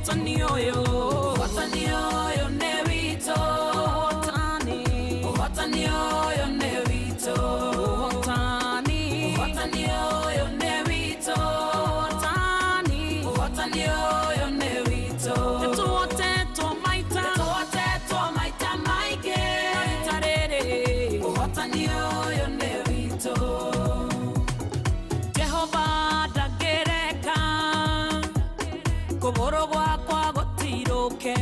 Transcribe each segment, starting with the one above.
Ũhotani ũyũ, ũhotani ũyũ nĩ witũ. Ũhotani, ũhotani ũyũ nĩ witũ. Ũhotani, ũhotani ũyũ nĩ witũ. Ũhotani, ũhotani ũyũ nĩ witũ. Nĩtũhotetwo maita, nĩtũhotetwo maita maingĩ. Rita rĩrĩ, ũhotani ũyũ nĩ witũ. Jehova ndangĩreka kũgũrũ gwakwa gũtirũke,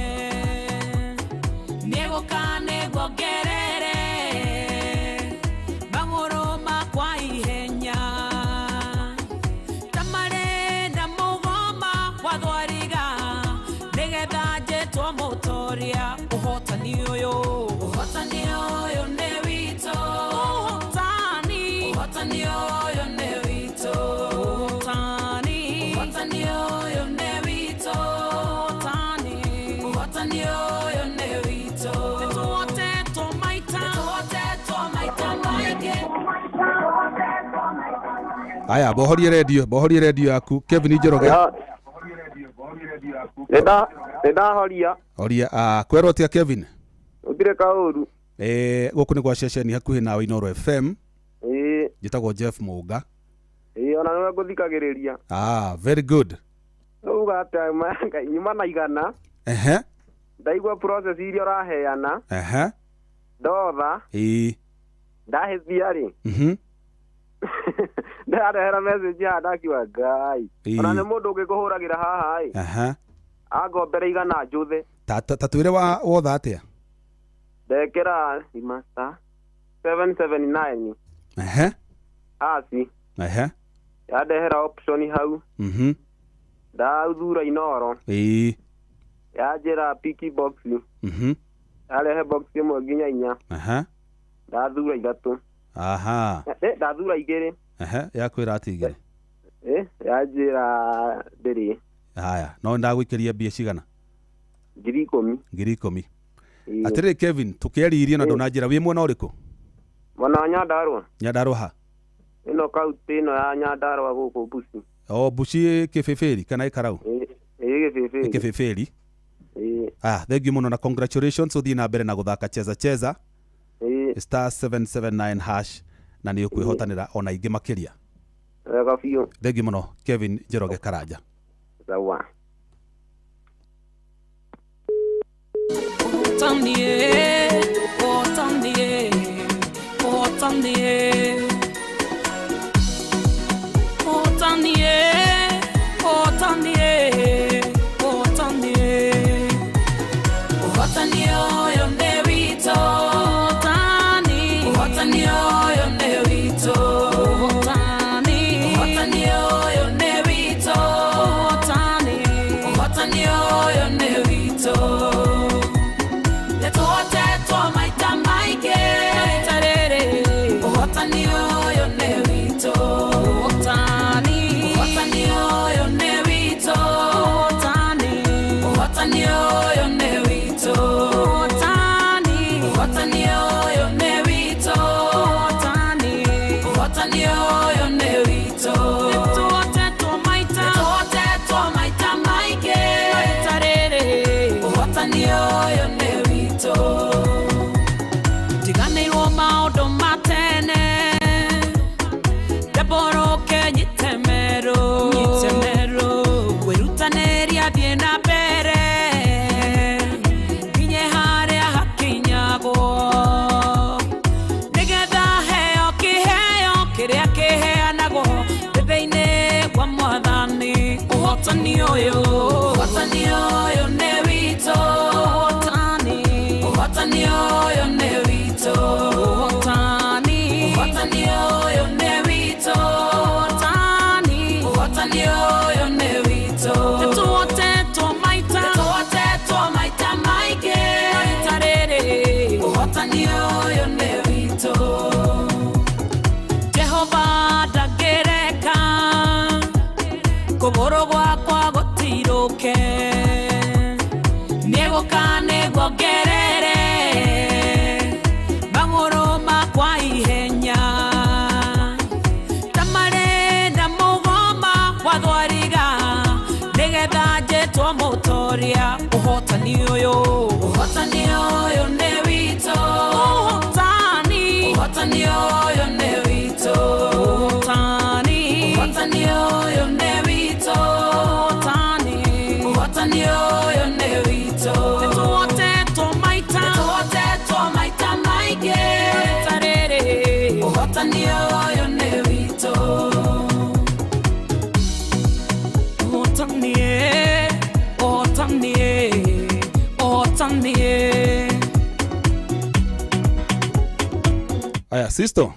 nĩgũka nĩguongerere magũrũ makwa ihenya, ta marĩ na mũgoma wa thwariga, nĩgetha njĩtwo mũtoria. Ũhotani ũyũ, ũhotani ũyũ nĩ witũ. Ũhotani, ũhotani ũyũ nĩ witũ. Ũhotani, ũhotani ũyũ nĩ witũ. Ũhotani, ũhotani ũyũ nĩ witũ. Nĩtũhotetwo maita, nĩtũhotetwo maita maingĩ. Aya, bohorie redio, bohorie redio yaku, Kevin Njoroge. Nĩndahoria. Horia. Ah, kwerwo atia, Kevin? Gũtirĩ kaũru. Gũkũ nĩ gwa ceceni hakuhĩ nawe, Inoro FM. Ĩĩ. Njĩtagwo Jeff Mũnga. Ĩĩ, ona nĩwe ngũthikagĩrĩria. Ah, very good. Uga atĩa Ngai, nyuma na 100. Ndaigua process iria ũraheana. Ndotha. Ndahĩtia rĩ, ndarehera message haha, ndakiuga Ngai. Ona nĩ mũndũ ũngĩ kũhũragĩra haha ĩ, angombere 100 njũthe. Ta twĩre wa wotha atĩa? Ndekĩra star 779 hash. Yandehera option hau. Ndathura Inoro. Yanjĩra pick box. Yarehe box 1 nginya 4. Ndathura 3. Ndathura 2. Yakwĩra atĩ 2? Yanjĩra ndĩrĩ. Haya, no ndagũikĩria mbia cigana? 10,000. 10,000. Ĩĩ. Atĩrĩrĩ Kevin, tũkĩaririe na ndũnanjĩra wĩ mwena ũrĩkũ? Mwena wa Nyandarũa. Nyandarũa ha? Ĩno kaunti ĩno ya Nyandarũa gũkũ Buci. O Buci Kĩbĩbĩri kana Ĩkarau? Ĩĩ, Gĩbĩbĩri. Kĩbĩbĩri. Ĩĩ. Ah, thank you mũno na congratulations. Ũthiĩ na mbere na gũthaka Cheza Cheza. Ĩĩ. Star 779 hash na nĩ ũkwĩhotanĩra ona ingĩ makĩria. Wega biũ. Thank you mũno, Kevin Njoroge Karanja. Sawa. Ũhotani, ũhotani, ũhotani, ũhotani, ũhotani, ũhotani, ũhotani ũyũ nĩ witũ. Ũhotani, ũhotani ũyũ nĩ witũ. Ũhotani, ũhotani ũyũ nĩ witũ. Ũhotani, ũhotani ũyũ nĩ witũ. Nĩtũhotetwo maita maingĩ. Rita rĩrĩ, ũhotani ũyũ nĩ witũ. Ũhotani, ũhotani ũyũ nĩ witũ. Ũhotani, ũhotani ũyũ nĩ witũ. Ũhotani, ũhotani ũyũ nĩ witũ. Ũhotani, ũhotani ũyũ nĩ witũ. Nĩtũhotetwo maita, nĩtũhotetwo maita maingĩ. Rita rĩrĩ, ũhotani ũyũ nĩ witũ. Ndiganĩirwo maũndũ ma tene, ndembũrũke nyite meru, nyite meru, kwĩrutanĩria thiĩ na mbere nginye harĩa hakinyagwo, nĩgetha heo kĩheo kĩrĩa kĩheanagwo thĩinĩ wa Mwathani. Ũhotani ũyũ, ũhotani ũyũ nĩ witũ. Ũhotani, ũhotani ũyũ nĩ witũ. Ũhotani, ũhotani ũyũ nĩ witũ. Ũhotani, ũhotani ũyũ nĩ witũ. Nĩtũhotetwo maita, nĩtũhotetwo maita maingĩ. Rita rĩrĩ, ũhotani ũyũ nĩ witũ. Jehova ndangĩreka kũgũrũ gwakwa gũtirũke, nĩgũka nĩguongerere magũrũ makwa ihenya, ta marĩ na mũgoma wa thwariga, nĩgetha Njetwo mũtoria. Ũhotani ũyũ, ũhotani ũyũ nĩ witũ. Ũhotani, ũhotani ũyũ nĩ witũ. Ũhotani, ũhotani ũyũ nĩ witũ. Ũhotani, ũhotani ũyũ nĩ witũ. Nĩtũhotetwo maita, nĩtũhotetwo maita maingĩ. Tarĩrĩ, ũhotani ũyũ nĩ witũ. Ũhotani, ũhotani, ũhotani. Aya, Sisto.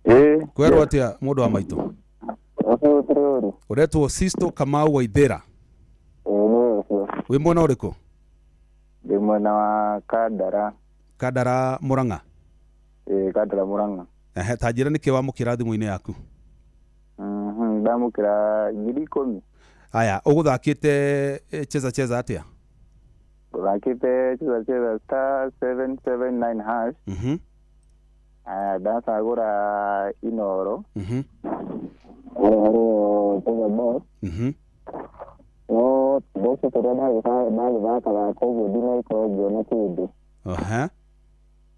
Ĩĩ. Kwerwo atia mũndũ wa maitũ? Ũcio. Ũretwo Sisto Kamau Waithera. Ĩĩ, nĩ ũcio. Wĩ mwena ũrĩkũ? Ndĩ mwena wa Kandara. Kandara Murang'a. Ĩĩ, Kandara Murang'a. Ehe, ta njĩra nĩkĩ wamũkĩra thimũ-inĩ yaku? Ndamũkĩra 10,000. Aya, ũgũthakĩte cheza cheza atĩa? Ngũthakĩte cheza cheza star 779 hash. Aya, ndacagũra Inoro. Harĩ cheza box. No box tũrĩa ndagĩthakathaka ũguo ndinagĩkorwo ngĩona kĩndũ. Aha.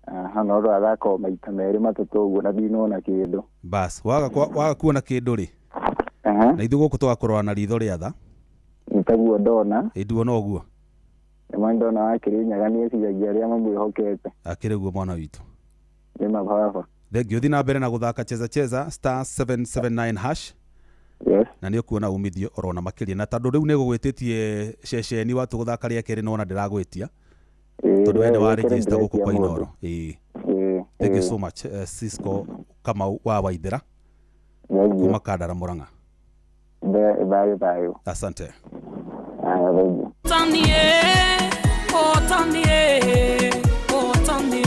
Aha, no ndĩrathaka o maita merĩ matatũ ũguo na ndinona kĩndũ. Bas, waga kuona kĩndũ rĩ. Aha. Na ithuĩ gũkũ tũgakũrora na ritho rĩa tha. Nĩ taguo ndona. Ĩ, nduona ũguo. Nĩma ndona wa Kĩrĩnyaga nĩeciragia arĩa mamwĩhokete. Akĩrĩ guo mwana witũ. Nĩ mababa. Thengiũ, thiĩ na mbere na gũthaka cheza cheza star 779 hash. Yes. Na nĩ ũkuona umithio orona makĩria, na tondũ rĩu nĩ gũgwĩtĩtie ceceni watu gũthaka rĩa kerĩ nona ndĩragwĩtia. Tondũ we nĩ wa register gũkũ kwa Inoro. Ĩĩ. Thank you so much, Cisco Kamau wa Waithera kuma Kandara Murang'a. Thayũ thayũ. Asante. Aya, thengiũ. Ũhotani, ũhotani, ũhotani.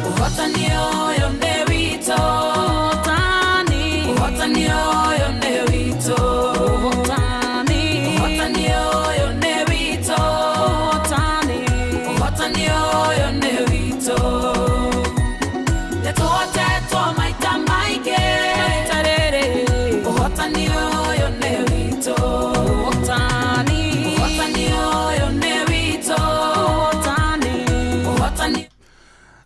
Ũhotani ũyũ nĩ witũ. Ũhotani, ũhotani ũyũ nĩ witũ. Ũhotani, ũhotani ũyũ nĩ witũ. Ũhotani, ũhotani ũyũ nĩ witũ. Nĩtũhotetwo maita maingĩ. Tarĩrĩ, ũhotani ũyũ nĩ witũ. Ũhotani, ũhotani ũyũ nĩ witũ. Ũhotani, ũhotani.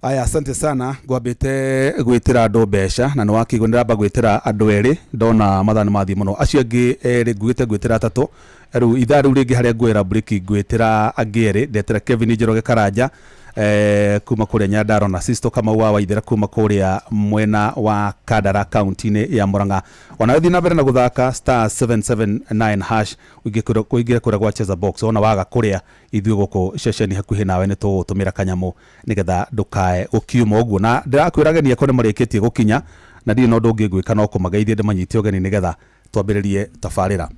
Aya, asante sana. Ngwambĩte gwĩtĩra andũ mbeca na nĩ wakĩigua nĩramba gwĩtĩra andũ erĩ, ndona mathaa nĩ mathiĩ mũno. Acio angĩ erĩ nguĩte ngwĩtĩra atatũ. Rĩu ithaa rĩu rĩngĩ harĩa nguoera break ngwĩtĩra angĩ erĩ. Ndetera Kevin Njoroge Karanja kuma kũrĩa Nyandarua na Sisto Kamau wa Waithera kuma kũrĩa mwena wa Kandara kaunti-inĩ ya Murang'a. Ona ũthiĩ na mbere na gũthaka star 779 hash ũingĩre kũrĩa gwa cheza box. Ona waga kũrĩa ithuĩ gũkũ ceceni hakuhĩ nawe nĩ tũgũtũmĩra kanyamũ nĩgetha ndũkae gũkiuma ũguo. Na ndĩrakwĩra ageni akwa nĩ marĩkĩtie gũkinya na ndirĩ na ũndũ ũngĩ ngwĩka no kũmageithia ndĩmanyite ũgeni nĩgetha twambĩrĩrie tabarĩra.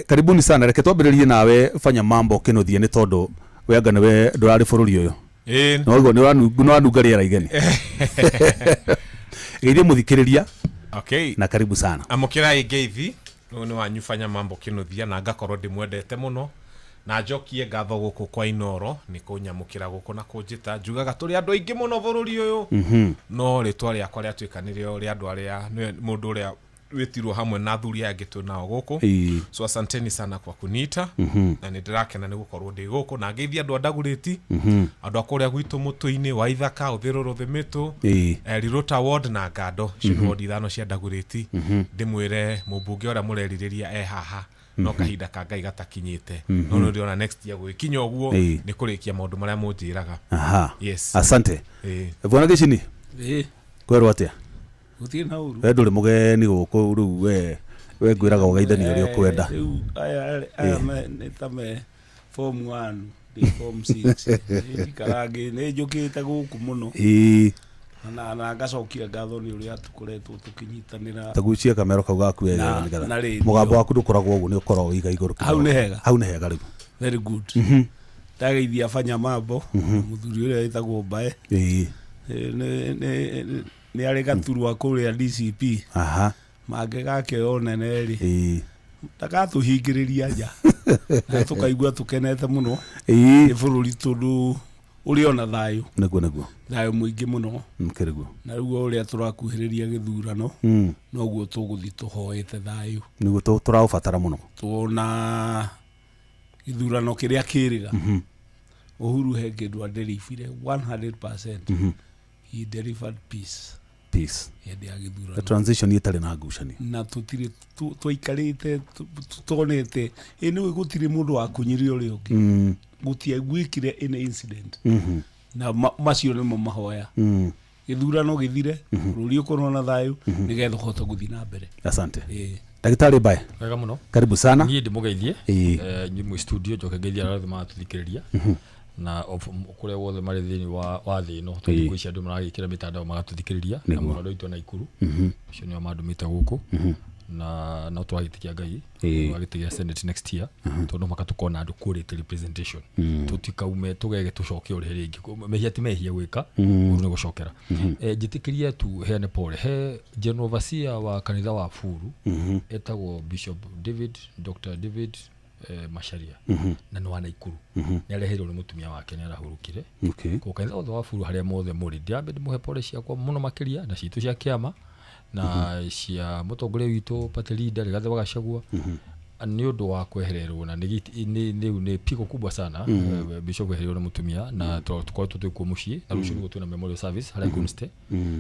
Karibuni sana. Reke twambĩrĩrie nawe fanya mambo Kĩnuthia nĩ tondũ we anga nĩwe ndũrarĩ bũrũri ũyũ. Ĩĩ. No ũguo nĩ ũranunga rĩera igeni. Geithia mũthikĩrĩria. Okay. Na karibu sana. Amũkĩrai ngeithi. Ũyũ nĩ wanyu fanya mambo Kĩnuthia na ngakorwo ndĩmwendete mũno. Na njokie ngatho gũkũ kwa Inoro nĩ kũnyamũkĩra gũkũ na kũnjĩta. Njugaga tũrĩ andũ aingĩ mũno bũrũri ũyũ. No rĩtwa rĩakwa rĩatuĩka nĩrĩo rĩa andũ arĩa nĩwe mũndũ ũrĩa wĩtirwo hamwe na athuri aya angĩ twĩ nao gũkũ. So asanteni sana kwa kuniita. Na nĩ ndĩrakena nĩ gũkorwo ndĩ gũkũ na ngeithia andũ a Ndagũrĩti, andũ a kũrĩa gwitũ mũtũ-inĩ wa Ithaka, Ũthĩrũrũ, Thĩmĩtũ, Rirũta ward na Ngando, icio nĩ ward ithano cia Ndagũrĩti. Ndĩmwĩre mũmbunge ũrĩa mũrerirĩria e haha no kahinda ka Ngai gatakinyĩte. No nĩ ndĩrona next year gũgĩkinya ũguo nĩ kũrĩkia maũndũ marĩa mũnjĩraga. Aha. Yes. Asante. Bwana Gĩcini. Kwerwo atĩa? Gũtirĩ na ũru. We ndũrĩ mũgeni gũkũ rĩu we ngwĩraga ũgeithanie ũrĩa ũkwenda. Rĩu aya nĩ ta me form 1, ndĩ form 6. Nĩ nĩ njũkĩte gũkũ mũno. Na ngacokia ngatho nĩ ũrĩa tũkoretwo tũkĩnyitanĩra. Tagucia kamero kau gaku wega nĩgetha mũgambo waku ndũkoragwo ũguo, nĩ ũkoragwo wĩiga igũrũ kidogo. Hau nĩ hega. Hau nĩ hega rĩu. Very good. Ndageithia fanya mambo mũthuri ũrĩa wĩtagwo Mbae. Nĩ arĩ gaturwa kũrĩa DCP. Aha. Mangĩgakĩoyo nene rĩ. Ndagatũhingĩrĩria nja. Na tũkaigua tũkenete mũno. Nĩ bũrũri tondũ Ũrĩ ona thayũ. Nĩguo nĩguo. Thayũ mũingĩ mũno. Kĩrĩguo. Na rĩu o ũrĩa tũrakuhĩrĩria gĩthurano, noguo tũgũthiĩ tũhoete thayũ. Nĩguo tũraũbatara mũno. Tuona gĩthurano kĩrĩa kĩrĩga. Uhuru he kĩndũ aderivire 100%. He delivered peace. Peace. Hĩndĩ ya The gĩthurano. transition ĩtarĩ na ngucanio. Na tũtirĩ twaikarĩte tutonete ĩ nĩwe gũtirĩ mũndũ wakunyire ũrĩa ũngĩ. Gũtiaiguĩkire any incident. Na macio nĩmo mahoya. Gĩthurano gĩthire, bũrũri ũkorwo na thayũ, nĩgetha ũhote gũthiĩ na mbere. Asante. Daktari Bae. Wega mũno. Karibu sana. Niĩ ndĩmũgeithie. Nyuĩ studio njoke ngeithie arĩa othe maratũthikĩrĩria. Na kũrĩa guothe marĩ thĩinĩ wa thĩ ĩno, tondũ thikũ ici andũ maragĩkĩra mĩtandao magatũthikĩrĩria, na mũno andũ aitũ a Naikuru. Acio nĩo mandũmĩte gũkũ. Na no tũragĩtĩkia Ngai, tũragĩtĩkia Senate next year, tondũ no mũhaka tũkorwo na andũ kũrĩte representation. Tũtikaume tũgege tũcoke ũrĩa rĩngĩ. Mehia ti mehia gwĩka, ũru nĩ gũcokera. Njĩtĩkĩrie tu heane pole. He General Overseer wa kanitha wa Buru, etagwo Bishop David, Dr. David Macharia. Na nĩ wa Naikuru. Nĩ areheirwo nĩ mũtumia wake, nĩ arahurũkire. Koguo kanitha wothe wa Buru harĩa mothe mũrĩ, ndĩrambe ndĩmũhe pole ciakwa mũno makĩria, na citũ cia kĩama, na cia mũtongoria witũ party leader Rigathĩ wa Gachagua. Nĩ ũndũ wa kwehererwo, na nĩ pigo kubwa sana, Bishop kwehererwo nĩ mũtumia, na tũkoretwo twĩ kuo mũciĩ, na rũciũ nĩguo twĩna memorial service harĩa Gunste.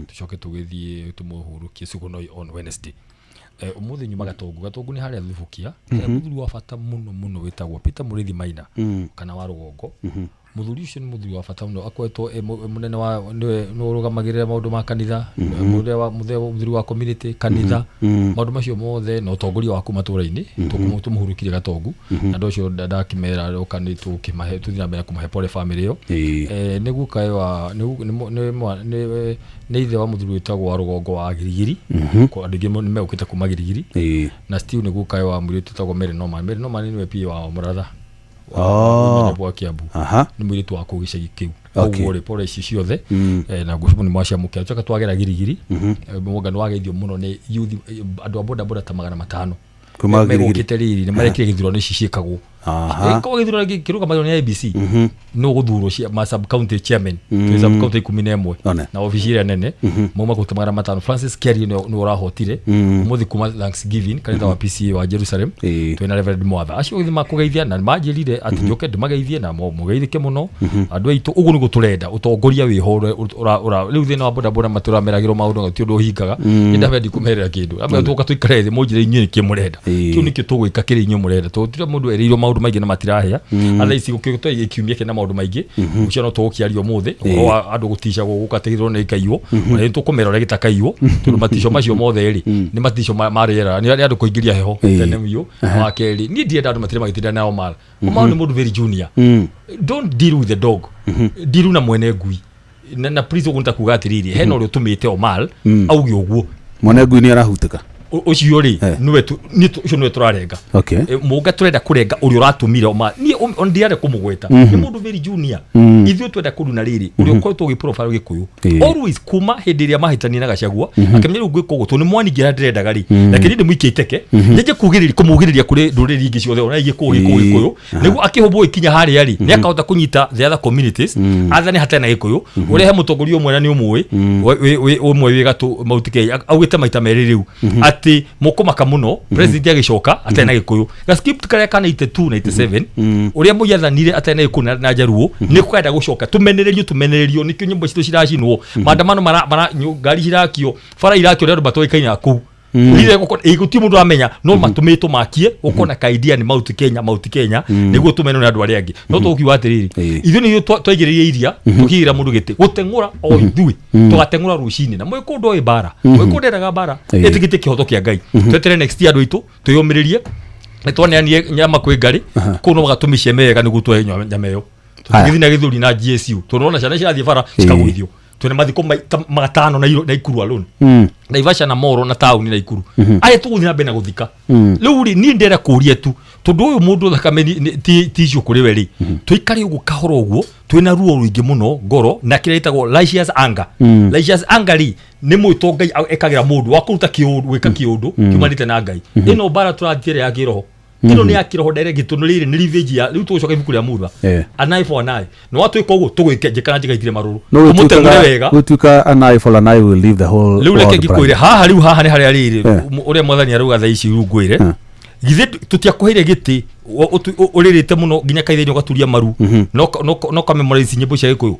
Tũcoke tũgĩthiĩ tũmũhurũkie Sugoi on Wednesday. Ũmũthĩ nyuma Gatongu. Gatongu nĩ harĩa Thubukia. He mũthuri wa bata mũno mũno wĩtagwo Peter Mũrĩithi Maina, kana wa Rũgongo. Mũthuri ũcio nĩ mũthuri wa bata mũno, akoretwo e mũnene wa, nĩwe ũrũgamagĩrĩra maũndũ ma kanitha, mũthuri wa community, kanitha, maũndũ macio mothe na ũtongoria wa kuma matũũra-inĩ. Tũmũhurũkirie Gatongu. Na andũ acio ndakĩmera oka nĩ tũkĩmahe, tũthiĩ na mbere kũmahe pole family ĩyo. Nĩ guka wa, nĩ gu-, nĩ mũ-, nĩ mwa-, nĩ, nĩ ithe wa mũthuri wĩtagwo wa Rũgongo wa Girigiri. Kwa andũ aingĩ nĩ megũkĩte kuma Girigiri. Na still nĩ guka wa mũirĩtu wĩtagwo Mary Norman. Mary Norman nĩwe PA wa Mũratha. Wa Kiambu. Nĩ mũirĩtu wa kũu gĩcagi kĩu. Koguo rĩ, pole ici ciothe. Na ngũcũmũ nĩ mwaciamũkĩra. Tũcoka twagera Girigiri. Mũgũnda nĩ wageithio mũno nĩ youth, andũ a boda boda ta magana matano. Kuma Girigiri. Megũkĩte rĩrĩ, nĩ marekire gĩthurano ici ciĩkagwo. Korwo gĩthurano kĩrũgamagĩrĩrwo nĩ IEBC, no gũthurwo cia ma sub county chairman. Twĩ sub county ikũmi na ĩmwe. Na obici ĩrĩa nene, mauma kũruta magana matano. Francis Kiarie nĩ ũrahotire. Ũmũthĩ kuma Thanksgiving, kanitha wa PCA wa Jerusalem, twĩna Reverend Mwatha. Acio othe makũgeithia na manjĩrire atĩ njoke ndĩmageithie na mũgeithĩke mũno. Andũ aitũ, ũguo nĩguo tũrenda, ũtongoria wĩho rĩu thĩna wa boda boda matũrameragĩrwo maũndũ, gũtirĩ ũndũ ũhingaga. Nĩ ndambe ndikũmerĩra kĩndũ. Ambe tũka tũikare thĩ, mũnjĩre inyuĩ nĩkĩ mũrenda. Kĩu nĩkĩo tũgwĩka kĩrĩa inyuĩ mũrenda. Tondũ gũtirĩ mũndũ erĩirwo maũndũ maingĩ na matirahĩa. Atha ici gũkĩ tũi kiumia kĩna maũndũ maingĩ. Ũcio no tũgũkĩaria ũmũthĩ, ũhoro wa andũ gũticagwo gũka atĩ gĩthurano nĩ gĩkaiywo. Ona nĩ tũkũmera ũrĩa gĩtakaiywo, tondũ matico macio mothe rĩ, nĩ matico ma rĩera, nĩ andũ kũingĩria heho tene biũ. Wa kerĩ, niĩ ndienda andũ matirĩ magĩtinda na Omar. Omar nĩ mũndũ very junior. Don't deal with the dog. Deal na mwene ngui. Na please ũguo nĩ ta kuga atĩrĩrĩ, hena ũrĩa ũtũmĩte Omar auge ũguo. Mwene ngui nĩ arahutĩka. Ũcio rĩ, nĩwe tu-, nĩ tu-, ũcio nĩwe tũrarenga. Mũnga tũrenda kũrenga ũrĩa ũratũmire Omar. Niĩ ndiarenda kũmũgweta. Nĩ mũndũ very junior. Ithuĩ twenda kũruna rĩrĩ, ũrĩa ũkoretwo ũgĩ-profile Gĩkũyũ. Always kuma hĩndĩ ĩrĩa mahĩtania na Gachagua, akĩmenya rĩu ngwĩka ũguo, tondũ nĩ mwaningĩra ndĩrendaga rĩ. Reke niĩ ndĩmũikie iteke. Nyenje kũmugĩrĩria kũrĩ ndũrĩrĩ ingĩ ciothe, ona ingĩ kũu Gĩkũyũ, Gĩkũyũ. Nĩguo akĩhũmbwo ikinya harĩa rĩ, nĩ akahota kũnyita the other communities, athane hatarĩ na Gĩkũyũ. Ũrĩa he mũtongoria ũmwe na nĩ ũmũĩ, ũmwe wĩ gatũ Mount Kenya, augĩte maita merĩ rĩu, atĩ mũkũmaka mũno, president agĩcoka atarĩ na Gĩkũyũ. Ga script karĩa ka 92, 97, ũrĩa Moi athanire atarĩ na Gĩkũyũ na Njaruo, nĩ kwenda gũcoka. Tũmenererio, tũmenererio, nĩkĩo nyũmba citũ ciracinwo. Maandamano mara, ngari cirakio, bara irakio nĩ andũ matoĩkaine a kũu. Rire gũtirĩ mũndũ ũramenya, no matũmĩtwo makie, ũkona ka idea nĩ Mount Kenya, Mount Kenya, nĩguo tũmenwo nĩ andũ arĩa angĩ. No tũkiuga atĩrĩrĩ, ithuĩ nĩ ithuĩ twaigĩrĩire iria, tũkĩigĩra mũndũ gĩtĩ, gũteng'ũra o ithuĩ, tũgateng'ũra rũcinĩ. Na Mũgĩkũyũ ndoĩ mbara, Mũgĩkũyũ ndendaga mbara, ĩtĩkĩtie kĩhoto kĩa Ngai. Twetere next year andũ aitũ, twĩyũmĩrĩrie, nĩ twaneanire nyama kwĩ ngarĩ, kũu no magatũmĩceme wega nĩguo twoe nyama ĩyo. Tũgĩthiĩ na gĩthũri na GSU, tondũ ona ciana cirathiĩ bara cikagũithio. Twĩna mathiko matano na Naikuru alone. Naivasha na Moro na taũni Naikuru. Aya tũgũthiĩ na mbere na gũthika. Rĩu rĩ, niĩ ndĩrenda kũũria tu, tondũ ũyũ mũndũ thakame ti issue kũrĩ we rĩ, tũikare ũguo kahora ũguo, twĩna ruo rũingĩ mũno ngoro, na kĩrĩa gĩtagwo righteous anger. Righteous anger rĩ, nĩ mwĩto Ngai ekagĩra mũndũ wa kũruta kĩũndũ, gwĩka kĩũndũ, kiumanĩte na Ngai. Ĩno mbara tũrathiĩ ya kĩroho. Ĩno nĩ ya kĩroho direct, tondũ rĩrĩ nĩ revenge ya rĩu tũgũcoka ibuku rĩa Mutha. An eye for an eye. Nĩ watwĩka ũguo tũgwĩke njĩka na njĩka itirĩ marũrũ. Tũmũteng'ũre wega. Gũtuĩka an eye for an eye will leave the whole Rĩu reke ngĩkwĩre haha, rĩu haha nĩ harĩa rĩrĩ ũrĩa mwathani arauga thaa ici, rĩu ngwĩre githĩ tũtiakũheire gĩtĩ ũrĩrĩte mũno nginya kaithe-inĩ ũgaturia maru, no ka memorize nyĩmbo cia Gĩkũyũ,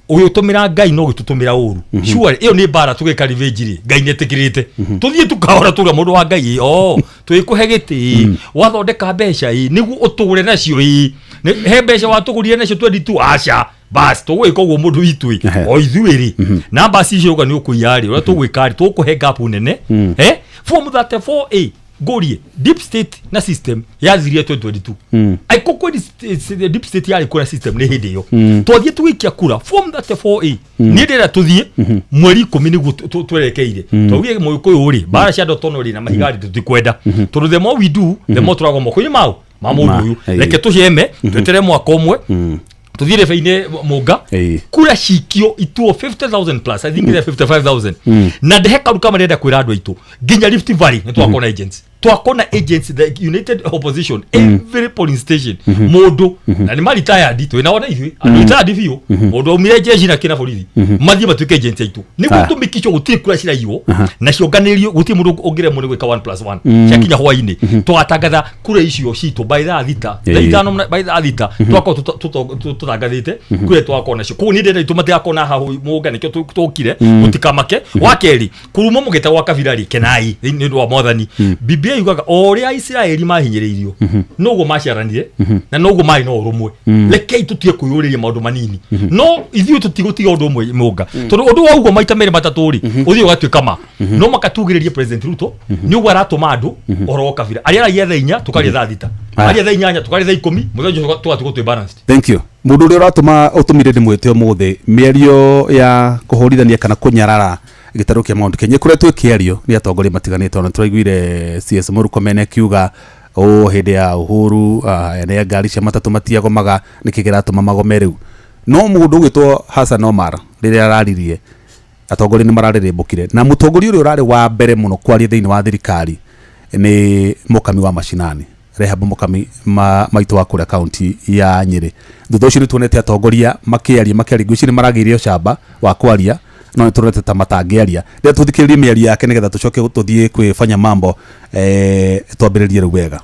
ũgĩtũmĩra Ngai no ũgĩtũtũmĩra ũru. Sure, ĩyo nĩ mbara tũgĩka revenge rĩ, Ngai nĩ etĩkĩrĩte tũthiĩ tukahora tũra mũndũ wa Ngai, o twĩkũhe gĩtĩ, wathondeka mbeca ĩ nĩguo ũtũgũre nacio ĩ. He mbeca watũgũrire nacio 22, aca bas tũgwĩka ũguo mũndũ witũ ĩ, o ithuĩ rĩ, namba icio ũga nĩ ũkũiya rĩ, ũrĩa tũgwĩka rĩ, tũkũhe gap nene form 34A. Ngũrie, deep state na system yathirie 2022, aiko kweli deep state yarĩ kũrĩa system nĩ hĩndĩ ĩyo twathiĩ tũgĩikia kura form 34A. Niĩ ndĩrenda tũthiĩ mweri 10 nĩguo twerekeire twaugire Mũgĩkũyũ rĩ, mbara cia ndotono rĩ na mahiga rĩ, tũtikwenda, tondũ the more we do, the more tũragwo moko-inĩ mao ma mũndũ ũyũ. Reke tũceme twetere mwaka ũmwe, tũthiĩ rebe-inĩ mũnga, kura cikio ituo 50,000 plus, I think they're 55,000. Na ndehe karu kama ndĩrenda kwĩra andũ aitũ, nginya Rift Valley nĩ twakorwo na agents, twakorwo na agents, the united opposition, every polling station mũndũ na nĩ maretired twĩ nao na ithuĩ andũ retired biũ, mũndũ aumire jeshi na kĩna borithi, mathiĩ matuĩke agents aitũ nĩguo tũmĩkico gũtirĩ kura ciraiywo na cionganĩrĩrio, gũtirĩ mũndũ ũngĩremwo nĩ gwĩka 1 plus 1. Ciakinya hwainĩ tũgatangatha kura icio citũ by thaa 6, thaa 5 by thaa 6 twakorwo tũtangathĩte kura twakorwo nacio. Koguo niĩ ndĩrenda itũ matigakorwo na hahu mũnga, nĩkĩo tũkire mũtikamake. Wa kerĩ, kurumwo mũgĩta gwa kabira rĩ, kenai nĩ ũndũ wa mwathani. Biblia yugaga o ũrĩa Isiraeli mahinyĩrĩirio noguo maciaranire na noguo marĩ na ũrũmwe. Rekei tũtige kwĩyũrĩria maũndũ manini, no ithuĩ tũtigũtiga ũndũ ũmwe mũnga, tondũ ũndũ wa uguo maita merĩ matatũ rĩ, ũthiĩ ũgatuĩka ma no makatugĩrĩrie President Ruto nĩ ũguo aratũma andũ ũhoro wa kabira arĩa aragia thaa 4, tũkaria thaa 6, aria thaa 8, tũkaria thaa 10, mũthenya ũcio tũgatigwo twĩ balanced. Thank you. Mũndũ ũrĩa ũratũma ũtũmire ndĩmwĩte ũmũthĩ, mĩario ya kũhũrithania kana kũnyarara gĩtarũ kĩa Mount Kenya ĩkoretwo ĩkĩario nĩ atongoria matiganĩte. Ona tũraiguire CS Murkomen akiuga o hĩndĩ ya Uhuru ene ngari cia matatũ matiagomaga, nĩkĩ kĩratũma magome rĩu? No mũndũ ũgwĩtwo Hassan Omar rĩrĩa araririe, atongoria nĩ mararĩrĩmbũkire, na mũtongoria ũrĩa ũrarĩ wa mbere mũno kwaria thĩinĩ wa thirikari nĩ Mũkami wa Mashinani, Rehab Mũkami maitũ wa kũrĩa kaunti ya Nyĩrĩ. Thutha ũcio nĩ tuonete atongoria makĩaria, ngwĩciria nĩ maragĩire ũcamba wa kwaria, no nĩ tuonete ta matangĩaria. Rĩrĩa tũthikĩrĩrie mĩario yake nĩgetha tũcoke tũthiĩ kwĩbanya mambo, twambĩrĩrie rĩu wega.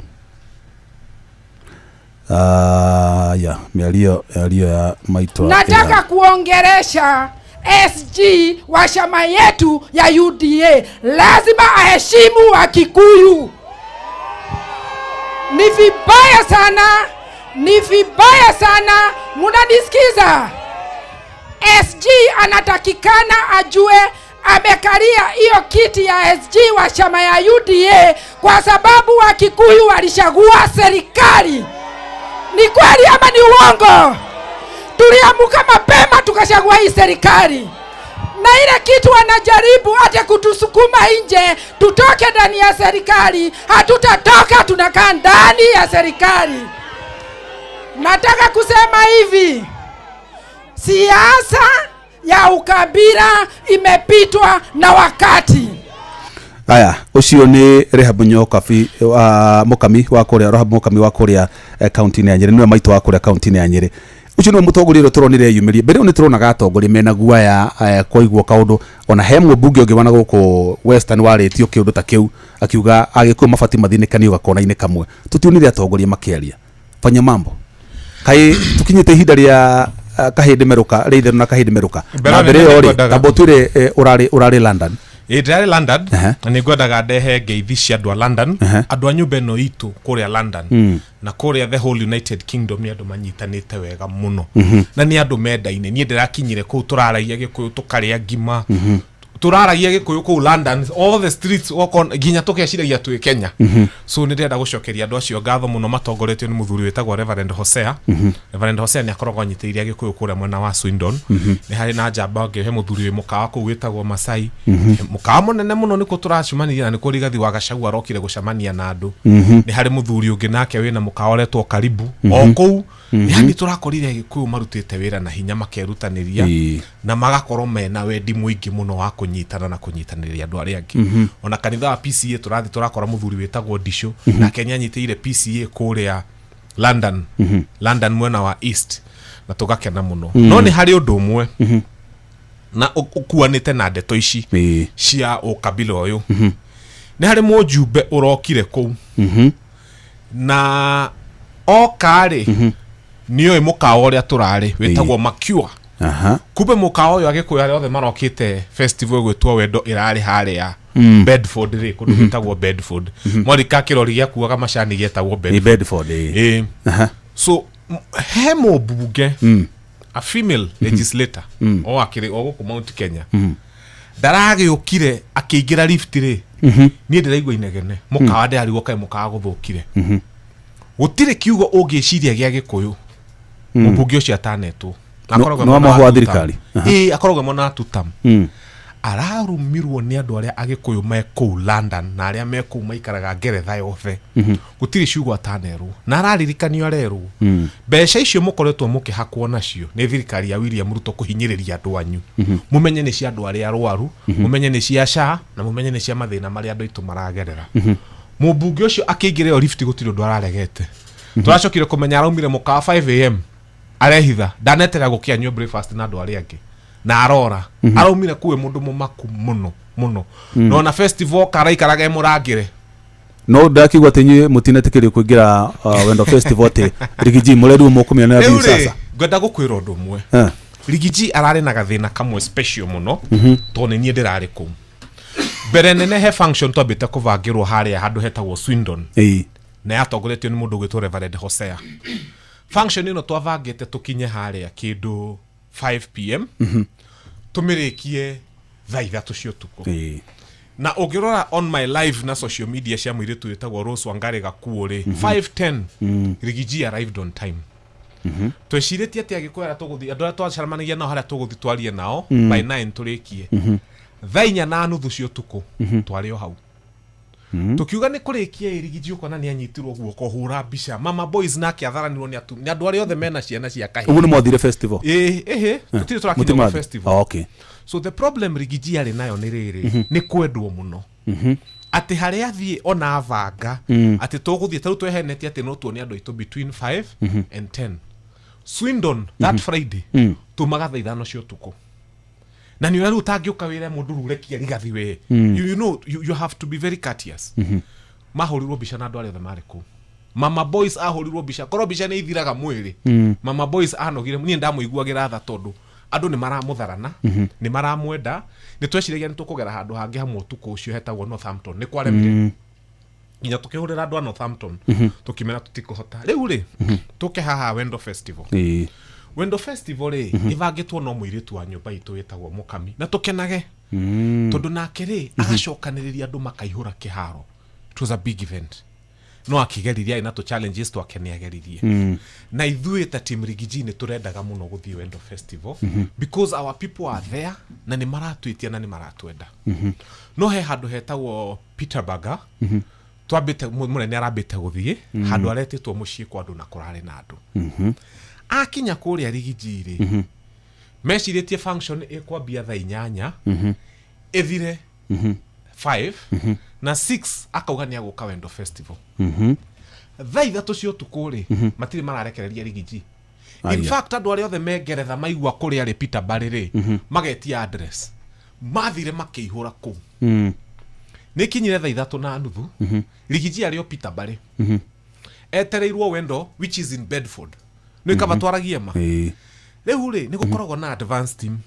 Ya mĩario ya maitũ. Nataka kuongeresha SG wa chama yetu ya UDA, lazima aheshimu wa Kikuyu. Ni vibaya sana, ni vibaya sana, munanisikiza? SG anatakikana ajue amekalia hiyo kiti ya SG wa chama ya UDA kwa sababu wa Kikuyu walichagua serikali. Ni kweli ama ni uongo? Tuliamuka mapema tukachagua hii serikali. Na ile kitu wanajaribu hata kutusukuma nje tutoke ndani ya serikali, hatutatoka, tunakaa ndani ya serikali. Nataka kusema hivi, siasa ya ukabila imepitwa na wakati. Aya, ucio ni Rehab Nyokabi wa Mukami wa kuria, Rehab Mukami wa kuria kaunti-inĩ ya Nyĩrĩ, niwe maitũ wa kuria kaunti-inĩ ya Nyĩrĩ. Ucio niwe mũtongoria ũrĩa tũronire eyumĩrie. Mbere ĩyo nĩ tũronaga atongoria mena guaya kwaigua kaũndũ, ona he mũmbunge ũngĩ wana gũkũ Western warĩtio kĩũndũ ta kĩu akiuga Agĩkũyũ mabatiĩ mathinĩkanio gakona-inĩ kamwe. Tũtionire atongoria makĩaria. Fanya mambo. Kaĩ tũkinyĩte ihinda rĩa kahĩndĩ merũka, rĩa itherũ na kahĩndĩ merũka. Na mbere ĩyo rĩ, tamba ũtwĩre ũrarĩ London. Ndĩrarĩ London, na nĩ ngwendaga ndehe ngeithi cia andũ a London, andũ a nyũmba ĩno itũ kũrĩa London, na kũrĩa the whole United Kingdom nĩ andũ manyitanĩte wega mũno. Na nĩ andũ mendaine. Niĩ ndĩrakinyire kũu tũraragia Gĩkũyũ, tũkarĩa ngima, tũraragia Gĩkũyũ kũu London, all the streets nginya tũkeciragia twĩ Kenya. So nĩ ndĩrenda gũcokeria andũ acio ngatho mũno matongoretio nĩ mũthuri wĩtagwo Reverend Hosea. Reverend Hosea nĩ akoragwo anyitĩrĩire Gĩkũyũ kũrĩa mwena wa Swindon. Nĩ harĩ na njamba ĩngĩ, he mũthuri wĩ mũkawa kũu wĩtagwo Masai. Mũkawa mũnene mũno nĩkuo tũracemanirie na nĩkuo Rigathi wa Gachagua arokire gũcemania na andũ. Nĩ harĩ mũthuri ũngĩ nake wĩna mũkawa ũretwo Karibu o kũu. Yani tũrakorire Gĩkũyũ marutĩte wĩra na hinya makerutanĩria. Na magakorwo mena wendi mũingĩ mũno wa kũnyitana na kũnyitanĩria andũ arĩa angĩ. Ona kanitha wa PCA tũrathiĩ tũrakora mũthuri wĩtagwo Ndicũ, nake nĩanyitĩire PCA kũrĩa London, London mwena wa East, na tũgakena mũno. No nĩ harĩ ũndũ ũmwe na ũkuanĩte na ndeto ici cia ũkabila ũyũ. Nĩ harĩ mũjumbe ũrokire kũu, na oka-rĩ, nĩoĩ mũkawa ũrĩa tũrarĩ wĩtagwo Makiwa. Kumbe mũkawa ũyũ agĩkũyũ arĩa othe marokĩte festival ĩgwĩtwo Wendo ĩrarĩ harĩa Bedford rĩ, kũndũ gwĩtagwo Bedford. Mwarika kĩrori gĩakuaga macani gĩetagwo Bedford. Bedford. Ĩĩ. So he mũmbunge, a female legislator, o akĩrĩ o gũkũ Mount Kenya, ndaragĩũkire akĩingĩra lift rĩ, niĩ ndĩraigua inegene mũkawa, ndĩrarigwo kaĩ mũkawa gũthũkire. Gũtirĩ kiugo ũngĩciria gĩa gĩkũyũ mũmbunge ũcio atanetwo. Na akoragwo e mwena wa thirikari. Ĩĩ, akoragwo mwena wa Tutam. Ararumirwo nĩ andũ arĩa agĩkũyũ me kũu London na arĩa me kũu maikaraga Ngeretha yothe. Gũtirĩ ciugo atanerwo, na araririkanio, arerwo mbeca icio mũkoretwo mũkĩhakwo nacio nĩ thirikari ya William Ruto kũhinyĩrĩria andũ anyu, mũmenye nĩ cia andũ arĩa arwaru, mũmenye nĩ cia SHA, na mũmenye nĩ cia mathĩna marĩa andũ aitũ maragerera. Mũmbunge ũcio akĩingĩra ĩyo lift, gũtirĩ ũndũ araregete. Tũracokire kũmenya araumire mũkawa 5 am, arehitha, ndaneterera gũkĩa anyue breakfast na andũ arĩa angĩ, na arora araumire kũu e mũndũ mũmaku mũno mũno. Na ona festival karaikaraga e mũrangĩre. No ndakigua atĩ inyuĩ mũtinetĩkĩrio kũingĩra Wendo Festival, atĩ Rigiji mũrerirwo mũkũmĩonera Rĩu thiu rĩ, sasa. Ngwenda gũkwĩra ũndũ ũmwe. Rigiji ararĩ na gathĩna kamwe special mũno, tondũ nĩ niĩ ndĩrarĩ kũu mbere nene. He function twambĩte kũbangĩrwo harĩa handũ hetagwo Swindon, na yatongoretio nĩ mũndũ ũgwĩtwo Reverend Hosea. Function ĩno twabangĩte tũkinye harĩa kĩndũ 5 p.m., tũmĩrĩkie thaa 3 cia ũtukũ. Na ũngĩrora on my live na social media cia mũirĩtu wĩtagwo Rose Wangari Gakuo rĩ, 5:10 Rigiji arrived on time. Twecirĩtie atĩ agĩkũyũ arĩa tũgũthiĩ, andũ arĩa twacemanagia nao harĩa tũgũthiĩ twarie nao, by 9 tũrĩkie. Thaa 4:30 cia ũtukũ twarĩ o hau, tukiuga nĩ kũrĩkia. Ĩ Rigiji ũkona nĩ anyitirwo guoko hũra mbica mama boys, nake atharanirwo nĩ nĩ andũ arĩa othe mena ciana cia kahĩĩ. Ũguo nĩ mwathire festival? Ĩĩ, ĩhĩ, tũtirĩ tũrakinya Mũtimathiĩ? festival. Oh, okay. So the problem Rigiji arĩ nayo nĩ rĩrĩ, nĩ kwendwo mũno, atĩ harĩa athiĩ ona abanga atĩ tũgũthiĩ, tarĩu twehenetie atĩ no tuone andũ aitũ between 5 and 10 Swindon that Friday, tumaga thaa 5 cia ũtukũ. Na nĩ ũrĩa rĩu ũtangĩũka wĩre mũndũ rĩu rekia Rigathi we, you know you have to be very courteous. Mahũrirwo mbica na andũ arĩa othe marĩ kũu. Mama boys ahũrirwo mbica, korwo mbica nĩ ithiraga mwĩrĩ. Mama boys anogire, niĩ ndamũiguagĩra tha tondũ andũ nĩ maramũtharana, nĩ maramwenda. Nĩ tweciragia nĩ tũkũgera handũ hangĩ hamwe ũtukũ ũcio hetagwo Northampton, nĩ kwaremire, nginya tũkĩhũrĩra andũ a Northampton tũkĩmera tũtikũhota. Rĩu rĩ, tũke haha Wendo Festival. Wendo Festival rĩ, ĩbangĩtwo no mũirĩtu wa nyũmba itũ wĩtagwo Mũkami, na tũkenage tondũ nake rĩ agacokanĩrĩria andũ makaihũra kĩharo. It was a big event, no akĩgeririe, arĩ na tũ challenges twake nĩ ageririe. Na ithuĩ ta team Rigiji nĩ tũrendaga mũno gũthiĩ Wendo Festival because our people are there na nĩ maratwĩtia na nĩ maratwenda. No he handũ hetagwo Peterburger twambĩte, mũnene arambĩte gũthiĩ handũ aretĩtwo mũciĩ kwa andũ na kũrarĩ na andũ. Akinya kũrĩa Rigiji rĩ, mecirĩtie function ĩkwambia thaa 8, ĩthire 5 na 6, akauga nĩ agũka Wendo Festival. Thaa 3 cia ũtukũ rĩ, matirĩ mararekereria Rigiji. In Aya. fact, andũ arĩa othe me Ngeretha maigua kũrĩa rĩ Peter Barry rĩ, magetia address, mathire makĩihũra kũu. Nĩ kinyire thaa 3:30, Rigiji arĩ o Peter Barry, etereirwo Wendo, which is in Bedford, nĩ kaba twaragie ma. Rĩu rĩ, nĩ gũkoragwo na advance team.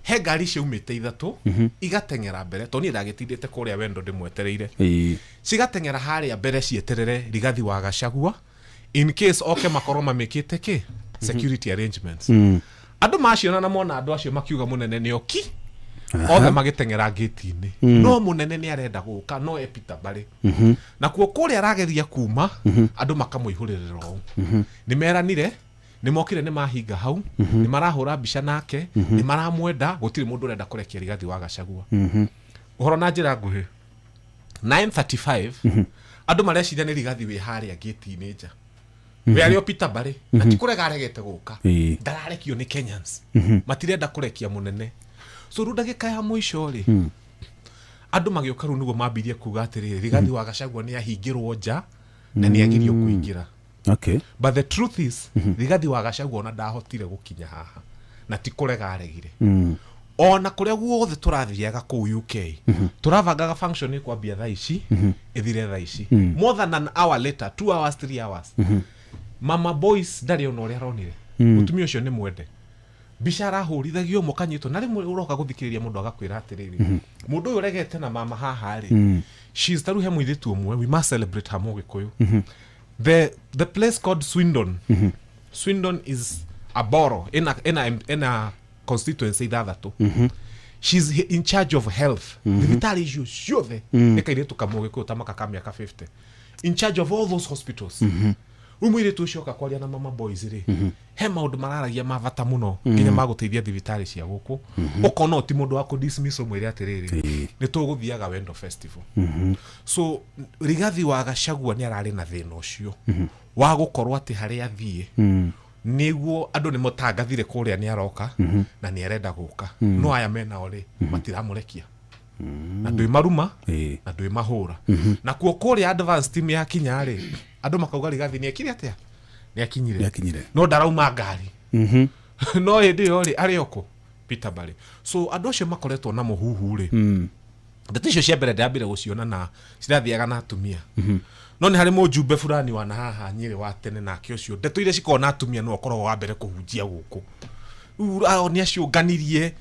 He ngari ciaumĩte ithatũ igateng'era mbere, tondũ niĩ ndagĩtindĩte kũrĩa Wendo ndĩmwetereire. Cigateng'era harĩa mbere cieterere Rigathi wa Gachagua in case oke makorwo mamĩkĩte kĩ security arrangements. Andũ maciona na mona andũ acio makiuga mũnene nĩ oki, othe magĩteng'era ngĩti-inĩ. No mũnene nĩ arenda gũka, no e Peter Barry, nakuo kũrĩa arageria kuma, andũ makamũihũrĩrĩra ũũ. Nĩ meranire, nĩ mokire, nĩ mahinga hau, nĩ marahũra mbica nake, nĩ maramwenda. Gũtirĩ mũndũ ũrenda kũrekia Rigathi wa Gachagua. Ũhoro na njĩra nguhĩ, 9:35 andũ mareciria nĩ Rigathi wĩ harĩa ngĩti-inĩ nja. We arĩ o Peter na ti kũrega aregete gũka. Ndararekio nĩ Kenyans. Matirenda kũrekia mũnene. So rĩu ndagĩka ya mũico rĩ, andũ magĩũka rĩu nĩguo mambirie kuga atĩrĩrĩ, Rigathi wa Gachagua nĩ ahingĩrwo nja na nĩ agirio kũingĩra. Okay. But the truth is, Rigathi wa Gachagua ona ndahotire gũkinya haha na ti kũrega aregire. Ona kũrĩa guothe tũrathiaga kũu UK, tũrabangaga function ĩkwambia thaa ici, ĩthire thaa ici. More than an hour later, 2 hours, 3 hours. Mama Boys ndarĩ ona ũrĩa aronire. Mũtumia ũcio nĩ mwende. Mbica arahũrithagio mũkanyitwo na rĩmwe ũroka gũthikĩrĩria mũndũ agakwĩra atĩrĩrĩ, mũndũ ũyũ ũregete na mama haha rĩ, she's taru he mũirĩtu ũmwe, we must celebrate her Mũgĩkũyũ. The place called Swindon. Swindon is a borough in a constituency ithathatũ. She's in charge of health. Thibitarĩ icio ciothe nĩ kairĩtu kamũgĩkũyũ ta maka ka mĩaka 50. In charge of all those hospitals. Rĩu mũirĩtu ũcio oka kwaria na Mama Boys rĩ, he maũndũ mararagia ma bata mũno nginya ma gũteithia thibitarĩ cia gũkũ. Ũkona ti mũndũ wa kũ dismiss ũmwĩre atĩrĩrĩ, nĩ tũgũthiaga Wendo Festival. So Rigathi wa Gachagua nĩ ararĩ na thĩna ũcio wa gũkorwo atĩ harĩa athiĩ nĩguo andũ nĩ mũtangathire kũrĩa nĩ aroka na nĩ arenda gũka, no aya menao rĩ matiramũrekia. Na ndwĩ maruma na ndwĩ mahũra. Na kuo kũrĩa advance team yakinya rĩ, andũ makauga Rigathi nĩ ekire atĩa? Nĩ akinyire. No ndarauma ngari. No hĩndĩ ĩyo rĩ arĩ oko Peter Barry. So andũ acio makoretwo na mũhuhu rĩ, ndeto icio cia mbere ndambire gũciona na cirathiaga na atumia. No nĩ harĩ mũjumbe fulani wa na haha Nyĩrĩ wa tene nake ũcio ndeto iria cikoragwo na atumia no akoragwo wa mbere kũhunjia gũkũ. Rĩu nĩ aciũnganirie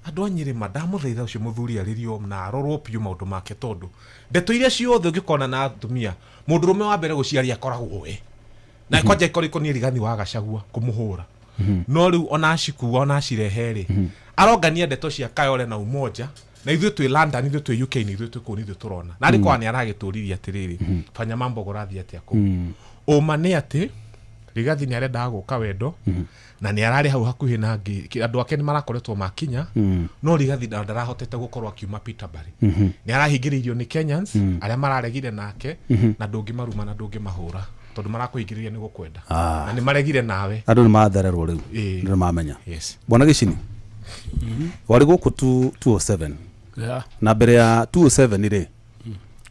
andũ a Nyĩrĩ ma ndamũthaitha ũcio mũthuri arĩrio na arorwo biũ maũndũ make, tondũ ndeto iria ciothe ũngĩkona na atumia mũndũrũme wa mbere gũciaria akoragwo we na kwanja ikorwo ikoniĩ Rigathi wa Gachagua kũmũhũra. No rĩu ona acikua ona acirehe rĩ, arongania ndeto cia Kayole na Umoja na ithuĩ twĩ London, ithuĩ twĩ UK, ithuĩ twĩ kũu, ithuĩ tũrona na arĩ kwa nĩ aragĩtũririe atĩrĩrĩ, fanya mambo kũrathiĩ atĩa kũu. Ũma nĩ atĩ Rigathi nĩ arendaga gũka Wendo na nĩ ararĩ hau hakuhĩ na angĩ, andũ ake nĩ marakoretwo makinya, no Rigathi ndarahotete gũkorwo akiuma Peter Barry. Nĩ arahingĩrĩirio nĩ Kenyans arĩa mararegire nake, na ndũngĩmaruma na ndũngĩmahũra tondũ marakũhingĩrĩria nĩ gũkwenda na nĩ maregire nawe. Andũ nĩ mathererwo rĩu, nĩ mamenya. Bwana Gĩcini, warĩ gũkũ 207 na mbere ya 207 rĩ,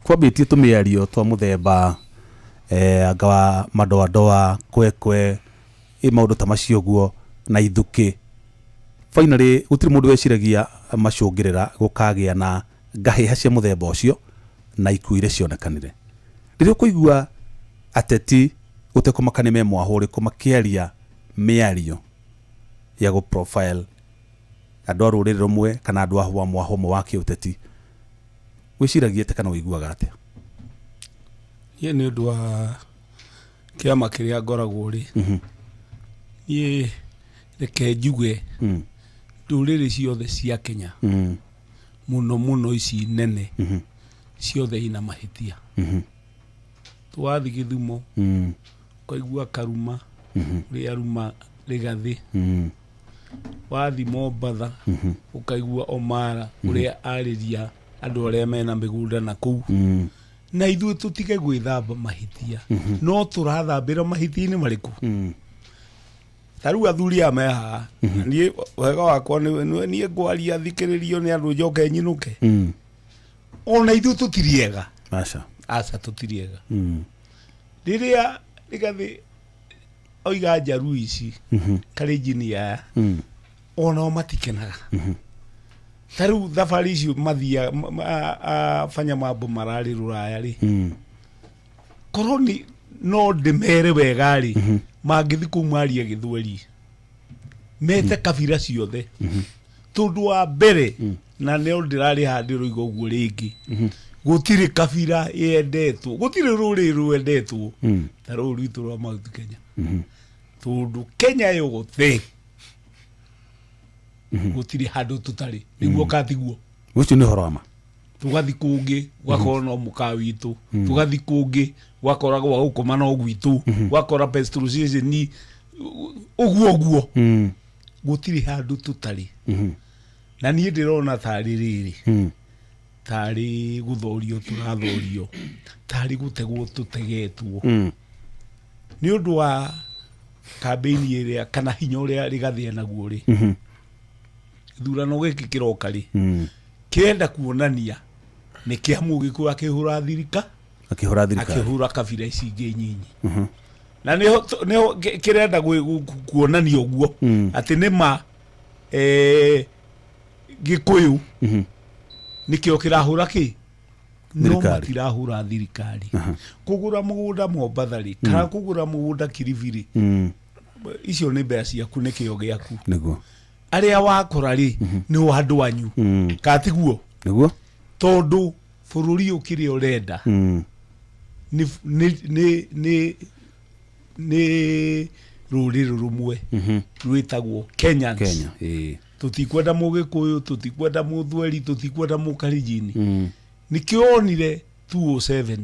kwambĩtie tũmĩario twa mũthemba anga wa madoadoa kwekwe maũndũ ta macio ũguo na ithukĩ. Finally gũtirĩ mũndũ weciragia macũngĩrĩra gũkagĩa na ngahĩha cia mũthemba ũcio na ikuũ iria cionekanire. Rĩrĩa ũkũigua ateti gũtekũmakania me mwahũ ũrĩkũ makĩaria mĩario ya gũ profile andũ a rũrĩrĩ rũmwe kana andũ a mwahũ ũmwe wa kĩũteti, wĩciragia atĩa kana ũiguaga atĩa? Niĩ nĩ ũndũ wa kĩama kĩrĩa ngoragwo rĩ, niĩ reke njuge ndũrĩrĩ ciothe cia Kenya, mũno mũno ici nene, ciothe ina mahĩtia. Twathi Gĩthumo, ũkaigua Karuma, ũrĩa aruma Rigathi. Wathi Mombatha, ũkaigua Omara, ũrĩa arĩria andũ arĩa mena mĩgũnda na kũu. Na ithuĩ tũtige gwĩthamba mahĩtia, no tũrathambĩra mahĩtia-inĩ marĩkũ? Ta rĩu athuri aya me haha, niĩ wega wakwa niĩ ngwaria thikĩrĩrio nĩ andũ njoke nyinũke. Ona ithuĩ tũtirĩ ega. Aca. Aca tũtirĩ ega. Rĩrĩa Rigathi oiga njaru ici Kalenjin aya, onao matikenaga. Ta rĩu thabarĩ icio mathiaga fanya mambo mararĩ rũraya rĩ, korwo ni no ndĩmere wega rĩ, mangĩthi kũu marie Gĩthweri, mete kabira ciothe, tondũ wa mbere na nĩo ndĩrarĩ haha ndĩroiga ũguo rĩngĩ, gũtirĩ kabira yendetwo, gũtirĩ rũrĩrĩ rwendetwo ta rũrũ rwitũ rwa Mount Kenya, tondũ Kenya yothe gũtirĩ handũ tũtarĩ, nĩguo katiguo. Ũcio nĩ ũhoro wa ma. Tũgathi kũngĩ ũgakora no mũka witũ, tũgathi kũngĩ ũgakora gwa gũkoma no gwitũ, ũgakora petrol station ũguo ũguo, gũtirĩ handũ tũtarĩ. Na niĩ ndĩrona tarĩ rĩrĩ, tarĩ gũthorio tũrathorio, tarĩ gũtegwo tũtegetwo. Nĩ ũndũ wa kambĩini ĩrĩa kana hinya ũrĩa Rigathĩ naguo rĩ, gĩthurano gĩkĩ kĩroka rĩ, kĩrenda kuonania nĩ kĩa Mũgĩkũyũ akĩhũra thirika, akĩhũra thirikari, akĩhũra kabira ici ingĩ nyinyi. Na nĩho nĩho kĩrenda kuonania ũguo atĩ nĩ ma Gĩkũyũ nĩkĩo kĩrahũra kĩ, no matirahũra thirikari. Kũgũra mũgũnda Mombatha rĩ, kana kũgũra mũgũnda Kilifi rĩ, icio nĩ mbeca ciaku, nĩ kĩo gĩaku. Nĩguo. Arĩa wakora rĩ, nĩ andũ anyu. Ka tiguo? Nĩguo. Tondũ bũrũri ũyũ kĩrĩa ũrenda nĩ nĩ nĩ nĩ rũrĩrĩ rũmwe rwĩtagwo Kenyans. Kenya. Tũtikwenda Mũgĩkũyũ, tũtikwenda Mũthweri, tũtikwenda Mũkarijini. Nĩkĩo onire 207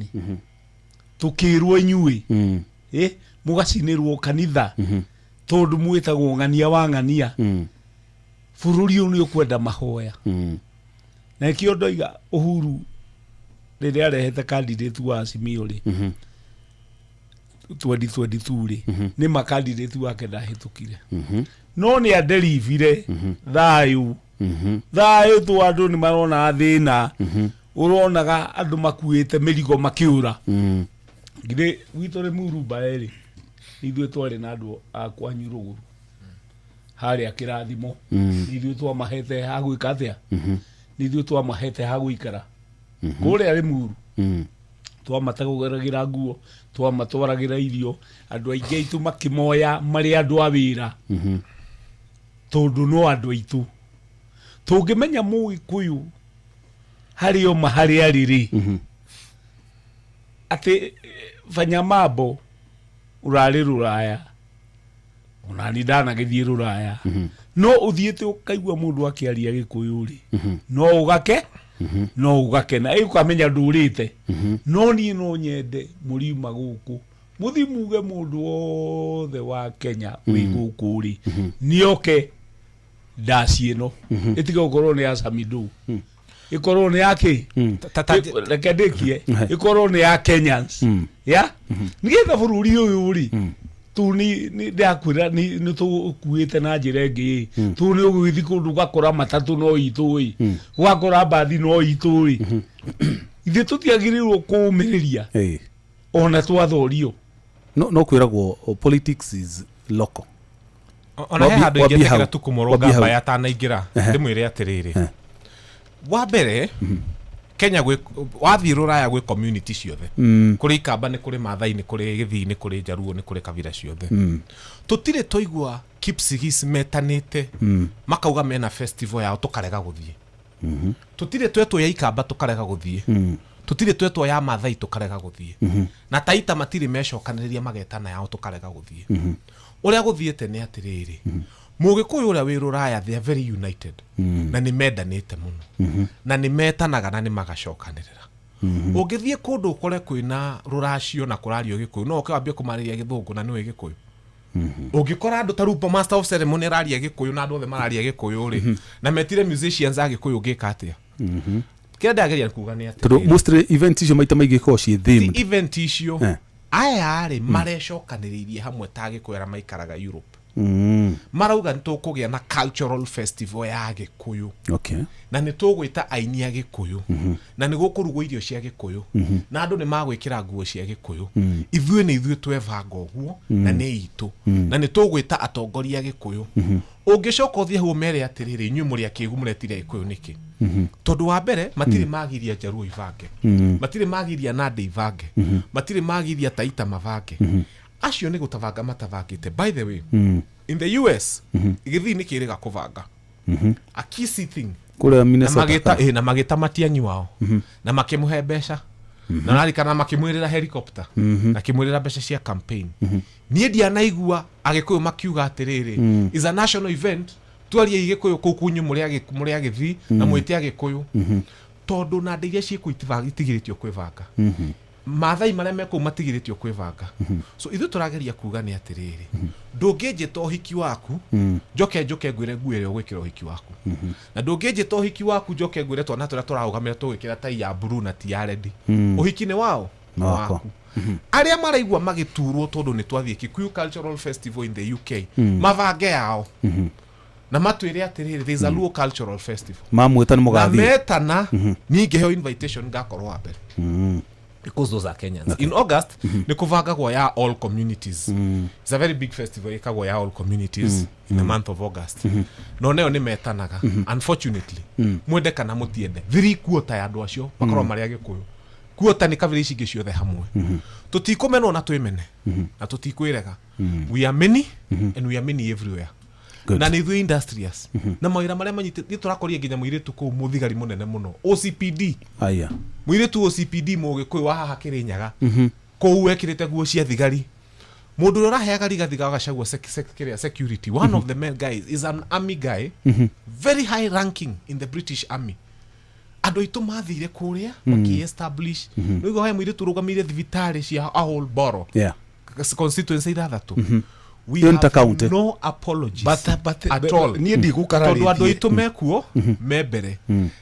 tũkĩrwo inyuĩ mũgacinĩrwo kanitha tondũ mwĩtagwo ng'ania wa ng'ania. Bũrũri ũyũ nĩ ũkwenda mahoya. Na nĩkĩo ndoiga Uhuru rĩrĩa arehete candidate wa Azimio rĩ, 2022 rĩ, nĩ ma candidate wake ndahĩtũkire, no nĩ aderivire thayũ. Thayũ tu andũ nĩ marona thĩna, ũronaga andũ makuĩte mĩrigo makĩũra. Githĩ gwitũ rĩ Murumba rĩ, ithuĩ twarĩ na andũ a kwanyu rũgũrũ harĩa kĩrathimo, ithuĩ twamahete ha gwĩka atĩa, ithuĩ twamahete ha gũikara kũrĩa Limuru, twamatagũragĩra nguo, twamatwaragĩra irio, andũ aingĩ aitũ makĩmoya marĩ andũ a wĩra, tondũ no andũ aitũ. Tũngĩmenya Mũgĩkũyũ harĩ oma harĩa arĩ rĩ, atĩ fanya mambo ũrarĩ rũraya, onani ndanagĩthiĩ rũraya, no ũthiĩte ũkaigua mũndũ akĩaria Gĩkũyũ rĩ, no ũgake, no ũgakena, ũkamenya ndũrĩte. No niĩ no nyende mũriuma gũkũ mũthi muge mũndũ wothe wa Kenya wĩ gũkũ rĩ, nĩoke ndaci ĩno ĩtige gũkorwo nĩ ya Samidoh, ĩkorwo nĩ ya kĩ, reke ndĩkie, ĩkorwo nĩ ya Kenyans, ya nĩgetha bũrũri ũyũ rĩ, tu ni ndakwĩra nĩ tũkuĩte na njĩra ĩngĩ, tu nĩ ũgũgĩthiĩ kũndũ ũgakora matatũ no itũ ĩ, ũgakora mbathi no itũ ĩ. Ithuĩ tũtiagĩrĩirwo kũũmĩrĩria ona twathorio. No kwĩragwo politics is local. Ona he handũ ingĩtĩkĩra tu kũmũrũnga mba atanaingĩra, ndĩmwĩre atĩrĩrĩ, wa mbere Kenya wathiĩ rũraya gwĩ community ciothe, kũrĩ Ikamba, nĩ kũrĩ Maathai, nĩ kũrĩ Gĩthii, nĩ kũrĩ Njaruo, nĩ kũrĩ kabira ciothe. Tũtirĩ twaigua Kipsigis metanĩte makauga mena festival yao tũkarega gũthiĩ. Tũtirĩ twetwo ya Ikamba tũkarega gũthiĩ. Tũtirĩ twetwo ya Maathai tũkarega gũthiĩ. Na Taita matirĩ mecokanĩrĩria magetana yao tũkarega gũthiĩ. Ũrĩa gũthiĩte nĩ atĩrĩrĩ, Mũgĩkũyũ ũrĩa wĩ rũraya, they are very united, na nĩ mendanĩte mũno, na nĩ metanaga na nĩ magacokanĩrĩra. Ũngĩthiĩ kũndũ ũkore kwĩna rũracio na kũrario Gĩkũyũ, no ũke wambie kũmarĩria Gĩthũngũ na nĩwe Gĩkũyũ. Ũngĩkora andũ ta Rupo Master of Ceremony araria Gĩkũyũ na andũ othe mararia Gĩkũyũ rĩ, na metire musicians a Gĩkũyũ, ũngĩka atĩa? Kĩrĩa ndageria kuga nĩ atĩrĩrĩ, tondũ mostly event icio maita maingĩ ikoragwo ciĩ themed. Event icio aya rĩ marecokanĩrĩirie hamwe ta Gĩkũyũ arĩa maikaraga Europe. Marauga nĩ tũkũgĩa na cultural festival ya Gĩkũyũ. Na nĩ tũgwĩta aini a Gĩkũyũ, na nĩ gũkũrugwo irio cia Gĩkũyũ, na andũ nĩ magwĩkĩra nguo cia Gĩkũyũ. Ithuĩ nĩ ithuĩ twebanga ũguo, na nĩ itũ, na nĩ tũgwĩta atongoria a Gĩkũyũ. Ũngĩcoka ũthiĩ hau ũmere atĩrĩrĩ, inyuĩ mũrĩ akĩgu mũretire Gĩkũyũ nĩkĩ? Tondũ wa mbere matirĩ magiria Njaruo ibange, matirĩ magiria Nandi ibange, matirĩ magiria Taita mabange. Acio nĩ gũtabanga matabangĩte. By the way, in the US gĩthii nĩ kĩrĩga kũbanga a kissy thing kũrĩa Minnesota, na magĩta Matiang'i wao, na makĩmũhe mbeca, na narikana makĩmwĩrĩra helicopter, na kĩmwĩrĩra mbeca cia campaign. Niĩ ndianaigua Agĩkũyũ makiuga atĩrĩrĩ, is a national event, twarie Gĩkũyũ kũu kunyu mũrĩ Agĩthii na mwĩte Agĩkũyũ, tondũ na ndĩ iria ciĩkũu itigĩrĩtio kwĩbanga. Maathai marĩa me kũu matigĩrĩtio kwĩbanga. So ithuĩ tũrageria kuga nĩ atĩrĩrĩ, ndũngĩnjĩta ũhiki waku njoke njoke ngwĩre nguo ĩrĩa ũgwĩkĩra ũhiki waku, na ndũngĩnjĩta ũhiki waku njoke ngwĩre twana tũrĩa tũrarũgamĩra tũgwĩkĩra tai ya blue na ti ya red. Ũhiki nĩ wao. Nĩ wakwa. Arĩa maraigua magĩturwo tondũ nĩ twathiĩ Kikuyu Cultural Festival in the UK, mabange yao na matwĩre atĩrĩrĩ, there is a Luo Cultural Festival. Mamwĩta nĩ Na mũgathiĩ. Metana niĩ ngĩheo invitation ngakorwo wa mbere, because those are Kenyans. In August nĩ kũbangagwo ya all communities. It's a very big festival ĩkagwo ya all communities in the month of August. No nayo nĩ metanaga. Unfortunately, mwende kana mũtiende, 3/4 ya andũ acio makorwo marĩ Agĩkũyũ. Quarter nĩ kabira ici ingĩ ciothe hamwe. Tũtikũmenwo na twĩmene na tũtikwĩrega. We are many and we are many everywhere. Good. Na nĩ ithuĩ industrious na mawĩra marĩa manyitĩ nĩ tũrakoria nginya mũirĩtu kũu mũthigari mũnene mũno OCPD. Aya. Mũirĩtu OCPD mũgĩkũyũ wa haha Kĩrĩnyaga kũu ekĩrĩte nguo cia thigari, mũndũ ũrĩa ũraheaga Rigathi wa Gachagua kĩrĩa security, one of the men guys is an army guy, very high ranking in the British Army. Andũ aitũ mathire kũrĩa makĩ-establish nĩguo he mũirĩtu ũrũgamĩire thibitarĩ cia a whole borough, constituency ithathatũ. We Ĩyo nĩ ta have county. no apologies But at all, niĩ ndigũkararĩtie. tondũ andũ aitũ mekuo me mbere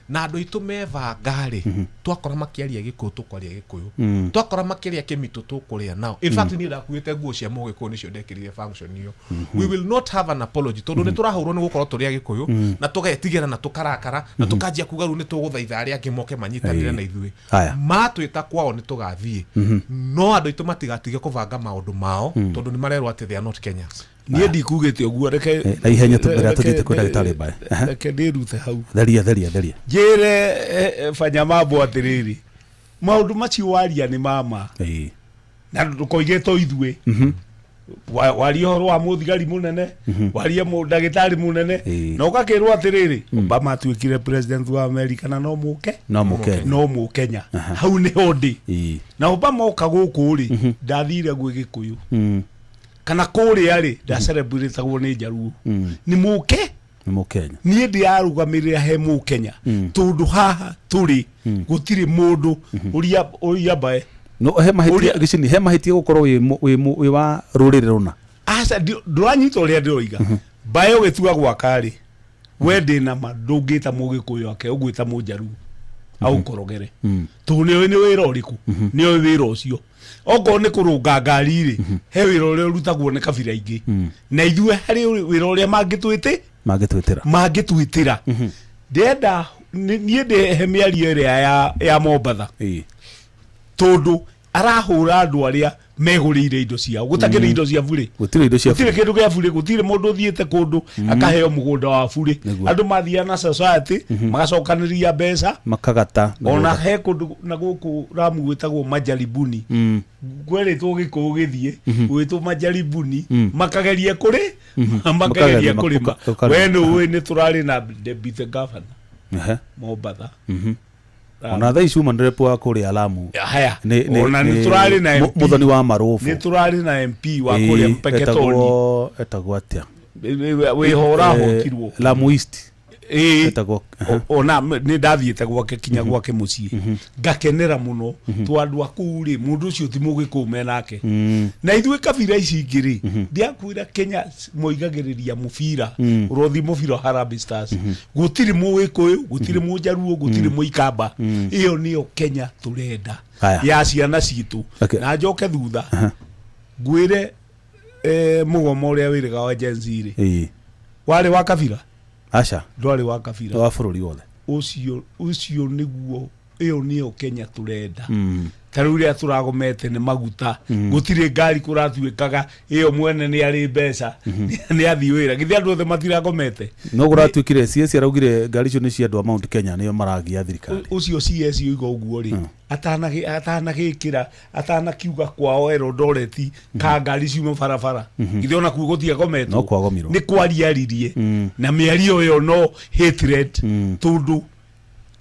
na andũ aitũ mebanga-rĩ, twakora makĩaria Gĩkũyũ tũkwaria Gĩkũyũ, twakora makĩaria Kĩmitũ tũkũrĩa nao. In fact, niĩ ndakuĩte nguo cia Mũgĩkũyũ, nĩcio ndekĩrire function ĩyo. We will not have an apology tondũ nĩ tũrahũrwo nĩ gũkorwo tũrĩ Agĩkũyũ na tũgetigĩra na tũkarakara na tũkanjia kuga rĩu nĩ tũgũthaitha arĩa angĩ moke manyitanĩre na ithuĩ. Haya. Matwĩta kwao nĩ tũgathiĩ, no andũ aitũ matigatige kũbanga maũndũ mao tondũ nĩ marerwo atĩ they are not Kenyans. Niĩ ndikugĩte ũguo, reke Na ihenya tu mbere ya tũthiĩte kwĩ ndagĩtarĩ Mbae. Reke ndĩrute hau. Theria, theria, theria. Njĩre fanya mambo atĩrĩrĩ, maũndũ macio waria nĩ mama na ndũkoige to ithuĩ. Waria ũhoro wa mũthigari mũnene, waria ndagĩtarĩ mũnene, na ũgakĩrwo atĩrĩrĩ, Obama atuĩkire president wa America na no mũke No mũkenya. No mũkenya, hau nĩho ndĩ. Na Obama oka gũkũ rĩ, ndathire gwĩ Gĩkũyũ kana kũrĩa rĩ ndacelebrĩtagwo nĩ Njaruo nĩ mũke. Nĩ mũkenya. Niĩ ndĩrarũgamĩrĩra he mũkenya tondũ haha tũrĩ gũtirĩ mũndũ ũria ũria mbae. No he mahĩtia gĩcini, he mahĩtia gũkorwo wĩ wa rũrĩrĩ rũna? Aca, ndũranyita ũrĩa ndĩroiga. Mbae ũgĩtua gwaka rĩ, we ndĩna ma ndũngĩta Mũgĩkũyũ ake, ũgwĩta Mũnjaruo aũkorogere tondũ nĩoĩ nĩ wĩra ũrĩkũ, nĩoĩ wĩra ũcio. Okorwo nĩ kũrũnga ngari rĩ, he wĩra ũrĩa ũrutagwo nĩ kabira ingĩ na ithuĩ harĩ wĩra ũrĩa mangĩtwĩtĩ mangĩtwĩtĩra. Mangĩtwĩtĩra. Ndĩrenda niĩ ndĩhe mĩario ĩrĩa ya Mombatha tondũ arahũra andũ arĩa megũrĩire indo ciao, gũtakĩrĩ indo cia burĩ. Gũtirĩ indo cia Gũtirĩ kĩndũ kĩa burĩ, gũtirĩ mũndũ ũthiĩte kũndũ akaheo mũgũnda wa burĩ. Andũ mathiaga na society magacokanĩria mbeca makagata ona mĩgũnda. He kũndũ na gũkũ Ramu gwĩtagwo Majaribuni, kwerĩtwo Gĩkũyũ gĩthiĩ gwĩtwo Majaribuni, makageria kũrĩ makageria Makageria, kũrĩma. We nĩ ũĩ nĩ tũrarĩ na deputy governor Mombatha. Ona thaa ici uma rep wa kũrĩa Lamu. Haya, ona nĩ tũrarĩ na MP. Mũthoni wa Marũbũ. Nĩ tũrarĩ na MP wa kũrĩa Mpeketoni. Etagwo atĩa? Wĩho ũrahotirwo. Lamu East. Etagwo Ona nĩ ndathiĩte gwake, kinya gwake mũciĩ, ngakenera mũno to andũ a kũu rĩ, mũndũ ũcio ti Mũgĩkũyũ menake. Na ithuĩ kabira ici ingĩ rĩ, ndiakwĩra Kenya moigagĩrĩria mũbira ũrothi, mũbira wa Harambee Stars, gũtirĩ Mũgĩkũyũ, gũtirĩ Mũnjaruo, gũtirĩ Mũikamba. Ĩyo nĩyo Kenya tũrenda Haya. ya ciana citũ. Na njoke thutha ngwĩre, mũgomo ũrĩa wĩrĩga wa Gen Z rĩ, warĩ wa kabira? Aca. Ndwarĩ wa kabira. Wa bũrũri wothe. Ũcio nĩguo, ĩyo nĩyo Kenya tũrenda. Ta rĩu rĩrĩa tũragomete nĩ maguta, gũtirĩ ngari, kũratuĩkaga ĩyo mwene nĩ arĩ mbeca, nĩ athiĩ wĩra, githĩ andũ othe matiragomete? No kũratuĩkire CS araugire ngari icio nĩ cia andũ a Mount Kenya, nĩo maragia thirikari. Ũcio CS oiga ũguo rĩ, atanagĩkĩra, atanakiuga kwao Eldoret ka ngari ciume barabara, githĩ ona kuo gũtiagometwo? No kwagomirwo. Nĩ kwariaririe na mĩario ĩyo no hatred, tondũ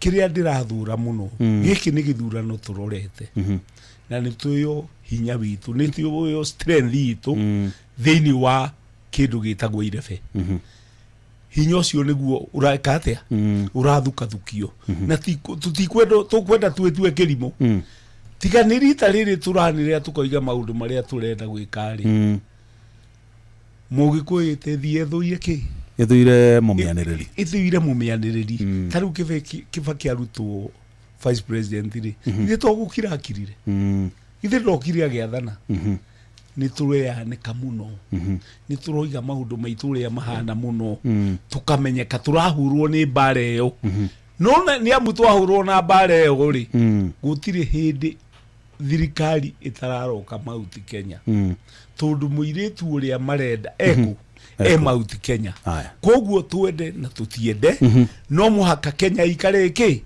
kĩrĩa ndĩrathũra mũno gĩkĩ nĩ gĩthurano tũrorete na nĩ tũyo hinya witũ, nĩ tũyo strength itũ thĩinĩ wa kĩndũ gĩtagwo irebe. Hinya ũcio nĩguo ũreka atĩa, ũrathukathukio na tũtikwenda, tũkwenda twĩtue kĩrimũ. Tiga nĩ rita rĩrĩ tũranĩrĩra tũkoiga maũndũ marĩa tũrenda gwĩka rĩ, Mũgĩkũyũ ĩthiĩ ĩthũire kĩ? Ĩthũire mũmĩanĩrĩri. Ĩthũire mũmĩanĩrĩri. Ta rĩu Kĩbaki arutwo vice president rĩ, ithuĩ to gũkira akirire. Githĩ ndokire agĩathana. Nĩ tũreanĩka mũno. Nĩ tũroiga maũndũ maitũ ũrĩa mahana mũno. Tũkamenyeka tũrahurwo nĩ mbara ĩyo. No nĩ amu twahũrwo na mbara ĩyo rĩ, gũtirĩ hĩndĩ thirikari ĩtararoka Mount Kenya. Tondũ mũirĩtu ũrĩa marenda eku e Mount Kenya. Koguo twende na tũtiende, no mũhaka Kenya ikare ĩkĩ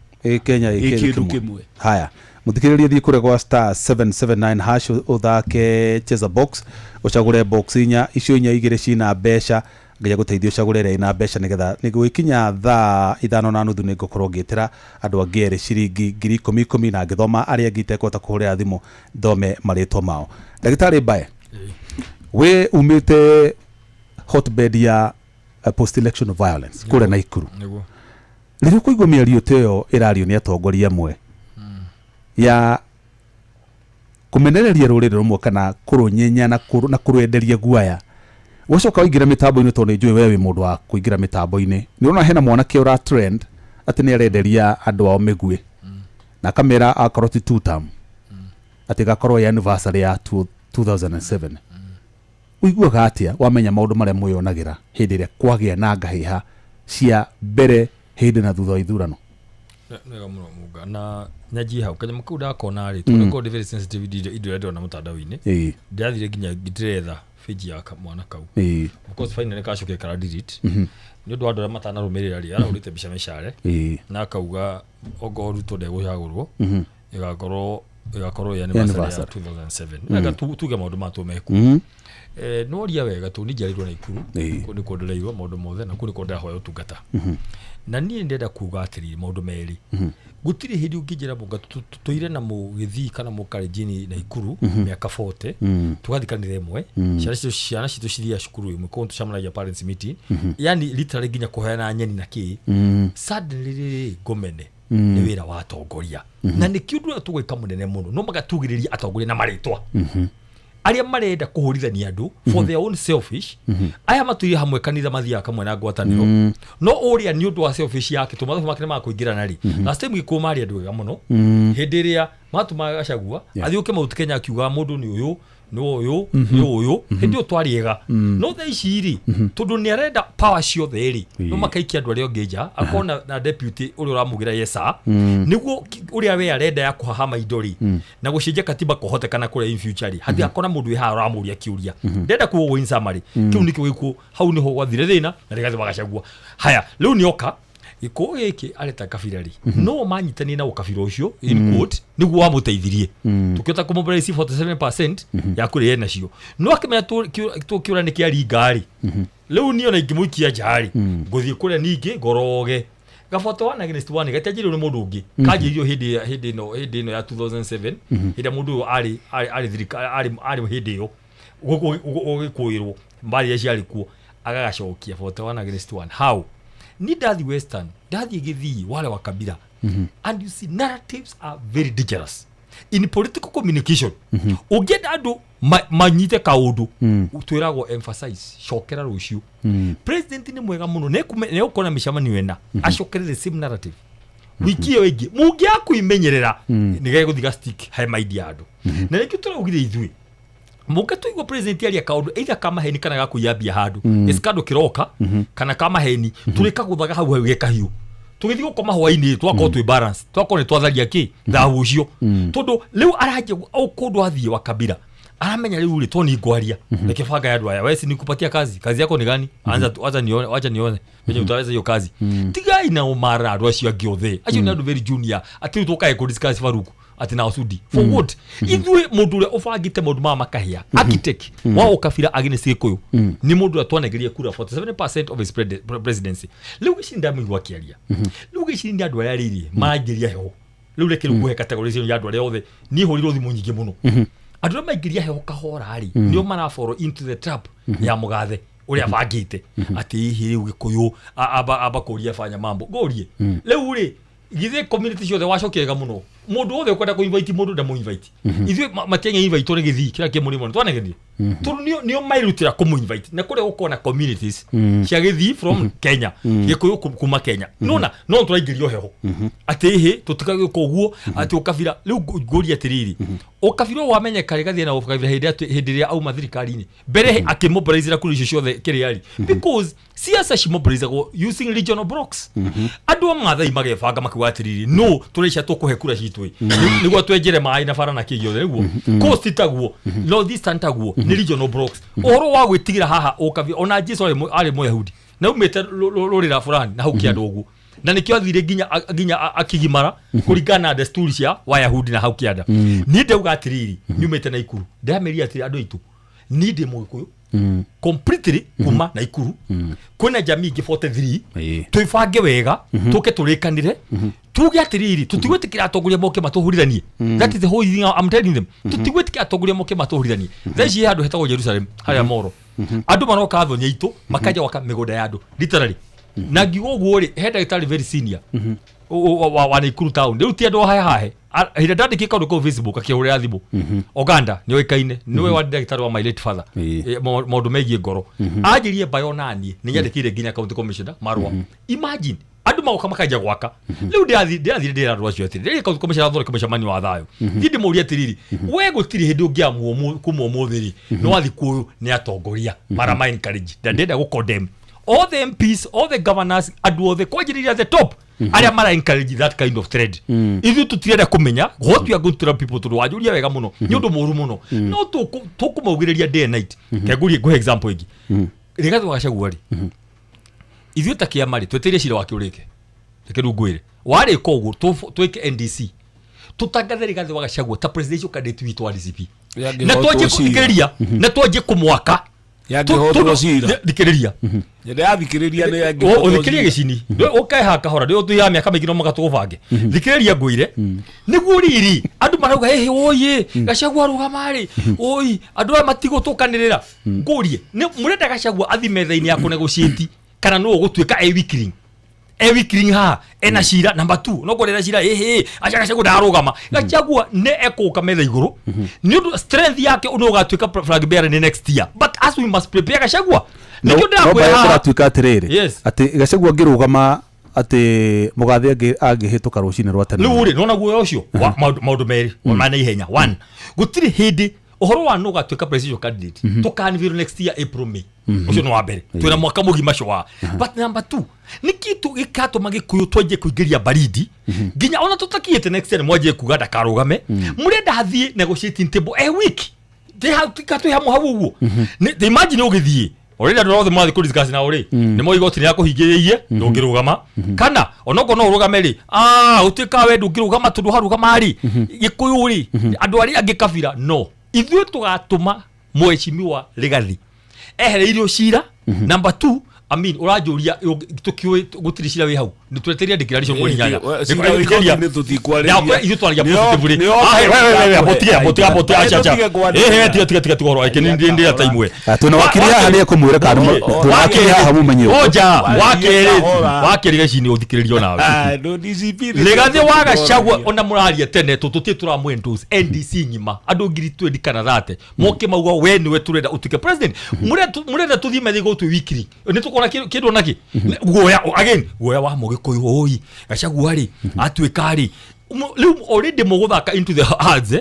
Kenya ĩ kĩndũ kĩmwe. Haya, muthikĩrĩrie thiĩ kũrĩa gwa star 779 hash ũthake cheza box, ũcagũre box inya, icio inya igĩrĩ cina mbeca, ngai agũteithie ũcagũre ĩrĩa ĩna mbeca nĩgetha nĩgũgĩkinya thaa 5:30 nĩngũkorwo ngĩtĩra andũ angĩ erĩ ciringi 10,000 10,000 na ngĩthoma arĩa angĩ itekũhota kũhũrĩra thimũ thome marĩtwa mao. Ndagĩtarĩ Mbae, we umĩte hotbed ya post election violence kũrĩa Naikuru. Rĩrĩa ũkũigua mĩario ta ĩyo ĩrario nĩ atongoria amwe ya kũmenereria rũrĩrĩ rũmwe kana kũrũnyenya na kũrwenderia guaya, wacoka waingĩra mĩtambo-inĩ tondũ nĩ njũĩ we wĩ mũndũ wa kũingĩra mĩtambo-inĩ, nĩ ũrona hena mwanake ũra trend atĩ nĩ arenderia andũ ao mĩguĩ na akamera akorwo ti two term atĩ gakorwo ya anniversary ya 2007. Ũiguaga atĩa wamenya maũndũ marĩa mwĩyonagĩra hĩndĩ ĩrĩa kwagĩa na ngahĩha cia mbere hĩndĩ na thutha wa ithurano? Nĩwega mũno Munga, na nyanjie hau kanyamũ kau ndakona rĩ, tondũ nĩkorwo ndĩ very sensitive indo iria ndĩrona mũtandao-inĩ, ndĩrathire nginya ndĩretha page ya mwana kau. Of course finally kacokire kara delete. Nĩ ũndũ wa andũ arĩa matanarũmĩrĩra rĩ, arahũrĩte mbica mĩcare na akauga ongorwo Ruto ndegũcagũrwo ĩgakorwo ya anniversary ya 2007. Reke tuge maũndũ maya tũmeku. Nĩworia wega tondũ niĩ njiarĩirwo Naikuru, kũu nĩkuo ndĩreirwo maũndũ mothe na kũu nĩkuo ndĩrahoya ũtungata. Na niĩ ndĩrenda kuga atĩrĩrĩ maũndũ merĩ. Gũtirĩ hĩndĩ ũngĩnjĩra Mũnga tũire na mũgĩthii kana mũkarenjini Naikuru mĩaka 40, tũgathiĩ kanitha ĩmwe, ciana citũ cithiaga cukuru ĩmwe, koguo tũcemanagia parents meeting, yani literally nginya kũheana nyeni na kĩ. Suddenly rĩrĩ ngomene nĩ wĩra wa atongoria. Na nĩkĩo ũndũ ũrĩa tũgwĩka mũnene mũno, no magatugĩrĩria atongoria na marĩtwa. Arĩa marenda kũhũrithania andũ for their own selfish, aya matũire hamwe kanitha mathiaga kamwe na ngwatanĩro, no ũrĩa nĩ ũndũ wa selfish yake tondũ mathabu make nĩ makũingĩrana rĩ. Last time Gĩkũyũ marĩ andũ ega mũno, hĩndĩ ĩrĩa matũmaga Gachagua athiũke Mount Kenya akiuga mũndũ nĩ ũyũ nĩ ũyũ nĩ ũyũ, hĩndĩ ĩyo twarĩ ega. No thaa ici rĩ, tondũ nĩ arenda power ciothe rĩ, no makaikia andũ arĩa angĩ nja, akorwo na deputy ũrĩa ũramugĩra yes sir, nĩguo ũrĩa we arenda ya kũhahama indo rĩ, na gũcenjia katiba kũhotekana kũrĩa in future rĩ, hatigakorwo na mũndũ wĩ haha ũramũria kĩũria. Ndenda kuga in summary, kĩu nĩkĩo gĩkuũ, hau nĩho gwathire thĩna na Rigathĩ wa Gachagua. Haya, rĩu nĩoka gĩkũyũ gĩkĩ areta kabira rĩ, no manyitanie na ũkabira ũcio in quote nĩguo wamũteithirie tũkĩhota kũmobilize 47% ya kũrĩa nacio, no akĩmenya tũkĩũra nĩ kĩaringa rĩ, rĩu niĩ ona ingĩmũikia nja rĩ, ngũthiĩ kũrĩa ningĩ ngoroge gaboto one against one gatianjĩrĩirwo nĩ mũndũ ũngĩ, kanjĩrĩirio hĩndĩ ĩno ya 2007, hĩndĩ ĩrĩa mũndũ ũyũ arĩ hĩndĩ ĩyo gũgĩkũĩrwo mbara iria ciarĩ kuo, agagacokia 41 against 1. How? Ni ndathi Western, ndathi Githii, wale wa kabila. And you see, narratives are very dangerous in political communication. Ũngĩenda andũ manyite kaũndũ, twĩragwo emphasize, cokera rũciũ. President nĩ mwega mũno, nĩegũkorwo na mĩcemanio ĩna, acokere the same narrative wiki ĩyo ĩngĩ, mũngĩaga kũimenyerera nĩgegũthiĩ ga stick he mind ya andũ. Na nĩkĩo tũraugire ithuĩ mũngĩ tũigua president aria kaũndũ either kamaheni kana gakũiya mbia handũ, ĩsikandũ kĩroka kana kamaheni, tũrĩkagũthaga hau hau gekahiũ, tũgĩthiĩ gũkoma hwaĩ-inĩ twakorwo twĩ balance, twakorwo nĩ twatharia kĩ thahu ũcio, tondũ rĩu aranjia o kũndũ athiĩ wa kabila aramenya rĩu rĩ to ni ngwaria, reke banga ya andũ aya, we si nikupatia kazi, kazi yako ni gani? Anza acha nione, acha nione venye utaweza hiyo kazi. Tigai na umara andũ acio angĩ othe, acio nĩ andũ very junior, atĩ rĩu tũkae kũ discuss Faruku atĩ na Osudi for what? Ithuĩ mũndũ ũrĩa ũbangĩte maũndũ maya makahĩa, architect wa ũkabira against Gĩkũyũ, nĩ mũndũ ũrĩa twanegerie kura 47% of his presidency. Rĩu gĩciri ndamũigua akĩaria, rĩu gĩciri nĩ andũ arĩa rĩrĩ maraingĩria heho, rĩu reke rĩu ngũhe categorization ya andũ arĩa othe, niĩ hũrirwo thimũ nyingĩ mũno, andũ arĩa maingĩria heho kahora rĩ, nĩo marafollow into the trap ya mũgathe ũrĩa bangĩte atĩ hihi rĩu Gĩkũyũ amba kũria fanya mambo ngũrie rĩu rĩ, githĩ community ciothe wacokia wega mũno Mũndũ wothe ũkwenda kũ invite mũndũ ndamũ invite. Ithuĩ matiangĩ invite nĩ gĩthii kĩrĩa kĩ mũrĩmo twanegenire tondũ nĩo mairutĩra kũmũ invite na kũrĩa gũkorwo na communities cia gĩthii from Kenya, gĩkũyũ kuma Kenya. Nona no tũraingĩrio heho atĩ ĩhĩ tũtikagĩka ũguo atĩ ũkabira. Rĩu ngũria atĩrĩrĩ, ũkabira ũyũ wamenyeka rĩgathiĩ na ũkabira hĩndĩ ĩrĩa auma thirikari-inĩ mbere akĩmobilizera kũrĩ icio ciothe kĩrĩa rĩ, because siasa cimobilizagwo using regional blocks. Andũ a Maathai magebanga makiuga atĩrĩrĩ, no tũraica tũkũhe kura citũ ĩ nĩguo twenjere maĩ na bara na kĩ gĩothe nĩguo Coast taguo, North Eastern taguo, nĩ regional blocks. Ũhoro wa gwĩtigĩra haha ũkabira, ona Jesu arĩ Mũyahudi na aumĩte rũrĩra fulani na hau kĩanda ũguo, na nĩkĩo athire nginya akĩgimara kũringana na desturi cia Wayahudi na hau kĩanda. Niĩ ndauga atĩrĩrĩ, nyumĩte Naikuru, ndĩrameria atĩrĩ andũ aitũ, niĩ ndĩ Mũgĩkũyũ completely kuma Naikuru, kwĩna jamii ingĩ 43. Twĩbange wega, tũke tũrĩkanĩre, tuge atĩrĩrĩ, tũtigwĩtĩkĩra atongoria moke matũhũrithanie. That is the whole thing I'm telling them. Tũtigwĩtĩkĩra atongoria moke matũhũrithanie. Thaa ici he handũ hetagwo Jerusalem harĩa Moro, andũ maroka thoni aitũ makanja gwaka mĩgũnda ya andũ literally. Na ngiuga ũguo rĩ, he ndagĩtarĩ very senior wa Naikuru town, rĩu ti andũ a hahe hĩndĩ ndandĩkire kaũndũ kau Facebook akĩhũrĩra thimũ. Oganda nĩoĩkaine, nĩwe wa ndagĩtarĩ wa my late father. Maũndũ megiĩ ngoro anjĩrie mbayo naniĩ nĩ nyandĩkĩire nginya county commissioner marũa. Imagine andũ magoka makanja gwaka. Rĩu ndĩrathire ndĩra andũ acio atĩrĩ, rĩrĩ county commissioner athondeke mũcemanio wa thayũ, thiĩ ndĩmũrie atĩrĩrĩ, we gũtirĩ hĩndĩ ũngĩamua kuma ũmũthĩ rĩ nĩ wathi kũyũ nĩ atongoria mara ma encourage na ndĩrenda gũ condemn all the MPs, all the governors, andũ othe kwanjĩrĩria the top arĩa mara encourage that kind of trend. Ithuĩ tũtirenda kũmenya what we are going to tell people, tondũ wanjũria wega mũno, nĩ ũndũ mũũru mũno, no tũkũmaugĩrĩria day and night. Ke ngũhe example ĩngĩ. Rigathĩ wa Gachagua rĩ, ithuĩ ta kĩama rĩ, twetereire cira wake ũrĩke. Reke rĩu ngwĩre, warĩka ũguo twĩke NDC, tũtangathe Rigathĩ wa Gachagua ta presidential candidate witũ wa DCP, na twanjie kũthikĩrĩria na twanjie kũmwaka. Yangĩhotwo cira. Thikĩrĩria. Ndĩrathikĩrĩria nĩ ũthikĩrĩrie gĩcini ũkeha kahora ndĩ ũthiaga mĩaka mĩingĩ no mũhaka tũgũbange. Thikĩrĩria ngwĩre, nĩguo riri andũ marauga ĩhĩ ũyĩ Gachagua arũgama rĩ, ũi andũ aya matigũtũkanĩrĩra. Ngũrie, mũrenda Gachagua athi metha-inĩ ya kũnegotiate kana nũ ũgũtuĩka e weakling, e weakling haha ena cira number 2 no ngorera cira ĩhĩ aca Gachagua ndarũgama. Gachagua nĩ ekũka metha igũrũ nĩ ũndũ strength yake ũndũ ũgatuĩka flag bearer nĩ next year, but as we must prepare Gachagua nĩkĩo ndĩrakwĩra haha. Kũratuĩka atĩrĩrĩ, atĩ Gachagua angĩrũgama atĩ mũgathe angĩhĩtũka rũcinĩ rwa tene. Rĩu rĩ, nona guoya ũcio maũndũ merĩ ma na ihenya. One, gũtirĩ hĩndĩ ũhoro wa nũ ũgatuĩka presidential candidate tũkanivĩrwo next year April May, ũcio nĩ wa mbere, twĩna mwaka mũgima cwa. But number 2, nĩ kĩtũ gĩkatũma gĩkũyũ twanjie kũingĩria baridi nginya ona tũtakinyĩte next year mwanjie kuga ndakarũgame, mũrenda athiĩ negotiating table a week twĩ hamwe hau ũguo. Imagine ũgĩthiĩ already andũ othe marathiĩ kũdiscuss nao rĩ, nĩ moĩ igoti nĩ akũhingĩrĩirie ndũngĩrũgama, kana onokorwo no ũrũgame rĩ, ũtuĩkaga we ndũngĩrũgama tondũ harũgama rĩ gĩkũyũ rĩ, andũ arĩa angĩ kabira no ithuĩ tũgatũma mheshimiwa Rigathi ehereirio cira. Number 2, I mean, ũranjũria tũkiũĩ gũtirĩ cira wĩ hau, nĩ twetereire declaration mweri inyanya. Cira wĩ igoti-inĩ tũtikwarĩria. Ithuĩ twaragia positively. Tiga, tiga, acha, acha. Tiga, tiga, tiga, tiga ũhoro, nĩ ndĩ ata imwe. Twĩna wakiri haha nĩ ekũmwĩra kana twĩna wakiri haha mũmenye ũguo. Oja, wakerĩ gĩcinĩ ũthikĩrĩrio nawe. DCP Rigathĩ wa Gachagua ona mũraria tene tũtũtirĩ tũramũ endorse NDC ng'ima andũ ngiri 20 kana 30 moke mauga we nĩwe tũrenda ũtuĩke president. Mũrenda tũthiĩ metha igũrũ twĩ weekly nĩ tũkona kĩndũ nakĩ guoya again guoya wa mũgĩkũyũ oi Gachagua rĩ atuĩka rĩ rĩu already mũgũthaka into the hands,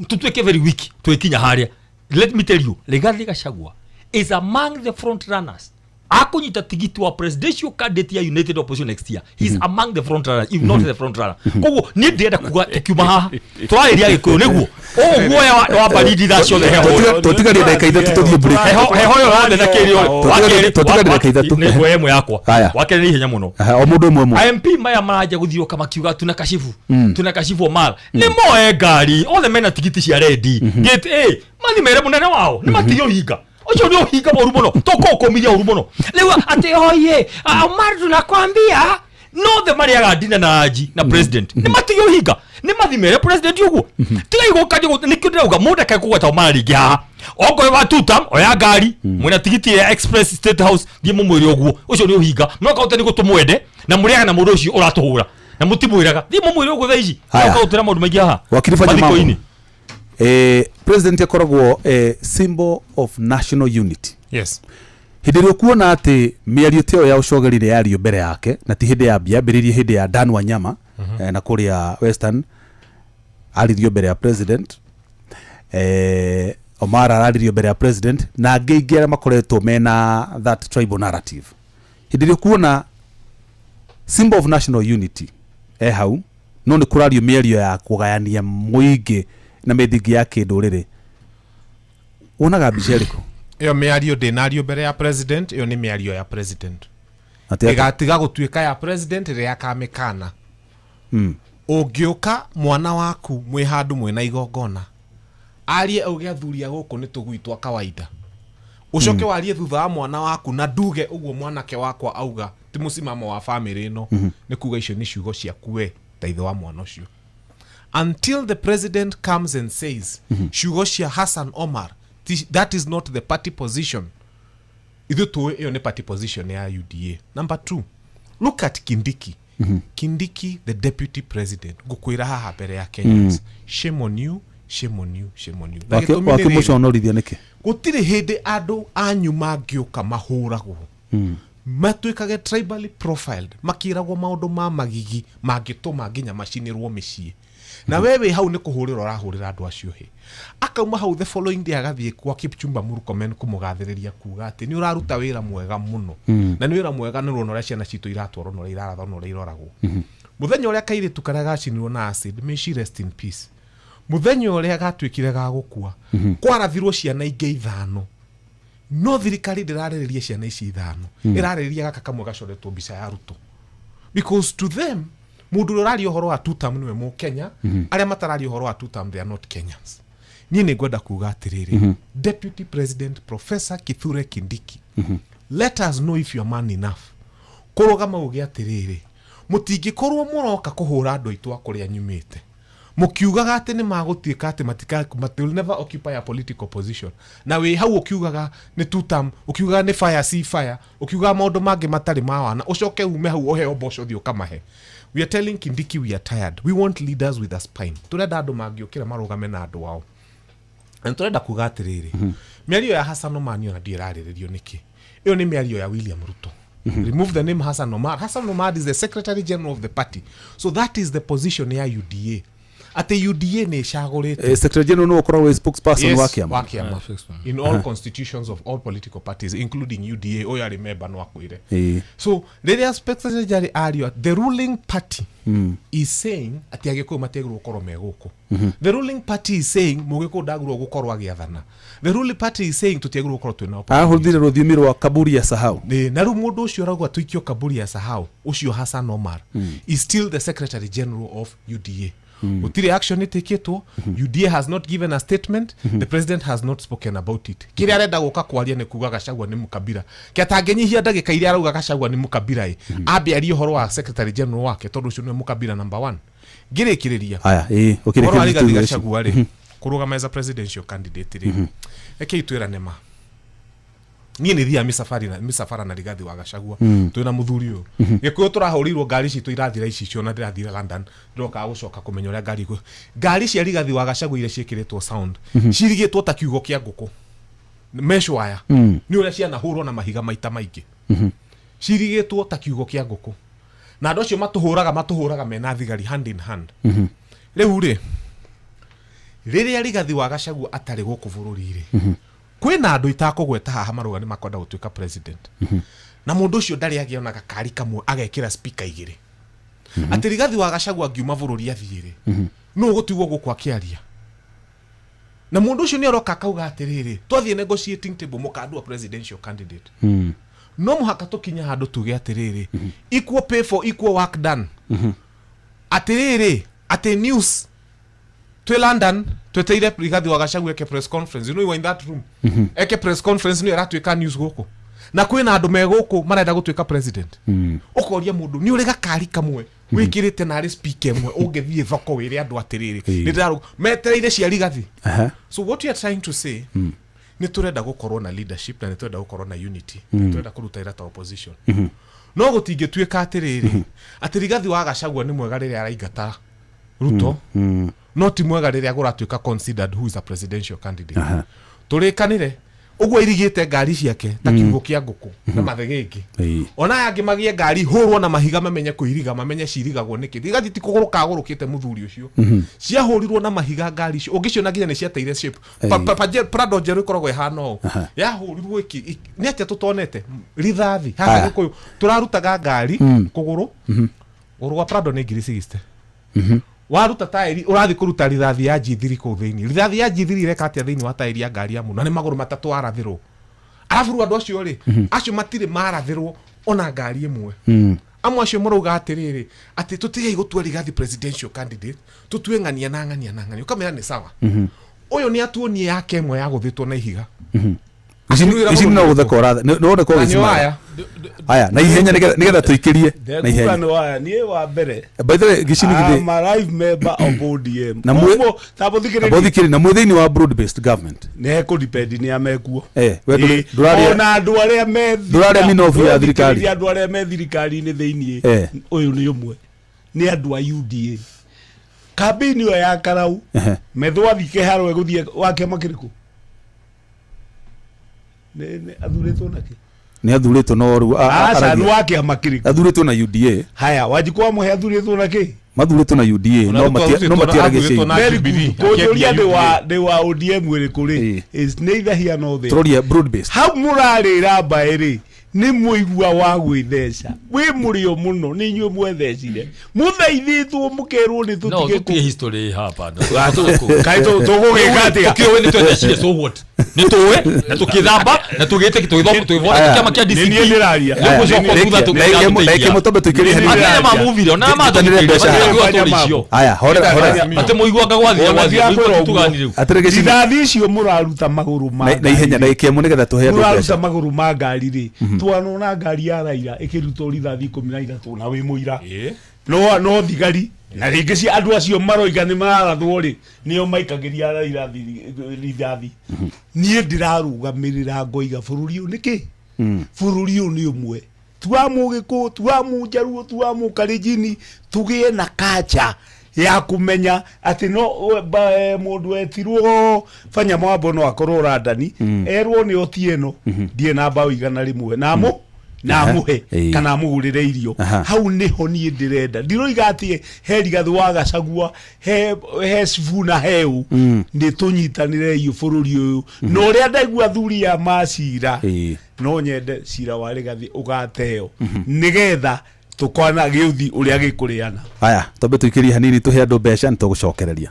tũtuĩke very weak twĩkinya harĩa. Let me tell you, Rigathĩ Gachagua is among the front runners akunyita tigiti wa presidential candidate ya United Opposition next year. He is among the front runners, if not the front runner. Koguo niĩ ndĩrenda kuga tukiuma haha tũrarĩria gĩkũyũ nĩguo ũũ guoya wa baridi thaa ciothe heho. Tũtigarie ndagĩka ithatũ tũthiĩ break. Heho ĩyo yothe na kĩrĩ Tũtigarie ndagĩka ithatũ. Nĩ nguoya ĩmwe yakwa. Haya. Wakerĩ nĩ ihenya mũno. Aha, o mũndũ ũmwe ũmwe. MP maya maranja gũthiũka makiuga tuna kashifu, tuna kashifu Omar nĩ moe ngari othe mena tigiti cia rendi gate A mathi mere mũnene wao nĩ matige ũhinga ũcio nĩ ũhinga mũru mũno tũkũkũmithia ũru mũno rĩu atĩ oye Omar tunakwambia nothe marĩaga ndina na anji na president nĩ matige ũhinga nĩ mathi mere president ũguo tiga igũka nĩkĩo ndĩrauga mũndũ akae kũgweta Omar rĩngĩ haha okorwo wa tuta oya ngari mwĩna tigiti ya express State House thiĩ mũmwĩre ũguo ũcio nĩ ũhinga no kaũte nĩguo tũmwende na mũrĩaga na mũndũ ũcio ũratũhũra. Na mũtimwĩraga. Thiĩ mũmwĩre ũguo thaa ici. Haya. Ũka gũtwĩra maũndũ maingĩ haha. Wakiri fanya mambo. Mathiko-inĩ. President akoragwo symbol of national unity. Yes. Hĩndĩ ĩrĩa ũkuona atĩ mĩario ta ĩyo ya ũcogeri nĩ yario mbere yake, na ti hĩndĩ ya yambĩrĩirie hĩndĩ ya Dan Wanyama, na kũrĩa Western aririo mbere ya president, Omar araririo mbere ya president, na angĩ aingĩ arĩa makoretwo mena that tribal narrative. Hĩndĩ ĩrĩa ũkuona symbol of national unity hau, no nĩ kũrario mĩario ya kũgayania mũingĩ na mĩthingi ya kĩndũrĩrĩ, wonaga mbica ĩrĩkũ? Ĩyo mĩario ndĩnario mbere ya president, ĩyo nĩ mĩario ya president. Atĩ atĩ? Ĩgatiga gũtuĩka ya president rĩrĩa akamĩkana. Ũngĩũka mwana waku mwĩ handũ mwĩna igongona, arie auge athuri a gũkũ nĩ tũgui twa kawaida, ũcoke warie thutha wa mwana waku na nduge ũguo mwanake wakwa auga ti mũcimamo wa famĩlĩ ĩno, nĩ kuga icio nĩ ciugo ciaku we ta ithe wa mwana ũcio. Until the president comes and says ciugo cia Hassan Omar, that is not the party position, ithuĩ tũĩ ĩyo nĩ party position ya UDA. Number 2, look at Kindiki. Kindiki, the deputy president, ngũkwĩra haha mbere ya Kenyans, shame on you, shame on you, shame on you. Na gĩtũmi nĩ rĩrĩ, Wakĩmũconorithia nĩkĩ? Gũtirĩ hĩndĩ andũ anyu mangĩũka mahũragwo, matuĩkage tribally profiled, makĩragwo maũndũ ma magigi mangĩtũma nginya macinĩrwo mĩciĩ, na we wĩ hau nĩ kũhũrĩra ũrahũrĩra andũ acio hĩ. Akauma hau the following day agathiĩ kwa Kipchumba Murkomen kũmũgathĩrĩria kuga atĩ nĩ ũraruta wĩra mwega mũno, na nĩ wĩra mwega nĩ ũrona ũrĩa ciana citũ iratwarwo na ũrĩa irarathwo na ũrĩa iroragwo. Mũthenya ũrĩa kairĩtu karĩa gacinirwo na acid, may she rest in peace, mũthenya ũrĩa gatuĩkire ga gũkua, kwarathirwo ciana ingĩ ithano, no thirikari ndĩrarĩrĩria ciana ici ithano, ĩrarĩrĩria gaka kamwe gacoretwo mbica ya Ruto, because to them mũndũ ũrĩa ũraria ũhoro wa two term nĩwe mũkenya, arĩa matararia ũhoro wa two term they are not Kenyans. Niĩ nĩ ngwenda kuga atĩrĩrĩ, Deputy President Professor Kithure Kindiki, let us know if you are man enough kũrũgama uge atĩrĩrĩ, mũtingĩkorwo mũroka kũhũra andũ aitũ a kũrĩa nyumĩte mũkiugaga atĩ nĩ magũtuĩka atĩ matika, they will never occupy a political position, na wĩ hau ũkiugaga nĩ two term, ũkiugaga nĩ fire see fire, ũkiugaga maũndũ mangĩ matarĩ ma wana, ũcoke ume hau ũheo mboco ũthiĩ ũkamahe. We are telling Kindiki we are tired. We want leaders with a spine. Tũrenda andũ mangĩũkĩra marũgame na andũ ao. Na tũrenda kuga atĩrĩrĩ, mĩario ya Hassan Omar niĩ ona ndiĩ ĩrarĩrĩrio nĩkĩ. Ĩyo nĩ mĩario ya William Ruto. Remove the name Hassan Omar. Hassan Omar is the secretary general of the party. So that is the position ya UDA. Atĩ UDA nĩ ĩcagũrĩte. Secretary general nĩwe ũkoragwo wĩ spokesperson Yes, wa kĩama. wa kĩama. In all constitutions of all political parties including UDA, ũyũ arĩ member no akwĩre. So rĩrĩa secretary general ario, the ruling party is saying atĩ Agĩkũyũ matiagĩrĩirwo gũkorwo me gũkũ. The ruling party is saying Mũgĩkũyũ ndagĩrĩirwo gũkorwo agĩathana. The ruling party is saying tũtiagĩrĩirwo gũkorwo twĩna opposition. Ahũthĩre rũthiomi rwa kaburi ya sahau. Nĩ, na rĩu mũndũ ũcio arauga tũikio kaburi ya sahau, ũcio Hassan Omar is still the secretary general of UDA. Gũtirĩ action ĩtĩkĩtwo. UDA has not given a statement. The president has not spoken about it. Kĩrĩa arenda gũka kwaria nĩ kuga Gachagua nĩ mũkabira. Kĩa atangĩnyihia ndagĩka iria arauga Gachagua nĩ mũkabira ĩ, ambe arie ũhoro wa secretary general wake, tondũ ũcio nĩwe mũkabira number 1. Ngĩrĩkĩrĩria. Haya, ĩ, ũkĩrĩkĩrĩria Ũhoro wa Rigathi tũigue ici. Gachagua rĩ, kũrũgama as a presidential candidate rĩ, rekei twĩrane ma. Niĩ nĩ thiaga mĩcabara na Rigathi wa Gachagua. Twĩna mũthuri ũyũ. Gĩkũyũ tũrahũrĩirwo ngari citũ irathira ici cio na ndĩrathire London. Ndĩrokaga gũcoka kũmenya ũrĩa ngari igũ-, ngari cia Rigathi wa Gachagua iria ciĩkĩrĩtwo sound, cirigĩtwo ta kiugo kĩa ngũkũ. Mesh wire. Nĩ ũrĩa cianahũrwo na mahiga maita maingĩ. Cirigĩtwo ta kiugo kĩa ngũkũ. Na andũ acio matũhũraga mena thigari hand in hand. Rĩu rĩ, rĩrĩa Rigathi wa Gachagua atarĩ gũkũ bũrũri-rĩ, kwĩna andũ itakũgweta haha marauga nĩ makwenda gũtuĩka president. Na mũndũ ũcio ndarĩ agĩa ona gakari kamwe agekĩra speaker igĩrĩ. Atĩ Rigathi wa Gachagua angiuma bũrũri athiĩ rĩ, nũ ũgũtigwo gũkũ akĩaria? Na mũndũ ũcio nĩ aroka akauga atĩrĩrĩ, twathiĩ negotiating table mũkandua presidential candidate. No mũhaka tũkinye handũ tuge atĩrĩrĩ, equal pay for equal work done. Atĩrĩrĩ, atĩ news twĩ London tweteire Rigathi wa Gachagua eke press conference. You know you were in that room. Eke press conference nĩ ĩratuĩka news gũkũ. Na kwĩna andũ me gũkũ marenda gũtuĩka president. Ũkoria mũndũ, nĩ ũrĩ gakari kamwe wĩkĩrĩte narĩ speaker ĩmwe ũngĩthiĩ thoko wĩre andũ atĩrĩrĩ, nĩ ndĩrarũ-, metereire cia Rigathi. So what we are trying to say, nĩ tũrenda gũkorwo na leadership na nĩ tũrenda gũkorwo na unity. Nĩ tũrenda kũruta wĩra ta opposition. No gũtingĩtuĩka atĩrĩrĩ, atĩ Rigathi wa Gachagua nĩ mwega rĩrĩa araingata Ruto, no ti mwega rĩrĩa kũratuĩka considered who is a presidential candidate. Tũrĩkanĩre ũguo irigĩte ngari ciake ta kiugũ kĩa ngũkũ na mathegenge. Ona aya angĩ magĩe ngari hũrwo na mahiga mamenye kũiriga, mamenye cirigagwo nĩkĩ. Rigathi ti kũgũrũ kagũrũkĩte mũthuri ũcio, ciahũrirwo na mahiga ngari icio ũngĩciona nginya nĩ ciateire shape. Prado njerũ ĩkoragwo ĩhana ũũ, yahũrirwo ĩkĩ nĩ atĩa tũtonete rithathi haha Gĩkũyũ tũrarutaga ngari kũgũrũ gũrũ gwa Prado nĩ ngiri 60. Waruta taĩri ũrathiĩ kũruta rithathi ya G3 kũu thĩinĩ. Rithathi ya G3 ĩreka atĩa thĩinĩ wa taĩri ya ngari ya mũndũ? Na nĩ magũrũ matatũ warathĩrwo. Arabu rĩu andũ acio rĩ, acio matirĩ marathĩrwo ona ngari ĩmwe. Amwe acio marauga atĩrĩrĩ, atĩ tũtigei gũtua Rigathi presidential candidate, tũtue ng'ania na ng'ania na ng'ania. Ũkamera nĩ sawa. Ũyũ nĩ atuonie yake ĩmwe ya gũthĩtwo na ihiga. Ici no gũtheka ũrathe nĩ woneka ũgĩcimara. Aya, na ihenya nĩgetha tũikĩrie na ihenya. Nĩ waya, niĩ wa mbere. By the way, Gicini githĩ I'm a live member of ODM. Na mwĩ na mwĩ thĩinĩ wa broad based government. Nĩ hekũ depend nĩ amekuo. We ndũraria ona andũ arĩa me ndũraria minofu ya thirikari. Andũ arĩa me thirikari-inĩ thĩinĩ ũyũ nĩ ũmwe. Nĩ andũ a UDA. Kambĩini ĩyo ya Karau methwathi kĩharo ĩgũthiĩ wa kĩama kĩrĩkũ? Nĩ athurĩtwo nakĩ? Nĩ athurĩtwo no rĩu aca nĩ wa kĩama kĩrĩkũ? Athurĩtwo na UDA. Haya, Wanjikũ wa Mũhe athurĩtwo nakĩ? Mathurĩtwo na UDA no matiaragia ciĩ. Kũnjũria ndĩ wa ODM ĩrĩkũ rĩ, is neither here nor there. Tũroria broad based. Hau mũrarĩra mbaĩ rĩ, nĩ mũigua wa gwĩtheca. Wĩ mũrĩo mũno, nĩ inyuĩ mwethecire. Mũthaithĩtwo mũkerwo nĩ tũtige No, tũtige history hapa. Kaĩ tũgũgĩka atĩa? Tũkĩũĩ nĩ twethecire, so what? Nĩ tũĩ na tũkĩthamba na tũgĩte tũgĩthondeka kĩama kĩa DCP. Nĩ niĩ ndĩraria. Ndagĩka ĩmwe twambe tũikĩrie hanini. Akenya mamuvire, ona matũthikĩrĩria. Aya, hora hora. Atĩ mũiguanga gwathira gwathira, mũigua tũgani rĩu. Atĩrĩ Gicini. Rithathi icio mũraruta magũrũ ma na ihenya ndagĩka ĩmwe nĩgetha tũhe andũ mbeca. Mũraruta magũrũ ma ngari rĩ, twanona ngari ya Raila ĩkĩrutwo rithathi 13 na wĩ mũira. No thigari na rĩngĩ cia andũ acio maroiga nĩ mararathwo rĩ, nĩo maikagĩria Raila rithathi. Niĩ ndĩrarũgamĩrĩra ngoiga bũrũri ũyũ nĩkĩ? Bũrũri ũyũ nĩ ũmwe. Tuwa Mũgĩkũyũ, tuwa Mũnjaruo, tuwa Mũkalenjini, tũgĩe na kacha ya kũmenya atĩ no mũndũ etirwo Fanya Mwambo no akorwo London, erwo nĩ Otieno, ndiĩ na mbaũ 100 na na muhe kana mugurire irio. Hau niho niĩ ndĩrenda. Ndiroiga atĩ he Rigathi wa Gachagua, he Sifuna, he ũ, nĩ tũnyitanĩre iyo bũrũri ũyũ. Na ũrĩa ndaigua athuri ya macira, no nyende cira wa Rigathi ũgateo nĩgetha tũkona gĩũthi ũrĩa gĩkũrĩana. Aya, twambe tũikĩrie hanini tũhe andũ mbeca nĩ tũgũcokereria.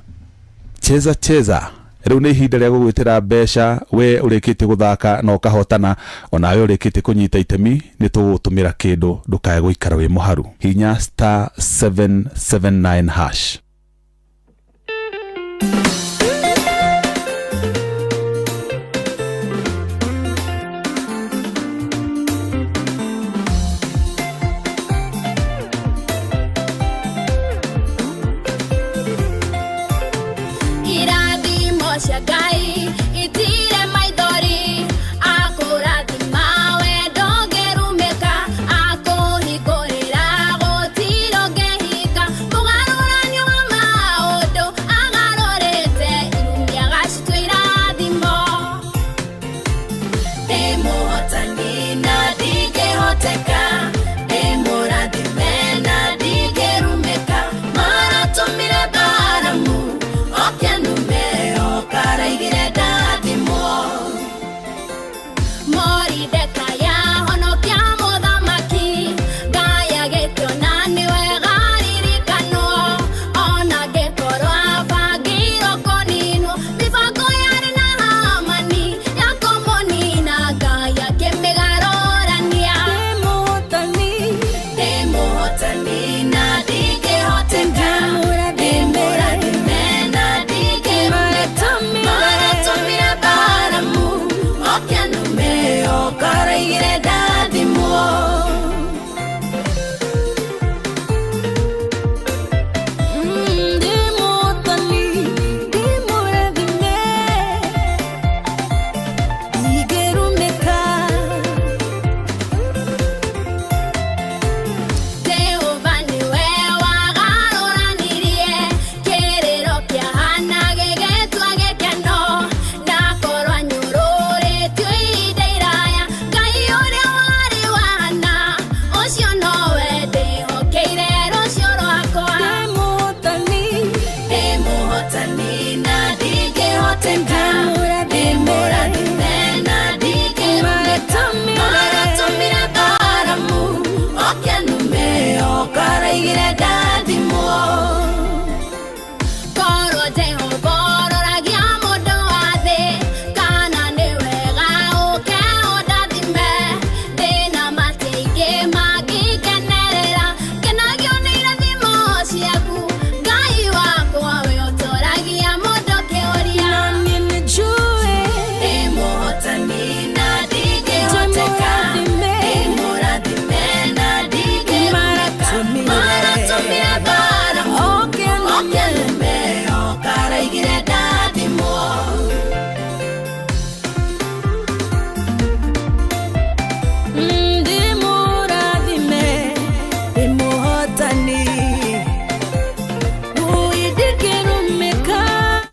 Cheza cheza. Rĩu nĩ ihinda rĩa gũgwĩtĩra mbeca, we ũrĩkĩtie gũthaka na ũkahotana, onawe ũrĩkĩtie kũnyita itemi, nĩ tũgũtũmĩra kĩndũ ndũkae gũikara wĩ mũharu. Hinya star 779 hash.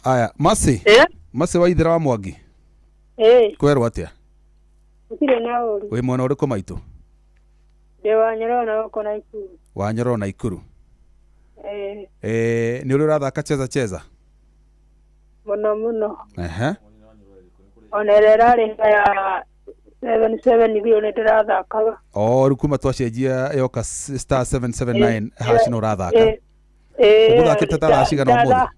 Aya, Masi. Masi wa ithira wa Mwangi. Kwerwo atia? Gũtirĩ na ũru. Wĩ mwena ũrĩkũ maitũ? Ndĩ wa Nyororo na gũkũ Naikuru. Wa Nyororo Naikuru. Nĩ ũrĩ ũrathaka cheza cheza? Mũno mũno. Ehe. Ona ĩrĩa ĩrarĩ ya 77 biũ nĩ ndĩrathakaga. O rĩu kuma twacenjia yoka star 779 hash no ũrathaka. Ũgũthakĩte ta thaa cigana ũmũthĩ?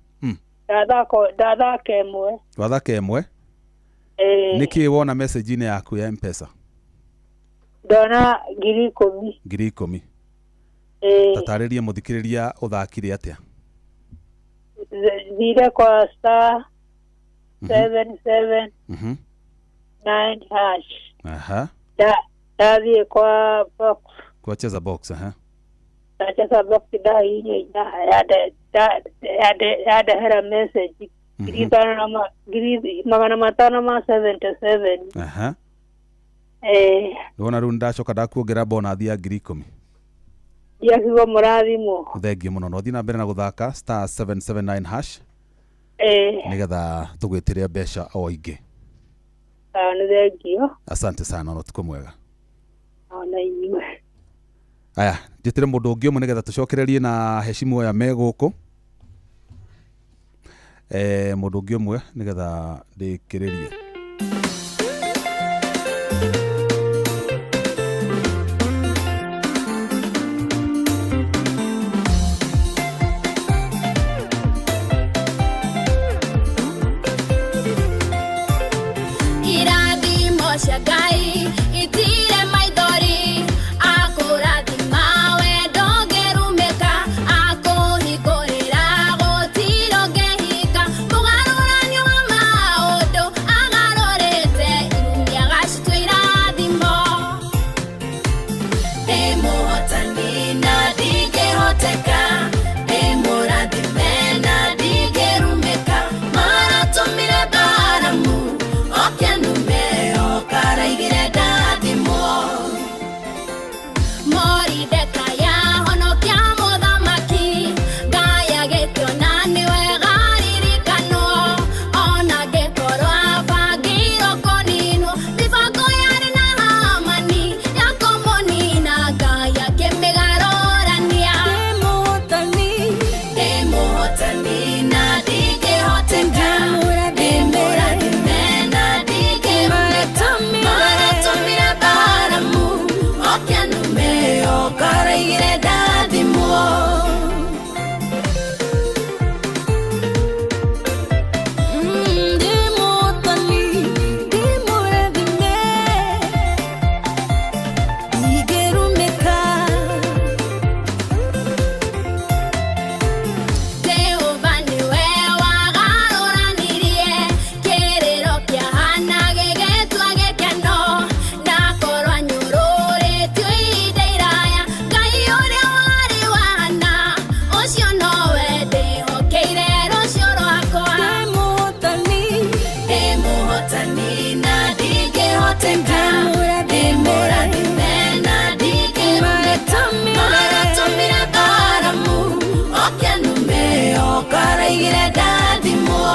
Ndathaka ĩmwe. Wathaka ĩmwe? Nĩkĩ wona message-inĩ yaku ya M-Pesa? Ndona 10,000. 10,000. Tatarĩrie mũthikĩrĩria ũthakire atĩa? Thire kwa star 77 9 hash. Aha. Ndathiĩ kwa box. Kwa cheza box, aha. Ndacheza box ndahihinya yandehera message 5,577. Aha. Nĩwona rĩu ndacoka ndakuongerera bonathi ya 10,000. Ndiakiuga mũrathimwo. Thengiũ mũno. No thiĩ na mbere na gũthaka star 779 hash. Nĩgetha tũgwĩtĩre mbeca o ingĩ. Nĩ thengiũ. Asante sana na ũtukũ mwega. Ona inyuĩ. Aya, njĩtĩre mũndũ ũngĩ ũmwe nĩgetha tũcokererie na heshimu aya me gũkũ. Mũndũ ũngĩ ũmwe nĩgetha ndĩkĩrĩrie. Irathimo cia Ngai itire maithori akũrathima we ndũngĩrumĩka akũhingũrĩra gũtirĩ ũngĩhinga mũgarũranio wa maũndũ agarũrĩte irumi agacitua irathimo. Ndĩ mũhotani na ndingĩhoteka, ndĩ mũrathime na ndingĩrumĩka, maratũmire Balamu oke nume okaraigire ndathimwo. Moridekai ahonokia mũthamaki, Ngai agĩkĩona nĩ wega aririkanwo, ona angĩkorwo abangĩirwo kũninwo, mĩbango yarĩ na Hamani ya kũmũnina, Ngai akĩmĩgarũrania. Ndĩ mũhotani na ndingĩhoteka, ndĩ mũrathime na ndingĩrumĩka, maratũmire Balamu oke nume okaraigire ndathimwo. Ndĩ mũhotani, ndĩ mũrathime, ndingĩrumĩka. Jehova nĩwe wagarũranirie kĩrĩro kĩa Hana gĩgĩtua gĩkeno, ndakorwo anyũrũrĩtio ihinda iraya, Ngai ũrĩa warĩ wa Hana ũcio nowe ndĩhokeire rũciũ rwakwa. Ndĩ mũhotani na ndingĩhoteka, ndĩ mũrathime na ndingĩrumĩka, maratũmire Balamu oke nume okaraigire ndathimwo.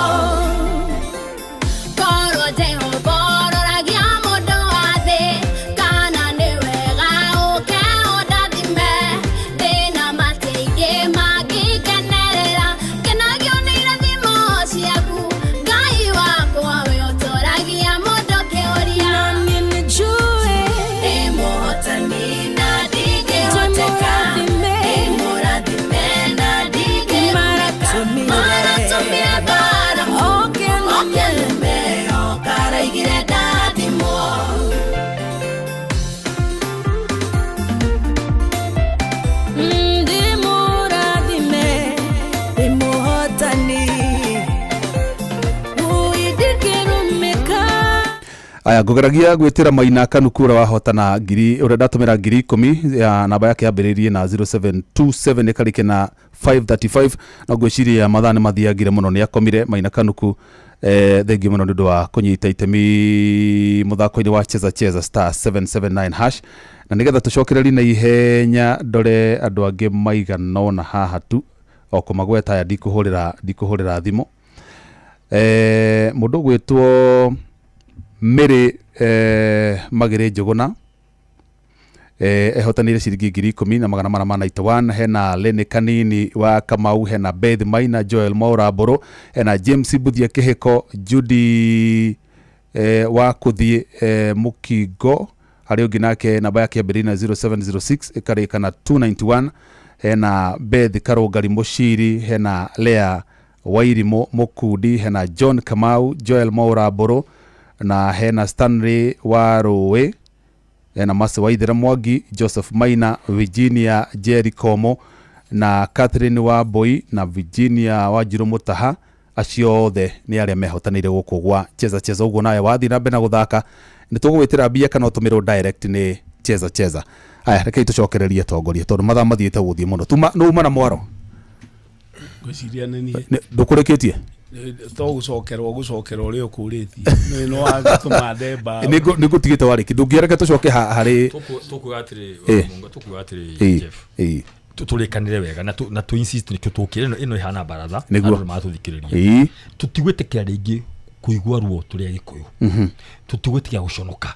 Korwo Jehova ũroragia mũndũ wa thĩ, kana nĩ wega ũke ũndathime, ndĩna matĩ aingĩ mangĩngenerera, ngenagio nĩ irathimo ciaku, Ngai wakwa we ũtũragia mũndũ kĩũria. Ndĩ mũhotani na ndingĩhoteka, ndĩ mũrathime na ndingĩrumĩka, maratũmire Balamu oke nume okaraigire ndathimwo. Ndĩ mũrathime, ndĩ mũhotani, ũi ndingĩrumĩka. Aya, ngũgeragia gwĩtĩra Maina Kanuku ũrĩa wahotana ngiri ũrĩa ndatũmĩra 10,000 ya namba yake yambĩrĩirie na 0727 ĩkarĩkia na 535 no ngwĩciria mathaa nĩ mathiangire mũno nĩ akomire. Maina Kanuku, thengiũ mũno nĩ ũndũ wa kũnyita itemi mũthako-inĩ wa cheza cheza star 779 hash. Na nĩgetha tũcokererie na ihenya ndore andũ angĩ maigana ũna haha tu o kũmagweta aya ndikũhũrĩra thimũ. Mũndũ ũgwĩtwo Mary Magĩrĩ Njũgũna ehotanire ciringi 10,491. Hena Lene Kanini wa Kamau, hena Beth Maina, Joel Mwaura Mbũrũ, hena James Buthia Kĩhĩko, Judy wa kũthiĩ Mũkingo, harĩ ũngĩ nake namba yake yambĩrĩirie na 0706 ĩkarĩka na 291. Hena Beth Karũngari Mũciri, hena Lea Wairimũ Mũkundi, hena John Kamau, Joel Mwaura Mbũrũ, na hena Stanley wa Rũĩ, hena Mercy Waithera Mwangi, Joseph Maina, Virginia Jerry Komo, na Catherine Wambui, na Virginia Wanjiru Mutaha. Acio othe nĩ arĩa mehotanĩire gũkũ gwa Cheza Cheza. Ũguo nawe wathiĩ na mbere na gũthaka nĩ tũgũgwĩtĩra mbia kana ũtũmĩrwo direct nĩ Cheza Cheza. Aya, rekei tũcokererie tongoria tondũ mathaa mathiĩte gũthiĩ mũno. Tuma nĩ uma na mwaro Ngwĩciria nĩ niĩ. Ndũkũrĩkĩtie? To gũcokerwo gũcokera ũrĩa ũkũrĩtie nĩ no wagĩtũma ndemba. Nĩ ngũtigĩte warĩki ndũngĩreke tũcoke harĩ Tũkuga atĩrĩ Munga, tũkuga atĩrĩ Jeff, tũrĩkanĩre wega na tũ insist nĩkĩo tũkĩre ĩno ĩhana baratha Nĩguo. andũ maratũthikĩrĩria. Tũtigwĩtĩkĩra rĩngĩ kũigua ruo tũrĩ Agĩkũyũ, tũtigwĩtĩkĩra gũconoka.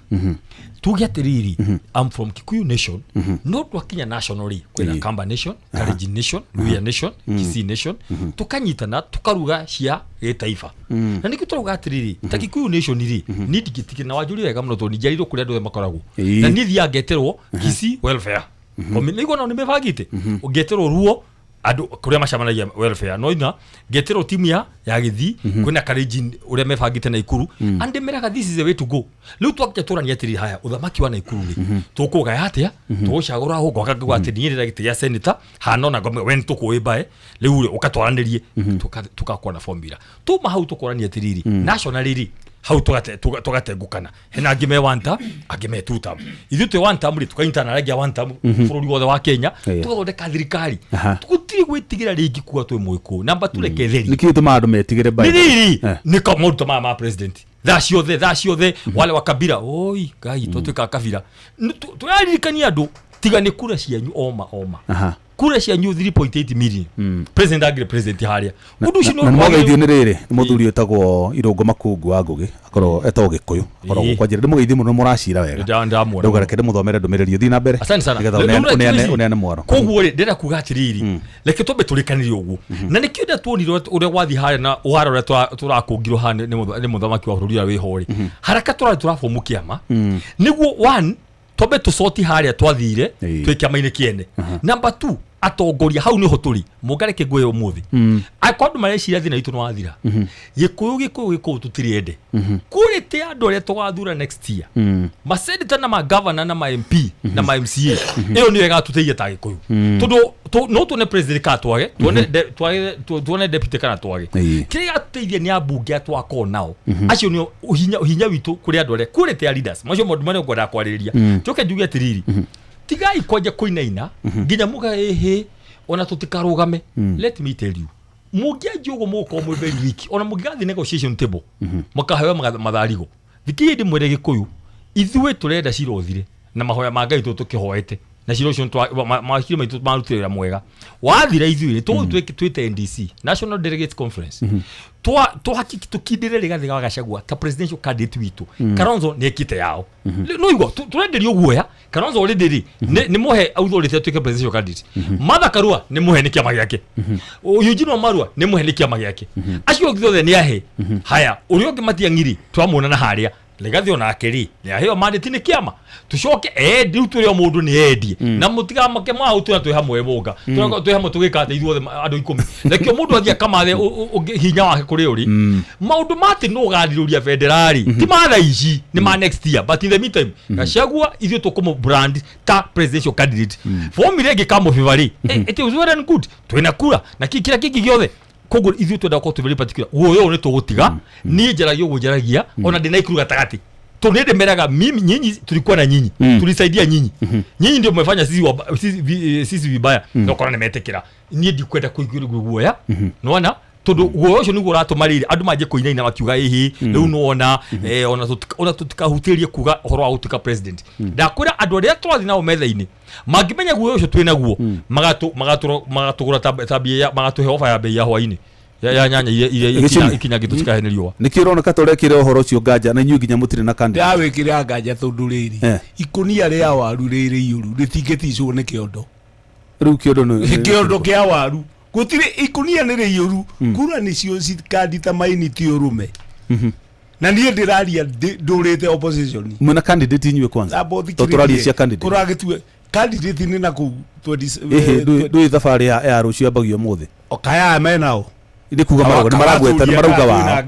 Tuge atĩrĩrĩ, I'm from Kikuyu nation, no twakinya national rĩ kwĩna Kamba nation, Kalenjin nation, Luhya nation, Kisii nation, tukanyitana tukaruga cia gĩtaifa. Na nĩkĩo tũrauga atĩrĩrĩ, ta Kikuyu nation rĩ, niĩ ndingĩtigĩra na wanjũria wega mũno tondũ njiarirwo kũrĩa andũ othe makoragwo. Na niĩ thiaga ngeterwo Kisii welfare. Nĩguo nao nĩmebangĩte ngeterwo ruo andũ kũrĩa macemanagia welfare, no ina ngeterwo timu ya Gĩthii, kwĩna Kalenjin ũrĩa mebangĩte Naikuru, and meraga this is the way to go. Rĩu twakinya tũrania atĩrĩrĩ, haya ũthamaki wa Naikuru rĩ tũkũgaya atĩa, tũgũcagũra hũ gwaka ngauga atĩ niĩ ndĩrenda gĩtĩ gĩa senator hana ona ngombe we nĩtũkũĩ mbae rĩu rĩ ũkatwaranĩrie tũgakorwo na formula. Tuma hau tũkorania atĩrĩrĩ, national rĩ hau tũgatengũkana, hena angĩ me one term, angĩ me two term. Ithuĩ twĩ one term rĩ tũkanyitana na arĩa angĩ a one term bũrũri wothe wa Kenya, tũgathondeka thirikari. Tũgũtirĩ gwĩtigĩra rĩngĩ kuga twĩ mũgĩkũyũ. Namba tũreke theri. Nĩkĩĩ gĩtũmaga andũ metigĩre by Nĩ the way? rĩrĩ nĩ maũndũ maya ma president thaa ciothe wale wa kabira, oi Ngai twatuĩka kabira. Tũraririkania andũ tiga nĩ kura cianyu oma. Kura cianyu 3.8 million. President agire president harĩa ũndũ ũcio Na nĩ mwageithio nĩ rĩrĩ nĩ mũthuri ũtagwo Irũngũ Makungu wa Ngũgĩ, akorwo etagwo Gĩkũyũ, akorwo gũkũ Njĩra. Ndĩmũgeithie mũno mũracira wega. Ndĩramuona. Rĩu reke ndĩmũthomere ndũmĩrĩri, ũthiĩ na mbere. Asante sana. Nĩgetha ũneane mwaro. Koguo rĩ ndĩrenda kuga atĩrĩrĩ, reke twambe tũrĩkanĩre ũguo. Na nĩkĩo ndĩrenda tuonire ũrĩa gwathiĩ harĩa na ũhara ũrĩa tũrakũngirwo haha nĩ mũthamaki wa bũrũri ũrĩa wĩho rĩ. Haraka tũrarĩ tũrabomu kĩama. Nĩguo one twambe tũcoti harĩa twathire twĩ kĩama-inĩ kĩene. Number 2, atongoria hau nĩho tũrĩ. Mũngareke ngwĩre ũmũthĩ. Angĩkorwo andũ mareciria thĩna witũ nĩwathira. Gĩkũyũ gĩkũyũ tũtirĩ ende. Kũrĩte andũ arĩa tũgathura next year. Maseneta na magavana na ma MP na ma MCA. Ĩyo nĩyo ĩgatũteithia ta Gĩkũyũ. Tondũ no tuone president kana twage, tuone deputy kana twage. Kĩrĩa gĩgatũteithia nĩ ambunge a twakorwo nao. Acio nĩo hinya witũ kũrĩ andũ arĩa kũrĩte a leaders. Macio maũndũ marĩa ngwendaga kwarĩrĩria. Njoke njuge atĩrĩrĩ, tigai kwanja kũinaina nginya muga ĩhĩ ona tũtikarũgame. Let me tell you, mũngĩanjia ũguo mũgũkorwo mwĩ very weak. Ona mũngĩgathiĩ negotiation table mũkaheo matharigo. Thikĩrĩria ndĩmwĩre Gĩkũyũ, ithuĩ tũrenda cira ũthire na mahoya ma Ngai tũkĩhoete na cira ũcio mawakiri maitũ marutire wĩra mwega. Wathira ithuĩ nĩ twĩte NDC, National Delegates Conference. Tũkindĩre Rigathĩ wa Gachagua ta presidential candidate witũ. Kalonzo nĩ ekĩte yao. No igua tũrenderio guoya. Kalonzo already rĩ nĩ mũhe authority atuĩke presidential candidate. Martha Karua nĩ mũhe nĩ kĩama gĩake. Eugene Wamalwa nĩ mũhe nĩ kĩama gĩake. Acio angĩ othe nĩ ahe. Haya, ũrĩa ũngĩ Matiang'i rĩ twamuona na harĩa Rigathĩ onake rĩ nĩ aheo mandate nĩ kĩama. Tũcoke endi rĩu tũrĩ o mũndũ nĩ endie. Na mũtigamake mwahau tũrĩa twĩ hamwe mũnga. Twĩ hamwe tũgĩka atĩ ithuothe andũ 10. Nakĩo mũndũ athiĩ akamathe hinya wake kũrĩ ũrĩ. Maũndũ ma atĩ nũ ũgathirũria bendera rĩ ti ma thaa ici, nĩ ma next year, but in the meantime Gachagua ithuĩ tũkũmũ brand ta presidential candidate. Formula ĩngĩ kamũbĩba rĩ, it is well and good, twĩna kura na kĩrĩa kĩngĩ gĩothe. Koguo ithuĩ twenda gũkorwo twĩ very particular. Guoya ũyũ nĩ tũgũtiga. Niĩ njaragia ũguo njaragia, ona ndĩ Naikuru gatagatĩ. Tondũ nĩ ndĩmeraga mimi nyinyi tulikuwa na nyinyi, tulisaidia nyinyi. Nyinyi ndio mmefanya sisi vibaya. No kora nĩmetĩkĩra. Niĩ ndikwenda kũiguĩrwo guoya. Nĩwona? Tondũ guoya ũcio nĩguo ũratũma rĩrĩ andũ manjie kũinaina makiuga ĩhĩ, rĩu nĩwona, ona tũtikahutĩrie kuga ũhoro wa gũtuĩka president. Ndakwĩra andũ arĩa tũrathiĩ nao metha-inĩ mangĩmenya guoya ũcio twĩ naguo, magatũgũra ta mbia, magatũhe ofa ya bei ya hwainĩ. Ya nyanya iria Gĩcini. ikinyangĩtwo cikahe nĩ riũa. Nĩkĩ ũroneka ta ũrekĩra ũhoro ũcio nganja na inyuĩ nginya mũtirĩ na candidate? Ndawĩkĩra nganja tondũ rĩrĩ, ikũnia rĩa waru rĩrĩ iyũru rĩtingĩticwo nĩ kĩondo. Rĩu kĩondo nĩ Kĩondo kĩa waru gũtirĩ, ikũnia nĩ rĩiyũru, kura nĩcio cikandita maini ti ũrũme. Na niĩ ndĩraria ndũrĩte opposition. Mwĩna candidate inyuĩ kwanza? Tamba Tondũ tũraria cia candidate. Kũragĩtue candidate nĩ na kũu 20 Ĩhĩ, ndũĩ thabarĩ ya rũciũ yambagia ũmũthĩ. Okaya menao. Nĩ kuga marauga, nĩ maragweta, nĩ marauga wao.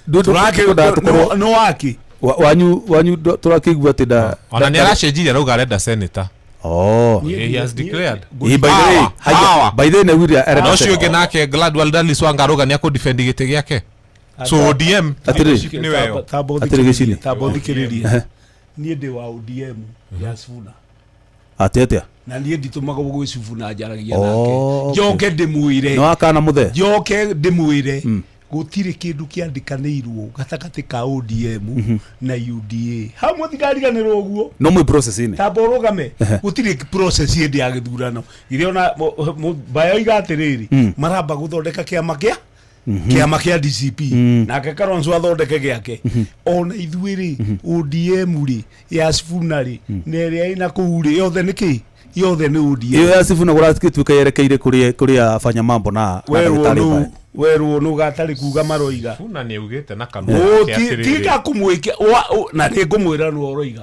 Ndũĩ tũkorwo No waki. Wanyu tũrakĩigua atĩ nda Ona nĩ aracenjirie, arauga arenda senator. Oh. He has declared. Ĩ, by the way, haya, by the way, nĩ arenda Na ũcio senator. ũngĩ nake Gladwell Dalis Wanga arauga nĩ akũdefend gĩtĩ gĩake. So ODM Atĩrĩ. leadership nĩ weyo. Tamba Atĩrĩ Gĩcini. Tamba ũthikĩrĩrie. Niĩ ndĩ wa ODM ya Sifuna. Atĩ atĩa? Na niĩ nditũmagwo gwĩ Sifuna, njaragia Oh, nake. okay. Njoke ndĩmwĩre. Nĩ wakana mũthee? Njoke ndĩmwĩre gũtirĩ kĩndũ kĩandĩkanĩirwo gatagatĩ ka ODM na UDA. Hau mũtikariganĩrwo ũguo. No mwĩ process-inĩ. Tamba ũrũgame, gũtirĩ process hĩndĩ ya gĩthurano iria ona bayoiga atĩrĩrĩ, maramba gũthondeka kĩama kĩa kĩama kĩa DCP, nake Kalonzo athondeke gĩake. Ona ithuĩ rĩ, ODM rĩ, ya Sifuna rĩ, na ĩrĩa ĩna kũu rĩ, yothe nĩ kĩ? Yothe nĩ ODM. Ĩyo ya Sifuna kũragĩtuĩka yerekeire kũrĩ afanya mambo na Werwo ndagĩtarĩ nũ Mbae. werwo nũ gatarĩ kuga maroiga. Sifuna nĩ augĩte na kanua Ũ, gake atĩrĩrĩ. tiga kũmwĩkia na nĩ ngũmwĩra nũ ũroiga.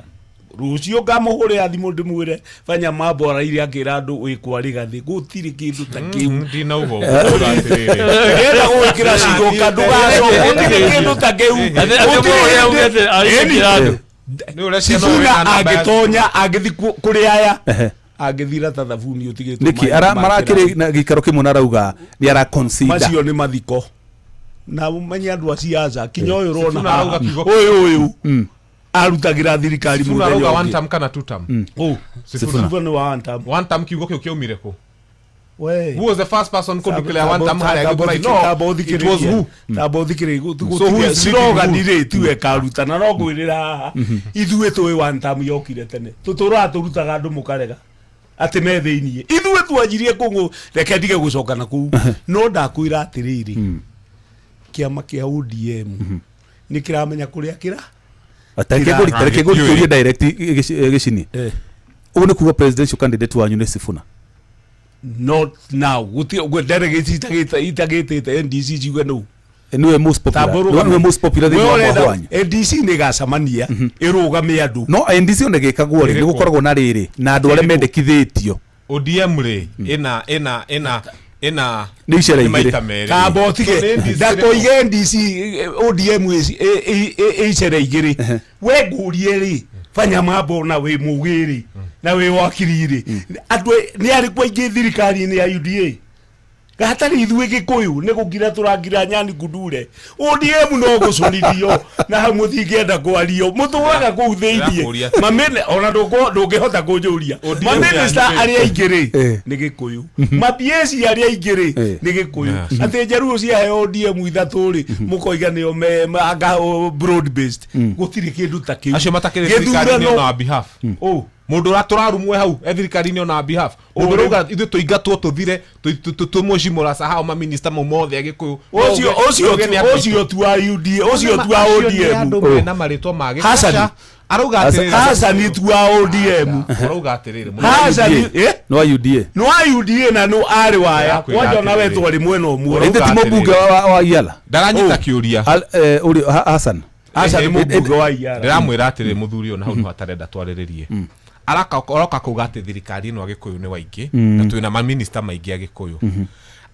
Rũciũ ngamũhũrĩra thimũ ndĩmwĩre fanya mambo araire akĩra andũ wĩkwa rĩgathĩ, gũtirĩ kĩndũ ta kĩu. Ndinauga ũguo, uga atĩrĩrĩ. Ndĩrenda gũgwĩkĩra ciugo ndũgacoka, gũtirĩ kĩndũ ta kĩu. Atĩ- atĩ Gũtirĩ mũndũ ũrĩa hĩndĩ- augĩte arĩkĩra andũ. Nĩ ũrĩa ciana Sifuna wĩna namba ya- angĩtonya angĩthi kũrĩ aya angĩthira ta thabuni ũtigĩtwo Nĩkĩ maĩ ma marakĩrĩ kĩrathi. na gĩikaro kĩmwe na arauga nĩ ara consider. Macio nĩ mathiko na ũmenye andũ a siasa kinya ũyũ ũrona Sifuna arauga haha, kiugo- ũyũ ũyũ arutagĩra thirikari Sifuna mũthenya arauga one ũngĩ. term kana two term? Ũ, Sifuna. Sifuna nĩ wa one term. One term kiugo kĩu kĩaumire kũ? We. Who was the first person to declare one term harĩa Gĩthũrai? No, it was who? Tamba ũthikĩrĩrie. So who is leading Slogan who? rĩ tiwe ĩkarutana, no ngwĩrĩra haha ithuĩ tũĩ one term yokire tene, tũtũraga tũrutaga andũ mũkarega atĩ me thĩiniĩ, ithuĩ twanjirie kũngũ, reke ndige gũcoka na kũu, no ndakwĩra atĩrĩrĩ, kĩama kĩa ODM nĩ kĩramenya kũrĩa kĩra Tareke ngũrie direct Gĩcini. Ũguo nĩ kuga presidential candidate wanyu nĩ Sifuna? Not now, gũtirĩ delegates itagĩtĩte NDC ciuge nũ. Nĩwe most popular. Nĩwe most popular thĩinĩ wa mwaka wanyu. NDC nĩ ĩgacemania ĩrũgame andũ. No NDC ona ĩgĩkagwo rĩ, nĩ gũkoragwo na rĩrĩ na andũ arĩa mendekithĩtio. ODM rĩ ĩna ĩna ĩna ĩna Nĩ icera nĩ maita igĩrĩ. merĩ. Tamba ũtige So nĩ NDC ndakoige NDC ODM ĩ icera igĩrĩ. We ngũrie rĩ, fanya mambo na wĩ mũgĩ rĩ na wĩ wakiri rĩ, andũ nĩ arĩkũ aingĩ thirikari-inĩ ya UDA? Gatarĩ ithuĩ Gĩkũyũ nĩ gũkira tũrangira nyani kundure. ODM no gũcũnithio na hau mũtingĩenda kwario, mũtũraga kũu thĩiniĩ. Ndĩrakũria atĩrĩ. Mamene ona ndũngĩhota kũnjũria, ODM mamĩnĩsta yanyu rĩ. arĩa aingĩ rĩ nĩ Gĩkũyũ, ma-PAC arĩa aingĩ rĩ nĩ Gĩkũyũ. Atĩ njaruo ciaheo ODM ithatũ rĩ, mũkoiga nĩo anga broad based, gũtirĩ kĩndũ ta kĩu. Acio matakĩrĩ thirikari-inĩ Gĩthurano on our behalf. Ũ. Mũndũ ũrĩa tũrarumwe hau e thirikari-inĩ on our behalf, mũndũ ũrauga ithuĩ tũingatwo tũthire tũmwecimũra sahau maminista mau mothe agĩkũyũ. Ũcio ũcio ũcio tu wa UDA, ũcio tu wa ODM. Andũ mena marĩtwa ma Hassan. gĩkũyũ arauga atĩrĩrĩ. Hassan tu wa ODM. Arauga atĩrĩrĩ. Hassan Nĩ wa UDA. Nĩ wa UDA na nĩ arĩ waya Ndĩrakwĩra kwanja ona we atĩrĩrĩ. twarĩ mwena ũmwe. Ĩndĩ ti mũmbunge wa Iala. Ndaranyita kĩũria. Hassan. Hassan nĩ mũmbunge wa Iala. Ndĩramwĩra atĩrĩrĩ, mũthuri ũyũ na hau nĩho atarenda twarĩrĩrie. Aroka kuga atĩ thirikari ĩno agĩkũyũ nĩ waingĩ na twĩna maminista maingĩ agĩkũyũ.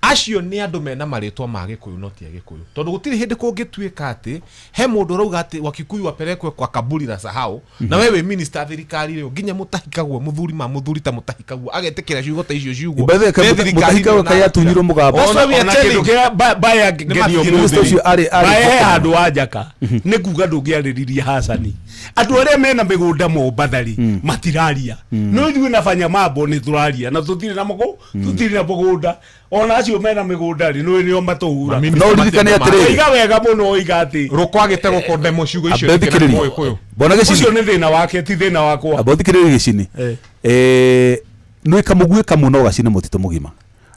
Acio nĩ andũ mena marĩtwa ma gĩkũyũ no ti agĩkũyũ, tondũ gũtirĩ hĩndĩ kũngĩtuĩka atĩ he mũndũ ũrauga atĩ Wakikuyu apelekwe kwa kaburi la sahau, na we wĩ minister thirikari rĩ, nginya mũtahikagwo mũthuri ma mũthuri ta mũtahikagwo agetĩkĩra ciugo ta icio ciugwo. By the way, Nĩ thirikari mũtahikagwo ĩno kaĩ atunyirwo mũgambo. That's why we are Ona kĩndũ telling. kĩrĩa baya ngenio Nĩ Minister ũcio arĩ bae he handũ wa njaka nĩ kuga ndũngĩarĩririe Hasani, andũ arĩa mena mĩgũnda Mombatha rĩ matiraria, no ithuĩ na fanya mambo nĩ tũraria na tũtirĩ na mũgũ tũtirĩ na mũgũnda, ona acio mena mĩgũnda rĩ nĩ nĩo matũhura. No ũririkane atĩrĩrĩ. Oiga wega mũno, oiga atĩ Rũkwagĩte gũkondemwo ciugo icio Ambe nĩkĩ na thikĩrĩria. Mũgĩkũyũ. Mbona Gĩcini. Ũcio nĩ thĩna wake, ti thĩna wakwa. Amba ũthikĩrĩrie Gĩcini. Nĩ kamũguĩ kamwe no gacine mũtitũ mũgima,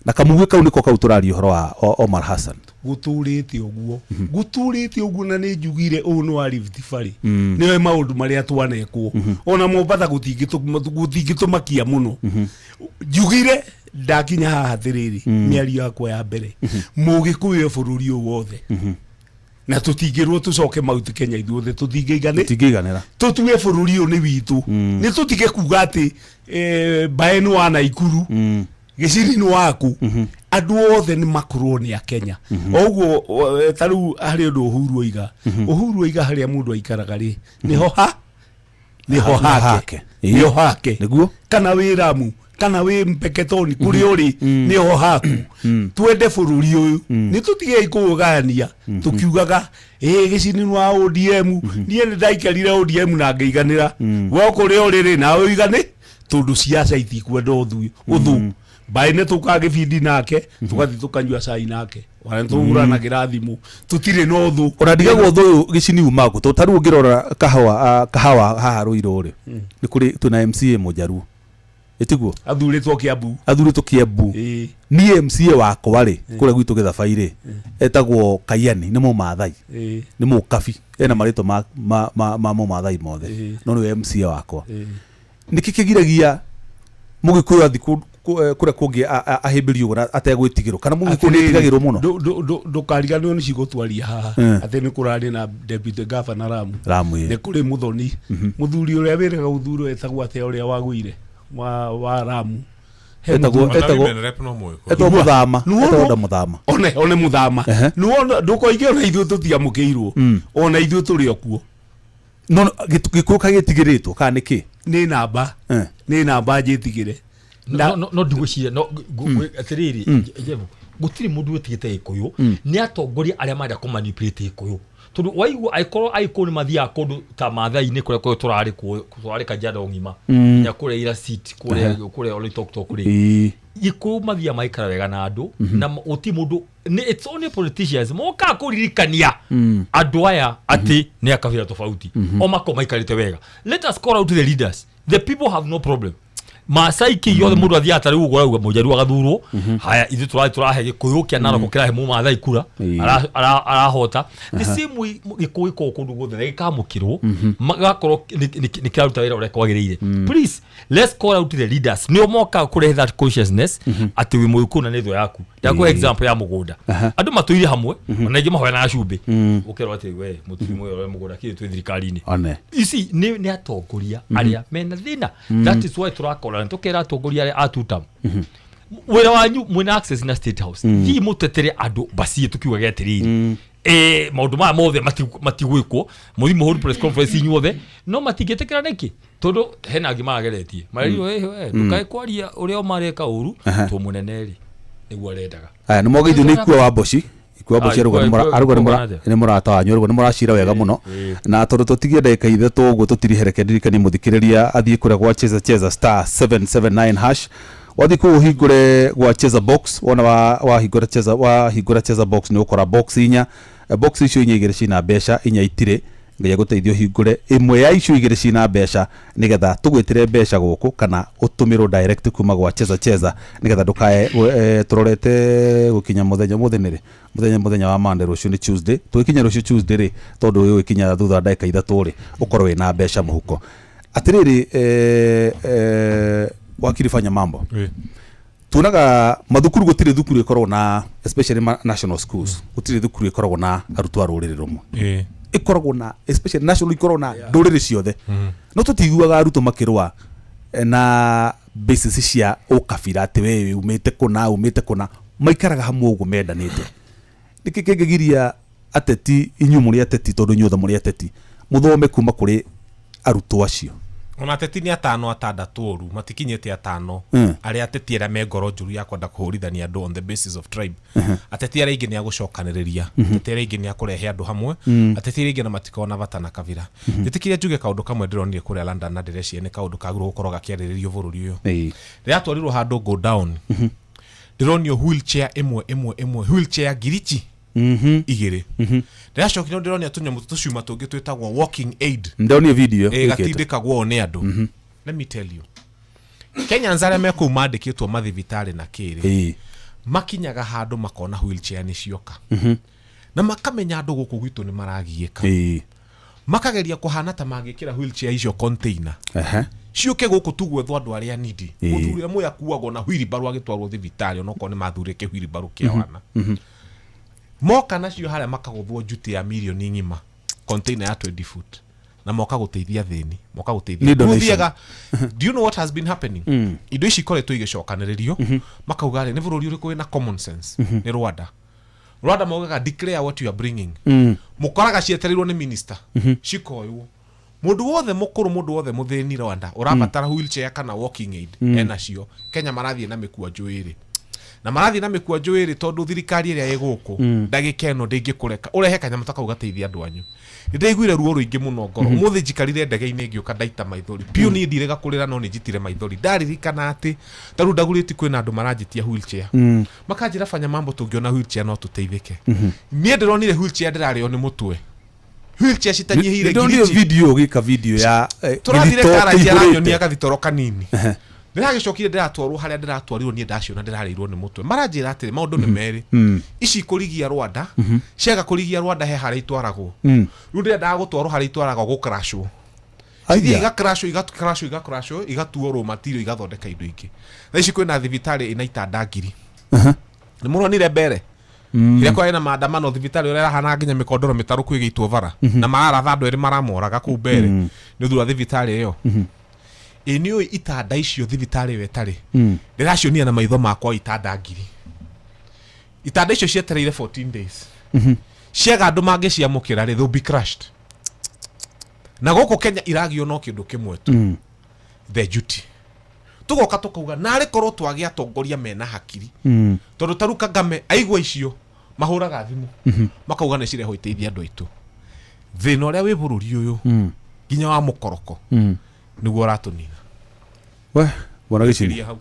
na kamũguĩ kau nĩko kau tũraria ũhoro wa Omar Hassan. Gũtũrĩte ũguo. Gũtũrĩte ũguo na nĩ njugire ũũ nĩ wa Rift Valley. Nĩwe maũndũ marĩa twanekwo. Ona Mombatha gũtingĩtũmakia mũno. Njugire ndakinya haha atĩrĩrĩ, mĩario yakwa ya mbere. Mũgĩkũyũ bũrũri ũyũ wothe. Na tũtingĩrwo tũcoke Mount Kenya ithuothe tũtingĩiganĩra. Tũtue bũrũri ũyũ nĩ witũ. Nĩ tũtige kuga atĩ mbae nĩ wa Naikuru. Gĩciri nĩ waku. Andũ othe nĩ makorwo nĩ a Kenya. Oguo ta rĩu harĩ ũndũ Uhuru oiga. Uhuru oiga harĩa mũndũ aikaraga rĩ, nĩho ha? Nĩho hake. Nĩho hake. Nĩguo? Kana wĩ Ramu, kana wĩ Mpeketoni, kũrĩa ũrĩ, nĩho haku. Twende bũrũri ũyũ. Nĩ tũtigei kũũgayania tũkiugaga gĩcini nĩ wa ODM, niĩ nĩ ndaikarire ODM na ngĩiganĩra. We kũrĩa ũrĩ rĩ, nawe ũigane, tondũ siasa itikwenda ũthũ. Mbaĩ nĩ tũkaga gĩbindi nake, tũgathiĩ tũkanyua cai nake. Ona nĩ tũhũranagĩra thimũ, tũtirĩ na ũthũ. Ona ndigagwo ũthũ ũyũ gĩcini umaga kũ, tondũ ta rĩu ũngĩrora kahawa haha Rũirũ rĩ, nĩ kũrĩ twĩna MCA Mũjaruo. Ĩtiguo? Athurĩtwo Kiambu. Athurĩtwo Kiambu. Niĩ MCA wakwa rĩ, kũrĩa gwitũ Gĩthabai rĩ, etagwo Kaiani, nĩ Mũmaathai. Nĩ Mũkabi, ena marĩtwa ma Mũmaathai mothe. No nĩwe MCA wakwa. Nĩkĩ kĩgiragia Mũgĩkũyũ athiĩ kũrĩa kũngĩ ahĩmbĩrio ũguo ategwĩtigĩrwo, kana Mũgĩkũyũ nĩ etigagĩrwo mũno? Ndũkariganĩrwo nĩ ciugo twaria haha, atĩ nĩ kũrarĩ na Deputy Governor Ramu. Ramu, Nĩ kũrĩ Mũthoni. Mũthuri ũrĩa wĩrĩga gũthurwo etagwo atĩa ũrĩa wagũire wa Ramu. Etagwo Mũthama. Etagwo Mũthama. One Mũthama. Ndũkoige ona ithuĩ tũtiamũkĩirwo. Ona ithuĩ tũrĩ o kuo. No Gĩkũyũ kagĩtigĩrĩtwo kana nĩkĩ? Nĩ namba. Nĩ namba njĩtigĩre. No ndigwĩciria no atĩrĩrĩ Jebu, gũtirĩ mũndũ wĩtigĩte Gĩkũyũ, nĩ atongoria arĩa marenda kũmanipulate Gĩkũyũ. Tondũ waigua angĩkorwo Agĩkũyũ nĩ mathiaga kũndũ ta Maathai-inĩ kũrĩa kũrĩa tũrarĩ kuo, tũrarĩ Kajiado ng'ima, nginya kũrĩa Irasit, kũrĩa Oloitoktok rĩ, Gĩkũyũ mathiaga maikara wega na andũ, na gũtirĩ mũndũ, it's only politicians mokaga kũririkania andũ aya atĩ nĩ a kabira tofauti, o makorwo maikarĩte wega. Let us call out the leaders. The people have no problem. Maasai kĩ yothe mũndũ athiaga ta rĩu ũguo arauga Mũjaruo agathurwo. Haya, ithuĩ tũrahe Gĩkũyũ kĩa Narok kĩrahe Mũmaathai kura, arahota. The same way Gĩkũyũ gĩkoragwo kũndũ guothe na gĩkamũkĩrwo, magakorwo nĩ kĩraruta wĩra ũrĩa kwagĩrĩire. Please, let's call out the leaders. Nĩo mokaga kũrehe that consciousness atĩ wĩ Mũgĩkũyũ na nĩ thũ yaku. Ndakũhe example ya mũgũnda. Andũ matũire hamwe, ona aingĩ mahoyanaga cumbĩ. Ũkerwo atĩ we mũturi mũyũ mũgũnda kĩ twĩ thirikari-inĩ. You see, nĩ atongoria arĩa mena thĩna. That is why tũrakora tũkera atongoria arĩa a tutam. Wĩra wanyu mwĩna access na State House. Thiĩ mũtetere andũ bacie tũkiugaga atĩrĩrĩ. Maũndũ maya mothe matigwĩkwo. Mũthiĩ mũhũre press conference inyuothe, no matingĩtĩkĩra nĩkĩ? Tondũ hena angĩ marageretie. Marerirwo, ndũkae kwaria ũrĩa mareka ũru, tũ mũnene rĩ, nĩguo arendaga. Aya, nĩ mwageithio nĩ Ikua wa Mboci. Ikua wa Mboci arauga nĩ mũrata wanyu, arauga nĩ mũracira wega mũno. Na tondũ tũtigie ndagĩka ithatũ ũguo tũtirihereke, ndirikanie mũthikĩrĩria athiĩ kũrĩa gwa Cheza Cheza star 779 hash. Wathiĩ kũu ũhingũre gwa Cheza Box, wona wahingũra Cheza, wahingũra Cheza Box nĩ ũkora box inya. Box icio inya igĩrĩ cina mbeca, inya itirĩ. Ngai agũteithie ũhingũre ĩmwe ya icio igĩrĩ cina mbeca nĩgetha tũgwĩtĩre mbeca gũkũ kana ũtũmĩrwo direct kuma gwa Cheza Cheza nĩgetha ndũkae tũrorete gũkinya mũthenya ũmũthĩ nĩ rĩ? Mũthenya wa Monday, rũciũ nĩ Tuesday. Tũgĩkinya rũciũ Tuesday rĩ, tondũ ũyũ ũgĩkinya thutha wa ndagĩka ithatũ rĩ, ũkorwo wĩna mbeca mũhuko. Atĩrĩrĩ, wakiri fanya mambo. Tuonaga mathukuru gũtirĩ thukuru ĩkoragwo na, especially national schools, gũtirĩ thukuru ĩkoragwo na arutwo a rũrĩrĩ rũmwe. Ĩkoragwo na, especially national ikoragwo na ndũrĩrĩ ciothe. No tũtiguaga arutwo makĩrũa na basis cia ũkabira atĩ we umĩte kũna, umĩte kũna, maikaraga hamwe ũguo mendanĩte. Nĩkĩ kĩngĩgiria ateti, inyuĩ mũrĩ ateti, tondũ inyuothe mũrĩ ateti, mũthome kuma kũrĩ arutwo acio? Ona ateti nĩ atano atandatũ ũru, matikinyĩte atano. Arĩa ateti arĩa me ngoro njũru ya kwenda kũhũrithania andũ on the basis of tribe. Ateti arĩa aingĩ nĩ a gũcokanĩrĩria, ateti arĩa aingĩ nĩ a kũrehe andũ hamwe, ateti arĩa aingĩ na matikoragwo na bata na kabira. Njĩtĩkĩria njuge kaũndũ kamwe ndĩronire kũrĩa London na ndĩreciria nĩ kaũndũ kagĩrĩirwo gũkorwo gakĩarĩrĩrio bũrũri ũyũ. Rĩratwarirwo handũ go down. Ndĩronio wheelchair ĩmwe ĩmwe ĩmwe, wheelchair ngirichi igĩrĩ. Ndĩracokire ndĩronio tũnyamũ tũcuma tũngĩ twĩtagwo walking aid. Ndonio video gatindĩkagwo nĩ andũ. Let me tell you, Kenyans arĩa me kũu mandĩkĩtwo mathibitarĩ na kĩrĩ, Makinyaga handũ makona wheelchair nĩ cioka. Na makamenya andũ gũkũ gwitũ nĩ maragiĩka. Makageria kũhana ta mangĩkĩra wheelchair icio container. Ciũke gũkũ tu gwethwo andũ arĩa nidi. Mũthuri ũrĩa mũyũ akuagwo na wheelbarrow agĩtwarwo thibitarĩ onokorwo nĩ mathurĩke wheelbarrow kĩa wana. Moka nacio harĩa makagũthwo njuti ya mirioni ng'ima container ya 20 foot na moka gũteithia thĩni, moka gũteithia. Gũthiaga, do you know what has been happening? Indo ici ikoretwo igĩcokanĩrĩrio, makauga rĩ nĩ bũrũri ũrĩkũ wĩna common sense? Nĩ Rwanda. Rwanda maugaga declare what you are bringing. Mũkoraga cietereirwo nĩ minister, cikoywo. Mũndũ wothe mũkũrũ, mũndũ wothe mũthĩni Rwanda ũrabatara wheelchair kana walking aid enacio. Kenya marathiĩ na mĩkwanjũ ĩrĩ. Na marathiĩ na mĩkwanjũ ĩrĩ tondũ thirikari ĩrĩa ĩ gũkũ ndagĩka ĩno ndĩngĩkũreka ũrehe kanyamũ ta kau gateithia andũ anyu. Nĩndaiguire ruo rũingĩ mũno ngoro. Ũmũthĩ njikarire ndege-inĩ ngĩũka ndaita maithori. Piũ niĩ ndirega kũrĩra no nĩ njitire maithori. Ndaririkana atĩ ta rĩu ndagũrĩti kwĩna andũ maranjĩtia wheelchair. Makanjĩra fanya mambo tũngĩona wheelchair no tũteithĩke. Niĩ ndĩronire wheelchair ndĩrarĩo nĩ mũtwe. Wheelchair citanyihire ngiri. Video ũgĩka video ya tũrathire karaji aranyonia gathitoro kanini. Ndĩragĩcokire ndĩratwarwo harĩa ndĩratwarirwo niĩ ndaciona ndĩrarĩirwo nĩ mũtwe. Maranjĩra atĩrĩ maũndũ nĩ merĩ. Ici kũrigia Rwanda, ciaga kũrigia Rwanda he harĩa itwaragwo. Rĩu ndĩrendaga gũtwarwo harĩa itwaragwo gũcrashwo. Cithiĩ igacrashwo igacrashwo igacrashwo igatuo raw material igathondeka indo ingĩ. Thaa ici kwĩna thibitarĩ ĩna itanda ngiri. Nĩ mũronire mbere. Ĩrĩa kwarĩ na maandamano thibitarĩ ũrĩa ĩrahana nginya mĩkondoro mĩtarũku ĩgĩitwo bara. Na mararatha andũ erĩ maramoraga kũu mbere. Nĩ ũndũ wa thibitarĩ ĩyo. Ĩ nĩ ũĩ itanda icio thibitarĩ ĩyo ĩtarĩ. Ndĩracionia na maitho makwa itanda ngiri. Itanda icio cietereire 14 days. Ciaga andũ mangĩciamũkĩra rĩ, they'll be crushed. Na gũkũ Kenya iragio no kĩndũ kĩmwe tu. The duty. Tũgoka tũkauga narĩ korwo twagĩa atongoria mena hakiri. Tondũ ta rĩu Kagame aigua icio mahũraga thimũ. Makauga nĩ cirehwo iteithie andũ aitũ. Thĩna ũrĩa wĩ bũrũri ũyũ nginya wa mũkoroko nĩguo ũratũnina. We bwana Gĩcini.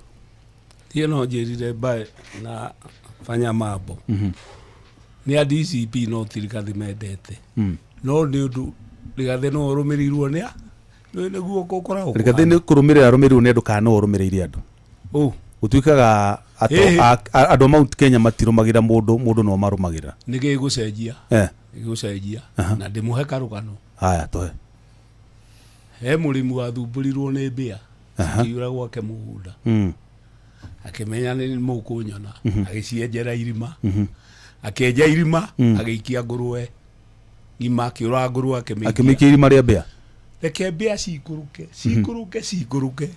Niĩ no njĩrire mbae na fanya mambo. Nĩ a DCP no ti Rigathĩ mendete. No nĩ ũndũ Rigathĩ no ũrũmĩrĩirwo nĩ a nĩguo gũkoragwo. Rigathĩ nĩ kũrũmĩrĩra arũmĩrĩirwo nĩ andũ kana no ũrũmĩrĩire andũ. Gũtuĩkaga andũ a Mount Kenya matirũmagĩra mũndũ, mũndũ no marũmagĩrĩra. Nĩ gĩgũcenjia. Gĩgũcenjia na ndĩmũhe karũgano. Haya tũhe. He mũrĩmi wathumbũrirwo nĩ mbĩa akiura gwake mũgũnda. Akĩmenya nĩ mũkũnyona, agĩcienjera irima. Akĩenja irima, agĩikia ngũrwe ng'ima, akĩũraga ngũrwe akĩmĩikia. Akĩmĩikia irima rĩa mbĩa. Reke mbĩa cikũrũke, cikũrũke, cikũrũke.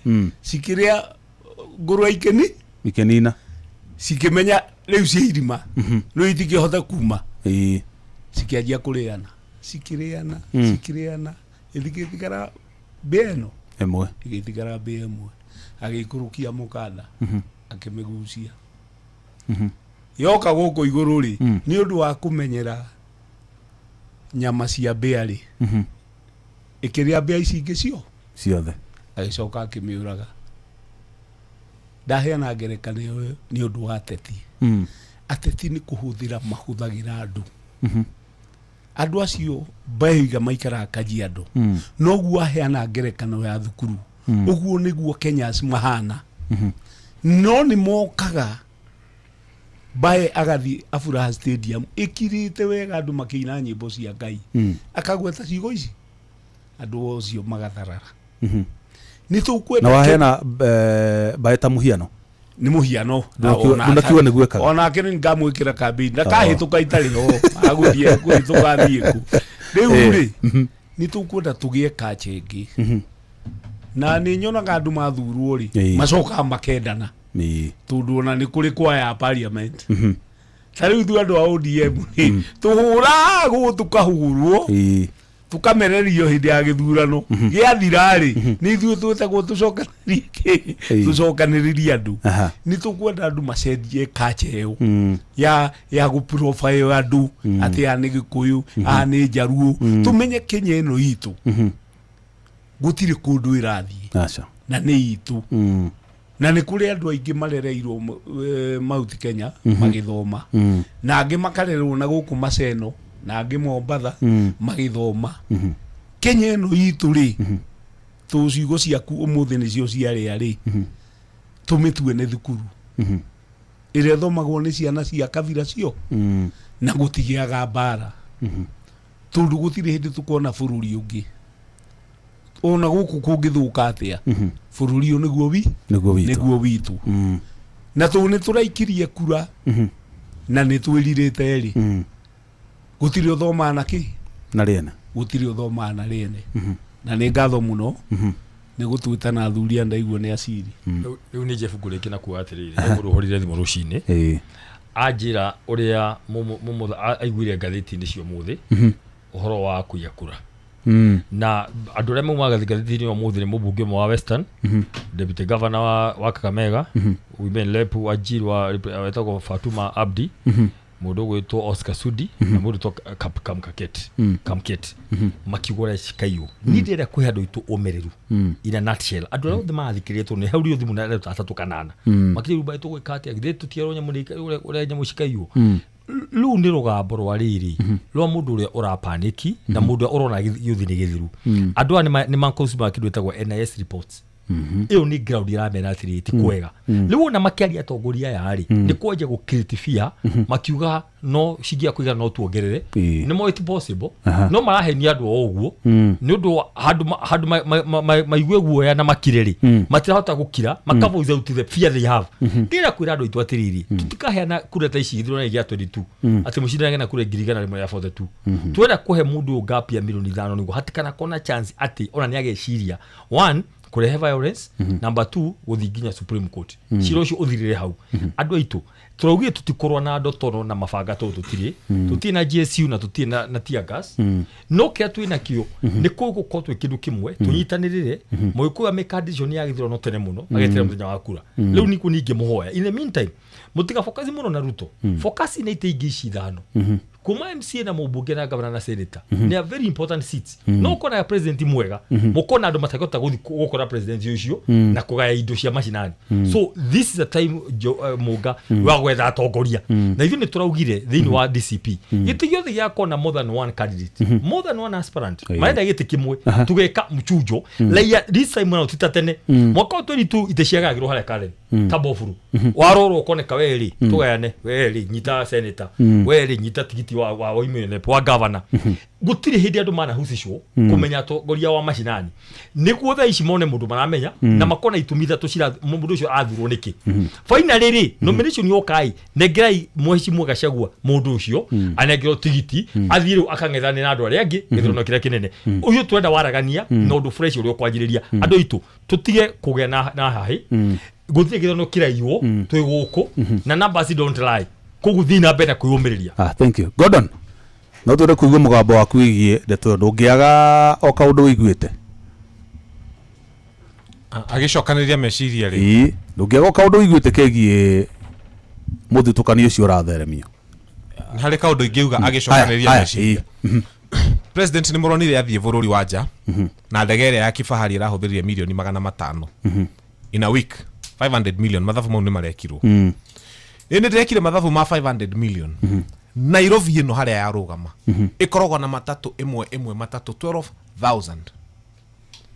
Cikĩrĩa ngũrwe ikĩni? Ikĩnina. Cikĩmenya rĩu ciĩ irima. Rĩu itingĩhota kuma. Cikĩanjia kũrĩana. Cikĩrĩana, cikĩrĩana. Ĩthigĩtigara mbĩa ĩno. Ĩmwe. Ĩgĩtigara mbĩa ĩmwe. Agĩikũrũkia mũkanda. Akĩmĩgucia. Yoka gũkũ igũrũ rĩ, nĩ ũndũ wa kũmenyera nyama cia mbĩa rĩ. Ĩkĩrĩa mbĩa ici ingĩ cio ciothe. Agĩcoka akĩmĩũraga. Ndaheana ngerekano ĩyo nĩ ũndũ wa ateti. Ateti nĩ kũhũthĩra mahũthagĩra andũ. Andũ acio mbahiga maikaraga Kajiado. Noguo aheana ngerekano ya thukuru. Ũguo nĩguo Kenyas mahana. No nĩ mokaga mbae agathiĩ Afuraha Stadium ĩkirĩte wega andũ makĩina nyĩmbo cia Ngai. Akagweta ciugo ici andũ ocio magatharara. Nĩ tũkwenda na waheana mbae ta mũhiano. Nĩ mũhiano. Ndũnakiuga nĩguo ekaga. Onake nĩ ngamwĩkĩra kambĩini. Ndakahĩtũka itarĩ ho. Agũthiĩ kũhĩtũka athiĩ kũ. Rĩu rĩ, nĩ tũkwenda tũgĩe kacha ĩngĩ. Na nĩ nyonaga andũ mathurwo rĩ, macokaga makendana. Tondũ ona nĩ kũrĩ kwa ya parliament. Ta rĩu ithuĩ andũ a ODM rĩ, tũhũragwo tũkahũrwo. Tũkamererio hĩndĩ ya gĩthurano. Gĩathira rĩ, nĩ ithuĩ twĩtagwo tũcokanĩrĩrie tũcokanĩrĩrie andũ. Nĩ tũkwenda andũ macenjie kacha ĩyo ya gũ profile andũ atĩ aya nĩ Gĩkũyũ, aya nĩ Njaruo. Tũmenye Kenya ĩno itũ. Gũtirĩ kũndũ ĩrathiĩ. Na nĩ itũ. Na nĩ kũrĩ andũ aingĩ marereirwo Mount Kenya magĩthoma. Na angĩ makarerwo na gũkũ Maseno, na angĩ Mombatha magĩthoma. Kenya ĩno itũ rĩ, tũ ciugo ciaku ũmũthĩ nĩcio ciarĩa rĩ, tũmĩtue nĩ thukuru. Ĩrĩa ĩthomagwo nĩ ciana cia kabira cio. Na gũtigĩaga mbara. Tondũ gũtirĩ hĩndĩ tũkona bũrũri ũngĩ. Ona gũkũ kũngĩthũka atĩa, bũrũri ũyũ nĩguo wi Nĩguo witũ. Nĩguo witũ. Na tondũ nĩ tũraikirie kura na nĩ twĩrirĩte rĩ, gũtirĩ ũthomaga na kĩ? Na rĩene. Gũtirĩ ũthomaga na rĩene. Na nĩ ngatho mũno nĩ gũtwĩta na athuri aya ndaigua nĩ aciri. Rĩu nĩ Jeff ngũrĩkia na kuga atĩrĩrĩ, he mũndũ ũhũrire thimũ rũcinĩ anjĩra ũrĩa aiguire ngathĩti-inĩ cia ũmũthĩ ũhoro wa kũiya kura. Na andũ arĩa maumaga ngathĩti-inĩ ũmũthĩ nĩ mũmbunge ũmwe wa Western, deputy governor wa Kakamega, women rep wa Jir wa wetagwo Fatuma Abdi, mũndũ ũgwĩtwo Oscar Sudi na mũndũ ũgwĩtwo Kamkaket Kamket, makiuga ũrĩa cikaiywo. Niĩ ndĩrenda kũhe andũ aitũ ũmĩrĩru. In a nutshell, andũ arĩa othe marathikĩrĩria, tondũ nĩ hauririo thimũ na andũ atatũ kanana makĩria, rĩu tũgwĩka atĩa? Githĩ tũtierwo nyamũ ũrĩa nyamũ cikaiywo? Rĩu nĩ rũgambo rwa rĩrĩ rwa mũndũ ũrĩa ũrapanĩki na mũndũ ũrĩa ũrona gĩũthi nĩ gĩthiru. Andũ aya nĩ ma-consume kĩndũ gĩtagwo NIS reports. Ĩyo nĩ ground ĩramera atĩrĩrĩ, ti kwega. Rĩu ona makĩaria atongoria aya rĩ, nĩ kwanjia gũ fear, makiuga no cingia kũigana no tuongerere. Nĩ moĩ ti possible, no marahenia andũ o ũguo nĩ ũndũ wa handũ maigue guoya na makire rĩ, matirahota gũkira, maka voice out the fear they have. Ndĩrenda kwĩra andũ aitũ atĩrĩrĩ, tũtikaheana kura ta ici gĩthurano gĩa 22 atĩ mũcindanage na kura 142,000. Twenda kũhe mũndũ ũyũ gap ya milioni 5 nĩguo hatikanakorwo na chance atĩ ona nĩ ageciria one kũrehe violence, number two gũthiĩ nginya Supreme Court, cira ũcio ũthirĩre hau. Andũ aitũ, tũraugire tũtikorwo na ndotono na mabanga tondũ tũtirĩ na GSU na tũtirĩ na tear gas, no kĩrĩa twĩ nakĩo nĩ gũkorwo twĩ kĩndũ kĩmwe, tũnyitanĩrĩre. Mũgĩkũyũ amĩka decision ya gĩthurano tene mũno, ageterera mũthenya wa kura. Rĩu nĩkuo ningĩ mũhoya, in the meantime mũtiga focus mũno na Ruto, focus na itĩ ingĩ ici ithano kuma MCA na mũmbunge na governor na senator. Nĩ a very important seats. No ũkona president mwega, mũkona andũ matakĩhota gũthiĩ gũkora president ũcio na kũgaya indo cia macinani. So this is a time mũnga wa gwetha atongoria, na ithuĩ nĩ tũraugire thĩinĩ wa DCP gĩtĩ gĩothe gĩakorwo na more than one candidate, more than one aspirant, marenda gĩtĩ kĩmwe, tũgeka mchujo raia this time round. Ti ta tene mwaka wa 22 itĩ ciagagĩrwo harĩa Karen ta bofuru warorwo ũkoneka, we rĩ tũgayane, we rĩ nyita senator, we rĩ nyita tigiti wa women rep, wa governor. Gũtirĩ hĩndĩ andũ manahusicwo kũmenya atongoria wa macinani nĩguo thaa ici mone mũndũ maramenya na makona itũmi ithatũ cira mũndũ ũcio athurwo nĩkĩ. Finally rĩ, nomination yokai, nengerai mheshimiwa Gachagua mũndũ ũcio anengerwo tigiti athiĩ rĩu akang'ethane na andũ arĩa angĩ gĩthurano kĩrĩa kĩnene. Ũcio twenda waragania na ũndũ fresh ũrĩa ũkwanjĩrĩria. Andũ aitũ, tũtige kũgĩa na hahĩ, gũtirĩ gĩthurano kĩraiywo, twĩ gũkũ na numbers don't lie, koguo thiĩ na mbere na kwĩyũmĩrĩria. Ah, thank you. Gordon, no twende kũigua mũgambo waku wĩgiĩ ndeto ĩyo, ndũngĩaga o kaũndũ ũiguĩte. Agĩcokanĩria meciria rĩ. Ĩĩ, ndũngĩaga o kaũndũ ũiguĩte kegiĩ mũthutũkanio ũcio ũratheremio. Nĩ harĩ kaũndũ ingĩuga agĩcokanĩria Haya, meciria. President nĩ mũronire athiĩ bũrũri wa nja na ndege ĩrĩa ya kifahari ĩrahũthĩrire milioni 500 in a week, 500 million. Mathabu mau nĩ marekirwo. Nĩ ndĩrekire mathabu ma 500 million. Nairobi ĩno harĩa yarũgama ĩkoragwo na matatũ ĩmwe ĩmwe, matatũ 12,000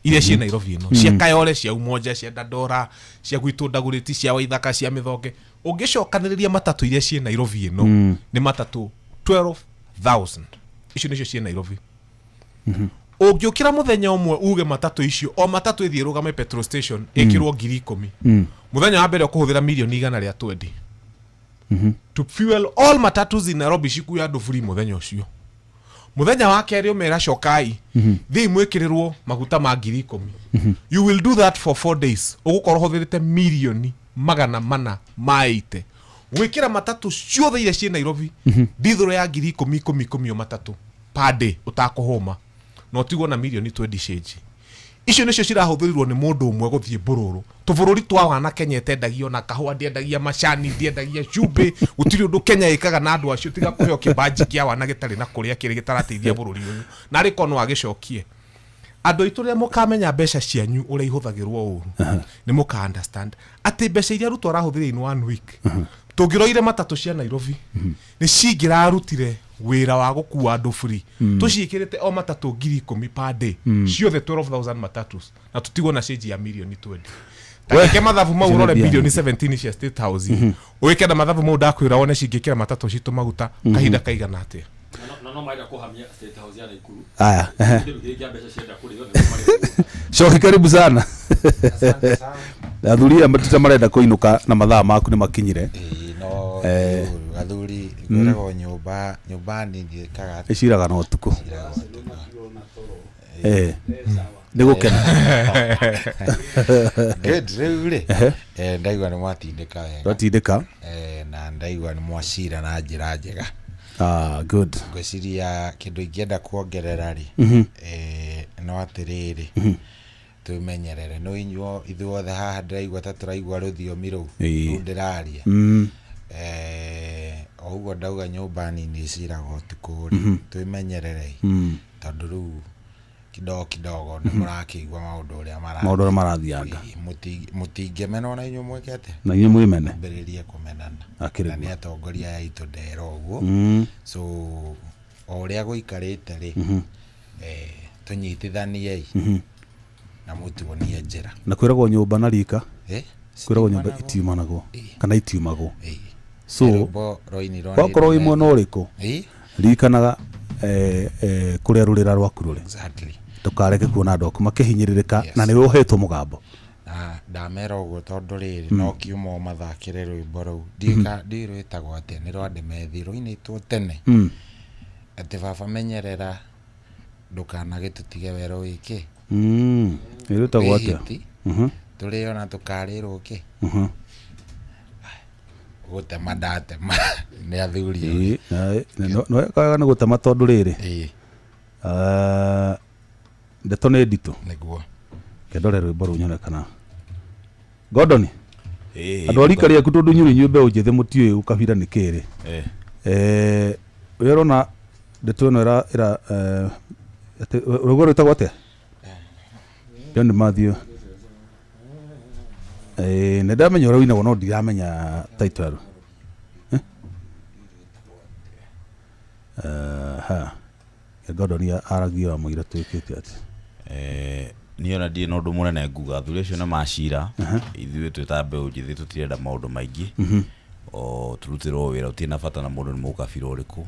iria ciĩ Nairobi ĩno, cia Kayole, cia Umoja, cia Dandora, cia gwitũ Ndagũrĩti, cia Waithaka, cia Mĩthonge. Ũngĩcokanĩrĩria matatũ iria ciĩ Nairobi ĩno nĩ matatũ 12,000. Icio nĩcio ciĩ Nairobi. Ũngĩũkĩra mũthenya ũmwe uge matatũ icio o matatũ ĩthiĩ ĩrũgame petrol station ĩkĩrwo 10,000, mũthenya wa mbere ũkũhũthĩra milioni 120 to fuel all matatus in Nairobi cikue andũ free mũthenya ũcio. Mũthenya wa kerĩ ũmera cokai thiĩ mwĩkĩrĩrwo maguta ma 10,000. You will do that for 4 days, ũgũkorwo ũhũthĩrĩte milioni 480 gwĩkĩra matatũ ciothe iria ciĩ Nairobi ndithũro ya ngiri ikũmi ikũmi ikũmi o matatũ per day ũtakũhũma, na ũtigwo na milioni 20 cĩnji. Icio nĩcio cirahũthĩrirwo nĩ mũndũ ũmwe gũthiĩ mbũrũrũ tũbũrũri twa wana. Kenya ĩtendagia ona kahũa, ndĩendagia macani, ndĩendagia cumbĩ, gũtirĩ ũndũ Kenya ĩkaga na andũ acio tiga kũheo kĩbanji kĩa wana gĩtarĩ na kũrĩa kĩrĩ gĩtarateithia bũrũri ũyũ. Na arĩ korwo no agĩcokie andũ aitũ, rĩrĩa mũkamenya mbeca cianyu ũrĩa ihũthagĩrwo ũru, nĩ mũka understand atĩ mbeca iria Ruto arahũthĩra in one week, tũngĩroire matatũ cia Nairobi nĩ cingĩrarutire wĩra wa gũkua andũ free, tũciĩkĩrĩte o matatũ 10,000 per day ciothe 12,000 matatus, na tũtigwo na cĩnji ya milioni 20. Tagĩke mathabu mau ũrore bilioni 17 cia State House. Wĩke na mathabu mau ndakwĩra wone cingĩkĩra matatũ citũ maguta kahinda kaigana atĩa. No no maida kuhamia State House ya Nakuru. Aya. Coki karibu sana. Athuri aya matita marenda kũinũka na mathaa maku nĩ makinyire. No athuri ngoragwo nyũmba nyũmba nini ĩkaga ĩciraga na ũtukũ. Nĩ gũkena. Good rĩu rĩ ndaigua nĩ mwatindĩka wega. Twatindĩka. Na ndaigua nĩ mwacira na njĩra njega. Good. Ngwĩciria kĩndũ ingĩenda kuongerera rĩ no atĩrĩrĩ tũmenyerere no inyuo ithuothe haha ndĩraigua ta tũraigua rũthiomi rũu rũu ndĩraria. O ũguo ndauga nyũmba nini ĩciraga ũtukũ rĩ twĩmenyererei tondũ rĩu kidogo kidogo nĩ mũrakĩigua maũndũ ũrĩa maũndũ ũrĩa marathianga. Mũtingĩmena ona inyuĩ mwĩke atĩa? Na inyuĩ mwĩmene. Ambĩrĩrie kũmenana. Na nĩ atongoria aya aitũ ndera ũguo. So o ũrĩa gũikarĩte rĩ tũnyitithaniei na mũtuonie njĩra. Na kwĩragwo nyũmba na rika. Kwĩragwo nyũmba itiumanagwo kana itiumagwo. So wakorwo wĩ mwena ũrĩkũ ririkanaga kũrĩa rũrĩra rwaku rũrĩ. Exactly. Ndũkareke kuona andũ aku makĩhinyĩrĩrĩka na nĩwe ũhetwo mũgambo. Na ndamera ũguo tondũ rĩrĩ no kiuma ũmathakĩre rwĩmbo rũu ndiũĩ rwĩtagwo atĩa nĩ rwa Ndemethi rũinĩtwo tene. Atĩ baba menyerera ndũkanagĩtũtige werũ wĩkĩ. Rwĩtagwo atĩa? Tũrĩo na tũkarĩrwo kĩ. Gũtema ndatema nĩ athuri. No wega nĩ gũtema tondũ rĩrĩ ndeto nĩ nditũ. Nĩguo. Kendore rwĩmbo rũu nyone kana Gordon andũ a rika rĩaku tondũ inyuĩ inyuĩ mbeũ njĩthĩ mũtiũĩ ũkabira nĩ kĩrĩ. Ũrĩa ũrona ndeto ĩno ĩra rwĩmbo rwĩtagwo atĩa? John Matthew. Nĩ ndamenya ũrĩa ũinagwo no ndiramenya title. Ha. Gordon aragia wa mũira twĩkĩte atĩ. Niĩ ona ndirĩ na ũndũ mũnene nguga athuri acio nĩ macira ithuĩ twĩ ta mbeũ njĩthĩ tũtirenda maũndũ maingĩ o tũrutĩrwo wĩra ũtirĩ na bata na mũndũ nĩ mũkabira ũrĩkũ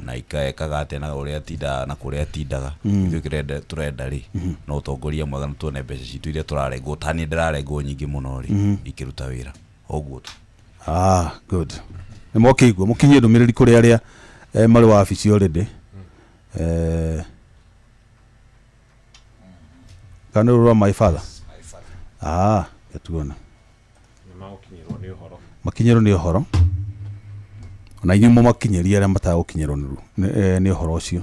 na ekaga atĩa na ũrĩa atindaga na kũrĩa atindaga ithuĩ kĩrĩa tũrenda rĩ no ũtongoria mwega na tuone mbeca citũ iria tũrarengwo ta niĩ ndĩrarengwo nyingĩ mũno rĩ ikĩruta wĩra ũguo tu. Good. Nĩ mwakĩigua mũkinyie ndũmĩrĩri kũrĩ arĩa marĩ wabici already. Kana rũrũ my father. Gatuona. Makinyĩrwo nĩ ũhoro. Ona inyuĩ mũmakinyĩrie arĩa matagũkinyĩrwo nĩ ũhoro ũcio.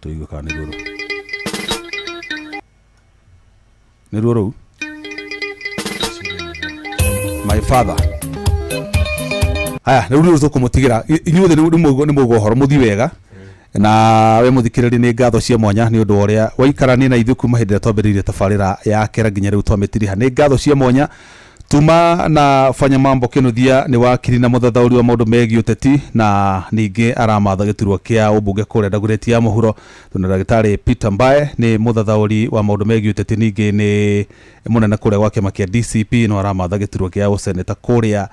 Tũigue kana nĩguo rũu. Nĩruo rũu. My father. Haya, rĩu nĩ tũkũmũtigĩra inyuothe nĩ mũgũ ũhoro mũthiĩ wega. Na we mũthikĩrĩria nĩ ngatho cia mwanya nĩ ũndũ wa ũrĩa waikarania na ithuĩ kuma hĩndĩ ĩrĩa twambĩrĩirie tabarĩra ya kera nginya rĩu twamĩtiriha. Nĩ ngatho cia mwanya tuma na Fanya Mambo Kĩnuthia nĩ wakiri na mũthathaũri wa maũndũ megiĩ ũteti na ningĩ aramatha gĩturwa kĩa ũmbunge kũrĩa Dagoretti ya mũhuro. Tuna ndagĩtarĩ Peter Mbae nĩ mũthathaũri wa maũndũ megiĩ ũteti ningĩ nĩ mũnene kũrĩa gwa kĩama kĩa DCP no aramatha gĩturwa kĩa ũseneta kũrĩa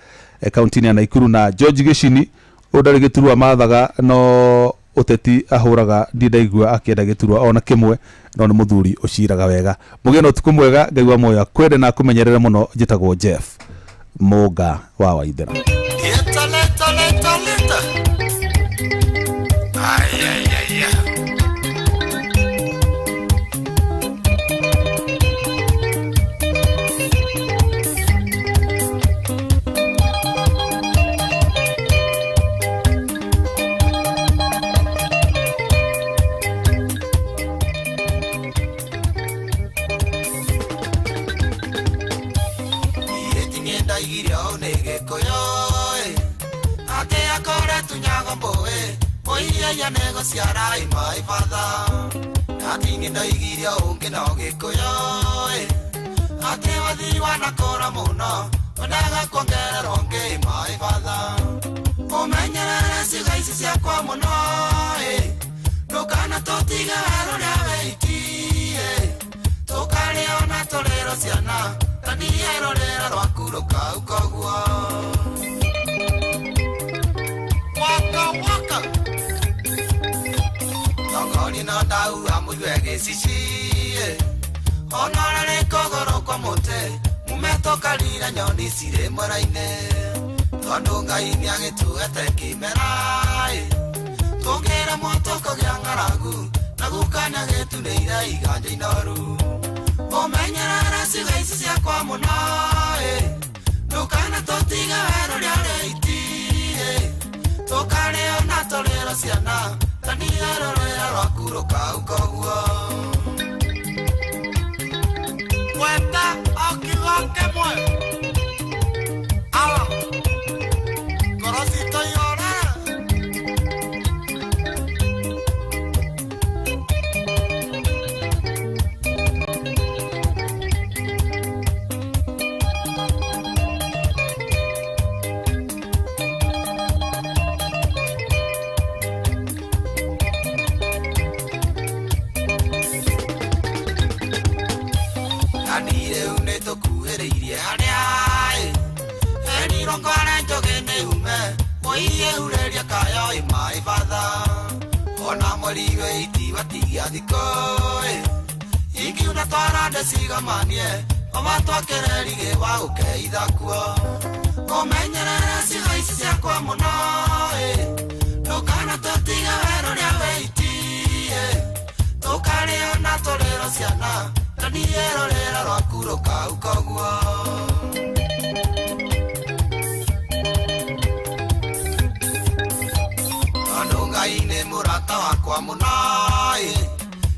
kaunti-inĩ ya Nakuru. Na George Gĩcini ũyũ ndarĩ gĩturwa mathaga no ũteti ahũraga ndindaigua akĩenda gĩturwa ona kĩmwe no nĩ mũthuri ũciraga wega. Mũgĩe na ũtukũ mwega. Ngai wa muoyo akwende na akũmenyerere mũno. Njĩtagwo Jeff Mũnga wa Waithera. Leta leta leta leta. Ay ay ay ay. My father, nothing in the my father. Taniero rwaku rũkauka ũguo. Waka waka. Tongori no ndau amũigue gĩcici. Onora nĩ kũgũrũ kwa mũtĩ mumetũkarire nyoni cirĩ mwera-inĩ. Tondũ Ngai nĩagĩtuĩte kĩmera. Tũngĩremwo tũkũgĩa ng'aragu na guka nĩagĩtunĩire iganja inoru. Ũmenyerere ciugo ici ciakwa mũno ndũkana tũtige werũ rĩa rĩiti. Tũkarĩo na tũrĩro ciana tanihe rũrĩra rwaku rũkauka ũguo. Gweta o kiugo kĩmwe. Awa ngoro citũ ihorere. Cigamanie omatwakererige wa gũkeitha kuo. Ũmenyerere ciugo ici ciakwa mũno ndũkana tũtige werũ rĩa wĩiti. Tũkarĩo na tũrĩro ciana tanihe rũrĩra rwaku rũkauka ũguo. Tondũ Ngai nĩ mũrata wakwa mũno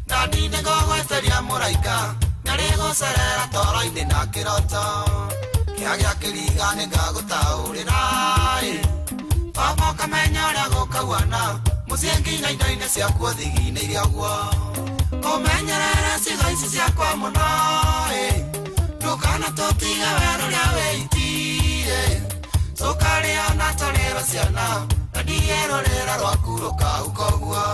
ndandi nĩngũgweteria mũraika nĩrĩgũcerera toro-inĩ na kĩroto. Kĩa gĩa kĩriga nĩngagũtaũrĩra baba ũkamenya ũrĩa gũkauana mũciĩ nginya indo-inĩ ciaku thigi-inĩ ũguo. Ũmenyerere ciugo ici ciakwa mũno ndũkana tũtige werũ rĩa wĩiti. Tũkarĩo na tũrĩro ciana na ndihe rũrĩra rwaku rũkauka ũguo.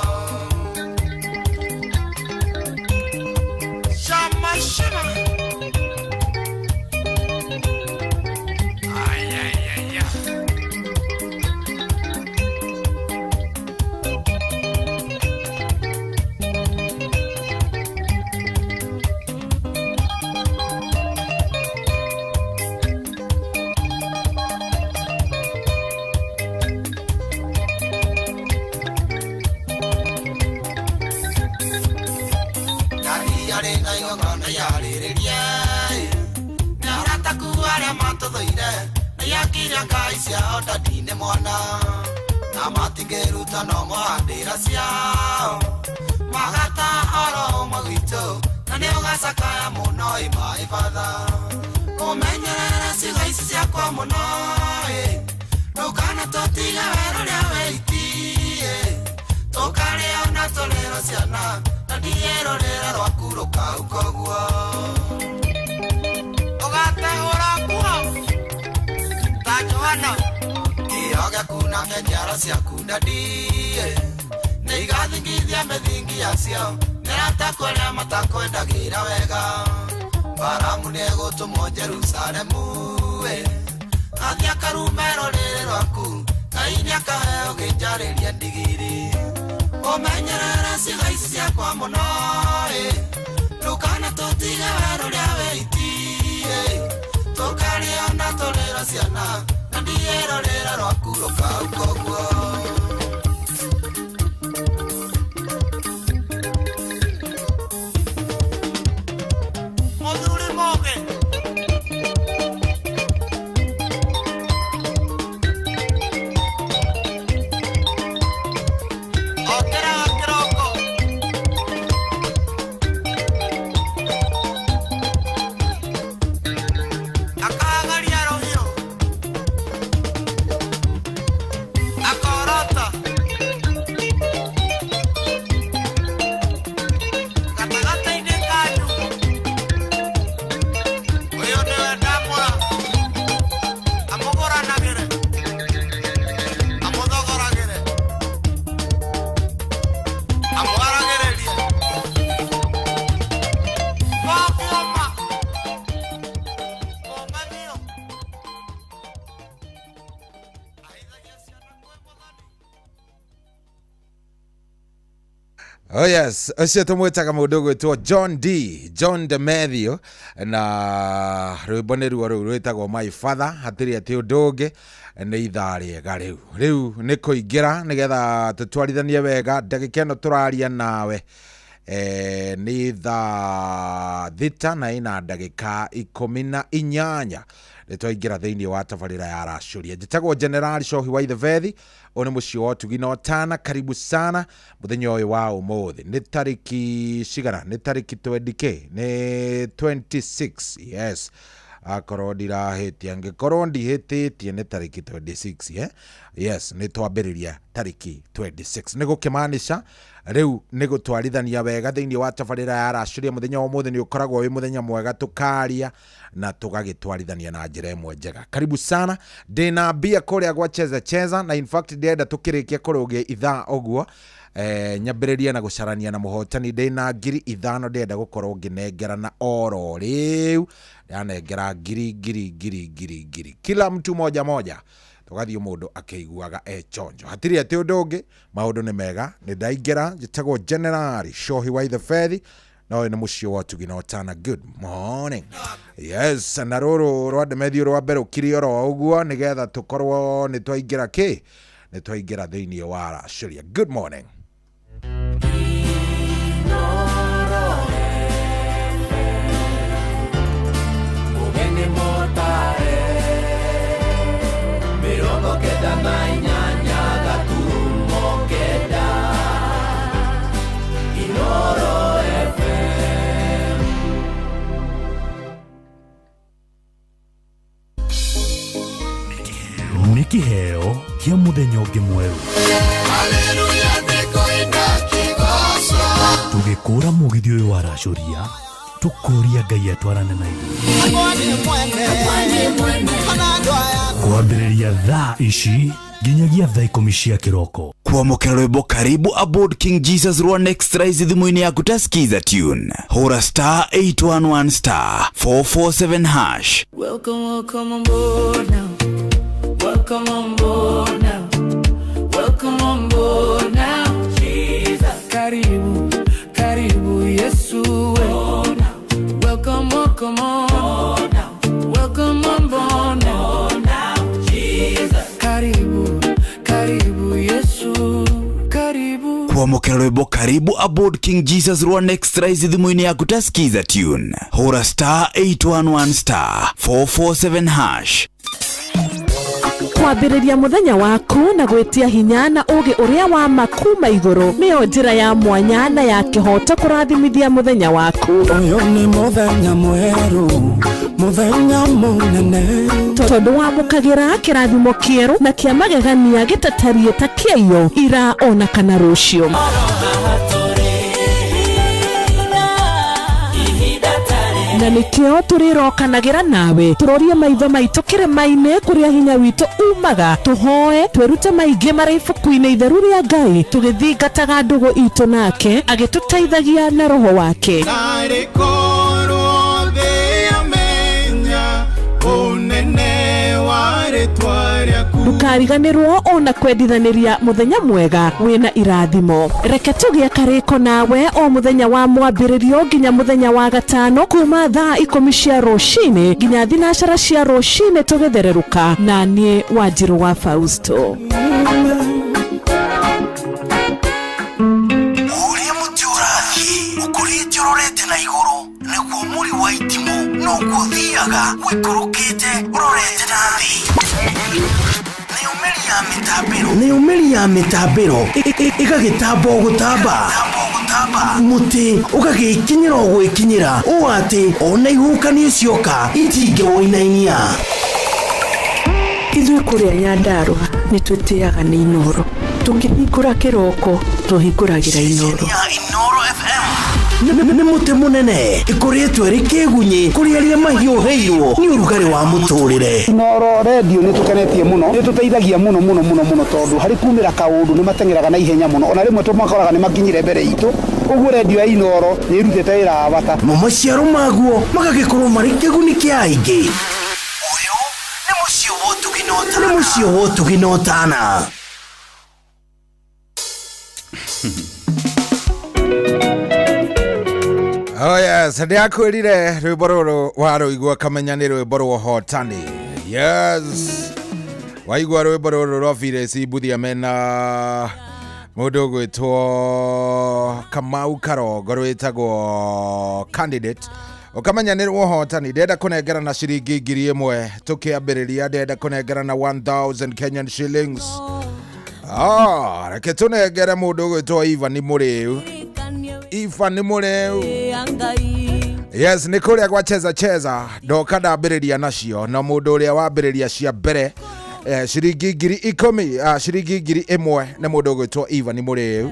Shama shama. Ay ay ay ay. Ciao ndandi nĩ mwana na matingĩruta no mohandĩra ciao. Magata oro ũmwe gwitũ na nĩ ũgacakaya mũno ĩ maĩ batha. Ũmenyerere ciugo ici ciakwa mũno ndũkana tũtige werũ rĩa wĩiti. Tũkarĩo na tũrĩro ciana na ndihe rũrĩra rwaku rũkauka ũguo. Ũgatehũra nguo ta Johana. Kĩo gĩaku na njiaro ciaku ndandi nĩigathingithia mĩthingi yacio nĩratakũrĩa matakwendagĩra wega. Baramu nĩegũtũmwo Jerusalemu athiĩ akarume rũrĩrĩ rwaku Ngai nĩakaheo gĩnjarĩria ndigiri. Ũmenyerere ciugo ici ciakwa mũno ndũkana tũtige werũ rĩa wĩiti. Tũkarĩo na tũrĩro ciana na ndihe rũrĩra rwaku rũkauka ũguo. Mũthuri mũgĩ. Okĩraga kĩroko. Akagaria rũhiũ. Oh yes, ũcio tũmwĩtaga mũndũ ũgwĩtwo John D, John Demethio, na rwĩmbo nĩ ruo rũu rwĩtagwo My Father, hatirĩ atĩ ũndũ ũngĩ, nĩ ithaa rĩega rĩu. Rĩu nĩ kũingĩra nĩgetha tũtwarithanie wega, ndagĩka ĩno tũraria nawe nĩ thaa thita na ĩna ndagĩka 18 nĩ twaingĩra thĩinĩ wa tabarĩra ya Racũria. Njĩtagwo General Cohi wa Ithebethi, ũyũ nĩ mũciĩ wa ũtugi na ũtana. Karibu sana mũthenya ũyũ wa ũmũthĩ. Nĩ tarĩki cigana? Nĩ tarĩki 20K? Nĩ 26, yes. Akorwo ndirahĩtia, angĩkorwo ndihĩtĩtie nĩ tarĩki 26, eh? Yes, nĩ twambĩrĩria tarĩki 26. Nĩ gũkĩmaanisha rĩu nĩ gũtwarithania wega thĩinĩ wa tabarĩra ya Racũria. Mũthenya wa ũmũthĩ nĩ ũkoragwo wĩ mũthenya mwega, tũkaria na tũgagĩtwarithania na njĩra ĩmwe njega. Karibu sana. Ndĩna mbia kũrĩa gwa Cheza Cheza, na in fact ndĩrenda tũkĩrĩkia kũrũgia ithaa ũguo nyambĩrĩrie na gũcarania na mũhotani. Ndĩna 5,000 ndĩrenda gũkorwo ngĩnengerana oro rĩu. Ndanengera ngiri ngiri ngiri ngiri ngiri, kila mtu moja moja, tũgathiĩ mũndũ akĩiguaga e chonjo. Hatirĩ atĩ ũndũ ũngĩ, maũndũ nĩ mega. Nĩ ndaingĩra, njĩtagwo General Cohi wa Ithebethi, na ũyũ nĩ mũciĩ wa ũtugi na ũtana. Good morning. Yes, na rũrũ rwa Ndemethio rwa mbere ũkiri oro ũguo nĩgetha tũkorwo nĩ twaingĩra kĩ, nĩ twaingĩra thĩinĩ wa Racũria. Good morning. Nĩ kĩheo kĩa mũthenya ũngĩ mwerũ. Tũgĩkũra mũgithi ũyũ wa Racũria, tũkũria Ngai atwarane na ithuĩ. Kwambĩrĩria thaa ici nginyagia thaa 10 cia kĩroko. Kwamũkĩra rwĩmbo Karibu Aboard King Jesus rwa Next Rise thimũ-inĩ yaku ta Skiza tune. Hũra star 811 star 447 hash. Welcome, welcome on board now. Welcome on board now. Welcome on board now. Jesus. Karibu, karibu Yesu. Welcome, welcome on. Welcome on board now. Jesus. Karibu, karibu Yesu. Karibu. Kwamũkĩra rwĩmbo Karibu Aboard King Jesus rwa Next Rise thimũ-inĩ yaku ta Skiza tune. Hũra star 811 star 447 hash. Kwambĩrĩria mũthenya waku na gwĩtia hinya na ũũgĩ ũrĩa wa ma kuma igũrũ nĩyo njĩra ya mwanya na ya kĩhooto kũrathimithia mũthenya waku. Ũyũ nĩ mũthenya mwerũ, mũthenya mũnene, tondũ wamũkagĩra kĩrathimo kĩerũ na kĩa magegania gĩtatariĩ ta kĩaiyo ira ona kana rũciũ. Na nĩkĩo tũrĩrokanagĩra nawe tũrorie maitho maitũ kĩrĩma-inĩ kũrĩa hinya witũ umaga, tũhoe twĩrute maingĩ marĩ ibuku-inĩ itheru rĩa Ngai, tũgĩthingataga ndũgũ itũ nake agĩtũteithagia na roho wake. Ndũkariganĩrwo ona kwendithanĩria mũthenya mwega wĩna irathimo. Reke tũgĩe karĩko nawe o mũthenya wa mwambĩrĩrio nginya mũthenya wa gatano kuma thaa 10 cia rũcinĩ nginya 12 cia rũcinĩ tũgĩthererũka na niĩ Wanjirũ wa Fausto. Ũrĩa mũtĩ ũrathiĩ ũkũrĩte ũrorete na igũrũ nĩguo mũri wa itimũ noguo ũthiaga ũikũrũkĩte ũrorete na thĩ. Nĩ ũmĩri ya mĩtambĩro ĩgagĩtamba o gũtamba, mũtĩ ũgagĩkinyĩra o gwĩkinyĩra ũũ atĩ ona ihuhũkanio cioka itingĩwũinainia. Ithuĩ kũrĩa Nyandarũa nĩ twĩtĩaga nĩ Inooro. Tũkĩhingũra kĩroko tũhingũragĩra Inooro. Inooro FM nĩ mũtĩ mũnene ĩkũrĩtwo ĩrĩ kĩgunyĩ kũrĩ arĩa mahiũhĩirwo nĩ ũrugarĩ wa mũtũrĩre. Inooro redio nĩ tũkenetie mũno, nĩ tũteithagia mũno mũno mũno mũno tondũ harĩ kumĩra kaũndũ nĩ mateng'eraga na ihenya mũno, ona rĩmwe tũmakoraga nĩ makinyire mbere itũ. Ũguo redio ya Inooro nĩ ĩrutĩte wĩra wa bata. Mo maciaro maguo magagĩkorwo marĩ kĩguni kĩa aingĩ. Ũyũ nĩ mũciĩ wa ũtugi na ũtana. Nĩ mũciĩ wa ũtugi na ũtana. Oh yes, ndiakwĩrire rwĩmbo rũrũ warũigua kamenya nĩ rwĩmbo rwa ũhotani. Yes. Waigua rwĩmbo rũrũ rwa Phyllis Mbuthia mena mũndũ ũgwĩtwo Kamau Karongo rwĩtagwo candidate ũkamenya nĩ rwa ũhotani. Ndĩrenda kũnengerana ciringi 1000 tũkĩambĩrĩria, ndĩrenda kũnengerana 1000 Kenyan shillings. Ah, reke tũnengere mũndũ ũgwĩtwo Ivan Mũrĩu. Ivan Mũrĩu. Yes, nĩ kũrĩa gwa cheza cheza ndoka ndambĩrĩria nacio na mũndũ ũrĩa wambĩrĩria cia mbere ciringi 10,000, ciringi 1000 nĩ mũndũ ũgwĩtwo Ivan Mũrĩu.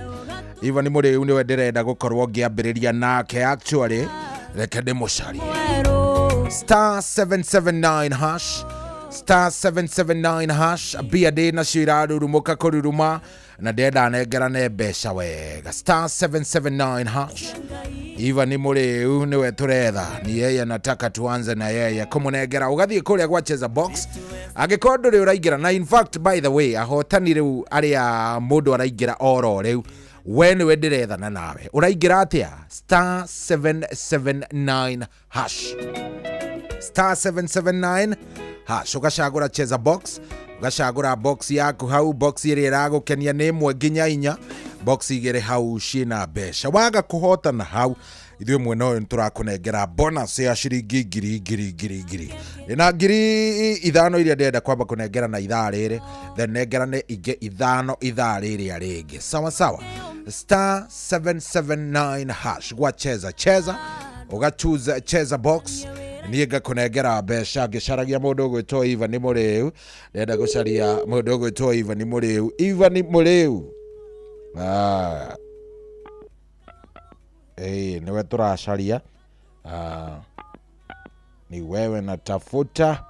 Ivan Mũrĩu nĩwe ndĩrenda gũkorwo ngĩambĩrĩria nake actually, reke ndĩmũcarie. Star 779 hash, star 779 hash, mbia ndĩ nacio irarurumũka kũruruma na ndĩrenda nengerane mbeca wega. Star 779 hash. Ivan Mũrĩu nĩwe tũretha, ni yeye nataka tuanze na yeye kũmũnengera. Ũgathiĩ kũrĩa gwa cheza box angĩkorwo ndũrĩ ũraingĩra, na in fact by the way ahotani rĩu arĩa mũndũ araingĩra oro rĩu, we nĩwe ndĩrethana nawe. Ũraingĩra atĩa? Star 779 hash, star 779 hash, ũgacagũra cheza box, ũgacagũra box yaku hau, box ĩrĩa ĩragũkenia nĩ 1 nginya 4, box 2 hau ciĩna mbeca. Waga kũhotana hau, ithuĩ mwena ũyũ nĩtũrakũnengera bonus ya ciringi ngiri ngiri ngiri ngiri. Ndĩna 5,000 iria ndĩrenda kwamba kũnengera na ithaa rĩrĩ, then nengerane ingĩ 5 ithaa rĩrĩa rĩngĩ. Sawa sawa. Star 779 hash gwa cheza cheza, ũgachoose cheza box, niĩ ngakũnengera mbeca ngĩcaragia mũndũ ũgwĩtwo Ivan Mũrĩu. Ndĩrenda gũcaria mũndũ ũgwĩtwo Ivan Mũrĩu. Ivan Mũrĩu. Ah. Nĩwe tũracaria. Ni wewe natafuta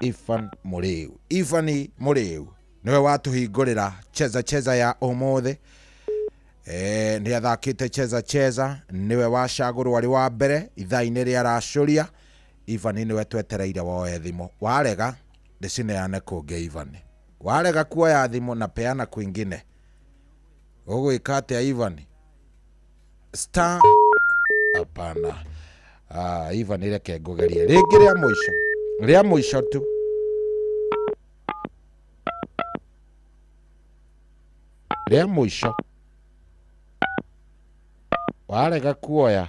Ivan Mũrĩu. Ivan Mũrĩu nĩwe watũhingũrĩra cheza cheza ya ũmũthĩ. Nĩ athakĩte cheza cheza, nĩwe wacagũrwo arĩ wa mbere ithaa-inĩ rĩa racũria. Ivan nĩwe twetereire woe thimũ. Warega ndĩcineane kũngĩ Ivan. Warega kuoya thimũ na peana kwingine. Ũgwĩka atĩa Ivan? Star hapana. Ivan reke ngũgerie rĩngĩ rĩa mũico. Rĩa mũico tu. Rĩa mũico. Warega kuoya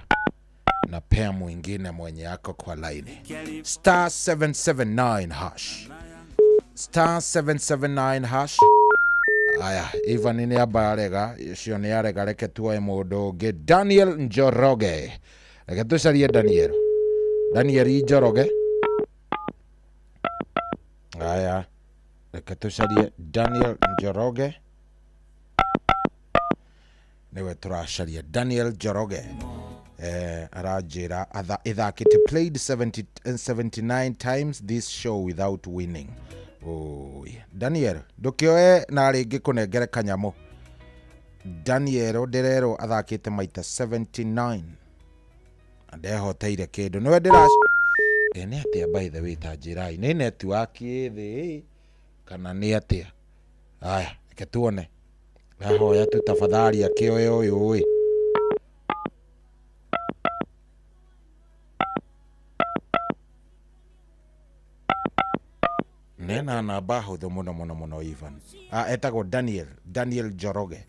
na pea mwingine mwenye yako kwa laini. Star 779 hash. Star 779 hash. Aya, Ivan nĩ amba arega, ũcio nĩ arega, reke tuoe mũndũ ũngĩ. Daniel Njoroge. Reke tũcarie Daniel. Daniel Njoroge. Aya, reke tũcarie Daniel Njoroge. Nĩwe tũracaria Daniel Njoroge. Aranjĩra ĩthakĩte played 79 times this show without winning. Oi, Daniel, ndũkĩoe na rĩngĩ kũnengere kanyamũ. Daniel ndĩrerwo athakĩte maita 79 na ndehoteire kĩndũ. Nĩwe ndĩra nĩ atĩa by the way, ta njĩrai nĩ network ĩ thĩ kana nĩ atĩa? Aya, reke tuone. Ndahoya tu tafadhali akĩoe ũyũ ĩ. Nena namba hũthũ mũno mũno mũno Ivan. Etagwo Daniel, Daniel Njoroge.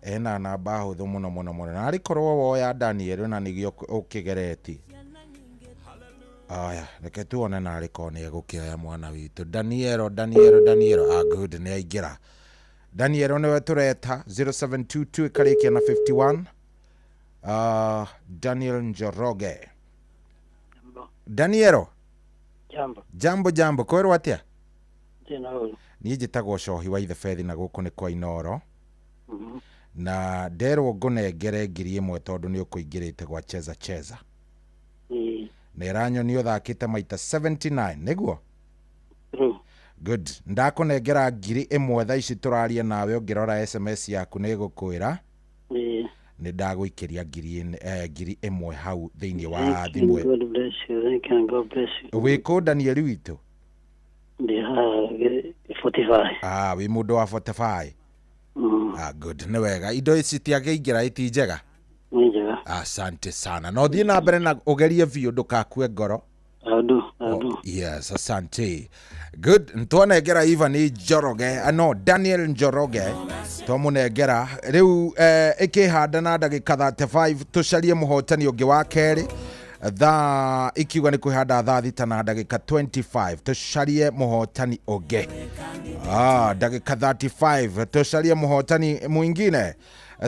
Ena namba hũthũ mũno mũno mũno. Na arĩkorwo woya Daniel na nĩgĩo ũkĩgeretie. Aya, reke tuone na arĩkorwo nĩ egũkĩoya mwana witũ. Daniel, Daniel, Daniel. Good, nĩ aingĩra. Daniel nĩwe tũreta 0722 ĩkarĩkia na 51. Daniel Njoroge. Daniel. Jambo. Jambo jambo, kwĩrwo atĩa? Niĩ njĩtagwo Cohi wa Ithebethi na gũkũ nĩ kwa Inoro. Na nderwo ngũnengere 1000 tondũ nĩ ũkũingĩrĩte gwa cheza cheza. Na ĩranyonia ũthakĩte maita 79, nĩguo? Good. Ndakũnengera 1000 thaa ici tũraria nawe, ũngĩrora SMS yaku nĩ ĩgũkwĩra. Nĩ ndagũikĩria 1000 hau thĩinĩ wa thimũ. God bless you. Thank you. God bless you. Wĩ kũ Daniel witũ? Ndĩ haha 45. Wĩ mũndũ wa 45. Good, nĩ wega. Indo ici tiakĩingĩra iti njega? Nĩ njega. Asante sana. Na ũthiĩ na mbere na ũgerie biũ ndũgakue ngoro. Adu, adu. Oh, yes, asante. Good. Ntwanengera Ivan Njoroge, no Daniel Njoroge. Twamunengera riu ikihanda na ndagika 35 tucarie muhotani ungi wa keri. Thaa ikiuga ni kwihanda thaa 6 na ndagika 25 tucarie muhotani ungi. Ndagika 35 tucarie muhotani mwingine.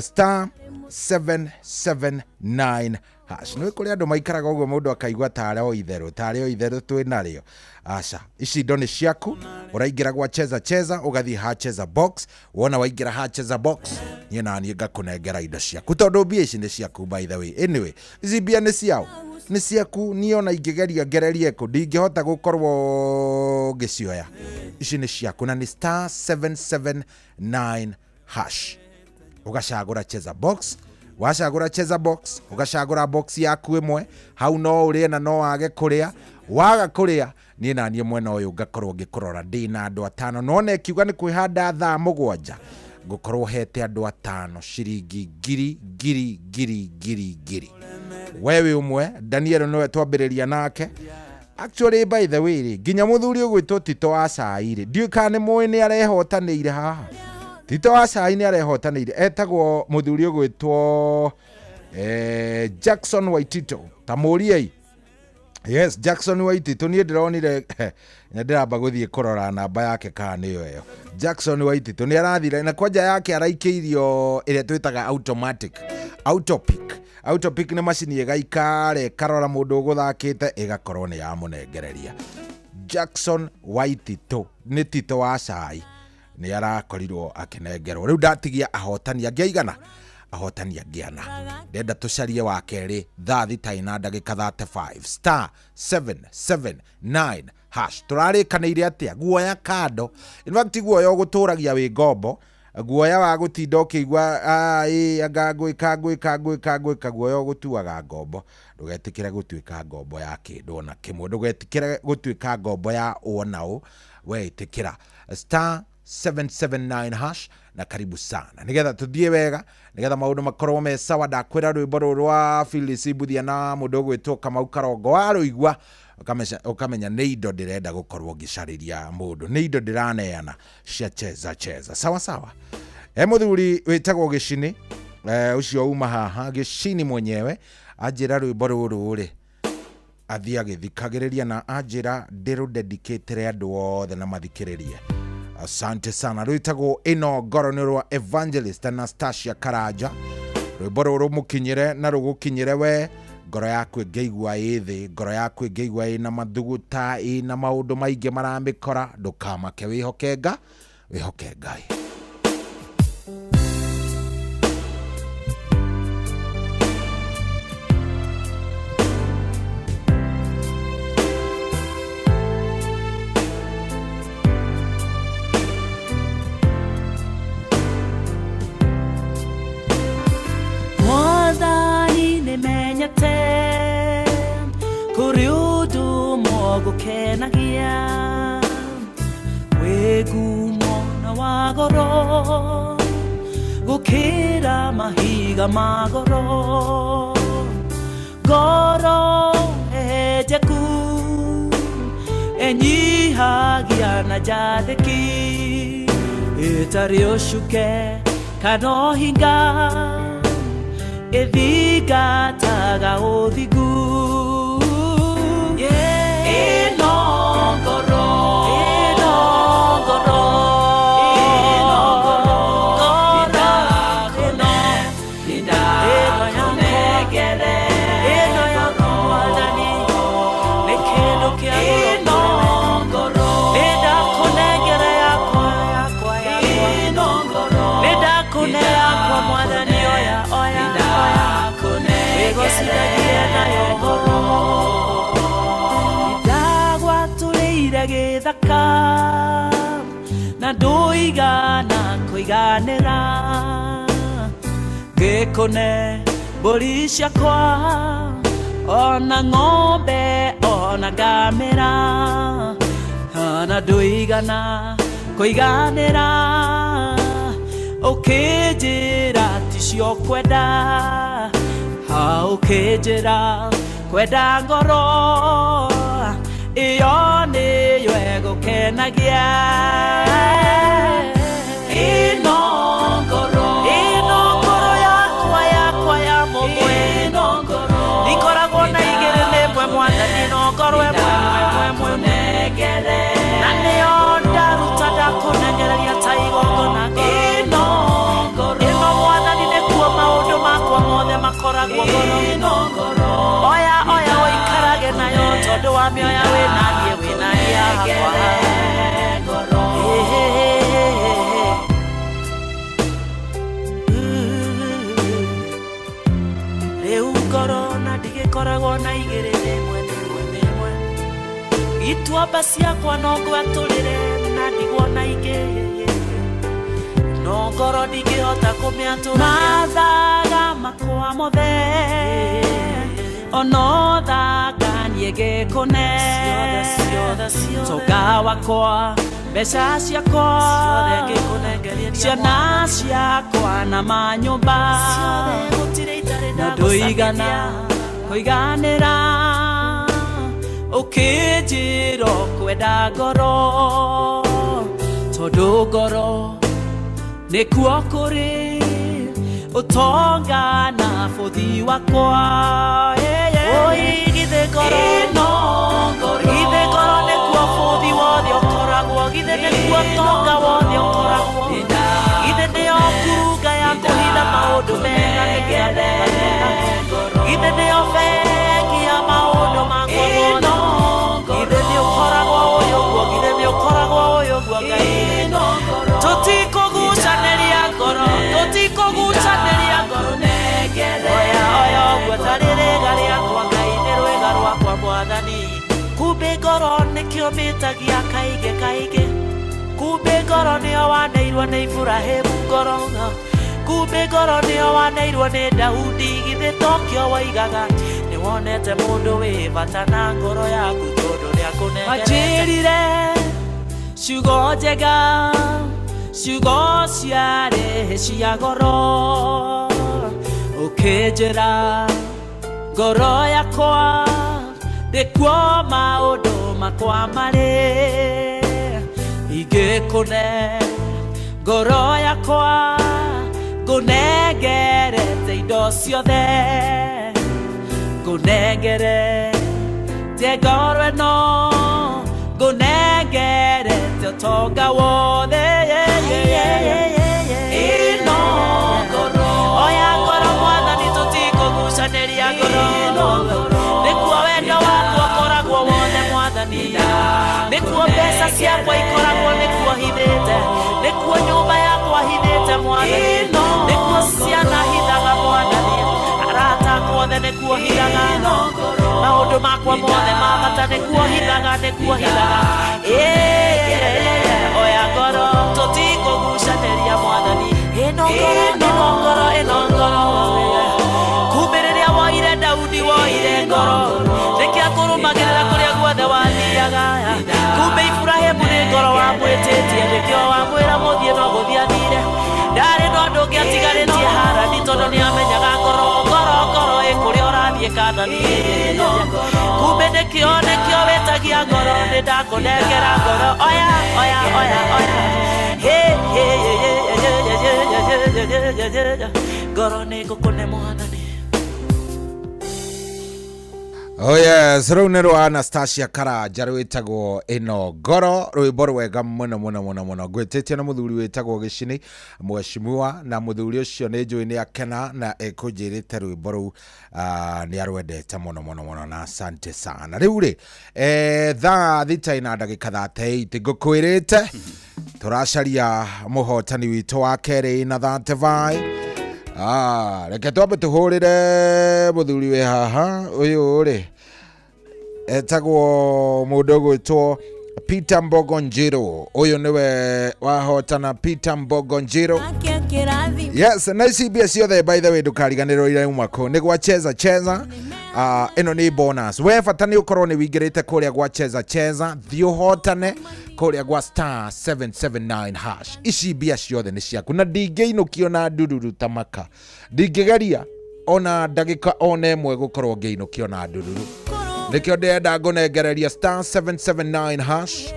Star 779 hash. Nĩ kũrĩ andũ maikaraga ũguo mũndũ akaigua tarĩ o itherũ, tarĩ o itherũ twĩ narĩo. Aca, ici indo nĩ ciaku, ũraingĩra gwa cheza cheza, ũgathiĩ ha cheza box, wona waingĩra ha cheza box, niĩ na niĩ ngakũnengera indo ciaku tondũ mbia ici nĩ ciaku by the way. Anyway, ici mbia nĩ ciao, nĩ ciaku, niĩ ona ingĩgeria ngererie kũ, ndingĩhota gũkorwo ngĩcioya. Ici nĩ ciaku na nĩ star 779 hash. Ugacagũra cheza box, wacagũra cheza box, ugacagũra box yaku ĩmwe, hau no ũrĩe na no wage kũrĩa, waga kũrĩa niĩ na niĩ mwena ũyũ ngakorwo ngĩkũrora ndĩ na andũ atano, no ona ĩkiuga nĩ kwĩhanda thaa 7 ngũkorwo hete andũ atano ciringi ngiri ngiri ngiri ngiri ngiri. We wĩ ũmwe, Daniel nĩwe twambĩrĩria nake. Actually by the way rĩ, nginya mũthuri ũgwĩtwo Tito wa Cai rĩ, ndiũĩ kana nĩ mũĩ nĩ arehotanĩire haha. Tito wa Cai nĩ arehotanĩire, etagwo mũthuri ũgwĩtwo Jackson Waitito. Ta mũriei. Yes, Jackson Waitito niĩ ndĩronire nĩ ndĩramba gũthiĩ kũrora namba yake kana nĩyo ĩyo. Jackson Waitito nĩ arathire na kwanja yake araikĩirio ĩrĩa twĩtaga automatic, autopic. Autopic nĩ macini ĩgaikara ĩkarora mũndũ ũgũthakĩte ĩgakorwo nĩ yamũnengereria. Jackson Waitito nĩ Tito wa Cai nĩ arakorirwo akĩnengerwo. Rĩu ndatigia ahotani angĩ aigana, ahotani angĩ ana. Ndenda tũcarie wa kerĩ thaa 6 na ndagĩka 35 star 779 hash. Tũrarĩkanĩire atĩa? Guoya kando. In fact guoya ũgũtũragia wĩ ngombo, guoya wa gũtinda ũkĩigua anga ngwĩka ngwĩka ngwĩka ngwĩka, guoya ũgũtuaga ngombo. Ndũgetĩkĩre gũtuĩka ngombo ya kĩndũ ona kĩmwe, ndũgetĩkĩre gũtuĩka ngombo ya ũ na ũ, we ĩtĩkĩra star 779 hash. Na karibu sana nigetha tuthie wega, nigetha maundu makorwo me sawa. Ndakwira rwimbo ruru rwa Phyllis Mbuthia na mundu ugwitwo Kamau Karongo, waruigua ukamenya nĩ indo ndĩrenda gũkorwo ngĩcarĩria mũndũ, nĩ indo ndĩraneana cia cheza cheza. Sawa sawa. Mũthuri wĩtagwo Gĩcini, ũcio uma haha Gĩcini mwenyewe anjĩra rwimbo rũrũ rĩ athiĩ agĩthikagĩrĩria na anjĩra ndĩrũdedicatĩre andũ othe na mathikĩrĩrie. Asante sana. Rwĩtagwo ĩno ngoro nĩ rwa Evangelist Anastasia Karanja. Rwĩmbo rũrũ mũkinyĩre na rũgũkinyĩre we, ngoro yaku ĩngĩigua ĩ thĩ, ngoro yaku ĩngĩigua ĩna mathuguta, ĩna maũndũ maingĩ maramĩkora, ndũkamake, wĩhoke Ngai, wĩhoke Ngai. Gukenagia wĩgumo na wa goro gũkĩra mahiga ma goro, ngoro hehenjeku ĩnyihagia na njathĩki, ĩtarĩ ũcuke kana ũhinga, ĩthingataga ũthingu. Na ndũigana kũiganĩra, ngĩkũne mbũri ciakwa ona ng'ombe ona ngamĩra, na ndũigana kũiganĩra, ũkĩnjĩra ticio kwenda. Ũkĩnjĩra kwenda ngoro iyo nĩyo ĩgũkenagia. Ĩno ngoro, ĩno ngoro yakwa, yakwa ya mũmwe. Ndikoragwo na igĩrĩ, nĩ ĩmwe Mwathani, no ngoro ĩmwe ĩmwe ĩmwe. Na nĩyo ndaruta ndakũnengereria ta igongona. Ĩno ĩno Mwathani, nĩkuo maũndũ makwa mothe makoragwo ngoro. Oya oya ũikarage nayo, tondũ wa mĩoya wĩna niĩ, wĩna niĩ hakwa. Rĩu ngoro na ndigĩkoragwo na igĩrĩ, nĩmwe nĩmwe nĩmwe. Ituamba ciakwa no ngwatũrĩre na ndigwo na ingĩ, no ngoro ndingĩhota kũmĩatũra. Mathaga makwa mothe ono thaka niĩ ngĩkũne, tonga wakwa, mbeca ciakwa, ciana ciakwa na manyũmba, na ndũigana kũiganĩra. Ũkĩnjĩra ũkwenda ngoro, tondũ ngoro nĩkuo kũrĩ ũtonga na bũthi wakwa. Oi githĩ ngoro, ĩno ngoro, githĩ ngoro nĩkuo bũthi wothe ũkoragwo, githĩ nĩkuo ũtonga wothe ũkoragwo, githĩ nĩyo kurunga ya kũhitha maũndũ mega nĩgetha, githĩ nĩyo bengi ya maũndũ makwa mothe, githĩ nĩ ũkoragwo ũyũ ũguo, githĩ nĩ ũkoragwo ũyũ ũguo Ngai. Tũtikũgucanĩria ngoro, tũtikũgucanĩria ngoro. Oya oya ũguo tarĩ rĩga rĩakwa Ngai, nĩ rwĩga rwakwa Mwathani. Kumbĩ ngoro nĩkĩo mĩtagia kaingĩ kaingĩ, kumbĩ ngoro nĩyo waneirwo nĩ Iburahĩmu ngoro, kumbĩ ngoro nĩyo waneirwo nĩ Daudi. Githĩ tokĩo waigaga nĩ wonete mũndũ wĩ bata na ngoro yaku, tondũ nĩakũnengerete. Wanjĩrire ciugo njega, ciugo ciarĩ cia goro, ũkĩnjĩra ngoro yakwa nĩkuo maũndũ makwa marĩ. Ingĩkũne ngoro yakwa ngũnengerete indo ciothe, ngũnengerete ngoro ĩno, ngũnengerete ũtonga wothe. Ĩno ngoro, oya ngoro Mwathani, tũtikũgucanĩria ngoro. Nĩkuo wendo waku ũkoragwo wothe Mwathani, nĩkuo mbeca ciakwa ikoragwo, nĩkuo hithĩte, nĩkuo nyũmba yakwa hithĩte Mwathani, nĩkuo ciana hithaga Mwathani, arata akwa othe nĩkuo hithaga, maũndũ makwa mothe ma bata nĩkuo hithaga, nĩkuo hithaga. Oya ngoro, tũtikũgucanĩria Mwathani. Ĩno ngoro, ĩno ngoro, ĩno ngoro. Kumbe rĩrĩa woire Daudi woire ngoro, nĩkĩo akũrũmagĩrĩra kũrĩa guothe wathiaga. Kumbe Iburahĩmu nĩ ngoro wamwĩtĩtie, nĩkĩo wamwĩra mũthiĩ no gũthiĩ athire. Ndarĩ na ũndũ ũngĩ atigarĩtie Harani, tondũ nĩamenyaga ngoro, ngoro, ngoro ĩ kũrĩa ũrathiĩ Kaanani. Kumbe nĩkĩo, nĩkĩo wĩtagia ngoro, nĩ ndakũnengera ngoro. Oya, oya, oya, oya. Hey, hey, hey, hey, hey, hey, hey, hey, hey. Ngoro nĩ ngũkũne Mwathani. Oh yes, rĩu nĩ rwa Anastasia Karanja rwĩtagwo ĩno ngoro, rwĩmbo rwega mũno mũno mũno mũno. Ngwĩtĩtie na mũthuri wĩtagwo Gĩcini mheshimiwa, na mũthuri ũcio nĩ njũĩ nĩ akena na ekũnjĩrĩte rwĩmbo rũu nĩ arwendete mũno mũno mũno, na asante sana. Rĩu rĩ thaa 6 na ndagĩka 38 ngũkwĩrĩte tũracaria mũhotani witũ wa kerĩ na 35. Reke twambe tũhũrĩre mũthuri wĩ haha ũyũ rĩ etagwo mũndũ ũgwĩtwo Peter Mbogo Njiru. Ũyũ nĩwe wahotana, Peter Mbogo Njiru. Yes, na ici mbia ciothe by the way ndũkariganĩrwo irauma kũ nĩ gwa Cheza Cheza. Ĩno nĩ bonus. We bata nĩ ũkorwo nĩ wĩingĩrĩte kũrĩa gwa Cheza Cheza, thiĩ ũhotane kũrĩa gwa star 779 hash. Ici mbia ciothe nĩ ciaku na ndingĩinũkio na ndururu ta maka, ndingĩgeria. Ona ndagĩka ona ĩmwe gũkorwo ngĩinũkio na ndururu. Nĩkĩo ndĩrenda ngũnengereria star 779 hash.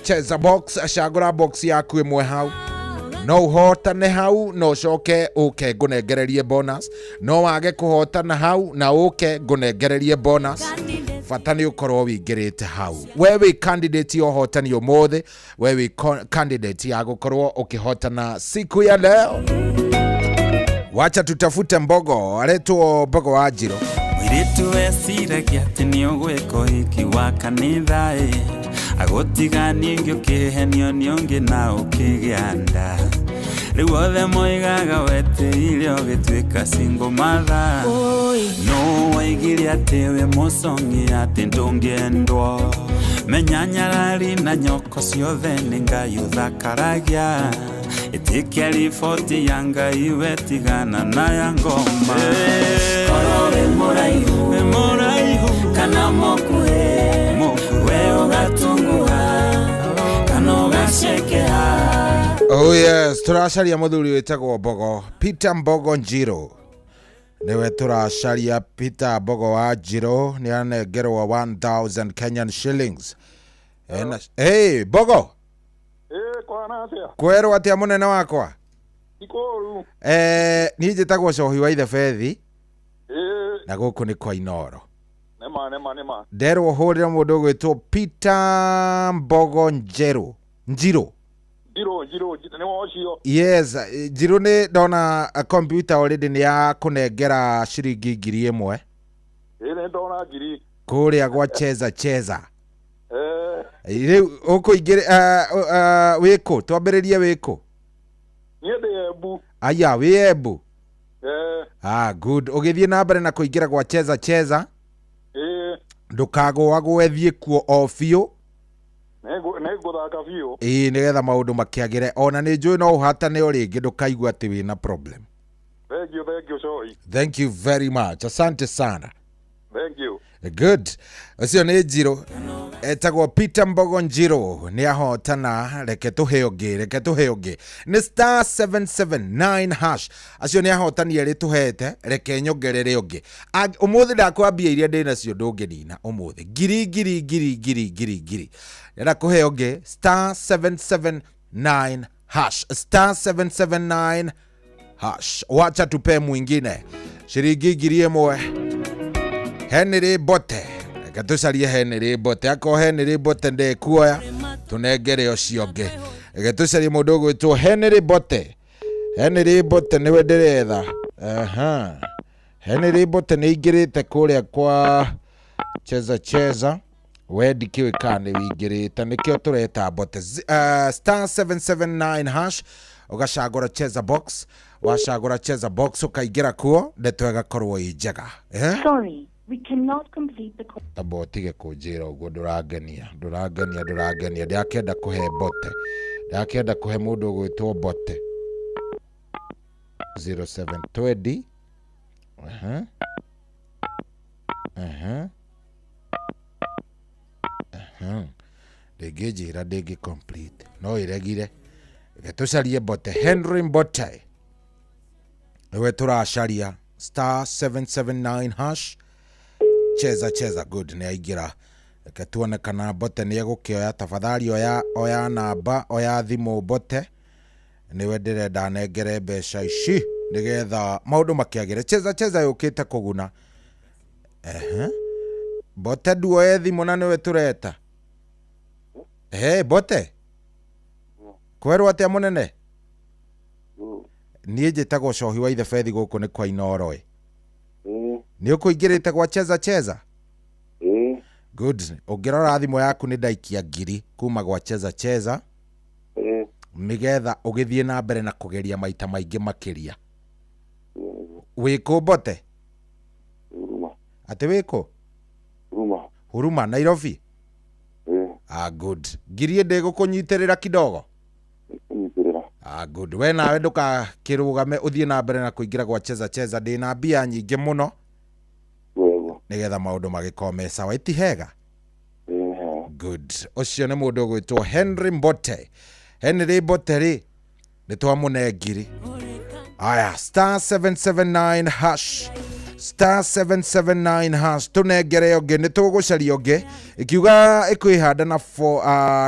Cheza box, cagũra box yaku ĩmwe hau. No ũhotane hau na ũcoke ũke ngũnengererie bonus. No wage kũhotana hau na ũke ngũnengererie bonus. Bata nĩ ũkorwo wĩingĩrĩte hau. We wĩ candidate ya ũhotani ũmũthĩ, we wĩ candidate ya gũkorwo ũkĩhotana siku ya leo. Wacha tutafute Mbogo, aretwo Mbogo wa Njiro. Mũirĩtu weciragia atĩ nĩ ũgwĩka ũhiki wa kanitha ĩ, agũtiga ningĩ ũkĩhenio nĩ ũngĩ na ũkĩgĩa nda. Rĩu othe moigaga wetĩire ũgĩtuĩka single mother. No waigire atĩ wĩ mũcong'i atĩ ndũngĩendwo. Menya nyarari na nyoko ciothe nĩ Ngai ũthakaragia. Ĩtĩkia riboti ya Ngai wetigana na ya ngoma. Korwo wĩ mũraihu kana mũkuhĩ, we ũgatunguha kana ũgacekeha. Oh yes, tũracaria mũthuri wĩtagwo Mbogo, Peter Mbogo Njiro. Nĩwe tũracaria. Peter Mbogo wa Njiro nĩ anengerwo 1000 Kenyan shillings. Hey, Mbogo. Kwana atĩa? Kwerwo atĩa mũnene wakwa? Ikũru. Niĩ njĩtagwo Cohi wa Ithe Bethi. Na gũkũ nĩ kwa Inooro. Nĩma nĩma nĩma. Nderwo hũrĩre mũndũ ũgwĩtwo Peter Mbogo Njerũ. Njiro. Njiro Njiro nĩ ũcio. Yes, Njiro nĩ ndona computer already nĩ ya kũnengera ciringi 1000. Nĩ ndona ngiri. Kũrĩa gwa Cheza Cheza. Rĩu ũkũingĩra wĩkũ? Twambĩrĩrie wĩkũ? Niĩ ndĩ Embu. Aya, wĩ Embu? Ah, good. Ũgĩthiĩ na mbere na kũingĩra gwa Cheza Cheza. Ndũkagũagũe, thiĩ kuo o biũ. Nĩngũthaka biũ. Ĩĩ, nĩgetha maũndũ makĩagĩre. Ona nĩ njũĩ no ũhatane o rĩngĩ, ndũkaigua atĩ wĩna problem. Thank you, thank you, Cohi. Thank you very much. Asante sana. Thank you. Good. Ũcio nĩ Njiro. Etagwo Peter Mbogo Njiro. Nĩ ahotana. Reke tũhe ũngĩ, reke tũhe ũngĩ. Nĩ star 779 hash. Acio nĩ ahotani erĩ tũhete, reke nyongerere ũngĩ. Ũmũthĩ ndakwambia iria ndĩ nacio ndũngĩnina ũmũthĩ. Ngiri ngiri ngiri ngiri ngiri ngiri. Ndĩrenda kũhe ũngĩ star 779 hash. Star 779 hash. Wacha tupe mwingine. Shiringi 1000. Henry Mbote. Reke tũcarie Henry Mbote. Akorwo Henry Mbote ndekuoya, tũnengere ũcio ũngĩ. Reke tũcarie mũndũ ũgwĩtwo Henry Mbote. Henry Mbote nĩwe ndĩretha. Aha. Henry Mbote nĩ aingĩrĩte kũrĩa kwa Cheza Cheza. We ndikĩũĩ kana nĩ wĩingĩrĩte, nĩkĩo tũreta Mbote. Star 779 hash, ũgacagũra Cheza box. Wacagũra Cheza box ũkaingĩra kuo, ndeto ĩgakorwo ĩ njega. Sorry, we cannot complete the call. Tamba ũtige kũnjĩra ũguo, ndũrangenia, ndũrangenia, ndũrangenia. Ndĩrakĩenda kũhe Mbote. Ndĩrakĩenda kũhe mũndũ ũgwĩtwo Mbote. 0720. Aha. Aha. Aha. Ndĩngĩnjĩra ndĩngĩ complete. No ĩregire. Reke tũcarie Mbote. Henry Mbote. Nĩwe tũracaria. Star 779 hash. Cheza Cheza, good, nĩ aingĩra. Reke tuone kana Mbote nĩ egũkĩoya. Tafadhali oya, oya namba, oya thimũ Mbote. Nĩwe ndĩrenda nengere mbeca ici nĩgetha maũndũ makĩagĩre. Cheza Cheza yũkĩte kũguna. Mbote nduoye thimũ na nĩwe tũreta. Mbote. Kwerwo atĩa mũnene? Niĩ njĩtagwo Cohi wa Ithe Bethi, gũkũ nĩ kwa Inooro ĩ. Nĩ ũkũingĩrĩte gwa Cheza Cheza? Good. Ũngĩrora thimũ yaku nĩ ndaikia 1000 kuma gwa Cheza Cheza. Nĩgetha ũgĩthiĩ na mbere na kũgeria maita maingĩ makĩria. Wĩkũ Mbote? Atĩ wĩkũ? Huruma. Huruma, Nairobi? Ah, good. Ngiri ndĩgũkũnyitĩrĩra kidogo? Ah, good. We nawe ndũgakĩrũgame ũthiĩ na mbere na kũingĩra gwa Cheza Cheza. Ndĩna mbia nyingĩ mũno. Nĩgetha maũndũ magĩkorwo me sawa. Ĩti hega? Good. Ũcio nĩ mũndũ ũgwĩtwo Henry Mbote. Henry Mbote rĩ, nĩ twamũne ngiri. Aya, star 779 hash, star 779 hash, tũnengere ũngĩ, nĩ tũgũcaria ũngĩ. Ĩkiuga ĩkwĩhanda na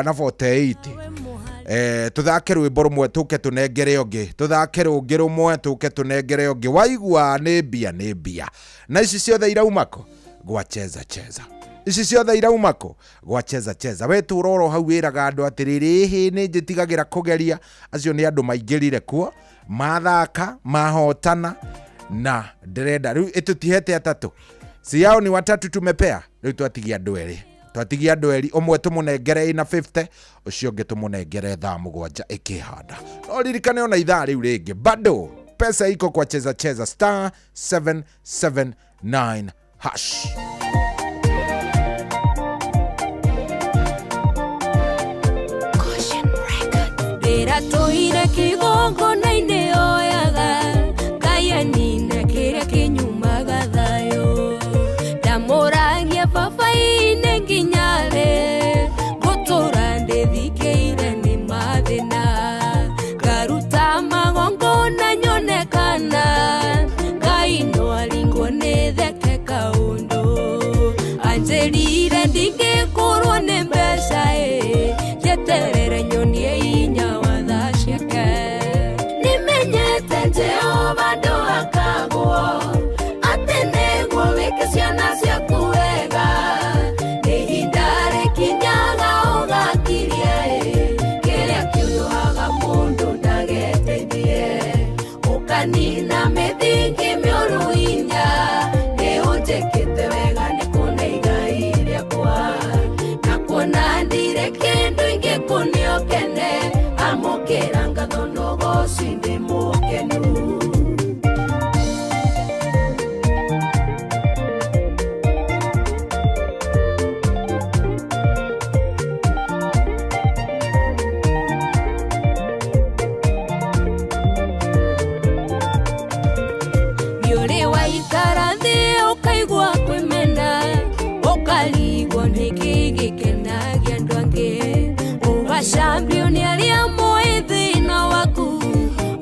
na 48. Tũthake rwĩmbo rũmwe tũke tũnengere ũngĩ, tũthake rũngĩ rũmwe tũke tũnengere ũngĩ. Waigua nĩ mbia, nĩ mbia. Na ici ciothe irauma kũ? Gwa Cheza Cheza. Ici ciothe irauma kũ? Gwa Cheza Cheza. We tũra oro hau wĩraga andũ atĩrĩrĩ, ĩhĩ nĩ njĩtigagĩra kũgeria. Acio nĩ andũ maingĩrire kuo, mathaka, mahotana, na ndĩrenda rĩu ĩtũtihete atatũ. Si yao ni watatu tumepea, rĩu twatigia andũ erĩ. Twatigia andũ erĩ, ũmwe tũmũnengere ĩna 50, ũcio ũngĩ tũmũnengere thaa 7 ĩkĩhanda. No ririkane ona ithaa rĩu rĩngĩ bado pesa iko kwa Cheza Cheza, star 779 hash. Ndĩratũire kĩgongona-inĩ oyaga, Ngai anine kĩrĩa kĩnyumaga thayũ. Ndamũragia baba-inĩ nginya rĩ, ngũtũra ndĩthikĩire nĩ mathĩna. Ngaruta magongona nyone kana Ngai no aringwo nĩ theke kaũndũ. Anjĩrire ndingĩkũrwo nĩ mbeca ĩ, njeterere nyonie inya wa tha ciake. Nĩmenyete Jehova ndũhakagwo, atĩ nĩguo wĩke ciana ciaku wega. Nĩ ihinda rĩkinyaga ũgakiria ĩ, kĩrĩa kĩũnũhaga mũndũ ndageteithie. Ũkanina mĩthingi mĩũru inya, nĩũnjĩkĩte wega nĩ kũne igai rĩakwa. Na kuona ndirĩ kĩndũ ingĩkũne ũkene, amũkĩra ngatho na ũgooci ndĩ mũkenu. Nĩũrĩ waikara thĩ ũkaigua kwĩmena, ũkarigwo nĩkĩ gĩkenagia andũ angĩ. Ũgacambio nĩ arĩa moĩ thĩna waku,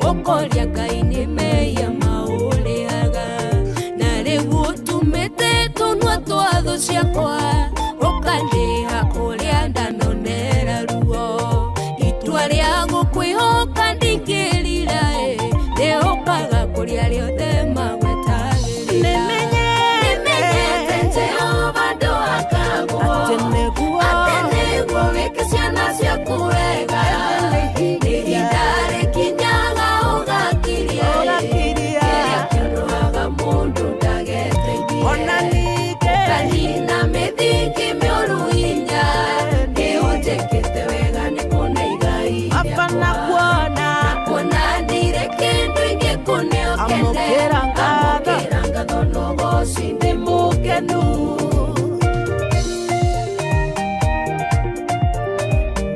ũkoria Ngai nĩ mehia maũrĩaga. Na rĩu ũtumĩte tũnua twa thũ ciakwa, ũkandĩha kũrĩa ndanonera ruo. Itua rĩa gũkwĩhoka ndingĩrira ĩ, ndĩhokaga kũrĩa rĩothe magwetagĩrĩra. Nĩmenyete Jehova ndũhakagwo, atĩ nĩguo wĩke ciana ciaku wega. Nĩ ihinda rĩkinyaga ũgakiria ĩ, kĩrĩa kĩũnũhaga mũndũ ndageteithie. Ũkanina mĩthingi mĩũru inya, nĩũnjĩkĩte wega nĩ kũne igai rĩakwa. Na kuona ndirĩ kĩndũ ingĩkũne ũkene, amũkĩra ngatho na ũgooci ndĩ mũkenu.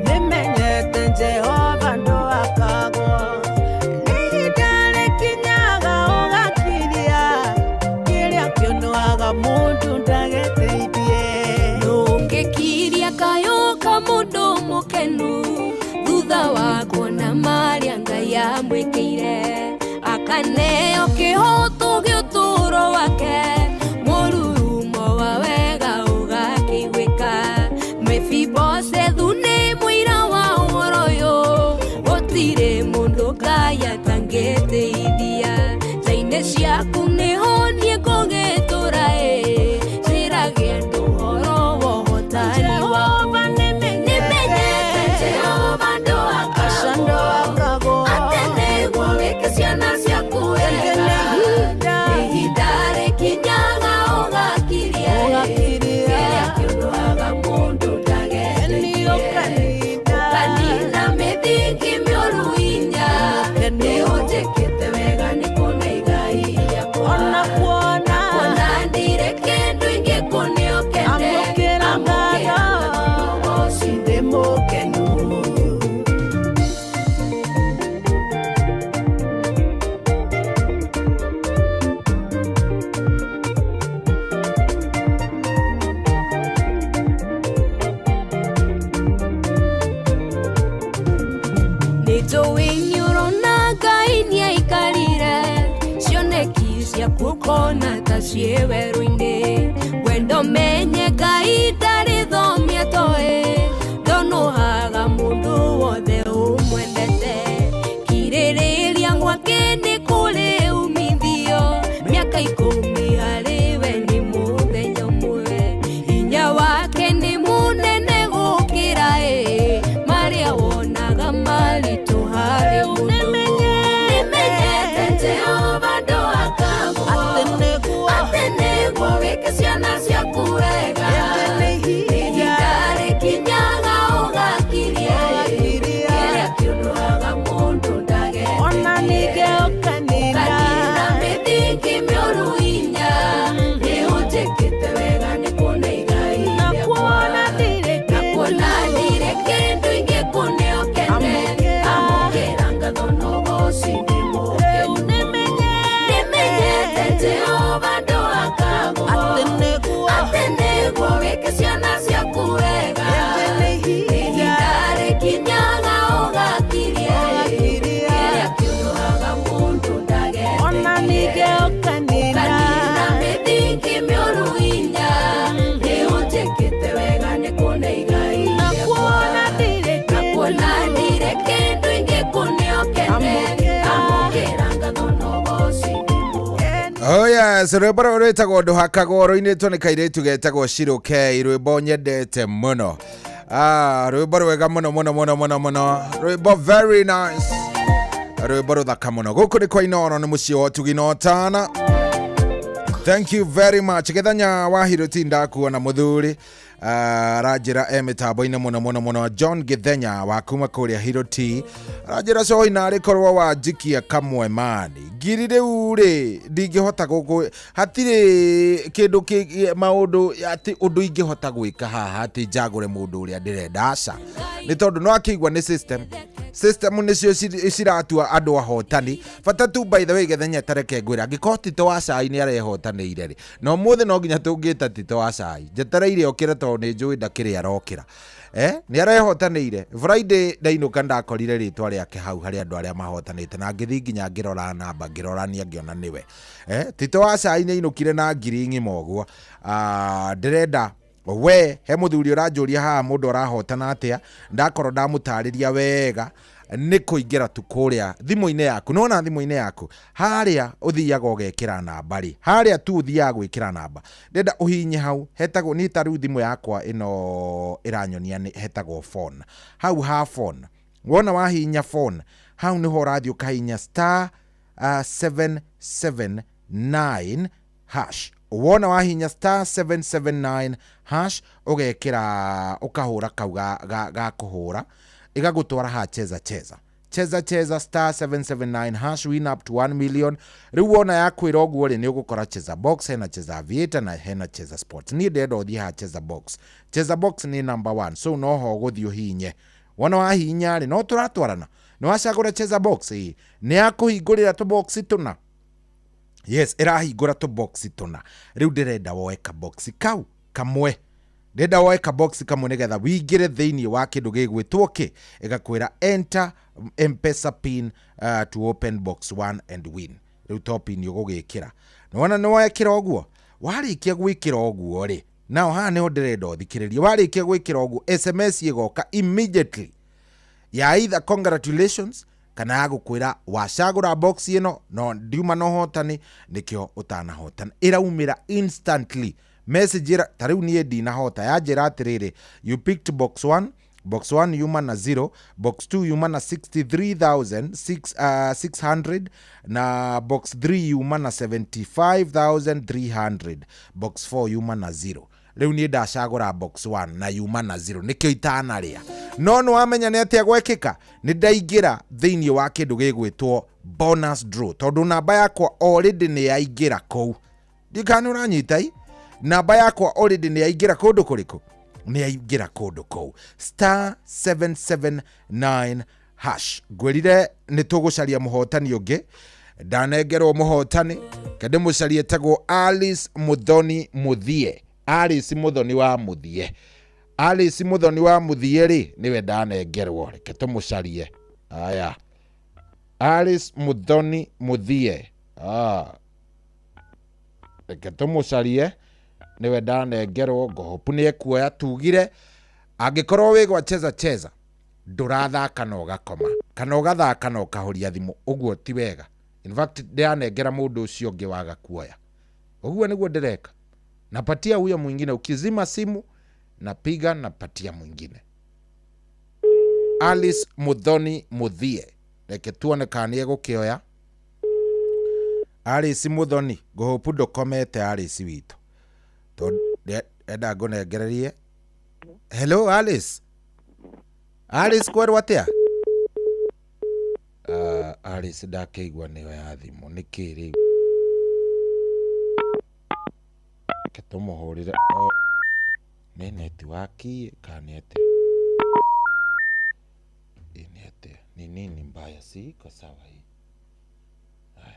Nĩmenyete Jehova ndũhakagwo, nĩ ihinda rĩkinyaga ũgakiria, kĩrĩa kĩũnũhaga mũndũ ndageteithie. Ndũngĩkiria kayũ ka mũndũ mũkenu, thutha wa kuona marĩa Ngai amwĩkĩire. Akaneo kĩhoto gĩa ũtũũro wake, mũrurumo wa wega ũgakĩiguĩka. Mefiboshethu nĩ mũira wa ũhoro ũyũ, gũtirĩ mũndũ Ngai atangĩteithia. Nja-inĩ ciaku nĩho niĩ ngũgĩtũũra ĩ, njĩrage andũ ũhoro wa ũhotani waku. Nĩmenyete Jehova ndũhakagwo, atĩ nĩguo wĩke ciana ciaku wega. Nĩ ihinda rĩkinyaga ũgakiria ĩ, kĩrĩa kĩũnũhaga mũndũ ndageteithie. Ũkanina mĩthingi mĩũru inya, nĩũnjĩkĩte wega nĩ kũne igai rĩakwa. Na kuona ndirĩ kĩndũ ingĩkũne ũkene, amũkĩra ngatho na ũgooci ndĩ mũkenu. Nĩnjũĩ nĩũrona Ngai nĩaikarire, Ũkona ta ciĩ werũ-inĩ. Wendo menye Ngai ndarĩ thomia toĩ, ndonũhaga mũndũ wothe ũmwendete. Kirĩrĩria gwake nĩ kũrĩ umithio, mĩaka 10 harĩ we nĩ mũthenya ũmwe. Hinya wake nĩ mũnene gũkĩra marĩa wonaga maritũ harĩ mũndũ. Nĩmenyete Jehova ndũhakagwo, atĩ nĩguo wĩke ciana ciaku wega. Ihinda rĩkinyaga ũgakiria, kĩrĩa kĩũnũhaga mũndũ ndagetĩkie. Ũkanina mĩthingi mĩũru hinya, nĩũnjĩkĩte wega nĩ kuona igai rĩakwa. Na kuona ndirĩ kĩndũ ingĩkũne ũkene, amũkĩra ngatho na ũgooci ndĩ mũkenu. Nĩmenyete Jehova ndũhakagwo, atĩ nĩguo wĩke ciana ciaku wega. Ihinda rĩkinyaga ũgakiria, kĩrĩa kĩũnũhaga mũndũ ndagetĩkie. Ũkanina mĩthingi mĩũru hinya, nĩũnjĩkĩte wega nĩ kuona igai rĩakwa. Na kuona ndirĩ kĩndũ ingĩkũne ũkene, amũkĩra ngatho na ũgooci ndĩ mũkenu. Oh yes, rwĩmbo rũrũ rwĩtagwo ndũhakagwo rũinĩtwo nĩ kairĩtu getagwo Shirũkei, rwĩmbo nyendete mũno. Rwĩmbo rwega mũno mũno mũno mũno mũno, rwĩmbo very nice, rwĩmbo rũthaka mũno. Gũkũ nĩ kwa Inooro, nĩ mũciĩ wa ũtugi na ũtana. Thank you very much. Gĩthenya wa Hiroti ndakuona mũthuri aranjĩra e mĩtambo-inĩ mũno mũno mũno. John Gĩthenya wa kuma kũrĩa Hiroti aranjĩra coi narĩ korwo wanjikia kamwe mani ngiri rĩu rĩ ndingĩhota gũkũ, hatirĩ kĩndũ kĩ maũndũ atĩ ũndũ ingĩhota gwĩka haha atĩ njagũre mũndũ ũrĩa ndĩrenda, aca, nĩ tondũ no akĩigua nĩ system nĩcio ciratua andũ ahotani. Bata tu by the way Gĩthenya tareke ngwĩra, angĩkorwo Tito wa cai nĩ arehotanĩire rĩ, na ũmũthĩ no nginya tũngĩta Tito wa cai, njetereire okĩre tondũ nĩ njũĩ ndakĩrĩ arokĩra. Nĩ arehotanĩire. Friday ndainũka ndakorire rĩtwa rĩake hau harĩ andũ arĩa mahotanĩte, na ngĩthiĩ nginya ngĩrora namba, ngĩrorania ngĩona nĩwe. Tito wa cai nĩ ainũkire na ngiri ng'ima ũguo. Ndĩrenda we he mũthuri ũranjũria haha mũndũ arahotana atĩa, ndakorwo ndamũtarĩria wega nĩ kũingĩra tu kũrĩa thimũ-inĩ yaku. Nĩwona thimũ-inĩ yaku harĩa ũthiaga ũgekĩra namba rĩ, harĩa tu ũthiaga gwĩkĩra namba, ndĩrenda ũhinye hau hetagwo, niĩ ta rĩu thimũ yakwa ĩno ĩranyonia nĩ hetagwo phone. Hau ha phone, wona wahihinya phone hau nĩho ũrathiĩ ũkahihinya star 779 hash. Wona wahihinya star 779 hash, ũgekĩra ũkahũra kau ga kũhũra, ĩgagũtwara ha cheza cheza cheza cheza star 779 hash, win up to 1 million. Rĩu wona yakwĩra ũguo rĩ, nĩ ũgũkora cheza box, hena cheza aviator na hena cheza sports. Niĩ ndĩrenda ũthiĩ ha cheza box. Cheza box nĩ number 1, so noho ũgũthiĩ ũhihinye. Wona wahihinya rĩ, no tũratwarana, nĩ wacagũra cheza box, ĩ nĩ yakũhingũrĩra tũbox tũna. Yes, ĩrahingũra tũbox tũna. Rĩu ndĩrenda woe kabox kau kamwe, ndĩrenda woe kabox kamwe nĩgetha wĩingĩre thĩinĩ wa kĩndũ gĩgwĩtwo kĩ, ĩgakwĩra enter M-Pesa pin to open box 1 and win. Rĩu to pin ũgũgĩkĩra. Nĩwona nĩ wekĩra ũguo, warĩkia gwĩkĩra ũguo rĩ, nao haha nĩho ndĩrenda ũthikĩrĩrie. Warĩkia gwĩkĩra ũguo, SMS ĩgoka immediately ya either congratulations kana ya gũkwĩra wacagũra box ĩno no ndiuma na ũhotani, nĩkĩo ũtanahotana. Ĩraumĩra instantly message ĩra, ta rĩu niĩ ndinahota, yanjĩra atĩrĩrĩ, you picked box 1, box 1 yuma na 0, box 2 yuma na 63,600 na box 3 yuma na 75,300, box 4 yuma na 0. Rĩu niĩ ndacagũra box 1 na yuma na 0, nĩkĩo itanarĩa. No nĩ wamenya nĩ atĩa gwekĩka, nĩ ndaingĩra thĩinĩ wa kĩndũ gĩgwĩtwo bonus draw, tondũ namba yakwa already nĩ yaingĩra kũu. Ndikana nĩ ũranyita i? Namba yakwa already nĩ yaingĩra kũndũ kũrĩkũ? Nĩ yaingĩra kũndũ kũu. Star 779 hash. Ngwĩrire nĩ tũgũcaria mũhotani ũngĩ, ndanengerwo mũhotani, kende mũcarie etagwo Alice Muthoni Muthie. Alice Muthoni wa Muthie. Alice Muthoni wa Muthie rĩ, nĩwe ndanengerwo, reke tũmũcarie. Aya, Alice Muthoni Muthie. Reke tũmũcarie, nĩwe ndanengerwo. Ngũhopu nĩ ekuoya. Tugire angĩkorwo wĩ gwa Cheza Cheza, ndũrathaka na ũgakoma kana ũgathaka na ũkahoria thimũ, ũguo ti wega. In fact, ndĩranengera mũndũ ũcio ũngĩ waga kuoya, ũguo nĩguo ndĩreka. Napatia huyo mwingine. Ukizima simu, napiga, napatia mwingine. Alice Muthoni Muthie, reke tuone kana nĩ egũkĩoya. Alice Muthoni, ngũhopu ndũkomete, Alice witũ, tondũ enda ngũnengererie. Hello, Alice. Alice, kwerwo atĩa? Alice ndakĩigua nĩyo ya thimũ nĩkĩ rĩu. Reke tũmũhũrĩre. O nĩ netiwaki kana nĩ atĩa? Ĩ nĩ atĩa? Ni nini mbaya? Si iko sawa hii? Aya,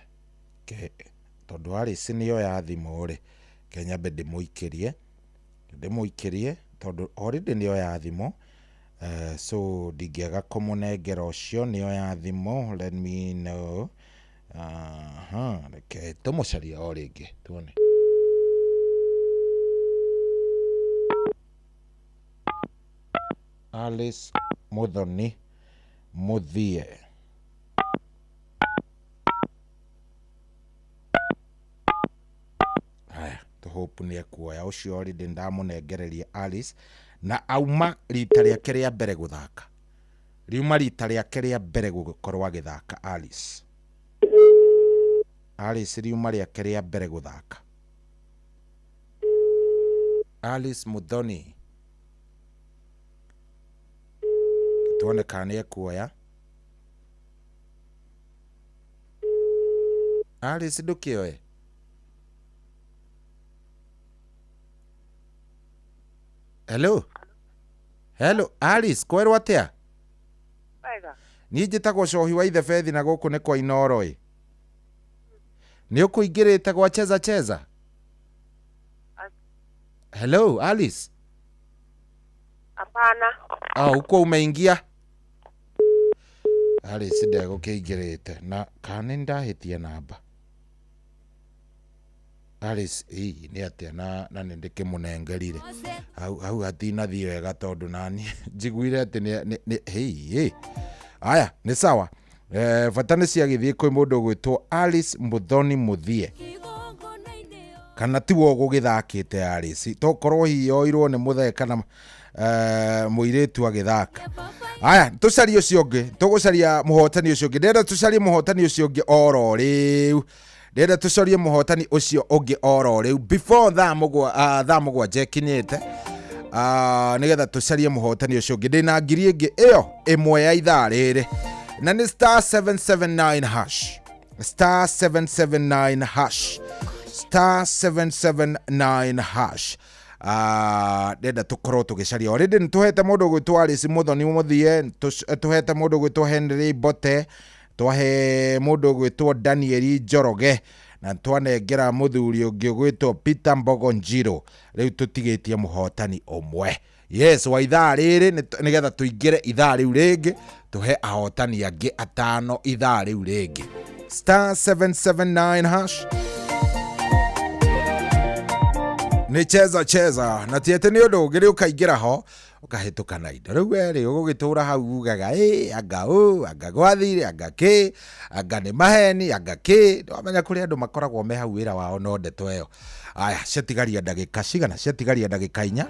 ke tondũ Alice nĩyo ya thimũ rĩ, ke nyambe ndĩmũikĩrie tondũ already nĩyo ya thimũ. So ndingĩaga kũmũnengera ũcio nĩyo ya thimũ. Let me know. Aha, reke tũmũcarie o rĩngĩ tuone. Alice Muthoni Muthie. Haya, tũhope nĩ ekuoya ũcio. Already ndamũnengereria Alice na auma rita rĩake rĩa mbere gũthaka, riuma rita rĩake rĩa mbere gũkorwo agĩthaka. Alice, Alice, riuma rĩake rĩa mbere gũthaka. Alice Muthoni, tuone kana nĩ ekuoya. Alice, ndũkĩoe. Hello, hello, Alice, kwerwo atĩa? Wega. Niĩ njĩtagwo Cohi wa Ithe Bethi na gũkũ nĩ kwa Inoro. Ĩ nĩ ũkũingĩrĩte gwa Cheza Cheza? Hello, Alice. Hapana. Ah, huko umeingia? Alice ndegũkĩingĩrĩte na kana nĩ ndahĩtia namba. Alice, ii nĩ atĩa? Na nĩ ndĩkĩmũnengerire hau hau hatinathiĩ wega tondũ nani njiguire atĩ nĩ hei hei. Aya, nĩ sawa. Bata nĩ ciagĩthiĩ kwĩ mũndũ ũgwĩtwo Alice Muthoni Muthie, kana tiwe ũgũgĩthakĩte Alice, tokorwo hihi yoirwo nĩ mũthee kana mũirĩtu agĩthaka. Aya, tũcarie ũcio ũngĩ, tũgũcaria mũhotani ũcio ũngĩ. Ndĩrenda tũcarie mũhotani ũcio ũngĩ oro rĩu, ndĩrenda tũcarie mũhotani ũcio ũngĩ oro rĩu before thaa 7 ĩkinyĩte, nĩgetha tũcarie mũhotani ũcio ũngĩ. Ndĩna ngiri ĩngĩ ĩyo ĩmwe ya ithaa rĩrĩ na nĩ star 779 hash, star 779 hash, star 779 hash. Ndenda tũkorwo tũgĩcaria. Already nĩ tũhete mũndũ ũgwĩtwo Alice Muthoni Muthie, tũhete mũndũ ũgwĩtwo Henry Bote, twahe mũndũ ũgwĩtwo Daniel Njoroge na twanengera mũthuri ũngĩ ũgwĩtwo Peter Mbogo Njiro. Rĩu tũtigĩtie mũhotani ũmwe, yes, wa ithaa rĩrĩ, nĩgetha tũingĩre ithaa rĩu rĩngĩ tũhe ahotani angĩ atano ithaa rĩu rĩngĩ. Star 779 hash nĩ Cheza Cheza, na ti atĩ nĩ ũndũ ũngĩ, rĩ ũkaingĩra ho ũkahĩtũka na indo. Rĩu we rĩ ũgũgĩtũra hau ugaga ĩ anga ũ anga gwathire anga kĩ anga nĩ maheni anga kĩ. Wamenya kũrĩ andũ makoragwo me hau wĩra wao no ndeto ĩyo. Aya, ciatigaria ndagĩka cigana? Ciatigaria ndagĩka 4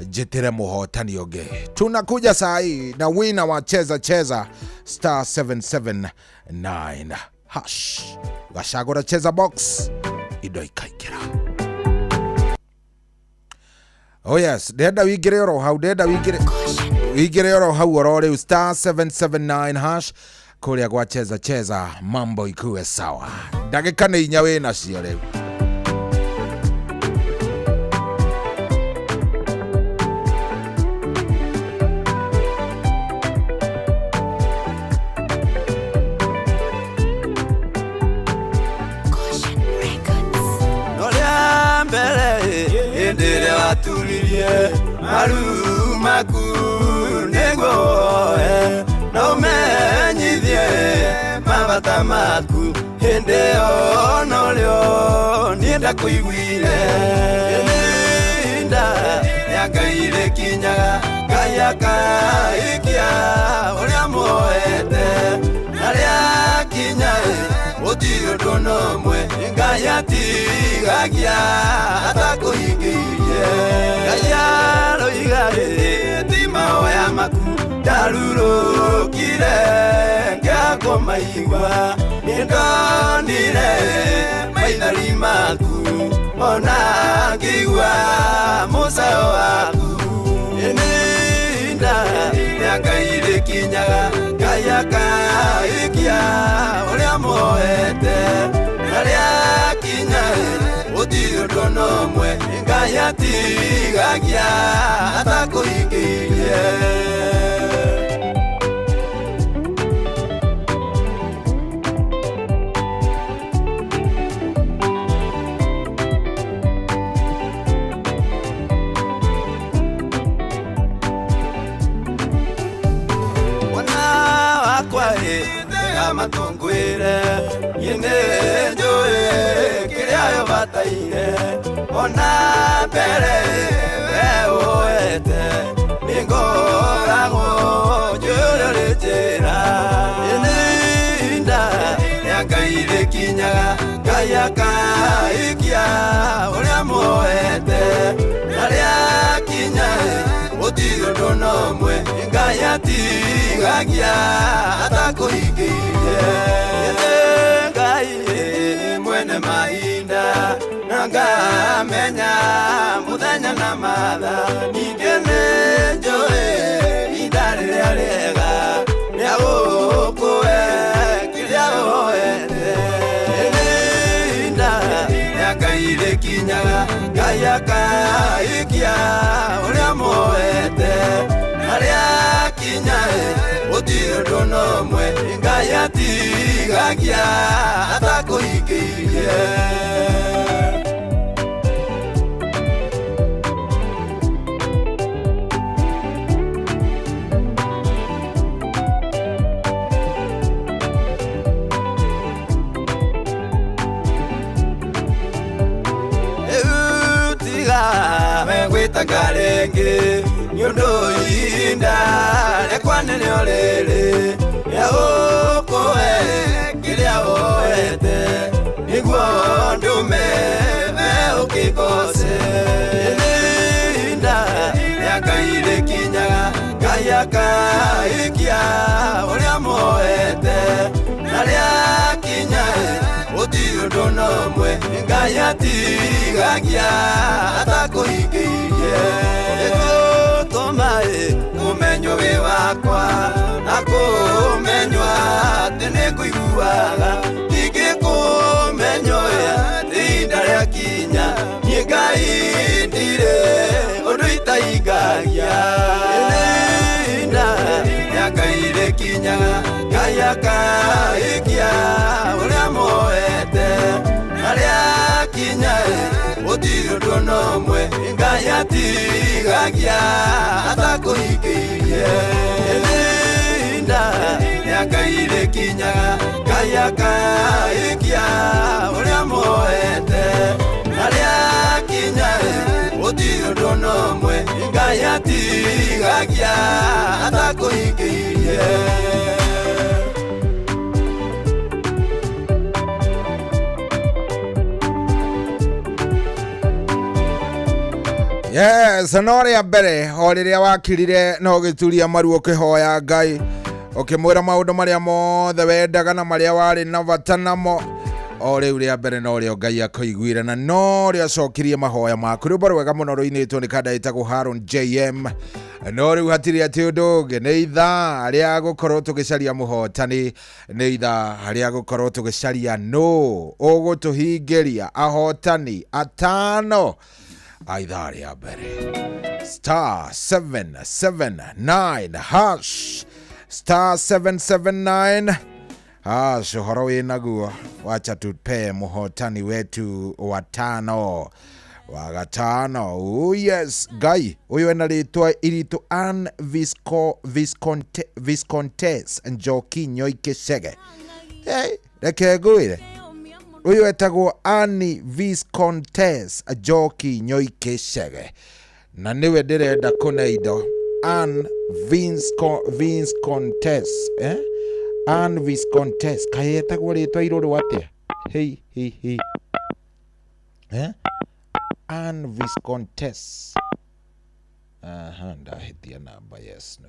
njĩtĩre mũhotani ũngĩ. Tunakuja saa hii na wina wa Cheza Cheza, star 779 hash, gacagũra cheza box, indo ikaingĩra. Oh yes, ndĩrenda wingĩre oro hau, ndĩrenda wingĩre oro hau oro rĩu, star 779 hash kũrĩa gwa Cheza Cheza, mambo ikuwe sawa. Ndagĩka nĩ 4 wĩ nacio rĩu. No rĩa mbere hĩndĩ ĩrĩa waturirie maru maku nĩguo woe na ũmenyithie mabata maku. Hĩndĩ ĩyo norĩo niĩ ndakũiguire. Nĩ ihinda rĩa Ngai rĩkinyaga, Ngai akaikia ũrĩa muoete. Na rĩakinya gũtirĩ ũndũ ona ũmwe Ngai atigagia atakũhingĩirie. Ngai aroiga ti mahoya maku ndarurũkire ngĩakũmaigua. Nĩndonire maithori maku ona ngĩigua mũcayo waku. Nĩ ihinda rĩa Ngai rĩkinyaga, Ngai akaikia ũrĩa muoete. Na rĩakinya gũtirĩ ũndũ ona ũmwe Ngai atigagia atakũhingĩirie. Matungwire niĩ nĩ njũĩ kĩrĩa yo bataire. Ona mbere we woete nĩngoragwo njũĩ ũrĩa ũrĩ njĩra. Nĩ ihinda rĩa Ngai rĩkinyaga, Ngai akaikia ũrĩa muoete. Na rĩakinya gũtirĩ ũndũ ona ũmwe Ngai atigagia atakũhingĩirie. Ngai mwene mahinda na ngamenya mũthenya na mathaa. Ningĩ nĩ njũĩ ihinda rĩrĩa rĩega rĩa gũkũhe kĩrĩa woete. Nĩ ihinda rĩa Ngai rĩkinyaga, Ngai akaikia ũrĩa muoete. Na rĩakinya gũtirĩ ũndũ ona ũmwe Ngai atigagia atakũhingĩirie. Rĩu tiga we gwĩtanga rĩngĩ nĩ ũndũ ihinda rĩakwa nĩrĩo rĩrĩ rĩa gũkũhe kĩrĩa woete nĩguo ndũme we ũkĩgoce. Nĩ ihinda rĩa Ngai rĩkinyaga, Ngai akaikia ũrĩa muoete. Na rĩakinya gũtirĩ ũndũ ona ũmwe Ngai atigagia atakũhingĩirie. Nĩngũtũma ũmenywo wĩ wakwa na kũmenywo atĩ nĩngũiguaga. Ndingĩkũmenywo atĩ ihinda rĩakinya niĩ Ngai ndirĩ ũndũ itahingagia. Nĩ ihinda rĩa Ngai rĩkinyaga, Ngai akaikia ũrĩa muoete. Na rĩakinya gũtirĩ ũndũ ona ũmwe Ngai atigagia atakũhingĩirie. Nĩ ihinda rĩa Ngai rĩkinyaga, Ngai akaikia ũrĩa muoete. Na rĩakinya gũtirĩ ũndũ ona ũmwe Ngai atigagia atakũhingĩirie. Yes, no rĩa mbere o rĩrĩa wakirire na ũgĩturia maru ũkĩhoya Ngai ũkĩmwĩra maũndũ marĩa mothe wendaga na marĩa warĩ na bata namo. O rĩu rĩa mbere no rĩo Ngai akũiguire na no rĩo acokirie mahoya maku. Rwĩmbo rwega mũno rũinĩtwo nĩ kanda ĩtagwo Haron JM. No rĩu hatirĩ atĩ ũndũ ũngĩ, nĩ ithaa rĩa gũkorwo tũgĩcaria mũhotani, nĩ ithaa rĩa gũkorwo tũgĩcaria nũ ũgũtũhingĩria ahotani atano a ithaa rĩa mbere. Star 779 hash, star 779 hash. Ũhoro wĩ naguo, wacha tupe mũhotani wetu watano wa gatano. Oh yes, Ngai ũyũ ena rĩtwa iritũ Ann Viscontes Njoki Nyoike Chege. Hey, reke ngwĩre Ũyũ etagwo Annie Viscontes Njoki Nyoike Chege, na nĩwe ndĩrenda kũne indo. Ann Viscontes, eh? Ann Viscontes, kaĩ etagwo rĩtwa irũrũ atĩa? Hei hei hei, eh? Ann Viscontes. Aha, ndahĩtia namba. Yes, no.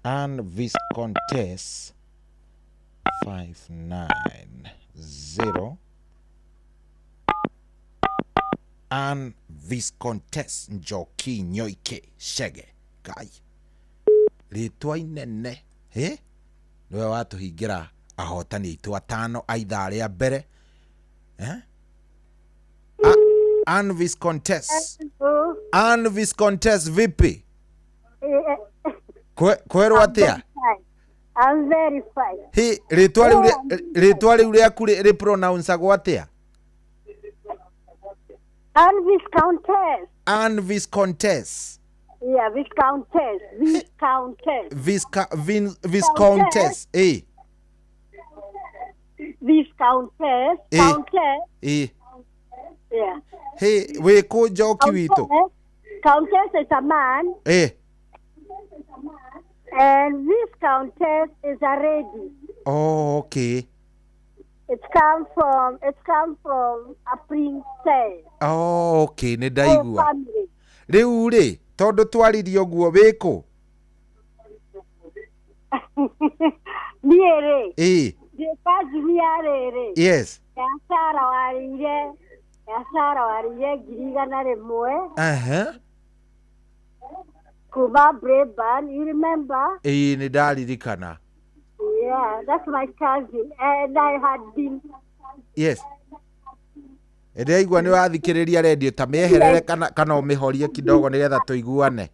Ann Viscontes 590. Ann Viscontes Njoki Nyoike Chege. Ngai, rĩtwa inene. Ĩ nĩwe watũhingĩra ahotani aitũ atano a ithaa rĩa mbere, eh? Ann Viscontes. Ann Viscontes, vipi? Kwerwo atĩa? I'm very fine. Hi, rĩtwa rĩu rĩaku rĩ pronounceagwo atĩa? Ann Viscountess. Ann Viscontes. Yeah, Viscountess. Viscountess. Viscountess. Eh. Viscountess. Eh. Countess. Eh. Yeah. Hey, wĩ kũ Njoki witũ? Countess is a man Eh. and Viscountess is a lady. Oh, okay. It come from a princess. Oh, okay, nĩ Or ndaigua. family. Rĩu rĩ, tondũ twaririe ũguo, wĩ kũ? Niĩ rĩ, ndĩ kazini ya rĩrĩ. Ya Sara warĩire, ya Sara warĩire 100,000 kuma Braeburn, you remember? Ĩĩ, nĩ ndaririkana. Yeah, that's my cousin. And I had been Yes. Ndĩraigua nĩ wathikĩrĩria redio, ta mĩeherere kana ũmĩhorie kidogo nĩgetha tũiguane.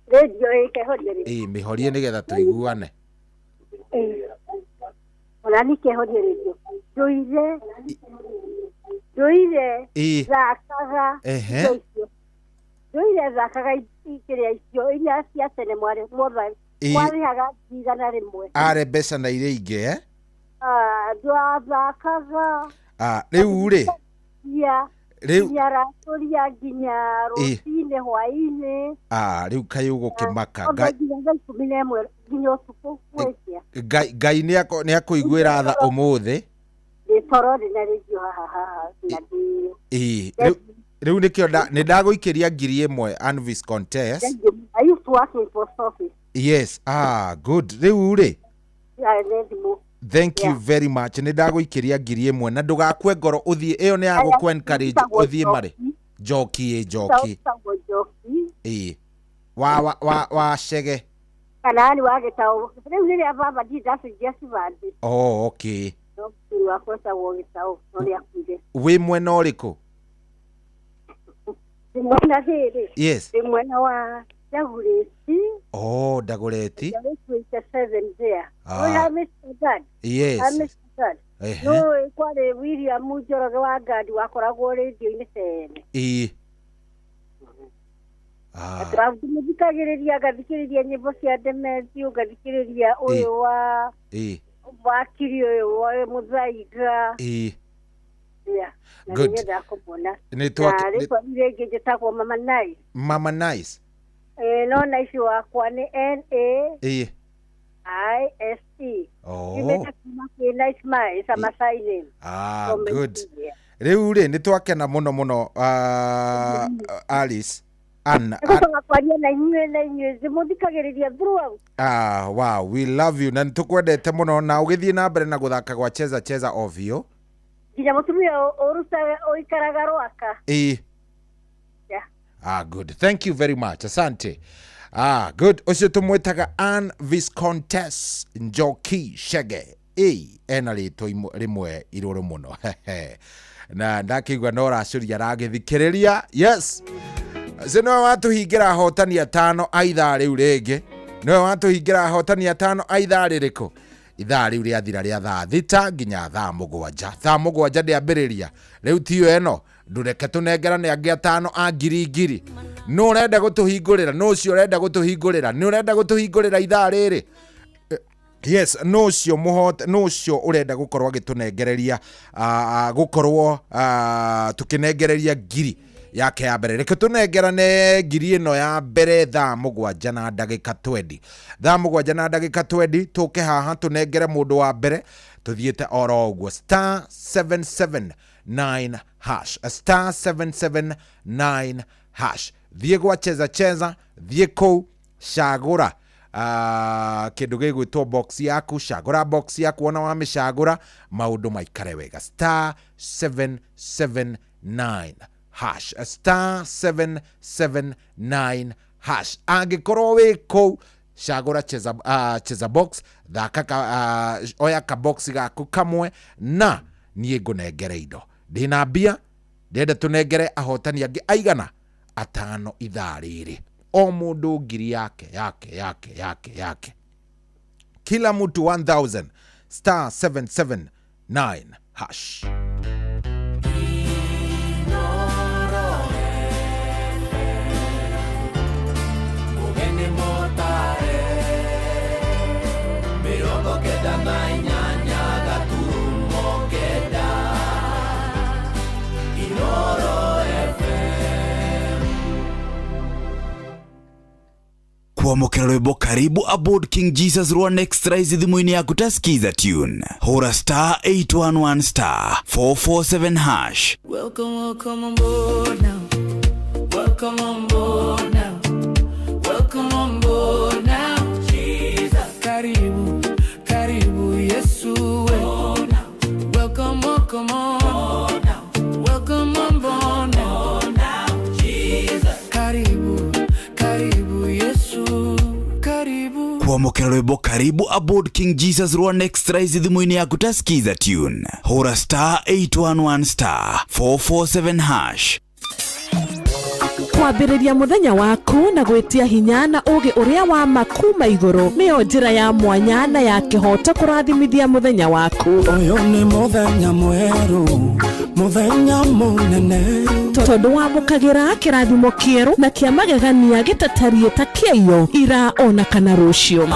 Radio ĩkehorie rĩ. Ĩĩ, mĩhorie nĩgetha tũiguane. Ona nikehorie radio. Ndũire thakaga indo icio. Ndũire thakaga kĩrĩa icio iria cia tene mwarĩ mothe mwarĩhaga 100,000. Are mbeca na iria ingĩ, eh? Ah, ndwathakaga Ah, rĩu rĩ, ia Rĩu- nginya racũria nginya rũcinĩ hwainĩ. Ah, rĩu kaĩ ũgũkĩmaka. Othe Ngai nginya thaa 11 nginya ũtukũ gwĩcia. Ngai nĩ akũiguĩra tha ũmũthĩ. Ndĩ toro ndĩ na rĩndiũ haha haha na ndĩ Ĩĩ, rĩu nĩkĩo nĩ ndagũikĩria 1000, Anvis Contest. I used to work in post office. Yes, ah, good. Rĩu rĩ, Yeah, nĩ thimũ. Thank you very much. Nĩ ndagũikĩria 1000 na ndũgakue ngoro, ũthiĩ ĩyo nĩ ya gũkũ encourage Ĩtagwo ũthiĩ marĩ Njoki, ĩ Njoki. Ĩtagwo Njoki. Ĩĩ, wa Chege. Kana nĩ wa Gĩtaũ. Rĩu rĩrĩa baba ndirĩ ndacenjia cibandĩ. Oh, okay. No mũthuri wakwa etagwo Gĩtaũ no nĩ akuire. Wĩ mwena ũrĩkũ? Ndĩ mwena rĩrĩ. Ndĩ mwena wa Dagoretti. Oh, Dagoretti. Dagoretti 87 there. Ah. Oh, Mr. Gad. Yes. Ah, Mr. Gad. Ehe. No kwarĩ William Njoroge wa Gad wakoragwo rĩndio-inĩ tene. Ĩĩ. Ah. Ndĩmũthikagĩrĩria, ngathikĩrĩria nyĩmbo cia Demethiũ, ngathikĩrĩria ũyũ wa wakiri ũyũ wa Mũthaiga. Yeah. Na Good. nĩ nyendaga kũmuona. Nĩ twake- Na rĩtwa rĩu rĩngĩ njĩtagwo Mama Nice. Mama Nice. Eh, no Nice wakwa nĩ N A I S E. Oh. Yumĩte kuma kwĩ Nice Ma, it's a Maasai name. Ah, From good. Nigeria. Rĩu rĩ, nĩ twakena mũno mũno, ah, Alice Ann. Nĩgũcoka kwaria na inyuĩ ndĩmũthikagĩrĩria throughout. Ah, wow, we love you na nĩ tũkwendete mũno, na ũgĩthiĩ na mbere na gũthaka gwa Cheza Cheza ovio. Nginya mũtumia ũrutaga ũikaraga Rwaka. Yeah. Ah, good. Thank you very much. Asante. Ah, good. Ũcio tũmwĩtaga Ann Viscontes Njoki Chege. Ĩ, ena rĩtwa rĩmwe irũrũ mũno. Na ndakĩigua no racũria aragĩthikĩrĩria. Yes. Ũcio nĩwe watũhingĩra ahotani atano a ithaa rĩu rĩngĩ. Nĩwe watũhingĩra ahotani atano a ithaa rĩrĩkũ? Ithaa rĩu rĩathira rĩa thaa 6 nginya thaa 7. Thaa 7 ndĩambĩrĩria. Rĩu tiyo ĩno, ndũreke tũnengerane angĩ atano a ngiri ngiri. Nũ ũrenda gũtũhingũrĩra? Nũ ũcio ũrenda gũtũhingũrĩra? Nĩ ũrenda gũtũhingũrĩra ithaa rĩrĩ? Yes, no ũcio mũhote, no ũcio ũrenda gũkorwo agĩtũnengereria, gũkorwo tũkĩnengereria ngiri yake ya mbere. Reke tũnengerane ngiri ĩno ya mbere thaa 7 na ndagĩka 20. Thaa 7 na ndagĩka 20 tũke haha tũnengere mũndũ wa mbere, tũthiĩte oro ũguo star 779 hash, star 779 hash. Thiĩ gwa cheza cheza, thiĩ kũu cagũra kĩndũ gĩgwĩtwo box yaku, cagũra box yaku, wona wamĩcagũra maũndũ maikare wega. Star 779 hash, star 779 hash. Angĩkorwo wĩ kũu cagũra cheza, cheza box, thaka oya ka box gaku kamwe na niĩ ngũnengere indo. Ndĩna mbia, ndĩrenda tũnengere ahotani angĩ aigana 5 ithaa rĩrĩ, o mũndũ ngiri yake yake yake yake yake, kila mtu 1000 star 779 hash. Kwamũkĩra rwĩmbo karibu aboard King Jesus rwa Next Rise thimũ-inĩ yaku ta skiza tune. Hũra star 811 star 447 hash. Welcome, welcome on board now. Welcome on board now. Welcome on board now. Jesus. Karibu, karibu Yesu. Oh, now. Welcome, welcome on. Oh, now. Welcome on board now. Oh, now. Jesus. Karibu, karibu Yesu. Karibu. Kwamũkĩra rwĩmbo karibu aboard King Jesus rwa Next Rise thimũ-inĩ yaku ta skiza tune. Hũra star 811 star 447 hash. Kwambĩrĩria mũthenya waku na gwĩtia hinya na ũũgĩ ũrĩa wa ma kuma igũrũ nĩyo njĩra ya mwanya na ya kĩhooto kũrathimithia mũthenya waku. Ũyũ nĩ mũthenya mwerũ, mũthenya mũnene, tondũ wamũkagĩra kĩrathimo kĩerũ na kĩa magegania gĩtatariĩ ta kĩaiyo ira ona kana rũciũ.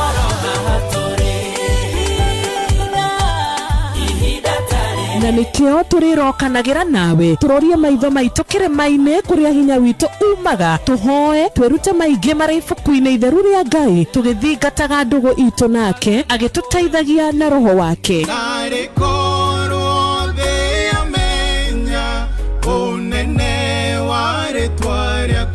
Na nĩkĩo tũrĩrokanagĩra nawe tũrorie maitho maitũ kĩrĩma-inĩ kũrĩa hinya witũ umaga, tũhoe twĩrute maingĩ marĩ ibuku-inĩ itheru rĩa Ngai, tũgĩthingataga ndũgũ itũ nake agĩtũteithagia na roho wake.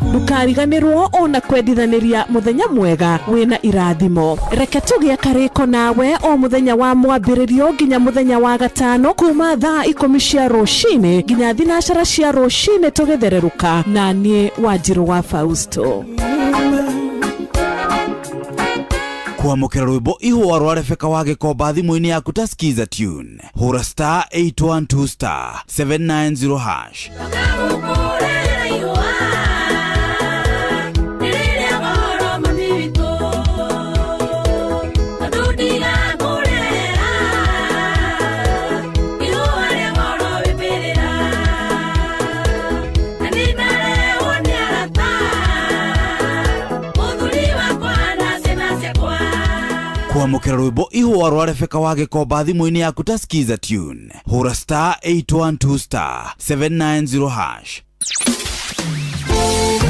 Ndũkariganĩrwo ona kwendithanĩria mũthenya mwega wĩna irathimo. Reke tũgĩe karĩko nawe o mũthenya wa mwambĩrĩrio nginya mũthenya wa gatano kuma thaa 10 cia rũcinĩ nginya 12 cia rũcinĩ tũgĩthererũka na niĩ Wanjirũ wa Fausto. Kwamũkĩra rwĩmbo ihũa rwa Rebecca wa Gĩkomba thimũ-inĩ yaku ta skiza tune. Hũra star 812 star 790 hash. Kwamũkĩra rwĩmbo ihũa rwa Rebecca wa Gĩkomba thimũ-inĩ yaku ta skiza tune. Hũra star 812 star 790 hash.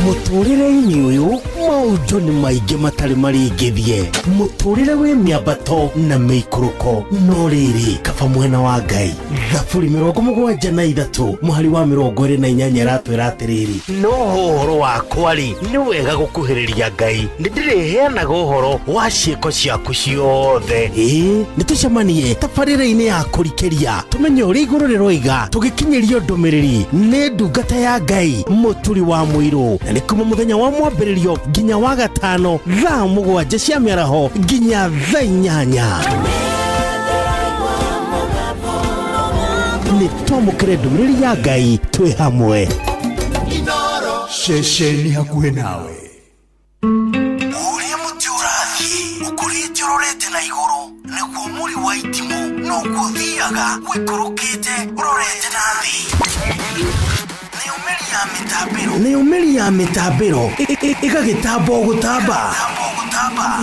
Mũtũrĩre-inĩ ũyũ maũndũ nĩ maingĩ matarĩ marĩngĩthie, mũtũrĩre wĩ mĩambato na mĩikũrũko, no rĩrĩ kaba mwena wa Ngai. Thaburi 73 mũhari wa 28 ĩratwĩra atĩrĩrĩ, no ũhoro wakwa rĩ nĩ wega gũkuhĩrĩria Ngai, nĩ ndĩrĩheanaga ũhoro wa ciĩko ciaku ciothe. Ĩĩ nĩ tũcemanie tabarĩra-inĩ ya kũrikĩria tũmenye ũrĩa igũrũ rĩroiga, tũgĩkinyĩrio ndũmĩrĩri nĩ ndungata ya Ngai Mũturi wa Mũirũ, na nĩ kuma mũthenya wa mwambĩrĩrio nginya wa gatano thaa 7 cia mĩaraho nginya thaa 8. Nĩ twamũkĩre ndũmĩrĩri ya Ngai twĩ hamwe. Ceceni hakuhĩ nawe. Ũrĩa mũtĩ ũrathiĩ ũkũrĩte ũrorete na igũrũ nĩguo mũri wa itimũ noguo ũthiaga ũikũrũkĩte ũrorete na thĩ. Nayo mĩri ya mĩtambĩro ĩgagĩtamba o gũtamba,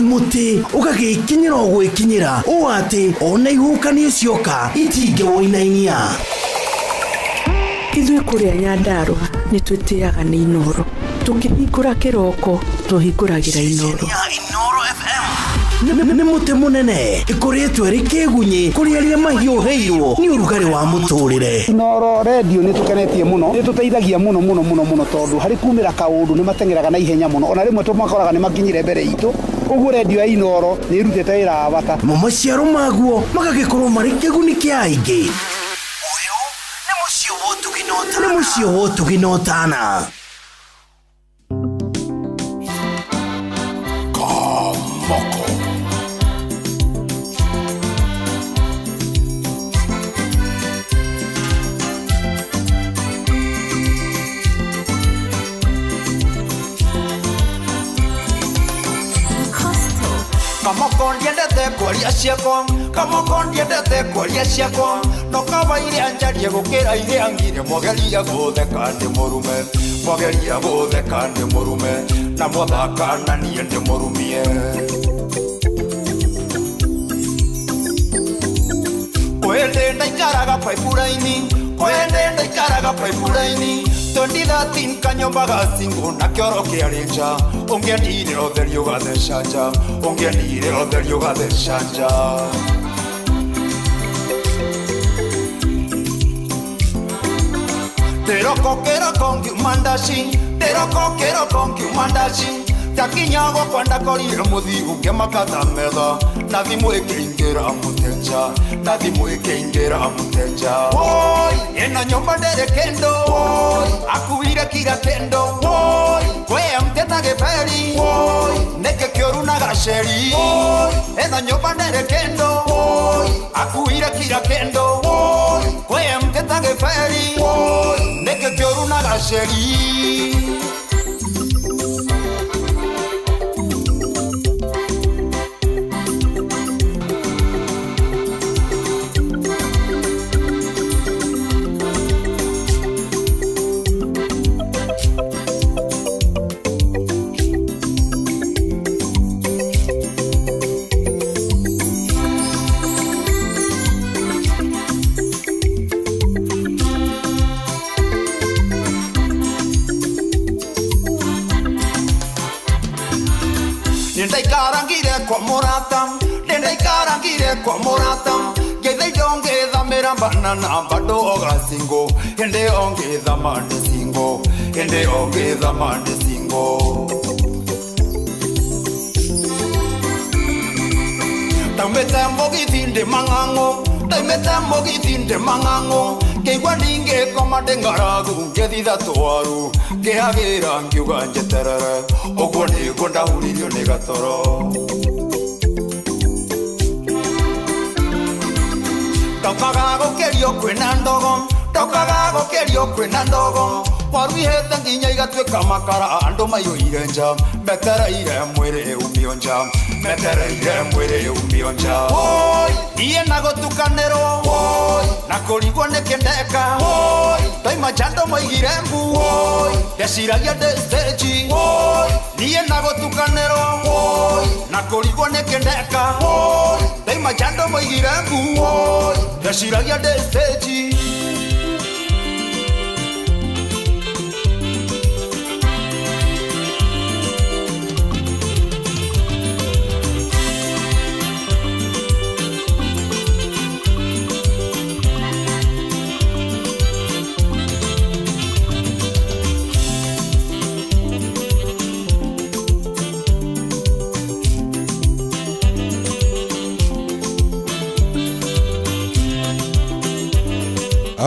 mũtĩ ũgagĩkinyĩra o gwĩkinyĩra ũũ atĩ ona ihuhũkanio cioka itingĩwũinainia. Ithuĩ kũrĩa Nyandarũa nĩ twĩtĩaga nĩ Inooro. Tũkĩhingũra kĩroko tũhingũragĩra Inooro. Nĩ mũtĩ mũnene ĩkoretwo ĩrĩ kĩgunyĩ kũrĩ arĩa mahiũhĩirwo nĩ ũrugarĩ wa mũtũrĩre. Inooro redio nĩ tũkenetie mũno, nĩ tũteithagia mũno mũno mũno mũno tondũ harĩ kumĩra kaũndũ nĩ mateng'eraga na ihenya mũno, ona rĩmwe tũmakoraga nĩ makinyire mbere itũ, ũguo redio ya Inooro nĩ ĩrutĩte wĩra wa bata. Namo maciaro maguo magagĩkorwo marĩ kĩguni kĩa aingĩ. Nĩ mũciĩ wa ũtugi na ũtana. Kamoko. Kamoko ndiendete kwaria ciakwa, kamoko ndiendete kwaria ciakwa, no kaba iria njarie gũkĩra iria ngire. Mwageria gũtheka ndĩ mũrume, mwageria gũtheka ndĩ mũrume, na mwathaka na niĩ ndĩ mũrumie. Kwende ndaikaraga paipuraini, kwende ndaikaraga paipuraini, 2013 kanyomba gacingo na kĩoro kĩarĩ nja, ũngĩendire ũtheri ũgatheca nja, ũngĩendire ũtheri ũgatheca nja. Ndĩroko kĩroko ngiuma ndaci, ndĩroko kĩroko ngiuma ndaci, ndakinya gwakwa ndakorire mũthiu ngĩmaka ta metha, na thimũ ĩkĩingĩra mũteja, na thimũ ĩkĩingĩra mũteja. Woi, ĩno nyũmba ndĩrĩ kĩndũ, woi, akuire kira kĩndũ, woi, kwĩ mtĩ na gĩberi, woi, nĩkĩ kĩũru na gaceri, woi, ĩno nyũmba ndĩrĩ kĩndũ, woi, akuire kira kĩndũ, woi, kwĩ mtĩ na gĩberi, woi, nĩkĩ kĩũru na gaceri. Nĩndaikarangire kwa mũrata, nĩndaikarangire kwa mũrata, ngeitha indo ngĩthamĩra banana bado ogacingo, hĩndĩ ĩyo ngĩthama ndĩ single, hĩndĩ ĩyo ngĩthama ndĩ single. Ndaumĩte mũgithi ndĩ mang'ang'o, ndaumĩte mũgithi ndĩ mang'ang'o, ngĩigua ningĩkoma ndĩ ng'aragu, ngĩthitha twaru, ngĩhagĩra ngiuga njeterere, ũguo nĩguo ndahuririo nĩ gatoro. Ndokaga gũkĩrio kwĩna ndogo, ndokaga gũkĩrio kwĩna ndogo, waruihĩte nginya igatuĩka makara, andũ maiyũire nja, metereire mwĩrĩ umio nja, metereire mwĩrĩ umio nja. Woi, niĩ na gũtukanĩrwo, woi, na kũrigwo nĩkĩ ndeka, woi, ndauma nja andũ moigire mbu, woi, ndeciragia ndĩ stage, woi, niĩ na gũtukanĩrwo, woi, na kũrigwo nĩkĩ ndeka, woi, ndauma nja andũ moigire mbu, woi, ndeciragia ndĩ stage.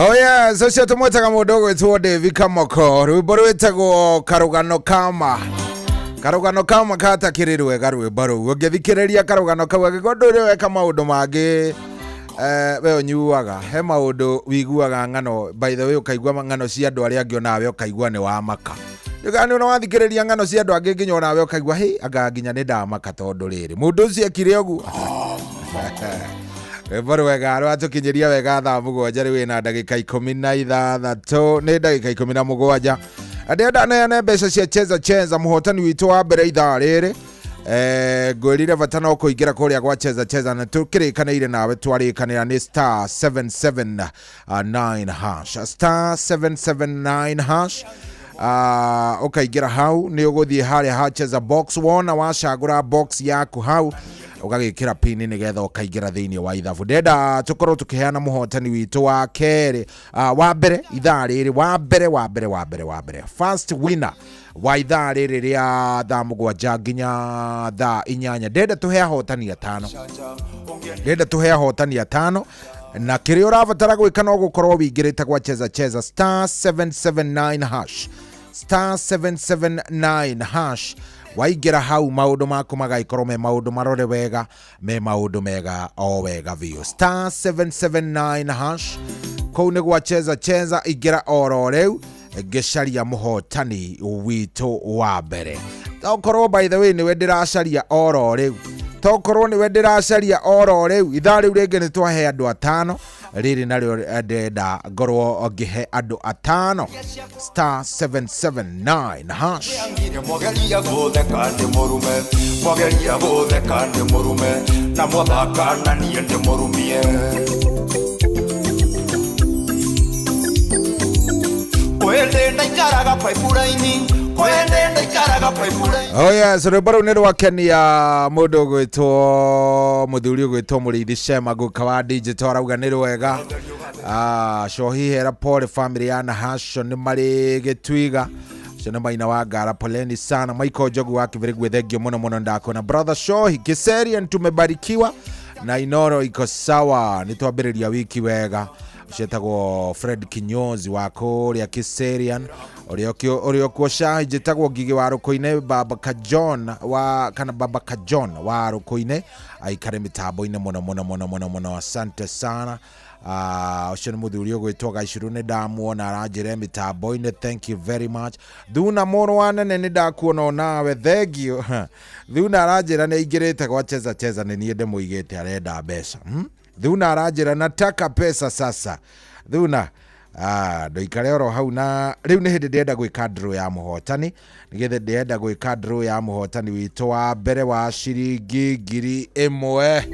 Oh yes, ũcio tũmwĩtaga mũndũ ũgwĩtwo David Kamoko, rwĩmbo rwĩtagwo Karũgano Kama. Karũgano kama katakĩrĩ rwega rwĩmbo rũu. Ũngĩthikĩrĩria karũgano kau, angĩkorwo ndũrĩ weka maũndũ mangĩ, we ũnyuaga, he maũndũ wiguaga ng'ano, by the way ũkaigua ng'ano cia andũ arĩa angĩ onawe ũkaigua nĩ wamaka. Nĩ ona wathikĩrĩria ng'ano cia andũ angĩ nginya onawe ũkaigua, hĩ, anga nginya nĩ ndamaka tondũ rĩrĩ, mũndũ ũcio ekire ũguo. Rwĩmbo rwega rwatũkinyĩria wega thaa 7 rĩu ĩna ndagĩka 16, nĩ ndagĩka 17. Ndĩrenda neane mbeca cia cheza cheza mũhotani witũ wa mbere ithaa rĩrĩ. Ngwĩrire bata no kũingĩra kũrĩa gwa cheza cheza na tũkĩrĩkanĩire nawe twarĩkanĩra nĩ star 779 hash, star 779 hash. Ũkaingĩra hau nĩ ũgũthiĩ harĩa ha cheza box, wona wacagũra box yaku hau ũgagĩkĩra pini nĩgetha ũkaingĩra thĩinĩ wa ithabu. Ndĩrenda tũkorwo tũkĩheana mũhotani witũ wa kerĩ, wa mbere ithaa rĩrĩ, wa mbere wa mbere wa mbere wa mbere, first winner wa ithaa rĩrĩ rĩa thaa 7 nginya thaa 8. Ndĩrenda tũhe ahotani atano, ndĩrenda tũhe ahotani atano, na kĩrĩa ũrabatara gwĩka no gũkorwo wĩingĩrĩte gwa cheza cheza star 779 hash, star 779 hash. Waingĩra hau maũndũ maku magagĩkorwo me maũndũ marore wega, me maũndũ mega o wega biũ. Star 779 hash, kũu nĩ gwa cheza cheza, ingĩra oro rĩu ngĩcaria mũhotani witũ wa mbere. Tokorwo by the way nĩwe ndĩracaria oro rĩu, tokorwo nĩwe ndĩracaria oro rĩu. Ithaa rĩu rĩngĩ nĩ twahe andũ atano, rĩrĩ narĩo ndĩrenda ngorwo ngĩhe andũ atano. Star 779 hash. Mwageria gũtheka ndĩ mũrume, mwageria gũtheka ndĩ mũrume, na mwathaka na niĩ ndĩ mũrumie. Kwende ndaikaraga pipeline, kwende ndaikaraga pipeline. Oh yes, rwĩmbo rũu nĩ rwakenia mũndũ ũgwĩtwo mũthuri ũgwĩtwo Mũrĩithi Shema guka wa digital, arauga nĩ rwega. Cohi hera pole family ya Nahasho nĩ marĩ gĩtwiga. Ũcio nĩ maina wa ngara, poleni sana. Michael Njogu wa Kĩbĩrĩgwe, thengio mũno mũno ndakona. Brother Shohi Kiserian, tumebarikiwa na Inoro iko sawa, nĩ twambĩrĩria wiki wega. Ũcio etagwo Fred Kinyozi wa kũrĩa Kiserian, ũrĩa ũkuo Shahi, njĩtagwo Ngigĩ wa Rũkũ-inĩ, Baba Kajon wa kana Baba Kajon wa Rũkũ-inĩ, aikare mĩtambo-inĩ mũno mũno mũno mũno mũno, asante sana. Ũcio nĩ mũthuri ũgwĩtwo Gaicuru, nĩ ndamuona aranjĩra mĩtambo-inĩ, thank you very much. Thuna mũrũ wa nene, nĩ ndakuona onawe, thengio. Thuna aranjĩra nĩ aingĩrĩte gwa cheza cheza, nĩ niĩ ndĩmũigĩte arenda mbeca. Thuna aranjĩra nataka pesa sasa. Thuna ndũikare oro hau, na rĩu nĩ hĩndĩ ndĩrenda gwĩka draw ya mũhotani, nĩgetha ndĩrenda gwĩka draw ya mũhotani witũ wa mbere wa ciringi 1000,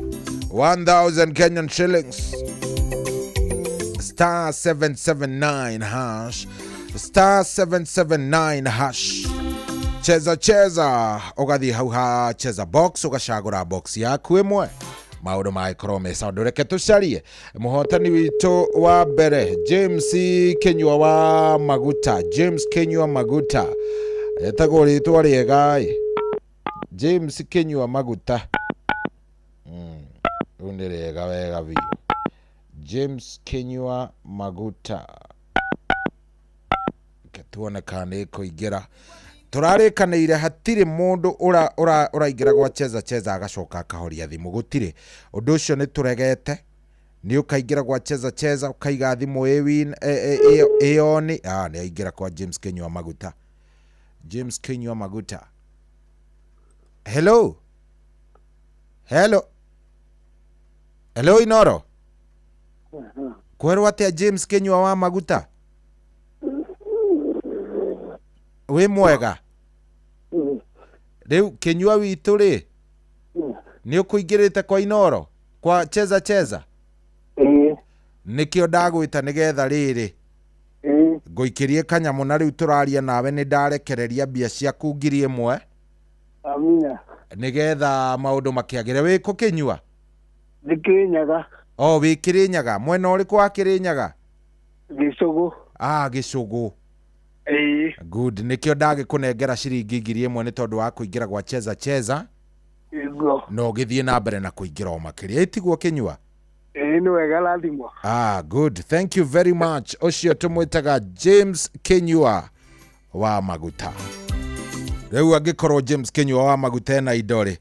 1000 Kenyan shillings. Star 779 hash, star 779 hash. Cheza cheza, ũgathiĩ hau ha cheza box, ũgacagũra box yaku ĩmwe, maũndũ magĩkorwo me sawa. Ndũreke tũcarie mũhotani witũ wa mbere, James Kenyua wa Maguta. James Kenyua Maguta, etagwo rĩtwa rĩega ĩ, James Kenyua Maguta. Rĩu nĩ rĩega wega biũ. James Kenyua Maguta, reke tuone kana nĩ ĩkũingĩra. Tũrarĩkanĩire hatirĩ mũndũ ũraingĩra gwa cheza cheza agacoka akahoria thimũ, gũtirĩ ũndũ ũcio, nĩ tũregete. Nĩ ũkaingĩra gwa cheza cheza ũkaiga thimũ ĩoni. Nĩ aingĩra kwa James Kenyua Maguta. James Kenyua Maguta, hello hello hello, Inoro kwerwo atĩa? James Kenyua wa Maguta, wĩ mwega? Rĩu Kenyua witũ rĩ, nĩ ũkũingĩrĩte kwa Inoro kwa cheza cheza? Nĩkĩo ndagwĩta nĩgetha rĩrĩ ngũikĩrie kanyamũ, na rĩu tũraria nawe nĩ ndarekereria mbia ciaku 1000. Amina. Nĩgetha maũndũ makĩagĩre. Wĩ kũ Kĩnyua? Ndĩ Kĩrĩnyaga. O wĩ Kĩrĩnyaga, mwena ũrĩkũ wa Kĩrĩnyaga? Gĩcũgũ. Gĩcũgũ. Ĩĩ. Good, nĩkĩo ndagĩkũnengera ciringi 1000 nĩ tondũ wa kũingĩra gwa cheza cheza. Ĩguo. Na ũgĩthiĩ na mbere na kũingĩra o makĩria, ĩtiguo Kĩnyua? Ĩĩ, nĩ wega, rathimwo. Good, thank you very much. Ũcio tũmwĩtaga James Kenyua wa Maguta. Rĩu angĩkorwo James Kenyua wa Maguta ena indo rĩ,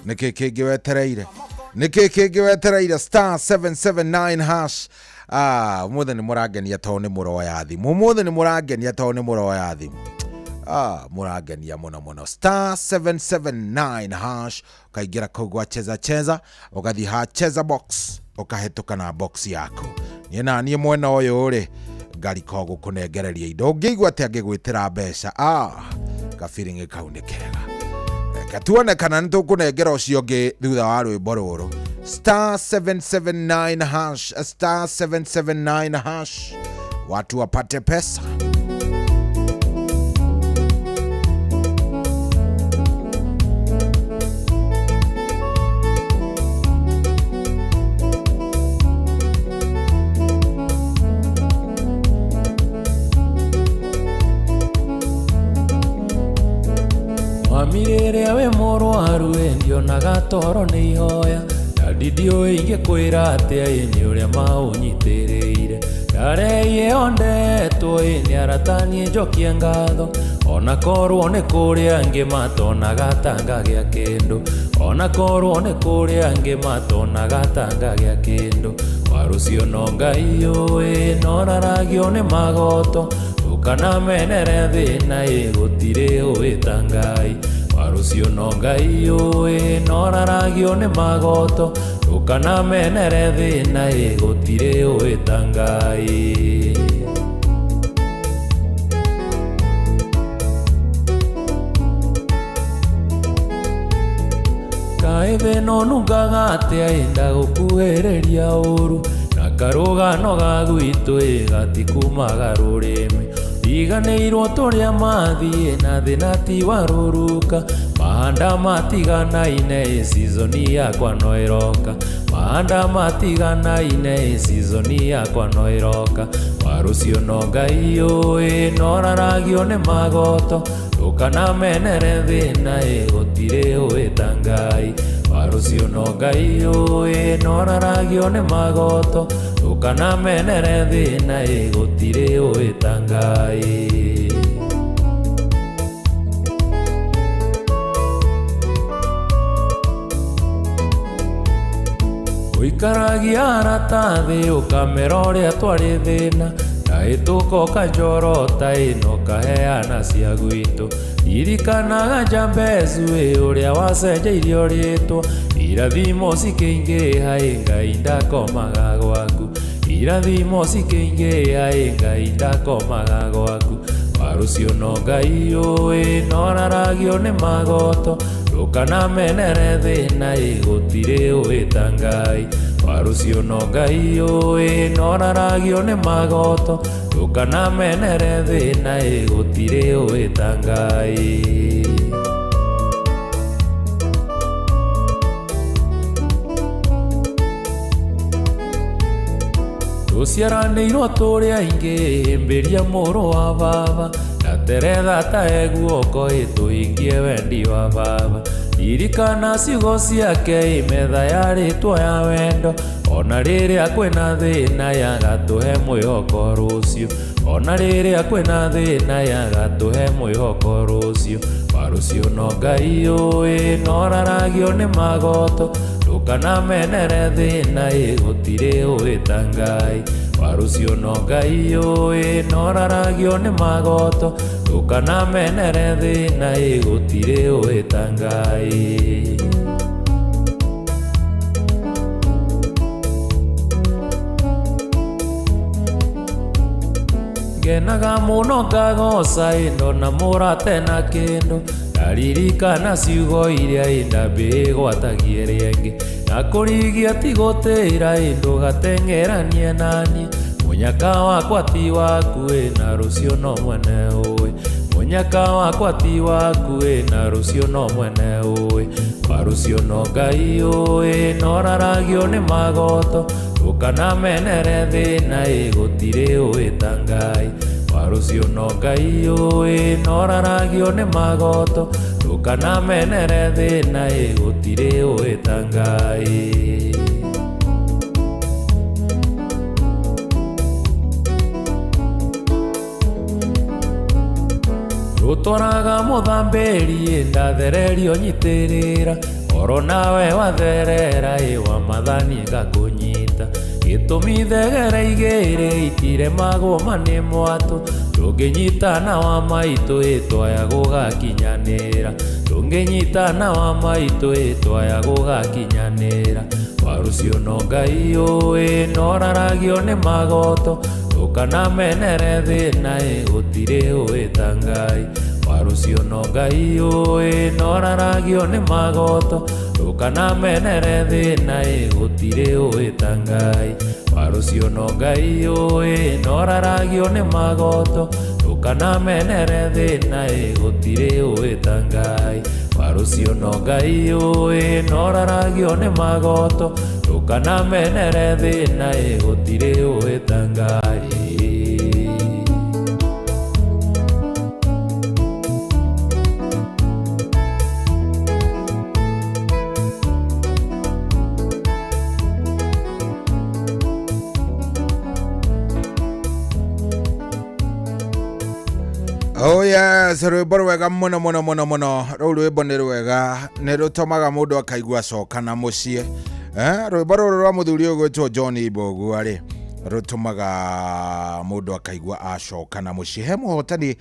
nĩkĩ kĩngĩ wetereire? Nĩkĩ kĩngĩ wetereire? Star 779 hash. Ũmũthĩ nĩ mũrangenia tondũ nĩ mũroya thimũ, ũmũthĩ nĩ mũrangenia tondũ nĩ mũroya thimũ. Mũrangenia mũno mũno. Star 779 hash, ũkaingĩra kũu gwa cheza cheza, ũgathiĩ ha cheza box. Ũkahĩtũka na box yaku. Niĩ na niĩ mwena ũyũ rĩ, ngarika gũkũnengereria indo. Ũngĩigua atĩ angĩgwĩtĩra mbeca, gabiring'i kau nĩ kega. Reke tuone kana nĩ tũkũnengera ũcio ũngĩ thutha wa rwĩmbo rũrũ. Star 779 hash, star 779 hash, watu wapate pesa. Mami rĩrĩa wĩ mũrwaru ĩ ndionaga toro nĩ ihoya ndadi ndiũĩ ingĩkwĩra atĩa ĩ nĩ ũrĩa maũnyitĩrĩire ndareie ondetwo ĩ nĩ arata niĩ njokie ngatho ona korwo nĩ kũrĩ angĩ matonaga ta ngagĩa kĩndũ ona korwo nĩ kũrĩ angĩ matonaga ta ngagĩa kĩndũ warũcio no Ngai ũĩ noraragio nĩ magoto ndũkanamenere thĩna ĩ gũtirĩ ũĩ ta Ngai warũcio no Ngai ũĩ noraragio nĩ magoto ndũkanamenere thĩna ĩ gũtirĩ ũĩ ta Ngai. Kaĩ thĩna ũnungaga atĩa ĩ ndagũkuhĩrĩria ũru na karũgano ga gwitũ ĩ gatikumaga rũrĩmĩ riganĩirwo tũrĩa mathiĩ na thĩna ti wa rũruka mahanda matiganaine ĩ season yakwa no ĩroka mahanda matiganaine ĩ season yakwa no ĩroka warũcio no Ngai ũĩ noraragio nĩ magoto ndũkanamenere thĩna ĩ gũtirĩ ũĩ ta Ngai warũcio no Ngai ũĩ noraragio nĩ magoto ndũkanamenere thĩna ĩ gũtirĩ ũĩ ta Ngai. Ũikaragia arata thĩ ũkamera ũrĩa twarĩ thĩna ndahĩtũka ũkanjorota ĩ na ũkaheana cia gwitũ ririkanaga Jambezu ĩ ũrĩa wacenjeirio rĩtwa irathimo cikĩingĩha ĩ Ngai ndakomaga gwaku irathimo cikĩingĩha ĩ Ngai ndakomaga gwaku warũcio no Ngai ũĩ noraragio nĩ magoto ndũkanamenere thĩna ĩ gũtirĩ ũĩ ta Ngai warũcio no Ngai ũĩ noraragio nĩ magoto ndũkanamenere thĩna ĩ gũtirĩ ũĩ ta Ngai. Tũciaranĩirwo tũrĩ aingĩ hĩmbĩria mũrũ wa baba ndateretha ta e guoko ĩ tũhingie wendi wa baba ririkana ciugo ciake ĩ metha yarĩtwo ya wendo ona rĩrĩa kwĩna thĩna yagatũhe mwĩhoko rũciũ ona rĩrĩa kwĩna thĩna yagatũhe mwĩhoko rũciũ warũcio no Ngai ũĩ noraragio nĩ magoto ndũkanamenere thĩna ĩ gũtirĩ ũĩ ta Ngai warũcio no Ngai ũĩ noraragio nĩ magoto ndũkanamenere thĩna ĩ gũtirĩ ũĩ ta Ngai. Ngenaga mũno ngagoca ĩ ndona mũrate na kĩndũ ndaririkana ciugo iria ĩ ndambĩgwatagie rĩngĩ na kũrigia ti gũtĩra ĩ ndũgateng'eranie naniĩ mũnyaka wakwa ti waku ĩ na rũciũ no mwene ũĩ mũnyaka wakwa ti waku ĩ na rũciũ no mwene ũĩ warũcio no Ngai ũĩ noraragio nĩ magoto ndũkanamenere thĩna ĩ gũtirĩ ũĩ ta Ngai warũcio no Ngai ũĩ noraragio nĩ magoto ndũkanamenere thĩna ĩ gũtirĩ ũĩ ta Ngai. Ngũtwaraga mũthambĩri ndathererio nyitĩrĩra oro nawe watherera ĩ wa mathani ngakũnyita gĩtũmi thegere igĩrĩ itiremagwo ma nĩ mwatũ ndũngĩnyitana wa maitũ ĩ twaya gũgakinyanĩra ndũngĩnyitana wa maitũ ĩ twaya gũgakinyanĩra warucio no Ngai ũĩ noraragio nĩ magoto ndũkanamenere thĩna ĩ gũtirĩ ũĩ ta Ngai warucio no Ngai ũĩ noraragio nĩ magoto ndũkanamenere thĩna ĩ gũtirĩ ũĩ ta Ngai warucio no Ngai ũĩ noraragio nĩ magoto ndũkanamenere thĩna ĩ gũtirĩ ũĩ ta Ngai warucio no Ngai ũĩ noraragio nĩ magoto ndũkanamenere thĩna ĩ gũtirĩ ũĩ ta Ngai. Oh yes, rwĩmbo rwega mũno mũno mũno mũno rũu rwĩmbo nĩ rwega nĩ rũtũmaga mũndũ akaigua acoka na mũciĩ. Rwĩmbo rũrũ rwa mũthuri ũyũ gwĩtwo John Mbũgua rĩ rũtũmaga mũndũ akaigua acoka na mũciĩ. He mũhotani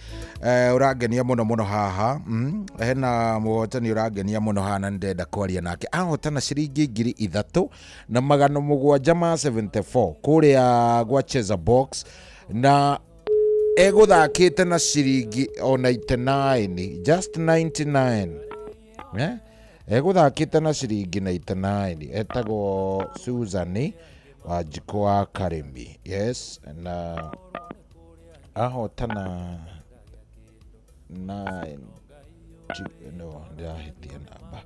ũrangenia mũno mũno haha, hena mũhotani ũrangenia mũno haha na nĩndĩrenda kwaria nake. Ahotana ciringi 3774 kũrĩa gwa Cheza Box na egũthakĩte na ciringi o 99, just 99. Egũthakĩte na ciringi 99. Etagwo Susan Wanjikũ wa Karĩmi. Yes, na ahotana 9 no ndĩrahĩtia namba.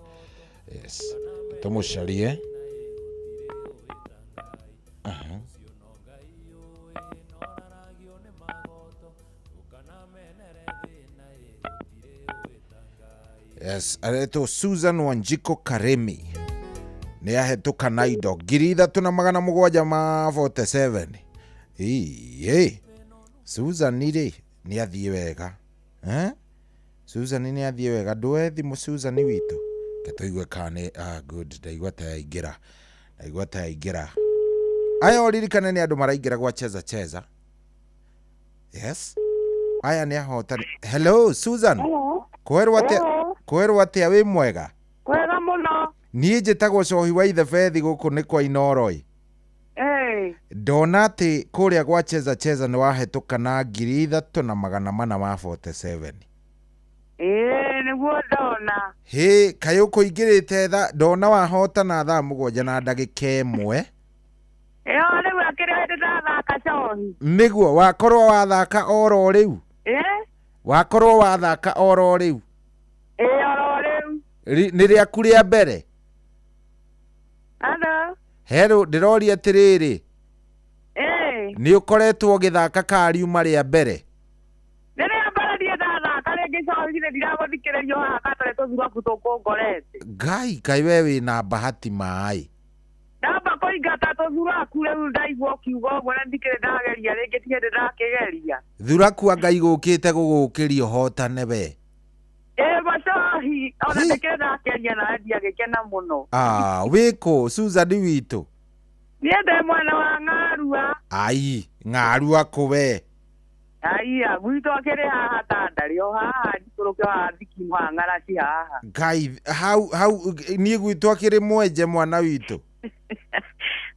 Yes, tũmũcarie. Aha. Yes, aretwo Susan Wanjiko Karemi nĩ ahĩtũka na indo 3747. Ĩĩ, Susan rĩ nĩ athiĩ wega. Susan nĩ athiĩ wega. Ndũe thimũ Susan witũ ke tũigue kana nĩ good. Ndaigua ta yaingĩra, ndaigua ta yaingĩra. Aya ũririkane nĩ andũ maraingĩra gwa Cheza Cheza. Yes, aya nĩ ahotani. Hello Susan. Hello. Kwerwo atĩa? Kwerwo atĩa wĩ mwega? Kwega mũno. Niĩ njĩtagwo Cohi wa Ithebethi gũkũ nĩ kwa Inooro. Ndona atĩ kũrĩa gwa Cheza Cheza nĩ wahĩtũka na 3447. Ĩĩ nĩguo ndona. Hĩ, kaĩ ũkũingĩrĩte tha ndona wahotana thaa 7 na ndagĩka 1. Ĩyo rĩu akĩrĩ hĩndĩ ndathaka Cohi. Nĩguo wakorwo wathaka oro rĩu. Wakorwo wathaka oro rĩu. Ĩĩ oro rĩu. Nĩ rĩaku rĩa mbere? Hello. Hello, ndĩroria atĩrĩrĩ. Nĩ ũkoretwo ũgĩthaka kariuma rĩa mbere? Nĩ rĩa mbere niĩ ndathaka rĩngĩ Cohi nĩ ndiragũthikĩrĩrio haha gatarĩ tũthuraku tũkũngorete. Ngai, kaĩ we wĩna bahati maĩ. Ndamba kũingata tũthuraku rĩu ndaigua ũkiuga ũguo na ndikĩrĩ ndageria rĩngĩ ti hĩndĩ ndakĩgeria. Thuraku anga igũkĩte gũgũkĩria ũhotane we. Ĩĩ Cohi, ona ndikĩrĩ ndakeria nawe ndiagĩkena mũno. Wĩkũ Susan witũ? Niĩ ndĩ mwena wa Ng'arua. Ai, Ng'arua kũ we? Aiya, gwitũ akĩrĩ haha Tandari, o haha njikũrũke haha Thikimu haha Ng'araci haha. Ngai, hau hau niĩ gwitũ akĩrĩ mwenje mwana witũ.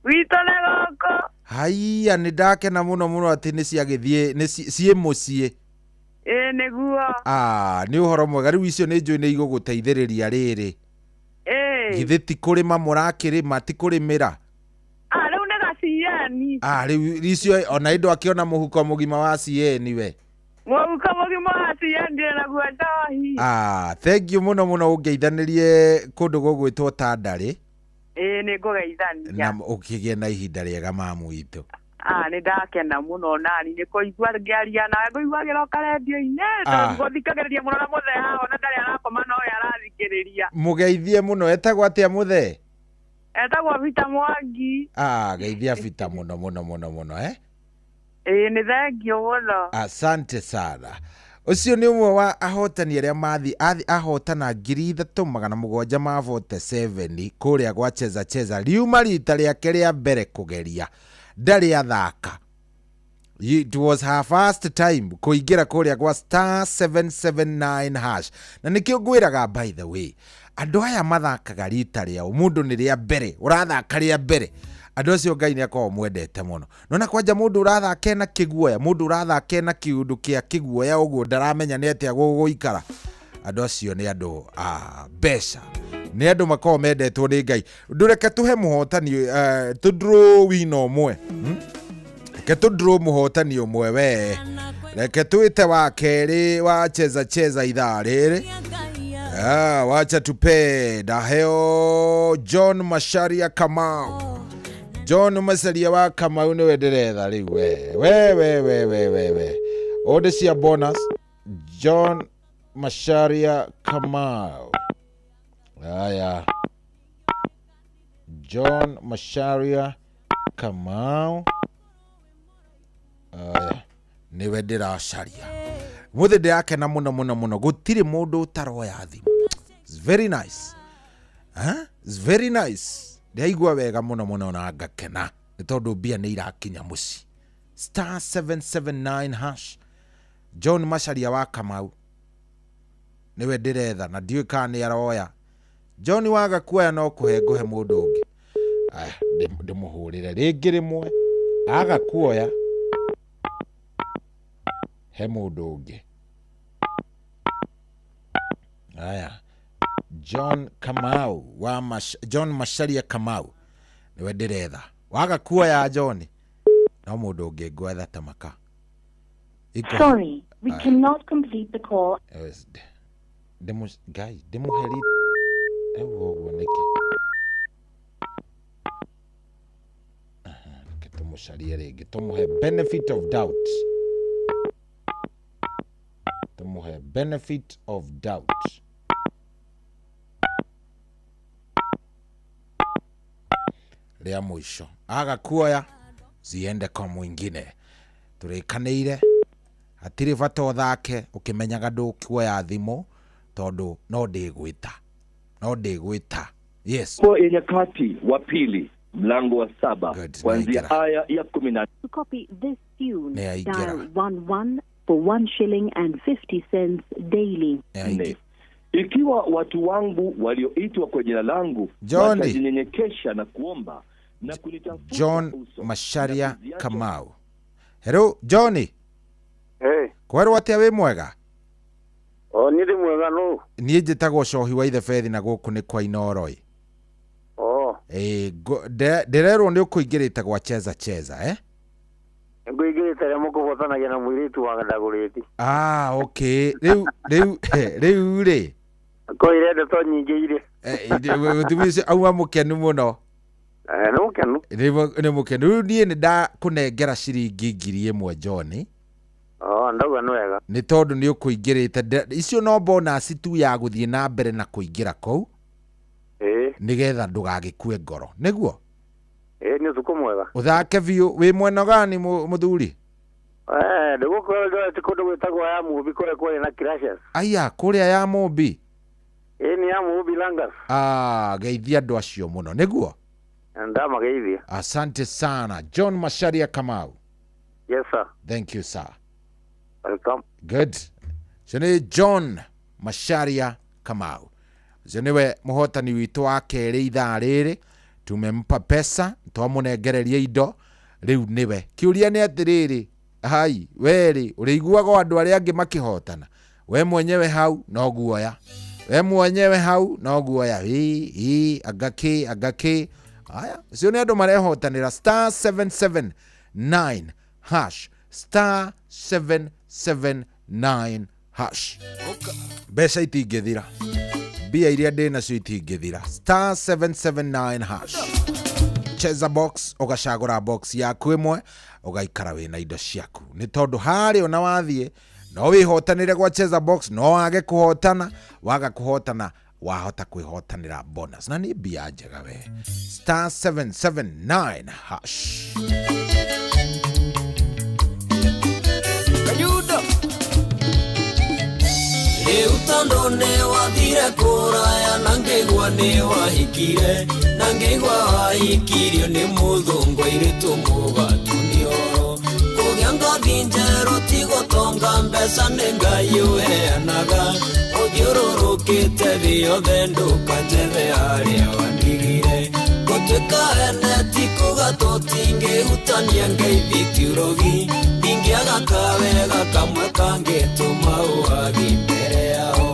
Gwitũ nĩ gũkũ. Haiya, nĩ ndakena mũno mũno atĩ nĩ ciagĩthiĩ nĩ ciĩ mũciĩ. Ĩĩ nĩguo. Nĩ ũhoro mwega. Rĩu icio nĩ njũĩ nĩ igũgũteithĩrĩria rĩrĩ. Githĩ ti kũrĩma mũrakĩrĩma, ti kũrĩmĩra? Rĩu nĩ gacieni. Rĩu icio ona indo akĩona mũhuko mũgima wa cieni we. Mũhuko mũgima wa cieni ndĩrĩ naguo Njohi. Thank you mũno mũno ũngeithanĩrie kũndũ gũgwĩtwo Tandari. Ĩĩ nĩ ngũgeithania. Na ũkĩgĩe na ihinda rĩega mamu witũ. Nĩ ndakena mũno nani nĩ kũigua ngĩaria nawe ngũiguagĩra o karendio-inĩ tondũ ngũthikagĩrĩria mũno na mũthee haha ona ndarĩ arakoma no we arathikĩrĩria. Mũgeithie mũno. Etagwo atĩa mũthee? Etagwo Peter Mwangi. Geithia Peter mũno mũno mũno mũno. Ĩĩ nĩ thengiũ mũno. Asante sana. Ũcio nĩ ũmwe wa ahotani arĩa mathi athi ahotana 3747 kũrĩa gwa Cheza Cheza. Riuma rita rĩake rĩa mbere kũgeria, ndarĩ athaka. It was her first time kũingĩra kũrĩa gwa star 779 hash. Na nĩkĩo ngwĩraga, by the way, andũ aya mathakaga rita rĩao, mũndũ nĩ rĩa mbere ũrathaka rĩa mbere, andũ acio Ngai nĩ akoragwo mwendete mũno. Nona kwanja mũndũ ũrathaka ena kĩguoya, mũndũ ũrathaka ena kĩũndũ kĩa kĩguoya ũguo ndaramenya nĩ atĩa gũgũikara, andũ acio nĩ andũ a mbeca, nĩ andũ makoragwo mendetwo nĩ Ngai. Ndũreke tũhe mũhotani, tũ draw wina ũmwe, Reke tũ draw mũhotani ũmwe we. Reke twĩte wa kerĩ wa Cheza Cheza ithaa rĩrĩ. Ah, wacha tupe ndaheo John Macharia Kamau. John Macharia wa Kamau nĩwe ndĩretha rĩu we. We we we we we we. Ode cia bonus John Macharia Kamau. Haya. John Macharia Kamau. Aya, nĩwe ndĩracaria. Mũthĩ ndĩrakena mũno mũno mũno, gũtirĩ mũndũ ũtaroya thimũ. It's very nice. Huh? It's very nice. Ndĩraigua wega mũno mũno na ngakena nĩ tondũ mbia nĩ irakinya mũciĩ. Star 779 hash. John Macharia wa Kamau nĩwe ndĩretha na ndiũĩ kana nĩ aroya. John waga kuoya no kũhe ngũhe mũndũ ũngĩ. Aya, ndĩmũhũrĩre rĩngĩ rĩmwe, aga kuoya he mũndũ ũngĩ. Aya, John Kamau wa John Macharia Kamau nĩwe ndĩretha. Waga kuoya John no mũndũ ũngĩ ngwetha ta maka. Sorry, we cannot complete the call. Ngai ndĩmũheri ũguo ũguo nĩkĩ? Aha, reke tũmũcarie rĩngĩ, tũmũhe benefit of doubt. Tũmũhe benefit of doubt. Rĩa mũico aga kuoya ziende kwa mwingine. Tũrĩkanĩire hatirĩ bata ũthake ũkĩmenyaga ndũkuoya thimũ tondũ no ndĩgwĩta, no ndĩgwĩta. Yes. Kwa ya Nyakati wa pili mlango wa 7 kuanzia aya ya 10. To copy this tune, Nĩ dial 11 for 1 shilling and 50 cents daily. 4. Ikiwa watu wangu walioitwa kwa jina langu watajinyenyekesha na kuomba na kunitafuta John uso Macharia Kamau. Hello Johnny. Hey. Kwerwo atia wĩ mwega? O niĩ ndĩ mwega no. Niĩ njĩtagwo Cohi wa Ithebethi na gũkũ nĩ kwa Inooro. Oh. Ndĩrerwo nĩ ũkũingĩrĩte gwa Cheza Cheza, eh? Ngũingĩrĩte rĩa mũkũhotanagia na mũirĩtu wa Ndagũrĩti. Ah, okay. Rĩu rĩu rĩu rĩ. Koire ndeto nyingĩ irĩ. Mũtumia ũcio auma mũkenu mũno. Nĩ mũkenu. Nĩ mũkenu. Rĩu niĩ nĩ ndakũnengera ciringi 1000 John. Oh, ndauga nĩ wega. Nĩ tondũ nĩ ũkũingĩrĩte. Icio no bonus tu ya gũthiĩ na mbere na kũingĩra kũu. Nĩgetha ndũgagĩkue ngoro. Nĩguo? Nĩ ũtukũ mwega. Ũthake biũ. Wĩ mwena gani mũthuri? Ndĩgũkũ Eldoret kũndũ gwĩtagwo ya Mũmbi kũrĩa kwarĩ na crashes. Aya, kũrĩa ya Mũmbi? Nĩ ya Mũmbi Langas. Ah, geithia andũ acio mũno. Nĩguo? Ndamageithia. Asante sana. John Macharia Kamau. Yes sir. Thank you sir. Welcome. Good. Ũcio nĩ John Macharia Kamau. Ũcio nĩwe mũhotani witũ wa kerĩ ithaa rĩrĩ. Tumempa pesa, twamũnengereria indo, rĩu nĩwe. Kĩũria nĩ atĩrĩrĩ, hai, werĩ, ũrĩiguaga andũ arĩa angĩ makĩhotana. We mwenyewe hau no guoya. We mwenyewe hau no guoya. Ĩ, anga kĩ, anga kĩ. Aya, ũcio nĩ andũ marehotanĩra star 779 hash, star 779 hash. Mbeca itingĩthira. Mbia iria ndĩ nacio itingĩthira. Star 779 hash. Cheza box, ũgacagũra box yaku ĩmwe, ũgaikara wĩna indo ciaku. Nĩ tondũ harĩa ona wathiĩ, no wĩhotanĩre gwa Cheza box, no wage kũhotana, waga kũhotana, wahota kwĩhotanĩra bonus. Na nĩ mbia njega we. Star 779 hash. Kayudo. Tondu ni wathire kuraya na ngĩigua nĩ wahikire na ngĩigua wahikirio nĩ mũthũngũ airĩtu mũgatuni oro kũgĩa ngothi njerũ ti gũtonga mbeca nĩ Ngai ũheanaga ũthiũrũrũkĩte thĩ yothe ndũkanjethe harĩa wandigire gũtuĩka ene ti kuga tũtingĩhutania ngeithi ti ũrogi ndingĩaga kawega kamwe kangĩtũma ũhagi mbere yao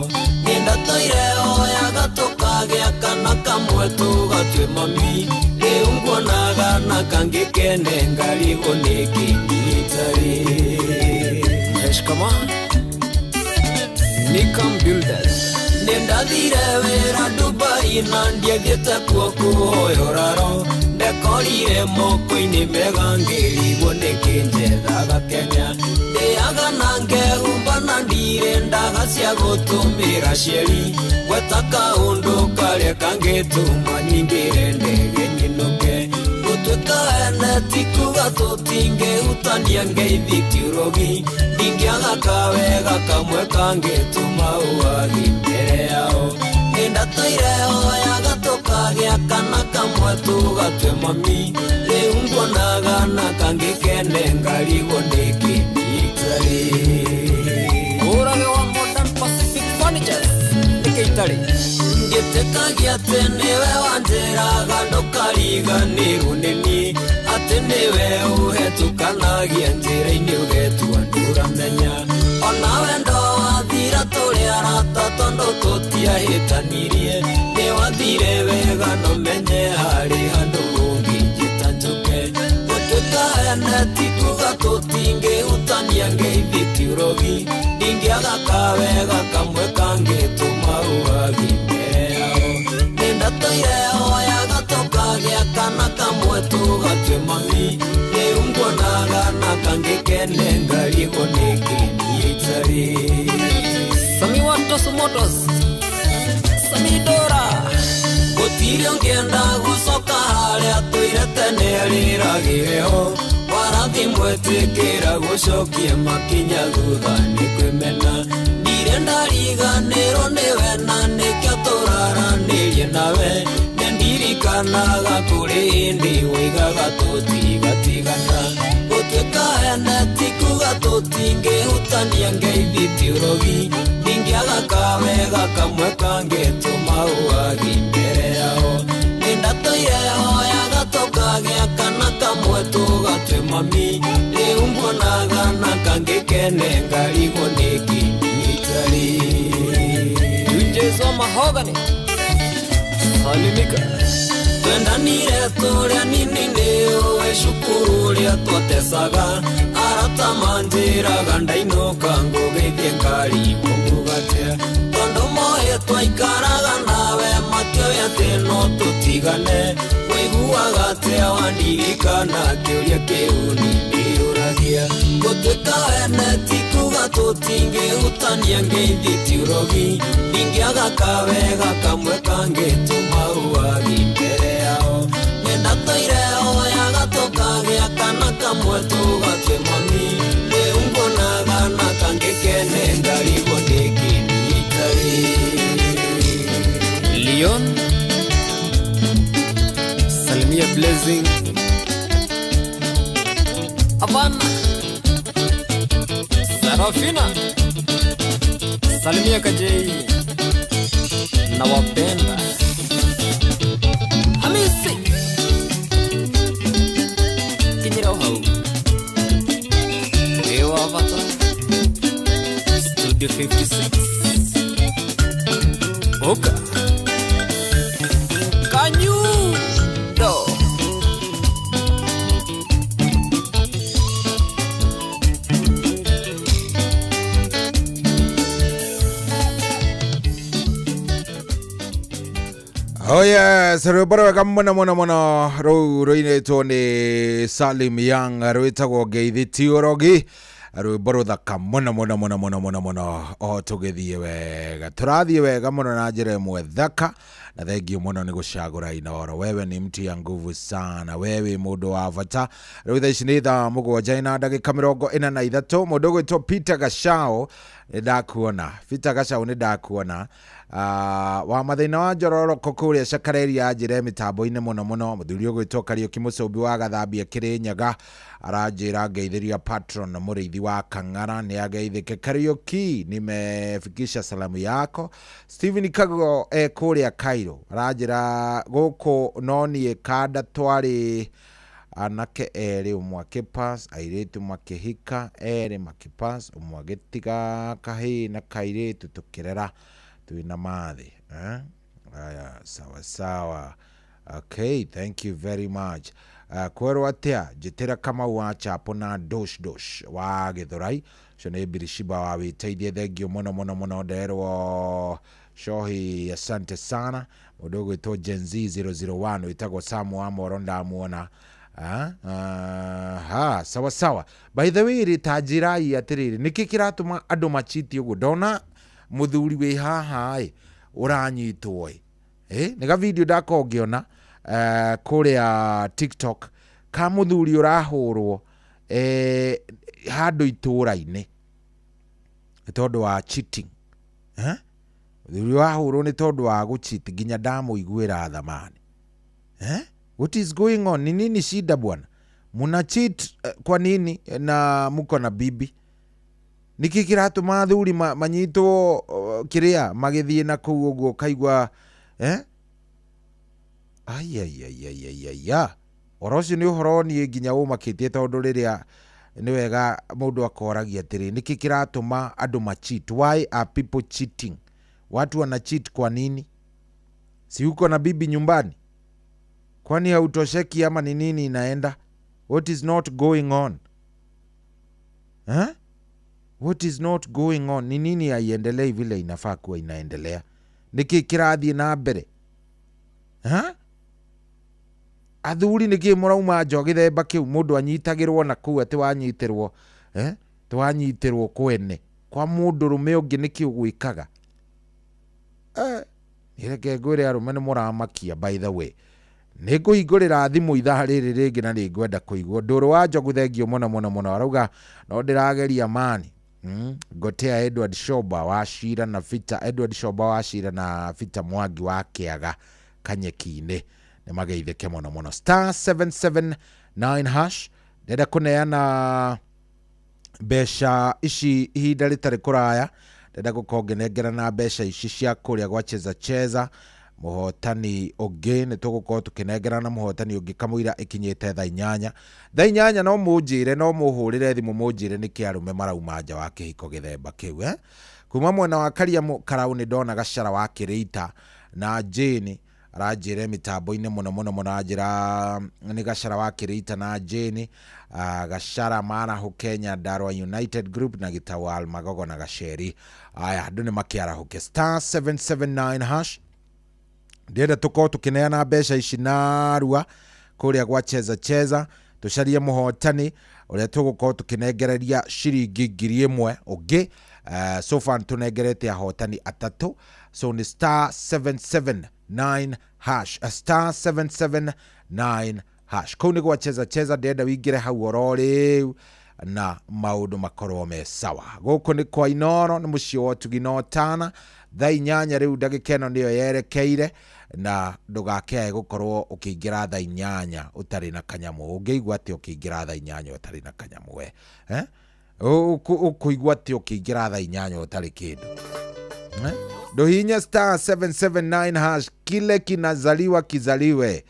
nĩndatũire oyaga tũkagĩa kana kamwe tũgatue mami rĩu nguonaga na kangĩ kene ngarigwo nĩkĩ itarĩ Eshkama Nikam Builders Nĩndathire wĩra Dubai na ndiathiĩte kuo kũhoya ũraro ndekorire moko-inĩ mega ngĩrigwo nĩkĩ njethaga Kenya ndĩaga na ngehumba na ndirĩ ndaga cia gũtũmĩra cieri gweta kaũndũ karĩa kangĩtũma nyingĩre ndege nyinũke gũtuĩka ene ti kuga tũtingĩhutania ngeithi ti ũrogi ndingĩaga kawega kamwe kangĩtũma ũhagi mbere yao nĩndatũire oyaga tũkagĩa kana kamwe tũgatue mami rĩu nguonaga na kangĩ kene ngarigwo nĩkĩ itarĩ Ũrage wa Modern Pacific Furnitures nĩkĩ itarĩ ngĩtĩkagia atĩ nĩwe wanjĩraga ndũkariganĩrwo nĩ niĩ atĩ nĩwe ũhetũkanagia njĩra-inĩ ũgetua ndũramenya ona wendo wathira tũrĩ arata tondũ tũtiahĩtanirie nĩ wathire wega no menye harĩ handũ ũngĩnjĩta njũke gũtuĩka ene ti kuga tũtingĩhutania ngeithi ti ũrogi ndingĩaga kawega kamwe kangĩtũma ũhagi mbere yao nĩndatũire oyaga tũkagĩa kana kamwe tũgatue mami rĩu nguonaga na kangĩ kene ngarigwo nĩkĩ niĩ itarĩ Sami wa Tosu Motors Sami Dora gũtirĩ ũngĩenda gũcoka harĩa tũire tene rĩragĩre ho warathi mwetĩkĩra gũcokia makinya thutha nĩ kwĩmena ndirĩ ndariganĩrwo nĩwe na nĩkĩo tũraranĩrie nawe nĩndirikanaga kũrĩ hĩndĩ woigaga tũtigatigana gũtuĩka ene ti kuga tũtingĩhutania ngeithi ti ũrogi ndingĩaga kawega kamwe kangĩtũma ũhagi mbere yao nĩndatũire oyaga tũkagĩa kana kamwe tũgatue mami rĩu nguonaga na kangĩ kene ngarigwo nĩkĩ niĩ itarĩ Junjezo Mahogany Salimika twendanire tũrĩa nini nĩũĩ cukuru ũrĩa twatecaga arata manjĩraga ndainũka ngũgeithie ngarigwo ngugatia tondũ moĩ twaikaraga nawe matiũĩ atĩ no tũtigane ũiguaga atĩa wandirikana kĩũria kĩu nĩndĩyũragia gũtuĩka ene ti kuga tũtingĩhutania ngeithi ti ũrogi ndingĩaga kawega kamwe kangĩtũma ũhagi mbere yao nĩndatũire oyaga tũkagĩa kana kamwe tũgatue mami rĩu nguonaga na kangĩ kene ngarigwo nĩkĩ niĩ itarĩ Leon Salimia Blessing Havana Sarafina Salimia Kajei nawapenda Hamisi Kinyira uhau Ewa Avatar Studio 56 Oka Kanyundo Oh yes, rwĩmbo rwega mũno mũno mũno rũu rũinĩtwo nĩ Salim Young rwĩtagwo ngeithi ti ũrogi rwĩmbo rũthaka mũno mũno mũno mũno mũno mũno o tũgĩthiĩ wega tũrathiĩ wega mũno na njĩra ĩmwe thaka Na thengio muno nĩ gũcagũra Inooro. Wewe ni mtu ya nguvu sana, wewe mũndũ wa bata. Rĩu thaa ici nĩ thaa 7 na ndagĩka 43. Mũndũ ũgwĩtwo Peter Gachao nĩ ndakuona. Peter Gachao nĩ ndakuona. Wa mathĩna wa njororoko kũrĩa Cakareria njĩre mĩtambo-inĩ mũno mũno. Mũthuri ũgwĩtwo Kariũki Mũcũmbi wa Gathambia Kĩrĩnyaga aranjĩra ngeithĩria patron mũrĩithi wa Kang'ara nĩ ageithĩke. Kariũki, nimefikisha salamu yako. Stephen Kago kũrĩa Cairo aranjĩra gũkũ no niĩ kanda twarĩ anake erĩ, ũmwe akĩpass, airĩtu makĩhika erĩ makĩpass, ũmwe agĩtiga kahĩĩ na kairĩtu tũkĩrera twĩna mathĩ. Aya, sawa sawa. Okay, thank you very much. Kwerwo atĩa njĩtĩra Kamau wa Chapo na dosh dosh wa Gĩthũrai ũcio nĩ Birishiba wa wĩteithie. Thengio mũno mũno mũno. Nderwo Shohi, asante sana. Mũndũ ũgwĩtwo Gen Z 001 wĩtagwo Samu wa Moro ndamuona. Ha, sawa sawa. By the way rĩ, ta njĩrai atĩrĩrĩ, nĩkĩ kĩratũma andũ machiti ũguo? Ndona mũthuri wĩ haha ĩ ũranyitwo ĩ, nĩ ga video ndakorwo ngĩona kũrĩa TikTok ka mũthuri ũrahũrwo handũ itũũra-inĩ nĩ tondũ wa cheating. Mũthuri ũrahũrwo nĩ tondũ wa gũcheat, nginya ndamũiguĩra thamani. What is going on? Ni nini shida bwana? Muna cheat kwa nini na muko na bibi? Niki kĩratũma athuri manyitwo kĩrĩa magĩthiĩ na kũu ũguo kaigua Aiaiaiaiaia. Ũhoro ũcio nĩ ũhoro niĩ nginya ũmakĩtie tondũ rĩrĩa nĩ wega mũndũ akoragia atĩrĩ, nĩkĩ kĩratũma andũ macheat? Why are people cheating? Watu wana cheat kwa nini? Si uko na bibi nyumbani? Kwani hautosheki ama ni nini inaenda? What is not going on? What is not going on? Ni nini haiendelei vile inafaa kuwa inaendelea? Nĩkĩ kĩrathiĩ na mbere? Athuri nĩkĩ mũrauma nja gĩthemba kĩu mũndũ anyitagĩrwo na kũu atĩ wanyitĩrwo, twanyitĩrwo kwene kwa mũndũ rũme ũngĩ nĩkĩ ũgwĩkaga? Reke ngwĩre arũme nĩ mũramakia by the way. Nĩ ngũhingũrĩra thimũ ithaa rĩrĩ rĩngĩ na nĩ ngwenda kũigua. Ndũrũ wa Njogu thengio mũno mũno mũno. Arauga no ndĩrageria mani. Ngotea Edward Shoba wa Shira na Fita, Edward Shoba wa Shira na Fita Mwangi wa Kĩaga Kanyeki-inĩ nĩ mageithĩke mũno mũno. Star 779 hash ndĩrenda kũneana mbeca ici ihinda rĩtarĩ kũraya. Ndĩrenda gũkorwo ngĩnengerana mbeca ici cia kũrĩa gwa Cheza Cheza. Mũhotani ũngĩ nĩ tũgũkorwo tũkĩnengerana mũhotani ũngĩ kamũira ĩkinyĩte thaa 8. Thaa 8 no mũnjĩre, no mũhũrĩre thimũ mũnjĩre nĩkĩ arũme marauma nja wa kĩhiko gĩthemba kĩu. Kuma mwena wa Karia Karau nĩ ndona Gacara wa Kĩrĩita na Jane aranjĩre mĩtambo-inĩ mũno mũno mũno, anjĩra nĩ Gacara wa Kĩrĩita na Jane, Gacara Marahu Kenya Ndarwa United Group na Gĩtawal Magogo na Gaceri. Aya andũ nĩ makĩarahũke. Star 779 hash ndĩrenda tũkorwo tũkĩneana mbeca ici narua kũrĩa gwa Cheza Cheza, tũcarie mũhotani ũrĩa tũgũkorwo tũkĩnengereria ciringi 1000 ũngĩ. So far tũnengerete ahotani 3. So ni star 779 hash, star 779 hash kũu nĩ gwa Cheza Cheza. Ndĩrenda wĩingĩre hau oro rĩu na maũndũ makorwo me sawa. Gũkũ nĩ kwa Inooro, nĩ mũciĩ wa ũtugi na ũtana. Thaa 8 rĩu ndagĩka ĩno nĩyo yerekeire, na ndũgakĩae gũkorwo ũkĩingĩra thaa 8 ũtarĩ na kanyamũ. Ũngĩigua atĩa ũkĩingĩra thaa 8 ũtarĩ na kanyamũ we? Ũkũigua atĩa ũkĩingĩra thaa 8 ũtarĩ kĩndũ? Ndũhinye star 779 hash, kile kinazaliwa kizaliwe.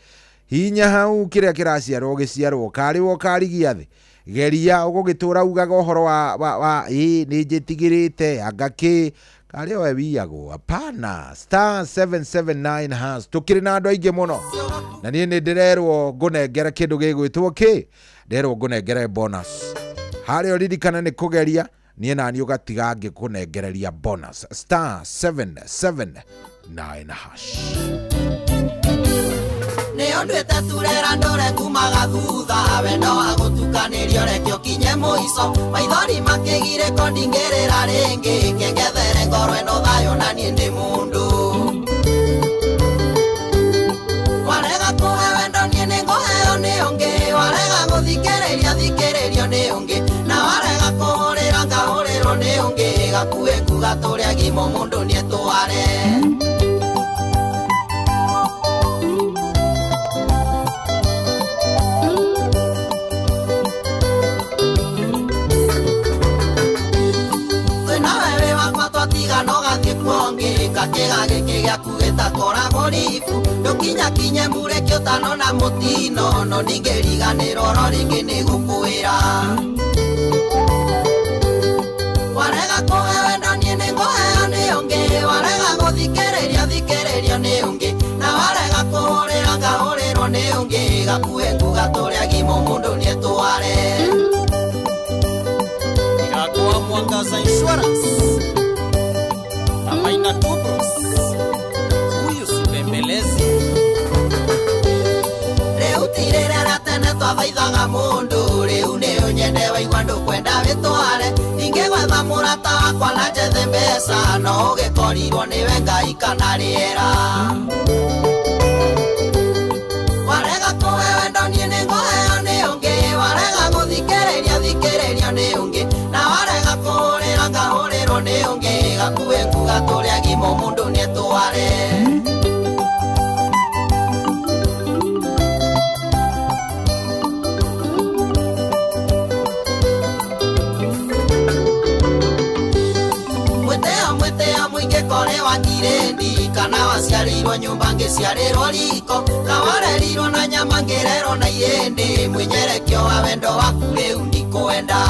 Hinya hau kĩrĩa kĩraciarwo gĩciarwo, karĩwo karigia thĩ. Geria ũgũgĩtũra ugaga ũhoro wa ĩ nĩ njĩtigĩrĩte anga kĩ karĩ we wiyagwo. Hapana. Star 779 hash. Tũkĩrĩ na andũ aingĩ mũno na niĩ nĩ ndĩrerwo ngũnengere kĩndũ gĩgwĩtwo kĩ, nderwo ngũnengere bonus. Harĩa ũririkane nĩ kũgeria niĩ nani ũgatiga ngĩkũnengereria bonus. Star 779 hash. Nĩ ũndũ ĩteturera ndũre kumaga thutha, wendo wa gũtukanĩrio reke ũkinye mũico, maithori makĩgirĩko ndingĩrĩra rĩngĩ, kĩngethere ngoro ĩno thayũ na niĩ ndĩ mũndũ. agima mũndũ nĩetware. Twĩna wewe wakwa twatigana ũgathiĩ kuongĩ kakĩga gĩkĩ gĩaku gĩtakoragwo ribu ndũkinyakinye mũrekio ũtano na mũtino no ndingĩriganĩrwo oro rĩngĩ nĩ gũkwĩra. Warega kũhe wendo niĩ nĩngũheo nĩ ũngĩ, warega gũthikĩrĩria thikĩrĩrio nĩ ũngĩ, na warega kũhũrĩra ngahũrĩrwo nĩ ũngĩ, gakuhĩ nguga tũrĩ agima mũndũ nĩetware. Irakoa Mwangaza Insurance na Maina Tubros, huyu si bembelezi. Rĩu ti rĩrĩa tene twathaithaga mũndũ, rĩu nĩ ũnyende waigua ndũkwenda wĩtware. Ingĩgwetha mũrata wakwa na njethe mbeca, no ũgĩkorirwo nĩwe Ngai kana rĩera. Warega kũhe wendo niĩ nĩngũheo nĩ ũngĩ, warega gũthikĩrĩria thikĩrĩrio nĩ ũngĩ, na warega kũhũrĩra ngahũrĩrwo nĩ ũngĩ, gakuhĩ nguga tũrĩ agima mũndũ nĩetware. Mwĩtĩo mũingĩ kore wa ngirĩndi, kana waciarĩirwo nyũmba ngĩciarĩrwo riko, kawarerirwo na nyama ngĩrerwo na ihĩndĩ, mwĩnyerekio wa wendo waku rĩu ndikwenda.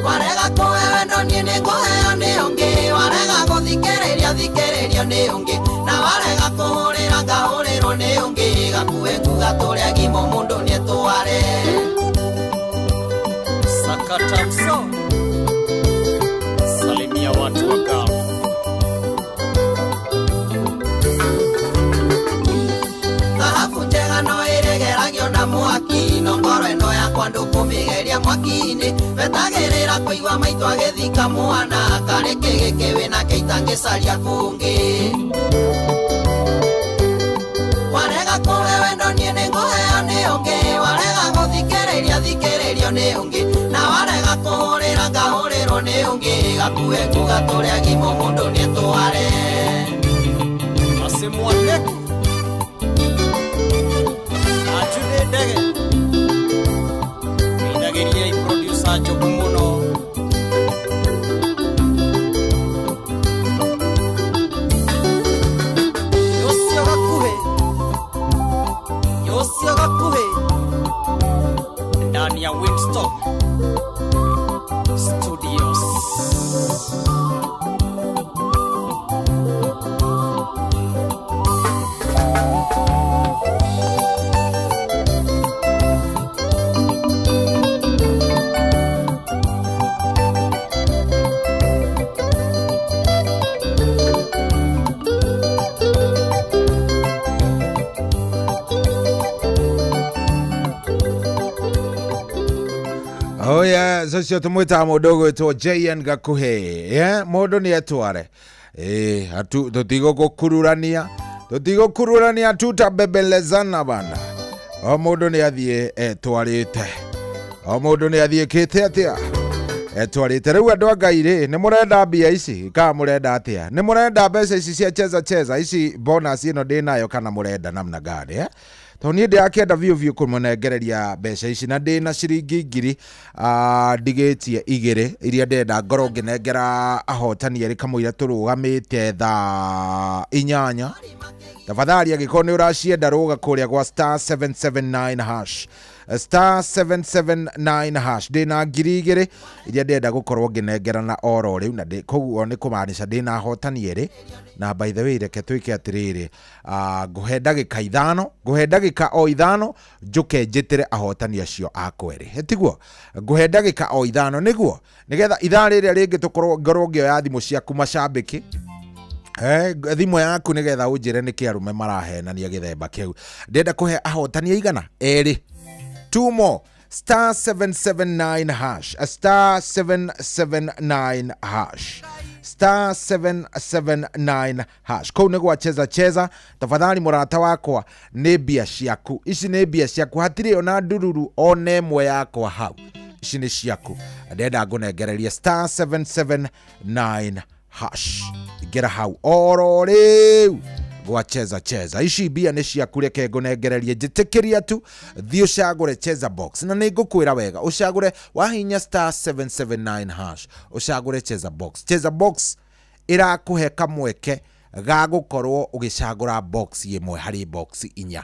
Warega kũhe wendo niĩ nĩngũheo nĩ ũngĩ, warega gũthikĩrĩria thikĩrĩrio nĩ ũngĩ, na warega kũhũrĩra ngahũrĩrwo nĩ ũngĩ, gakuhĩ nguga tũrĩ agima mũndũ nĩetware. Sakata mso salimia watu wa Gulf. Thahabu njega no ĩregeragio na mwaki, no ngoro ĩno yakwa ndũkũmĩgeria mwaki-inĩ, wetagĩrĩra kũigua maitũ agĩthika mwana, karĩ kĩ gĩkĩ wĩnakĩo itangĩcaria kũngĩ. Warega kũhe wendo niĩ nĩngũheo nĩ ũngĩ, warega gũthikĩrĩria thikĩrĩrio nĩ ũngĩ, na warega kũhũrĩra ngahũrĩrwo nĩ ũngĩ, gakuhĩ nguga tũrĩ agima mũndũ nĩetware. Asimwaleku Ajune ndege Inagĩriai producer Njogu mũno. Yocio gakuhĩ, Yocio gakuhĩ ndani ya Winston Studios. Oh yeah, ũcio tũmwĩtaga mũndũ ũgwĩtwo JN Gakuhĩ. Yeah, mũndũ nĩ etware. Tũtigũgũkururania, tũtigũkururania tutabembelezana bana. O mũndũ nĩ athiĩ etwarĩte. O mũndũ nĩ athiĩ kĩte atĩa? Etwarĩte. Rĩu andũ a Ngai rĩ, nĩ mũrenda mbia ici kana mũrenda atĩa? Nĩ mũrenda mbeca ici cia cheza cheza ici bonus ĩno ndĩnayo kana mũrenda namna gani, eh? Tondũ niĩ ndĩrakĩenda biũ biũ kũmũnengereria mbeca ici na ndĩna ciringi ngiri ndigĩtie igĩrĩ iria ndĩrenda ngorwo ngĩnengera ahotani erĩ kamũira tũrũgamĩte thaa 8. Tafadhali angĩkorwo nĩ ũracienda rũga kũrĩa gwa star 779 hash, star 779 hash. Ndĩna ngiri igĩrĩ iria ndĩrenda gũkorwo ngĩnengera na oro rĩu, na koguo nĩ kũmaanisha ndĩna ahotani erĩ. Na by the way reke twĩke atĩrĩrĩ, ngũhe ndagĩka ithano, ngũhe ndagĩka o ithano njũke njĩtĩre ahotani acio akwa erĩ, tiguo? Ngũhe ndagĩka o ithano nĩguo nĩgetha ithaa rĩrĩa rĩngĩ tũkorwo ngorwo ngĩoya thimũ ciaku macambĩki, thimũ yaku nĩgetha ũnjĩre nĩkĩ arũme marahenania gĩthemba kĩu. Ndĩrenda kũhe ahotani aigana? Erĩ. 2 more. Star 779 hash, star 779 hash, star 779 hash. Kũu nĩ gwa cheza cheza. Tafadhali mũrata wakwa, nĩ mbia ciaku ici, nĩ mbia ciaku, hatirĩ ona ndururu ona ĩmwe yakwa hau. Ici nĩ ciaku, ndenda ngũnengererie star 779 hash. Ingĩra hau oro rĩu gwa Cheza Cheza. Ici mbia nĩ ciaku, reke ngũnengererie, njĩtĩkĩria tu thiĩ ũcagũre Cheza Box, na nĩ ngũkwĩra wega ũcagũre wahinya star 779 hash, ũcagũre Cheza Box. Cheza Box ĩrakũhe kamweke ga gũkorwo ũgĩcagũra box ĩmwe harĩ box inya,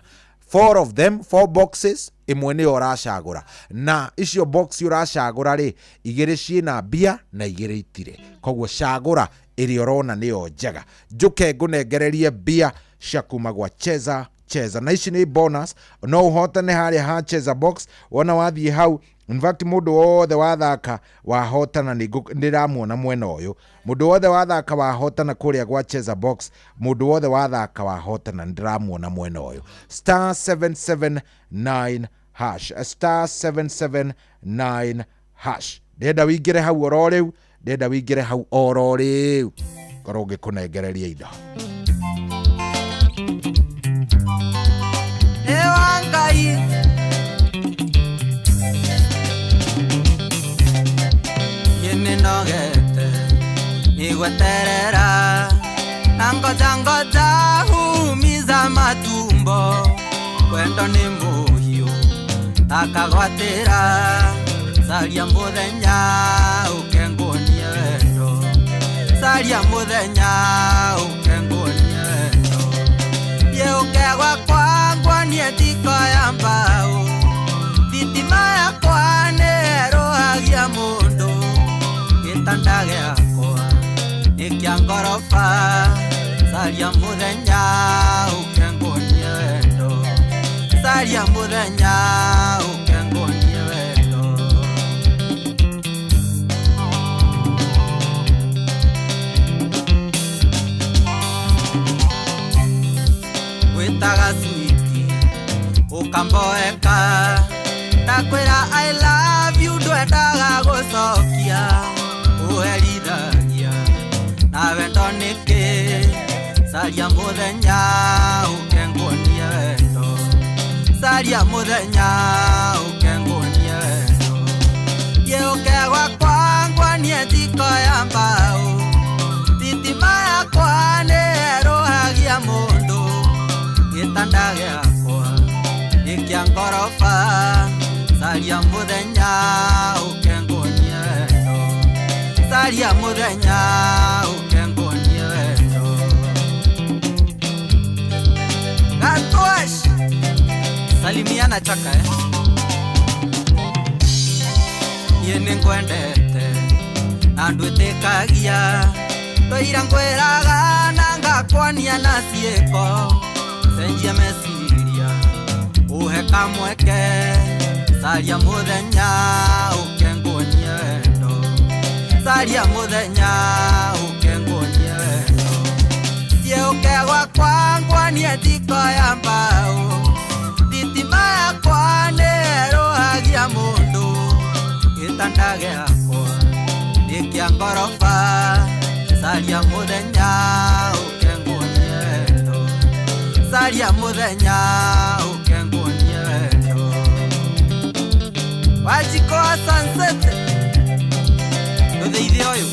four of them, four boxes, ĩmwe nĩyo ũracagũra, na icio box ũracagũra rĩ, igĩrĩ ciĩna mbia na igĩrĩ itirĩ. Koguo cagũra ĩrĩa ũrona nĩyo njega, njũke ngũnengererie mbia cia kuma gwa Cheza Cheza, na ici nĩ bonus, no ũhotane harĩa ha Cheza Box wona wathiĩ hau. In fact, mũndũ wothe wathaka wahotana, nĩndĩramuona mwena ũyũ, mũndũ wothe wathaka wahotana kũrĩa gwa Cheza Box, mũndũ wothe wathaka wahotana nĩndĩramuona mwena ũyũ. Star 779 hash, star 779 hash. Ndĩrenda wĩingĩre hau oro rĩu, ndĩrenda wĩingĩre hau oro rĩu, korwo ngĩkũnengereria indo. Ewa Ngai, niĩ nĩnogete nĩ gweterera na ngoja ngoja humiza matumbo, wendo nĩ mũhiũ akagwatĩra, caria mũthenya ũke nguonie wendo, caria mũthenya ũke nguonie wendo, thiĩ ũke gwakwa nguonie njiko ya mbaũ, thitima yakwa nĩ ĩrũhagia mũndũ, gĩtanda gĩakwa nĩ kĩa ngoroba, caria mũthenya ũke nguonie wendo, caria mũthenya ũke nguonie wendo. Gwĩtaga switi ũkamboeka, ndakwĩra I love you ndwendaga gũcokia, ũherithagia na wendo nĩkĩ, caria mũthenya ũke nguonie wendo, caria mũthenya ũke nguonie wendo, thiĩ ũke gwakwa nguonie njiko ya mbaũ, thitima yakwa nĩ ĩrũhagia mũndũ, gĩtanda gĩakwa nĩ kĩa ngoroba, caria mũthenya ũke nguonie wendo, caria mũthenya ũke nguonie wendo. Gatwash salimiana chaka niĩ nĩngwendete na ndwĩtĩkagia, twaira ngwĩraga na ngakwania na ciĩko, cenjia meciria ũhe kamweke, caria mũthenya ũke nguonie wendo, caria mũthenya ũke nguonie wendo, thiĩ ũke gwakwa nguonie njiko ya mbaũ, thitima yakwa nĩ ĩrũhagia mũndũ, gĩtanda gĩakwa nĩ kĩa ngoroba, caria mũthenya ũke nguonie wendo, caria mũthenya ũke nguonie wendo. Wanjikũ wa Sunset ndũthĩithie ũyũ,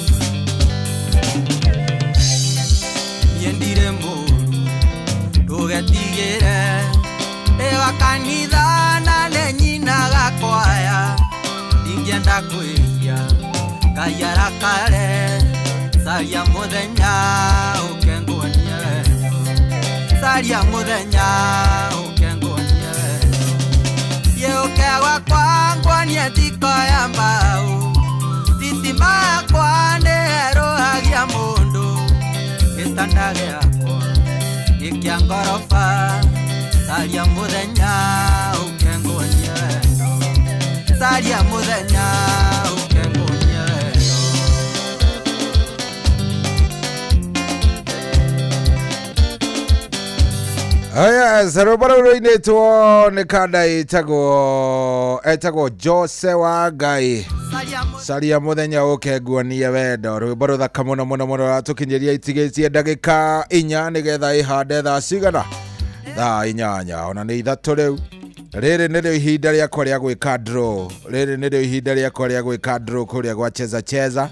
niĩ ndirĩ mũũru ndũgetigĩre, ndĩ wa kanitha na nĩ nyinaga kwaya, ndingĩenda kwĩhia Ngai arakare, caria mũthenya ũke nguonie wendo, caria mũthenya ũke nguonie wendo, thiĩ ũke gwakwa nguonie njiko ya mbaũ, thitima yakwa nĩ ĩrũhagia mũndũ, gĩtanda gĩakwa nĩ kĩa ngoroba, caria mũthenya ũke nguonie wendo, caria mũthenya ũke nguonie wendo. Oh yes, rwĩmbo rũu rũinĩtwo nĩ kanda ĩtagwo Jose wa Ngai, caria mũthenya ũke nguonie wendo. Rwĩmbo rũthaka mũno mũno mũno, ratũkinyĩria itigĩtie ndagĩka 4 nĩgetha ĩhande thaa cigana, thaa 8 ona nĩ 3 rĩu. Rĩrĩ nĩrĩo ihinda rĩakwa rĩa gwĩka draw. Rĩrĩ nĩrĩo ihinda rĩakwa rĩa gwĩka draw kũrĩa gwa cheza cheza.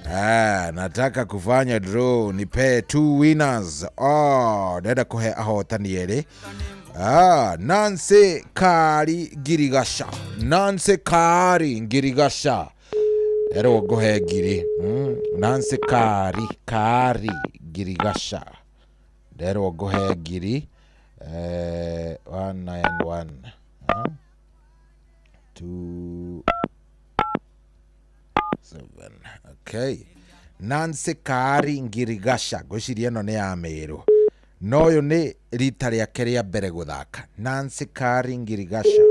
Ah, nataka kufanya draw, nipe two winners. Oh, ndenda kũhe ahotani erĩ. Ah, Nancy Kari Ngirigasha. Nancy Kari Ngirigasha. Erwo ngũhe ngiri. Nancy Kari Kari Ngirigasha. Nderwo ngũhe ngiri. 191 2 7. Okay. Nancy Kari Ngirigasha. Ngwĩciria ĩno nĩ ya Meru. No ũyũ nĩ rita rĩake rĩa mbere gũthaka. Nancy Kari Ngirigasha.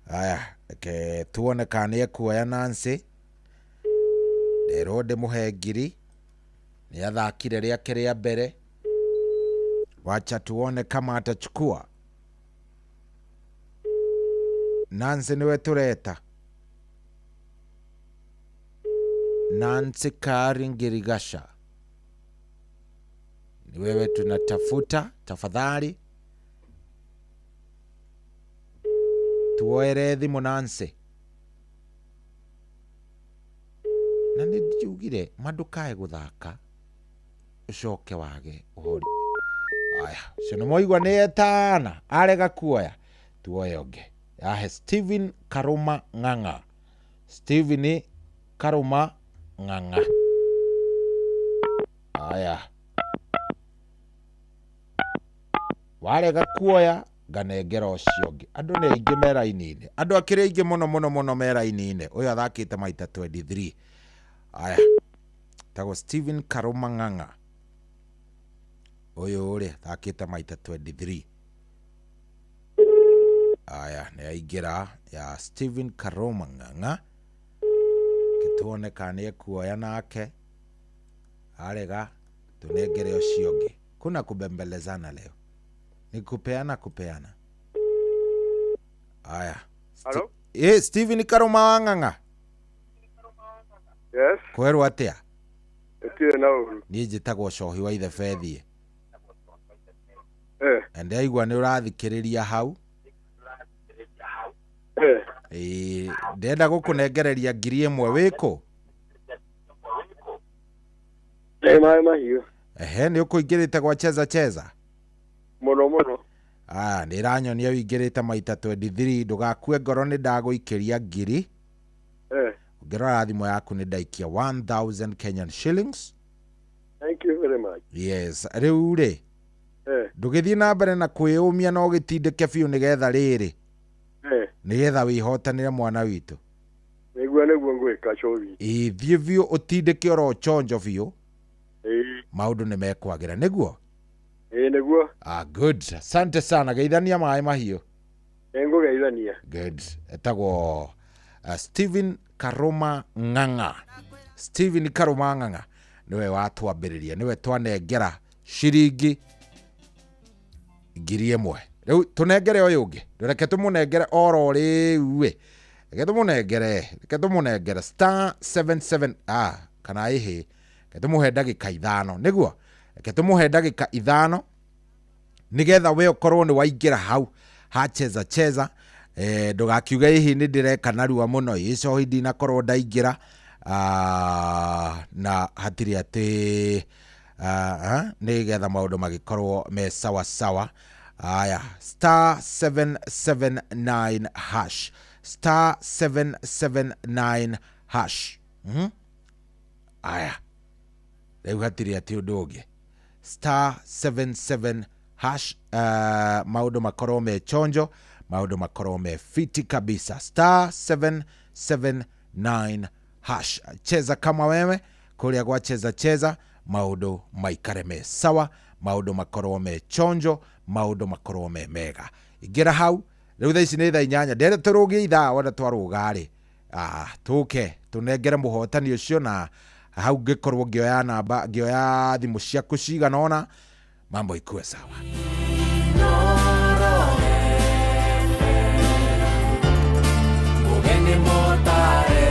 Aya, reke tuone kana nĩ ekuoya Nancy. Nderwo ndĩmũhe ngiri. Nĩ athakire rĩake rĩa mbere. Wacha tuone kama atachukua. Nancy niwe tureta. Nancy Kari Ngirigasha. Ni wewe tunatafuta, tafadhali. Tuoere thimũ Nancy. Na nĩ njugire mandukae gũthaka ũcoke wage ũhori. Aya, ũcio nĩ mwaigua nĩ etana arega kuoya. Tuoye ũngĩ. Yahe Steven Karuma Ng'ang'a. Steven Karuma Ng'ang'a. Aya. Warega kuoya nganengera ũcio ũngĩ. Andũ nĩ aingĩ me raini-inĩ. Andũ akĩrĩ aingĩ mũno mũno mũno me raini-inĩ. Ũyũ athakĩte maita 23. Aya. Tagwo Steven Karuma Ng'ang'a. Ũyũ rĩ athakĩte maita 23. Aya, nĩ aingĩra ya Steven Karuma Ng'ang'a. Tuone kana nĩ ekuoya nake. Arega tunengere ũcio ũngĩ. Kuna kubembelezana leo. Ni kupeana kupeana. Aya. Hello? Steven Karuma Ng'ang'a. Yes. Kwerwo atĩa? Ĩtirĩ na ũru. Niĩ njĩtagwo Cohi wa Ithe Bethie. Na ndĩraigua nĩ ũrathikĩrĩria hau. Ndĩrenda gũkũnengereria ngiri ĩmwe wĩkũ? Nĩ maĩ mahiũ. Ehe, nĩ ũkũingĩrĩte gwa cheza cheza? Mũno mũno. Ah, nĩ ĩranyonia ũingĩrĩte maita 23. Ndũgakue ngoro nĩ ndagũikĩria ngiri. Ũngĩrora thimũ yaku nĩ ndaikia 1000 Kenyan shillings. Thank you very much. Yes, rĩu rĩ ndũgĩthiĩ na mbere na kwĩyũmia na ũgĩtindĩke biũ nĩgetha rĩrĩ nĩgetha wĩhotanĩre mwana witũ. Nĩguo nĩguo ngwĩka Cohi. Ĩĩ, thiĩ biũ ũtindĩke oro chonjo biũ. Maũndũ nĩ mekwagĩra nĩguo? Ĩĩ nĩguo. Ah, good. Asante sana. Geithania maĩ mahiũ. Nĩngũgeithania. Good. Etagwo Steven Karuma Ng'ang'a. Steven Karuma Ng'ang'a nĩwe watwambĩrĩria, nĩwe twanengera ciringi ngiri ĩmwe. Rĩu tũnengere ũyũ ũngĩ. Reke tũmũnengere oro rĩu ĩ. Reke tũmũnengere, reke tũmũnengere star 77 kana ĩhĩ. Reke tũmũhe ndagĩka ithano nĩguo. Reke tũmũhe ndagĩka ithano nĩgetha we ũkorwo nĩ waingĩra hau ha cheza cheza. Ndũgakiuge hihi nĩ ndĩreka narua mũno, ĩ Cohi ndinakorwo ndaingĩra. Na hatirĩ atĩ nĩgetha maũndũ magĩkorwo me sawa sawa. Aya, star 779 hash. Star 779 hash. Aya, rĩu hatirĩ atĩ ũndũ ũngĩ. Star 77 hash. Maũndũ makorwo me chonjo, maũndũ makorwo me fiti kabisa. Star 779 hash. Cheza kama wewe kũrĩa gwa cheza cheza, maũndũ maikare me sawa, maũndũ makorwo me chonjo, maũndũ makorwo me mega. Ingĩra hau rĩu thaa ici nĩ thaa inyanya, ndere tũrũgie ithaa wona twarũga rĩ, tũke tũnengere mũhotani ũcio, na hau ngĩkorwo ngĩoya namba, ngĩoya thimũ ciaku cigana ũna, mambo ikue sawa. Mugeni motare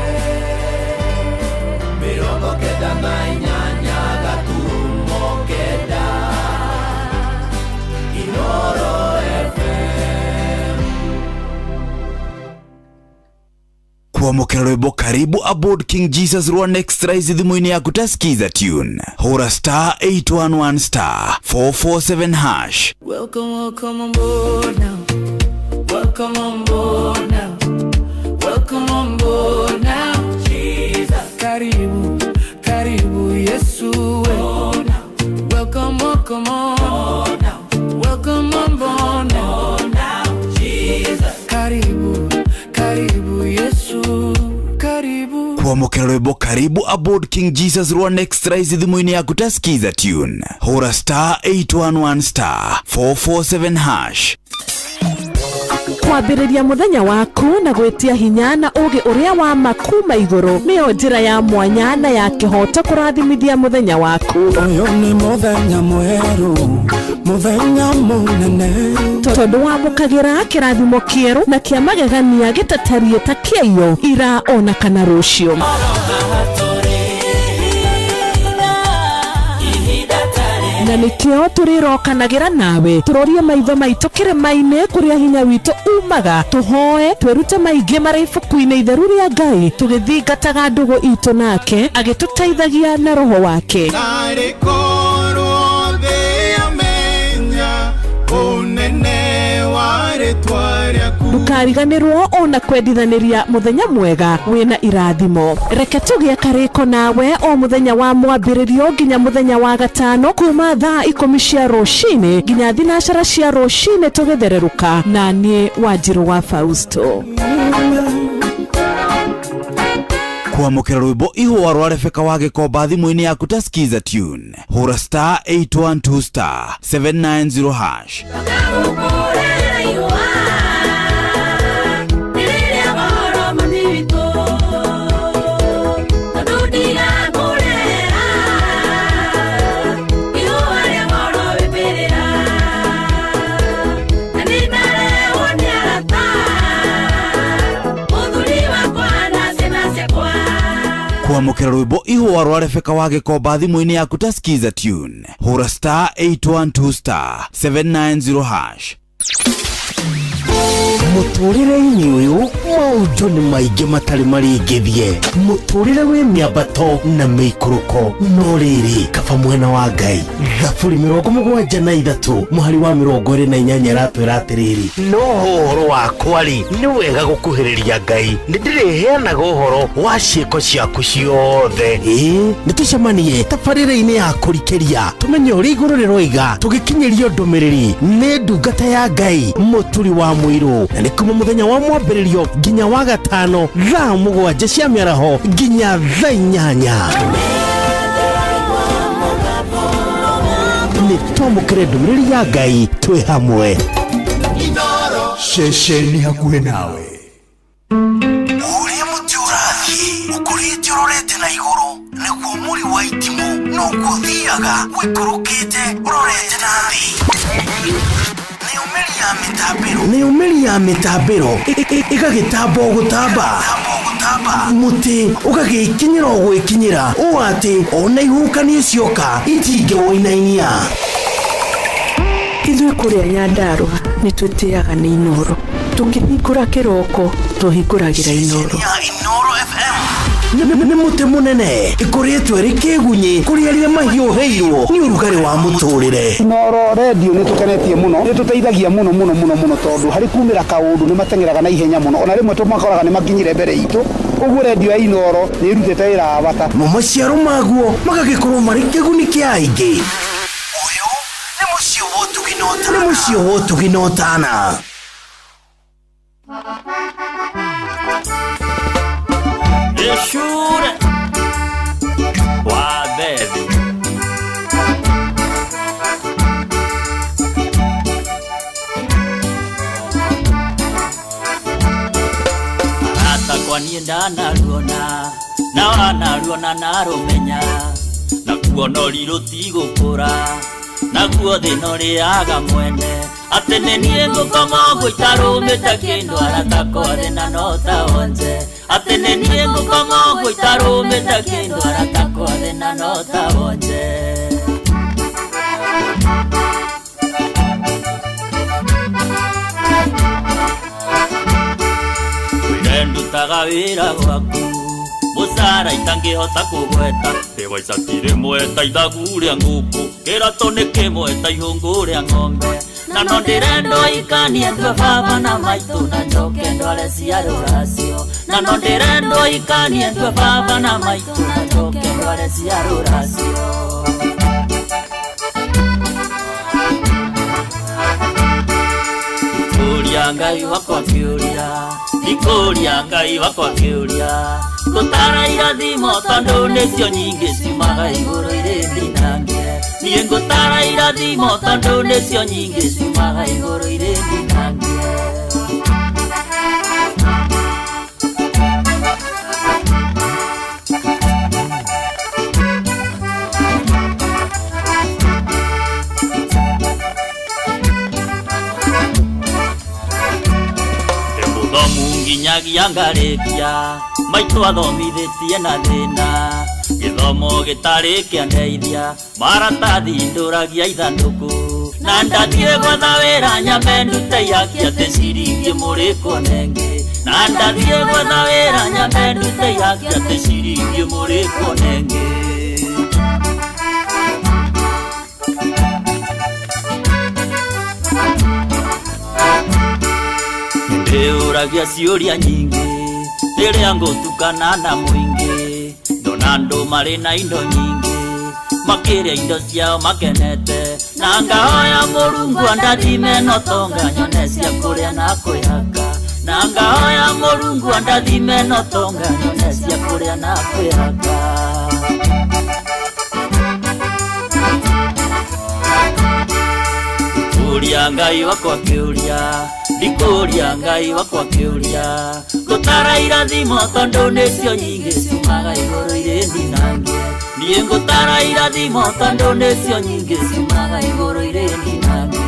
mirongo kenda na inyanya gaturumo kenda Inoro FM. Kwamũkĩra rwĩmbo karibu aboard King Jesus rwa Next Rise thimũ-inĩ yaku ta skiza tune, hũra star 811 star 447 hash. Welcome, welcome on board now. Welcome on board now. Welcome on board now. Jesus. Karibu, karibu Yesu. Oh, now. Welcome, welcome on. Oh, now. Welcome on board now. Oh, now. Jesus. Karibu, karibu Yesu. Karibu. Kwamũkĩra rwĩmbo karibu aboard King Jesus rwa Next Rise thimũ-inĩ yaku ta skiza tune, hũra star 811 star 447 hash. Kwambĩrĩria mũthenya waku na gwĩtia hinya na ũũgĩ ũrĩa wa ma kuma igũrũ nĩyo njĩra ya mwanya na ya kĩhooto kũrathimithia mũthenya waku. Ũyũ nĩ mũthenya mwerũ, mũthenya mũnene. Tondũ wamũkagĩra kĩrathimo kĩerũ na kĩa magegania gĩtatariĩ ta kĩaiyo ira ona kana rũciũ. Na nĩkĩo tũrĩrokanagĩra nawe tũrorie maitho maitũ kĩrĩma-inĩ kũrĩa hinya witũ umaga, tũhoe twĩrute maingĩ marĩ ibuku-inĩ itheru rĩa Ngai, tũgĩthingataga ndũgũ itũ nake agĩtũteithagia na roho wake. Narĩ korwo thĩ yamenya ũnene wa rĩtwa rĩaku. Ndũkariganĩrwo ona kwendithanĩria mũthenya mwega wĩna irathimo. Reke tũgĩe karĩko nawe o mũthenya wa mwambĩrĩrio nginya mũthenya wa gatano kuma thaa 10 cia rũcinĩ nginya 9 cia rũcinĩ tũgĩthererũka na niĩ Wanjirũ wa Fausto. Kwamũkĩra rwĩmbo ihũa rwa Rebecca wa Gĩkomba thimũ-inĩ yaku ta skiza tune, hũra star 812 star 790 hash. Kwamũkĩra rwĩmbo ihũa rwa Rebecca wa Gĩkomba thimũ-inĩ yaku ta skiza tune, hũra star 812 star 790 hash. Mũtũrĩre-inĩ ũyũ maũndũ nĩ maingĩ matarĩ marĩngĩthie, mũtũrĩre wĩ mĩambato na mĩikũrũko, no rĩrĩ kaba mwena wa Ngai. Thaburi 73 mũhari wa 28 ĩratwĩra atĩrĩrĩ, no ũhoro wakwa rĩ nĩ wega gũkuhĩrĩria Ngai, nĩ ndĩrĩheanaga ũhoro wa ciĩko ciaku ciothe. Ĩĩ nĩ tũcemanie tabarĩra-inĩ ya kũrikĩria tũmenye ũrĩa igũrũ rĩroiga, tũgĩkinyĩrio ndũmĩrĩri nĩ ndungata ya Ngai Mũturi wa Mũirũ, na nĩ kuma mũthenya wa mwambĩrĩrio nginya wa gatano thaa 7 cia mĩaraho nginya thaa 8. Nĩ twamũkĩre ndũmĩrĩri ya Ngai twĩ hamwe. Ceceni hakuhĩ nawe. Ũrĩa mũtĩ ũrathiĩ ũkũrĩte ũrorete na igũrũ nĩguo mũri wa itimũ noguo ũthiaga wĩikũrũkĩte ũrorete na thĩ. Nĩ ũmĩri ya mĩtambĩro ĩgagĩtamba o gũtamba, mũtĩ ũgagĩkinyĩra o gwĩkinyĩra ũũ atĩ ona ihuhũkanio cioka itingĩwũinainia. Ithuĩ kũrĩa Nyandarũa nĩ twĩtĩaga nĩ Inooro, tũkĩhingũra kĩroko tũhingũragĩra Inooro. Nĩ mũtĩ mũnene ĩkũrĩtwo ĩrĩ kĩgunyĩ kũrĩ arĩa mahiũhĩirwo nĩ ũrugarĩ wa mũtũrĩre. Inooro redio nĩ tũkenetie mũno, nĩ tũteithagia mũno mũno mũno mũno tondũ harĩ kumĩra kaũndũ nĩ mateng'eraga na ihenya mũno, ona rĩmwe tũmakoraga nĩ makinyire mbere itũ. Ũguo redio ya Inooro nĩ ĩrutĩte wĩra wa bata. Mo maciaro maguo magagĩkorwo marĩ kĩguni kĩa aingĩ. Ũyũ nĩ mũciĩ wa ũtugi na ũtana. Nĩ mũciĩ wa ũtugi na ũtana. Shure wa bethi Arata kwa niĩ ndanaruona na wanaruona narũmenya, nakuo nori rũtigũkũra naguo thĩna ũrĩaga mwene, atĩ nĩ niĩ ngũkoma ũguo itarũmĩte kĩndũ arata kwa thĩna no ta wonje, atĩ nĩ niĩ ngũkoma ũguo itarũmĩte kĩndũ arata kwa thĩna no ta wonje. Ndutaga wĩra gwaku mũcara itangĩhota kũgweta ndĩwa icati rĩmwe ta ithagu rĩa ngũkũ kĩratũ nĩ kĩmwe ta ihũngũ rĩa ng'ombe na no ndĩrendwo ikanie ndue baba na maitũ na njoke ndware cia rũracio na no ndĩrendwo ikanie ndue baba na maitũ na njoke ndware cia rũracio. Ndikũria Ngai wakwa kĩũria, ndikũria Ngai wakwa kĩũria, ngũtara irathimo tondũ nĩcio nyingĩ ciumaga igũrũ irĩ ndinangie. Niĩ ngũtara irathimo tondũ nĩcio nyingĩ ciumaga igũrũ irĩ ndinangie. Nginyagia ngarĩkia maitũ athomithĩtie na thĩna gĩthomo gĩtarĩ kĩandeithia maratathi ndũragia ithandũkũ na ndathiĩ gwetha wĩra nyambe ndute ihaki atĩ ciringi mũrĩkwo nengĩ na ndathiĩ gwetha wĩra nyambe ndute ihaki atĩ ciringi mũrĩkwo nengĩ. Ndĩũragia ciũria nyingĩ rĩrĩa ngũtukana na mũingĩ ndona andũ marĩ na indo nyingĩ makĩrĩa indo ciao makenete na ngahoya Mũrungu andathime no tonga nyone cia kũrĩa na kwĩhaka na ngahoya Mũrungu andathime no tonga nyone cia kũrĩa na kwĩhaka. Ndikũria Ngai wakwa kĩũria, ndikũria Ngai wakwa kĩũria, ngũtara irathimo tondũ nĩcio nyingĩ ciumaga igũrũ irĩ ndinangie. Niĩ ngũtara irathimo tondũ nĩcio nyingĩ ciumaga igũrũ irĩ ndinangie.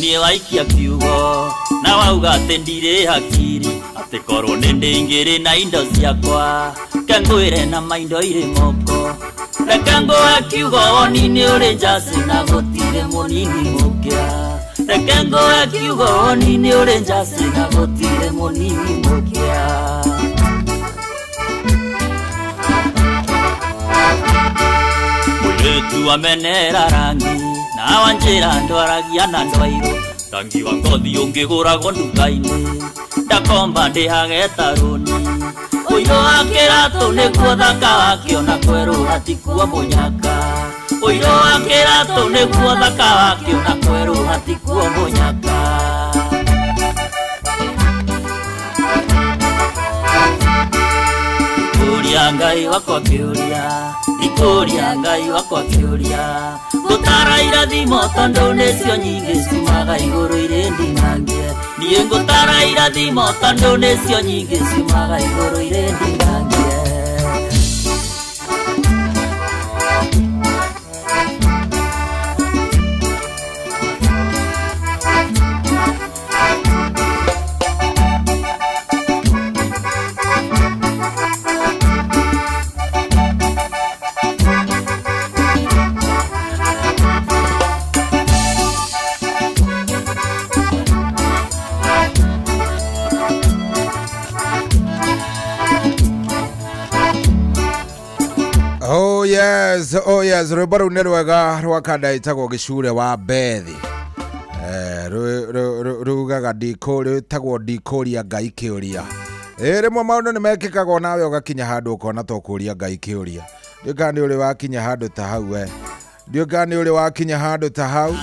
Niĩ waikia kiugo na wauga atĩ ndirĩ hakiri atĩ korwo nĩ ndĩingĩrĩ na indo ciakwa ke ngwĩre na maindo irĩ moko reke ngũhe kiugo woni nĩ ũrĩ njacĩ na gũtirĩ mũnini mũkĩra reke ngũhe kiugo woni nĩ ũrĩ njacĩ na gũtirĩ mũnini mũkĩra. Mũirĩtu amenera rangi na wanjĩra ndwaragia na ndwairũ rangi wa ngothi ũngĩgũragwo nduka-inĩ ndakomba ndĩhage tarũni ũirũ wa kĩratũ nĩguo thaka wakĩo na kwerũha tikuo mũnyaka ũirũ wa kĩratũ nĩguo thaka wakĩo na kwerũha tikuo mũnyaka. Ndikũria Ngai wakwa kĩũria, ndikũria Ngai wakwa kĩũria, ngũtara irathimo tondũ nĩcio nyingĩ ciumaga igũrũ irĩ ndinangie. Niĩ ngũtara irathimo tondũ nĩcio nyingĩ ciumaga igũrũ irĩ ndinangie. Yes, oh yes, rwĩmbo rũu nĩ rwega rwa kanda ĩtagwo gĩcure wa Bethi. Rugaga rwĩtagwo ndikũria Ngai kĩũria. Rĩmwe maũndũ nĩ mekĩkagwo nawe ũgakinya handũ ũkona to kũria Ngai kĩũria. Ndiũĩ kana nĩ ũrĩ wakinya handũ ta hau we. Ndiũĩ kana nĩ ũrĩ wakinya handũ ta hau.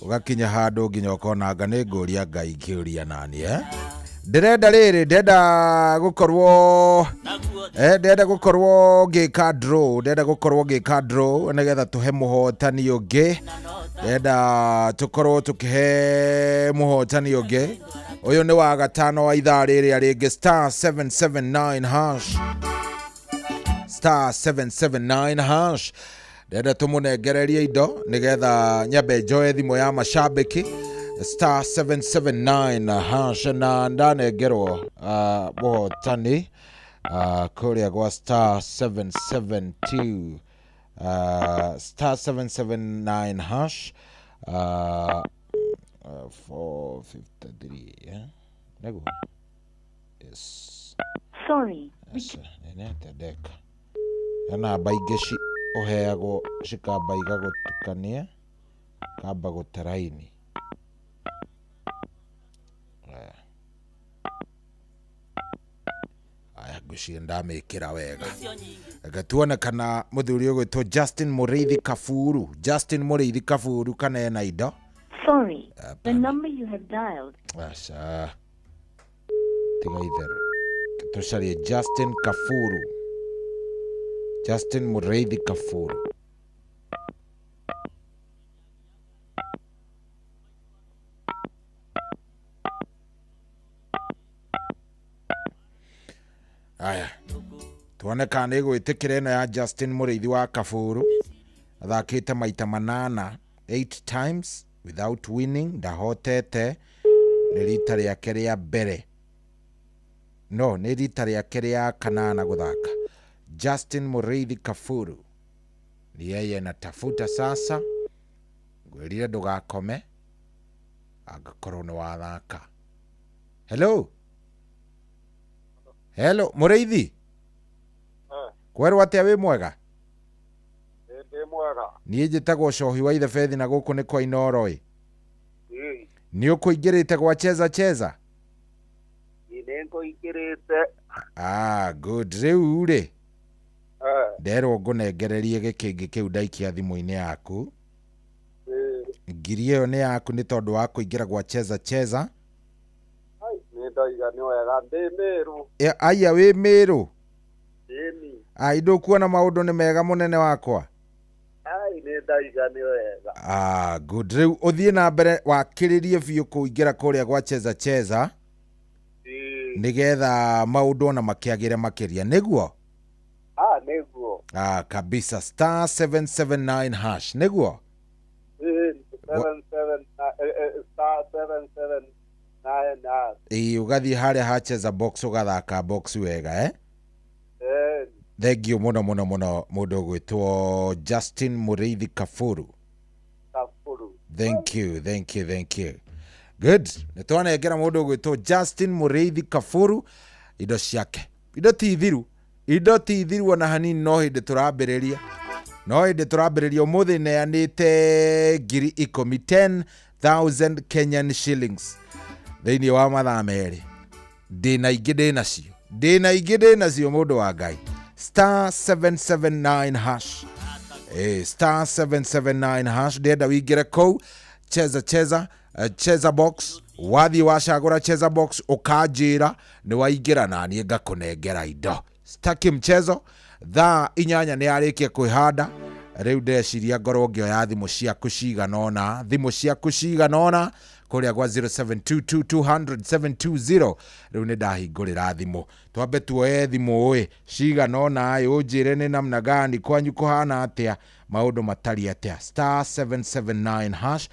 Ũgakinya handũ nginya ũkona anga nĩ ngũria Ngai kĩũria nani eh? Ndĩrenda rĩrĩ, ndĩrenda gũkorwo ndĩrenda gũkorwo ngĩka draw, ndĩrenda gũkorwo ngĩka draw nĩgetha tũhe mũhotani ũngĩ. Ndĩrenda tũkorwo tũkĩhe mũhotani ũngĩ. Ũyũ nĩ wa gatano wa ithaa rĩrĩa rĩngĩ star 779 hash. Star 779 hash. Ndĩrenda tũmũnengererie indo nĩgetha nyambe njoe thimũ ya macambĩki. Star 779 hash na ndanengerwo mũhotani kũrĩa gwa star 772 star 779 hash 453, yeah? Nĩguo, yes. Sorry, we Aca, nĩ atĩa ndeka he namba ingĩ ũheagwo cikamba igagũtukania kamba gũte raini. Aya. Aya, ngwĩciria ndamĩkĩra wega. Reke tuone kana mũthuri ũgwĩtwo Justin Mũrĩithi Kaburu, Justin Mũrĩithi Kaburu, kana ena indo. Sorry, the number you have dialed Aca, tiga itherũ, tũcarie Justin Kaburu, Justin Mũrĩithi Kaburu. Aya, tuone kana nĩ ĩgwĩtĩkĩra ĩno ya Justin Mũrĩithi wa Kaburu. Athakĩte maita manana, 8 times without winning, ndahotete. Nĩ rita rĩake rĩa mbere, no nĩ rita rĩake rĩa kanana gũthaka. Justin Mũrĩithi Kaburu ni yeye natafuta sasa. Ngwĩrire ndũgakome angĩkorwo nĩ wathaka. Hello, hello Mũrĩithi, kwerwo atĩa? Wĩ mwega? Ndĩ mwega. Niĩ njĩtagwo Cohi wa Ithebethi na gũkũ nĩ kwa Inooro ĩ. Ĩĩ. Nĩ ũkũingĩrĩte gwa Cheza Cheza? Nĩ ngũingĩrĩte. Ah, good. Rĩu rĩ, nderwo ngũnengererie gĩkĩngĩ kĩu ndaikia thimũ-inĩ yaku. Ngiri ĩyo nĩ yaku nĩ tondũ wa kũingĩra gwa Cheza Cheza. Ai, nĩ ndoiga nĩ wega ndĩ Mĩrũ. Aya, wĩ Mĩrũ? Ĩni. Ai, ndũkuona maũndũ nĩ mega mũnene wakwa? Ai, nĩ ndoiga nĩ wega. Ah, good. Rĩu ũthiĩ na mbere wakĩrĩrie biũ kũingĩra kũrĩa gwa Cheza Cheza nĩgetha maũndũ ona makĩagĩre makĩria, nĩguo? Ah, nĩguo. Ah, kabisa. Star 779 hash, nĩguo? Ĩni, 77 star 779 hash. Ĩĩ, ũgathiĩ harĩa ha Cheza box ũgathaka box wega, eh? Ĩni. Thengiũ mũno mũno mũno mũndũ ũgwĩtwo Justin Mũrĩithi Kaburu. Kaburu. Thank you, thank you, thank you. Good. Nĩ twanengera mũndũ ũgwĩtwo Justin Mũrĩithi Kaburu indo ciake. Indo ti thiru, indo ti thiru ona hanini, no hĩndĩ tũrambĩrĩria, no hĩndĩ tũrambĩrĩria. Ũmũthĩ neanĩte 10,000, 10,000 Kenyan shillings thĩinĩ wa mathaa merĩ. Ndĩna ingĩ ndĩnacio, ndĩna ingĩ ndĩnacio, mũndũ wa Ngai. Star 779 hash. Star 779 hash, ndĩrenda wĩingĩre kũu Cheza Cheza, Cheza box. Wathiĩ wacagũra Cheza box ũkanjĩra nĩ waingĩra na niĩ ngakũnengera indo. Sitaki mchezo. Thaa 8 nĩ yarĩkia kwĩhanda. Rĩu ndeciria ngorwo ngĩoya thimũ ciaku cigana ũna, thimũ ciaku cigana ũna kũrĩa gwa 0722200720. Rĩu nĩ ndahingũrĩra thimũ, twambe tuoye thimũ ĩ cigana ũna ĩ, ũnjĩre nĩ namna gani kwanyu kũhana atĩa, maũndũ matariĩ atĩa. Star 779 hash.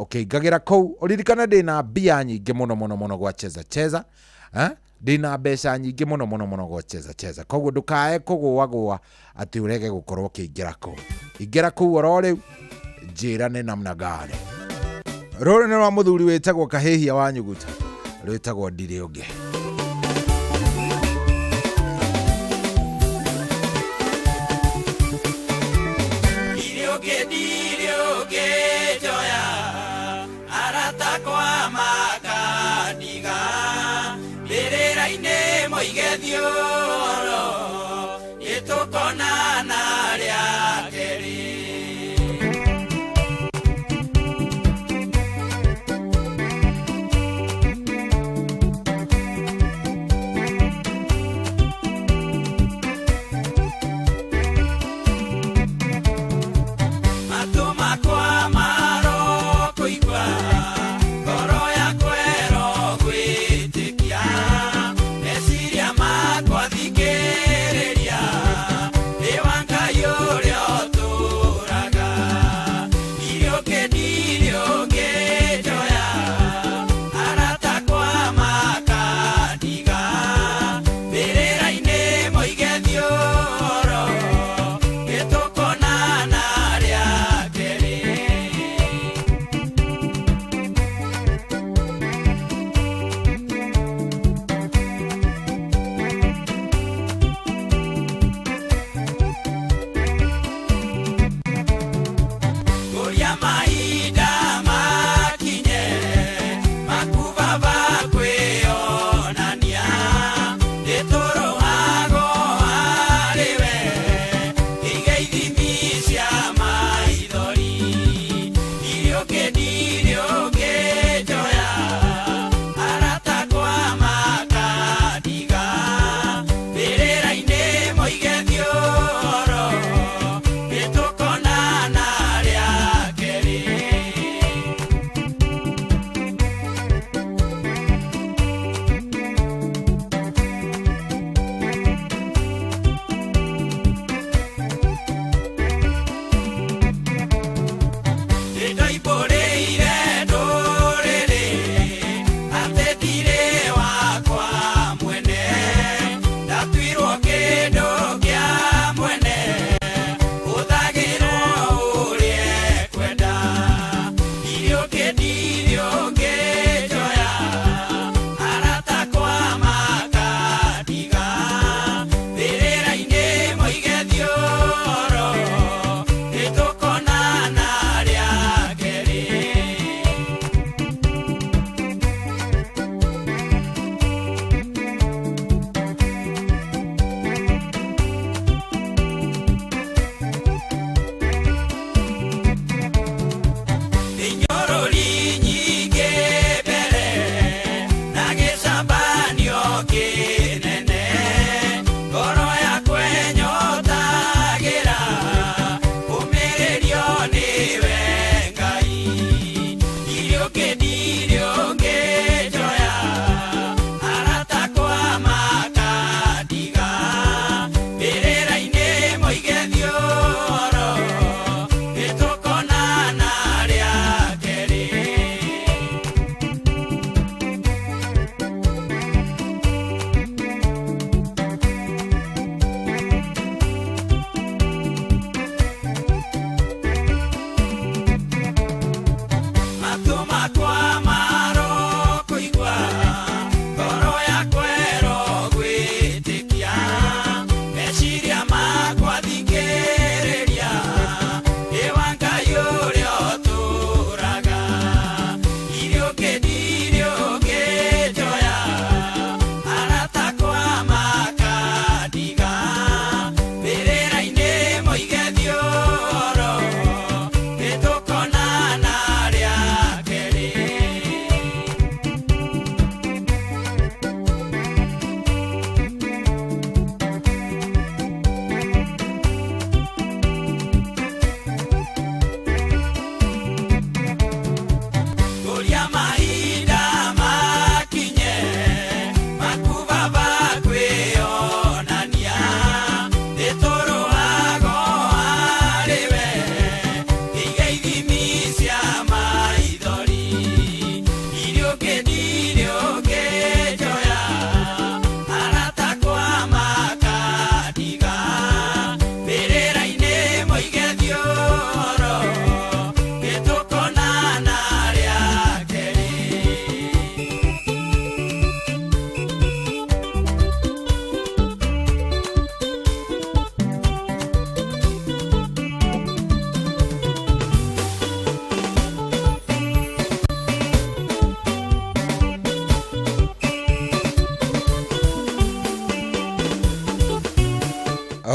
Ũkĩingagĩra kũu ũririkane ndĩna mbia nyingĩ mũno mũno mũno gwa Cheza Cheza, eh? Ndĩna mbeca nyingĩ mũno mũno mũno gwa Cheza Cheza, koguo ndũkae kũgũagũa atĩ ũrege gũkorwo ũkĩingĩra kũu. Ingĩra kũu oro rĩu, njĩra nĩ namna gani. Rũrũ nĩ rwa mũthuri wĩtagwo Kahĩhia wa Nyuguta, rwĩtagwo Ndirĩ Ũngĩ. Ndirĩ ũngĩ, ndirĩ ũngĩ njoya, arata kwa makandiga, mbĩrĩra-inĩ moige thiũrũ, nĩtũkonana rĩa kerĩ. Matũ makwa marokũigua, ngoro yakwa ĩrogwĩtĩkia, meciria makwa thikĩrĩria.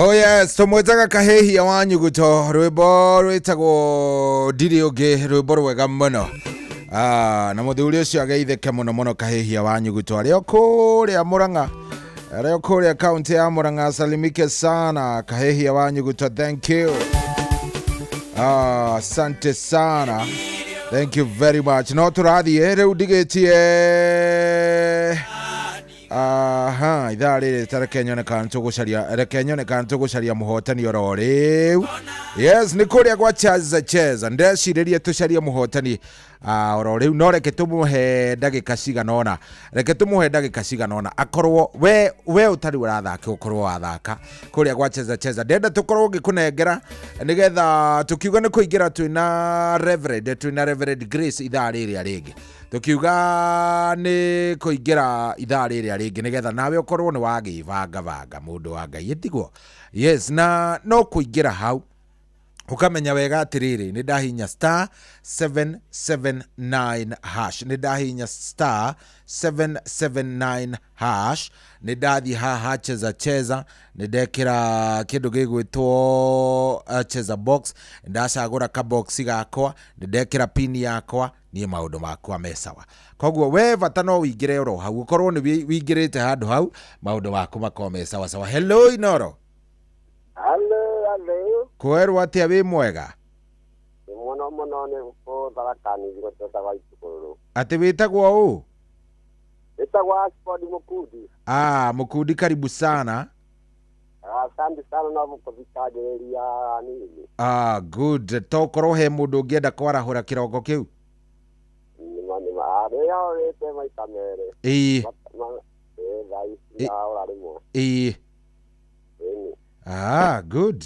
Oh yes, tumwĩtaga kahĩhia wa nyuguto, rwĩmbo rwĩtagwo ndirĩ ũngĩ, rwĩmbo rwega mũno. Ah, na mũthuri ũcio ageithĩke mũno mũno, kahĩhia wa nyuguto arĩ o kũrĩa Mũrang'a, arĩ o kũrĩa kaunti ya Mũrang'a, salimike sana kahĩhia wa nyuguto, thank you. Ah, asante sana, thank you very much. No tũrathiĩ rĩu ndigĩtie aha ithaa rĩrĩ, ta reke nyone kana nĩtũgũcaria, reke nyone kana nĩtũgũcaria mũhotani oro rĩu. Yes, nĩ kũrĩa gwa cheza cheza, ndecirĩrie tũcarie mũhotani oro rĩu, no reke tũmũhe ndagĩka cigana ũna, reke tũmũhe ndagĩka cigana ũna, akorwo we ũtarĩ ũrathaka, ũkorwo wathaka kũrĩa gwa cheza cheza. Ndenda tũkorwo ngĩkũnengera nĩgetha tũkiuga nĩ kũingĩra twĩna Reverend Grace ithaa rĩrĩa rĩngĩ, tukiuga nĩ kũingĩra ithaa rĩrĩa rĩngĩ nĩgetha nawe ũkorwo nĩ wagĩbanga banga, mũndũ wa Ngai, ĩtiguo? Yes, na no kũingĩra hau ũkamenya wega atĩrĩrĩ, nĩ ndahinya *779#, nĩ ndahinya *779#, nĩ ndathiĩ haha cheza cheza, nĩ ndekĩra kĩndũ gĩgwĩtwo cheza box, ndacagũra kaboxi gakwa, nĩ ndekĩra pini yakwa, niĩ maũndũ makwa me sawa. Koguo we bata no wĩingĩre oro hau, ũkorwo nĩ wĩingĩrĩte handũ hau, maũndũ maku makorwo me sawa sawa. Hello, Inoro. Halo, halo. Kwerwo atĩa, wĩ mwega? Nĩ mũno mũno, nĩ gũtharakani twetagwa itukũrũ. Atĩ wĩtagwo ũ? Wĩtagwa Asford Mũkundi. Ah, Mũkundi, karibu sana. Asante sana na gũkũthikagĩrĩria nini. Ah, good, tokorwo he mũndũ ũngĩenda kwarahũra kĩroko kĩu. Nĩma nĩma. Nĩyahũrĩte maita merĩ. Ĩĩ, thaa ici ndahũra rĩmwe. Ĩni. Ah, good.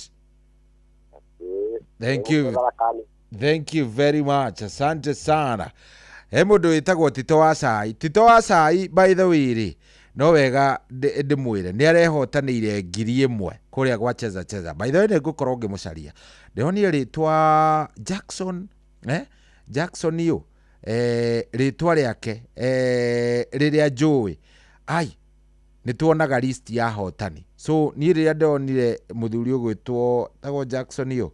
Thank you. Gũtharakani. Thank you very much, asante sana. He mũndũ wĩtagwo Tito wa Cai, Tito wa Cai, by the way rĩ, no wega ndĩmwĩre nĩ arehotanĩire 1000 kũrĩa gwa cheza cheza. By the way, nĩ ngũkorwo ngĩmũcaria, ndĩronire rĩtwa Jackson, eh? Jackson yũ, rĩtwa rĩake, rĩrĩa njũĩ ai nĩ tuonaga list ya hotani, so niĩ rĩrĩa ndonire mũthuri ũgwĩtwo tagwo Jackson yũ,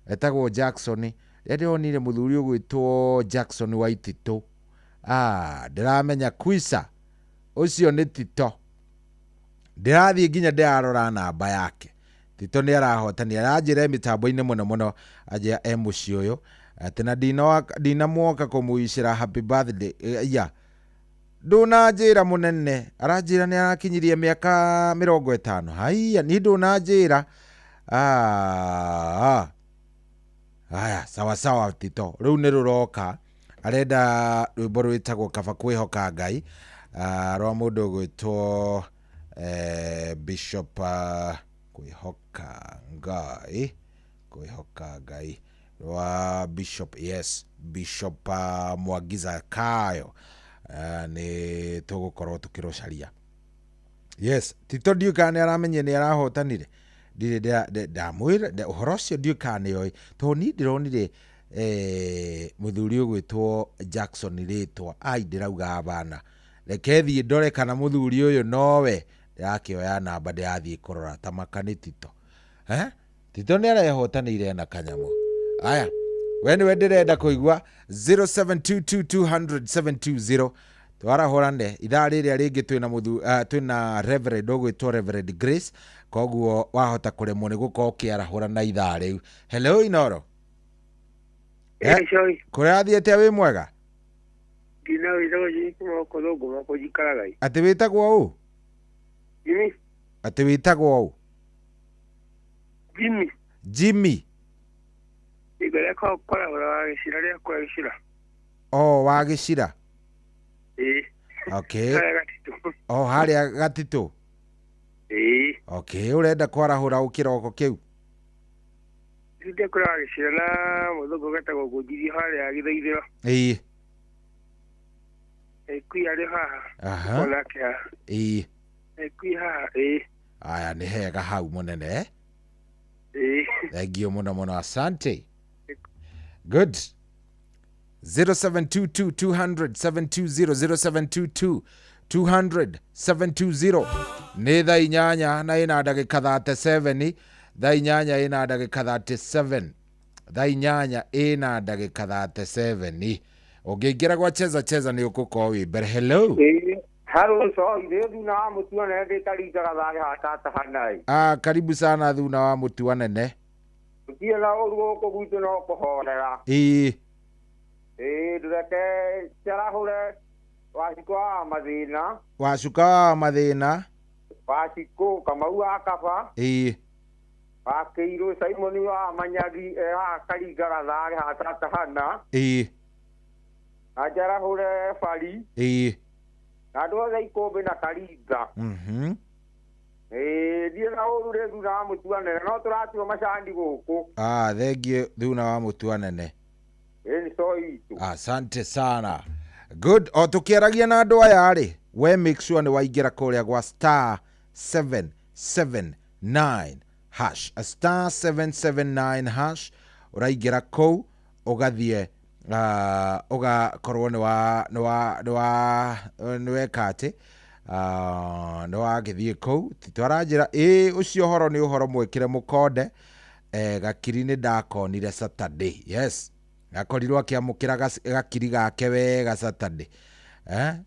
etagwo Jackson, rĩrĩa ndĩronire mũthuri ũgwĩtwo Jackson wa Ititũ, ah, ndĩramenya kwisa ũcio nĩ Tito. Ndĩrathiĩ nginya ndĩrarora namba yake. Tito nĩ arahotani, aranjĩra mĩtambo-inĩ mũno mũno, anjĩra e mũciĩ ũyũ atĩ na ndinamuoka kũmũicĩra happy birthday. Ya ndũnanjĩra mũnene, aranjĩra nĩ arakinyirie mĩaka 50. Haiya, niĩ ndũnanjĩra. Ah, aya, sawa sawa, Tito, rĩu nĩ rũroka, arenda rwĩmbo rwĩtagwo kaba kwĩhoka Ngai, rwa mũndũ ũgwĩtwo Bishop, kwĩhoka Ngai, kwĩhoka Ngai rwa Bishop, yes, Bishop Mwangiza Kayo. Nĩ tũgũkorwo tũkĩrũcaria. Yes, Tito, ndiũĩ kana nĩ aramenyire nĩ arahotanire, ndirĩ ndamwĩra ũhoro ũcio, ndiũĩ kana nĩ oĩ, tondũ niĩ ndĩronire mũthuri ũgwĩtwo Jackson rĩtwa, ai, ndĩrauga bana, reke thiĩ ndore kana mũthuri ũyũ nowe. Ndĩrakĩoya namba, ndĩrathiĩ kũrora ta maka nĩ Tito, eh? Tito nĩ arehotanĩire na kanyamũ. Aya, we nĩwe ndĩrenda kũigua, 0722200720, twarahũrane ithaa rĩrĩa rĩngĩ. Twĩna mũthu, twĩna Reverend ũgwĩtwo Reverend Grace, koguo wahota kũremwo nĩ gũkorwo ũkĩarahũra na ithaa rĩu. Hello, Inoro. Ĩĩ. Kũrathiĩ atĩa, wĩ mwega? Ngina wĩtagwo Jimmy kuma gũkũ Thũngũma kũnjikaraga. Atĩ wĩtagwo ũ? Jimmy. Atĩ wĩtagwo ũ? Jimmy. Jimmy. Igũrĩa kwarahũra wa gĩcira rĩa kwa gĩcira. O wa gĩcira? Ĩĩ. Okay. Harĩa Gatitũ. O harĩa Gatitũ? Ĩĩ. Okay, ũrenda kwarahũra ũ kĩroko kĩu? Ndĩ kũrĩa wa gĩcira na mũthũngũ getagwo Ngũnjiri harĩa Gĩthaithĩro. Kui arĩ haha. Onake haha. Kui haha, ĩĩ. Aya, nĩ hega hau mũnene. Ĩĩ. Thank you mũno mũno, asante. Good. 0722 200 720, 0722 200 720. Nĩ thaa 8 na ĩna ndagĩka 37. Thaa 8 ĩna ndagĩka 37. Thaa 8 ĩna ndagĩka 37. Ũngĩingĩra gwa cheza cheza nĩ ũgũkorwo wĩ mbere. Hello. Hello, so ithe thuna wa mutua nene ndĩtaringaga thage hatata hanai. Ah, karibu sana thuna wa mutua nene. Tũtirĩ na ũru gũkũ gwitũ no kũhorera. Ĩĩ. Ĩĩ, ndũreke njarahũre Wacikũ wa mathĩna. Wacuka wa mathĩna. Wacikũ Kamau wa Kaba. Ĩĩ. Wa Kĩirũ Simon wa Manyagi karingaga thage hatata hana. Ĩĩ. Na njarahũre Bari. Ĩĩ. Na andũ othe Ikũmbĩ na Karinga. Ĩĩ, ndiĩ na ũru rĩ thuna wa mutua nene no tũratua macani gũkũ. Ah, thengiũ thuna wa mutua nene. Ĩĩ, nĩ so itũ. Asante sana. Good. O tukiaragia na andũ aya rĩ, we make sure nĩ waingĩra kũrĩa gwa star 779 hash. A star 779 hash ũraingĩra kũu ũgathiĩ ũgakorwo nĩ wa nĩ wa nĩ wa nĩ weka atĩ nĩ wagĩthiĩ kũu titwaranjĩra ĩĩ ũcio ũhoro nĩ ũhoro mwĩkĩre mũkonde. Gakiri nĩ ndakonire Saturday. Yes, akorirwo akĩamũkĩra gakiri gake wega Saturday.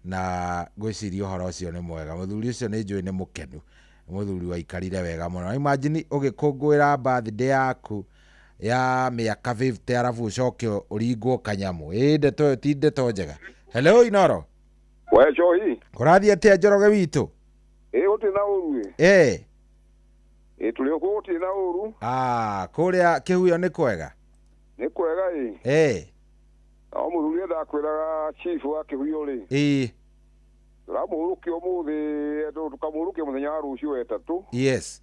Na ngwĩciria ũhoro ũcio nĩ mwega. Mũthuri ũcio nĩ njũĩ nĩ mũkenu. Mũthuri waikarire wega mũno. Imagine ũgĩkũngũĩra birthday yaku ya mĩaka 50 arabu ũcoke ũringwo kanyamũ. Ĩĩ, ndeto ĩyo ti ndeto njega. Hello Inoro. We Njohi. Kũrathiĩ atĩa Njoroge witũ? Ĩĩ, gũtirĩ na ũru ĩ. Ĩĩ. Ĩĩ, tũrĩ o kũu gũtirĩ na ũru. Ah, kũrĩa Kĩhuyo nĩ kwega? Nĩ kwega ĩ. Ĩĩ. No mũthuri ndakwĩraga chief wa Kĩhuyo rĩ. Ĩĩ. Tũramũhurũkia ũmũthĩ, tũkamũhurũkia mũthenya wa rũciũ wetatũ. Yes.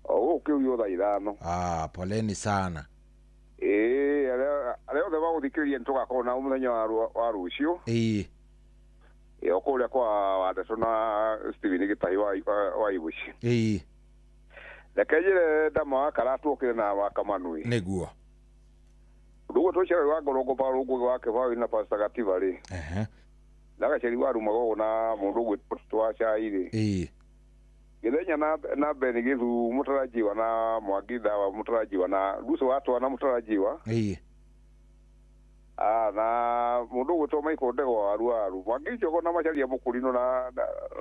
O gũkũ Kĩhuyo thaa 5. Ah, poleni sana. Ĩĩ, arĩa othe magũthikĩrĩria nĩtũgakorwo nao mũthenya wa rũciũ. Ĩĩ. Ĩĩ, o kũrĩa kwa Wandeto na Steven Gĩtahi wa Ibuci. Ĩĩ. Reke njĩre Ndama wa Karatũ okĩre na wa Kamanui. Nĩguo. Ũndũ ũguo tũcere wa Ngorongo Barũngũ wa Kĩbaũ na Pastor Gativa rĩ. Na gaceri wa Rumagogo na mũndũ ũgwĩtwo wa Cai rĩ. Ĩĩ. Gĩthenya na Ben Gĩthu mũtarajiwa na Mwangi Ndawa mũtarajiwa na Ruso wa Twana mũtarajiwa. Ĩĩ. Ah, na mũndũ ũgwĩtwo Michael Ndegwa wa Ruaru. Mwangi Njogo na Macharia Mũkũrinũ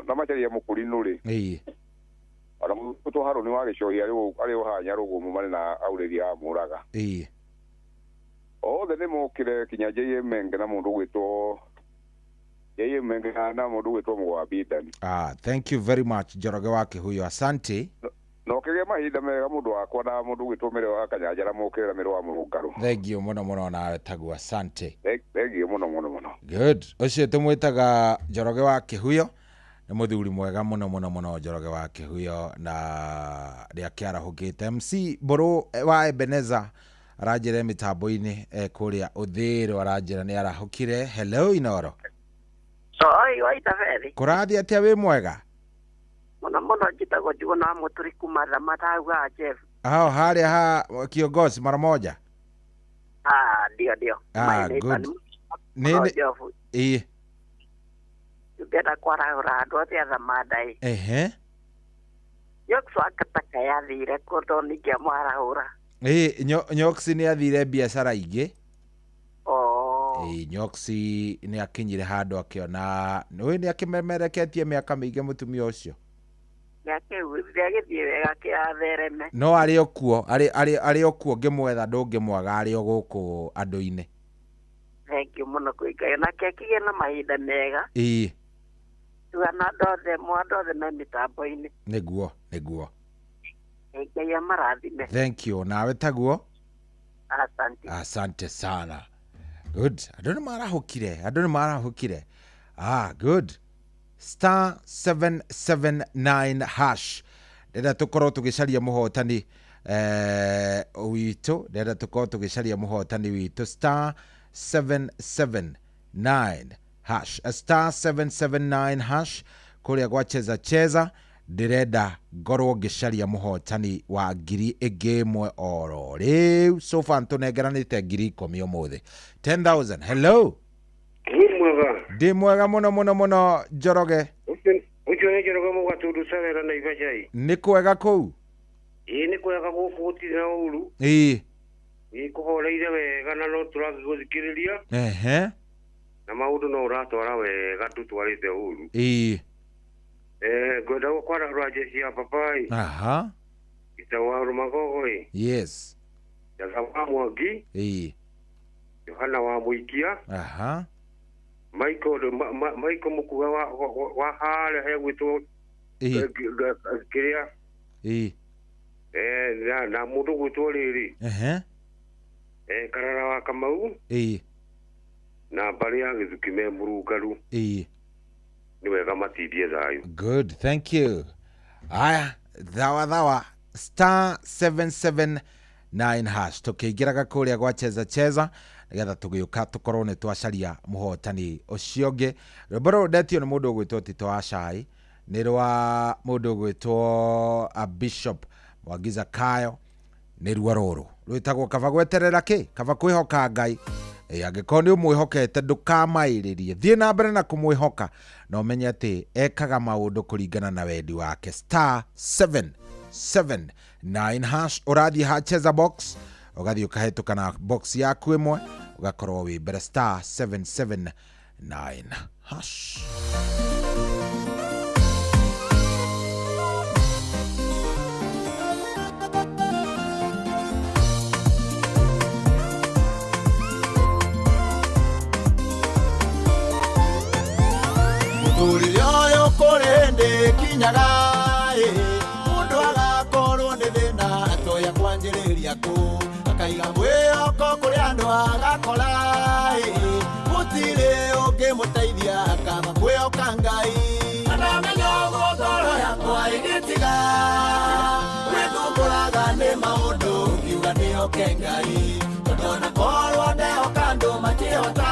na Macharia Mũkũrinũ rĩ. Ĩĩ. Ona mũndũ Harũni wa Gĩcohi arĩ o haha Nyarũgũmũ marĩ na Aurelia Mũraga. Ĩĩ. Othe nĩ mokire kinya J.M. Menge na mũndũ ũgwĩtwo J.M. Menge na mũndũ ũgwĩtwo Mũgwambi Ndani. Ah, thank you very much Njoroge wa Kĩhuyo. Asante. No kĩgĩe mahinda mega mũndũ wakwa na mũndũ ũgwĩtwo Mĩrĩ wa Kanyanjara mokĩrĩra Mĩrĩ wa Mũrũngarũ. Thank you mũno mũno nawe taguo. Asante. Thank you mũno mũno mũno. Good. Ũcio tũmwĩtaga Njoroge wa Kĩhuyo. Nĩ mũthuri mwega mũno mũno mũno Njoroge wa Kĩhuyo na rĩa kĩarahũkĩte. MC Mbũrũ wa Ebeneza aranjĩra mĩtambo-inĩ kũrĩa Ũthĩrũ aranjĩra nĩ arahũkire. Hello Inoro. Oi, oi Tabethi. Kũrathiĩ atĩa wĩ mwega? Mũno mũno njĩtagwo Njuguna wa Mũturi kuma Ramatau Jeff. Hao harĩa ha kiongozi mara moja. Ah, ndio ndio. Ah, good. Nĩ ĩĩ. Ngenda kwarahũra andũ othe a Thamanda ĩ. Ehe. Nyox wa Kataka yathire kũ tondũ ningĩamwarahũra. Ĩĩ, Nyox nĩ athire biacara ingĩ. Oh. Ĩĩ, Nyox nĩ akinyire handũ akĩona nĩ nĩ akĩmemereketie mĩaka mĩingĩ mũtumia ũcio. Nĩagĩthiĩ wega kĩathereme. No arĩ o kuo, arĩ o kuo ngĩmwetha ndũngĩmwaga arĩ o gũkũ andũ-inĩ. Thank you mũno kwĩ Ngai. Nake akĩgĩe na mahinda mega. Ĩĩ. Tuga na andũ othe, andũ othe me mĩtambo-inĩ. Nĩguo, nĩguo. Ngai amarathime. Thank you. Nawe taguo? Asante. Asante sana. Good. Andũ nĩ marahũkire. Andũ nĩ marahũkire. Ah, good. Star 779 hash. Ndĩrenda tũkorwo tũgĩcaria mũhotani witũ. Ndĩrenda tũkorwo tũgĩcaria mũhotani witũ. Star 779 hash. Star 779 hash. Kũrĩa gwa cheza cheza. Ndĩrenda ngorwo ngĩcaria mũhotani wa ngiri ĩngĩ ĩmwe oro rĩu. So far tũnengeranĩte ngiri 10 ũmũthĩ. 10,000. Hello. Mwega. Ndĩ mwega mũno mũno mũno Njoroge. Ũcio nĩ Njoroge Mũgatundu Cawera na Ibacai. Nĩ kwega kũu? Ĩĩ nĩ kwega gũkũ gũtirĩ na ũru. Ĩĩ. Ĩĩ kũhoreire wega na no tũragĩgũthikĩrĩria. Ehe. Na maũndũ no ũratwara wega ndũtwarĩte ũru. Ĩĩ. Ngwenda gũkwarahũra jeshi ya papai. Aha. Ita wa Rũmagogo ĩ. Yes. Jatha wa Mwangi. Ĩĩ. Yohana wa Mũikia. Aha. Michael Michael Mukuga wa harĩa hegwĩtwo kĩrĩa. Ĩĩ. Na mũndũ gwĩtwo rĩrĩ. Ehe. Karara wa Kamau. Ĩĩ. Na mbarĩ ya Gĩthuki me mũrũngaru. Ĩĩ. Nĩ wega matindie thayũ. Good, thank you. Aya, thawa thawa star 779 hash tukiingĩraga kũrĩa gwa cheza cheza nĩgetha tũgĩũka tũkorwo nĩ twacaria mũhotani ũcio ũngĩ. Rwĩmbo rũrũ ndetio nĩ mũndũ ũgwĩtwo Tito wa Cai, nĩ rwa mũndũ ũgwĩtwo a Bishop Mwangi Zakayo, nĩ ruo rũrũ rwĩtagwo kaba gweterera kĩ kaba kwĩhoka Ngai. Angĩkorwo nĩ ũmwĩhokete ndũkamaĩrĩrie, thiĩ na mbere na kũmwĩhoka na ũmenye atĩ ekaga maũndũ kũringana na wendi wake. Star 779 hash ũrathiĩ ha cheza box ũgathiĩ ũkahĩtũka na box yaku ĩmwe ũgakorwo wĩ mbere. Star 779 hash. Mũtũrĩre ũyũ kũrĩ hĩndĩ kinyaga mũndũ agakorwo nĩ thĩna atoya kwanjĩrĩria kũ akaiga mwĩhoko kũrĩ andũ agakora gũtirĩ ũngĩmũteithia akaba kwĩhoka Ngai. Na ndamenya ũguo ngoro yakwa ĩgĩtiga gwĩthumbũraga nĩ maũndũ ngiuga ndĩhoke Ngai tondũ ona korwo ndehoka andũ matihota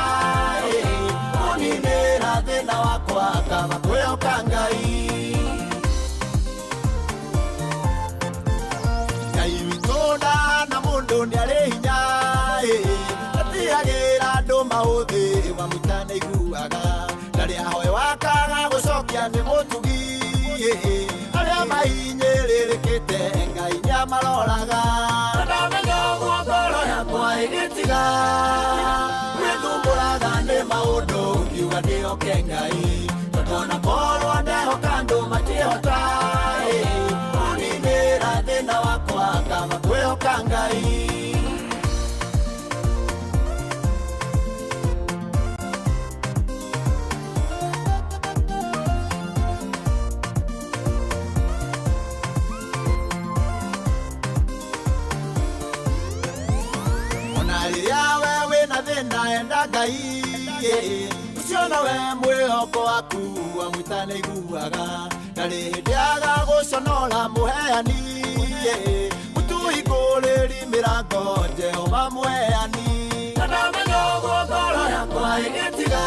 kũninĩra thĩna wakwa kaba kwĩhoka Ngai. Ngai witũ ndahana mũndũ nĩarĩ hinya atiagĩra andũ maũthĩ wamwĩta nĩaiguaga ndarĩ ahoe wakaga gũcokia nĩ mũtugi arĩa mahinyĩrĩrĩkĩte Ngai nĩamaroraga. Na ndamenya ũguo ngoro yakwa ĩgĩtiga gwĩthumbũraga nĩ maũndũ ngiuga ndĩhoke Ngai tondũ ona korwo ndehoka andũ matihota kũninĩra thĩna wakwa kaba kwĩhoka Ngai. Ona rĩrĩa we wĩna thĩna enda Ngai ũcio nowe mwĩhoko waku amwĩta nĩaiguaga ndarĩ hĩndĩ agagũconora mũheani mũtũhingũrĩri mĩrango Jehova mũheani. Na ndamenya ũguo ngoro yakwa ĩgĩtiga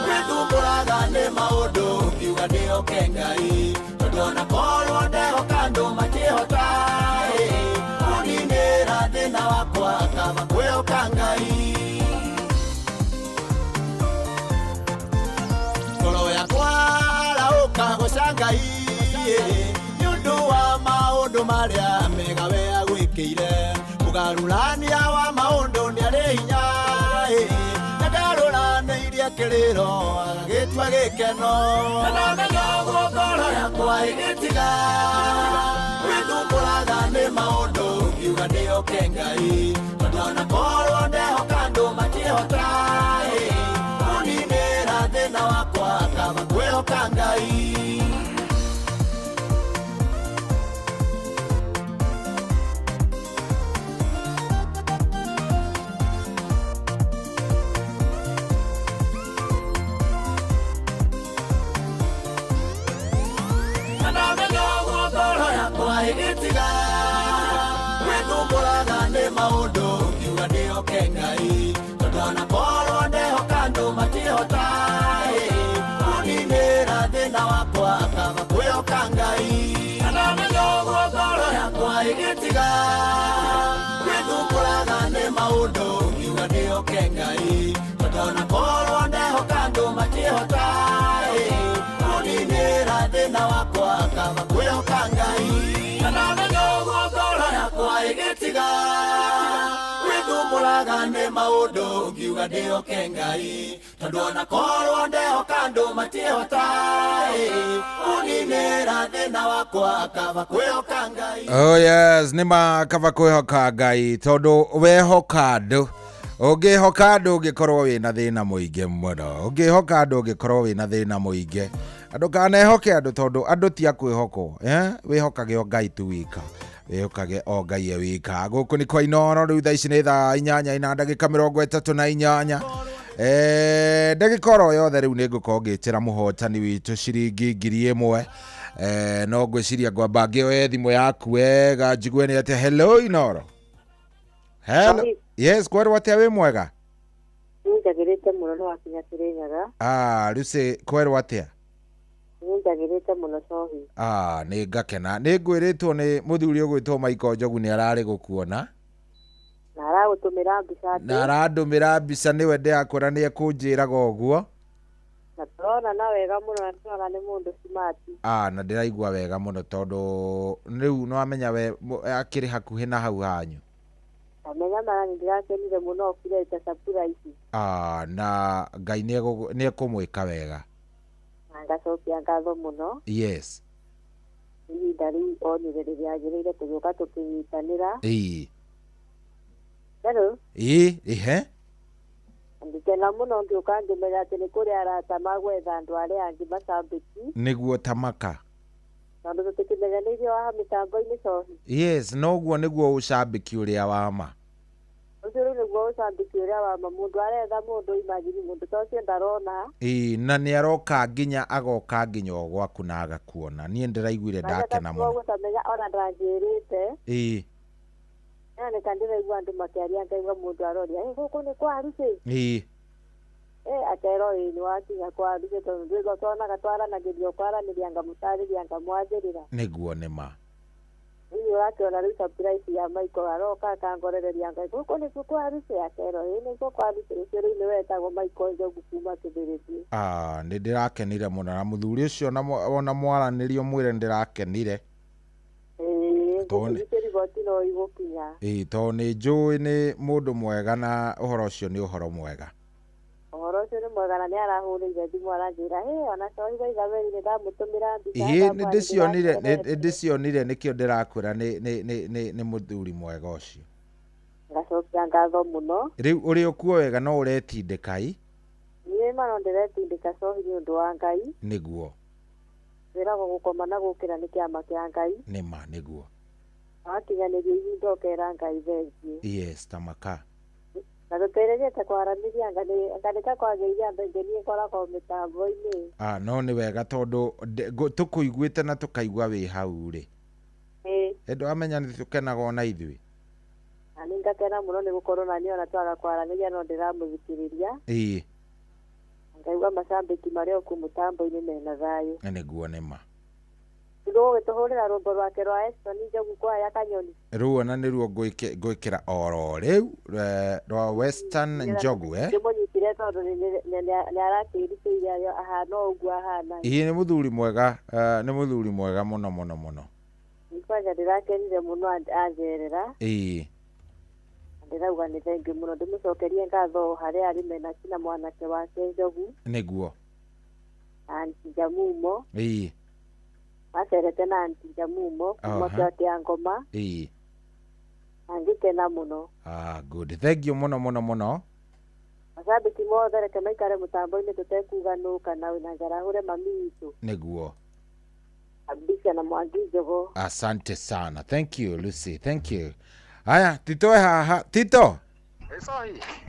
gwĩthumbũraga nĩ maũndũ ngiuga ndĩhoke Ngai tondũ ona korwo ndehoka andũ matihota kũninĩra thĩna wakwa kaba kwĩhoka Ngai. Ngoro yakwa arahũka goca Ngai nĩ ũndũ wa maũndũ marĩa mega we agwĩkĩire mũgarũrania wa maũndũ nĩarĩ hinya nĩngarũranĩirie kĩrĩro agagĩtua gĩkeno. Na ndamenya ũguo ngoro yakwa ĩgĩtiga gwĩthumbũraga nĩ maũndũ ngiuga ndĩhoke Ngai tondũ ona korwo ndehoka andũ matihota kũninĩra thĩna wakwa kaba kwĩhoka Ngai. Na ndamenya ũguo ngoro yakwa ĩgĩtiga gwĩthumbũraga nĩ maũndũ ngiuga ndĩhoke Ngai tondũ ona korwo ndehoka andũ matihota kũninĩra thĩna wakwa kaba kwĩhoka Ngai. Na ndamenya ũguo ngoro yakwa ĩgĩtiga gwĩthumbũraga nĩ maũndũ ngiuga ndĩhoke Ngai tondũ ona korwo ndehoka ndehoka andũ makĩhota kũninĩra thĩna wakwa kaba kwĩhoka Ngai. Na ndamenya ũguo ngoro yakwa ĩgĩtiga gwĩthumbũraga nĩ maũndũ ngiuga ndĩhoke Ngai tondũ ona korwo ndehoka andũ matiĩhota kũninĩra thĩna wakwa kaba kwĩhoka Ngai. Oh yes, nĩ ma kaba kwĩhoka Ngai tondũ wehoka andũ ũngĩhoka andũ ũngĩkorwo wĩna thĩna mũingĩ mũno, ũngĩhoka andũ ũngĩkorwo wĩna thĩna mũingĩ. Andũ kanehoke andũ tondũ andũ ti a kwĩhokwo, wĩhokage o Ngai tu wika, wĩhokage o Ngai e wika. Gũkũ nĩ kwa Inooro, rĩu thaa ici nĩ thaa inyanya ina ndagĩka mĩrongo ĩtatũ na inyanya. Ndagĩka oro yothe rĩu nĩ ngũkorwo ngĩtĩra mũhotani witũ ciringi 1000. No ngwĩciria ngwamba ngĩoye thimũ yaku wega njigue nĩ atĩa. Hello Inooro. Hello. Yes, kwerwo atĩa wĩ mwega? Nĩnjagĩrĩte mũno nĩ wakinya Kĩrĩnyaga. Ah, Lucy, kwerwo atĩa? Nĩnjagĩrĩte mũno cohi. Ah, nĩ ngakena. Nĩ ngwĩrĩtwo nĩ mũthuri ũgwĩtwo Michael Njogu nĩ ararĩ gũkuona. Na aragũtũmĩra mbica atĩ. Na arandũmĩra mbica nĩwe ndĩrakwĩra nĩ ekũnjĩraga ũguo. Na tũrona na wega mũno na tũrona nĩ mũndũ smart. Ah, na ndĩraigua wega mũno tondũ rĩu nĩwamenya we akĩrĩ hakuhĩ na hau hanyu. Ndamenya mara nĩ ndĩrakenire mũno okire ta surprise. Ah, na Ngai nĩ ekũmwĩka wega. Na ngacokia ngatho mũno. Yes. Ihinda rĩu onire rĩrĩagĩrĩire tũgĩũka tũkĩnyitanĩra. Ĩĩ. Hello. Ĩĩ, ĩhe. Ngĩkena mũno ngĩũka ngĩmenya atĩ nĩ kũrĩ arata magwetha andũ arĩa angĩ macambĩki. Nĩguo tamaka. Tondũ tũtikĩmenyanĩirio haha mĩtambo-inĩ cohi. Yes, noguo nĩguo ũcambĩki ũrĩa wa ma. Ũcio rĩu nĩguo ũcambĩki ũrĩa wa ma. Mũndũ aretha mũndũ imagine mũndũ ta ũcio ndarona. Ĩĩ, na nĩ aroka nginya agoka nginya o gwaku na agakuona. Niĩ ndĩraiguire ndakena mũno. Gũtamenya ona ndanjĩrĩte. Ĩĩ. Na nĩ ndĩraigua andũ makĩaria ngaigua mũndũ aroria, "Ĩ gũkũ nĩ kwa Lucy?" Ĩĩ. Akerwo ĩĩ nĩ wakinya kwa Lucy tondũ ndwĩgua twonaga twaranagĩria kwaranĩria ngamũtarĩria ngamwathĩrĩra. Nĩguo nĩ ma. Rĩu ũrakĩona rĩu surprise ya Michael aroka akangorereria ngai gũkũ nĩkuo kwa Lucy akerwo ĩĩ nĩkuo kwa Lucy ũcio rĩu nĩwe etagwo Michael Njogu kuma Kĩbĩrĩti. Ah, nĩ ndĩrakenire mũno na mũthuri ũcio ona mwaranĩrio mwĩre nĩ ndĩrakenire. Ĩĩ, riboti no igũkinya. Ĩĩ, tondũ nĩ njũĩ nĩ mũndũ mwega na ũhoro ũcio nĩ ũhoro mwega. Ũhoro ũcio nĩ mwega na nĩ arahũrĩire thimũ aranjĩra, "Hĩ, ona cohi wa Ithameri nĩ ndamũtũmĩra mbica." Ĩĩ, nĩ ndĩcionire, nĩ ndĩcionire nĩkĩo ndĩrakwĩra nĩ mũthuri mwega ũcio. Ngacokia ngatho mũno. Rĩu ũrĩ ũkuo wega no ũretindĩka ĩ? Niĩ ma no ndĩretindĩka cohi nĩ ũndũ wa Ngai. Nĩguo. Wĩragwo gũkoma na gũkĩra nĩ kĩama kĩa Ngai. Nĩ ma nĩguo. Wakinyanĩria ihinda ũkera Ngai thengiũ. Yes, tamaka. Na tũtĩrĩrĩte kwaranĩria nganĩka kwagĩire andũ aingĩ niĩ ngoragwo mĩtambo-inĩ. Ah, no nĩ wega tondũ tũkũiguĩte na tũkaigua wĩ hau rĩ. Ĩĩ. Ĩ ndwamenya nĩ tũkenaga ona ithuĩ. Na nĩ ngakena mũno nĩ gũkorwo na niĩ ona twaga kwaranĩria no ndĩramũthikĩrĩria. Ĩĩ. Ngaigua macambĩki marĩa okuo mũtambo-inĩ mena thayũ. Nĩguo nĩ ma. Rũgũgĩtũhũrĩra rwĩmbo rwake rwa Eston Njogu kwaya Kanyoni. Rũu ona nĩruo ngwĩkĩra oro rĩu rwa Western Njogu Ndĩmũnyitire tondũ nĩ arakĩrutĩire ahana o ũguo ahana. Ĩĩ nĩ mũthuri mwega, nĩ mũthuri mwega mũno mũno mũno. Kwanja ndĩrakenire mũno anjerera. Ĩĩ. Ndĩrauga nĩ thengiũ mũno ndĩmũcokerie ngatho harĩa arĩ mena na mwanake wake Njogu. Nĩguo. Aunty Njamumo. Ĩĩ. Macerete na Aunty Njamumo kuma kĩa Ngoma. Ĩĩ. Angĩkena mũno. Ah, good. Thank you mũno mũno mũno. Macambĩki mothe reke maikare mũtambo-inĩ tũtekuga nũ kana wĩna njara hũre mami witũ. Nĩguo. Kabisa na Mwangi Njogo. Asante sana. Thank you Lucy. Thank you. Aya, Tito e haha. Tito.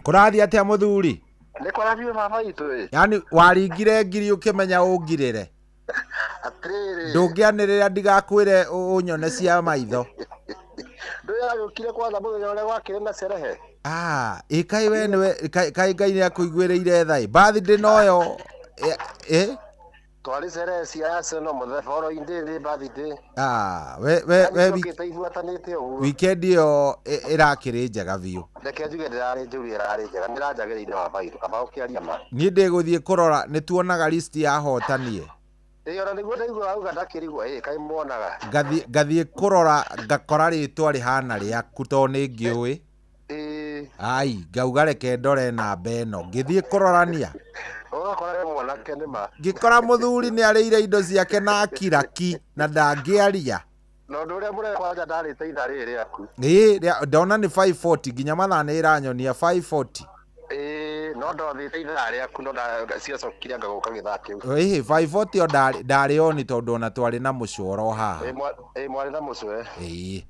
Kũrathiĩ atĩa mũthuri? Nĩ kũrathiĩ baba itũ ĩ. Yaani waringire ngiri ũkĩmenya ũngirĩre. Atĩrĩrĩ. Ndũngĩanĩrĩra ndigakwĩre ũnyone cia maitho. Ndũyagĩũkire kwanza mũthenya ũrĩa gwakĩrĩ na cerehe. Ah, ĩ kaĩ we nĩwe kaĩ Ngai nĩ akũiguĩrĩire tha ĩ. Birthday noyo ĩ? Twarĩ cerehe cia Arsenal mũthenya boro-inĩ nĩ birthday. Ah, we we we Njokĩte ibuatanĩte ũguo. Weekend ĩyo ĩrakĩrĩ njega biũ. Reke njuge ndĩrarĩ njũru, ĩrarĩ njega, nĩranjagĩrĩire wa baitũ kaba ũkĩaria ma. Niĩ ndĩgũthiĩ kũrora, nĩ tuonaga list ya ahotani. Ĩĩ, ona nĩguo ndaigua wauga ndakĩrigwo, ĩ kaĩ muonaga. Ngathiĩ kũrora ngakora rĩtwa rĩhana rĩaku tondũ nĩ ngĩũĩ. Ĩĩ. Ai, ngauga reke ndore namba ĩno, ngĩthiĩ kũrorania. Ũgakora nĩ mwanake nĩ ma. Ngĩkora mũthuri nĩ arĩire indo ciake na akira ki na ndangĩaria. Na ũndũ ũrĩa mũnene kwanja ndarĩte ithaa rĩrĩ rĩaku. Ĩĩ, ndona nĩ 5:40, nginya mathaa nĩ ĩranyonia 5:40. Ĩĩ, no ndothĩte ithaa rĩaku, no ciacokire anga gũka gĩthaa kĩu. Ĩĩ, 5:40 o ndarĩ oni tondũ ona twarĩ na mũcoro haha. Ĩĩ, mwarĩ na mũcwe. Ĩĩ.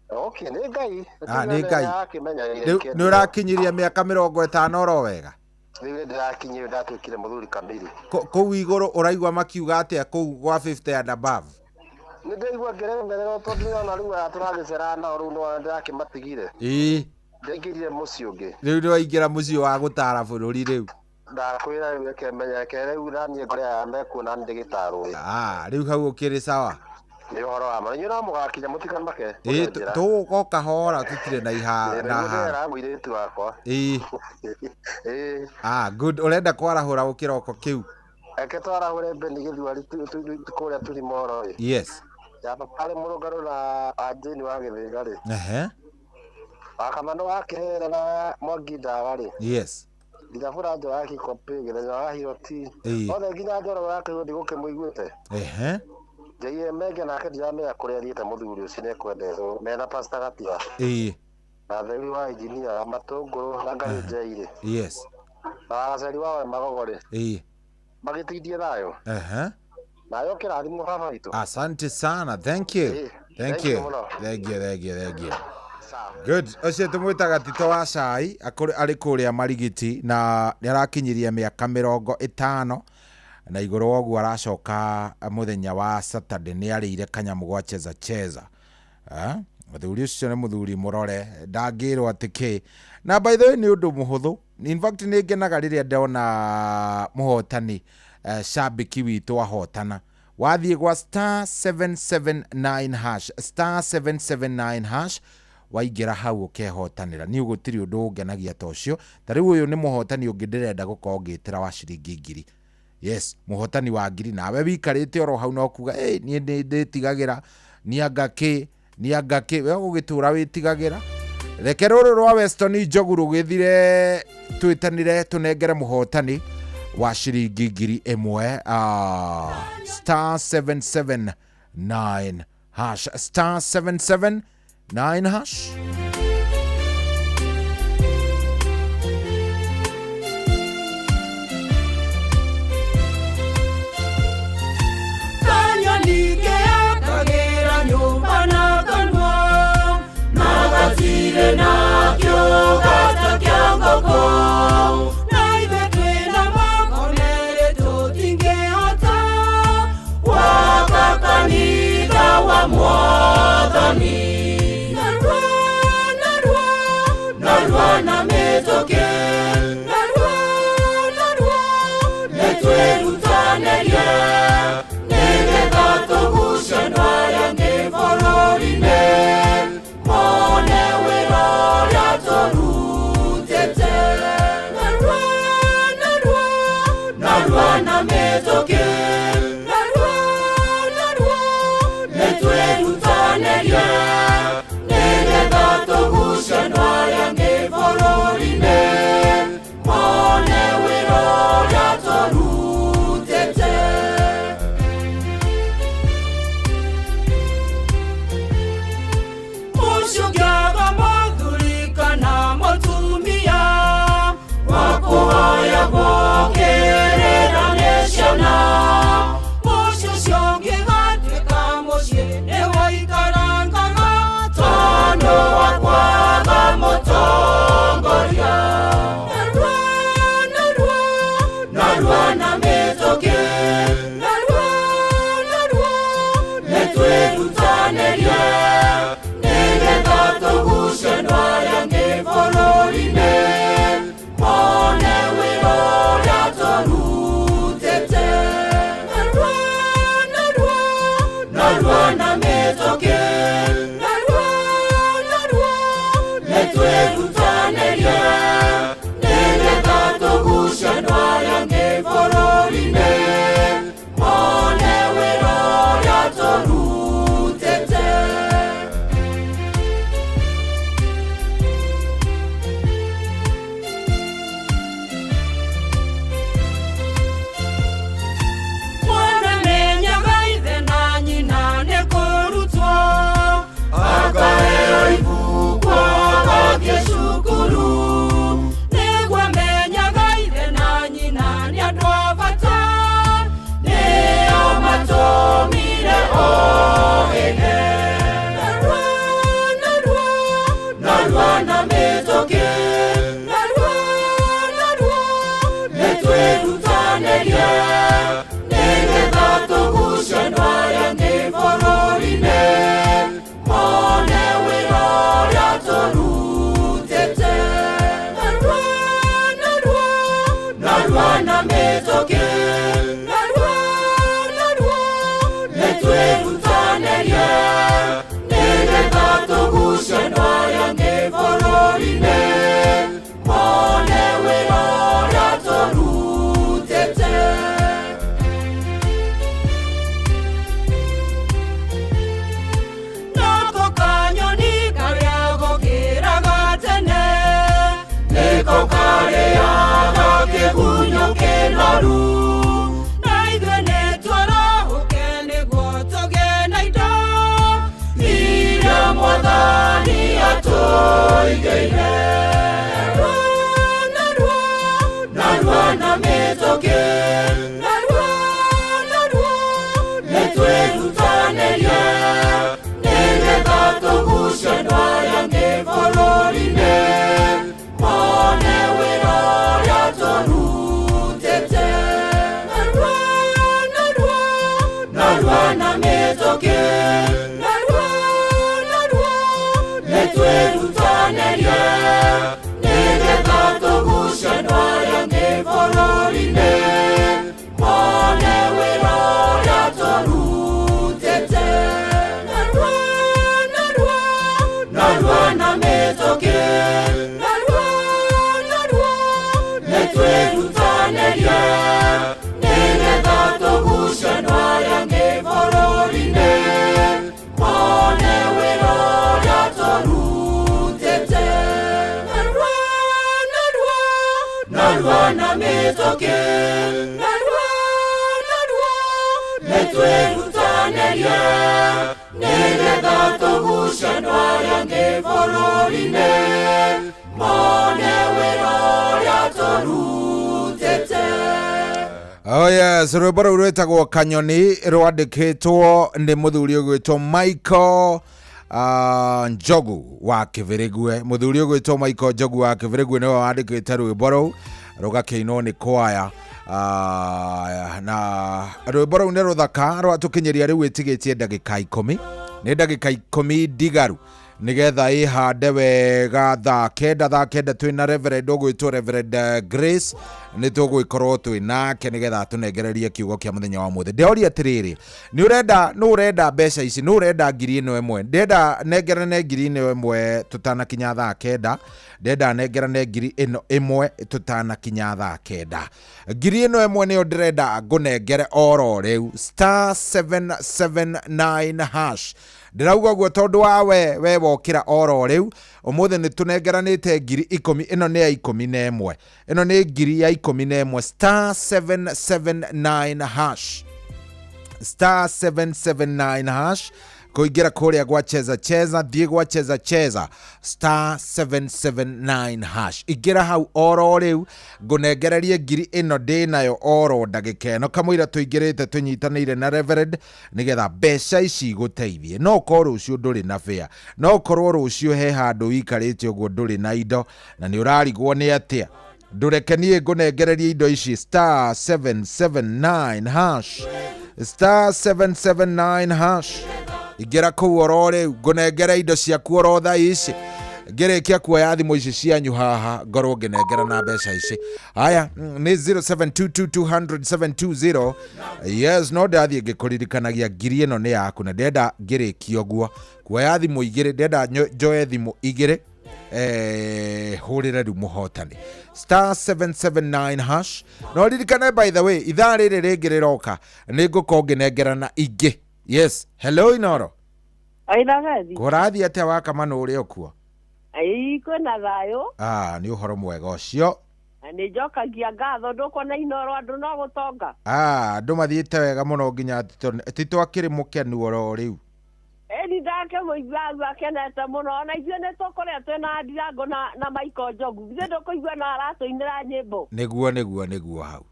Okay, nĩ Ngai. Ah, nĩ Ngai. Akĩmenya. Rĩu nĩ ũrakinyiria mĩaka 50 oro wega. Rĩu ndĩrakinyire, ndatuĩkire mũthuri kamiri. Kũu igũrũ ũraigua makiuga atĩa kũu gwa 50 and above? Nĩ ndaigua ngĩremererwo tondũ nĩona rĩu aya tũragĩcera nao rĩu nĩwona ndĩrakĩmatigire. Ĩĩ. Ndaingĩrire mũciĩ ũngĩ. Rĩu nĩ waingĩra mũciĩ wa gũtara bũrũri rĩu. Ndakwĩra rĩu reke menyeke rĩu naniĩ ngore aya mekuona ndĩgĩtarwo. Ah, rĩu hau ũkĩrĩ sawa. Nĩ ũhoro wa ma. Inyuĩ no mũgakinya mũtikamake. Ĩĩ, tũgũka o kahora tũtirĩ na iha na hara. Ndĩra mũirĩtu wakwa. Ĩĩ. Ĩĩ. Ah, good. Ũrenda kwarahũra gũkĩroko kĩu? Reke twarahũre Beni Gĩthweri kũrĩa Turimoro ĩ. Yes. Ya papa arĩ mũrũngarũ na Anjĩni wa Gĩthĩga rĩ. Ehe. Wakamano wa Kĩrere na Mwangi Ndawa rĩ. Yes. Ndigabũra Njoro ya Kikopĩ, Gĩthenya wa Hiroti. Ĩĩ. Othe nginya Njoro wa Kĩgũndi ndĩgũkĩmũiguĩte. Ehe. Njaiye Menge nake ndiramenya kũrĩa athiĩte mũthuri ũcio nĩekwendetwo mena Pastor Gatia. Ĩĩ. Na Theri wa injinia wa Matũngũrũ na Ngarĩ Njeirĩ. Yes. Na Gaceri wa Wemagogo rĩ. Ĩĩ. Magĩtindie thayũ. Ehe. Nayo kĩrathimo baba witũ. Asante sana. Thank you. Ĩĩ. Thank Thank you you. mũno. Thank you, thank you, thank you. Good. Ũcio tũmwĩtaga Tito wa Cai, arĩ kũrĩa Marigiti na nĩ arakinyiria mĩaka 50 na igũrũ wa ũguo aracoka mũthenya wa Saturday nĩ arĩire kanyamũ gwa cheza cheza. Mũthuri ũcio nĩ mũthuri mũrore, ndangĩrwo atĩ kĩ. Na by the way nĩ ũndũ mũhũthũ. In fact nĩ ngenaga rĩrĩa ndona mũhotani shabiki witũ ahotana. Wathiĩ gwa star 779 hash, star 779 hash, waingĩra hau ũkehotanĩra. Niĩ gũtirĩ ũndũ ũngenagia ta ũcio. Ta rĩu ũyũ nĩ mũhotani ũngĩ ndĩrenda gũkorwo ngĩtĩra wa ciringi 1000. Yes, mũhotani wa 1000 nawe wikarĩte oro hau no kuga, ĩ, niĩ nĩ ndĩtigagĩra, niĩ anga kĩ, niĩ anga kĩ, we ũgũgĩtũra wĩtigagĩra. Reke rũrũ rwa Weston Njogu rũgĩthire, twĩtanire tũnengere mũhotani wa ciringi 1000, star 779 hash, star 779 hash. Mwathani. mĩtũkĩ. Narua narua nĩtwĩrutanĩrie nĩgetha tũgucie andũ arĩa angĩ bũrũri-inĩ mone wĩra ũrĩa tũrutĩte. Nako kanyoni karĩa gokĩraga tene nĩko karĩaga kĩgunyũ kĩnoru, na ithuĩ nĩtwarahũke nĩguo tũgĩe na indo iria Mwathani atũigĩire. Narua narua narua na mĩtũkĩ, narua narua nĩtwĩrutanĩrie nĩgetha tũgucie andũ arĩa angĩ bũrũri-inĩ mone wĩra ũrĩa tũrutĩte. Narua narua narua na mĩtũkĩ, narua narua nĩtwĩrutanĩrie nĩgetha tũgucie andũ arĩa angĩ bũrũri-inĩ mone wĩra ũrĩa tũrutĩte. Narua narua narua na mĩtũkĩ, narua narua nĩtwĩrutanĩrie nĩgetha tũgucie andũ arĩa angĩ bũrũri-inĩ mone wĩra ũrĩa tũrutĩte. Narua narua narua na mĩtũkĩ, narua narua nĩtwĩrutanĩrie nĩgetha tũgucie andũ arĩa angĩ bũrũri-inĩ mone wĩra ũrĩa tũrutĩte. Oh yes, rwĩmbo rũu rwĩtagwo Kanyoni rwandĩkĩtwo nĩ mũthuri ũgwĩtwo Michael Njogu wa Kĩbĩrĩgwe. Mũthuri ũgwĩtwo Michael Njogu wa Kĩbĩrĩgwe nĩwe wandĩkĩte rwĩmbo rũu rũgakĩinwo nĩ kwaya. Na rwĩmbo rũu nĩ rũthaka rwatũkinyĩria rĩu ĩtigĩtie ndagĩka 10, nĩ ndagĩka 10 ndigaru nigetha ihande wega thaa kenda twina Reverend ũgwĩtwo Reverend Grace nĩ tũgwĩkorwo twĩ nake nigetha tũnengererie kiugo kĩa mũthenya wa mũthĩ. Ndĩoria atĩrĩrĩ, nĩ ũrenda mbeca ici, nĩ ũrenda ngiri ĩno ĩmwe, ndĩrenda nengerane ngiri ĩno ĩmwe tũtanakinya thaa kenda, ndĩrenda nengerane ngiri ĩno ĩmwe tũtanakinya thaa kenda. Ngiri ĩno ĩmwe nĩyo ndĩrenda ngũnengere oro rĩu star 779 hash. Ndĩrauga ũguo tondũ wa we wokĩra oro rĩu ũmũthĩ nĩ tũnengeranĩte ngiri 10, ĩno nĩ ya 11, ĩno nĩ ngiri ya 11 star 779 hash, star 779 hash kũingĩra kũrĩa gwa cheza cheza, thiĩ gwa cheza cheza star 779 hash, ingĩra hau oro rĩu ngũnengererie ngiri ĩno ndĩnayo oro ndagĩka ĩno kamũira tũingĩrĩte tũnyitanĩire na Reverend nĩgetha mbeca ici igũteithie. No ũkorwo rũciũ ndũrĩ na bĩa, no ũkorwo rũciũ he handũ ũikarĩte ũguo ndũrĩ na indo na nĩ ũrarigwo nĩ atĩa, ndũreke niĩ ngũnengererie indo ici star 779 hash, star 779 hash. Ingĩra kũu oro rĩu ngũnengere indo ciaku oro thaa ici, ngĩrĩkia kuoya thimũ ici cianyu haha ngorwo ngĩnengera na mbeca ici. Haya, nĩ 0722200720. Yes, no ndathiĩ ngĩkũririkanagia ngiri ĩno nĩ yaku na ndĩrenda ngĩrĩkia ũguo kuoya thimũ igĩrĩ, ndĩrenda njoe thimũ igĩrĩ hũrĩre rĩu mũhotani star 779 hash. No ririkane by the way, ithaa rĩrĩ rĩngĩ rĩroka nĩ ngũkorwo ngĩnengerana ingĩ. Yes, hello Inoro. Aitha Kũrathiĩ atĩa wakamana ũrĩa ũkuo? Ĩĩ kwĩna thayũ. Nĩ ũhoro mwega ũcio. Nĩ njokagia ngatho ndũkona Inoro andũ no gũtonga. Andũ mathiĩte wega mũno nginya ti twakĩrĩ mũkenu oro rĩu. Ĩni ndake mũigua akenete mũno ona ithuĩ nĩ tũkũrĩa twĩna Ndirango na Michael Njogu, ithuĩ ndũkũigua no aratũinĩra nyĩmbo. Nĩguo hau.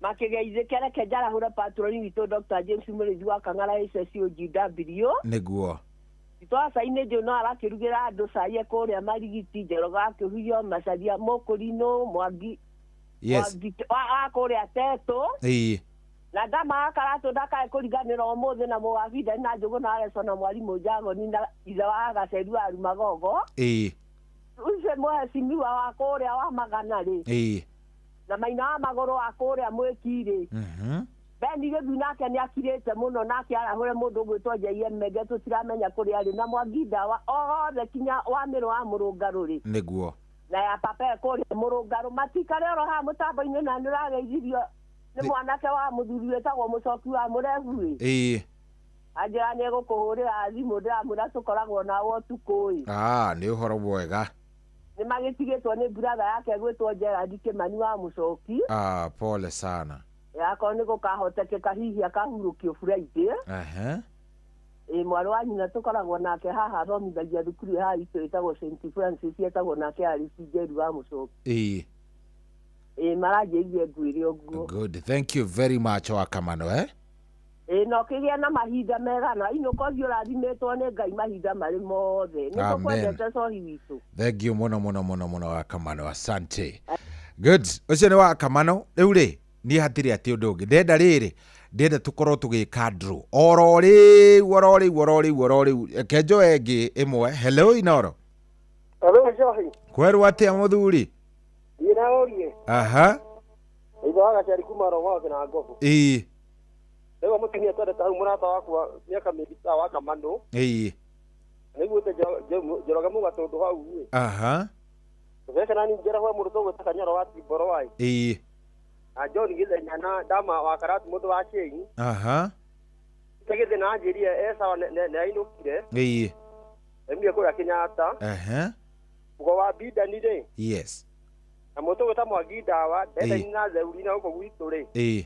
Makĩgeithĩke reke njarahũre patroni witũ Dr. James Mũrĩithi wa Kang'ara SSOGW. Nĩguo. Twacainĩ njũ no arakĩrugĩra andũ cai kũrĩa Marigiti, Njoroge akĩhurio Macaria Mũkũrinũ Mwangi. Yes. Wa kũrĩa Tetũ. Ĩĩ. Na ndamaga Karatũ ndakae kũriganĩra ũmũthĩ na Mũwabinda na Njũgũ na Areco na Mwarimũ Njagoni na ithe wa Gaceri wa Rumagogo. Ĩĩ. Ũcio mũhecimiwa wa kũrĩa wa Magana rĩ. Ĩĩ. Na maina wa magũrũ wa kũrĩa mwĩki-rĩ. Beni gĩthu nake nĩ akirĩte mũno nake arahũre mũndũ ũgwĩtwo JM Menge tũtiramenya kũrĩa arĩ na Mwangi Ndawa othe kinya wa mĩrũ wa mũrũngarũ rĩ. Nĩguo. Na ya papa kũrĩa mũrũngarũ matikare oro haha mũtambo-inĩ na nĩ ũrageithirio nĩ mwanake wa mũthuri wĩtagwo mũcoki wa mũrehu ĩ. Ĩĩ. Anjĩra nĩ egũkũhũrĩra thimũ ndĩramwĩra tũkoragwo nawe ũtukũ ĩ. Ah, nĩ ũhoro mwega. Nĩ magĩtigĩtwo nĩ brother yake gwĩtwo Gerald Kĩmani wa mũcoki. Ah, pole sana. Akorwo nĩ gũkahotekeka hihi akahurũkio Friday. Ehe. Ĩ mwarĩ wa nyina tũkoragwo nake haha athomithagia thukuru haha itũ ĩtagwo St Francis etagwo nake Alice Njeru wa mũcoki. Ĩĩ. Ĩ maranjĩrire ngwĩre ũguo. Good. Thank you very much Wakamano, eh? Ĩ na ũkĩgĩa na mahinda mega na inũka ũthiĩ ũrathimĩtwo nĩ Ngai mahinda marĩ mothe. Nĩ Amen. tũkwendete cohi witũ. Thank you muno muno muno muno Wakamano, asante. Good. Ũcio nĩ Wakamano. Rĩu rĩ, niĩ hatirĩ atĩ ũndũ ũngĩ. Ndenda rĩrĩ, ndĩrenda tũkorwo tũgĩka draw. Oro rĩu, oro rĩu, oro rĩu, oro rĩu. Reke njoe ĩngĩ ĩmwe. Hello Inoro. Hello Njohi. Kwerwo atĩa mũthuri? Thiĩ na ũrie. Aha. Ithe wa gacari kuma Rong'othi na Ngobu. Ĩĩ. Rĩu mũtumia twendete hau mũrata wakwa mĩaka mĩingĩ ta wa Kamanũ. Ĩĩ. Nĩguĩte Njoroge Mũgatũndũ hau ĩ. Aha. Ũgeka nani Njoroge mũndũ tũgwĩta Kanyoro wa Timboro ĩ. Ĩĩ. Na John Gĩthenya na Ndama wa Karatu mũndũ wa Kĩi. Aha. Gĩthĩ na anjĩrie e sawa nĩ ainũkire. Ĩĩ. Emire kũrĩa Kenyatta. Ehe. Mũgo wa Bidani rĩ. Yes. Na mũndũ tũgwĩta Mwangi Ndawa Ndendani na Zeuri na gũkũ gwitũ rĩ. Ĩĩ.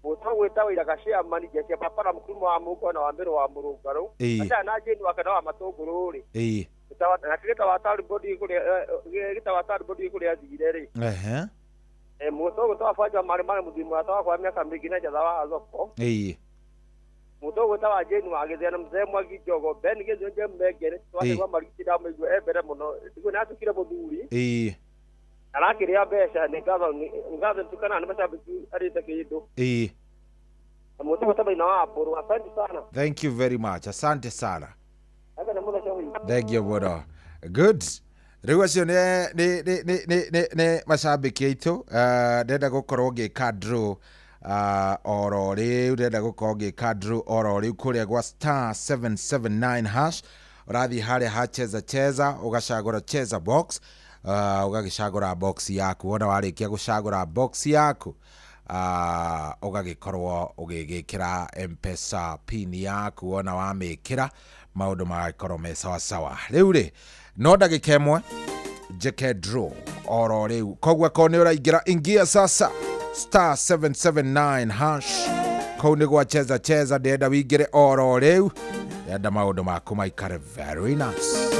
Mũndũ tũgwĩta Waira Gaciamani Jecia Papa na Mũkurumo wa Mũngo na wa Mbĩrũ wa Mũrũngarũ. Ĩĩ. Acana na Jane wake na wa Matũngũrũ rĩ. Ĩĩ. Nake gĩta wa Talibodi kũrĩa gĩta wa Talibodi kũrĩa athire rĩ. Ehe. Mũndũ ũgwĩta wa Banja wa Marĩ Marĩ mũthuri mũrata wakwa wa mĩaka mĩingĩ na Njatha wa Thoko. Ĩĩ. Mũndũ ũgwĩta wa Jane wa Gĩthĩa na Mzee Mwangi Njogo Ben Gĩthĩo Nje Mengere twategwa marigiti ndamũigua e mbere mũno nĩguo nĩatukire mũthuri. Ĩĩ. Arakĩrĩa mbeca nĩ ngatho ngatho tukana nĩ macambĩki arĩte kĩndũ. Ĩĩ. Na mũndũ ũgwĩta Maina wa Mbũrũ asante sana. Thank you very much. Asante sana. Aka nĩ mũno Cohi. Thank you mũno. Good. Rĩu acio nĩ nĩ nĩ nĩ nĩ nĩ nĩ macambĩki aitũ. Ndĩrenda gũkorwo ngĩka draw oro rĩu ndĩrenda gũkorwo ngĩka draw oro rĩu kũrĩa gwa star 779 hash. Ũrathiĩ harĩa ha cheza cheza ũgacagũra cheza box ũgagĩcagũra box yaku. Wona warĩkia gũcagũra box yaku ũgagĩkorwo ũgĩgĩkĩra M-Pesa pin yaku. Wona wamĩkĩra maũndũ magagĩkorwo me sawasawa. Rĩu rĩ no ndagĩka ĩmwe njĩke draw oro rĩu. Koguo akorwo nĩ ũraingĩra ingia sasa star 779 hash. Kũu nĩ gwa cheza cheza ndĩrenda wĩingĩre oro rĩu. Ndĩrenda maũndũ maku maikare very nice.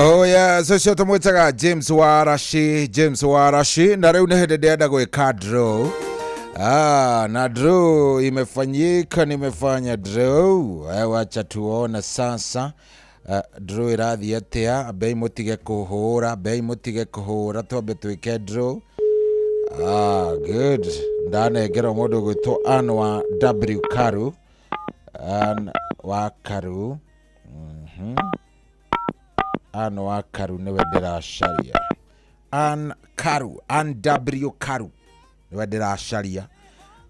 Oh yes, ũcio tũmwĩtaga James Warashi, James Warashi na rĩu nĩ hĩndĩ ndĩrenda gwĩka draw. Na draw imefanyika, nimefanya draw. Wacha tuone sasa. Draw ĩrathiĩ atĩa? Bei mũtige kũhũra, bei mũtige kũhũra, twambe twĩke draw. Good. Ndanengerwo mũndũ ũgwĩtwo Ann wa W Karu. Ann wa Karu. Ann wa Karu nĩwe ndĩracaria. Ann Karu, Ann W Karu nĩwe ndĩracaria.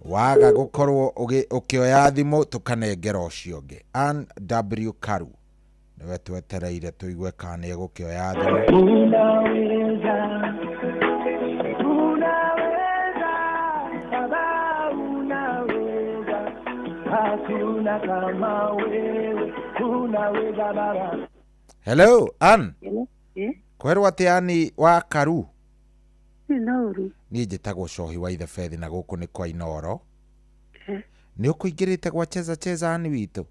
Waga gũkorwo ũkĩoya thimũ tũkanengera ũcio ũngĩ. Ann W Karu nĩwe twetereire tũigue kana nĩegũkĩoya thimũ. Unaweza, unaweza, Baba unaweza, hakuna kama wewe, unaweza Baba. Hello, Ann. Hello. Kwerwo atĩa Ann wa Karu? Inoru. Niĩ njĩtagwo Cohi wa Ithe Bethi na gũkũ nĩ kwa Inoro. Nĩ ũkũingĩrĩte gwa Cheza Cheza Ann witũ?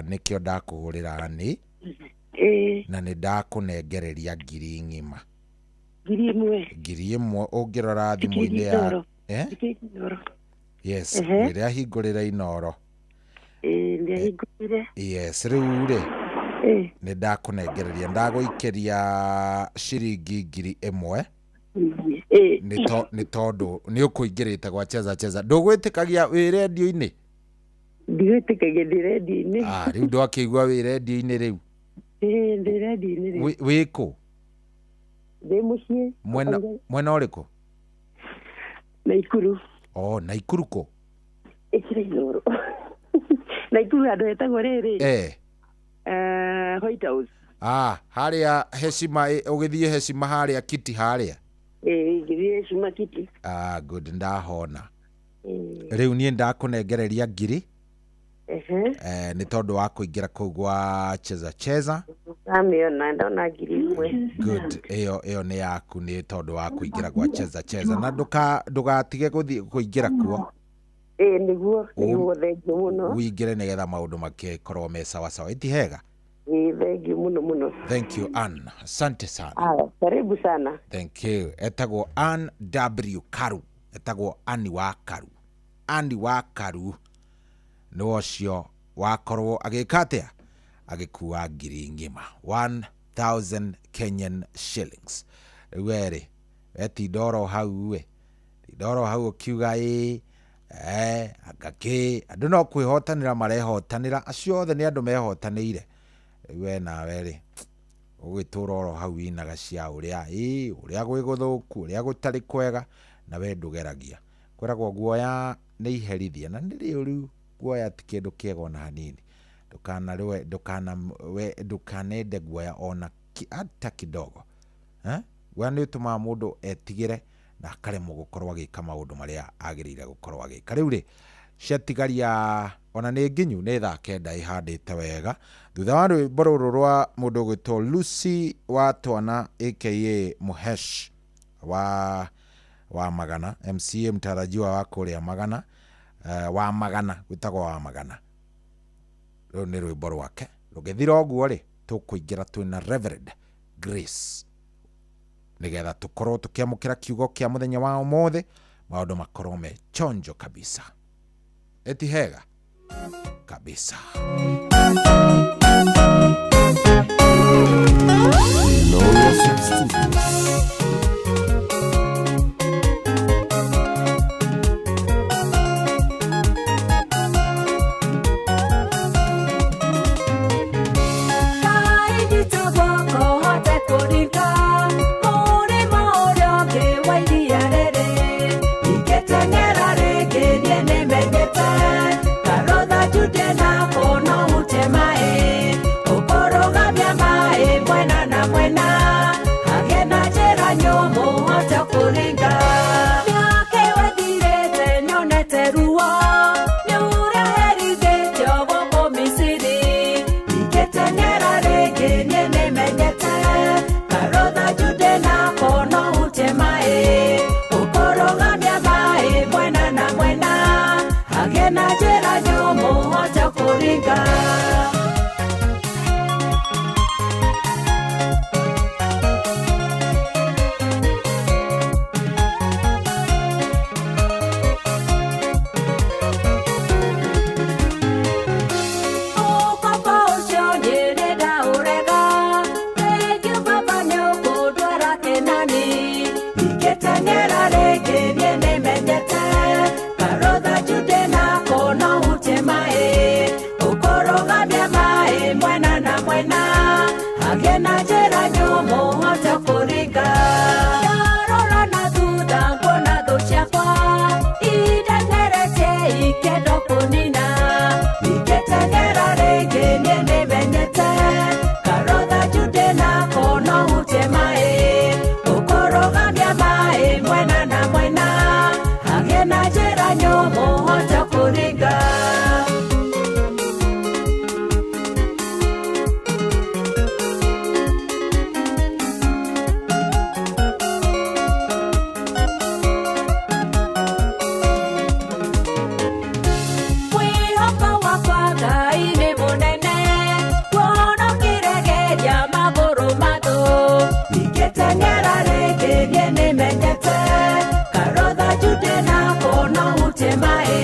Nĩkĩo ndakũhũrĩra Ann. Na nĩ ndakũnengereria ngiri ng'ima. Ngiri ĩmwe. Ngiri ĩmwe ũngĩrora thimũ-inĩ ya Yes, rĩrĩa hingũrĩra Inoro. Ndĩahingũrire. Yes, rĩu rĩ nĩ ndakũnengereria, ndagũikĩria ciringi ngiri ĩmwe. Nĩ tondũ nĩ ũkũingĩrĩte gwa Cheza Cheza. Ndũgwĩtĩkagia wĩ rendio-inĩ? Ndigwĩtĩkagia ndĩ rendio-inĩ. Rĩu ndwakĩigua wĩ rendio-inĩ rĩu? Ndĩ rendio-inĩ rĩu. Wĩ kũ? Ndĩ mũciĩ. Mwena ũrĩkũ? Naikuru. Oh, Naikuru kũ? Ĩkĩra Inoro. Naikuru handũ hetagwo rĩrĩ. White House. Harĩa Heshima, ũgĩthiĩ Heshima harĩa Kiti harĩa? Ngĩthiĩ Heshima Kiti. Good, ndahona. Rĩu niĩ ndakũnengereria ngiri. Nĩ tondũ wa kũingĩra kũu gwa Cheza Cheza. Ndamĩona, ndona ngiri ĩmwe. Good, ĩyo nĩ yaku nĩ tondũ wa kũingĩra gwa Cheza Cheza. Na ndũgatige gũthiĩ kũingĩra kuo. Nĩguo, nĩguo, thengiũ mũno. Ũingĩre nĩgetha maũndũ makĩkorwo me sawa sawa. Ĩti hega? Thengiũ mũno mũno. Thank you Ann, asante sana. Karibu sana. Thank you. Etagwo Ann W Karu. Etagwo Ann wa Karu. Ann wa Karu nĩ ũcio wakorwo agĩka atĩa? Agĩkua ngiri ng'ima, 1000 Kenyan shillings. Rĩu werĩ, we tinda oro hau we, tinda oro hau ũkiuga ĩ anga kĩ, andũ no kwĩhotanĩra marehotanĩra, acio othe nĩ andũ mehotanĩire. Rĩu we nawe rĩ, ũgwĩtũra oro hau inaga cia ũrĩa ĩ, ũrĩa gwĩ gũthũku, ũrĩa gũtarĩ kwega, na we ndũgeragia. Kwĩragwo guoya nĩ iherithia, na nĩ rĩũru guoya ti kĩndũ kĩega ona hanini. Ndũkanende guoya ona hata kidogo. Guoya nĩ ũtũmaga mũndũ etigĩre na akaremwo gũkorwo agĩka maũndũ marĩa agĩrĩire gũkorwo agĩka. Rĩu rĩ, ciatigaria ona nĩ nginyu nĩ thaa 9 ĩhandĩte wega. Thutha wa rwĩmbo rũrũ rwa mũndũ ũgwĩtwo Lucy wa Twana aka Muhesh wa Magana, MCA mtarajiwa wa kũrĩa Magana, wa Magana, gwĩtagwo wa Magana. Rũrũ nĩ rwĩmbo rwake. Rũgĩthira ũguo rĩ, tũkũingĩra twĩna Reverend Grace nĩgetha tũkorwo tũkĩamũkĩra kiugo kĩa mũthenya wa ũmũthĩ, maũndũ makorwo me chonjo kabisa. Eti hega kabisa. Ingĩenda kũnina ingĩteng'era rĩngĩ niĩ nĩmenyete karotha Jude nako no hutie maĩ ũkũrũgamia maĩ mwena na mwena hagĩe na njĩra nyũmũ hote kũringa. Mwĩhoko wakwa Ngai nĩ mũnene kuona ũkĩregeria magũrũ mathũ ingĩteng'era rĩngĩ niĩ nĩmenyete karotha Jude nako no hutie maĩ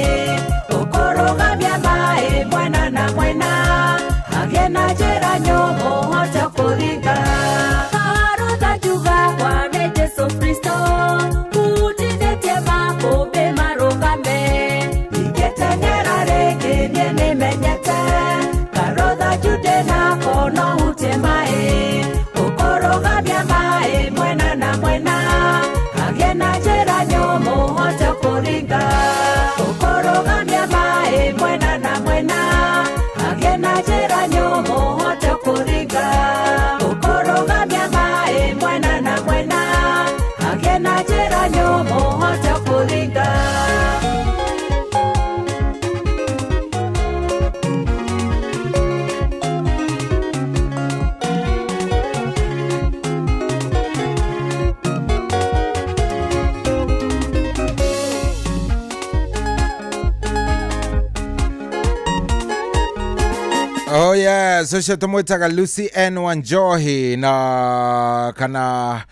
ũkũrũgamia maĩ mwena na mwena hagĩe na njĩra nyũmũ hote kũringa. Karotha njugagwa nĩ Jesũ Kristo hutithĩtie makũmbĩ marũgame ingĩteng'era rĩngĩ niĩ nĩmenyete karotha Jude nako no hutie maĩ ũkũrũgamia maĩ mwena na mwena hagĩe na njĩra nyũmũ hote kũringa. Ũkũrũgamia maĩ mwena na mwena hagĩe na njĩra nyũmũ hote kũringa. Ũkũrũgamia maĩ mwena na mwena hagĩe na njĩra nyũmũ hote kũringa. Oh yes, ũcio tũmwĩtaga Lucy N Wanjohi na kana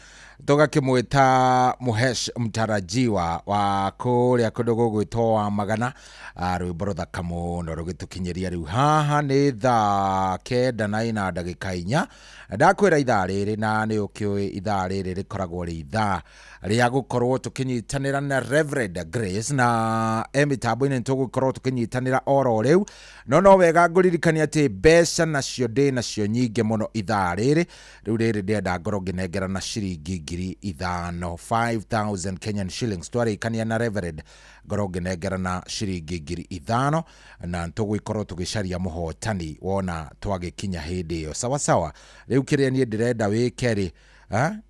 tũgakĩmwĩta Muhesh mtarajiwa wa kũrĩa kũndũ gũgwĩtwo wa Magana. Rwĩmbo rũthaka mũno rũgĩtũkinyĩria rĩu haha nĩ thaa 9:04. Ndakwĩra ithaa rĩrĩ na nĩ ũkĩũĩ ithaa rĩrĩ rĩkoragwo rĩ ithaa rĩa gũkorwo tũkĩnyitanĩra na Reverend Grace na mĩtambo-inĩ nĩtũgũkorwo tũkĩnyitanĩra oro rĩu no wega ngũririkania atĩ mbeca nacio ndĩ nacio nyingĩ mũno ithaa rĩrĩ rĩu rĩrĩ ndĩrenda ngorwo ngĩnengera na ciringi 5,000 5000 Kenyan shillings twarĩkania na Reverend ngorwo ngĩnengera na ciringi 5,000 na tũgũkorwo tũgĩcaria mũhotani wona twagĩkinya hĩndĩ ĩyo sawa sawa. Rĩu kĩrĩa niĩ ndĩrenda wĩke rĩ,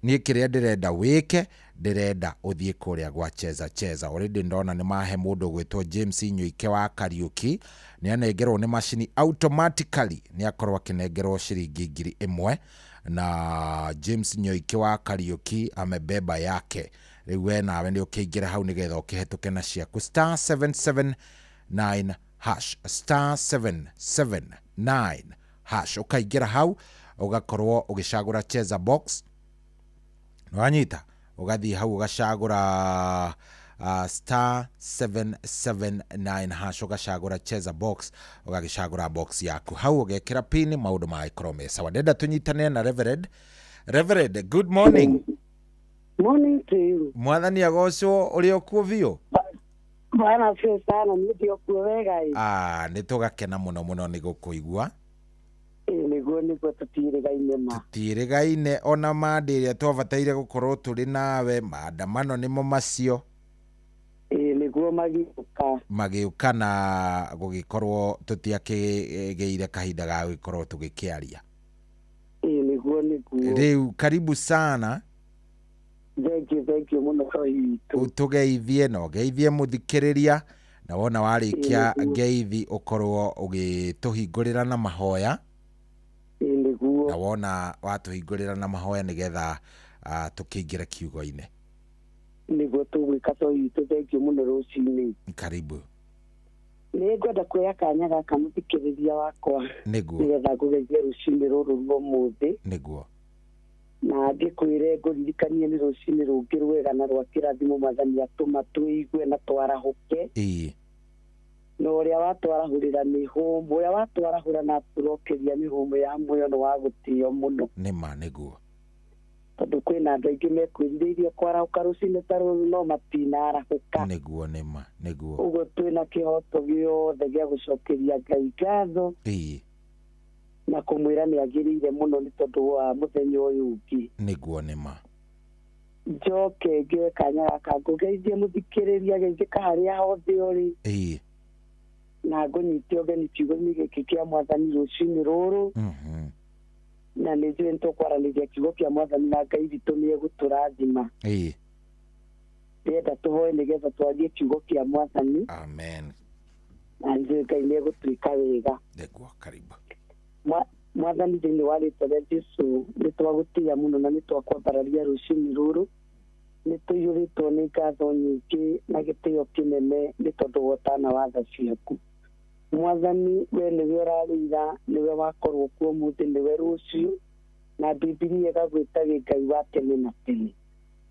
niĩ kĩrĩa ndĩrenda wĩke ndĩrenda ũthiĩ kũrĩa gwa Cheza Cheza. Already ndona nĩ mahe mũndũ gwĩtwo James Nyuike wa Kariuki nĩ anengerwo nĩ macini automatically nĩ akorwo akĩnengerwo ciringi 1,000 na James Nyuike wa Kariuki amebeba yake. Rĩu we nawe nĩ ũkĩingĩra hau nĩgetha ũkĩhetũke na ciaku star 779 hash star 779 hash ũkaingĩra hau ũgakorwo ũgĩcagũra Cheza box nĩwanyita ũgathiĩ hau ũgacagũra star 779 hash ũgacagũra Cheza box ũgagĩcagũra box yaku hau ũgekĩra pin maũndũ magĩkorwo me sawa. Ndenda tũnyitane na Reverend. Reverend, good morning. Morning to you. Mwathani agocwo ũrĩ okuo biũ. Bwana asifiwe sana, niĩ ndĩ okuo wega ĩ. Nĩ tũgakena mũno mũno nĩ gũkũigua. Nĩguo nĩguo tũtiĩrĩgaine ma. Tũtiĩrĩgaine ona manda ĩrĩa twabataire gũkorwo tũrĩ nawe maandamano nĩmo macio. Nĩguo magĩũka. Magĩũka na gũgĩkorwo tũtiakĩgĩire kahinda ga gũgĩkorwo tũgĩkĩaria. Nĩguo nĩguo. Rĩu karibu sana. Thank you mũno witũ. Ũtũgeithie na ũgeithie mũthikĩrĩria na wona warĩkia ngeithi ũkorwo ũgĩtũhingũrĩra na mahoya. Nĩguo. Na wona watũhingũrĩra na mahoya nĩgetha tũkĩingĩre kiugo-inĩ. Nĩguo tũgwĩka to witũ, thank you mũno rũcinĩ. Karibu. Nĩ ngwenda kuoya kanya gaka mũthikĩrĩria wakwa. Nĩguo. Nĩgetha ngũgeithie rũcinĩ rũrũ rwa ũmũthĩ. Nĩguo. Na ngĩkwĩre ngũririkanie nĩ rũcinĩ rũngĩ rwega na rwa kĩrathimo mwathani atũma tũigue na twarahũke. Ĩĩ. Na ũrĩa watwarahũrĩra mĩhũmũ, ũrĩa watwarahũra na atũrokeria mĩhũmũ ya muoyo nĩ wa gũtĩo mũno. Nĩma nĩguo. Tondũ kwĩna andũ aingĩ mekwĩrirĩirie kwarahũka rũcinĩ ta rũrũ no matinarahũka. Nĩguo nĩma nĩguo. Ũguo twĩna kĩhoto gĩothe gĩa gũcokeria Ngai ngatho. Ĩĩ. Na kũmwĩra nĩ agĩrĩire mũno nĩ tondũ wa mũthenya ũyũ ũngĩ. Nĩguo nĩma. Njoke ngĩoe kanya gaka ngũgeithie mũthikĩrĩria geithĩka harĩa hothe ũrĩ. Ĩĩ. Na ngũnyite ũgeni kiugo-inĩ gĩkĩ kĩa mwathani rũcinĩ rũrũ. Na nĩ njũĩ nĩ tũkwaranĩria kiugo kĩa mwathani na Ngai witũ nĩ egũtũrathima. Ndĩrenda tũhoe nĩgetha twarie kiugo kĩa mwathani. Amen. Na njũĩ Ngai nĩ egũtwĩka wega. Nĩguo, karibu. Mwathani thĩinĩ wa rĩtwa rĩa Jesũ nĩ twagũtĩĩa mũno na nĩ twakwambararia rũcinĩ rũrũ. Nĩ tũiyũrĩtwo nĩ ngatho nyingĩ na gĩtĩo kĩnene nĩ tondũ wa ũtana wa tha ciaku. Mwathani we nĩwe ũrarĩira, nĩwe wakorwo kuo ũmũthĩ, nĩwe rũciũ, na Bibilia ĩgagwĩta wĩ Ngai wa tene na tene.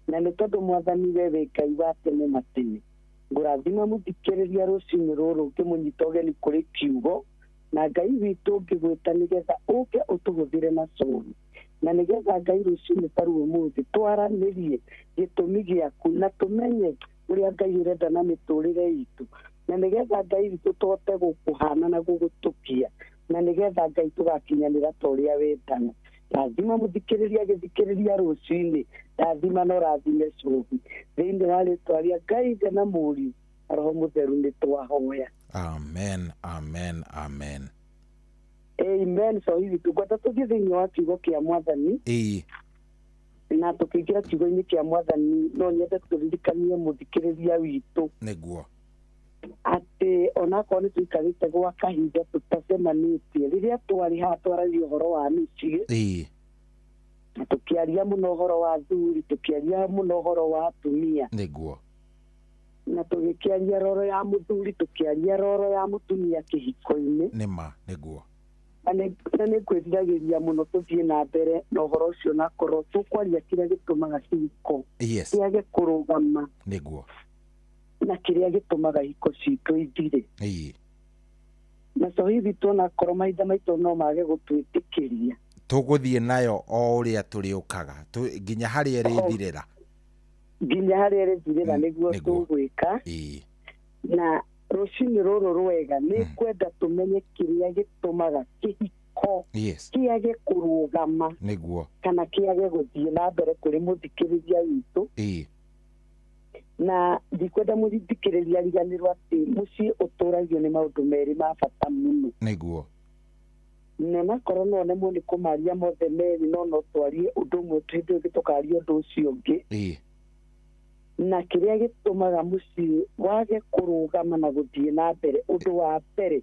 Na nĩ tondũ mwathani we wĩ Ngai wa tene na tene, ngũrathima mũthikĩrĩria rũcinĩ rũrũ ngĩmũnyita ũgeni kũrĩ kiugo, na Ngai witũ ngĩgwĩta nĩgetha ũke ũtũhũthĩre na cũni, na nĩgetha Ngai rũcinĩ ta rũu ũmũthĩ twaranĩrie gĩtũmi gĩaku na tũmenye ũrĩa Ngai ũrenda na mĩtũrĩre itũ, na nĩgetha Ngai witũ tũhote gũkũhana na gũgũtũkia, na nĩgetha Ngai tũgakinyanĩra ta ũrĩa wendaga. Rathima mũthikĩrĩria agĩthikĩrĩria rũcinĩ, rathima na ũrathime cũbi thĩinĩ wa rĩtwa rĩa Ngai Ithe na Mũriũ na Roho Mũtheru nĩ twahoya. Amen, amen, amen. Amen. So hivi tũngwenda tũthiĩ thĩinĩ wa kiugo kĩa mwathani. Na tũkĩingĩra kiugo-inĩ kĩa mwathani no nyende tũririkanie mũthikĩrĩria witũ nĩguo atĩ onakorwo nĩ tũikarĩte gwa kahinda tũtacemanĩtie, rĩrĩa twarĩ haha twaragia ũhoro wa mĩciĩ, na tũkĩaria mũno ũhoro wa athuri, tũkĩaria mũno ũhoro wa atumia, nĩguo, na tũgĩkĩaria roro ya mũthuri, tũkĩaria roro ya mũtumia kĩhiko-inĩ. Nĩma, nĩguo. Na nĩ ngwĩriragĩria mũno tũthiĩ na mbere na ũhoro ũcio, nakorwo tũkwaria kĩrĩa gĩtũmaga kĩhiko kĩage kũrũgama, nĩguo, na kĩrĩa gĩtũmaga hiko citũ ithire. Na so hivi tuonakorwo mahinda maitũ no mage gũtwĩtĩkĩria, tũgũthiĩ nayo o ũrĩa tũrĩũkaga nginya harĩa ĩrĩthirĩra, nginya harĩa ĩrĩthirĩra nĩguo tũgwĩka. Na rũcinĩ rũrũ rwega nĩ kwenda tũmenye kĩrĩa gĩtũmaga kĩhiko kĩage kũrũgama, nĩguo, kana kĩage gũthiĩ na mbere kũrĩ mũthikĩrĩria witũ. Na ndikwenda mũthikĩrĩria ariganĩrwo atĩ mũciĩ ũtũragio nĩ maũndũ merĩ ma bata mũno, nĩguo, na onakorwo no nemwo nĩ kũmaria mothe merĩ, no twarie ũndũ ũmwe hĩndĩ ĩngĩ tũkaria ũndũ ũcio ũngĩ. Na kĩrĩa gĩtũmaga mũciĩ wage kũrũgama na gũthiĩ na mbere, ũndũ wa mbere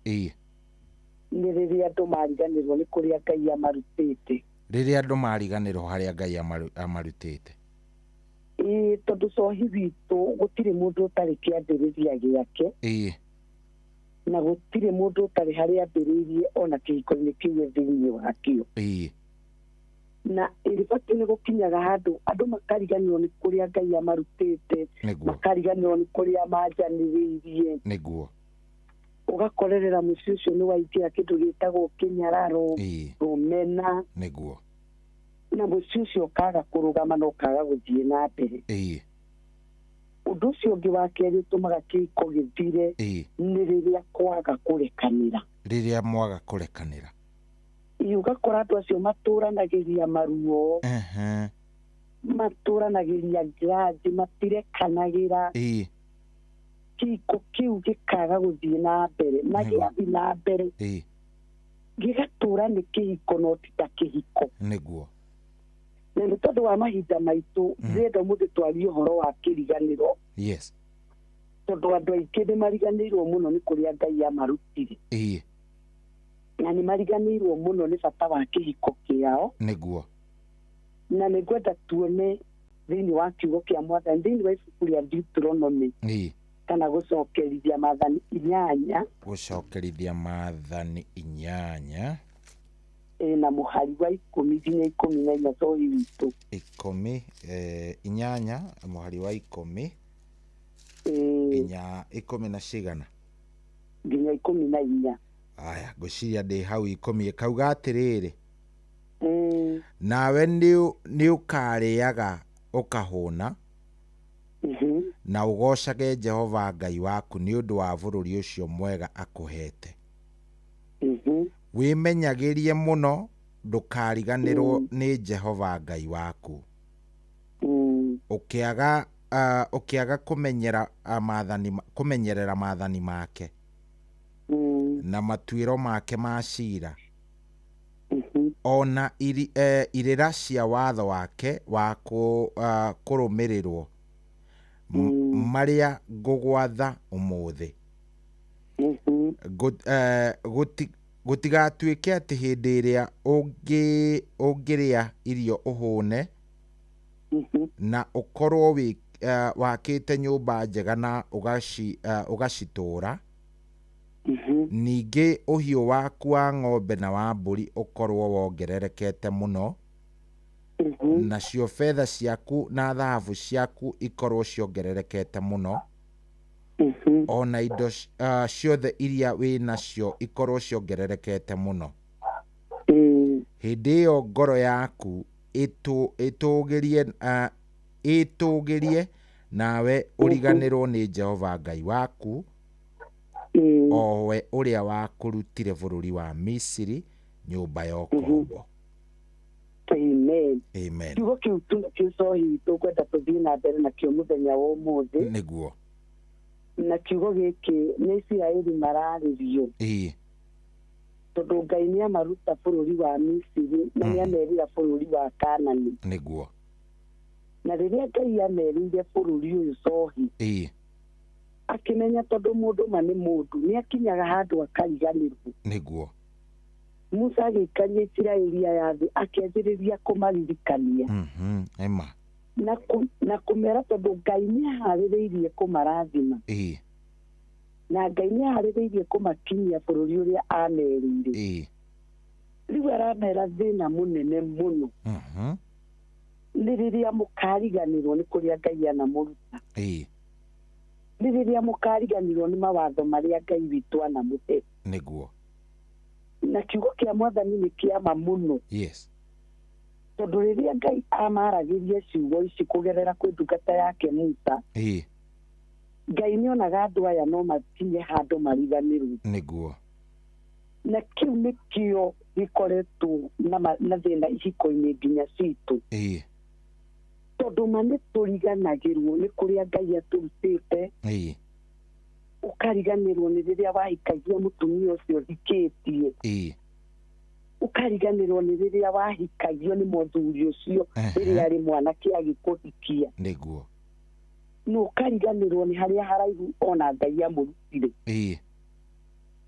nĩ rĩrĩa andũ mariganĩrwo nĩ kũrĩa Ngai amarutĩte. Rĩrĩa andũ mariganĩrwo harĩa Ngai amarutĩte. Tondũ cohi witũ gũtirĩ mũndũ ũtarĩ kĩambĩrĩria gĩake, na gũtirĩ mũndũ ũtarĩ harĩa ambĩrĩirie ona kĩhiko-inĩ kĩu thĩinĩ wakĩo. Na ĩrĩbatiĩ nĩ gũkinyaga handũ andũ makariganĩrwo nĩ kũrĩa Ngai amarutĩte, makariganĩrwo nĩ kũrĩa manjanĩrĩirie, nĩguo, ũgakorerera mũciĩ ũcio nĩ waingĩra kĩndũ gĩtagwo kĩnyararo, rũmena, nĩguo, na mũciĩ ũcio ũkaga kũrũgama na ũkaga gũthiĩ na mbere. Ũndũ ũcio ũngĩ wa kerĩ ũtũmaga kĩhiko gĩthire nĩ rĩrĩa kwaga kũrekanĩra. Rĩrĩa mwaga kũrekanĩra, ũgakora andũ acio matũranagĩria maruo, matũranagĩria ngirathi, matirekanagĩra, kĩhiko kĩu gĩkaga gũthiĩ na mbere, na gĩathiĩ na mbere gĩgatũra nĩ kĩhiko no ti ta kĩhiko, nĩguo. Na nĩ tondũ wa mahinda maitũ ndĩrenda ũmũthĩ twarie ũhoro wa kĩriganĩro, tondũ andũ aingĩ nĩ mariganĩirwo mũno nĩ kũrĩa Ngai amarutire, na nĩ mariganĩirwo mũno nĩ bata wa kĩhiko kĩao, nĩguo. Na nĩ ngwenda tuone thĩinĩ wa kiugo kĩa mwathani, thĩinĩ wa ibuku rĩa Deuteronomy, kana gũcokerithia maathani 8, gũcokerithia maathani 8, na mũhari wa 10 nginya 14 cohi witũ. 10 8 mũhari wa 10 nginya 10 na cigana, nginya 14. Aya, ngwĩciria ndĩ hau 10 ĩkauga atĩrĩrĩ, nawe nĩ ũkarĩaga ũkahũna, na ũgocage Jehova Ngai waku nĩ ũndũ wa bũrũri ũcio mwega akũhete. Wĩmenyagĩrie mũno ndũkariganĩrwo nĩ Jehova Ngai waku, ũkĩaga ũkĩaga kũmenyerera maathani make, Na matuĩro make ma ciira, ona irĩra cia watho wake wa kũrũmĩrĩrwo, marĩa ngũgwatha ũmũthĩ. Gũtigatuĩke atĩ hĩndĩ ĩrĩa ũngĩrĩa irio ũhũne, na ũkorwo wakĩte nyũmba njega na ũgacitũũra, ningĩ ũhiũ waku wa ng'ombe na wa mbũri ũkorwo wongererekete mũno, nacio betha ciaku na thahabu ciaku ikorwo ciongererekete mũno, ona indo ciothe iria wĩ nacio ikorwo ciongererekete mũno. Hĩndĩ ĩyo ngoro yaku ĩtũgĩrie nawe ũriganĩrwo nĩ Jehova Ngai waku, o we ũrĩa wakũrutire bũrũri wa Misiri, nyũmba ya ũkombo. Amen. Amen. Kiugo kĩu tu nĩkĩo cohi tũkwenda tũthiĩ na mbere nakĩo mũthenya wa ũmũthĩ. Nĩguo. Na kiugo gĩkĩ nĩ Isiraeli mararĩrio. Tondũ Ngai nĩamaruta bũrũri wa Misiri na nĩamerĩra bũrũri wa Kanani. Nĩguo. Na rĩrĩa Ngai amerĩire bũrũri ũyũ cohi, akĩmenya tondũ mũndũ ma nĩ mũndũ nĩakinyaga handũ akariganĩrwo. Nĩguo. Musa agĩikaria Isiraeli aya thĩ akĩanjĩrĩria kũmaririkania. Ema. Na kũmera tondũ Ngai nĩaharĩrĩirie kũmarathima. Na Ngai nĩaharĩrĩirie kũmakinyia bũrũri ũrĩa amerĩire. Rĩu aramera thĩna mũnene mũno. Nĩ rĩrĩa mũkariganĩrwo nĩ kũrĩa Ngai anamũruta. Nĩ rĩrĩa mũkariganĩrwo nĩ mawatho marĩa Ngai witũ anamũhe. Nĩguo. Na kiugo kĩa Mwathani nĩ kĩama mũno. Yes. Tondũ rĩrĩa Ngai amaragĩria ciugo ici kũgerera kwĩ ndungata yake Musa, Ngai nĩonaga andũ aya no makinye handũ mariganĩrwo. Nĩguo. Na kĩu nĩkĩo gĩkoretwo na thĩna ihiko-inĩ nginya citũ. Tondũ ma nĩ tũriganagĩrwo nĩ kũrĩa Ngai atũrutĩte. Ũkariganĩrwo nĩ rĩrĩa wahikagia mũtumia ũcio ũhikĩtie. Ũkariganĩrwo nĩ rĩrĩa wahikagio nĩ mũthuri ũcio rĩrĩa arĩ mwanake agĩkũhikia. Nĩguo. Na ũkariganĩrwo nĩ harĩa haraihu ona Ngai amũrutire.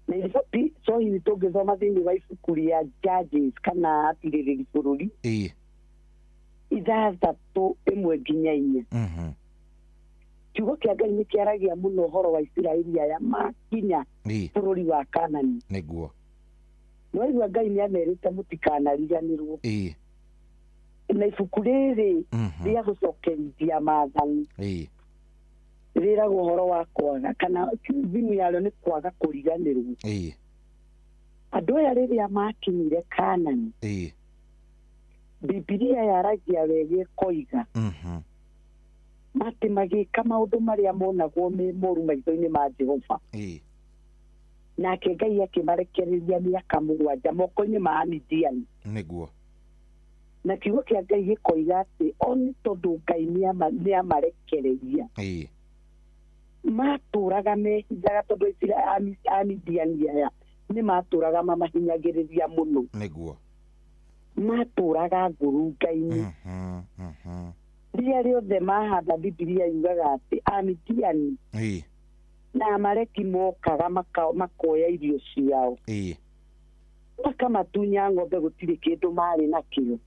Na icopi cohi tũngĩthoma thĩinĩ wa ibuku rĩa Judges kana atirĩrĩri bũrũri, 6 1 nginya 4. Kiugo kĩa Ngai nĩ kĩaragia mũno ũhoro wa Isiraeli aya makinya bũrũri wa Kanani. Nĩguo. Nĩwaigua Ngai nĩamerĩte mũtikanariganĩrwo. Na ibuku rĩrĩ rĩa gũcokerithia maathani rĩragwo ũhoro wa kwaga kana thimũ yarĩo nĩ kwaga kũriganĩrwo. Andũ aya rĩrĩa makinyire Kanani, Bibilia yaragia wega ĩkoiga atĩ magĩka maũndũ marĩa monagwo me moru maitho-inĩ ma Jehova. Nake Ngai akĩmarekereria mĩaka 7 moko-inĩ ma Amidiani. Nĩguo. Na kiugo kĩa Ngai gĩkoiga atĩ o nĩ tondũ Ngai nĩamarekereria, matũraga mehithaga tondũ Amidiani aya nĩ matũraga mamahinyagĩrĩria mũno. Nĩguo. Matũraga ngurunga-inĩ. Rĩrĩa rĩothe mahanda, Bibilia yugaga atĩ Amidiani na Amaleki mokaga makoya irio ciao, makamatunya ng'ombe, gũtirĩ kĩndũ marĩ nakĩo.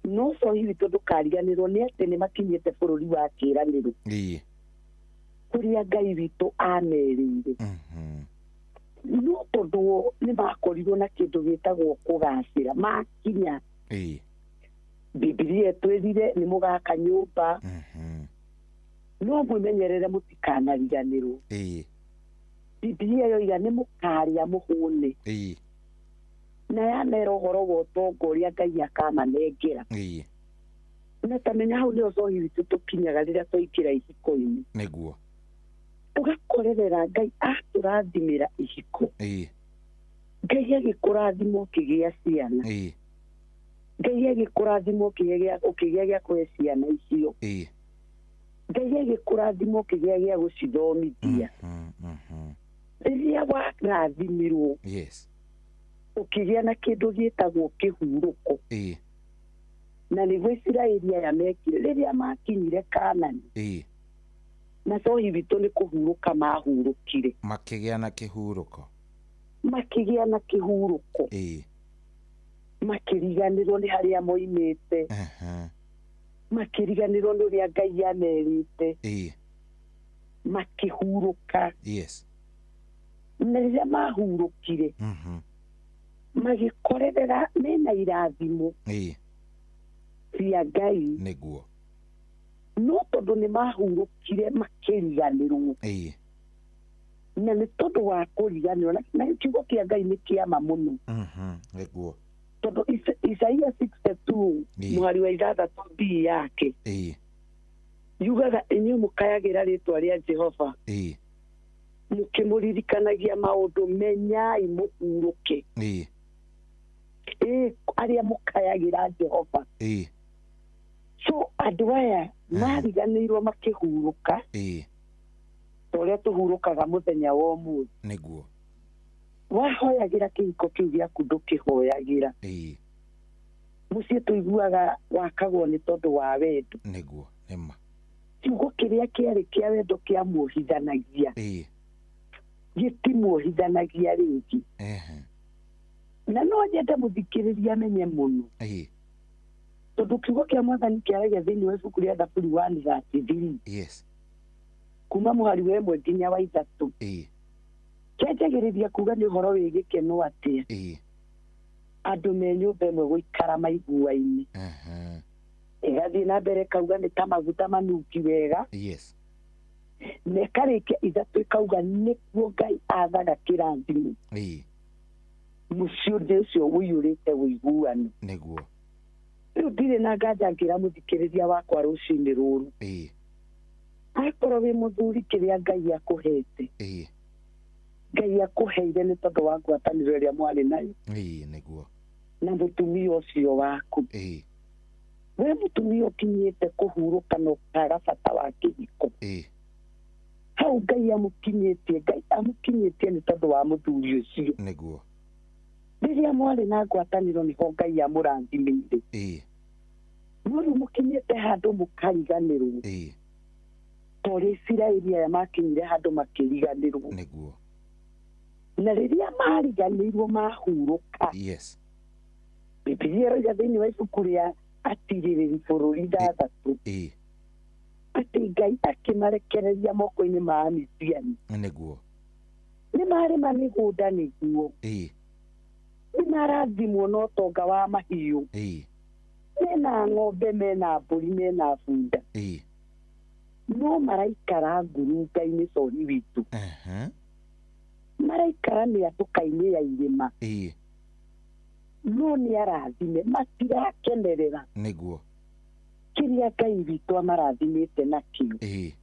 No cohi witũ ndũkariganĩrwo nĩ atĩ nĩ makinyĩte bũrũri wa kĩĩranĩro, kũrĩa Ngai witũ amerĩire. No tondũ nĩ makorirwo na kĩndũ gĩtagwo kũgacĩra, makinya, Bibilia ĩtwĩrire nĩ mũgaka nyũmba, no mwĩmenyerere mũtikanariganĩrwo. Bibilia yoiga nĩ mũkarĩa mũhũne. Na yamera ũhoro wa ũtonga ũrĩa Ngai akamanengera. Na tamenya hau nĩho cohi witũ tũkinyaga rĩrĩa twaingĩra ihiko-inĩ. Nĩguo. Ũgakorerera Ngai atũrathimĩra ihiko. Ngai agĩkũrathima ũkĩgĩa ciana. Ngai agĩkũrathima ũkĩgĩa gĩa kũhe ciana icio. Ngai agĩkũrathima ũkĩgĩa gĩa gũcithomithia. Rĩrĩa Warathimirwo. Yes. Ũkĩgĩa na kĩndũ gĩtagwo kĩhurũko. Ĩĩ. Na nĩguo Isiraeli aya mekire rĩrĩa makinyire Kanani. Ĩĩ. Na cohi witũ nĩ kũhurũka mahurũkire. Makĩgĩa na kĩhurũko. Makĩgĩa na kĩhurũko. Ĩĩ. Makĩriganĩrwo nĩ harĩa moimĩte. Makĩriganĩrwo nĩ ũrĩa Ngai amerĩte. Ĩĩ. Makĩhurũka. Yes. Na rĩrĩa mahurũkire, magĩkorerera mena irathimo. Ĩĩ. Cia Ngai. Nĩguo. No tondũ nĩ mahurũkire makĩriganĩrwo. Ĩĩ. Na nĩ tondũ wa kũriganĩrwo na kiugo kĩa Ngai nĩ kĩama mũno. Nĩguo. Tondũ Isaia 62 mũhari wa 6 b yake. Ĩĩ. Yugaga inyuĩ mũkayagĩra rĩtwa rĩa Jehova. Ĩĩ. Mũkĩmũririkanagia maũndũ menyai mũhurũke. Ĩĩ. Ĩĩ, arĩa mũkayagĩra Jehova. Ĩĩ. So andũ aya mariganĩirwo makĩhurũka. Ĩĩ. Ta ũrĩa tũhurũkaga mũthenya wa ũmũthĩ. Nĩguo. Wahoyagĩra kĩhiko kĩu gĩaku ndũkĩhoyagĩra. Ĩĩ. Mũciĩ tũiguaga wakagwo nĩ tondũ wa wendo. Nĩguo, nĩma. Kiugo kĩrĩa kĩarĩ kĩa wendo kĩamuohithanagia. Ĩĩ. Gĩtimuohithanagia rĩngĩ. Na no nyende mũthikĩrĩria amenye mũno. Ĩĩ. Tondũ kiugo kĩa Mwathani kĩaragia thĩinĩ wa ibuku rĩa Thaburi 133. Yes. Kuma mũhari wa 1 nginya wa 3. Ĩĩ. Kĩanjagĩrĩria kuga nĩ ũhoro wĩ gĩkeno atĩa. Ĩĩ. Andũ me nyũmba ĩmwe gũikara maiguaine. Ĩgathiĩ na mbere ĩkauga nĩ ta maguta manungi wega. Yes. Na ĩkarĩkia 3 ĩkauga nĩkuo Ngai athaga kĩrathimo. Ĩĩ. Mũciĩ ũndũ ũcio ũiyũrĩte ũiguano. Nĩguo. Rĩu ndirĩ na nganja ngĩra mũthikĩrĩria wakwa rũcinĩ rũrũ. Ĩĩ. Akorwo wĩ mũthuri kĩrĩa Ngai akũhete. Ĩĩ. Ngai akũheire nĩ tondũ wa ngwatanĩro ĩrĩa mwarĩ nayo. Ĩĩ, nĩguo. Na mũtumia ũcio waku. Ĩĩ. We mũtumia ũkinyĩte kũhurũka na ũkaga bata wa kĩhiko. Ĩĩ. Hau Ngai amũkinyĩtie, Ngai amũkinyĩtie nĩ tondũ wa mũthuri ũcio. Nĩguo. Rĩrĩa mwarĩ na ngwatanĩro nĩho Ngai amũrathimĩire. Ĩĩ. No rĩu mũkinyĩte handũ mũkariganĩrwo. Ĩĩ. Ta ũrĩa Isiraeli aya makinyire handũ makĩriganĩrwo. Nĩguo. Na rĩrĩa mariganĩirwo mahurũka. Yes. Bibilia ĩroiga thĩinĩ wa ibuku rĩa Atirĩrĩri bũrũri 6. Ĩĩ. Atĩ Ngai akĩmarekereria moko-inĩ ma Amidiani. Nĩguo. Nĩ marĩma mĩgũnda nĩguo. Ĩĩ. Nĩ marathimwo na ũtonga wa mahiũ. Ĩĩ. Mena ng'ombe, mena mbũri, mena bunda. Ĩĩ. No maraikara ngurunga-inĩ cohi witũ. Maraikara mĩatũka-inĩ ya irĩma. Ĩĩ. No nĩ arathime, matirakenerera. Nĩguo. Kĩrĩa Ngai witũ amarathimĩte nakĩo. Ĩĩ.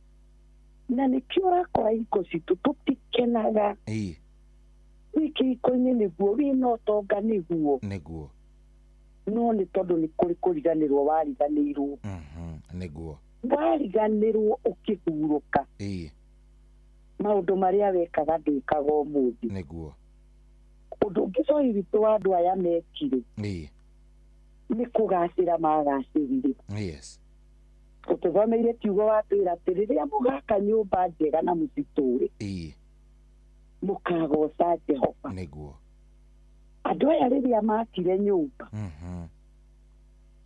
Na nĩkĩo ũrakora ihiko citũ tũtikenaga. Ĩĩ. Wĩ kĩhiko-inĩ nĩguo, wĩna ũtonga nĩguo. Nĩguo. No nĩ tondũ nĩ kũrĩ kũriganĩrwo wariganĩirwo. Nĩguo. Wariganĩrwo ũkĩhurũka. Ĩĩ. Maũndũ marĩa wekaga ndwĩkaga ũmũthĩ. Nĩguo. Ũndũ ũngĩ cohi witũ wa andũ aya mekire. Ĩĩ. Nĩ kũgacĩra magacĩrire. Yes. Tũthomeire kiugo watwĩra atĩ rĩrĩa mũgaka nyũmba njega na mũcitũre. Ĩĩ. Mũkagoca Jehova. Nĩguo. Andũ aya rĩrĩa makire nyũmba.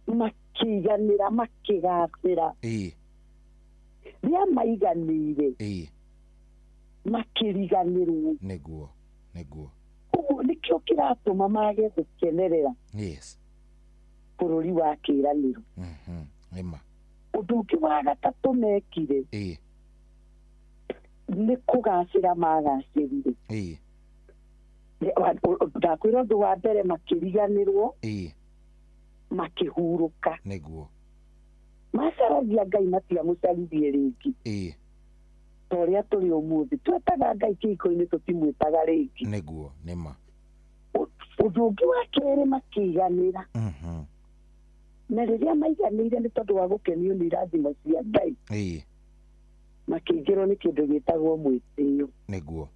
Makĩiganĩra, makĩgacĩra. Ĩĩ. Rĩrĩa maiganĩire. Ĩĩ. Makĩriganĩrwo. Nĩguo. Nĩguo. Ũguo nĩkĩo kĩratũma mage gũkenerera. Yes. Bũrũri wa kĩĩranĩro. Nĩma. Ũndũ ũngĩ wa gatatũ mekire. Ĩĩ. Nĩ kũgacĩra magacĩrire. Ĩĩ. Ndakwĩra ũndũ wa mbere makĩriganĩrwo. Ĩĩ. Makĩhurũka. Nĩguo. Macaragia Ngai matiamũcaririe rĩngĩ. Ĩĩ. Ta ũrĩa tũrĩ ũmũthĩ twetaga Ngai kĩhiko-inĩ tũtimwĩtaga rĩngĩ. Nĩguo, nĩma. Ũndũ ũngĩ wa kerĩ makĩiganĩra. Na rĩrĩa maiganĩire nĩ tondũ wa gũkenio nĩ irathimo cia Ngai. Ĩĩ. Makĩingĩrwo nĩ kĩndũ gĩtagwo mwĩtĩo. Nĩguo.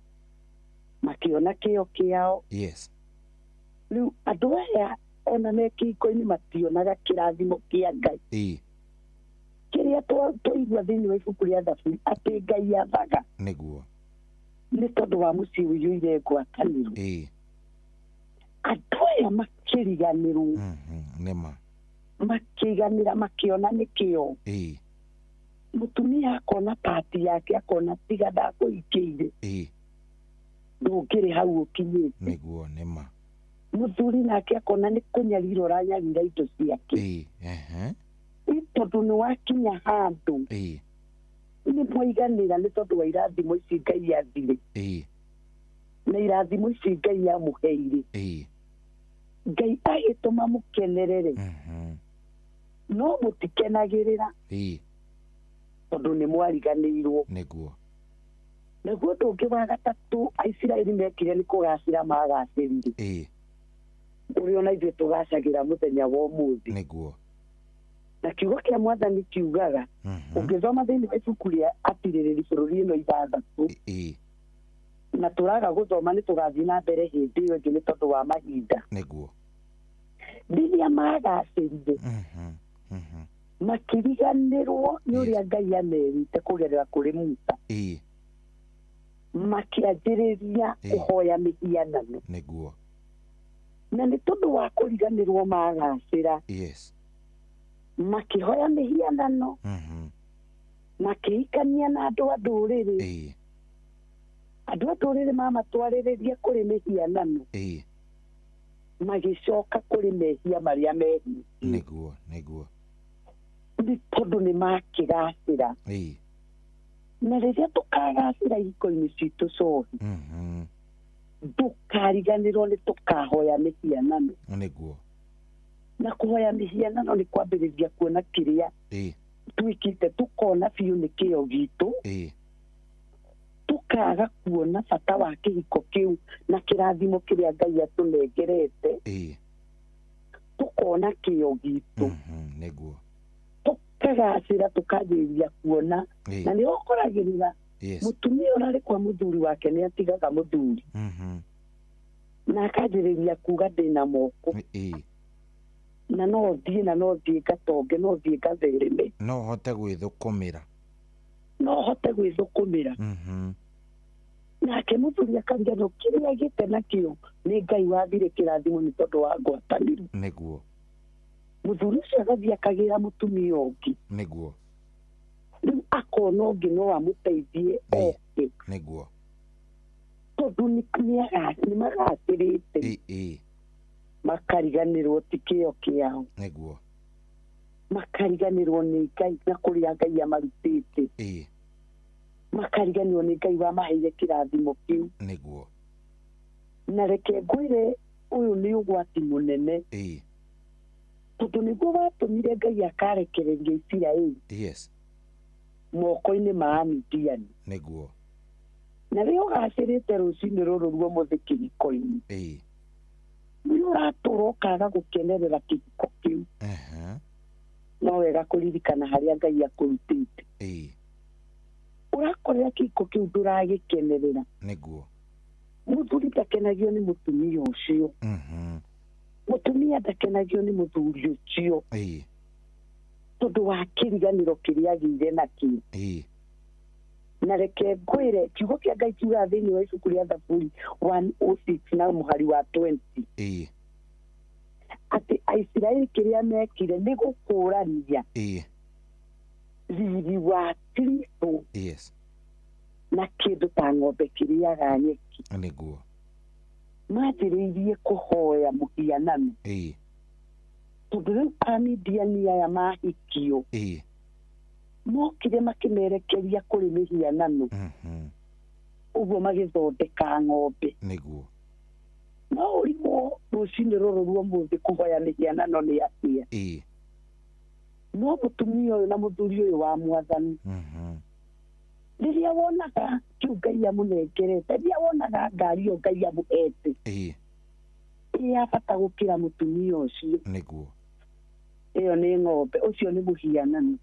Makĩona kĩo kĩao. Yes. Rĩu andũ aya ona me kĩhiko-inĩ mationaga kĩrathimo kĩa Ngai. Kĩrĩa twaigua thĩinĩ wa ibuku rĩa Thaburi atĩ Ngai athaga. Nĩguo. Nĩ tondũ wa mũciĩ ũiyũire ngwatanĩro. Andũ aya makĩriganĩrwo. Nĩma. Makĩiganĩra makĩona nĩ kĩo. Mũtumia akona pati yake akona tiga ndakũhikĩire. Ndũngĩrĩ hau ũkinyĩte. Nĩguo nĩma. Mũthuri nake akona nĩ kũnyarira ũranyarira indo ciake. Nĩ tondũ nĩ wakinya handũ. Nĩ mwaiganĩra nĩ tondũ wa irathimo ici Ngai athire. Na irathimo ici Ngai amũheire. Ngai agĩtũma mũkenerere. No mũtikenagĩrĩra. Tondũ nĩ mwariganĩirwo. Nĩguo. Naguo ũndũ ũngĩ wa gatatũ Aisiraeli mekire nĩ kũgacĩra magacĩrire. Ũrĩa ona ithuĩ tũgacagĩra mũthenya wa ũmũthĩ. Nĩguo. Na kiugo kĩa Mwathani kiugaga ũngĩthoma thĩinĩ wa ibuku rĩa Atirĩrĩri bũrũri ĩno 6 na tũraga gũthoma nĩ tũgathiĩ na mbere hĩndĩ ĩyo ĩngĩ nĩ tondũ wa mahinda. Nĩguo. Rĩrĩa magacĩrire makĩriganĩrwo nĩ ũrĩa Ngai amerite kũgerera kũrĩ Musa. Makĩanjĩrĩria kũhoya mĩhianano. Nĩguo. Na nĩ tondũ wa kũriganĩrwo magacĩra. Yes. Makĩhoya mĩhianano. Makĩhikania na andũ a ndũrĩrĩ. Andũ a ndũrĩrĩ mamatwarĩrĩria kũrĩ mĩhianano. Magĩcoka kũrĩ mehia marĩa mehia. Nĩguo, nĩguo. Nĩ tondũ nĩ makĩgacĩra. Na rĩrĩa tũkagacĩra ihiko-inĩ citũ cohi. Ndũkariganĩrwo nĩ tũkahoya mĩhianano. Nĩguo. Na kũhoya mĩhianano nĩ kwambĩrĩria kuona kĩrĩa twĩkĩte tũkona biũ nĩ kĩo gitũ. Tũkaga kuona bata wa kĩhiko kĩu na kĩrathimo kĩrĩa Ngai atũnengerete. Tũkona kĩo gitũ. Nĩguo. Tũkagacĩra tũkanjĩrĩria kuona. Na nĩ ũkoragĩrĩra mũtumia ũrarĩ kwa mũthuri wake nĩ atigaga mũthuri. Na akanjĩrĩria kuga ndĩna moko. Na no thiĩ na no thiĩ ngatonge no thiĩ ngathereme. No hote gwĩthũkũmĩra. No hote gwĩthũkũmĩra. Nake mũthuri akariganĩrwo kĩrĩa agĩte nakĩo nĩ Ngai wathire kĩrathimo nĩ tondũ wa ngwatanĩro. Nĩguo. Mũthuri ũcio agathiĩ akagĩra mũtumia ũngĩ. Nĩguo. Rĩu akona ũngĩ no amũteithie oke. Nĩguo. Tondũ nĩ magacĩrĩte. Makariganĩrwo ti kĩo kĩao. Nĩguo. Makariganĩrwo nĩ Ngai na kũrĩa Ngai amarutĩte. Makariganĩrwo nĩ Ngai wamaheire kĩrathimo kĩu. Nĩguo. Na reke ngwĩre ũyũ nĩ ũgwati mũnene. Tondũ nĩguo watũmire Ngai akarekereria Isiraeli. Yes. Moko-inĩ ma Amidiani. Nĩguo. Na rĩrĩa ũgacĩrĩte rũcinĩ rũrũ rwa ũmũthĩ kĩhiko-inĩ. Nĩ ũratũra ũkaga gũkenerera kĩhiko kĩu. No wega kũririkana harĩa Ngai akũrutĩte. Ũrakorera kĩhiko kĩu ndũragĩkenerera. Nĩguo. Mũthuri ndakenagio nĩ mũtumia ũcio. Mũtumia ndakenagio nĩ mũthuri ũcio. Tondũ wa kĩriganĩro kĩrĩa agĩire nakĩo. Na reke ngwĩre kiugo kĩa Ngai kiugaga thĩinĩ wa ibuku rĩa Thaburi 106 na mũhari wa 20. Atĩ Aisiraeli kĩrĩa mekire nĩ gũkũrania riri wa Kristo. Yes. Na kĩndũ ta ng'ombe kĩrĩaga nyeki. Nĩguo. Manjĩrĩirie kũhoya mũhianano. Tondũ rĩu Amidiani aya mahikio. Mokire makĩmerekeria kũrĩ mĩhianano. Ũguo magĩthondeka ng'ombe. Nĩguo. No ũrigwo rũcinĩ rũrũ rwa ũmũthĩ kũhoya mĩhianano nĩ atĩa. No mũtumia ũyũ na mũthuri ũyũ wa Mwathani. Rĩrĩa wonaga kĩu Ngai amũnengerete, rĩrĩa wonaga ngari ĩyo Ngai amũhete. Ĩ ya bata gũkĩra mũtumia ũcio. Nĩguo. Ĩyo nĩ ng'ombe, ũcio nĩ mũhianano.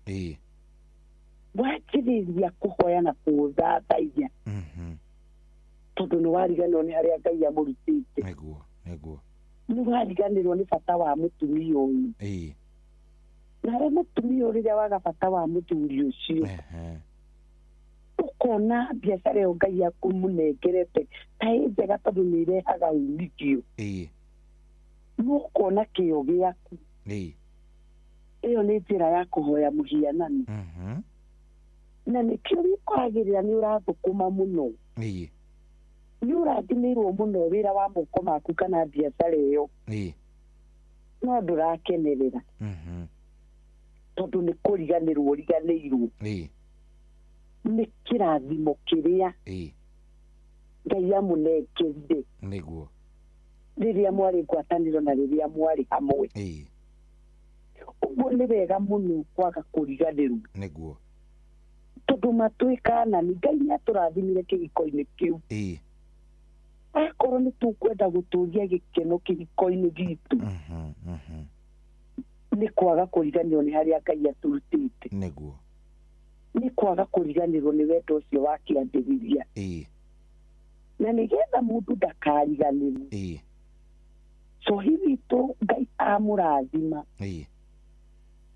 Wanjĩrĩria kũhoya na kũũthathaiya. Tondũ nĩ wariganĩrwo nĩ harĩa Ngai amũrutĩte. Nĩguo. Nĩguo. Nĩ wariganĩrwo nĩ bata wa mũtumia ũyũ. Ĩĩ. Nawe mũtumia ũyũ rĩrĩa waga bata wa mũthuri ũcio, ũkona biacara ĩyo Ngai akũmũnengerete ta ĩ njega tondũ nĩ ĩrehaga umithio. Ĩĩ. No ũkona kĩo gĩaku. Ĩĩ. Ĩyo nĩ njĩra ya kũhoya mũhianano. Na nĩkĩo wĩkoragĩrĩra nĩ ũrathũkũma mũno. Ĩĩ. Nĩ ũrathimĩirwo mũno wĩra wa moko maku kana biacara ĩyo. Ĩĩ. No ndũrakenerera. Tondũ nĩ kũriganĩrwo ũriganĩirwo. Ĩĩ. Nĩ kĩrathimo kĩrĩa Ĩĩ. Ngai amũnengerire. Nĩguo. Rĩrĩa mwarĩ ngwatanĩro na rĩrĩa mwarĩ hamwe. Ĩĩ. Ũguo nĩ wega mũno kwaga kũriganĩrwo. Nĩguo. Tondũ matwĩkanani Ngai nĩ atũrathimire kĩhiko-inĩ kĩu. Ĩĩ. Akorwo nĩ tũkwenda gũtũria gĩkeno kĩhiko-inĩ gitũ, nĩ kwaga kũriganĩrwo nĩ harĩa Ngai atũrutĩte. Nĩguo. Nĩ kwaga kũriganĩrwo nĩ wendo ũcio wa kĩambĩrĩria. Ĩĩ. Na nĩgetha mũndũ ndakariganĩrwo. Ĩĩ. Cohi witũ Ngai amũrathima. Ĩĩ.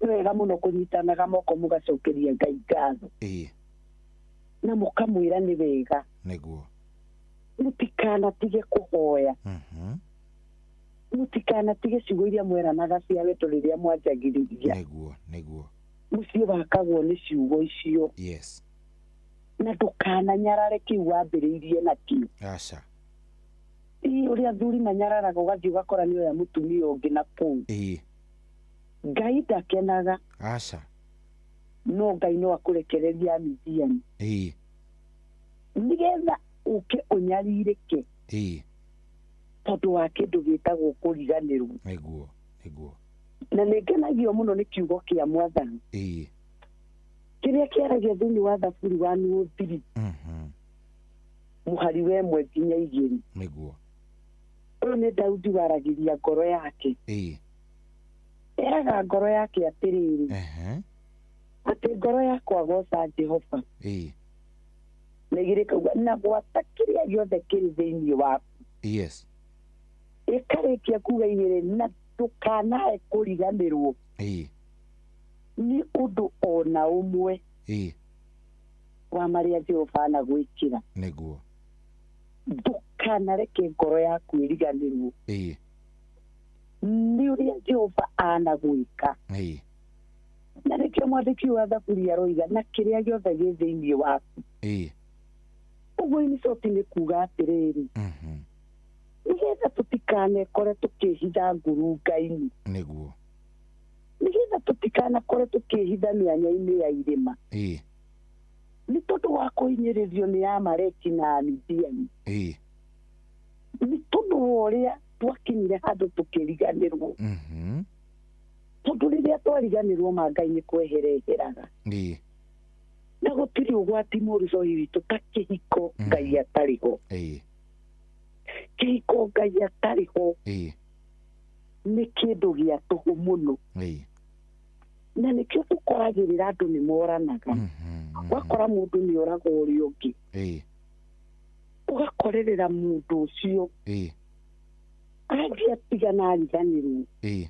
Nĩ wega mũno kũnyitanaga moko mũgacokeria Ngai ngatho. Ĩĩ. Na mũkamwĩra nĩ wega. Nĩguo. Mũtikanatige kũhoya. Mũtikanatige ciugo iria mweranaga cia wendo rĩrĩa mwanjagĩrĩria. Nĩguo. Nĩguo. Mũciĩ wakagwo nĩ ciugo icio. Yes. Na ndũkananyarare kĩu wambĩrĩirie nakĩo. Aca. Ĩĩ, ũrĩa athuri manyararaga ũgathiĩ ũgakora nĩ oya mũtumia ũngĩ na kũu. Ĩĩ. Ngai ndakenaga. Aca. No Ngai no akũrekereria Amidiani. Ĩĩ. Nĩgetha ũke ũnyarirĩke. Ĩĩ. Tondũ wa kĩndũ gĩtagwo kũriganĩrwo. Nĩguo. Nĩguo. Na nĩ ngenagio mũno nĩ kiugo kĩa Mwathani. Ĩĩ. Kĩrĩa kĩaragia thĩinĩ wa Thaburi wa 3. Mũhari wa 1 nginya 2. Nĩguo. Ũyũ nĩ Daudi waragĩria ngoro yake. Ĩĩ. Eraga ngoro yake atĩrĩrĩ. Atĩ ngoro yakwa goca Jehova. Ĩĩ. Na igĩrĩ kauga na gwata kĩrĩa gĩothe kĩrĩ thĩinĩ waku. Yes. Ĩkarĩkia kuga igĩrĩ na ndũkanae kũriganĩrwo. Ĩĩ. Nĩ ũndũ ona ũmwe. Ĩĩ. Wa marĩa Jehova anagwĩkĩra. Nĩguo. Ndũkanareke ngoro yaku ĩriganĩrwo. Ĩĩ. Nĩ ũrĩa Jehova anagwĩka. Ĩĩ. Na nĩkĩo mwandĩki wa Thaburi aroiga na kĩrĩa gĩothe gĩ thĩinĩ waku. Ĩĩ. Ũguo inicoti nĩ kuga atĩrĩrĩ. Nĩgetha tũtikanekore tũkĩhitha ngurunga-inĩ. Nĩguo. Nĩgetha tũtikanakore tũkĩhitha mĩanya-inĩ ya irĩma. Ĩĩ. Nĩ tondũ wa kũhinyĩrĩrio nĩ Amaleki na Amidiani. Ĩĩ. Nĩ tondũ wa ũrĩa twakinyire handũ tũkĩriganĩrwo. Tondũ rĩrĩa twariganĩrwo ma Ngai nĩ kwehereheraga. Ĩĩ. Na gũtirĩ ũgwati mũũru cohi witũ ta kĩhiko Ngai atarĩ ho. Ĩĩ. Kĩhiko Ngai atarĩ ho. Ĩĩ. Nĩ kĩndũ gĩa tũhũ mũno. Ĩĩ. Na nĩkĩo tũkoragĩrĩra andũ nĩ moranaga. Wakora mũndũ nĩ oraga ũrĩa ũngĩ. Ĩĩ. Ũgakorerera mũndũ ũcio. Ĩĩ. Athiĩ atigana ariganĩrwo. Ĩĩ.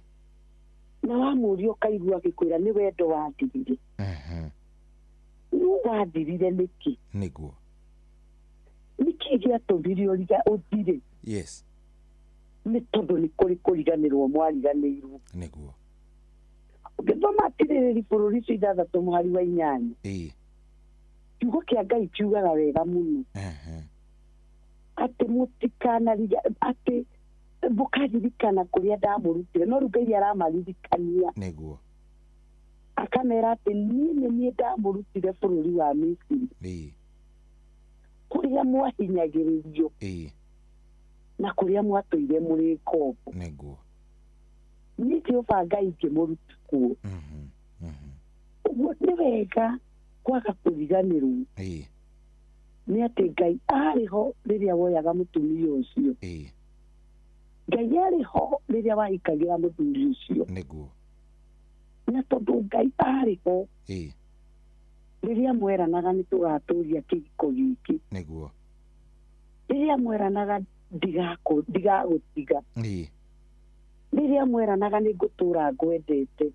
Na wamũria ũkaigua agĩkwĩra nĩ wendo wathirire. No wathirire nĩkĩ? Nĩguo. Nĩkĩ gĩatũmire ũthire? Yes. Nĩ tondũ nĩ kũrĩ kũriganĩrwo mwariganĩirwo. Nĩguo. Ũngĩthoma atĩrĩrĩ bũrũri ũcio 6 mũhari wa 8. Ĩĩ. Kiugo kĩa Ngai kiugaga wega mũno. Atĩ mũtikanariga atĩ mũkaririkana kũrĩa ndamũrutire. No rĩu Ngai aramaririkania. Nĩguo. Akamera atĩ niĩ nĩ niĩ ndamũrutire bũrũri wa Misiri. Ĩĩ. Kũrĩa mwahinyagĩrĩrio. Ĩĩ. Na kũrĩa mwatũire mũrĩ ngombo. Nĩguo. Niĩ Jehova Ngai ngĩmũruta kuo. Ũguo nĩ wega kwaga kũriganĩrwo. Ĩĩ. Nĩ atĩ Ngai arĩ ho rĩrĩa woyaga mũtumia ũcio. Ĩĩ. Ngai arĩ ho rĩrĩa wahikagĩra mũthuri ũcio. Nĩguo. Na tondũ Ngai arĩ ho. Ĩĩ. Rĩrĩa mweranaga nĩ tũgatũria kĩhiko gĩkĩ. Nĩguo. Rĩrĩa mweranaga ndigagũtiga. Rĩrĩa mweranaga nĩ ngũtũra ngwendete.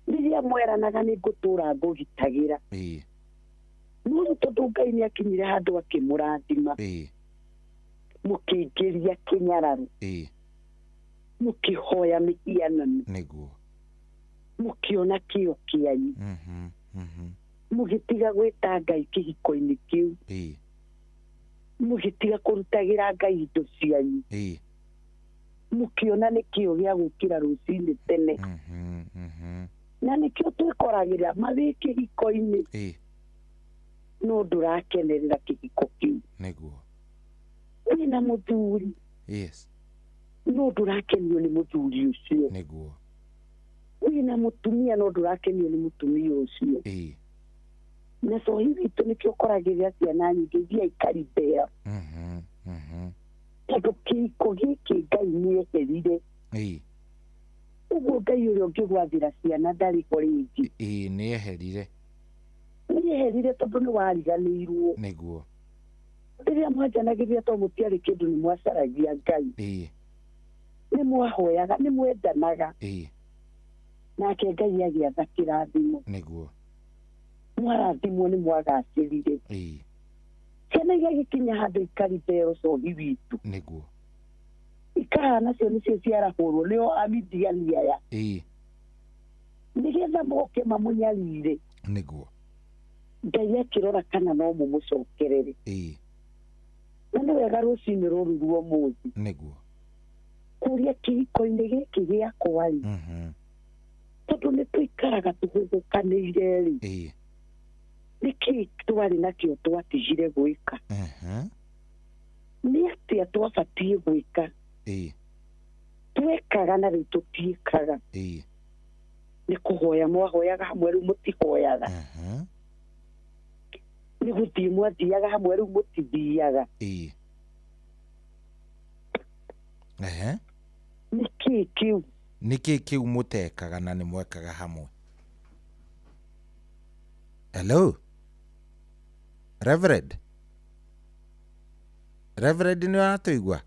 Rĩrĩa mweranaga nĩ ngũtũra ngũgitagĩra. No rĩu tondũ Ngai nĩ akinyire handũ akĩmũrathima. Mũkĩingĩria kĩnyararo. Mũkĩhoya mĩhianano. Nĩguo. Mũkĩona kĩo kĩanyu. Mũgĩtiga gwĩta Ngai kĩhiko-inĩ kĩu. Mũgĩtiga kũrutagĩra Ngai indo cianyu. Mũkĩona nĩ kĩo gĩa gũkĩra rũcinĩ tene. Na nĩkĩo twĩkoragĩra marĩ kĩhiko-inĩ. No ndũrakenerera kĩhiko kĩu. Nĩguo. Wĩna mũthuri. Yes. No ndũrakenio nĩ mũthuri ũcio. Nĩguo. Wĩna mũtumia no ndũrakenio nĩ mũtumia ũcio. Na cohi witũ nĩkĩo ũkoragĩrĩra ciana nyingĩ iria ikaribea. Tondũ kĩhiko gĩkĩ Ngai nĩeherire. Ũguo Ngai ũrĩa ũngĩgwathĩra ciana ndarĩ ho rĩngĩ. Nĩeherire. Nĩeherire tondũ nĩwariganĩirwo. Nĩguo. Rĩrĩa mwanjanagĩria to mũtiarĩ kĩndũ nĩ mwacaragia Ngai. Nĩ mwahoyaga, nĩ mwendanaga. Nake Ngai agĩatha kĩrathimo. Nĩguo. Mwarathimwo nĩ mwagacĩrire. Ciana igagĩkinya handũ ikaribero cohi witũ. Nĩguo. Ikahana cio nĩcio ciarahũrwo nĩo Amidiani aya. Nĩgetha moke mamũnyarire. Nĩguo. Ngai akĩrora kana no mũmũcokerere. Na nĩ wega rũcinĩ rũrũ rwa ũmũthĩ. Nĩguo. Kũrĩa kĩhiko-inĩ gĩkĩ gĩakwa rĩ. Tondũ nĩ tũikaraga tũhũthũkanĩire rĩ. Nĩkĩĩ twarĩ nakĩo twatigire gwĩka? Nĩ atĩa twabatiĩ gwĩka? Twekaga na rĩu tũtiĩkaga. Nĩ kũhoya mwahoyaga hamwe rĩu mũtihoyaga. Nĩ gũthiĩ mwathiaga hamwe rĩu mũtithiaga. Nĩkĩĩ kĩu? Nĩkĩĩ kĩu mũtekaga na nĩ mwekaga hamwe? Hello? Reverend? Reverend nĩ ũratũigua?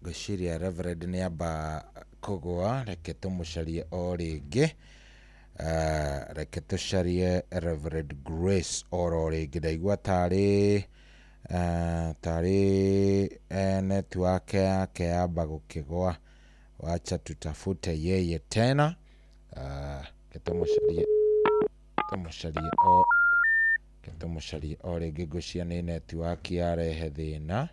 Ngwĩciria Reverend nĩ amba kũgũa, reke tũmũcarie o rĩngĩ. Reke tũcarie Reverend Grace oro rĩngĩ. Ndaigua tarĩ network yake yamba gũkĩgũa. Wacha tutafute yeye tena. Reke tũmũcarie o rĩngĩ. Ngwĩciria nĩ network yarehe thĩna.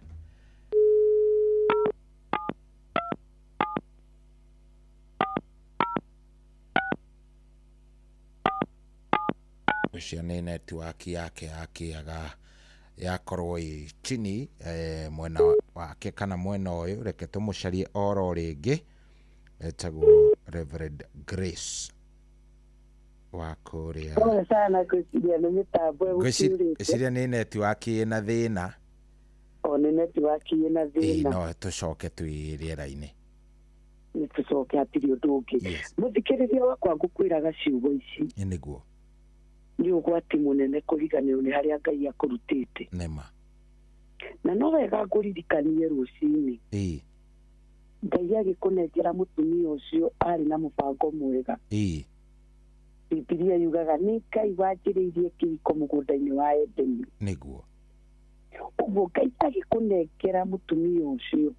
Ngwĩciria nĩ network yake yakĩaga yakorwo ĩ chini mwena wake kana mwena ũyũ. Reke tũmũcarie oro rĩngĩ. Etagwo Reverend Grace wa kũrĩa. Pole sana ngwĩciria nĩ mĩtambo ĩgũkiurĩte. Ngwĩciria nĩ network ĩna thĩna. O nĩ network ĩna thĩna. No tũcoke twĩ rĩera-inĩ. Nĩ tũcoke hatirĩ ũndũ ũngĩ. Mũthikĩrĩria wakwa ngũkwĩraga ciugo ici. Nĩguo. Nĩ ũgwati mũnene kũriganĩrwo nĩ harĩa Ngai akũrutĩte. Nĩma. Na no wega ngũririkanie rũcinĩ. Ngai agĩkũnengera mũtumia ũcio arĩ na mũbango mwega. Bibilia yugaga nĩ Ngai wanjĩrĩirie kĩhiko mũgũnda-inĩ wa Edeni. Nĩguo. Ũguo Ngai agĩkũnengera mũtumia ũcio.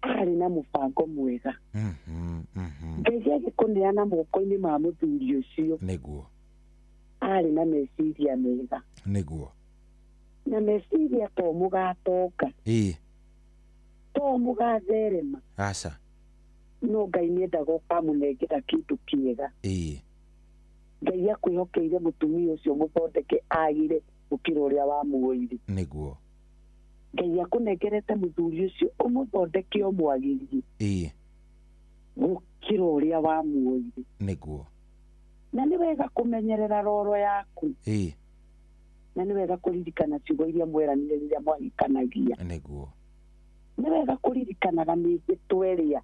Arĩ na mũbango mwega. Ngai agĩkũneana moko-inĩ ma mũthuri ũcio. Nĩguo. Arĩ na meciria mega. Nĩguo. Na meciria to mũgatonga. To mũgatherema. Aca. No Ngai nĩendaga ũkamũnengera kĩndũ kĩega. Ngai akwĩhokeire mũtumia ũcio mũthondeke agĩre gũkĩra ũrĩa wamuoire. Nĩguo. Ngai akũnengerete mũthuri ũcio ũmũthondeke ũmwagĩrie. Gũkĩra ũrĩa wamuoire. Nĩguo. Na nĩ wega kũmenyerera roro yaku. Na nĩ wega kũririkana ciugo iria mweranire rĩrĩa mwahikanagia. Nĩguo. Nĩ wega kũririkanaga mĩhĩtwa ĩrĩa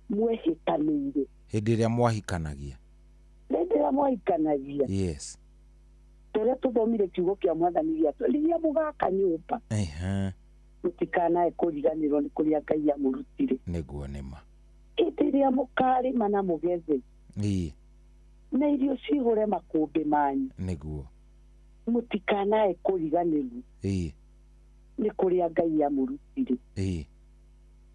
mwehĩtanĩire hĩndĩ ĩrĩa mwahikanagia. Hĩndĩ ĩrĩa mwahikanagia. Yes. Tũrĩa tũthomire kiugo kĩa mwathani gĩatũ rĩrĩa mũgaka nyũmba mũtikanae kũriganĩrwo nĩ kũrĩa Ngai amũrutire. Nĩguo nĩma. Hĩndĩ ĩrĩa mũkarĩma na mũgethe na irio cihũre makũmbĩ manyu nĩguo mũtikanae kũriganĩrwo nĩ kũrĩa Ngai amũrutire.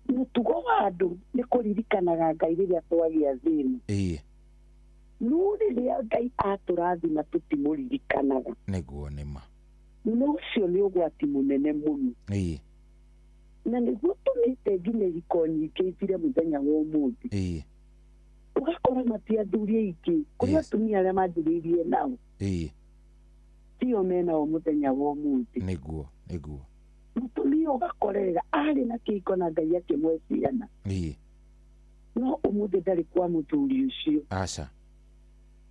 Mũtugo wa andũ nĩ kũririkanaga Ngai rĩrĩa twagĩa thĩna. No rĩrĩa Ngai atũrathima tũtimũririkanaga. Nĩguo nĩma. No ũcio nĩ ũgwati mũnene mũno. Na nĩguo tũmĩte nginya ihiko nyingĩ ithire mũthenya wa ũmũthĩ. Ũgakora mati athuri aingĩ kũrĩ atumia arĩa manjĩrĩirie nao tio menao mũthenya wa ũmũthĩ. Nĩguo nĩguo. Mũtumia ũgakorerera arĩ na kĩhiko na Ngai akĩmũhe ciana. No ũmũthĩ ndarĩ kwa mũthuri ũcio. Aca.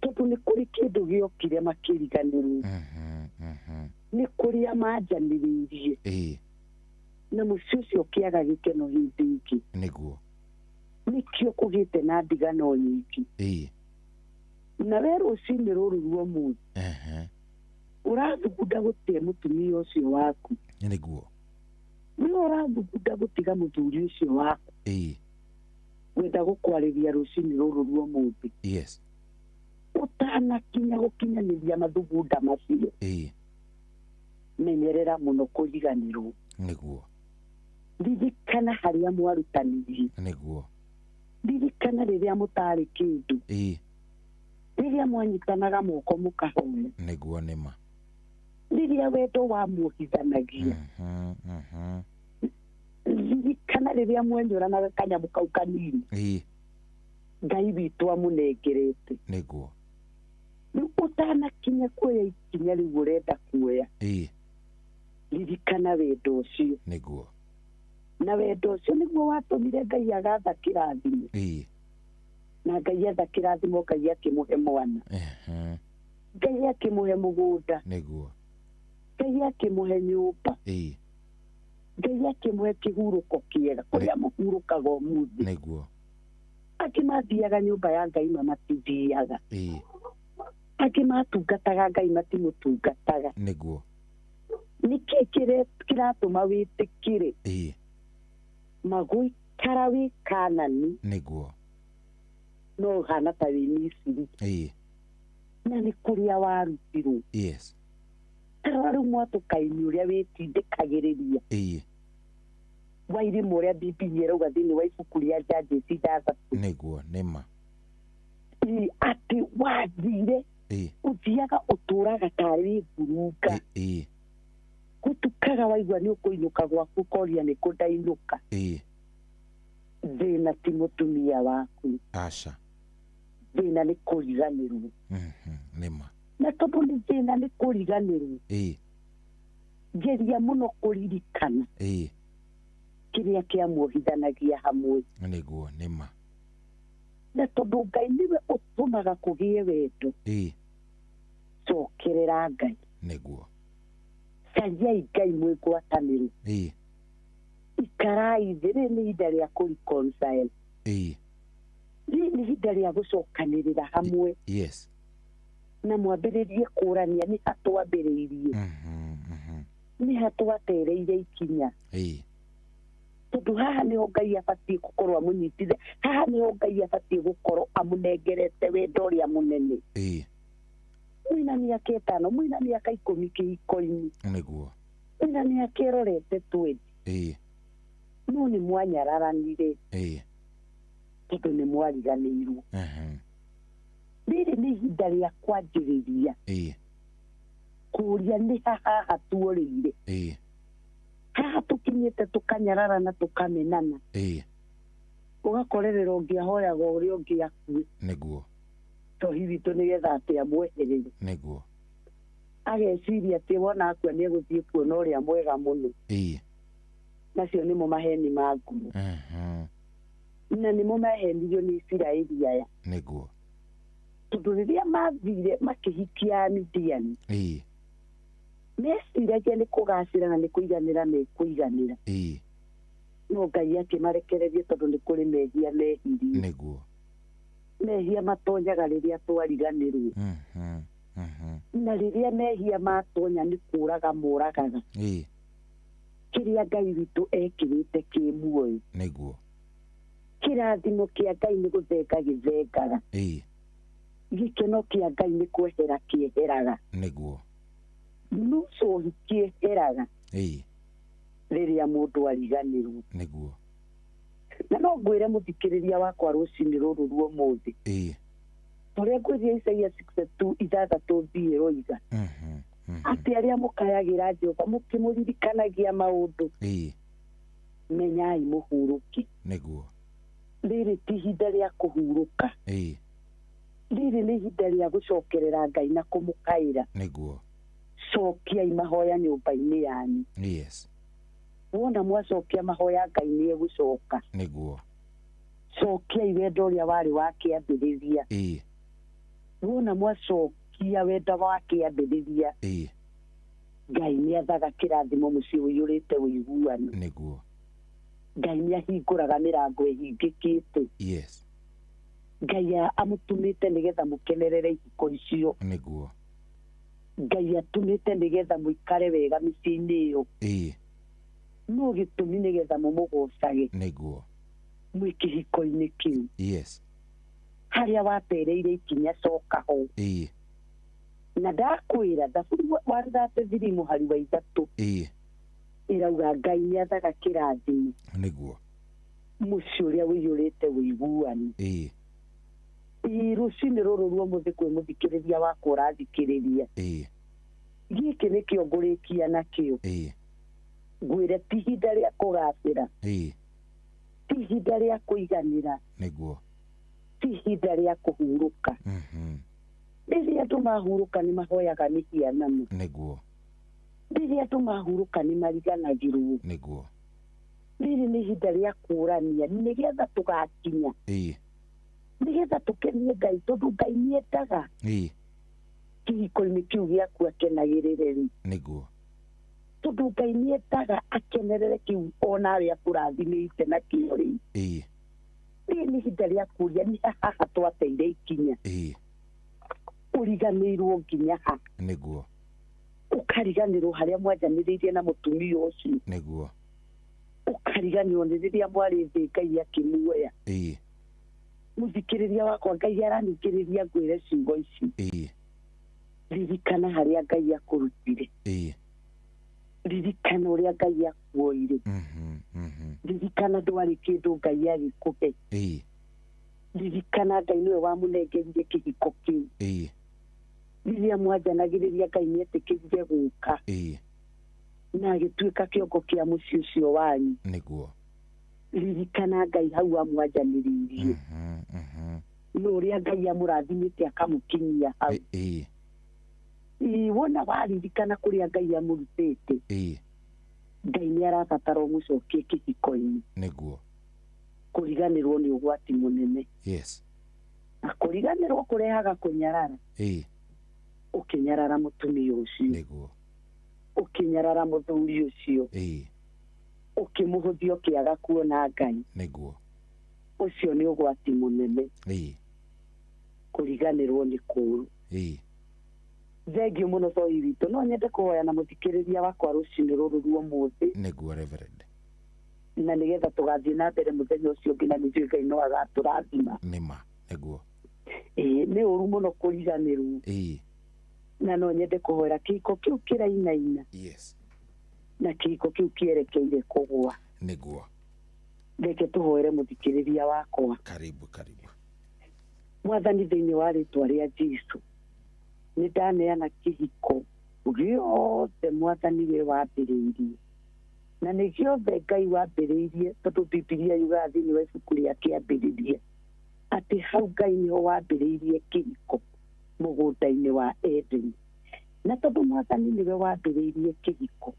Tondũ nĩ kũrĩ kĩndũ gĩokire makĩriganĩrwo. Nĩ kũrĩa manjanĩrĩirie. Na mũciĩ ũcio ũkĩaga gĩkeno hĩndĩ ĩngĩ. Nĩguo. Nĩkĩo kũgĩte na ndigano nyingĩ. Na we rũcinĩ rũrũ rwa ũmũthĩ ũrathugunda gũte mũtumia ũcio waku. Nĩguo. Nĩ ũrathugunda gũtiga mũthuri ũcio waku. Wenda gũkwarĩria rũcinĩ rũrũ rwa ũmũthĩ. Yes. Ũtanakinya gũkinyanĩria mathugunda macio. Menyerera mũno kũriganĩrwo. Nĩguo. Ririkana harĩa mwarutanirie. Nĩguo. Ririkana rĩrĩa mũtarĩ kĩndũ. Rĩrĩa mwanyitanaga moko mũkahoya. Nĩguo nĩma. Rĩrĩa wendo wamuohithanagia. Ririkana rĩrĩa mwenyũranaga kanyamũ kau kanini. Ngai witũ amũnengerete. Nĩguo. Rĩu ũtanakinya kuoya ikinya rĩu ũrenda kuoya. Ririkana wendo ũcio. Nĩguo. Na wendo ũcio nĩguo watũmire Ngai agatha kĩrathimo. Na Ngai atha kĩrathimo Ngai akĩmũhe mwana. Ngai akĩmũhe mũgũnda. Nĩguo. Ngai akĩmũhe nyũmba. Ngai akĩmũhe kĩhurũko kĩega kũrĩa mũhurũkaga ũmũthĩ. Nĩguo. Angĩ mathiaga nyũmba ya Ngai ma matithiaga. Angĩ matungataga Ngai matimũtungataga. Nĩguo. Nĩkĩ kĩratũma wĩtĩkĩre magũikara wĩ Kanani. Nĩguo. No ũhana ta wĩ Misiri. Na nĩ kũrĩa warutirwo. Yes. Tarora rĩu mwatũka-inĩ ũrĩa wĩtindĩkagĩrĩria. Wa irĩma ũrĩa Bibilia ĩrauga thĩinĩ wa ibuku rĩa Judges 6. Nĩguo nĩma. Atĩ wathire ũthiaga ũtũraga tarĩ ngurunga. Gũtukaga waigua nĩ ũkũinũka gwaku ũkoria nĩ kũ ndainũka. Thĩna ti mũtumia waku. Aca. Thĩna nĩ kũriganĩrwo. Nĩma. Na tondũ nĩ thĩna nĩ kũriganĩrwo. Geria mũno kũririkana. Kĩrĩa kĩamuohithanagia hamwe. Nĩguo nĩma. Na tondũ Ngai nĩwe ũtũmaga kũgĩe wendo. Cokerera Ngai. Nĩguo. Cariai Ngai mwĩ ngwatanĩro. Ikarai thĩ, rĩrĩ nĩ ihinda rĩa kũ-reconcile. Rĩrĩ nĩ ihinda rĩa gũcokanĩrĩra hamwe. Yes. Na mwambĩrĩrie kũrania nĩ ha twambĩrĩirie. Nĩ ha twatereire ikinya. Tondũ haha nĩho Ngai abatiĩ gũkorwo amũnyitithe. Haha nĩho Ngai abatiĩ gũkorwo amũnengerete wendo ũrĩa mũnene. Mwĩna mĩaka 5, mwĩna mĩaka 10 kĩhiko-inĩ. Nĩguo. Mwĩna mĩaka ĩrorete 20. No nĩ mwanyararanire. Tondũ nĩ mwariganĩirwo. Rĩrĩ nĩ ihinda rĩa kwanjĩrĩria. Kũũria nĩ ha haha tuorĩire. Haha tũkinyĩte tũkanyararana tũkamenana. Ũgakorerera ũngĩ ahoyaga ũrĩa ũngĩ akue. Nĩguo. Tohi witũ nĩgetha atĩ amweherere. Nĩguo. Ageciria atĩ wona akua nĩegũthiĩ kuona ũrĩa mwega mũno. Macio nĩmo maheni ma ngoro. Na nĩmo mahenirio nĩ Isiraeli aya. Nĩguo. Tondũ rĩrĩa mathire makĩhikia Midiani. Meciragia nĩ kũgacĩra na nĩ kũiganĩra mekũiganĩra. No Ngai akĩmarekereria tondũ nĩ kũrĩ mehia mehirie. Nĩguo. Mehia matonyaga rĩrĩa twariganĩrwo. Na rĩrĩa mehia matonya nĩ kũraga moragaga. Kĩrĩa Ngai witũ ekĩrĩte kĩ muoyo. Nĩguo. Kĩrathimo kĩa Ngai nĩ gũthenga gĩthengaga. Gĩkeno kĩa Ngai nĩ kwehera kĩeheraga. Nĩguo. Nusu kĩeheraga. Rĩrĩa mũndũ ariganĩrwo. Nĩguo. Na no ngwĩre mũthikĩrĩria wakwa rũcinĩ rũrũ rwa ũmũthĩ. Ũrĩa ngwĩrire Isaia 62 ithathatũ thiĩ roiga. Atĩ arĩa mũkayagĩra Jehova mũkĩmũririkanagia maũndũ. Menyai mũhurũke. Nĩguo. Rĩrĩ ti ihinda rĩa kũhurũka. Rĩrĩ nĩ ihinda rĩa gũcokerera Ngai na kũmũkaĩra. Nĩguo. Cokiai mahoya nyũmba-inĩ yanyu. Yes. Wona mwacokia mahoya Ngai nĩ egũcoka. Nĩguo. Cokiai wendo ũrĩa warĩ wa kĩambĩrĩria. Wona mwacokia wendo wa kĩambĩrĩria. Ngai nĩ athaga kĩrathimo mũciĩ ũiyũrĩte ũiguano. Nĩguo. Ngai nĩ ahingũraga mĩrango ĩhingĩkĩte. Yes. Ngai amũtũmĩte nĩgetha mũkenerere ihiko icio. Nĩguo. Ngai atũmĩte nĩgetha mũikare wega mĩciĩ-inĩ ĩyo. No gĩtũmi nĩgetha mũmũgocage. Nĩguo. Mwĩ kĩhiko-inĩ kĩu. Yes. Harĩa watereire ikinya coka ho. Na ndakwĩra thaburi wa 33 mũhari wa 3. Ĩrauga Ngai nĩ athaga kĩrathimo. Nĩguo. Mũciĩ ũrĩa ũiyũrĩte ũiguano. Rũcinĩ rũrũ rwa ũmũthĩ kwĩ mũthikĩrĩria wakwa ũrathikĩrĩria. Gĩkĩ nĩkĩo ngũrĩkia nakĩo. Ngwĩre ti ihinda rĩa kũgacĩra. Ti ihinda rĩa kũiganĩra. Nĩguo. Ti ihinda rĩa kũhurũka. Rĩrĩa andũ mahurũka nĩ mahoyaga mĩhianano. Nĩguo. Rĩrĩa andũ mahurũka nĩ mariganagĩrwo. Nĩguo. Rĩrĩ nĩ ihinda rĩa kũrania nĩgetha tũgakinya. Nĩgetha tũkenie Ngai tondũ Ngai nĩendaga. Kĩhiko-inĩ kĩu gĩaku akenagĩrĩre rĩ. Nĩguo. Tondũ Ngai nĩendaga akenerere kĩu onawe akũrathimĩte nakĩo rĩ. Rĩrĩ nĩ ihinda rĩa kũria nĩ haha twateire ikinya. Ũriganĩirwo nginya ha. Nĩguo. Ũkariganĩrwo harĩa mwanjanĩrĩirie na mũtumia ũcio. Nĩguo. Ũkariganĩrwo nĩ rĩrĩa mwarĩ thĩ Ngai akĩmuoya. Mũthikĩrĩria wakwa Ngai araningĩrĩria ngwĩre ciugo ici. Ririkana harĩa Ngai akũrutire. Ririkana ũrĩa Ngai akuoire. Ririkana ndwarĩ kĩndũ Ngai agĩkũhe. Ririkana Ngai nĩwe wamũnengerire kĩhiko kĩu. Rĩrĩa mwanjanagĩrĩria Ngai nĩetĩkĩrire gũka. Na agĩtuĩka kĩongo kĩa mũciĩ ũcio wanyu. Nĩguo. Ririkana Ngai hau amwanjanĩrĩirie. No ũrĩa Ngai amũrathimĩte akamũkinyia hau. Wona waririkana kũrĩa Ngai amũrutĩte. Ngai nĩ arabatara ũmũcokie kĩhiko-inĩ. Nĩguo. Kũriganĩrwo nĩ ũgwati mũnene. Yes. Na kũriganĩrwo kũrehaga kũnyarara. Ũkĩnyarara mũtumia ũcio. Nĩguo. Ũkĩnyarara mũthuri ũcio. Ũkĩmũhũthia ũkĩaga kuona Ngai. Nĩguo. Ũcio nĩ ũgwati mũnene. Kũriganĩrwo nĩ kũũru. Thengiũ mũno Toi witũ. No nyende kũhoya na mũthikĩrĩria wakwa rũcinĩ rũrũ rwa ũmũthĩ. Nĩguo Reverend. Na nĩgetha tũgathiĩ na mbere mũthenya ũcio ũngĩ na nĩnjũĩ Ngai no agatũrathima. Nĩma. Nĩguo. Nĩ ũru mũno kũriganĩrwo. Na no nyende kũhoera kĩhiko kĩu kĩrainaina. Yes. Na kĩhiko kĩu kĩerekeire kũgũa. Nĩguo. Reke tũhoere mũthikĩrĩria wakwa. Karibu karibu. Mwathani thĩinĩ wa rĩtwa rĩa Jesũ. Nĩ ndaneana kĩhiko gĩothe Mwathani we wambĩrĩirie. Na nĩ gĩothe Ngai wambĩrĩirie tondũ Bibilia yugaga thĩinĩ wa ibuku rĩa kĩambĩrĩria atĩ hau Ngai nĩho wambĩrĩirie kĩhiko mũgũnda-inĩ wa Edeni. Na tondũ Mwathani nĩwe wambĩrĩirie kĩhiko,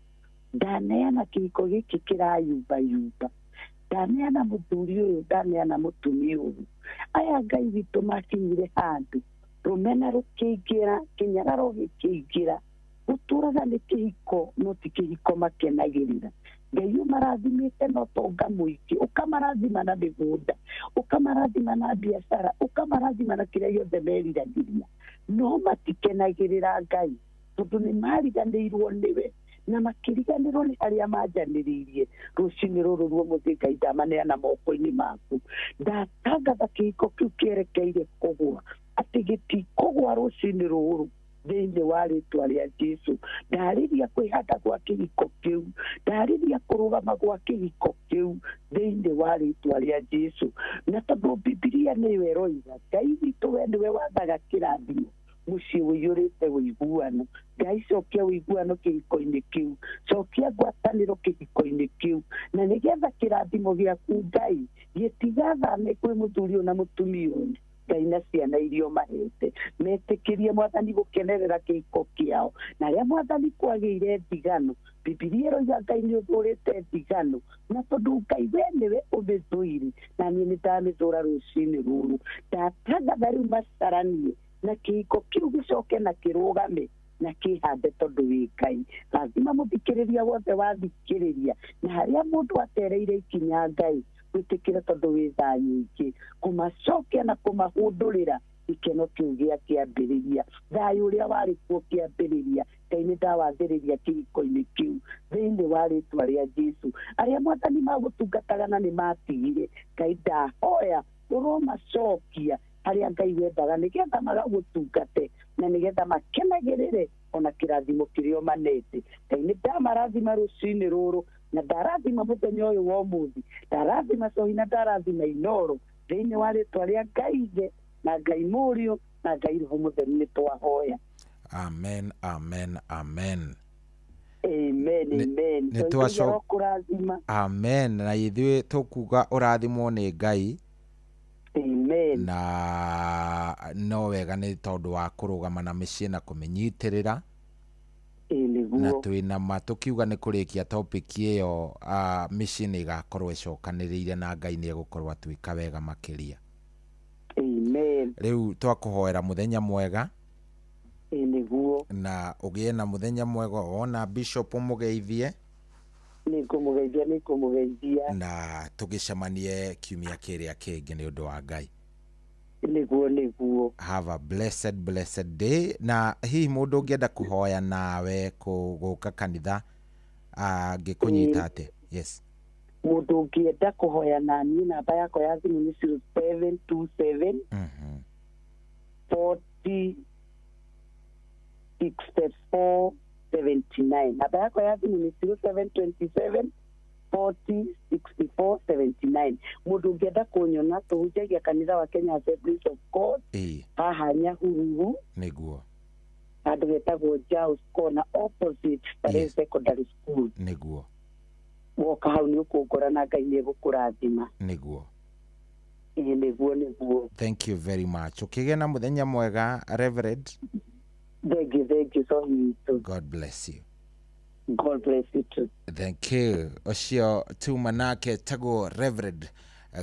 ndaneana kĩhiko gĩkĩ kĩrayumbayumba. Ndaneana mũthuri ũyũ, ndaneana mũtumia ũyũ. Aya Ngai witũ makinyire handũ rũmena rũkĩingĩra, kĩnyararo gĩkĩingĩra. Gũtũraga nĩ kĩhiko no ti kĩhiko makenagĩrĩra. Ngai ũmarathimĩte na ũtonga mũingĩ, ũkamarathima na mĩgũnda, ũkamarathima na biacara, ũkamarathima na kĩrĩa gĩothe meriragĩria. No matikenagĩrĩra Ngai tondũ nĩ mariganĩirwo nĩwe na makĩriganĩrwo nĩ arĩa manjanĩrĩirie. Rũcinĩ rũrũ ruo mũthĩ Ngai ndamaneana moko-inĩ maku. Ndatangatha kĩhiko kĩu kĩerekeire kũgũa, atĩ gĩtikũgũa rũcinĩ rũrũ thĩinĩ wa rĩtwa rĩa Jesu. Ndarĩria kwĩhanda gwa kĩhiko kĩu, ndarĩria kũrũgama gwa kĩhiko kĩu thĩinĩ wa rĩtwa rĩa Jesu. Na tondũ Bibilia nĩyo ĩroiga Ngai witũ we nĩwe wathaga kĩrathimo, mũciĩ ũiyũrĩte ũiguano. Ngai cokia ũiguano kĩhiko-inĩ kĩu, cokia ngwatanĩro kĩhiko-inĩ kĩu, na nĩgetha kĩrathimo gĩaku Ngai gĩtigathame kwĩ mũthuri ũyũ na mũtumia ũyũ. Ngai na ciana iria ũmahete metĩkĩrie Mwathani gũkenerera kĩhiko kĩao. Na rĩa Mwathani kwagĩire ndigano, Bibilia ĩroiga Ngai nĩ ũthũrĩte ndigano, na tondũ Ngai we nĩwe ũmĩthũire, na niĩ nĩ ndamĩthũra rũcinĩ rũrũ. Ndatangatha rĩu macaranie na kĩhiko kĩu gĩcoke na kĩrũgame na kĩhande tondũ wĩ Ngai. Rathima mũthikĩrĩria wothe wathikĩrĩria, na harĩa mũndũ atereire ikinya Ngai gwĩtĩkĩra tondũ wĩ tha nyingĩ, kũmacokia na kũmahũndũrĩra gĩkeno kĩu gĩa kĩambĩrĩria, thayũ ũrĩa warĩ kuo kĩambĩrĩria. Ngai nĩ ndawathĩrĩria kĩhiko-inĩ kĩu thĩinĩ wa rĩtwa rĩa Jesu. Arĩa Mwathani magũtungataga na nĩ matigire, Ngai ndahoya ũromacokia harĩa Ngai wendaga nĩgetha magagũtungate na nĩgetha makenagĩrĩre ona kĩrathimo kĩrĩa ũmanete. Ngai nĩ ndamarathima rũcinĩ rũrũ, na ndarathima mũthenya ũyũ wa ũmũthĩ, ndarathima Cohi na ndarathima Inooro thĩinĩ wa rĩtwa rĩa Ngai Ithe na Ngai Mũriũ na Ngai Roho Mũtheru nĩ twahoya. Amen, amen, amen. Amen, amen. Nĩ kũrathima. Amen. Na ithuĩ tũkuga ũrathimwo nĩ Ngai. Amen. Na no wega nĩ tondũ wa kũrũgama na mĩciĩ na kũmĩnyitĩrĩra. Na twĩna ma tũkiuga nĩ kũrĩkia topic ĩyo, mĩciĩ nĩ ĩgakorwo ĩcokanĩrĩire na Ngai nĩ egũkorwo atwĩka wega makĩria. Amen. Rĩu twakũhoera mũthenya mwega. Nĩguo. Na ũgĩe na mũthenya mwega, wona Bishop ũmũgeithie. Nĩngũmũgeithia, nĩngũmũgeithia. Na tũgĩcemanie kiumia kĩrĩa kĩngĩ nĩ ũndũ wa Ngai. Nĩguo, nĩguo. Have a blessed, blessed day. Na hihi mũndũ ũngĩenda kũhoya nawe gũka kanitha angĩkũnyita atĩa? Yes. Mũndũ ũngĩenda kũhoya na niĩ, namba yakwa ya thimũ nĩ 0727 40 64 79. Namba yakwa ya thimũ nĩ 0727 40 64 79. Mũndũ ũngĩenda kũnyona, tũhunjagia kanitha wa Kenya Assemblies of God haha Nyahururu. Nĩguo. Handũ hetagwo Jaus Corner opposite Starehe Secondary School. Nĩguo. Woka hau nĩ ũkũngora na Ngai nĩ egũkũrathima. Nĩguo. Ĩĩ nĩguo, nĩguo. Thank you very much. Ũkĩgĩa na mũthenya mwega, Reverend. Thank you, thank you so much. God bless you. God bless you too. Thank you. Ũcio tuma nake tagwo Reverend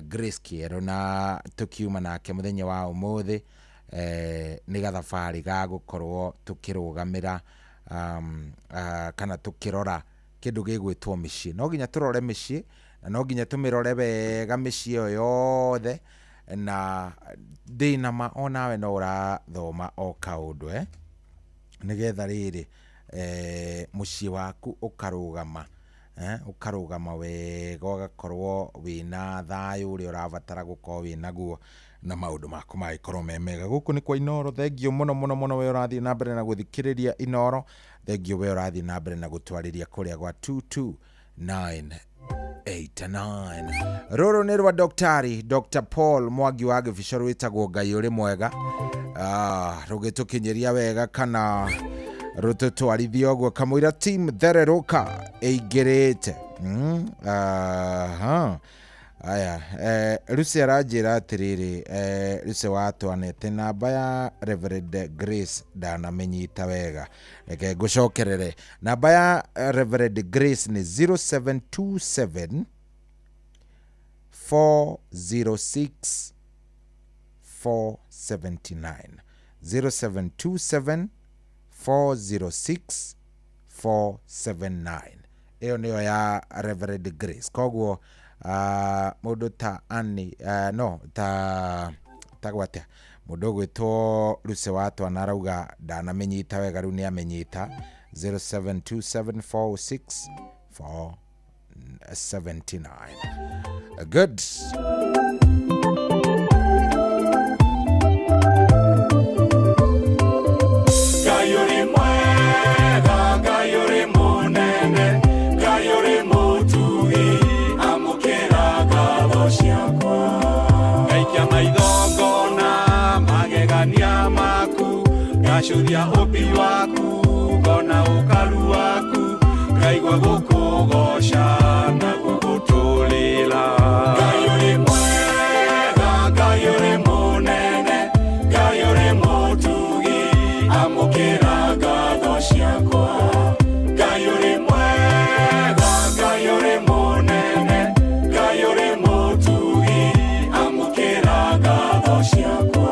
Grace Kĩero, na tũkiuma nake mũthenya wa ũmũthĩ nĩ gathabarĩ ga gũkorwo tũkĩrũgamĩra kana tũkĩrora kĩndũ gĩgwĩtwo mĩciĩ. No nginya tũrore mĩciĩ, na no nginya tũmĩrore wega mĩciĩ ĩyo yothe, na ndĩna ma onawe no ũrathoma o kaũndũ nĩgetha rĩrĩ mũciĩ waku ũkarũgama, ũkarũgama wega, ũgakorwo wĩna thayũ ũrĩa ũrabatara gũkorwo wĩnaguo, na maũndũ maku magĩkorwo me mega. Gũkũ nĩ kwa Inooro. Thengiũ mũno mũno mũno we ũrathiĩ na mbere na gũthikĩrĩria Inooro. Thengiũ we ũrathiĩ na mbere na gũtwarĩria kũrĩa gwa 22989. Rũrũ nĩ rwa Dr. Dr. Paul Mwangi wa Gĩbico, rwĩtagwo Ngai ũrĩ mwega. Rũgĩtũkinyĩria wega kana rũtũtwarithia ũguo kamũira team thererũka ĩingĩrĩte. Aya, Lucy aranjĩra atĩrĩrĩ, Lucy watwanete namba ya Reverend Grace ndanamĩnyita wega, reke ngũcokerere. Namba ya Reverend Grace nĩ 0727 406 479. 0727 406 479. Ĩyo nĩyo ya Reverend Grace. Koguo mũndũ ta Annie, no ta tagwo atĩa, Mundu gwitwo Luce wa Twana arauga ndanamenyita wega, riu ni amenyita. 0727 406 479. Good. Ngai ũrĩ mwega, Ngai ũrĩ mũnene, Ngai ũrĩ mũtugi, amũkĩra ngatho ciakwa. Ngaikia maitho ngona magegania maku, ngacuria ũmbi waku, ngona ũkaru waku, ngaigua gũkũgoca na gũgũtũrĩra. Ngai ũrĩ mwega, Ngai ũrĩ mũnene, Ngai ũrĩ mũtugi, amũkĩra ngatho ciakwa. Ngai ũrĩ mwega, Ngai ũrĩ mũnene, Ngai ũrĩ mũtugi, amũkĩra ngatho ciakwa.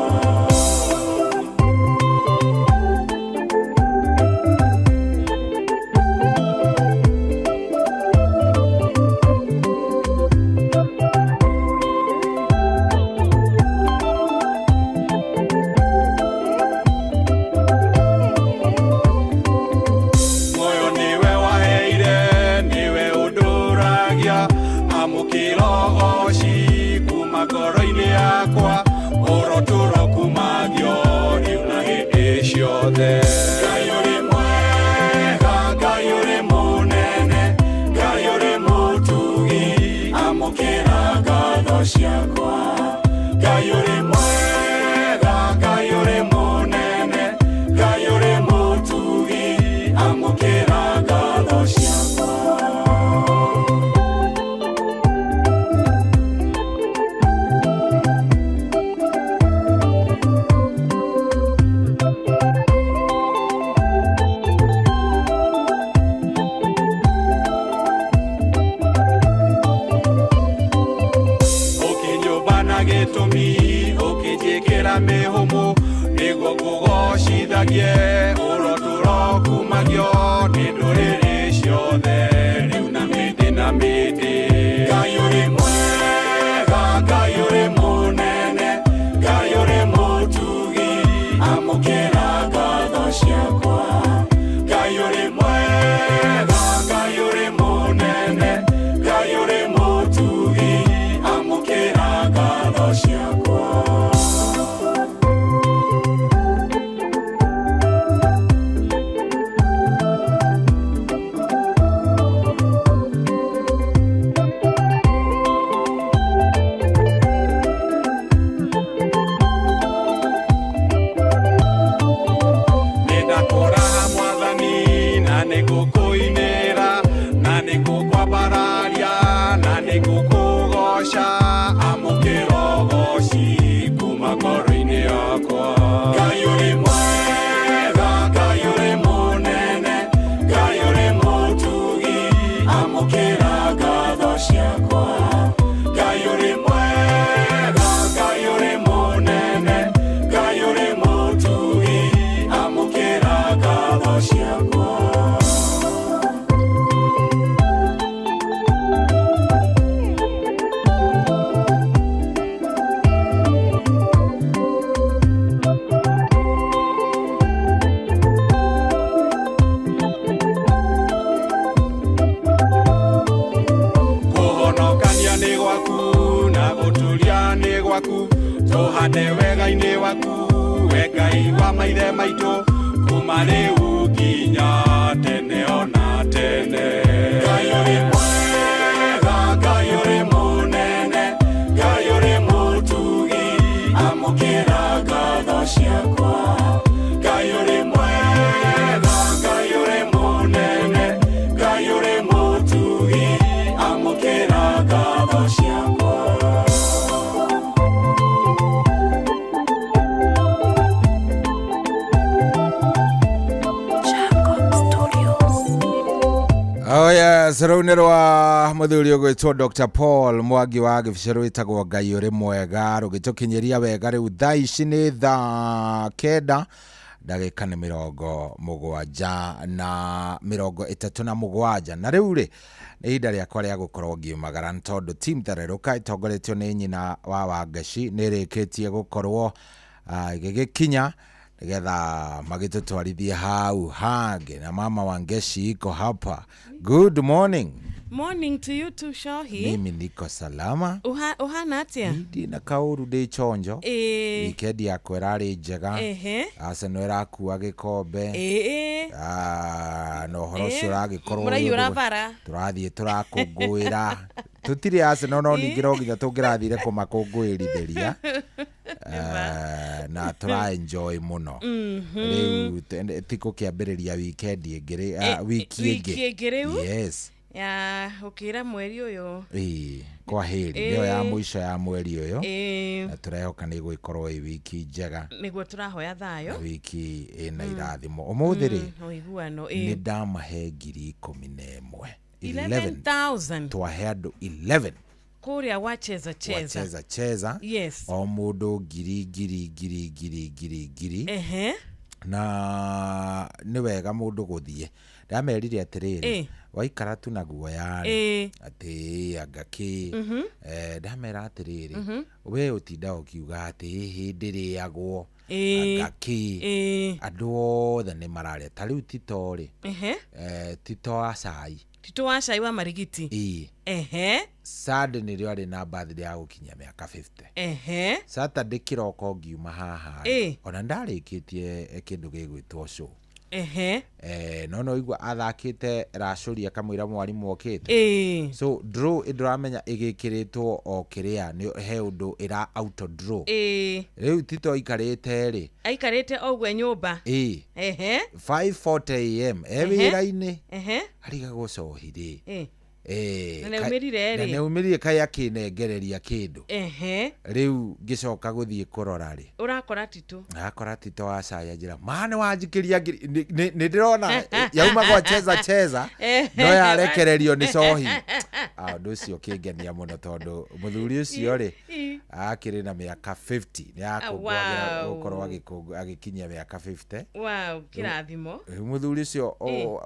Muoyo nĩwe waheire, nĩwe ũndũragia, amũkĩra ũgoci kuma ngoro-inĩ yakwa, ũrotũro kumagio rĩu na hĩndĩ ciothe. Ngai ũrĩ mwega, Ngai ũrĩ mũnene, Ngai ũrĩ mũtugi, amũkĩra ngatho ciakwa. Ngai ũrĩ mwega, Ngai ũrĩ mũnene, Ngai ũrĩ mũtugi, amũkĩra ngatho ciakwa. Ũkĩnyũmba na gĩtũmi, ũkĩnjĩkĩra mĩhũmũ, nĩguo ngũgocithagie, ũrotũro kumagio nĩ ndũrĩrĩ ciothe, rĩu na mĩndĩ na mĩndĩ. Ngai ũrĩ mwega, Ngai ũrĩ mũnene, Ngai ũrĩ mũtugi, amũkĩra ngatho ciakwa. Ngai ũrĩ mwega, Ngai ũrĩ mũnene, Ngai ũrĩ mũtugi, amũkĩra ngatho ciakwa. Nĩndakũraha Mwathani, na nĩngũkũinĩra, na nĩngũkwambararia, na nĩngũkũgoca, amũkĩra ũgoci kuma ngoro-inĩ yakwa. Ngai ũrĩ mwega, Ngai ũrĩ mũnene, Ngai ũrĩ mũtugi, amũkĩra ngatho ciakwa. Ngai ũrĩ mwega, Ngai ũrĩ mũnene, Ngai ũrĩ mũtugi, amũkĩra ngatho ciakwa. Kũhonokania nĩ gwaku na gũtũria nĩ gwaku, tũhande wega-inĩ waku, we Ngai wa maithe maitũ, kuma rĩu nginya tene ona tene. Ngai ũrĩ mwega, Ngai ũrĩ mũnene, Ngai ũrĩ mũtugi, amũkĩra ngatho ciakwa. Ngai ũrĩ mwega, Ngai ũrĩ mũnene, Ngai ũrĩ mũtugi, amũkĩra ngatho ciakwa. Oh yes, rũu nĩ rwa mũthuri ũgwĩtwo Dr. Paul Mwangi wa gĩbica rwĩtagwo Ngai ũrĩ mwega, rũgĩtũkinyĩria wega rĩu thaa ici nĩ thaa 9 ndagĩka nĩ 77 na 37. Na rĩu rĩ nĩ ihinda rĩakwa rĩa gũkorwo ngiumagara, nĩ tondũ team Thererũka ĩtongoretio nĩ nyina wa Wangeci nĩ ĩrĩkĩtie gũkorwo Gĩgĩkinya nĩgetha magĩtũtwarithie hau hangĩ. Na mama Wangeshi iko hapa. Good morning. Morning to you too, Shohi. Mimi niko salama. Uhana atia? Ndina kaũru, ndĩ chonjo. Wikendi yakwa ĩrarĩ njega. Arsenal ĩrakua gĩkombe. Na ũhoro ũcio ũragĩkorwo Mũraiyũra bara. Tũrathiĩ tũrakũngũĩra. Tũtirĩ Arsenal, no ningĩ no nginya tũngĩrathire kũmakũngũĩrithĩria. Na tũra enjoy mũno. Rĩu tikũkĩambĩrĩria wikendi ĩngĩ, wiki Wiki ĩngĩ rĩu? Yes. Ya ũkĩra mweri ũyũ. Ĩĩ, kwa heri nĩyo ya mũico ya mweri ũyũ. Na tũrehoka nĩ ĩgũgĩkorwo ĩ wiki njega. Nĩguo tũrahoya thayũ. Na wiki ĩna irathimo. Ũmũthĩ rĩ, ũiguano, nĩ ndamahe 11,000. 11,000. Twahe andũ 11. Kũrĩa wa Cheza Cheza. Wa Cheza Cheza. Yes. O mũndũ ngiri ngiri ngiri ngiri ngiri ngiri. Na nĩ wega mũndũ gũthiĩ. Ndamerire atĩrĩrĩ, waikara tu na guoya rĩ, atĩ anga kĩ. Ndamera atĩrĩrĩ, we ũtinda ũkiuga atĩ hĩndĩ rĩagwo, anga kĩ. Andũ othe nĩ mararĩa. Ta rĩu Tito rĩ, Tito wa cai. Tito wa cai wa Marigiti. Sunday nĩrĩo arĩ na birthday ya gũkinyia mĩaka 50. Saturday kĩroko ngiuma haha rĩ, ona ndarĩkĩtie kĩndũ gĩgwĩtwo show. No igua athakĩte racũria kamũira mwarimũ okĩte. So draw ĩndũramenya ĩgĩkĩrĩtwo o kĩrĩa nĩ he ũndũ ĩra auto draw. Rĩu Tito aikarĩte rĩ, Aikarĩte o ũguo nyũmba. 5:40 am e wĩra-inĩ. Arigagwo cohi rĩ. Na nĩaumĩrire Na rĩ. nĩaumĩrire kaĩ akĩnengereria kĩndũ. Rĩu ngĩcoka gũthiĩ kũrora rĩ, Ũrakora Tito. Akora Tito wa cai anjĩra, ma nĩ wanjikĩria ngiri. Nĩ ndĩrona yauma gwa Cheza Cheza no yarekererio nĩ cohi. Ũndũ ũcio ũkĩngenia mũno tondũ mũthuri ũcio rĩ, akĩrĩ na mĩaka 50. Nĩ akũngũagĩra gũkorwo agĩkinyia mĩaka 50. Wow, kĩrathimo. Rĩu mũthuri ũcio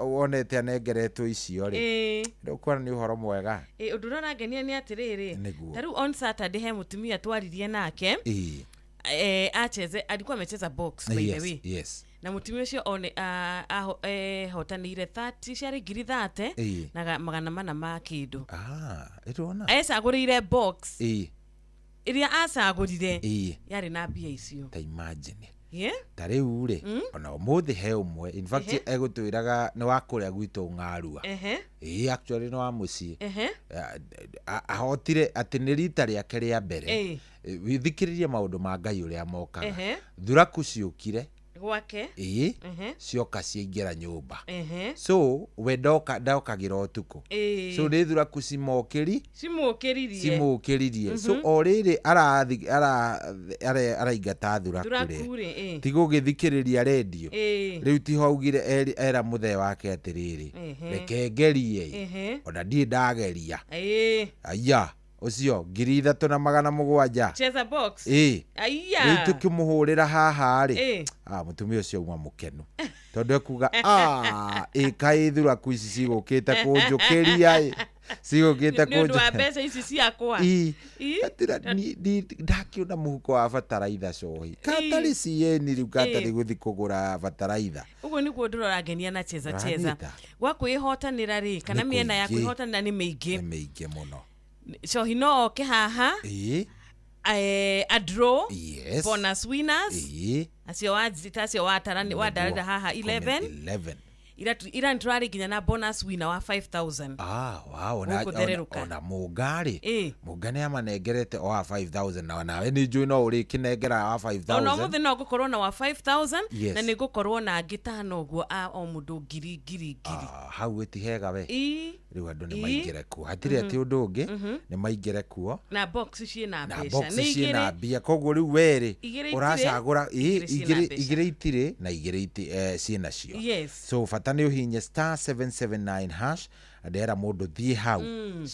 wonete anengeretwo icio rĩ, rĩu kuona nĩ ũhoro mwega. Ũndũ ũrĩa ũrangenia nĩ atĩrĩrĩ, Nĩguo. ta rĩu on Saturday he mũtumia twaririe nake. Acheze, alikuwa amecheza box by the way. Na mũtumia ũcio one hotanĩire 30 ciarĩ ngiri 30 na 400 ma kĩndũ. Ĩrona. Ecagũrĩire box. Ĩrĩa acagũrire yarĩ na mbia icio. Ta imagine. Yeah? Ta rĩu rĩ, ona ũmũthĩ he ũmwe, in fact egũtwĩraga nĩ wa kũrĩa gwitũ Ng'arua. Actually nĩ wa mũciĩ. Ahotire atĩ nĩ rita rĩake rĩa mbere. Wĩthikĩrĩrie maũndũ ma Ngai ũrĩa mokaga. Thuraku ciũkire gwake. Cioka ciaingĩra nyũmba. So we ndokagĩra ũtukũ. So nĩ thuraku cimũkĩririe. So o rĩrĩ araingata thuraku rĩ, ti gũgĩthikĩrĩria rendio. Rĩu tiho augire era mũthee wake atĩrĩrĩ, reke ngerie, ona ndirĩ ndageria. Aya, ũcio 3,700. Cheza box. Aya. Rĩu tũkĩmũhũrĩra haha rĩ, mũtumia ũcio auma mũkenu. Tondũ ekuga, ĩ kaĩ thuraku ici cigũkĩte kũnjũkĩria, cigũkĩte Nĩ ũndũ wa mbeca ici ciakwa. Ndakiona mũhuko wa bataraitha cohi. Katarĩ CN rĩu katarĩ gũthiĩ kũgũra bataraitha. Ũguo nĩguo ũndũ ũrangenia na Cheza Cheza. Gwa kwĩhotanĩra rĩ, kana mĩena ya kwĩhotanĩra nĩ mĩingĩ. Nĩ mĩingĩ mũno. Cohi no oke haha. A draw. Yes. Bonus winners. Acio acio watarani wadarĩra haha 11. Ira nĩtũrarĩ nginya na bonus winner wa 5,000. Wow, Gũkũ ona Mũnga rĩ, Mũnga nĩ amanengerete o wa 5,000 na nawe nĩ njũĩ no ũrĩkĩnengera wa 5,000. Ona ũmũthĩ no ngũkorwo na wa 5,000 Yes. na nĩ ngũkorwo na angĩ tano ũguo a o mũndũ ngiri ngiri ngiri. Hau ĩti hega we. Rĩu andũ nĩ maingĩre kuo. Hatirĩ atĩ ũndũ ũngĩ, nĩ maingĩre kuo. Na box ciĩna Na mbeca. box Nĩ ciĩna igĩrĩ. mbia. Koguo rĩu we rĩ, Igĩrĩ itirĩ, ũracagũra, igĩrĩ ciĩna mbeca. igĩrĩ itirĩ na igĩrĩ ciĩna cio. Yes. So bata nĩ ũhinye *779# ndera mũndũ thiĩ hau,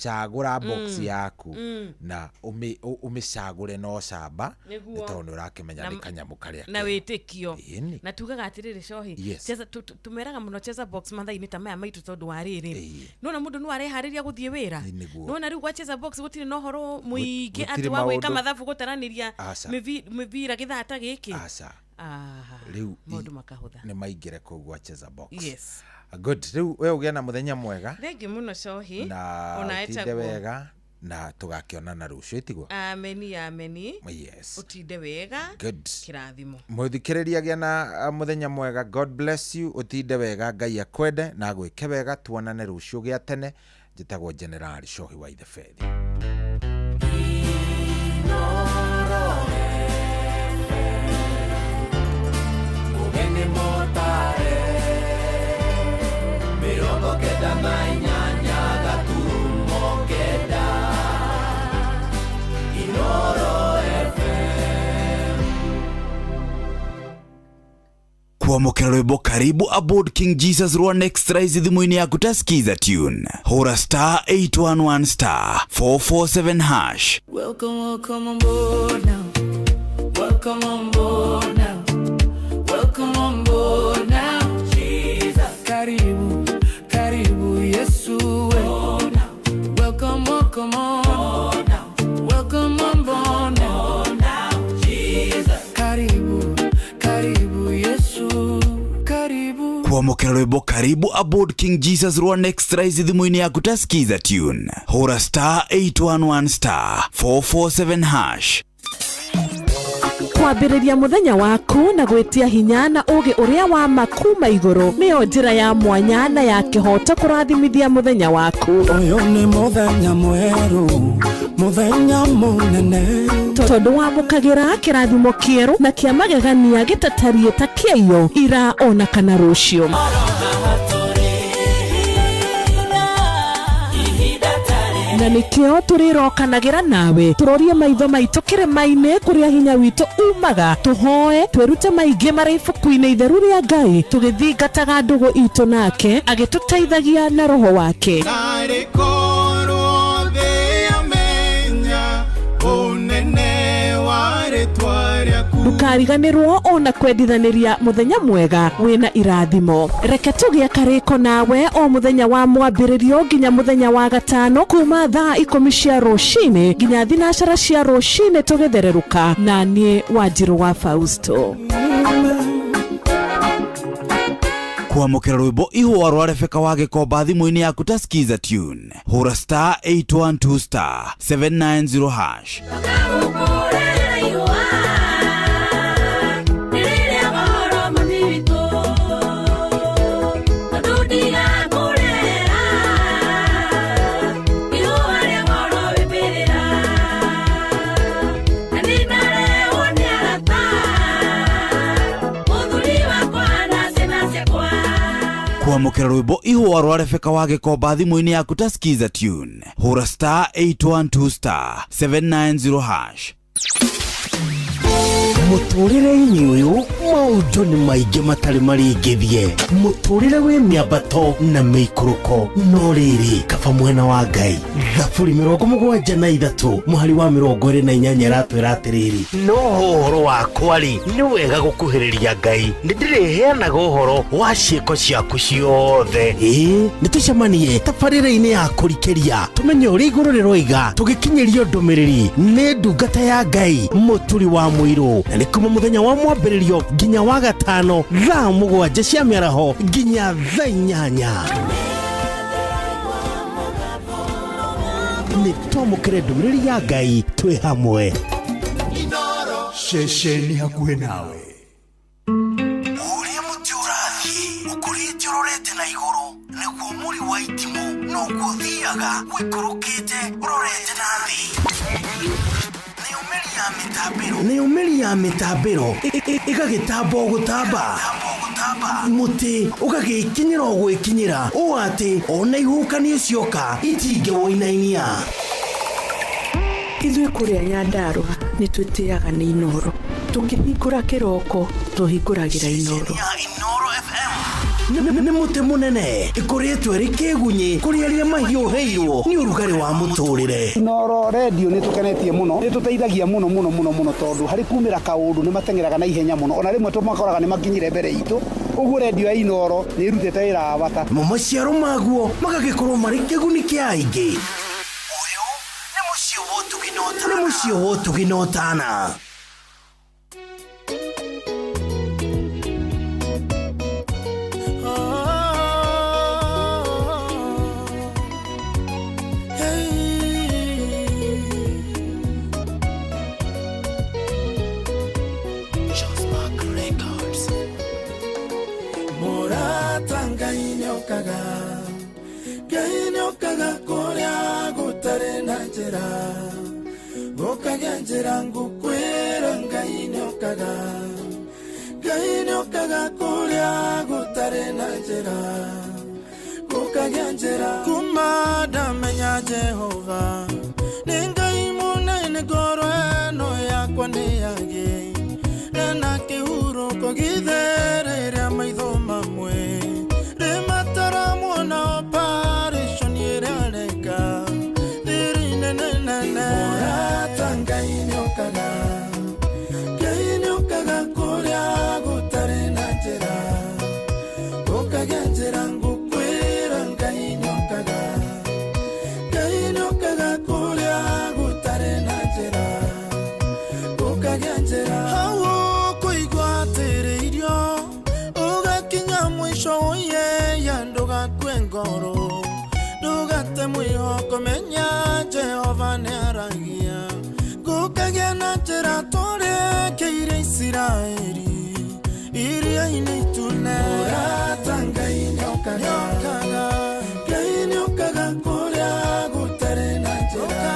cagũra box yaku na ũmĩcagũre na ũcamba, Nĩguo. nĩ tondũ nĩ ũrakĩmenya nĩ kanyamũ karĩa na kega. wĩtĩkio. Ĩni. Na tugaga atĩrĩrĩ cohi, Yes. Cheza, tumeraga mũno Cheza box mathaa-inĩ ta maya maitũ tondũ wa rĩrĩ, nona Nĩwona mũndũ no areharĩria gũthiĩ wĩra. Nĩguo. Nĩwona rĩu gwacheza box gũtirĩ na ũhoro mũingĩ Gũtirĩ atĩ wa gwĩka maũndũ. Mathabu gũtaranĩria Aca. Mĩbira gĩthaa ta gĩkĩ. Aca. Ah, Rĩu maũndũ makahũtha. Nĩ maingĩre kũu gwa Cheza Box. Yes. Good. Rĩu we ũgĩe na mũthenya mwega. Thengi mũno, Cohi. Na Ona ũtinde ĩtagwo wega na tũgakĩonana rũciũ, ĩtiguo? Ameni, ameni. Yes. Ũtinde wega. Good. Kĩrathimo. Mũthikĩrĩria, gĩa na mũthenya mwega. God bless you. Ũtinde wega, Ngai akwende na agwĩke wega. Tuonane rũciũ gĩa tene. Njĩtagwo General Cohi wa Ithebethi. Ũgeni mũtare 98.9 Inoro FM. Kwamũkĩra rwĩmbo "Karibu Aboard King Jesus" rwa Next Rise thimũ-inĩ yaku ta skiza tune, hũra *811*447#. Welcome, welcome on board now. Welcome on board now. Welcome on board now. Jesus. Karibu, karibu Yesu. Welcome, welcome on. Welcome on board now. Jesus. Karibu, karibu Yesu. Karibu. Kwamũkĩra rwĩmbo "Karibu Aboard King Jesus" rwa Next Rise thimũ-inĩ yaku ta skiza tune, hũra *811*447#. Kwambĩrĩria mũthenya waku na gwĩtia hinya na ũũgĩ ũrĩa wa ma kuma igũrũ nĩyo njĩra ya mwanya na ya kĩhooto kũrathimithia mũthenya waku. Ũyũ nĩ mũthenya mwerũ, mũthenya mũnene. Tondũ wamũkagĩra kĩrathimo kĩerũ na kĩa magegania gĩtatariĩ ta kĩaiyo ira ona kana rũciũ. Na nĩkĩo tũrĩrokanagĩra nawe tũrorie maitho maitũ kĩrĩma-inĩ kũrĩa hinya witũ umaga, tũhoe twĩrute maingĩ marĩ ibuku-inĩ itheru rĩa Ngai, tũgĩthingataga ndũgũ itũ nake agĩtũteithagia na roho wake. Narĩ korwo thĩ yamenya ũnene wa rĩtwa rĩaku. Ndũkariganĩrwo ona kwendithanĩria mũthenya mwega wĩna irathimo. Reke tũgĩe karĩko nawe o mũthenya wa mwambĩrĩrio nginya mũthenya wa gatano kuma thaa 10 cia rũcinĩ nginya 12 cia rũcinĩ tũgĩthererũka na niĩ Wanjirũ wa Fausto. Kwamũkĩra rwĩmbo "Ihũa" rwa Rebeka wa Gĩkomba thimũ-inĩ yaku ta skiza tune, hũra *812*790#. Tũkagũkũrĩra ihũa, rĩrĩa mohoro mami witũ, tondũ ndigakũrehera ihũa rĩa ngoro wĩmbĩrĩra. Na nĩndarehwo nĩ arata, mũthuri wakwa na ciana ciakwa. Kwamũkĩra rwĩmbo "Ihũa" rwa Rebeka wa Gĩkomba thimũ-inĩ yaku ta skiza tune, hũra *812*790#. Mũtũrĩre-inĩ ũyũ maũndũ nĩ maingĩ matarĩ marĩngĩthie. Mũtũrĩre wĩ mĩambato na mĩikũrũko, no rĩrĩ, kaba mwena wa Ngai. Thaburi 73 mũhari wa 28 ĩratwĩra atĩrĩrĩ, no ũhoro wakwa rĩ, nĩ wega gũkuhĩrĩria Ngai, nĩ ndĩrĩheanaga ũhoro wa ciĩko ciaku ciothe. Ĩĩ, nĩ tũcemanie tabarĩra-inĩ ya kũrikĩria tũmenye ũrĩa igũrũ rĩroiga, tũgĩkinyĩrio ndũmĩrĩri nĩ ndungata ya Ngai Mũturi wa Mũirũ, na nĩ kuma mũthenya wa mwambĩrĩrio nginya wa gatano thaa 7 cia mĩaraho nginya thaa 8. Nĩ twamũkĩre ndũmĩrĩri ya Ngai twĩ hamwe. Ceceni hakuhĩ nawe. Ũrĩa mũtĩ ũrathiĩ ũkũrĩte ũrorete na igũrũ, nĩguo mũri wa itimũ noguo ũthiaga ũikũrũkĩte ũrorete na thĩ. Nayo mĩri ya mĩtambĩro ĩgagĩtamba o gũtamba, mũtĩ ũgagĩkinyĩra o gwĩkinyĩra, ũũ atĩ ona ihuhũkanio cioka itingĩwũinainia. Ithuĩ kũrĩa Nyandarũa nĩ twĩtĩaga nĩ Inoro. Tũkĩhingũra kĩroko tũhingũragĩra Inoro. Nĩ mũtĩ mũnene ĩkũrĩtwo ĩrĩ kĩgunyĩ kũrĩ arĩa mahiũhĩirwo nĩ ũrugarĩ wa mũtũrĩre. Inoro redio nĩ tũkenetie mũno, nĩ tũteithagia mũno mũno mũno mũno, tondũ harĩ kumĩra kaũndũ nĩ mateng'eraga na ihenya mũno, ona rĩmwe tũmakoraga nĩ makinyire mbere itũ. Ũguo rendio ya Inooro nĩ ĩrutĩte wĩra wa bata. Namo maciaro maguo magagĩkorwo marĩ kĩguni kĩa aingĩ. Nĩ mũciĩ wa ũtugi na ũtana. Mũrata Ngai nĩokaga, Ngai nĩokaga kũrĩa gũtarĩ na njĩra, gũkagĩa njĩra ngũkwĩra Ngai nĩokaga, Ngai nĩokaga kũrĩa gũtarĩ na njĩra, gũkagĩa njĩra. Kuma ndamenya Jehova nĩ Ngai mũnene, ngoro ĩno yakwa nĩ yagĩire na kĩhurũko gĩtherere maitho mamwe rĩmataramuona operation ĩrĩa areka thiri nene nene. Mũrata Ngai nĩokaga, Ngai nĩokaga kũrĩa gũtarĩ na njĩra, gũkagĩa njĩra ngũkwĩra Ngai nĩokaga, Ngai nĩokaga kũrĩa gũtarĩ na njĩra, gũkagĩa njĩra. Hau ũkũigua atĩrĩirio ũgakinya mũico ũyeya, ndũgakue ngoro ndũgate mwĩhoko, menya Jehova nĩaragia, gũkagĩa na njĩra tũrekeire Isiraeli iria-inĩ itune. Mũrata Ngai nĩokaga, Ngai nĩokaga kũrĩa gũtarĩ na njĩra,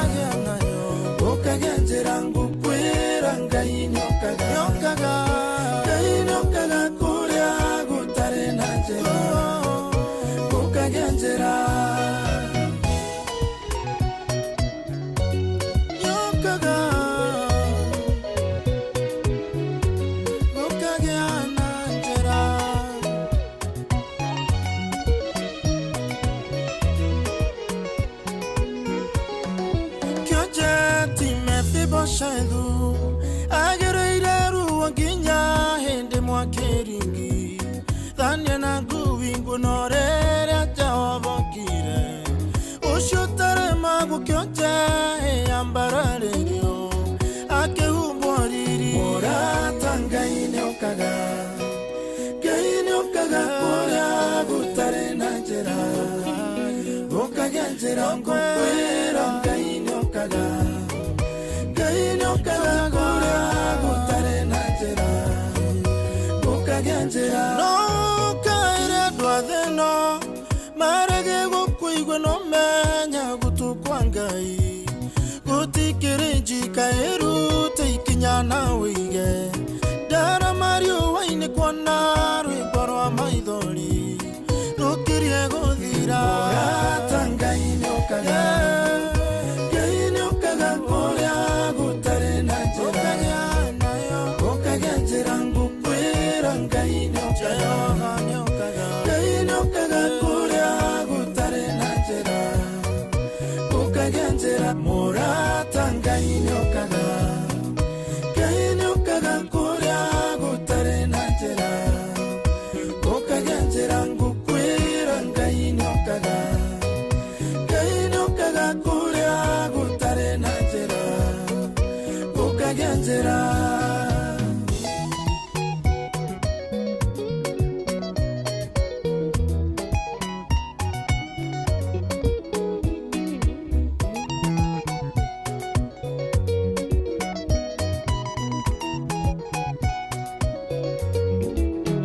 gũkagĩa njĩra ngũkwĩra Ngai nĩokaga, Ngai nĩokaga kũrĩa gũtarĩ na njĩra, gũkagĩa njĩra. Nĩokaga, gũkagĩa na njĩra. Kĩonje ti Mefiboshethu agereire ruo nginya hĩndĩ mwakĩringi thania na ngui nguno rĩrĩa Jehova okire ũcio ũtaremagwo kĩonje yambararĩrio akĩhumbwo riri. Mũrata Ngai nĩokaga, Ngai nĩokaga kũrĩa gũtarĩ na njĩra, gũkagĩa njĩra ngũkwĩra Ngai nĩokaga, Ngai nĩokaga kũrĩa gũtarĩ na njĩra, gũkagĩa njĩra. No ũkaĩre andũ a thĩ ĩno marege gũkũigua, no menya gũtũ kwa Ngai gũtikĩrĩ njika ĩrute ikinya na wĩige ndarama riũa-inĩ kuona rwĩmbo rwa maithori rũkirie gũthira. Mũrata Ngai nĩokaga, Ngai nĩokaga kũrĩa gũtarĩ na njĩra, gũkagĩa njĩra ngũkwĩra Ngai nĩokaga, Ngai nĩokaga kũrĩa gũtarĩ na njĩra, gũkagĩa njĩra. Mũrata Ngai nĩokaga, Ngai nĩokaga kũrĩa gũtarĩ na njĩra, gũkagĩa njĩra ngũkwĩra Ngai nĩokaga, Ngai nĩokaga kũrĩa gũtarĩ na njĩra, gũkagĩa njĩra.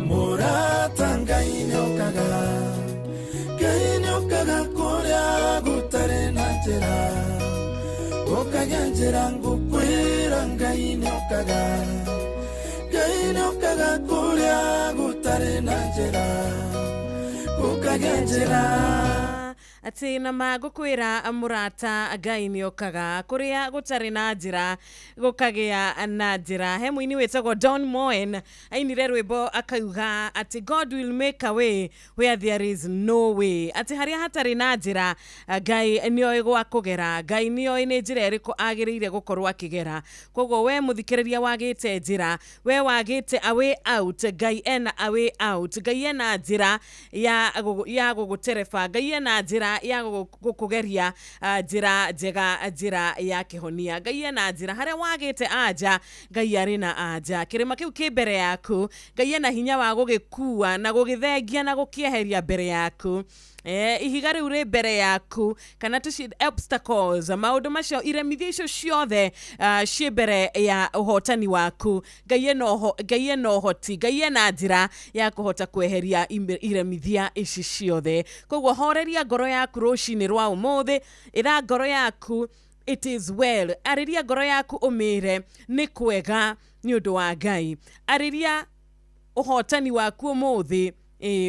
Mũrata Ngai nĩokaga, Ngai nĩokaga kũrĩa gũtarĩ na njĩra, gũkagĩa njĩra ngũkwĩra Ngai nĩokaga, Ngai nĩokaga kũrĩa gũtarĩ na njĩra, gũkagĩa njĩra. Atĩ na ma ngũkwĩra mũrata, Ngai nĩokaga kũrĩa gũtarĩ na njĩra gũkagĩa na njĩra. He mũini wĩtagwo Don Moen ainire rwĩmbo akauga atĩ God will make a way where there is no way, atĩ harĩa hatarĩ na njĩra Ngai nĩoĩ gwa kũgera, Ngai nĩoĩ nĩ njĩra ĩrĩkũ agĩrĩire gũkorwo akĩgera. Koguo we mũthikĩrĩria wagĩte njĩra, we wagĩte a way out, Ngai ena a way out. Ngai ena njĩra ya gũgũtereba, Ngai ena njĩra ya gũkũgeria, njĩra njega, njĩra ya kĩhonia. Ngai ena njĩra harĩa wagĩte anja, Ngai arĩ na anja. Kĩrĩma kĩu kĩ mbere yaku, Ngai ena hinya wa gũgĩkua na gũgĩthengia na gũkĩeheria mbere yaku. Ihiga rĩu rĩ mbere yaku kana tũci obstacles, maũndũ macio, iremithia icio ciothe ciĩ mbere ya ũhotani waku, Ngai ena ũhoti, Ngai ena njĩra ya kũhota kweheria iremithia ici ciothe. Koguo horeria ngoro yaku rũcinĩ rwa ũmũthĩ, ĩra ngoro yaku it is well, arĩria ngoro yaku ũmĩre nĩ kwega nĩ ũndũ wa Ngai, arĩria ũhotani waku ũmũthĩ,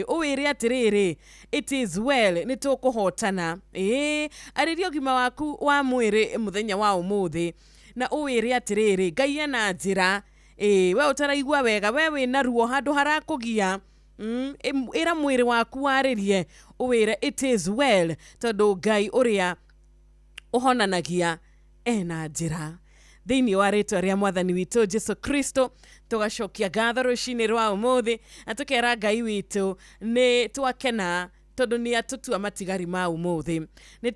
ũwĩre atĩrĩrĩ it is well, nĩ tũkũhotana. Arĩria ũgima waku wa mwĩrĩ mũthenya wa ũmũthĩ na ũwĩre atĩrĩrĩ Ngai ena njĩra. We ũtaraigua wega, we wĩna ruo handũ harakũgia, ĩra mwĩrĩ waku warĩrie ũwĩre it is well, tondũ Ngai ũrĩa ũhonanagia ena njĩra. Thĩinĩ wa rĩtwa rĩa mwathani witũ Jesu Kristo tũgacokia ngatho rũcinĩ rwa ũmũthĩ na tũkera Ngai witũ nĩ twakena tondũ nĩ atũtua matigari ma ũmũthĩ. Nĩ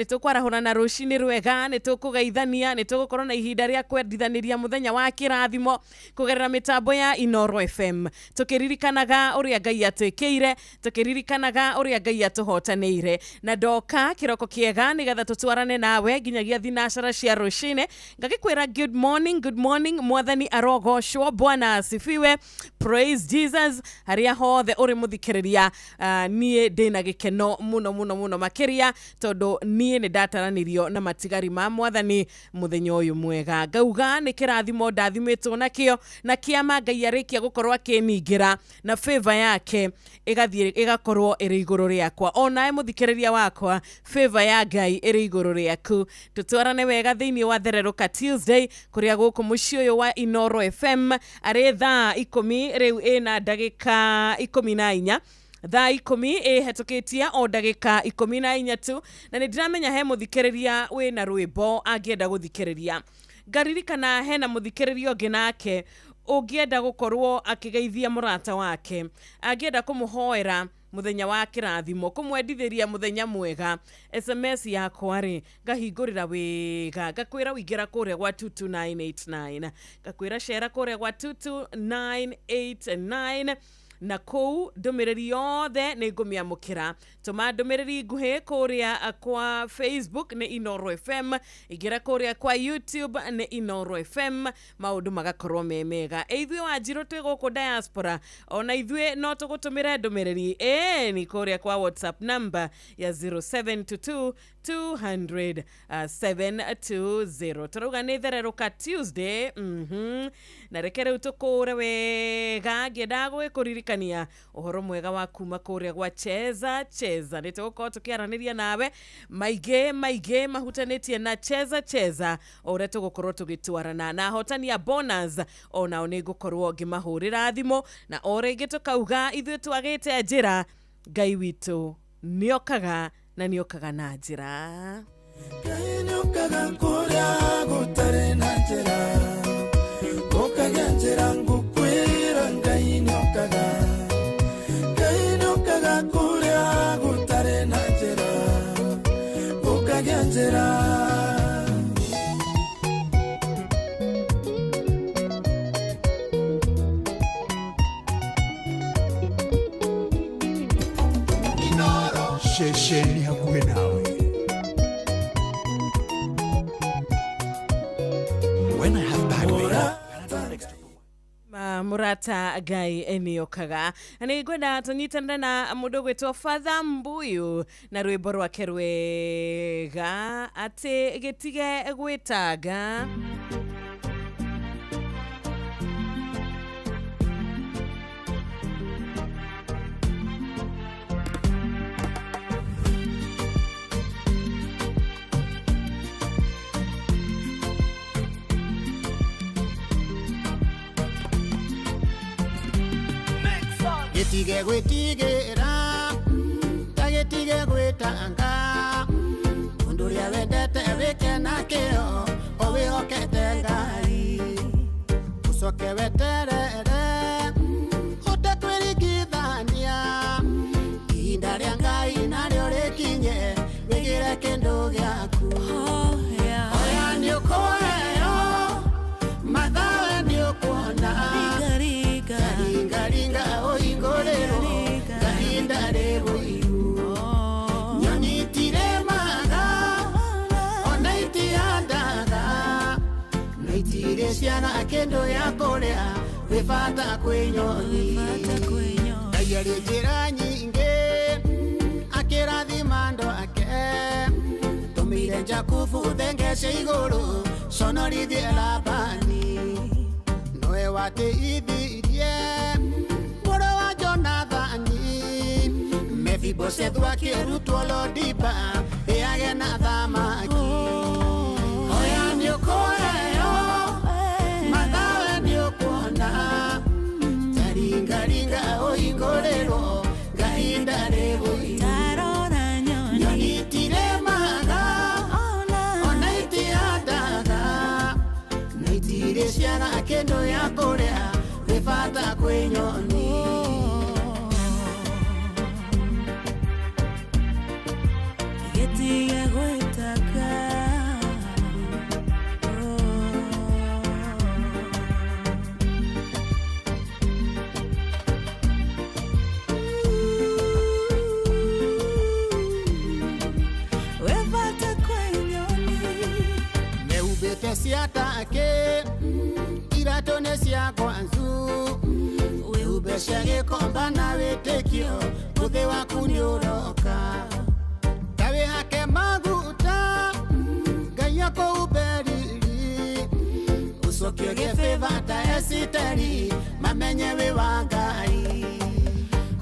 tũkwarahũra na rũcinĩ rwega, nĩ tũkũgeithania, nĩ tũgũkorwo na ihinda rĩa kwendithanĩria mũthenya wa kĩrathimo kũgerera mĩtambo ya Inooro FM, tũkĩririkanaga ũrĩa Ngai atwĩkĩire, tũkĩririkanaga ũrĩa Ngai atũhotanĩire. Na ndoka kĩroko kĩega nĩgetha tũtwarane nawe nginyagia thinacara cia rũcinĩ, ngagĩkwĩra good morning, good morning, mwathani arogocwo, Bwana asifiwe, praise Jesus. Harĩa hothe ũrĩ mũthikĩrĩria, niĩ ndĩna gĩkeno mũno mũno mũno makĩria tondũ niĩ nĩ ndataranĩrio na matigari ma mwathani mũthenya ũyũ mwega. Ngauga nĩ kĩrathimo ndathimĩtwo nakĩo na kĩama Ngai arĩkia gũkorwo akĩningĩra na favor yake ĩgathiĩ ĩgakorwo ĩrĩ igũrũ rĩakwa. Onawe mũthikĩrĩria wakwa, favor ya Ngai ĩrĩ igũrũ rĩaku. Tũtwarane wega thĩinĩ wa Thererũka Tuesday kũrĩa gũkũ mũciĩ ũyũ wa Inooro FM arĩ thaa 10 rĩu ĩna ndagĩka 14, thaa 10 ĩhetũkĩtie o ndagĩka 14 tu, na nĩ ndĩramenya he mũthikĩrĩria wĩna rwĩmbo angĩenda gũthikĩrĩria. Ngaririkana hena mũthikĩrĩria ũngĩ nake ũngĩenda gũkorwo akĩgeithia mũrata wake, angĩenda kũmũhoera mũthenya wa kĩrathimo, kũmwendithĩria mũthenya mwega, SMS yakwa rĩ ngahingũrĩra wega, ngakwĩra ũingĩra kũrĩa gwa 22989, ngakwĩra cera kũrĩa gwa 22989, na kũu ndũmĩrĩri yothe nĩ ngũmĩamũkĩra. Tũma ndũmĩrĩri nguhĩ kũrĩa kwa Facebook nĩ Inooro FM, ingĩra kũrĩa kwa YouTube nĩ Inooro FM, maũndũ magakorwo me mega. Ithuĩ Wanjirũ twĩ gũkũ diaspora, ona ithuĩ no tũgũtũmĩre ndũmĩrĩri ni kũrĩa kwa WhatsApp number ya 0722 200 720. Tũrauga nĩ Thererũka Tuesday, na reke rĩu tũkũre wega ngĩendaga gũgĩkũririkania ũhoro mwega wa kuma kũrĩa gwa Cheza Cheza. Nĩ tũgũkorwo tũkĩaranĩria nawe maingĩ maingĩ mahutanĩtie na Cheza Cheza, o ũrĩa tũgũkorwo tũgĩtwarana na ahotani a bonus, onao nĩ ngũkorwo ngĩmahũrĩra thimũ, na o rĩngĩ tũkauga ithuĩ twagĩte njĩra, Ngai witũ nĩokaga na nĩokaga na njĩra. Ngai nĩokaga kũrĩa gũtarĩ na njĩra, gũkagĩa njĩra ngũkwĩra Ngai nĩokaga. Ngai nĩokaga kũrĩa gũtarĩ na njĩra, gũkagĩa njĩra. Ceceni hakuhĩ nawe. When I have bad Murata Ngai nĩokaga. Na nĩ ngwenda tũnyitanĩre na mũndũ ũgwĩtwo Father Mbuyu na rwĩmbo rwake rwega atĩ gĩtige gwĩtanga. Tagĩtige gwĩtigĩra, tagĩtige gwĩtanga. Ũndũ ũrĩa wendete wĩke na kĩo, o wĩhokete Ngai. Ũcoke weterere, ũtekwĩringithania. Ihinda rĩa Ngai narĩo rĩkinye, wĩgĩre kĩndũ gĩaku. Hoya nĩũkũheo, mathawe nĩũkuona. Ngaringaringa ũhingũrĩrwo, ngahinda rĩbũiru. Nyoni itiremaga, ona itihandaga, no itirĩ ciaga kĩndũ gĩa kũrĩa, wĩ bata kwĩ nyoni. Ngai arĩ njĩra nyingĩ, akĩrathima andũ ake. Tũmĩire Jakubu thenge cia igũrũ, conorithie Labani. Nowe wateithirie mũrũ wa Jonathani. Mefiboshethu akĩrutwo Lodiba, ĩage na thamaki. Hoya nĩũkũheo, mathawe nĩũkuona. Taringaringa ũhingũrĩrwo, ngahinda rĩbũiru. Nyoni itiremaga, ona itihandaga, no itirĩ ciaga kĩndũ gĩa kũrĩa, wĩ bata kwĩ nyoni. Gĩtige gwĩtanga. Wĩ bata kwĩ nyoni. Mehumbĩte cia take, iratũ nĩ cia kwanzu. Wĩhumbe cia gĩkomba na wĩtĩkio, mũthĩ waku nĩũroka. Ta wĩhake maguta, Ngai akũhumbe riri. Ũcokie gĩbĩba ta Esiteri, mamenye wĩ wa Ngai.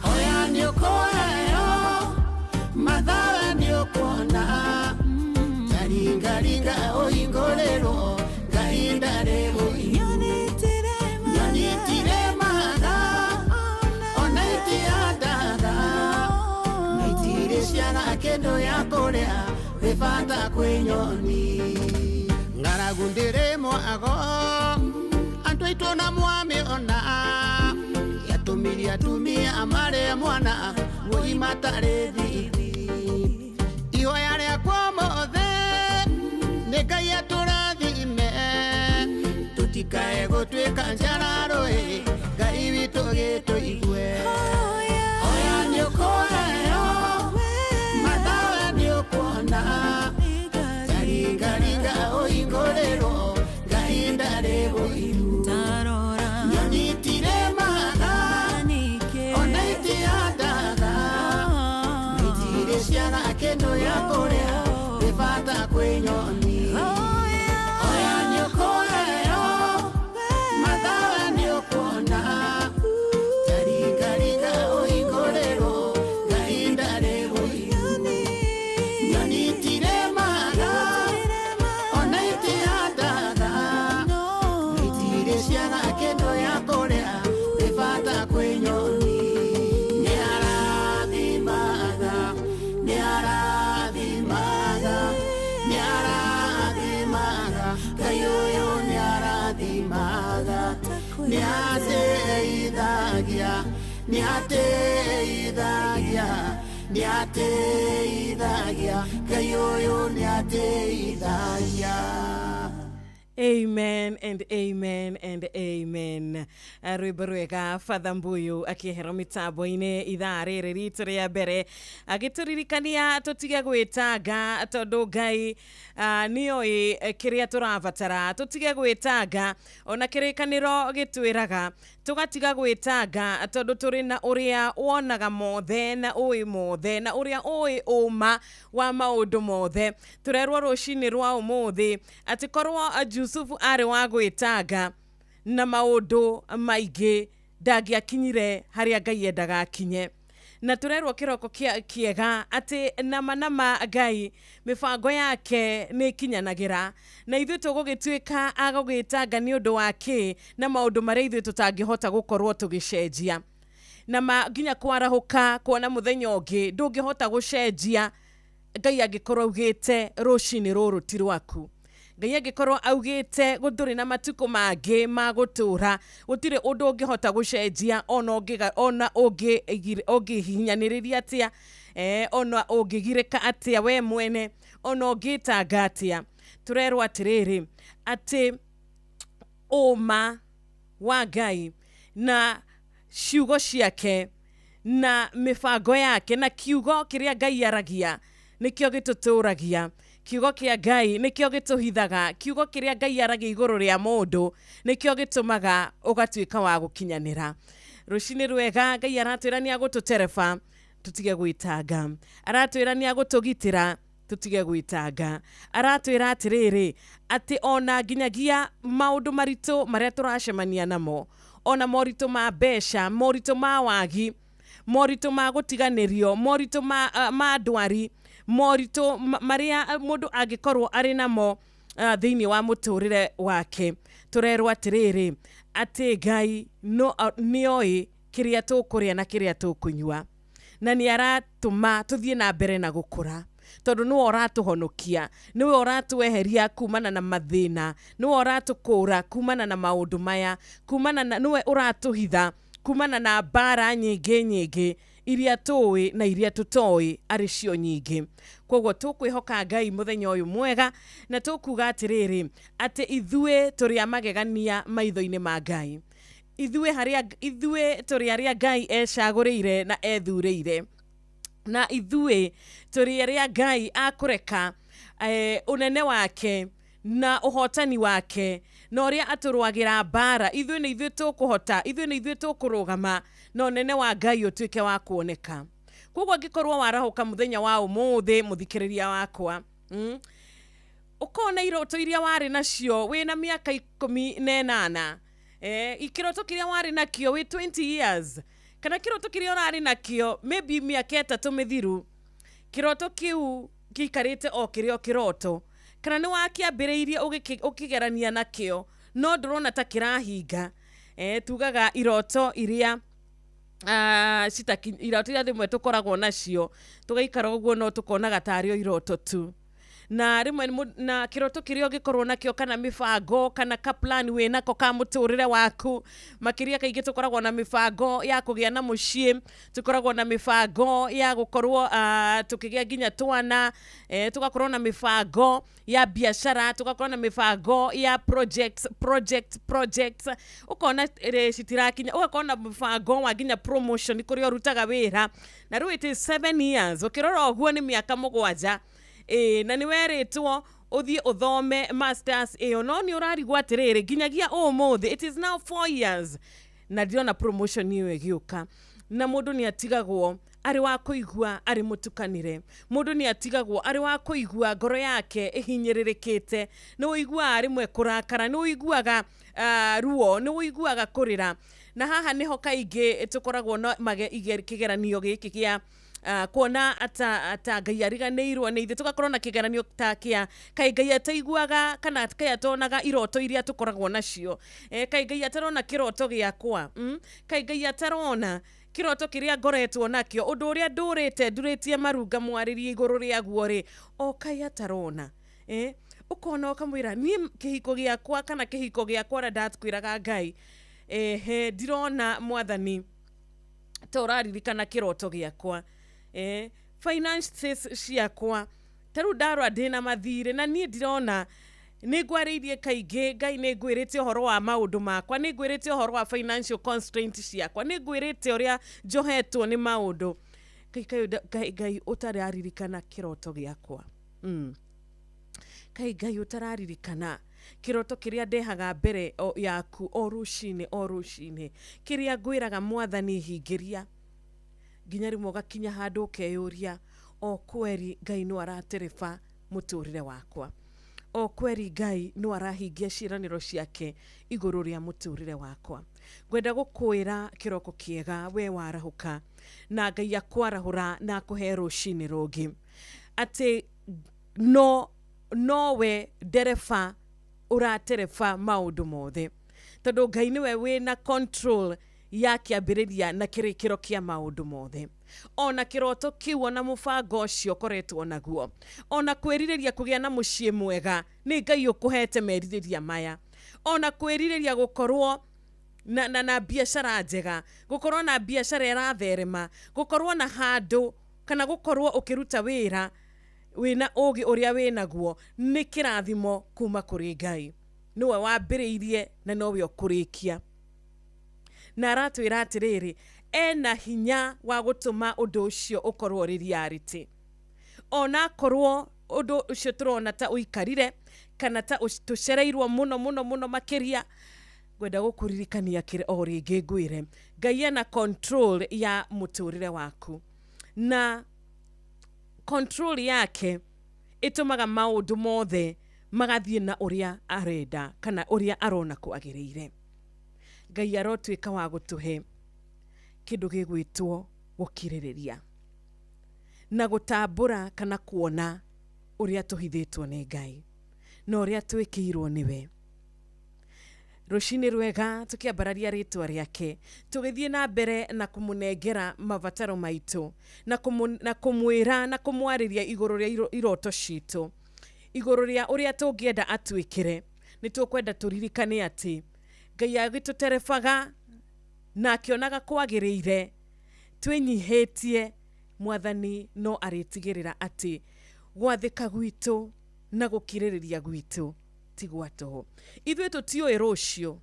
Hoya nĩũkũheo, mathawe nĩũkuona. Taringaringa ũhingũrĩrwo, ngahinda rĩbũiru. Nyoni itiremaga, ona itihandaga, no itirĩ ciaga kĩndũ gĩa kũrĩa, wĩ bata kwĩ nyoni. Ng'aragu ndĩrĩ mwago, andũ aitũ na mwamĩona. Yatũmirie atumia marĩ mwana, wũi matarĩ thithi. Ihoya rĩakwa mothe, nĩ Ngai atũrathime. Tũtikae gũtuĩka njararũĩ, Ngai witũ gĩtũigue. Hoya nĩũkũheo, mathawe nĩũkuona. Taringaringa ũhingũrĩrwo, ngahinda rĩbũiru. Nyoni itiremaga, ona itihandaga, no itirĩ ciaga kĩndũ gĩa kũrĩa, wĩ bata kwĩ nyoni. Hoya nĩũkũheo, mathawe nĩũkuona. Taringaringa ũhingũrĩrwo, ngahinda rĩbũiru. Nyoni itiremaga, ona itihandaga, no itirĩ ciaga kĩndũ gĩa kũrĩa, wĩ bata kwĩ nyoni. Nĩarathimaga, nĩarathimaga, nĩarathimaga, Ngai ũyũ nĩarathimaga. Nĩateithagia, nĩateithagia, nĩateithagia, Ngai ũyũ nĩateithagia. Amen and amen and amen. Rwĩmbo rwega Father Mbuyu akĩehera mĩtambo-inĩ ithaa rĩrĩ ritũ rĩa mbere, agĩtũririkania tũtige gwĩtanga tondũ Ngai nĩoĩ kĩrĩa tũrabatara. Tũtige gwĩtanga, ona kĩrĩkanĩro gĩtwĩraga tũgatiga gwĩtanga tondũ tũrĩ na ũrĩa wonaga mothe na ũĩ mothe na ũrĩa ũĩ ũma wa maũndũ mothe. Tũrerwo rũcinĩ rwa ũmũthĩ atĩ korwo Jusufu arĩ wa gwĩtanga na maũndũ maingĩ ndangĩakinyire harĩa Ngai endaga akinye. Na tũrerwo kĩroko kĩega atĩ nama nama Ngai mĩbango yake nĩ ĩkinyanagĩra, na ithuĩ tũgũgĩtuĩka a gũgĩtanga nĩ ũndũ wa kĩ na maũndũ marĩa ithuĩ tũtangĩhota gũkorwo tũgĩcenjia. Na ma nginya kwarahũka kuona mũthenya ũngĩ ndũngĩhota gũcenjia Ngai angĩkorwo augĩte rũcinĩ rũrũ ti rwaku. Ngai angĩkorwo augĩte ndũrĩ na matukũ mangĩ ma gũtũra, gũtirĩ ũndũ ũngĩhota gũcenjia ona ona ũngĩhihinyanĩrĩria atĩa, ona ũngĩgirĩka atĩa we mwene, ona ũngĩtanga atĩa. Tũrerwo atĩrĩrĩ atĩ ũma wa Ngai na ciugo ciake na mĩbango yake na kiugo kĩrĩa Ngai aragia nĩkĩo gĩtũtũragia. Kiugo kĩa Ngai nĩkĩo gĩtũhithaga. Kiugo kĩrĩa Ngai aragia igũrũ rĩa mũndũ nĩkĩo gĩtũmaga ũgatuĩka wa gũkinyanĩra. Rũcinĩ rwega, Ngai aratwĩra nĩ agũtũtereba tũtige gwĩtanga. Aratwĩra nĩ agũtũgitĩra tũtige gwĩtanga. Aratwĩra atĩrĩrĩ atĩ ona nginyagia maũndũ maritũ marĩa tũracemania namo, ona moritũ ma mbeca, moritũ ma wagi, moritũ ma gũtiganĩrio, moritũ ma ndwari, moritũ marĩa mũndũ angĩkorwo arĩ namo thĩinĩ wa mũtũrĩre wake, tũrerwo atĩrĩrĩ atĩ Ngai nĩoĩ kĩrĩa tũkũrĩa na kĩrĩa tũkũnyua, na nĩ aratũma tũthiĩ na mbere na gũkũra, tondũ nĩwe ũratũhonokia, nĩwe ũratweheria kumana na mathĩna, nĩwe ũratũkũra kumana na maũndũ maya, kumana na nĩwe ũratũhitha kumana na mbara nyingĩ nyingĩ iria tũĩ na iria tũtoĩ arĩ cio nyingĩ. Koguo tũkwĩhoka Ngai mũthenya ũyũ mwega, na tũkuga atĩrĩrĩ atĩ ithuĩ tũrĩ a magegania maitho-inĩ ma Ngai. Ithuĩ tũrĩ arĩa Ngai ecagũrĩire na ethurĩire, na ithuĩ tũrĩ arĩa Ngai akũreka ũnene wake na ũhotani wake na ũrĩa atũrũagĩra mbara. Ithuĩ nĩ ithuĩ tũkũhota, ithuĩ nĩ ithuĩ tũkũrũgama na ũnene wa Ngai ũtuĩke wa kuoneka. Koguo angĩkorwo warahũka mũthenya wa ũmũthĩ, mũthikĩrĩria wakwa, ũkona iroto iria warĩ nacio wĩna mĩaka 18, ikĩroto kĩrĩa warĩ nakĩo wĩ 20 years, kana kĩroto kĩrĩa ũrarĩ nakĩo maybe mĩaka 3 mĩthiru, kĩroto kĩu gĩikarĩte o kĩrĩ o kĩroto, kana nĩ wakĩambĩrĩirie ũkĩgerania nakĩo no ndũrona ta kĩrahinga. Tugaga iroto iria iroto iria rĩmwe tũkoragwo nacio tũgaikara ũguo no tũkonaga tarĩ o iroto tu, na rĩmwe na kĩroto kĩrĩa ũngĩkorwo nakĩo kana mĩbango kana ka plan wĩnako ka mũtũrĩre waku, makĩria kaingĩ tũkoragwo na mĩbango ya kũgĩa na mũciĩ, tũkoragwo na mĩbango ya gũkorwo tũkĩgĩa nginya twana, tũgakorwo na mĩbango ya biashara, tũgakorwo na mĩbango ya projects ũkona citirakinya, ũgakorwo na mũbango wa nginya promotion kũrĩa ũrutaga wĩra, na rĩu it is 7 years ũkĩrora ũguo nĩ mĩaka 7. Na nĩ werĩtwo ũthiĩ ũthome masters ĩyo, no nĩ ũrarigwo atĩrĩrĩ nginyagia ũmũthĩ it is now 4 years na ndirona promotion ĩyo ĩgĩũka. Na mũndũ nĩ atigagwo arĩ wa kũigua arĩ mũtukanĩre, mũndũ nĩ atigagwo arĩ wa kũigua ngoro yake ĩhinyĩrĩrĩkĩte, nĩ ũiguaga rĩmwe kũrakara, nĩ ũiguaga ruo, nĩ ũiguaga kũrĩra. Na haha nĩho kaingĩ tũkoragwo na kĩgeranio gĩkĩ gĩa kuona ata Ngai ariganĩirwo nĩ ithuĩ, tũgakorwo na kĩgeranio ta kĩa kaĩ Ngai ataiguaga kana kaĩ atonaga iroto iria tũkoragwo nacio, kaĩ Ngai atarona kĩroto gĩakwa, kaĩ Ngai atarona kĩroto kĩrĩa ngoretwo nakĩo, ũndũ ũrĩa ndũrĩte ndurĩtie marunga mwarĩrie igũrũ rĩaguo rĩ, o kaĩ atarona. Ũkona ũkamwĩra niĩ kĩhiko gĩakwa kana kĩhiko gĩakwa ũrĩa ndakwĩraga Ngai, ndirona mwathani ta ũraririkana kĩroto gĩakwa, finances ciakwa ta rĩu ndarora ndĩna mathirĩ na niĩ ndirona. Nĩ ngwarĩirie kaingĩ Ngai, nĩ ngwĩrĩte ũhoro wa maũndũ makwa, nĩ ngwĩrĩte ũhoro wa financial constraint ciakwa, nĩ ngwĩrĩte ũrĩa njohetwo nĩ maũndũ. Ngai Ngai ũtararirikana kĩroto gĩakwa, Kaĩ Ngai ũtararirikana kĩroto kĩrĩa ndehaga mbere yaku o rũcinĩ o rũcinĩ, kĩrĩa ngwĩraga mwathani hingĩria, nginya rĩmwe ũgakinya handũ ũkeyũria o kweri Ngai no aratereba mũtũrĩre wakwa, o kweri Ngai no arahingia ciĩranĩro ciake igũrũ rĩa mũtũrĩre wakwa. Ngwenda gũkwĩra kĩroko kĩega we warahũka, na Ngai akwarahũra na akũhe rũcinĩ rũngĩ, atĩ nowe ndereba ũratereba maũndũ mothe, tondũ Ngai nĩwe wĩna control Ya kĩambĩrĩria na kĩrĩkĩro kĩa maũndũ mothe. Ona kĩroto kĩu, ona mũbango ũcio ũkoretwo naguo, ona kwĩrirĩria kũgĩa na mũciĩ mwega, nĩ Ngai ũkũhete merirĩria maya. Ona kwĩrirĩria gũkorwo na biacara njega, gũkorwo na biacara ĩratherema, gũkorwo na handũ kana gũkorwo ũkĩruta wĩra wĩna ũgĩ ũrĩa wĩnaguo, nĩ kĩrathimo kuma kũrĩ Ngai. Nĩwe wambĩrĩirie na nowe ũkũrĩkia. Na aratwĩra atĩrĩrĩ, ena hinya wa gũtũma ũndũ ũcio ũkorwo ũrĩ reality, onakorwo ũndũ ũcio tũrona ta ũikarire kana ta tũcereirwo mũno mũno mũno makĩria. Ngwenda gũkũririkania kĩrĩ o rĩngĩ, ngwĩre Ngai ena control ya mũtũrĩre waku, na control yake ĩtũmaga maũndũ mothe magathiĩ na ũrĩa arenda kana ũrĩa arona kwagĩrĩire. Ngai arotuĩka wa gũtũhe kĩndũ gĩgwĩtwo gũkirĩrĩria na gũtambũra kana kuona ũrĩa tũhithĩtwo nĩ Ngai na ũrĩa twĩkĩirwo nĩwe. Rũcinĩ rwega, tũkĩambararia rĩtwa rĩake, tũgĩthiĩ na mbere na kũmũnengera mabataro maitũ na kũmwĩra na kũmwarĩria igũrũ rĩa iroto citũ, igũrũ rĩa ũrĩa tũngĩenda atwĩkĩre. Nĩ tũkwenda tũririkane atĩ Ngai agĩtũterebaga na akĩonaga kwagĩrĩire twĩnyihĩtie, Mwathani no arĩtigĩrĩra atĩ gwathĩka gwitũ na gũkirĩrĩria gwitũ ti gwa tũhũ. Ithuĩ tũtiũĩ rũciũ,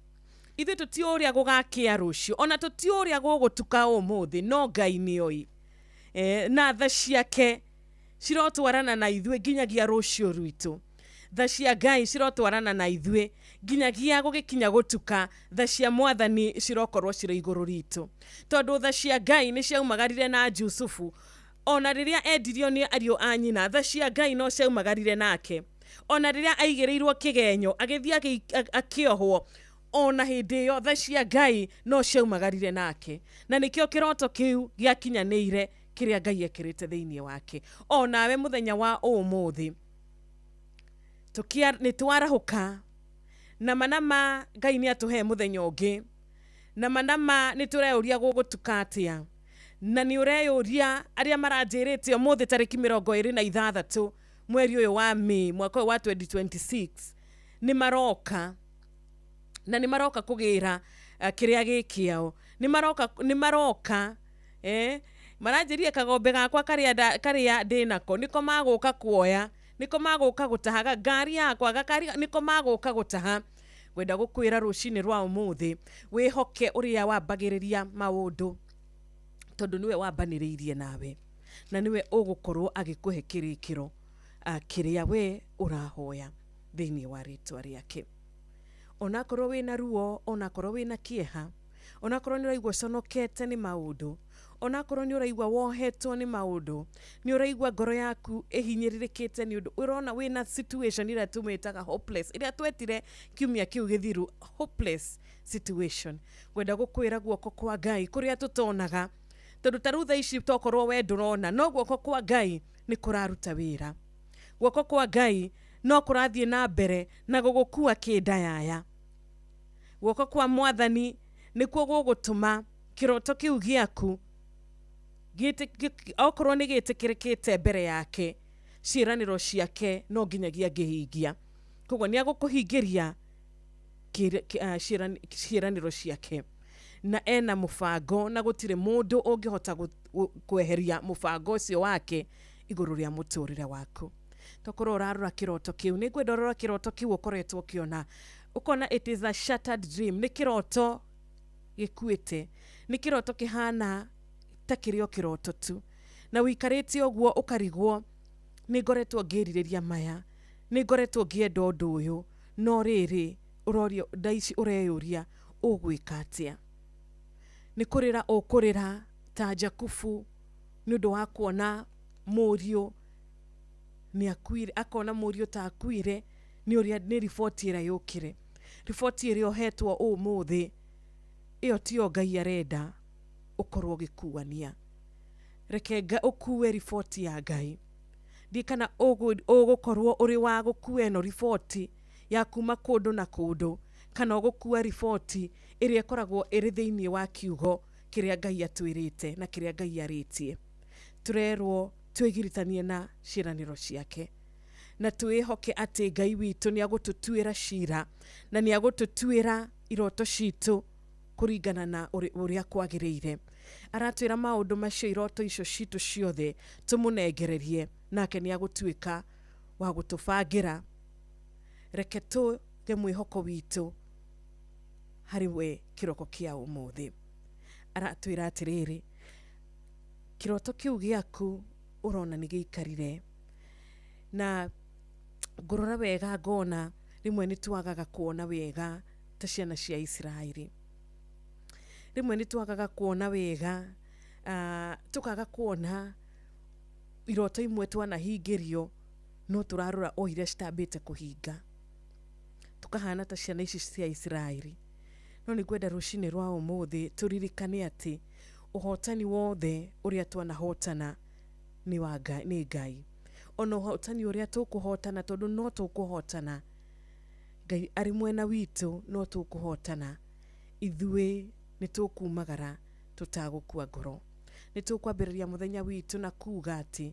ithuĩ tũtiũĩ ũrĩa gũgakĩa rũciũ, ona tũtiũĩ ũrĩa gũgũtuka ũmũthĩ, no Ngai nĩoĩ. Na tha ciake cirotwarana na ithuĩ nginyagia rũciũ rwitũ. Tha cia Ngai cirotwarana na ithuĩ nginyagia gũgĩkinya gũtuka. Tha cia Mwathani cirokorwo cirĩ igũrũ ritũ, tondũ tha cia Ngai nĩ ciaumagarire na Jusufu ona rĩrĩa endirio nĩ ariũ a nyina. Tha cia Ngai no ciaumagarire nake ona rĩrĩa aigĩrĩirwo kĩgenyo, agĩthiĩ akĩohwo. Ona hĩndĩ ĩyo tha cia Ngai no ciaumagarire nake, na nĩkĩo kĩroto kĩu gĩakinyanĩire kĩrĩa Ngai ekĩrĩte thĩinĩ wake. Onawe mũthenya wa ũmũthĩ nĩ twarahũka na manama, Ngai nĩ atũhe mũthenya ũngĩ, na manama nĩ tũreyũria gũgũtuka atĩa, na nĩ ũreyũria arĩa maranjĩrĩte ũmũthĩ tarĩki 26 mweri ũyũ wa May mwaka ũyũ wa 2026 nĩ maroka, na nĩ maroka kũgĩra kĩrĩa gĩ kĩao. Nĩ maroka maranjĩrire kagombe gakwa karĩa ndĩnako nĩko magũka kuoya, nĩko magũka gũtaha ngari yakwa, gakari nĩko magũka gũtaha. Ngwenda gũkwĩra rũcinĩ rwa ũmũthĩ wĩhoke ũrĩa wambagĩrĩria maũndũ, tondũ nĩwe wambanĩrĩirie nawe na nĩwe ũgũkorwo agĩkũhe kĩrĩkĩro kĩrĩa we ũrahoya thĩinĩ wa rĩtwa rĩake. Onakorwo wĩna ruo, onakorwo wĩna kĩeha, onakorwo nĩ ũraigua ũconokete nĩ maũndũ, onakorwo nĩ ũraigua wohetwo nĩ maũndũ, nĩ ũraigua ngoro yaku ĩhinyĩrĩrĩkĩte nĩ ũndũ ũrona wĩna situation ĩrĩa tũmĩtaga hopeless, ĩrĩa twetire kiumia kĩu gĩthiru hopeless situation, ngwenda gũkwĩra guoko kwa Ngai kũrĩa tũtonaga, tondũ ta rĩu thaa ici tokorwo we ndũrona, no guoko kwa Ngai nĩ kũraruta wĩra. Guoko kwa Ngai no kũrathiĩ na mbere na gũgũkua kĩndayaya. Guoko kwa Mwathani nĩkuo gũgũtũma kĩroto kĩu gĩaku okorwo nĩ gĩtĩkĩrĩkĩte mbere yake, ciĩranĩro ciake no nginyagia angĩhingia. Koguo nĩ agũkũhingĩria ciĩranĩro ciake, na ena mũbango, na gũtirĩ mũndũ ũngĩhota kweheria mũbango ũcio wake igũrũ rĩa mũtũrĩre waku. Tokorwo ũrarora kĩroto kĩu, nĩ ngwenda ũrora kĩroto kĩu ũkoretwo ũkĩona, ũkona it is a shattered dream, nĩ kĩroto gĩkuĩte, nĩ kĩroto kĩhana ta kĩrĩ o kĩroto tu, na ũikarĩte ũguo ũkarigwo, nĩ ngoretwo ngĩrirĩria maya, nĩ ngoretwo ngĩenda ũndũ ũyũ, no rĩrĩ ũrorio thaa ici ũreyũria ũgwĩka atĩa. Nĩ kũrĩra ũkũrĩra ta Jakubu nĩ ũndũ wa kuona mũriũ nĩ akuire, akona mũriũ ta akuire nĩ ũrĩa nĩ riboti ĩrĩa yũkire. Riboti ĩrĩa ũhetwo ũmũthĩ ĩyo tiyo Ngai arenda ũkorwo ũgĩkuania. Reke ũkue riboti ya Ngai. Ndiĩ kana ũgũkorwo ũrĩ wa gũkua ĩno riboti ya kuma kũndũ na kũndũ, kana ũgũkua riboti Ĩrĩa ĩkoragwo ĩrĩ thĩinĩ wa kiugo kĩrĩa Ngai atwĩrĩte na kĩrĩa Ngai arĩtie. Tũrerwo twĩgiritanie na ciĩranĩro ciake na twĩhoke atĩ Ngai witũ nĩ agũtũtuĩra cira na nĩ agũtũtuĩra iroto citũ kũringana na ũrĩa kwagĩrĩire. Aratwĩra maũndũ macio, iroto icio citũ ciothe tũmũnengererie, nake nĩ agũtuĩka wa gũtũbangĩra. Reke tũge mwĩhoko witũ harĩ we kĩroko kĩa ũmũthĩ. Aratwĩra atĩrĩrĩ, kĩroto kĩu gĩaku ũrona nĩ gĩikarire, na ngũrora wega ngona rĩmwe nĩ twagaga kuona wega ta ciana cia Isiraeli. Rĩmwe nĩ twagaga kuona wega, tũkaga kuona iroto imwe twanahingĩrio, no tũrarora o iria citambĩte kũhinga, tũkahana ta ciana ici cia Isiraeli. No nĩ ngwenda rũcinĩ rwa ũmũthĩ tũririkane atĩ ũhotani wothe ũrĩa twanahotana nĩ wa Ngai, nĩ Ngai. Ona ũhotani ũrĩa tũkũhotana, tondũ no tũkũhotana, Ngai arĩ mwena witũ, no tũkũhotana. Ithuĩ nĩ tũkumagara tũtagũkua ngoro. Nĩ tũkwambĩrĩria mũthenya witũ na kuga atĩ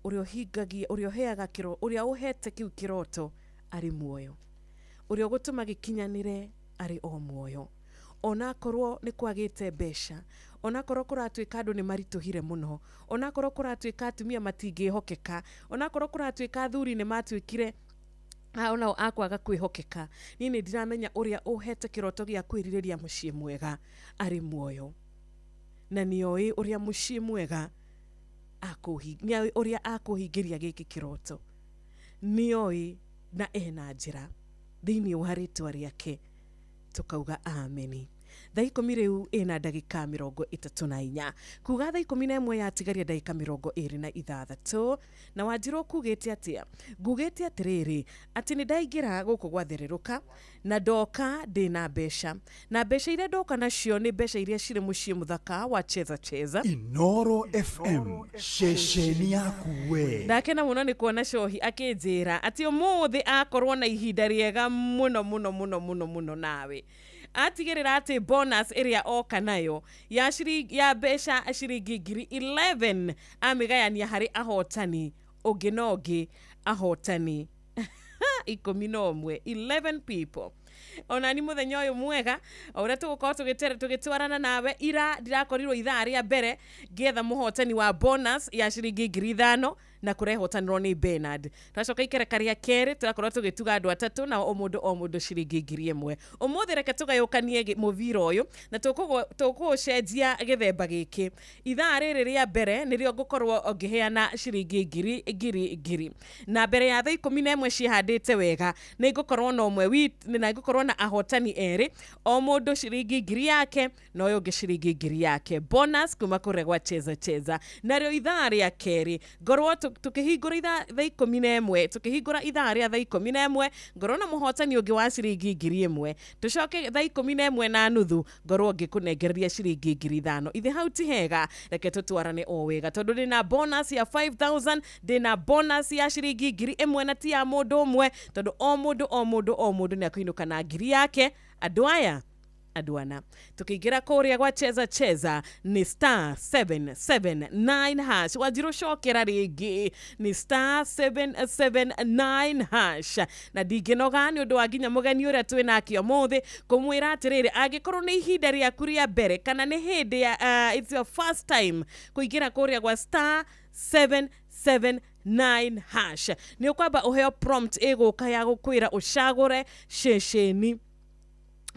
ũrĩa ũhingagia, ũrĩa ũheaga kĩro, ũrĩa ũhete kĩu kĩroto arĩ muoyo, ũrĩa ũgũtũma gĩkinyanĩre arĩ o muoyo. Onakorwo nĩ kwagĩte mbeca, onakorwo kũratuĩka andũ nĩ maritũhire mũno, onakorwo kũratuĩka atumia matingĩhokeka, onakorwo kũratuĩka athuri nĩ matuĩkire onao akwaga kwĩhokeka, niĩ nĩ ndiramenya ũrĩa ũhete kĩroto gĩa kwĩrirĩria mũciĩ mwega arĩ muoyo, na nĩoĩ ũrĩa mũciĩ mwega nĩoĩ ũrĩa akũhingĩria gĩkĩ kĩroto, nĩoĩ na ena njĩra thĩinĩ wa rĩtwa rĩake. Tũkauga ameni. Thaa 10 rĩu ĩna ndagĩka 34, kuga thaa 11 yatigaria ndagĩka 26. Na Wanjirũ kugĩte atĩa? Ngugĩte atĩrĩrĩ, atĩ nĩ ndaingĩra gũkũ gwathererũka na ndoka ndĩna mbeca, na mbeca iria ndoka nacio nĩ mbeca iria cirĩ mũciĩ mũthaka wa Cheza Cheza. Inoro FM, ceceni yaku we. Ndakena mũno nĩ kuona Cohi akĩnjĩra atĩ ũmũthĩ akorwo na ihinda rĩega mũno mũno mũno mũno mũno nawe. Atigĩrĩra atĩ bonus ĩrĩa oka nayo ya ciringi, ya mbeca ciringi 11,000 amĩgayania harĩ ahotani ũngĩ na ũngĩ, ahotani 11, 11 people. Ona ni mũthenya ũyũ mwega o ũrĩa tũgũkorwo tũgĩtwarana nawe. Ira ndirakorirwo ithaa rĩa mbere ngĩetha mũhotani wa bonus ya ciringi 5,000 na kũrehotanĩrwo nĩ Bernard. Twacoka ikereka rĩa kerĩ tũrakorwo tũgĩtuga andũ atatũ, nao o mũndũ o mũndũ ciringi 1,000. Ũmũthĩ reke tũgayũkanie mũbira ũyũ na tũkũũcenjia gĩthemba gĩkĩ. Ithaa rĩrĩ rĩa mbere nĩrĩo ngũkorwo ngĩheana ciringi ngiri ngiri ngiri, na mbere ya thaa 11 ciĩhandĩte wega nĩ ngũkorwo na ũmwe wit na ngũkorwo na ahotani erĩ, o mũndũ ciringi 1,000 yake na ũyũ ũngĩ ciringi 1,000 yake, bonus kuma kũrĩa gwa Cheza Cheza. Narĩo ithaa rĩa kerĩ ngorwo tũkĩhingũra ithaa thaa 11, tũkĩhingũra ithaa rĩa thaa 11 ngorwo na mũhotani ũngĩ wa ciringi 1,000. Tũcoke thaa 11:30 ngorwo ngĩkũnengereria ciringi 5,000. Ithe hau ti hega? Reke tũtwarane o wega, tondũ ndĩna bonus ya 5000, ndĩna bonus ya ciringi 1,000, na ti ya mũndũ ũmwe, tondũ o mũndũ o mũndũ o mũndũ nĩ akũinũka na 1,000 yake. Andũ aya andũ ana tũkĩingĩra kũrĩa gwa Cheza Cheza nĩ star 779 hash. Wanjirũ, cokera rĩngĩ, nĩ star 779 hash. Na ndingĩnoga nĩ ũndũ wa nginya mũgeni ũrĩa twĩ nake ũmũthĩ kũmwĩra atĩrĩrĩ, angĩkorwo nĩ ihinda rĩaku rĩa mbere kana nĩ hĩndĩ ya it's your first time kũingĩra kũrĩa gwa star 779 hash, nĩ ũkwamba ũheo prompt ĩgũka ya gũkwĩra ũcagũre ceceni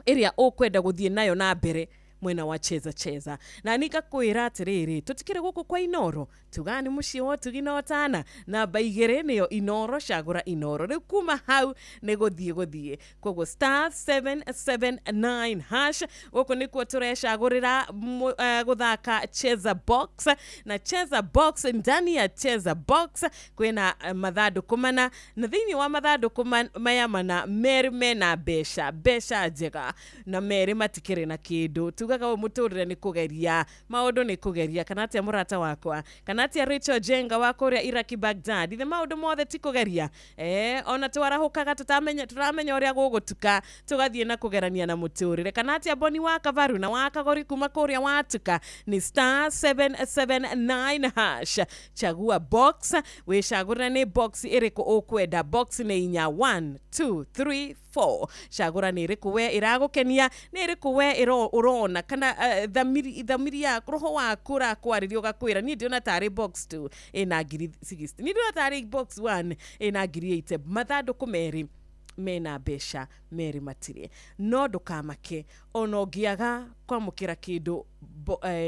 ĩrĩa ũkwenda gũthiĩ nayo na mbere mwena wa Cheza Cheza. Na nĩ ngakwĩra atĩrĩrĩ, tũtikĩrĩ gũkũ kwa Inoro, tugaga nĩ mũciĩ wa ũtugi na ũtana. Namba 2 nĩyo Inoro, cagũra Inoro. Rĩu kuma hau nĩ gũthiĩ gũthiĩ. Koguo star 779 hash, gũkũ nĩkuo tũrecagũrĩra gũthaka Cheza Box. Na Cheza Box, ndani ya Cheza Box kwĩna mathandũkũ mana, na thĩinĩ wa mathandũkũ maya mana, merĩ mena mbeca, mbeca njega, na merĩ matikĩrĩ na kĩndũ. Tuga Njugaga ũyũ mũtũrĩre nĩ kũgeria maũndũ, nĩ kũgeria. Kana atĩa mũrata wakwa? Kana atĩa Rachel Jenga wa kũrĩa Iraki Baghdad? Ithe maũndũ mothe ti kũgeria. Ona twarahũkaga tũtamenya, tũramenya ũrĩa gũgũtuka, tũgathiĩ na kũgerania na mũtũrĩre. Kana atĩa Boni wa Kavaru na wa Kagori kuma kũrĩa watuka? Ni star 779 hash, chagua box, wĩcagũrĩre nĩ box ĩrĩkũ ũkwenda. Box nĩ inya, 1 2 3 4. Cagũra nĩ ĩrĩkũ we ĩragũkenia, nĩ ĩrĩkũ we ũrona kana thamiri yaku, roho waku ũrakwarĩria ũgakwĩra, niĩ ndĩrona tarĩ box 2 ĩna ngiri 60, niĩ ndĩrona tarĩ box 1 ĩna ngiri 80. Mathandũkũ merĩ mena mbeca, merĩ matirĩ. No ndũkamake ona ũngĩaga kwamũkĩra kĩndũ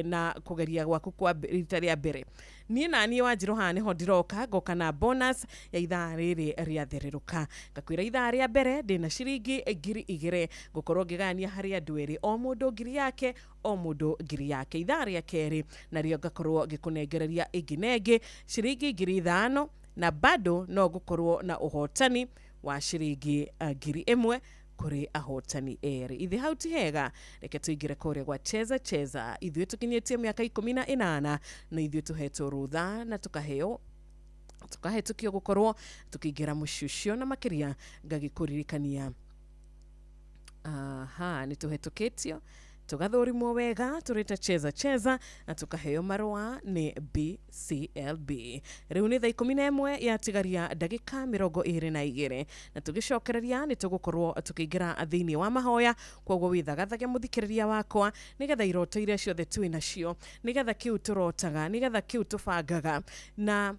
na kũgeria gwaku kwa rita rĩa mbere. Niĩ na niĩ Wanjirũ haha nĩho ndiroka, ngoka na bonus ya ithaa rĩrĩ rĩathererũka. Ngakwĩra ithaa rĩa mbere ndĩna ciringi 2000, ngũkorwo ngĩgania harĩ andũ erĩ, o mũndũ ngiri yake, o mũndũ ngiri yake. Ithaa rĩa kerĩ narĩo ngakorwo ngĩkũnengereria ĩngĩ na ĩngĩ ciringi 5000, na bado no ngũkorwo na ũhotani wa ciringi 1000 kũrĩ ahotani erĩ. Ithe hau ti hega? Reke tũingĩre kũrĩa gwa Cheza Cheza. Ithuĩ tũkinyĩtie mĩaka 18 na ithuĩ tũhetwo rũtha na tũkaheo tũkahetũkio gũkorwo tũkĩingĩra mũciĩ ũcio, na makĩria ngagĩkũririkania aha nĩ tũhetũkĩtio tũgathũrimwo wega tũrĩ ta Cheza Cheza na tũkaheo marũa nĩ BCLB. Rĩu nĩ thaa 11 yatigaria ndagĩka 22, na tũgĩcokereria nĩ tũgũkorwo tũkĩingĩra thĩinĩ wa mahoya. Koguo wĩthagathage mũthikĩrĩria wakwa, nĩgetha iroto iria ciothe twĩ nacio, nĩgetha kĩu tũrotaga, nĩgetha kĩu tũbangaga, na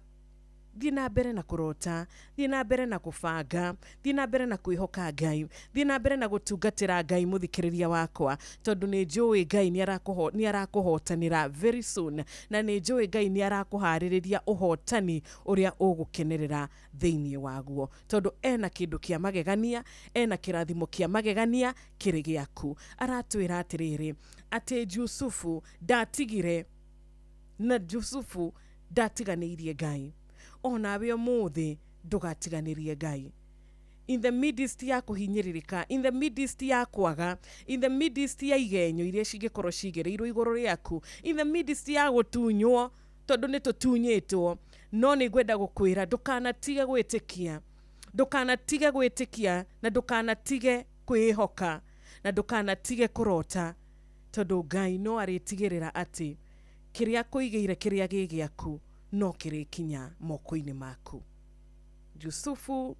thiĩ na mbere na kũrota, thiĩ na mbere na kũbanga, thiĩ na mbere na kwĩhoka Ngai, thiĩ na mbere na gũtungatĩra Ngai, mũthikĩrĩria wakwa, tondũ nĩ njũĩ Ngai nĩ arakũhotanĩra very soon, na nĩ njũĩ Ngai nĩ arakũharĩrĩria ũhotani ũrĩa ũgũkenerera thĩinĩ waguo, tondũ ena kĩndũ kĩa magegania, ena kĩrathimo kĩa magegania kĩrĩ gĩaku. Aratwĩra atĩrĩrĩ, atĩ Jusufu ndatigire na Jusufu ndatiganĩirie Ngai. Onawe ũmũthĩ ndũgatiganĩrie Ngai. In the midst ya kũhinyĩrĩrĩka, in the midst ya kwaga, in the midst ya igenyo iria cingĩkorwo cigĩrĩirwo igũrũ rĩaku, in the midst ya gũtunywo, tondũ nĩ tũtunyĩtwo, no nĩ ngwenda gũkwĩra ndũkanatige gwĩtĩkia, ndũkanatige gwĩtĩkia, na ndũkanatige kwĩhoka, na ndũkanatige kũrota, tondũ Ngai no arĩtigĩrĩra atĩ kĩrĩa kũigĩire, kĩrĩa gĩ gĩaku, no kĩrĩkinya moko-inĩ maku. Jusufu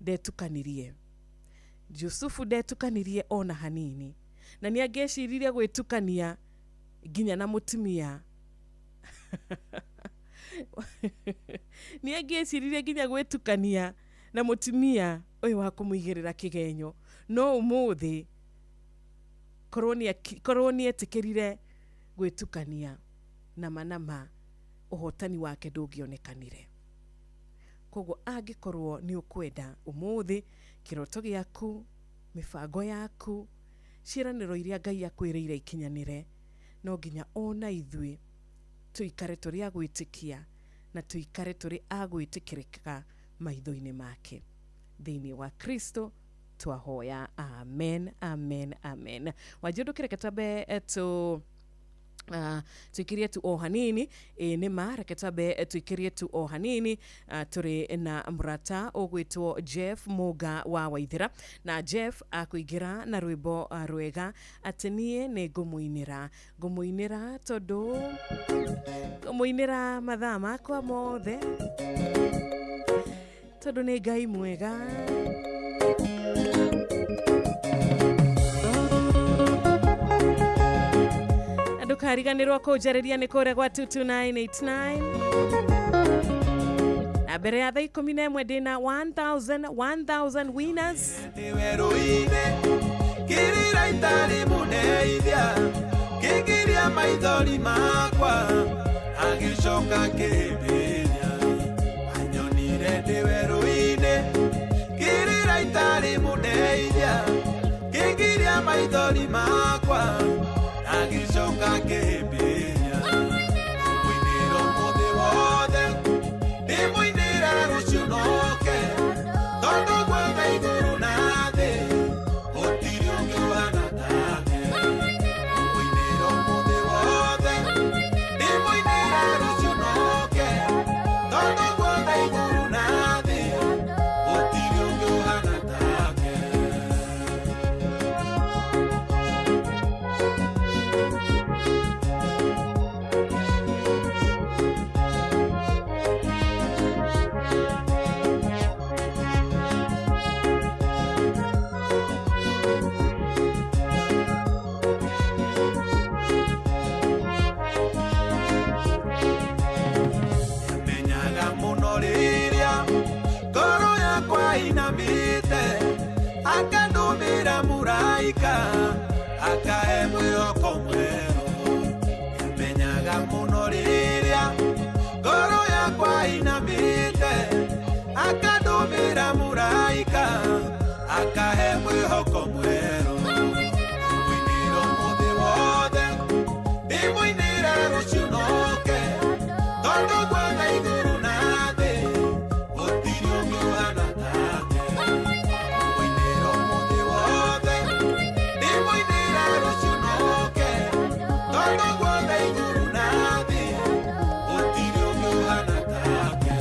ndetukanirie, Jusufu ndetukanirie ona hanini, na nĩ angĩeciririe gwĩtukania nginya na mũtumia. Nĩ angĩeciririe nginya gwĩtukania na mũtumia ũyũ wa kũmũigĩrĩra kĩgenyo, no ũmũthĩ korwo nĩ etĩkĩrire gwĩtukania nama nama, ũhotani wake ndũngĩonekanire. Koguo angĩkorwo nĩ ũkwenda ũmũthĩ kĩroto gĩaku, mĩbango yaku, ciĩranĩro iria Ngai akwĩrĩire ikinyanĩre, no nginya ona ithuĩ tũikare tũrĩ a gwĩtĩkia na tũikare tũrĩ a gwĩtĩkĩrĩka maitho-inĩ make. Thĩinĩ wa Kristo twahoya, amen, amen, amen. Wanjũ, ndũkĩreke twambe tu tuikirie tu o hanini. Ĩ nĩ ma, reke twambe tuikirie tu o hanini. Tũrĩ na mũrata ũgwĩtwo Jeff Mũnga wa Waithĩra, na Jeff akũingĩra na rwĩmbo rwega atĩ niĩ nĩ ngũmũinĩra, ngũmũinĩra tondũ ngũmũinĩra mathaa makwa mothe, tondũ nĩ Ngai mwega. Na ndũkariganĩrwo kũnjarĩria nĩ kũrĩa gwa 22989, na mbere ya thaa 11 ndĩna 1000 1000 winners. Werũ-inĩ kĩrĩra itarĩ mũndeithia, kĩngiria maithori makwa, agĩcoka kĩmbĩria. Anyonire ndĩ werũ-inĩ kĩrĩra itarĩ mũndeithia, kĩngiria maithori makwa, agĩcoka kĩmbĩria. Mũinĩra ũmũthĩ wothe, ndĩmũinĩra rũciũ noke, tondũ gwothe igũrũ na thĩ gũtirĩ ũngĩ ũhana take. guothe igũrũ na thĩ gũtirĩ ũngĩ ũhana take. Menyaga mũno rĩrĩa ngoro yakwa inamĩte, akandũmĩra mũraika akahe mwĩhoko mwerũ. Menyaga mũno rĩrĩa ngoro yakwa inamĩte, akandũmĩra mũraika akahe mwĩhoko mwerũ. Mũinĩre ũmũthĩ wothe, ndĩmũinĩre rũciũ noke, tondũ guothe igũrũ na thĩ gũtirĩ ũngĩ ũhana take. Mũinĩre ũmũthĩ wothe, ndĩmũinĩre rũciũ noke, tondũ guothe igũrũ na thĩ gũtirĩ ũngĩ ũhana take.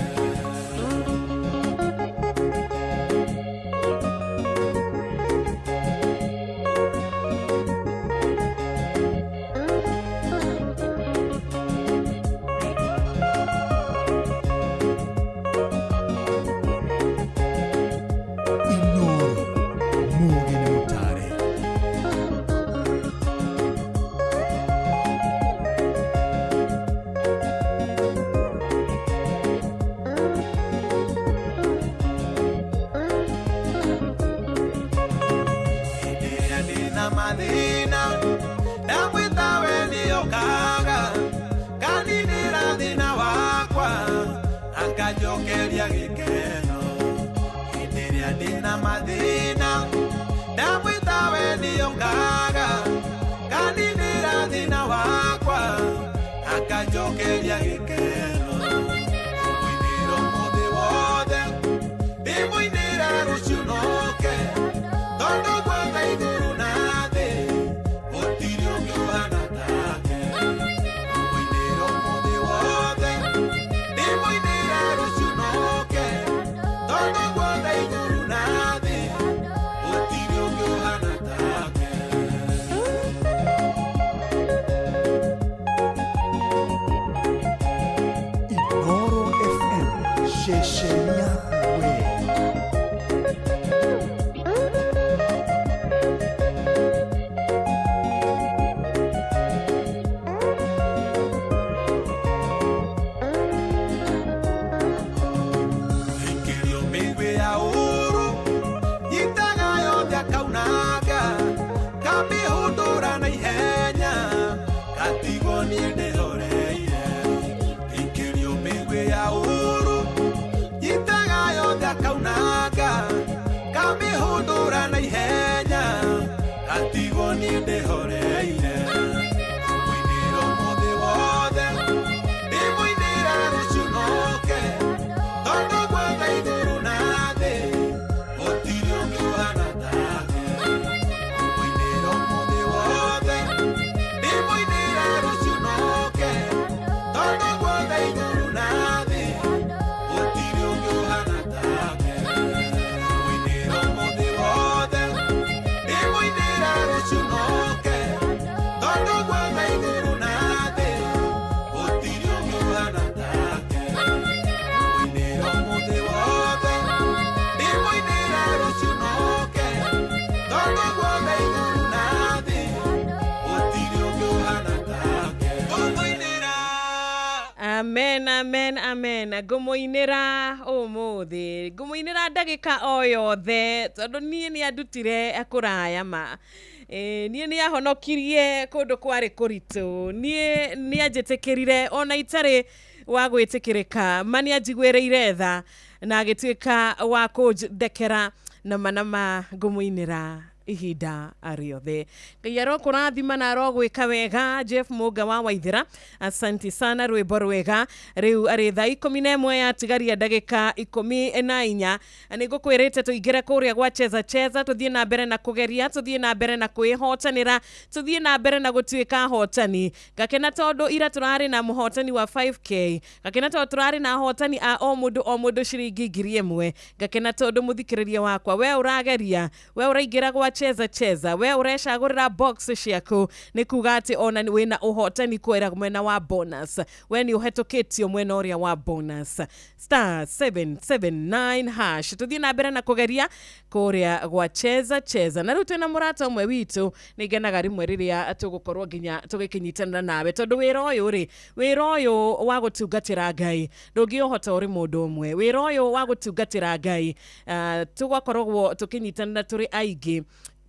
Inoro Mugi nĩ mũtare. Hĩndĩ ĩrĩa ndĩna mathĩna ndamwĩta we nĩokaga, kaninĩra thĩna wakwa akanjokeria gĩkeno. Hĩndĩ ĩrĩa ndĩna mathĩna ndamwĩta we nĩokaga, kaninĩra thĩna wakwa akanjokeria gĩkeno. Mũinĩre ũmũthĩ wothe, ndĩmũinĩre rũciũ noke, tondũ guothe igũrũ na thĩ gũtirĩ ũngĩ ũhana take. Mũinĩre ũmũthĩ wothe, ndĩmũinĩre rũciũ noke, tondũ guothe igũrũ na thĩ gũtirĩ ũngĩ ũhana take. Inoro FM ceceni yaku we. Ikĩrio mĩigwi ya ũũru nyitaga yothe akaunanga, kamĩhũndũra na ihenya ngatigwo niĩ ndĩhoreire. Ikĩrio mĩigwi ya ũũru nyitaga yothe akaunanga, kamĩhũndũra na ihenya ngatigwo niĩ ndĩhoreire. Mũinĩre ũmũthĩ wothe, ndĩmũinĩre rũciũ noke, tondũ guothe igũrũ na thĩ gũtirĩ ũngĩ ũhana take. Mũinĩre ũmũthĩ wothe, ndĩmũinĩre rũciũ noke, tondũ guothe igũrũ na thĩ gũtirĩ ũngĩ ũhana take. Mũinĩre ũmũthĩ wothe, ndĩmũinĩre rũciũ noke, tondũ guothe igũrũ na thĩ gũtirĩ ũngĩ ũhana take. Mũinĩre ũmũthĩ wothe, ndĩmũinĩre rũciũ noke, tondũ guothe igũrũ na thĩ gũtirĩ ũngĩ ũhana take. Ngũmũinĩra. Amen, amen, amen. Ngũmũinĩra ũmũthĩ, ngũmũinĩra ndagĩka o yothe, tondũ niĩ nĩ andutire kũraya ma. Niĩ nĩ ahonokirie kũndũ kwarĩ kũritũ, niĩ nĩ anjĩtĩkĩrire ona itarĩ wa gwĩtĩkĩrĩka, ma nĩ anjiguĩrĩire tha na agĩtuĩka wa kũndekera, na ma na ma ngũmũinĩra Ihinda rĩothe. Ngai arokũrathima na arogwĩka wega. Jeff Mũnga wa Waithĩra, asanti sana, rwĩmbo rwega. Rĩu arĩ thaa 11 yatigaria ndagĩka 14. Nĩ ngũkwĩrĩte tũingĩre kũrĩa gwa Cheza Cheza, tũthiĩ na mbere na kũgeria, tũthiĩ na mbere na kwĩhotanĩra, tũthiĩ na mbere na gũtuĩka ahotani. Ngakena tondũ ira tũrarĩ na mũhotani wa 5K, ngakena tondũ tũrarĩ na ahotani a o mũndũ o mũndũ ciringi 1000. Ngakena tondũ mũthikĩrĩria wakwa, we ũrageria, we ũraingĩra gwa Cheza Cheza, we ũrecagũrĩra box ciaku, nĩ kuga atĩ ona wĩna ũhotani kwera mwena wa bonus, we nĩ ũhetũkĩtio mwena ũrĩa wa bonus. Star 779 hash, tũthiĩ na mbere na kũgeria kũrĩa gwa Cheza Cheza. Na rĩu twĩna mũrata ũmwe witũ, nĩ ngenaga rĩmwe rĩrĩa tũgũkorwo nginya tũgĩkĩnyitanĩra nawe, tondũ wĩra ũyũ rĩ, wĩra ũyũ wa gũtungatĩra Ngai ndũngĩũhota ũrĩ mũndũ ũmwe. Wĩra ũyũ wa gũtungatĩra Ngai, tũgakoragwo tũkĩnyitanĩra tũrĩ aingĩ,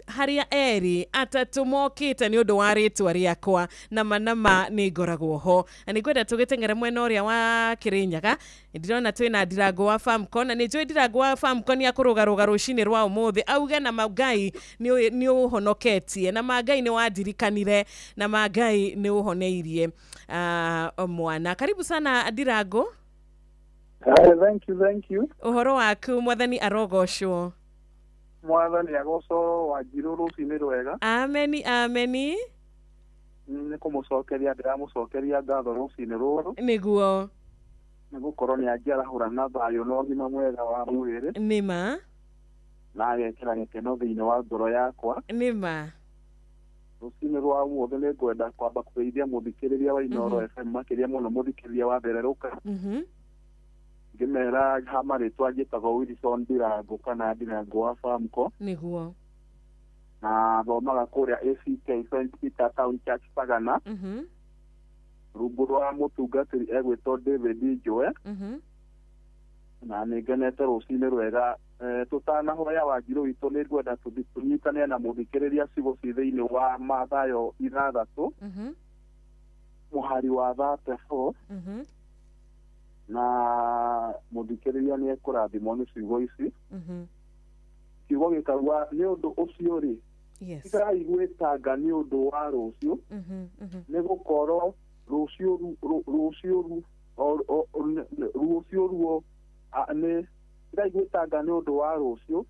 harĩa erĩ atatũ mokĩte nĩ ũndũ wa rĩtwa rĩakwa, nama nama nĩ ngoragwo ho. Na nĩ ngwenda tũgĩteng'ere mwena ũrĩa wa Kĩrĩnyaga. Ndĩrona twĩna Ndirango wa Famcon, na nĩ njũĩ Ndirango wa Famcon nĩ akũrũgarũga rũcinĩ rwa ũmũthĩ, auge na Ngai nĩ ũhonoketie, na ma Ngai nĩ wandirikanire, na ma Ngai nĩ ũhoneirie mwana. Karibu sana Ndirango. Thank you, thank you. Ũhoro waku? Mwathani arogocwo. Mwathani agocwo. Wanjirũ, rũcinĩ rwega. Ameni, ameni. Nĩ kũmũcokeria ndĩramũcokeria ngatho rũcinĩ rũrũ. Nĩguo. Nĩ gũkorwo nĩ anjarahũra na thayũ na ũgima mwega wa mwĩrĩ. Nĩma. Na agekĩra gĩkeno thĩinĩ wa ngoro yakwa. Nĩma. Rũcinĩ rwa ũmũthĩ nĩ ngwenda kwamba kũgeithia mũthikĩrĩria wa Inooro FM, makĩria mũno mũthikĩrĩria wa Thererũka, ngĩmera ha marĩtwa njĩtagwo Wilson Ndirango kana Ndirango wa Famco. Nĩguo. Na thomaga kũrĩa ACK St Peter Town Church Sagana, rungu rwa mũtungatĩri egwĩtwo David Njoe. Na nĩ ngenete rũcinĩ rwega. Tũtanahoya, Wanjirũ witũ, nĩ ngwenda tũnyitane na mũthikĩrĩria ciugo ci thĩinĩ wa Mathayo 6 mũhari wa 34, na mũthikĩrĩria nĩ ekũrathimwo nĩ ciugo ici. Kiugo gĩkauga, nĩ ũndũ ũcio rĩ, tigai gwĩtanga nĩ ũndũ wa rũciũ, nĩ gũkorwo rũciũ rũciũ rũciũ ruo nĩ tigai gwĩtanga nĩ ũndũ wa rũciũ,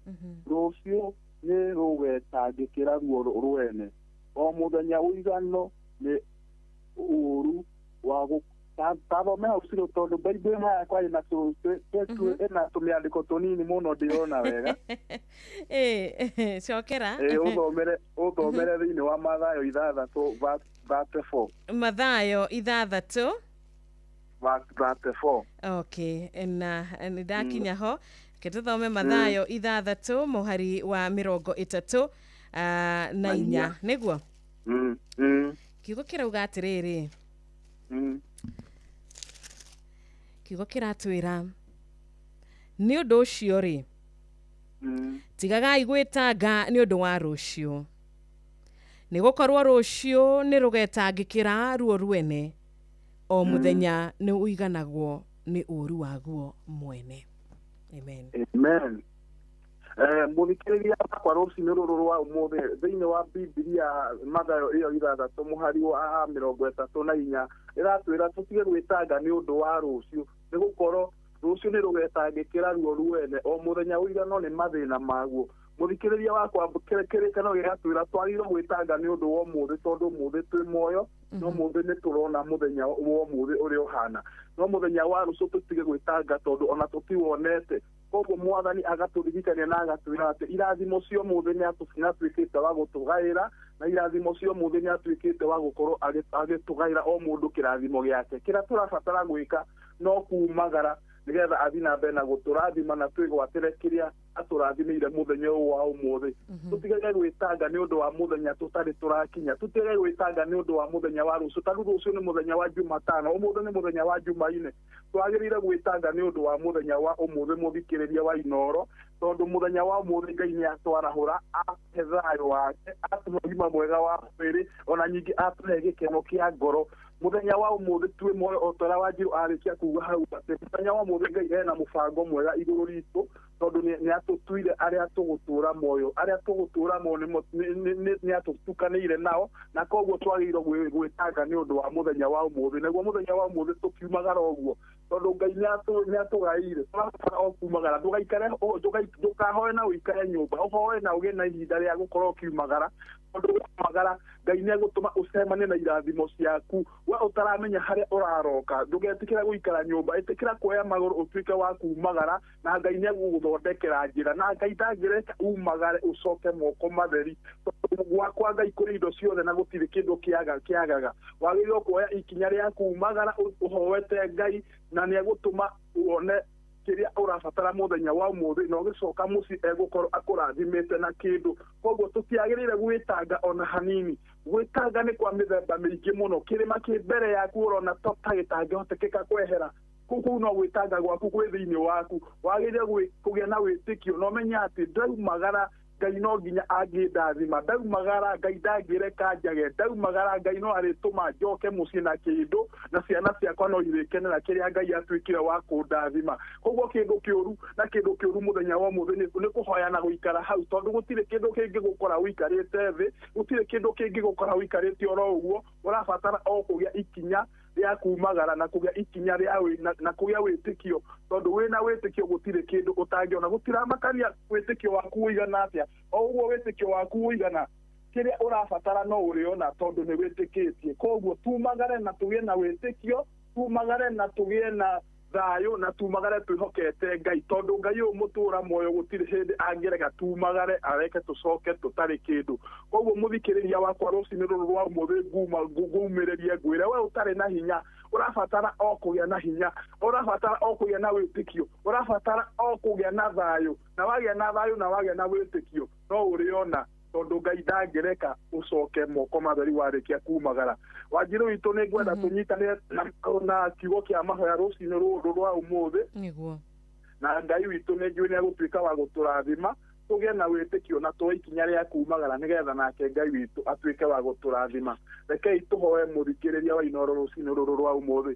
rũciũ nĩ rũgetangĩkĩra ruo rwene, o mũthenya ũigano nĩ ũũru wa tathome hau cirũ, tondũ Bible ĩno yakwa ĩna ĩna tũmĩandĩko tũnini mũno, ndĩrona wega. Cokera. Ũthomere thĩinĩ wa Mathayo 6 34. Mathayo 6 34. Okay, na nĩ ndakinya ho. Reke tũthome Mathayo 6 mũhari wa 34, nĩguo? Kiugo kĩrauga atĩrĩrĩ, kiugo kĩratwĩra, nĩ ũndũ ũcio rĩ, tigagai gwĩtanga nĩ ũndũ wa rũciũ, nĩ gũkorwo rũciũ nĩ rũgetangĩkĩra ruo rwene, o mũthenya nĩ ũiganagwo nĩ ũũru waguo mwene. Amen. Amen. Mũthikĩrĩria wakwa, rũcinĩ rũrũ rwa ũmũthĩ, thĩinĩ wa Bibilia Mathayo ĩyo 6 mũhari wa 34 ĩratwĩra tũtige gwĩtanga nĩ ũndũ wa rũciũ, nĩ gũkorwo rũciũ nĩ rũgetangĩkĩra ruo rwene, o mũthenya ũigano nĩ mathĩna maguo. Mũthikĩrĩria wakwa, kĩrĩkano gĩgatwĩra twagĩrĩirwo gwĩtanga nĩ ũndũ wa ũmũthĩ, tondũ ũmũthĩ twĩ muoyo, no mũthĩ nĩ tũrona mũthenya wa ũmũthĩ ũrĩa ũhana, no mũthenya wa rũciũ tũtige gwĩtanga tondũ ona tũtiwonete. Koguo Mwathani agatũririkania na agatwĩra atĩ irathimo cia ũmũthĩ nĩ atuĩkĩte wa gũtũgaĩra, na irathimo cia ũmũthĩ nĩ atuĩkĩte wa gũkorwo agĩtũgaĩra o mũndũ kĩrathimo gĩake. Kĩrĩa tũrabatara gwĩka no kumagara nĩgetha athiĩ na mbere na gũtũrathima na twĩgwatĩre kĩrĩa atũrathimĩire mũthenya ũyũ wa ũmũthĩ. Tũtigage gwĩtanga nĩ ũndũ wa mũthenya tũtarĩ tũrakinya, tũtigage gwĩtanga nĩ ũndũ wa mũthenya wa rũciũ. Ta rĩu rũciũ nĩ mũthenya wa Jumatano, ũmũthĩ nĩ mũthenya wa Jumaine. Twagĩrĩire gwĩtanga nĩ ũndũ wa mũthenya wa ũmũthĩ, mũthikĩrĩria wa Inooro, tondũ mũthenya wa ũmũthĩ Ngai nĩ atwarahũra, atũhe thayũ wake, atũhe ũgima mwega wa mwĩrĩ, ona ningĩ atũhe gĩkeno kĩa ngoro. Muthenya wa umuthi twi moyo o tora Wanjiru arikia kuga hau ati muthenya wa umuthi Ngai ena mubango mwega iguru ritu tondu ni atutuire aria tugutura moyo aria tugutura moyo ni atutukanire nao na koguo twagirwo gwitanga ni undu wa muthenya wa umuthi niguo muthenya wa umuthi tukiumagara uguo tondu Ngai ni atugaire turabatara o kumagara ndugaikare ndukahoe na uikare nyumba uhoe na ugie na ihinda ria gukorwo ukiumagara tondu kumagara Ngai ni egutuma ucemanie na irathimo ciaku we utaramenya haria uraroka ndugetikira guikara nyumba itikira kuoya maguru utuike wa kumagara na Ngai ni eguguthondekera njira na Ngai ndangireka umagare ucoke moko matheri gwakwa Ngai kuri indo ciothe na gutiri kindu kiagaga wagiriirwo kuoya ikinya ria kumagara uhoete Ngai na ni egutuma wone kiria urabatara muthenya wa umuthi na ugicoka mucii egukorwo akurathimite na kindu koguo tutiagirire gwitanga ona hanini gwitanga ni kwa mithemba miingi muno kirima ki mbere yaku urona ta gitangihotekeka kwehera kuu no gwitanga gwaku kwi thiini waku wagirire kugia na witikio na umenye ati ndaumagara Ngai no nginya angĩndathima ndaumagara Ngai ndangĩreka njage ndaumagara Ngai no arĩtũma njoke mũciĩ na kĩndũ na ciana ciakwa no irĩkenera kĩrĩa Ngai atuĩkire wa kũndathima koguo kĩndũ kĩũru na kĩndũ kĩũru mũthenya wa ũmũthĩ nĩ kũhoya na gũikara hau tondũ gũtirĩ kĩndũ kĩngĩgũkora ũikarĩte thĩ gũtirĩ kĩndũ kĩngĩgũkora ũikarĩte oro ũguo ũrabatara o kũgĩa ikinya rĩa kumagara na kũgĩa ikinya rĩa na kũgĩa wĩtĩkio tondũ wĩna wĩtĩkio gũtirĩ kĩndũ ũtangĩona gũtiramakania wĩtĩkio waku ũigana atĩa o ũguo wĩtĩkio waku ũigana kĩrĩa ũrabatara no ũrĩona tondũ nĩ wĩtĩkĩtie koguo tumagare na tũgĩe na wĩtĩkio tumagare na tũgĩe na thayũ na tumagare twĩhokete Ngai tondũ Ngai ũyũ mũtũra muoyo gũtirĩ hĩndĩ angĩrega tumagare areke tũcoke tũtarĩ kĩndũ koguo mũthikĩrĩria wakwa rũcinĩ rũrũ rwa ũmũthĩ ngumĩrĩrie ngwĩre we ũtarĩ na hinya ũrabatara o kũgĩa na hinya ũrabatara o kũgĩa na wĩtĩkio ũrabatara o kũgĩa na thayũ na wagĩa na thayũ na wagĩa na wĩtĩkio no ũrĩona tondu Ngai ndangĩreka ũcoke moko matheri warĩkia kumagara Wanjiru witũ nĩ ngwenda tũnyitanĩre na kiugo kĩa mahoya rũcinĩ rũrũ rwa ũmũthĩ nĩguo na Ngai witũ nĩ njũĩ nĩ egũtuĩka wa gũtũrathima tũgĩe na wĩtĩkio na tuoe ikinya rĩa kumagara nĩgetha nake Ngai witũ atuĩke wa gũtũrathima rekei tũhoe mũthikĩrĩria wa Inooro rũcinĩ rũrũ rwa ũmũthĩ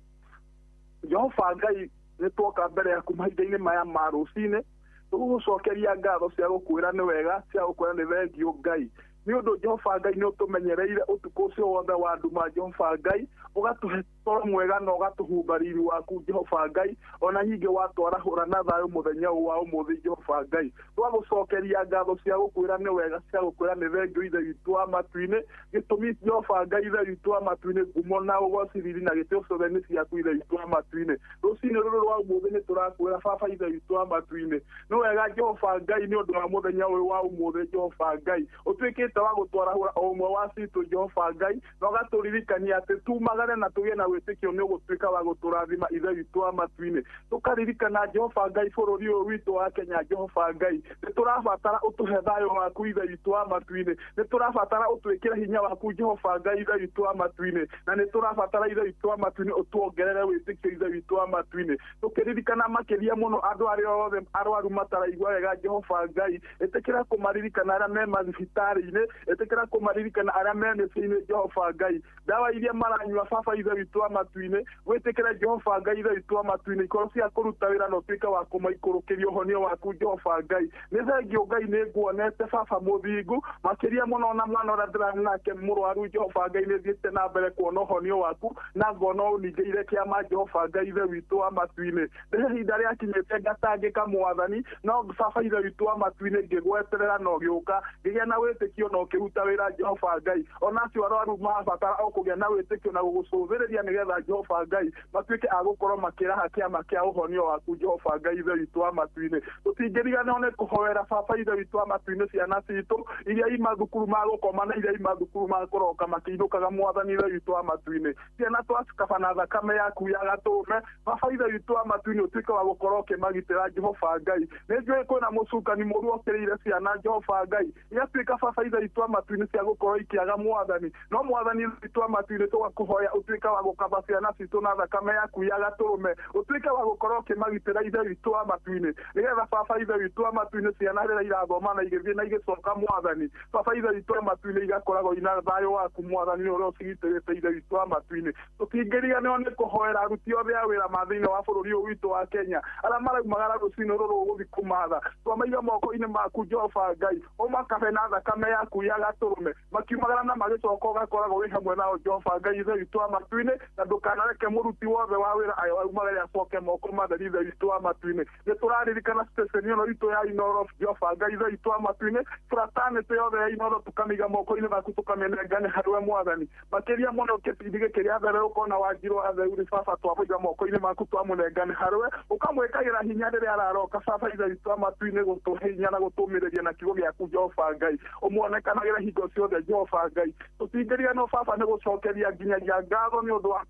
Jehova Ngai nĩ tuoka mbere yaku mahinda-inĩ maya ma rũcinĩ tũgũcokeria ngatho cia gũkwĩra nĩ wega cia gũkwĩra nĩ thengiũ Ngai nĩ ũndũ Jehova Ngai nĩ ũtũmenyereire ũtukũ ũcio wothe wa nduma Jehova Ngai ũgatũhe toro mwega na ũgatũhumba riri waku Jehova Ngai ona nyingĩ watwarahũra na thayũ mũthenya ũyũ wa ũmũthĩ Jehova Ngai twagũcokeria ngatho cia gũkwĩra nĩ wega cia gũkwĩra nĩ thengiũ Ithe witũ wa matu-inĩ gĩtũmi Jehova Ngai Ithe witũ wa matu-inĩ ngumo na ũgoci riri na gĩtĩo ciothe nĩ ciaku Ithe witũ wa matu-inĩ rũcinĩ rũrũ rwa ũmũthĩ nĩ tũrakwĩra baba Ithe witũ wa matu-inĩ nĩ wega Jehova Ngai nĩ ũndũ wa mũthenya ũyũ wa ũmũthĩ Jehova Ngai ũtuĩkĩte wa gũtwarahũra o ũmwe wa citũ Jehova Ngai na ũgatũririkania atĩ tumagare na tũgĩe na wĩtĩkio nĩ ũgũtuĩka wa gũtũrathima Ithe witũ wa matu-inĩ tũkaririkana Jehova Ngai bũrũri ũyũ witũ wa Kenya Jehova Ngai nĩ tũrabatara ũtũhe thayũ waku Ithe witũ wa matu-inĩ nĩ tũrabatara ũtwĩkĩre hinya waku Jehova Ngai Ithe witũ wa matu-inĩ na nĩ tũrabatara Ithe witũ wa matu-inĩ ũtuongerere wĩtĩkio Ithe witũ wa matu-inĩ tũkĩririkana makĩria mũno andũ arĩa othe arwaru mataraigua wega Jehova Ngai ĩtĩkĩra kũmaririkana arĩa me mathibitarĩ-inĩ ĩtĩkĩra kũmaririkana arĩa me mĩciĩ-inĩ Jehova Ngai ndawa iria maranyua baba Ithe witũ wa matu-inĩ wĩtĩkĩre Jehova Ngai Ithe witũ wa matu-inĩ ikorwo cia kũruta wĩra na ũtuĩke wa kũmaikũrũkĩria ũhonio waku Jehova Ngai nĩ thengiũ Ngai nĩ nguonete baba mũthingu makĩria mũno na mwana ũrĩa ndĩrarĩ nake mũrwaru Jehova Ngai nĩ thiĩte na mbere kuona ũhonio waku na ngona ũningĩire kĩama Jehova Ngai Ithe witũ wa matu-inĩ nĩ ihinda rĩakinyĩte ngatangĩka mwathani no baba Ithe witũ wa matu-inĩ ngĩgweterera na ũgĩũka ngĩgĩa na wĩtĩkio na ũkĩruta wĩra Jehova Ngai ona acio arwaru marabatara o kũgĩa na wĩtĩkio na gũgũcũthĩrĩria nĩgetha Jehova Ngai matuĩke a gũkorwo makĩraha kĩama kĩa ũhonio waku Jehova Ngai Ithe witũ wa matu-inĩ tũtingĩriganĩrwo nĩ kũhoera baba Ithe witũ wa matu-inĩ ciana citũ iria i mathukuru ma gũkoma na iria i mathukuru ma kũroka makĩinũkaga mwathani Ithe witũ wa matu-inĩ ciana twacikaba na thakame yaku ya gatũrũme baba Ithe witũ wa matu-inĩ ũtuĩke wa gũkorwo ũkĩmagitĩra Jehova Ngai nĩ njũĩ kwĩna mũcukani mũũru okĩrĩire ciana Jehova Ngai igatuĩka baba Ithe witũ wa matu-inĩ cia gũkorwo ikĩaga mwathani no mwathani witũ wa matu-inĩ tũgakũhoya ũtuĩke wa gũkorwo gũkaba ciana citũ na thakame yaku ya gatũrũme ũtuĩke wa gũkorwo ũkĩmagitĩra ithe witũ wa matu-inĩ nĩgetha baba ithe witũ wa matu-inĩ ciana rĩrĩa irathoma na igĩthiĩ na igĩcoka mwathani baba ithe witũ wa matu-inĩ igakoragwo ina thayũ waku mwathani nĩ ũrĩa ũcigitĩrĩte ithe witũ wa matu-inĩ tũtingĩriganĩrwo nĩ kũhoera aruti othe a wĩra ma thĩinĩ wa bũrũri ũyũ witũ wa Kenya arĩa maraumagara rũcinĩ rũrũ gũthiĩ kũmatha twamaiga moko-inĩ maku Jehova Ngai ũmakabe na thakame yaku ya gatũrũme makiumagara na magĩcoka ũgakoragwo wĩ hamwe nao Jehova Ngai ithe witũ wa matu-inĩ na ndũkanareke mũruti wothe wa wĩra aumagare acoke moko matheri ithe witũ wa matu-inĩ nĩ tũraririkana station ĩno itũ ya Inooro Jehova Ngai ithe witũ wa matu-inĩ fraternity yothe ya Inooro tũkamĩiga moko-inĩ maku tũkamĩnengane harĩ we mwathani makĩria mũno kĩbindi gĩkĩ gĩa therũko na Wanjirũ Atheuri baba twamũiga moko-inĩ maku twamũnengane harĩ we ũkamwĩkagĩra hinya rĩrĩa araroka baba ithe witũ wa matu-inĩ gũtũhe hinya na gũtũmĩrĩria na kiugo gĩaku Jehova Ngai ũmuonekanagĩre hingo ciothe Jehova Ngai tũtingĩriganĩrwo baba nĩ gũcokeria nginyagia ngatho nĩ ũndũ wa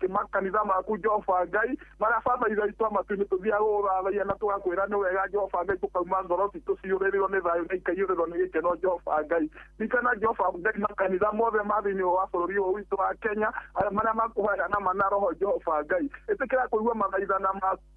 makanitha maku Jehova Ngai marĩa baba ithe witũ wa matu-inĩ tũthiaga gũgũthathaiya na tũgakwĩra nĩ wega Jehova Ngai tũkauma ngoro citũ ciyũrĩrĩrwo nĩ thayũ na ikaiyũrĩrwo nĩ gĩkeno Jehova Ngai ririkana Jehova Ngai makanitha mothe ma thĩinĩ wa bũrũri ũyũ witũ wa Kenya marĩa makũhoera na mana roho Jehova Ngai ĩtĩkĩra kũigua mathaithana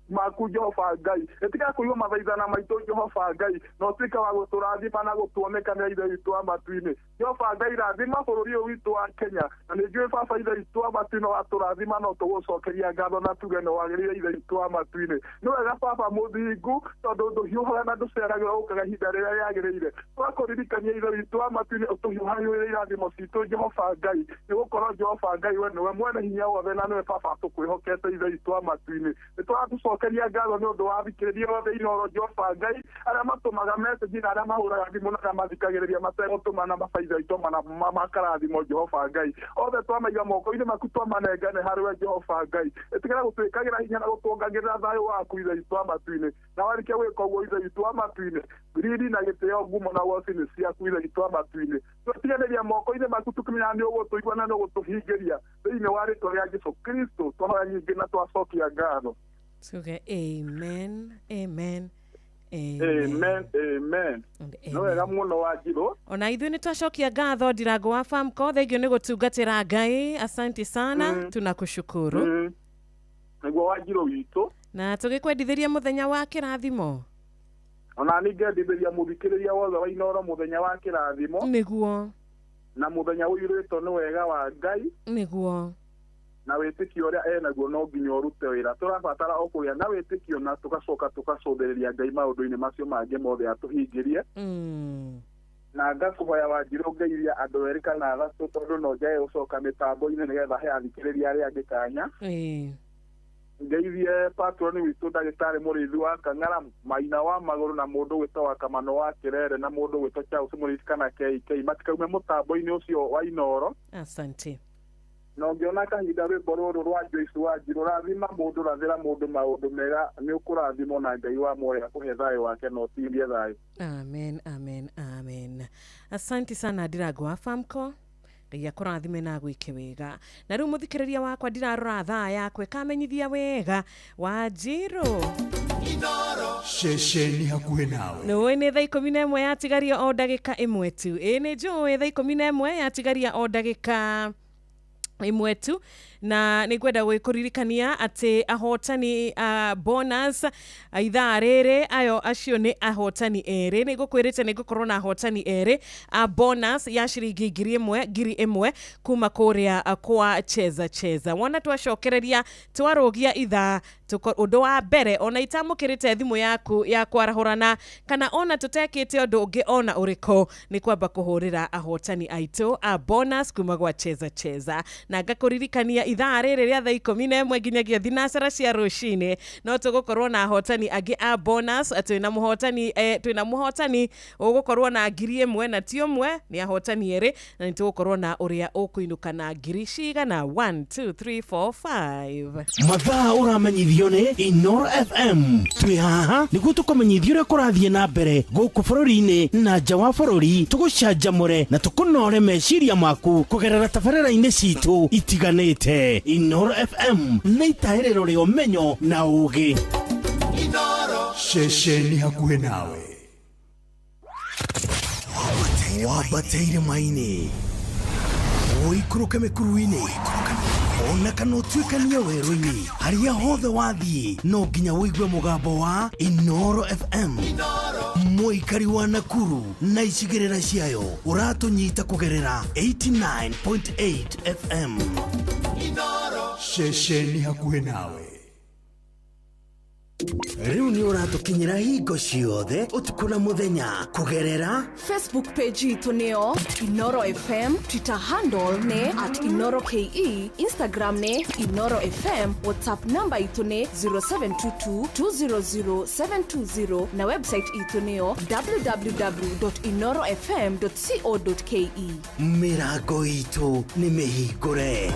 maku Jehova Ngai ĩtĩkĩra kũigua mathaithana maitũ Jehova Ngai na ũtuĩke wa gũtũrathima na gũtuonekanĩra ithe witũ wa matu-inĩ Jehova Ngai rathima bũrũri ũyũ witũ wa Kenya na nĩ njũĩ baba ithe witũ wa matu-inĩ watũrathima no tũgũcokeria ngatho na tuge nĩ wagĩrĩire ithe witũ wa matu-inĩ nĩ wega baba mũthingu tondũ ndũhiũhaga na ndũceragĩra ũkaga ihinda rĩrĩa rĩagĩrĩire twakũririkania ithe witũ wa matu-inĩ ũtũhiũhagĩrĩre irathimo citũ Jehova Ngai nĩ gũkorwo Jehova Ngai we nĩwe mwene hinya wothe na nĩwe baba tũkwĩhokete ithe witũ wa matu-inĩ nĩ tũratũcokeria ngatho nĩ ũndũ wa athikĩrĩria othe Inooro Jehova Ngai arĩa matũmaga message na arĩa mahũraga thimũ na arĩa mathikagĩrĩria mategũtũmana mabaitha itũ mana makarathimo Jehova Ngai othe twamaiga moko-inĩ maku twamanengane harĩ we Jehova Ngai ĩtĩkĩra gũtwĩkagĩra hinya na gũtuongagĩrĩra thayũ waku ithe witũ wa matu-inĩ na warĩkia gwĩka ũguo ithe witũ wa matu-inĩ riri na gĩtĩo ngumo na ũgoci nĩ ciaku ithe witũ wa matu-inĩ twatiganĩria moko-inĩ maku tũkĩmenyaga nĩ ũgũtũigua na nĩ ũgũtũhingĩria thĩinĩ wa rĩtwa rĩa Jesũ Kristo twahoya nyingĩ na twacokia ngatho. Tuge amen, amen, amen, amen. Nĩ wega mũno Wanjirũ. Ona ithuĩ nĩ twacokia ngatho Ndirango wa Famco, thengio nĩ gũtungatĩra Ngai, asante sana, tunakushukuru. Nĩguo Wanjirũ witũ. Na tũgĩkwendithĩria mũthenya wa kĩrathimo. Ona nĩ ngendithĩria mũthikĩrĩria wothe wa Inooro mũthenya wa kĩrathimo. Nĩguo. Na mũthenya ũiyũrĩtwo nĩ wega wa Ngai. Nĩguo. Na wĩtĩkio ũrĩa enaguo no nginya ũrute wĩra tũrabatara o kũgĩa na wĩtĩkio na tũgacoka tũgacũthĩrĩria Ngai maũndũ-inĩ macio mangĩ mothe atũhingĩrie. Na ngakũhoya Wanjirũ ngeithia andũ erĩ kana athatũ tondũ no njage gũcoka mĩtambo-inĩ nĩgetha he athikĩrĩria arĩa angĩ kanya. Ngeithie patron witũ ndagĩtarĩ Mũrĩithi wa Kang'ara Maina wa Magũrũ na mũndũ gwĩtwo wa Kamano wa Kĩrere na mũndũ gwĩtwo Charles Mũrĩithi kana KK matikaume mũtambo-inĩ ũcio wa Inooro. Asante. Na ũngĩona kahinda rwĩmbo rũrũ rwa Joyce Wanjirũ rathima mũndũ rathĩra mũndũ maũndũ mega nĩ ũkũrathimwo na Ngai wa muoyo akũhe thayũ wake na ũtindie thayũ. Amen, amen, amen. Asante sana Ndirango wa Famco. Ngai akũrathime na agwĩke wega. Na rĩu mũthikĩrĩria wakwa ndirarora thaa yakwa ĩkamenyithia wega Wanjirũ. Ceceni hakuhĩ nawe. Nĩũĩ nĩ thaa 11 yatigaria o ndagĩka ĩmwe tu. Ĩĩ nĩ njũĩ thaa 11 yatigaria o ndagĩka ĩmwe tu na nĩ ngwenda gwĩkũririkania atĩ ahotani bonus ithaa rĩrĩ ayo acio nĩ ahotani erĩ nĩ ngũkwĩrĩte nĩ ngũkorwo na ahotani erĩ a bonus ya ciringi 1000 kuma kũrĩa kwa Cheza Cheza. Wona twacokereria twarũgia ithaa ũndũ wa mbere ona itamũkĩrĩte thimũ yaku ya kwarahũrana kana ona tũtekĩte ũndũ ũngĩ ona ũrĩkũ nĩ kwamba kũhũrĩra ahotani aitũ a bonus kuma gwa Cheza Cheza. Na ngakũririkania ithaa rĩrĩ rĩa thaa 11 nginyagia thinacara cia rũcinĩ no tũgũkorwo na ahotani angĩ a bonus. Twĩna mũhotani twĩna mũhotani ũgũkorwo na 1000 na ti ũmwe nĩ ahotani erĩ na nĩ tũgũkorwo na ũrĩa ũkũinũka na ngiri cigana 1 2 3 4 5. Mathaa ũramenyithio nĩ Inooro FM. Twĩ haha nĩguo tũkũmenyithia ũrĩa kũrathiĩ na mbere gũkũ bũrũri-inĩ na nja wa bũrũri, tũgũcanjamũre na tũkũnore meciria maku kũgerera tabarĩra-inĩ citũ itiganĩte. Inooro FM nĩ itahĩrĩro rĩa ũmenyo na ũũgĩ. Ceceni hakuhĩ nawe. Wambate irĩma-inĩ, ũikũrũke mĩkuru-inĩ, Ona kana ũtuĩkanie werũ-inĩ harĩa hothe wathiĩ no nginya ũigue mũgambo wa Inoro FM. Mũikari wa Nakuru na icigĩrĩra ciayo ũratũnyita kũgerera 89.8 FM. Ceceni hakuhĩ nawe. Rĩu nĩ ũratũkinyĩra hingo ciothe ũtukũ na mũthenya kũgerera Facebook page itũ nĩyo Inoro FM, Twitter handle nĩ @InoroKE, Instagram nĩ Inoro FM, WhatsApp namba itũ nĩ 0722 200 720 na website itũ nĩyo www.inorofm.co.ke. Mĩrango itũ nĩ mĩhingũre.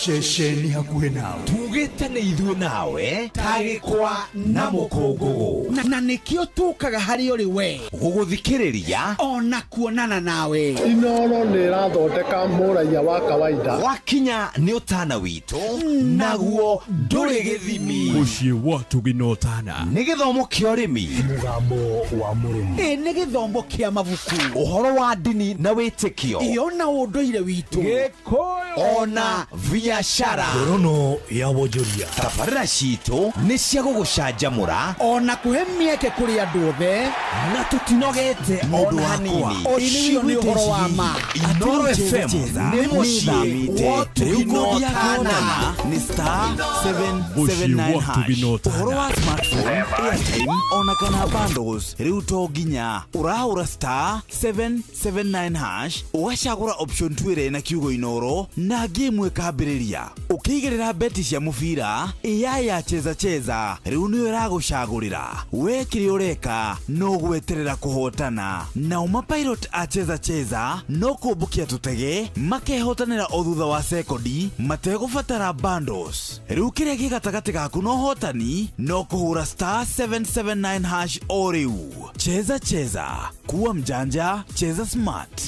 Ceceni hakuhĩ nawe. Tugĩte nĩ ithuĩ nawe tagĩkwa na mũkũngũgũ na nĩkĩo tũkaga harĩ ũrĩ we gũgũthikĩrĩria ona kuonana nawe. Inoro nĩ ĩrathondeka mũraiya wa kawaida. Wakinya nĩ ũtana witũ naguo ndũrĩ gĩthimi. Mũciĩ wa Tũginotana. Nĩ gĩthomo kĩa ũrĩmi, mũgambo wa mũrĩmi, ĩ nĩ gĩthomo kĩa mabuku, ũhoro wa ndini na wĩtĩkio, ĩ ona ũndũire witũ, Gĩkũyũ ona biashara. Ngorono ya wonjoria. Tabarĩra citũ nĩ cia gũgũcanjamũra ona kũhe mĩeke kũrĩ andũ othe, na tũtinogete ona hanini. Ũcio nĩ ũhoro wa ma. Inoro FM nĩ mũciĩ wa Tũginotana. Nĩ star 779 hash. Ũhoro wa smartphone, airtime ona kana bundles rĩu to nginya ũrahũra star 779 hash ũgacagũra option 2 ĩrĩa ĩna kiugo Inoro na game ĩkambĩrĩria. Ũkĩigĩrĩra beti cia mũbira AI ya cheza cheza rĩu nĩyo ĩragũcagũrĩra. We kĩrĩa ũreka no gweterera kũhotana. Nao mapilot a cheza cheza no kũmbũkia tũtege makehotanĩra o thutha wa sekondi mategũbatara bundles. Rĩu kĩrĩa gĩ gatagatĩ gaku na ũhotani no kũhũra star 779 hash o rĩu. Cheza cheza, kuwa mjanja, cheza smart.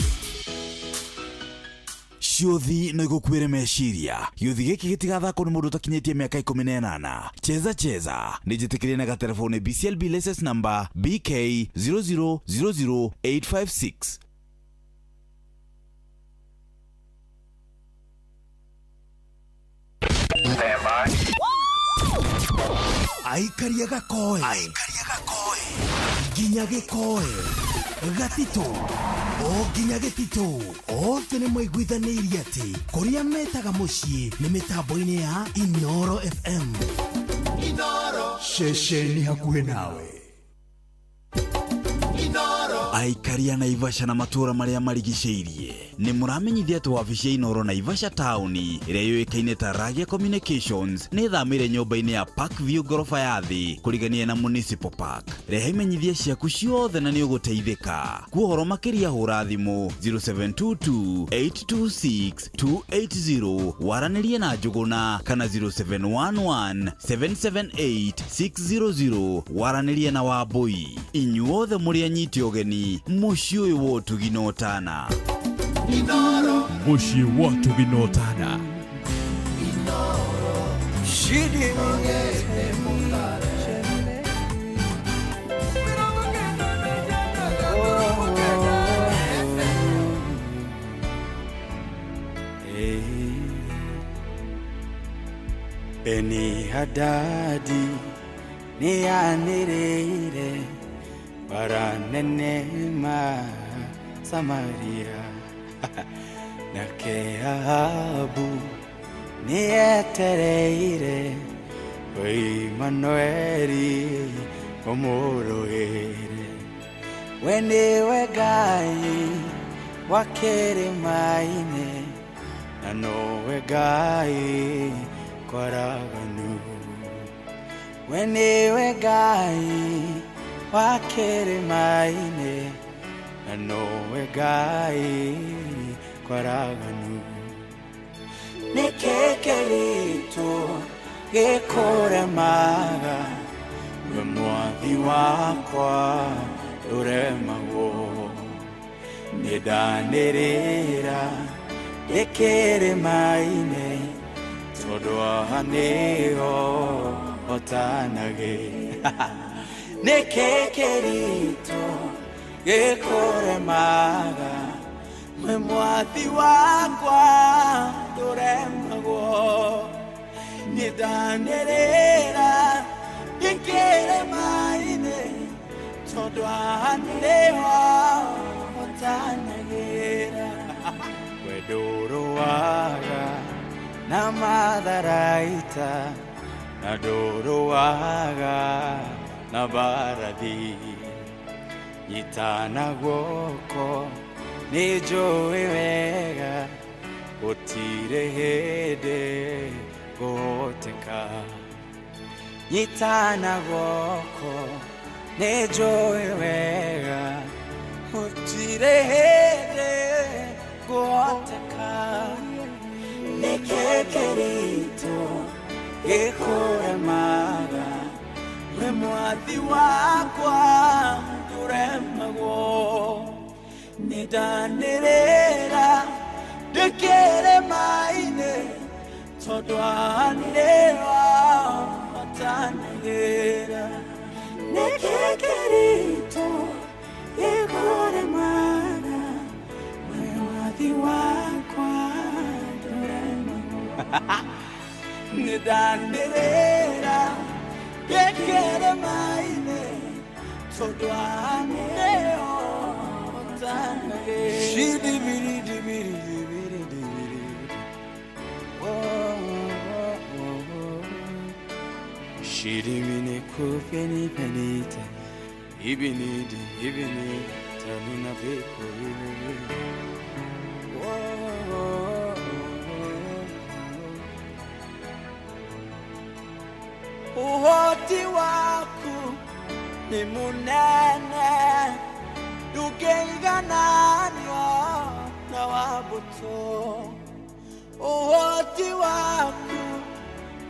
Ciũthi no igũkuĩre meciria. Gĩũthi gĩkĩ gĩtigathakwo nĩ mũndũ ũtakinyĩtie mĩaka 18. Cheza cheza nĩ njĩtĩkĩrie na gatelefoni BCLB license number BK 0000856. Aikaria gakoe nginya gĩkoe gatitũ o nginya gĩtitũ othe nĩ maiguithanĩirie atĩ kũrĩa metaga mũciĩ nĩ mĩtambo-inĩ ya Inoro FM. Ceceni hakuhĩ nawe. Aikaria Naivasha na matũũra marĩa marigicĩirie nĩ mũramenyithia atĩ wabici ya Inoro Naivasha taũni ĩrĩa yũĩkaine ta Ragia Communications nĩ ĩthamĩire nyũmba-inĩ ya Park View ngoroba ya thĩ kũrigania na Municipal Park. Rehe imenyithia ciaku ciothe na nĩ ũgũteithĩka. Kwa ũhoro makĩria hũra thimũ 0722 826 280 waranĩrie na Njũgũna kana 0711 778 600 waranĩrie na Wambũi. Inyuothe mũrĩ anyiti ũgeni mũciĩ ũyũ wa ũtugi na ũtana. Mũciĩ wa ũtugi na ũtana. Beni Hadadi nĩanĩrĩire baranenema Samaria nake Ahabu nĩetereire Imanueli ũmũrũĩre. We nĩwe Ngai wa kĩrĩma-inĩ na nowe Ngai kwaraganu. We nĩwe Ngai wa kĩrĩma-inĩ na nowe Ngai kwaraganu. Nĩkĩ kĩritũ gĩkũremaga we mwathi wakwa ndũremagwo. Nĩndanĩrĩra ndĩ kĩrĩma-inĩ tondũ haha nĩho hotanagĩ. Nĩkĩ kĩritũ gĩkũremaga We mwathi wakwa ndũremagwo nĩndanĩrĩra ndĩkĩre maĩ-inĩ tondũ haha nĩho ũtanagĩra. We ndũrũaga na matharaita na ndũrũaga na mbarathi nyitana guoko nĩ njũĩ wega gũtirĩ hĩndĩ ngũhoteka. Nyitana guoko nĩ njũĩ wega gũtirĩ hĩndĩ ngũhoteka. Nĩkĩ kĩritũ gĩkũremaga we mwathi wakwa ndũremagwo nĩndanĩrĩra ndĩkĩre maĩ-inĩ tondũ haha nĩho ũtanagĩra. Nĩkĩ kĩritũ gĩkũremaga we mwathi wakwa ndũremagwo nĩndanĩrĩra ndĩkĩre maĩ-inĩ tondũ haha nĩho ũtanagĩra. Shirimini kufeni penita ibinidi ibini tanina beko ibini. Uhoti waku ni munene ndũngĩigananio na wa mbũtũ. Ũhoti waku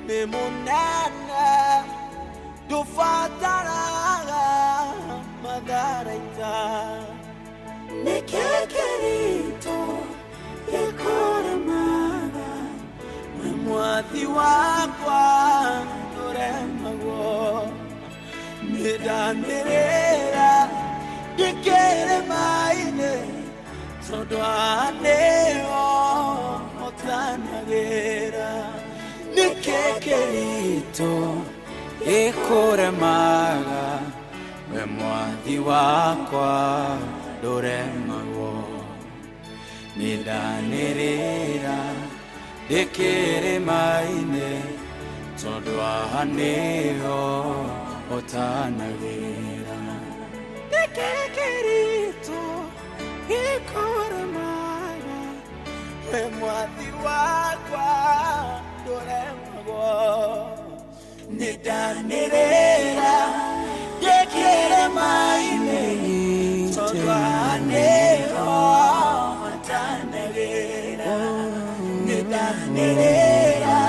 nĩ mũnene ndũbataraga matharaita. Nĩkĩ kĩritũ gĩkũremaga we mwathi wakwa ndũremagwo nĩndanĩrĩra ndĩkĩre maĩ-inĩ tondũ haha nĩho ũtanagĩra. Nĩkĩ kĩritũ gĩkũremaga we mwathi wakwa ndũremagwo nĩndanĩrĩra ndĩkĩre maĩ-inĩ tondũ haha nĩho ũtanagĩra. Nĩkĩ kĩritũ gĩkũremaga we mwathi wakwa ndũremagwo nĩndanĩrĩra ndĩkĩre maĩ-inĩ tondũ haha nĩho ũtanagĩra. Nĩndanĩrĩra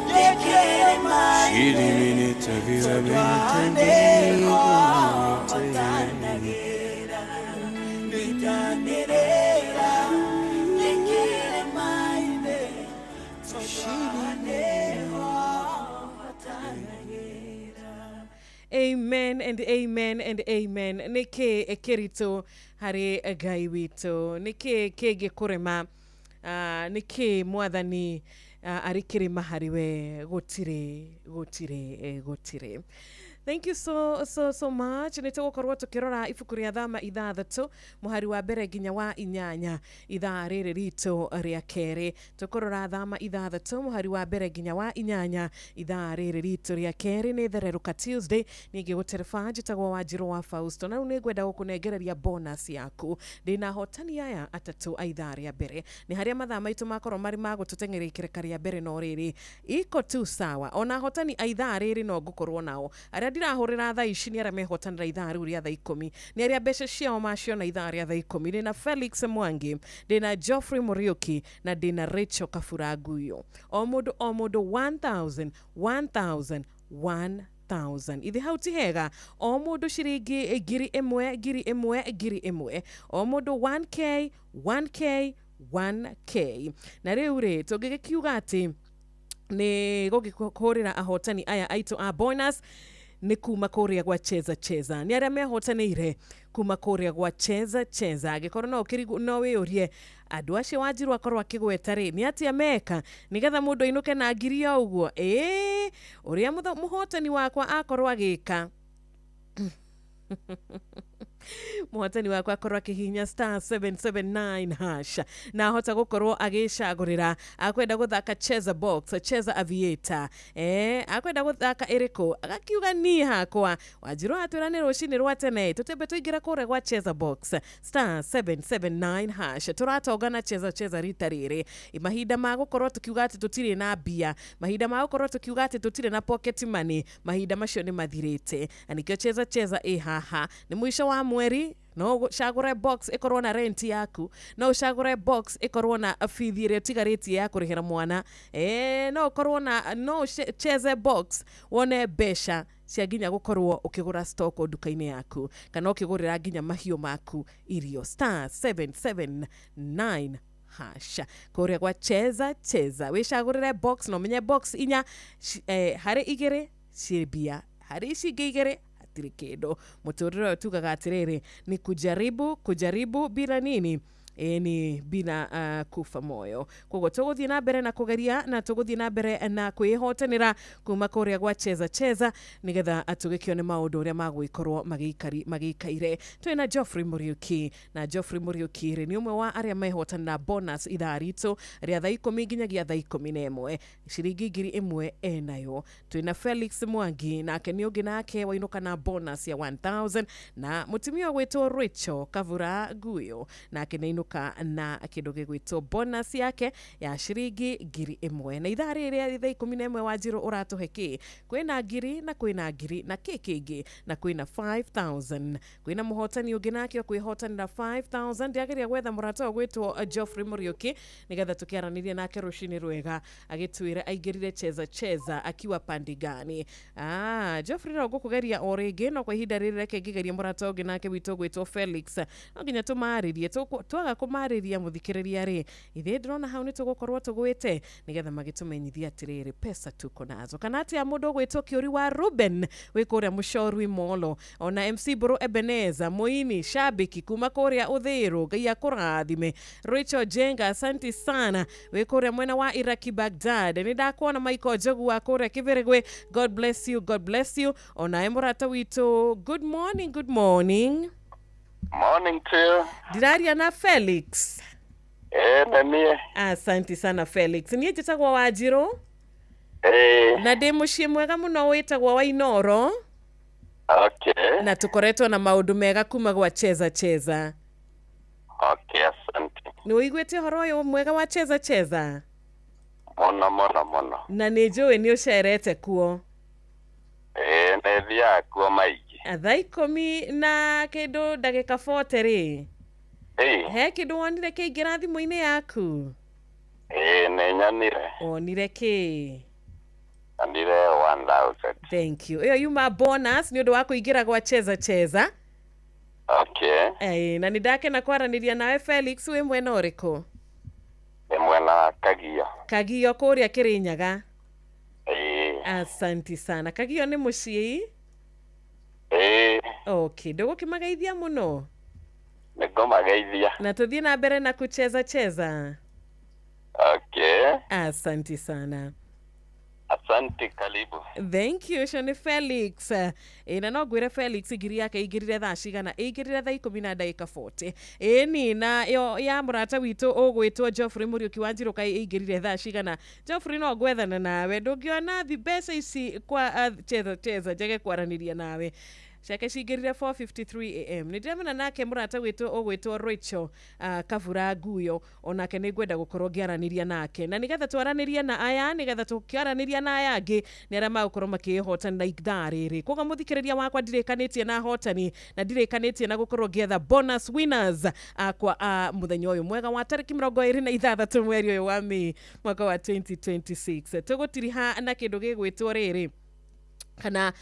ndĩkĩre maĩ-inĩ tondũ haha nĩho ũtanagĩra. Nĩndanĩrĩra ndĩkĩre maĩ-inĩ tondũ haha nĩho ũtanagĩra. Amen and amen and amen. Nĩkĩ kĩritũ harĩ Ngai witũ? Nĩkĩ kĩngĩkũrema? Nĩkĩ mwathani arĩ kĩrĩma harĩ we? Gũtirĩ, gũtirĩ, gũtirĩ. Thank you so so so much. Nĩ tũgũkorwo tũkĩrora ibuku rĩa Thama 6 mũhari wa mbere nginya wa 8 ithaa rĩrĩ ritũ rĩa kerĩ. Tũkũrora Thama 6 mũhari wa mbere nginya wa 8 ithaa rĩrĩ ritũ rĩa kerĩ. Nĩ Thererũka Tuesday. Ningĩ gũtereba njĩtagwo Wanjirũ wa Fausto. Na rĩu nĩ ngwenda gũkũnengereria bonus yaku. Ndĩna ahotani aya atatũ a ithaa rĩa mbere. Nĩ harĩa mathaa maitũ makorwo marĩ ma gũtũteng'eria ikereka rĩa mbere, no rĩrĩ iko tu sawa. Ona ahotani a ithaa rĩrĩ no ngũkorwo nao. Arĩa ndirahũrĩra thaa ici nĩ arĩa mehotanĩra ithaa rĩu rĩa thaa 10. Nĩ arĩa mbeca ciao maciona ithaa rĩa thaa 10. Ndĩna Felix Mwangi, ndĩna Geoffrey Muriuki na ndĩna Rachel Kaburanguyo. O mũndũ 1000 1000 1000. Ithi hau ti hega. O mũndũ ciringi 1000 1000 1000. O mũndũ 1k 1k 1k. Na rĩu rĩ tũngĩgĩkiuga atĩ nĩ gũgĩkũhũrĩra ahotani aya aitũ a bonus Nĩ kuma kũrĩa gwa Cheza Cheza, nĩ arĩa mehotanĩire kuma kũrĩa gwa Cheza Cheza. Angĩkorwo no ũkĩrigwo, no wĩyũrie andũ acio Wanjiru akorwo akĩgweta rĩ, nĩ atĩa meka nĩgetha mũndũ ainũke na ngiri o ũguo? Ĩĩ, ũrĩa mũhotani wakwa akorwo agĩka, mũhotani wakwa akorwo akĩhihinya *779# na ahota gũkorwo agĩcagũrĩra akwenda gũthaka Cheza Box, Cheza Aviator, akwenda gũthaka ĩrĩkũ, agakiuga niĩ hakwa Wanjiru atwĩra nĩ rũcinĩ rwa tene tũtembe tũingĩre kũrĩa gwa Cheza Box *779#. Tũratonga na Cheza Cheza rita rĩrĩ. Mahinda ma gũkorwo tũkiuga atĩ tũtirĩ na mbia, mahinda ma gũkorwo tũkiuga atĩ tũtirĩ na pocket money, mahinda macio nĩ mathirĩte, na nĩkĩo Cheza Cheza ĩ haha. Nĩ mũico wa mweri, no ũcagũre box ĩkorwo na rent yaku, no ũcagũre box ĩkorwo na bithi ĩrĩa ũtigarĩtie ya kũrĩhĩra mwana, no ũkorwo na no ũcheze box wone mbeca cia nginya gũkorwo ũkĩgũra stock nduka-inĩ yaku kana ũkĩgũrĩra nginya mahiũ maku irio. *779# kũrĩa gwa Cheza Cheza wĩcagũrĩre box na ũmenye box inya harĩ igĩrĩ ciĩ mbia, harĩ ici ingĩ igĩrĩ hatirĩ kĩndũ. Mũtũrĩre ũyũ tugaga atĩrĩrĩ, ni kujaribu kujaribu bila nini, ni bila kufa moyo. Koguo tũgũthiĩ na mbere na kũgeria na tũgũthiĩ na mbere na kwĩhotanĩra kuma kũrĩa gwa Cheza Cheza nĩgetha tũgĩkĩone maũndũ ũrĩa magũgĩkorwo magĩikaire. Twĩna Geoffrey Muriuki, na Geoffrey Muriuki rĩ nĩ ũmwe wa arĩa mehotanĩra bonus ithaa ritũ rĩa thaa 10 nginyagia thaa 11, ciringi 1000 enayo. Twĩna Felix Mwangi, nake nĩ ũngĩ nake wainũka na bonus ya 1000, na mũtumia ũgwĩtwo Rachel Kavura Nguyo nake nĩ ainũka na kĩndũ gĩgwĩtwo bonus yake ya ciringi 1000. Na ithaa rĩrĩ rĩa thaa 11 Wanjiru ũratũhe kĩ? Kwĩna ngiri na kwĩna ngiri na kĩ kĩngĩ na kwĩna 5000. Kwĩna mũhotani ũngĩ nake ũkwĩhotanĩra 5000. Ndĩageria gwetha mũrata ũgwĩtwo Geoffrey Muriuki nĩgetha tũkĩaranĩrie nake rũcinĩ rwega agĩtwĩre aingĩrire Cheza Cheza akiwa pandi gani. Geoffrey no ngũkũgeria o rĩngĩ, no kwa ihinda rĩrĩ reke ngĩgerie mũrata ũngĩ nake witũ ũgwĩtwo Felix. No nginya tũmarĩrie, twaga kũmarĩria mũthikĩrĩria rĩ, ithuĩ ndĩrona hau nĩ tũgũkorwo tũgwĩte nĩgetha magĩtũmenyithia atĩrĩrĩ pesa tuko nazo. Kana atĩa mũndũ ũgwĩtwo Kĩũri wa Ruben wĩ kũrĩa Mũcorwi Molo, ona MC Mbũrũ Ebeneza mũini shabiki kuma kũrĩa Ũthĩrũ, Ngai akũrathime. Rachel Jenga, asanti sana, wĩ kũrĩa mwena wa Iraki Baghdad. Nĩ ndakuona Michael Njogu wa kũrĩa Kĩbĩrĩgwe, God bless you, God bless you. Onawe mũrata witũ, good morning, good morning. Morning to you. Ndĩraria na Felix. Na niĩ. Asanti sana Felix. Niĩ njĩtagwo Wanjiru. Na ndĩ mũciĩ mwega mũno wĩtagwo wa Inoro. Okay. Na tũkoretwo na maũndũ mega kuma gwa Cheza Cheza. Okay, asante. Nĩ ũiguĩte ũhoro ũyũ mwega wa Cheza Cheza? Mũno mũno mũno. Na nĩ njũĩ nĩ ũcerete kuo. Nĩ thiaga kuo maingĩ. Thaa 10 na kĩndũ ndagĩka 40 rĩ, he kĩndũ wonire kĩingĩra thimũ-inĩ yaku? Nĩ nyonire. Wonire kĩ? Nyonire 1000. Thank you. Ĩyo yuma bonus nĩ ũndũ wa kũingĩra gwa Cheza Cheza. Okay. Na nĩ ndakena kwaranĩria nawe Felix. Wĩ mwena ũrĩkũ? Nĩ mwena wa Kagio. Kagio kũrĩa Kĩrĩnyaga. Asanti sana. Kagio nĩ mũciĩ? Okay, ndũgũkĩmageithia mũno? Nĩngũmageithia. Na tũthiĩ na mbere na kucheza cheza. Okay. Asanti sana. Asante, karibu. Thank you, ũcio nĩ Felix. Na no ngwĩre Felix ngiri yake ĩingĩrire thaa cigana? Ĩingĩrire thaa 10 na ndagĩka 40. Ĩni na ĩyo ya mũrata witũ ũgwĩtwo Geoffrey Muriuki wa Njirũ kaĩ ĩingĩrire thaa cigana? Geoffrey, no ngwethana nawe, ndũngĩona mbeca ici kwa Cheza Cheza njage kwaranĩria nawe. Ciake cingĩrire 4:53 am. Nĩ ndĩramenya nake mũrata witũ ũgwĩtwo Rachel Kavura Nguyo, onake nĩ ngwenda gũkorwo ngĩaranĩria nake, na nĩgetha twaranĩrie na aya, nĩgetha tũkĩaranĩria na aya angĩ nĩ arĩa magũkorwo makĩĩhotanĩra ithaa rĩrĩ. Koguo mũthikĩrĩria wakwa, ndirĩkanĩtie na ahotani na ndirĩkanĩtie na gũkorwo ngĩetha bonus winners akwa mũthenya ũyũ mwega wa tarĩki 26 mweri ũyũ wa Mĩĩ mwaka wa 2026. Tũgũtiriha na kĩndũ gĩgwĩtwo rĩrĩ kana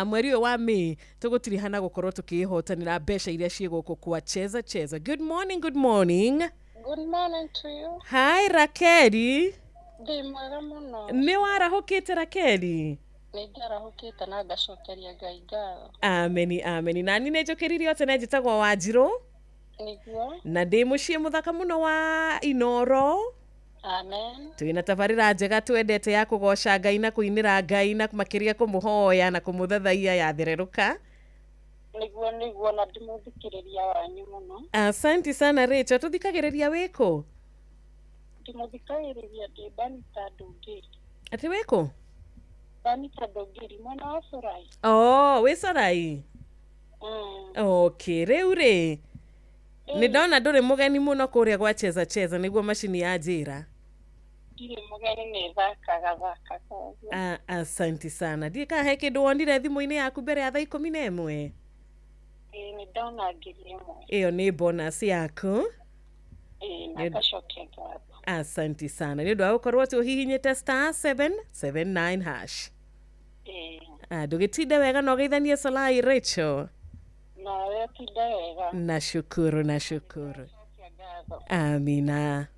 mweri ũyũ wa Mĩĩ tũgũtirihana gũkorwo tũkĩĩhotanĩra mbeca iria ciĩ gũkũ kwa Cheza Cheza. Good morning, good morning. Good morning to you. Hi Rakeli. Ndĩ mwega mũno. Nĩ warahũkĩte Rakeli? Nĩ njarahũkĩte na ngacokeria Ngai ngatho. Ameni, ameni. Nani nĩ njũkĩririe tene, njĩtagwo Wanjirũ. Nĩguo. Na ndĩ mũciĩ mũthaka mũno wa Inoro. Amen. Twĩna tabarĩra njega twendete ya kũgoca Ngai na kũinĩra Ngai na makĩria kũmũhoya na kũmũthathaiya yathererũka. Nĩguo nĩguo, na ndĩmũthikĩrĩria wanyu mũno. Asanti sana, Rachel. Tũthikagĩrĩria wĩkũ? Ndĩmũthikagĩrĩria ndĩ Banita Ndũngĩri. Atĩ wĩkũ? Banita Ndũngĩri, mwena wa Corai. Oh, wĩ Corai? Okay, rĩu rĩ, nĩ ndona ndũrĩ mũgeni mũno kũrĩa gwa Cheza Cheza, nĩguo macini ya njĩra. Ndirĩ mũgeni, nĩ thakaga thakaga ũguo. Ah, asanti sana. Ndiĩ kana he kĩndũ wonire thimũ-inĩ yaku mbere ya thaa 11? Ĩĩ, nĩ ndona 1000. Ĩyo nĩ bonus yaku. Ĩĩ, na ngacokia ngatho. Asanti sana nĩ ũndũ wa gũkorwo atĩ ũhihinyĩte *779#. Ĩĩ. Ah, ndũgĩtinde wega na ũgeithanie Solai, Rachel. Nawe ũtinde wega. Nashukuru, nashukuru. Cokia ngatho. Amina.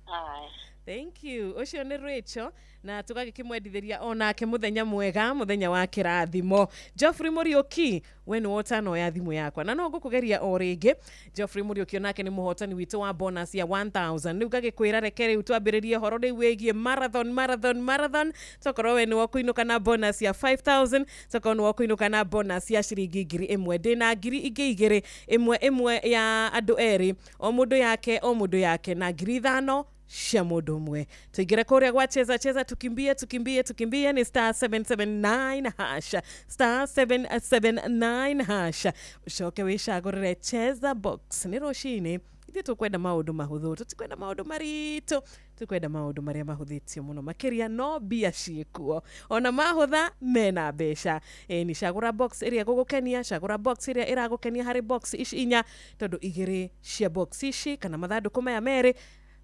Aya. Thank you. Ũcio nĩ Rachel na tũgagĩkĩmwendithĩria onake mũthenya mwega, mũthenya wa kĩrathimo. Geoffrey Mũriũki, we nĩwe ũtanoya thimũ yakwa na no ngũkũgeria o rĩngĩ. Geoffrey Mũriũki onake nĩ mũhotani witũ wa bonus ya 1000. Rĩu ngagĩkwĩra reke rĩu twambĩrĩrie horo rĩu wĩgiĩ marathon, marathon, marathon. Tokorwo we nĩwe ũkũinũka na bonus ya 5000, tokorwo nĩwe ũkũinũka na bonus ya ciringi 1000. Ndĩna ngiri ingĩ igĩrĩ, ĩmwe ĩmwe ya andũ erĩ, o mũndũ yake, o mũndũ yake, na 5000 cia mũndũ ũmwe. Tũingĩre kũrĩa gwa Cheza Cheza, tukimbie, tukimbie, tukimbie. Nĩ *779#, *779#, ũcoke wĩcagũrĩre cheza box. Nĩ rũcinĩ, ithuĩ tũkwenda maũndũ mahũthũ, tũtikwenda maũndũ maritũ, tũkwenda maũndũ marĩa mahũthĩtio mũno makĩria, no mbia ciĩkuo, ona mahũtha mena mbeca. Ĩni, cagũra box ĩrĩa ĩgũgũkenia, cagũra box ĩrĩa ĩragũkenia harĩ box ici inya, tondũ igĩrĩ cia box ici kana mathandũkũ maya merĩ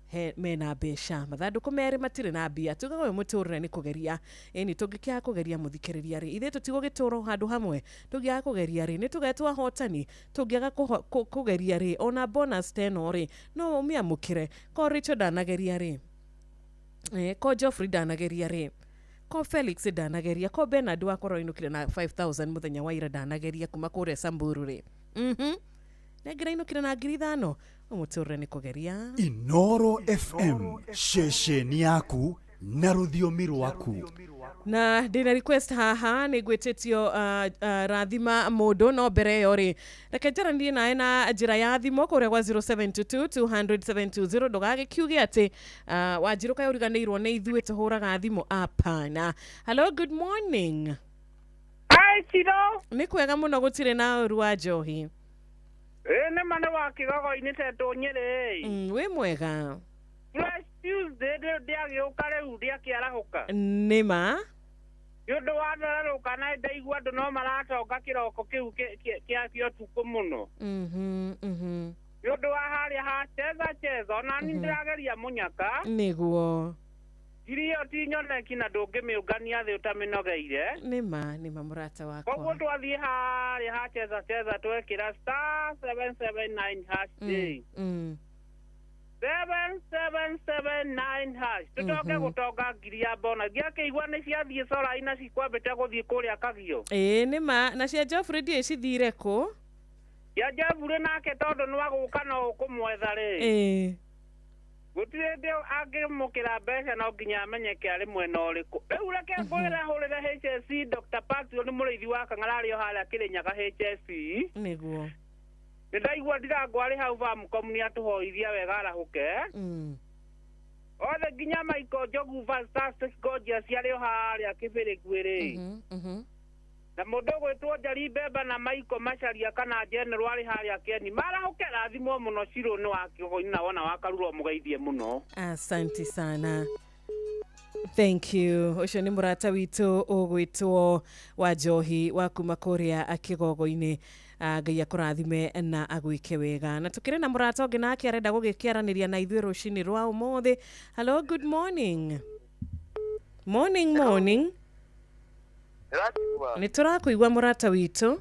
he mena mbeca, mathandũkũ merĩ matirĩ na mbia. Tugaga ũyũ mũtũrĩre nĩ kũgeria. Ĩni, tũngĩkĩaga kũgeria, mũthikĩrĩria rĩ, ithuĩ tũtigũgĩtũra o handũ hamwe. Tũngĩaga kũgeria rĩ, nĩ tũgetwo ahotani. Tũngĩaga kũgeria rĩ, ona bonus ta ĩno rĩ, no ũmĩamũkĩre. Ko Rachel ndanageria rĩ, ko Geoffrey ndanageria rĩ, ko Felix ndanageria, ko Bernard wakorwo ainũkire na 5000 mũthenya wa ira ndanageria kuma kũrĩa Samburu rĩ, nengera na 5000. Ũmũtũrĩre nĩ kũgeria. Inoro FM, ceceni yaku na rũthiomi rwaku. Na ndĩna request haha, nĩ ngwĩtĩtio rathima mũndũ, no mbere ĩyo rĩ, reke njaranĩrie nawe na njĩra ya thimũ kũrĩa gwa 0722 200 720. Ndũgagĩkiuge atĩ Wanjirũ kaĩ ũriganĩirwo nĩ ithuĩ tũhũraga thimũ, apana. Hello, good morning. Hi, Chiro. Nĩ kwega mũno, gũtirĩ na ũru wa njohi. Ĩĩ, nĩ ma nĩ wa kĩgogo-inĩ tetũ Nyĩrĩ. Wĩ mwega? Fresh Tuesday ndĩagĩũka rĩu, ndĩakĩarahũka. Nĩ ma. Nĩ ũndũ wa thererũka na ndaigua andũ no maratonga kĩroko kĩu kĩa kĩa ũtukũ mũno. Nĩ ũndũ wa harĩa ha Cheza Cheza, ona niĩ ndĩrageria mũnyaka. Nĩguo. Ngiri ĩyo ti nyoneki na ndũngĩmĩũngania thĩ ũtamĩnogeire. Nĩ ma, nĩ ma, mũrata wakwa. Koguo twathiĩ harĩa ha Cheza Cheza twekĩra *779# 7779# tũcoke gũtonga ngiri ya bona. Ngĩakĩigua nĩ ciathiĩ Corai na cikwambĩte gũthiĩ kũrĩa Kagio. Ĩĩ, nĩ ma. Na cia Geoffrey ndiũĩ cithire kũ. Cia Geoffrey nake tondũ nĩ wagũka no ũkũmwetha rĩ. Ĩĩ. Gũtirĩ hĩndĩ angĩmũkĩra mbeca no nginya amenyeke arĩ mwena ũrĩkũ. Rĩu reke ngwĩre hũrĩre HSC Dr. Patrick nĩ mũrĩithi wa Kang'ara arĩ o harĩa Kĩrĩnyaga HSC. Nĩguo. Nĩ ndaigua Ndirango arĩ hau Famcom nĩ atũhoithia wega arahũke. Othe nginya Michael Njogu Fantastic Gorgeous arĩ o harĩa Kĩbĩrĩngwĩ rĩ. Na mũndũ ũgwĩtwo Njeri Mbemba na Michael Macharia kana General arĩ harĩa Keni marahũke, rathimwo mũno. Cirũ nĩ wa kĩgogo-inĩ na wona wa Karura mũgeithie mũno. Asanti sana. Thank you. Ũcio nĩ mũrata witũ ũgwĩtwo wa Njohi wa kuma kũrĩa kĩgogo-inĩ. Ngai akũrathime na agwĩke wega. Na tũkĩrĩ na mũrata ũngĩ nake arenda gũgĩkĩaranĩria na ithuĩ rũcinĩ rwa ũmũthĩ. Hello, good morning. Morning, morning. Nĩ tũrakũigua mũrata witũ.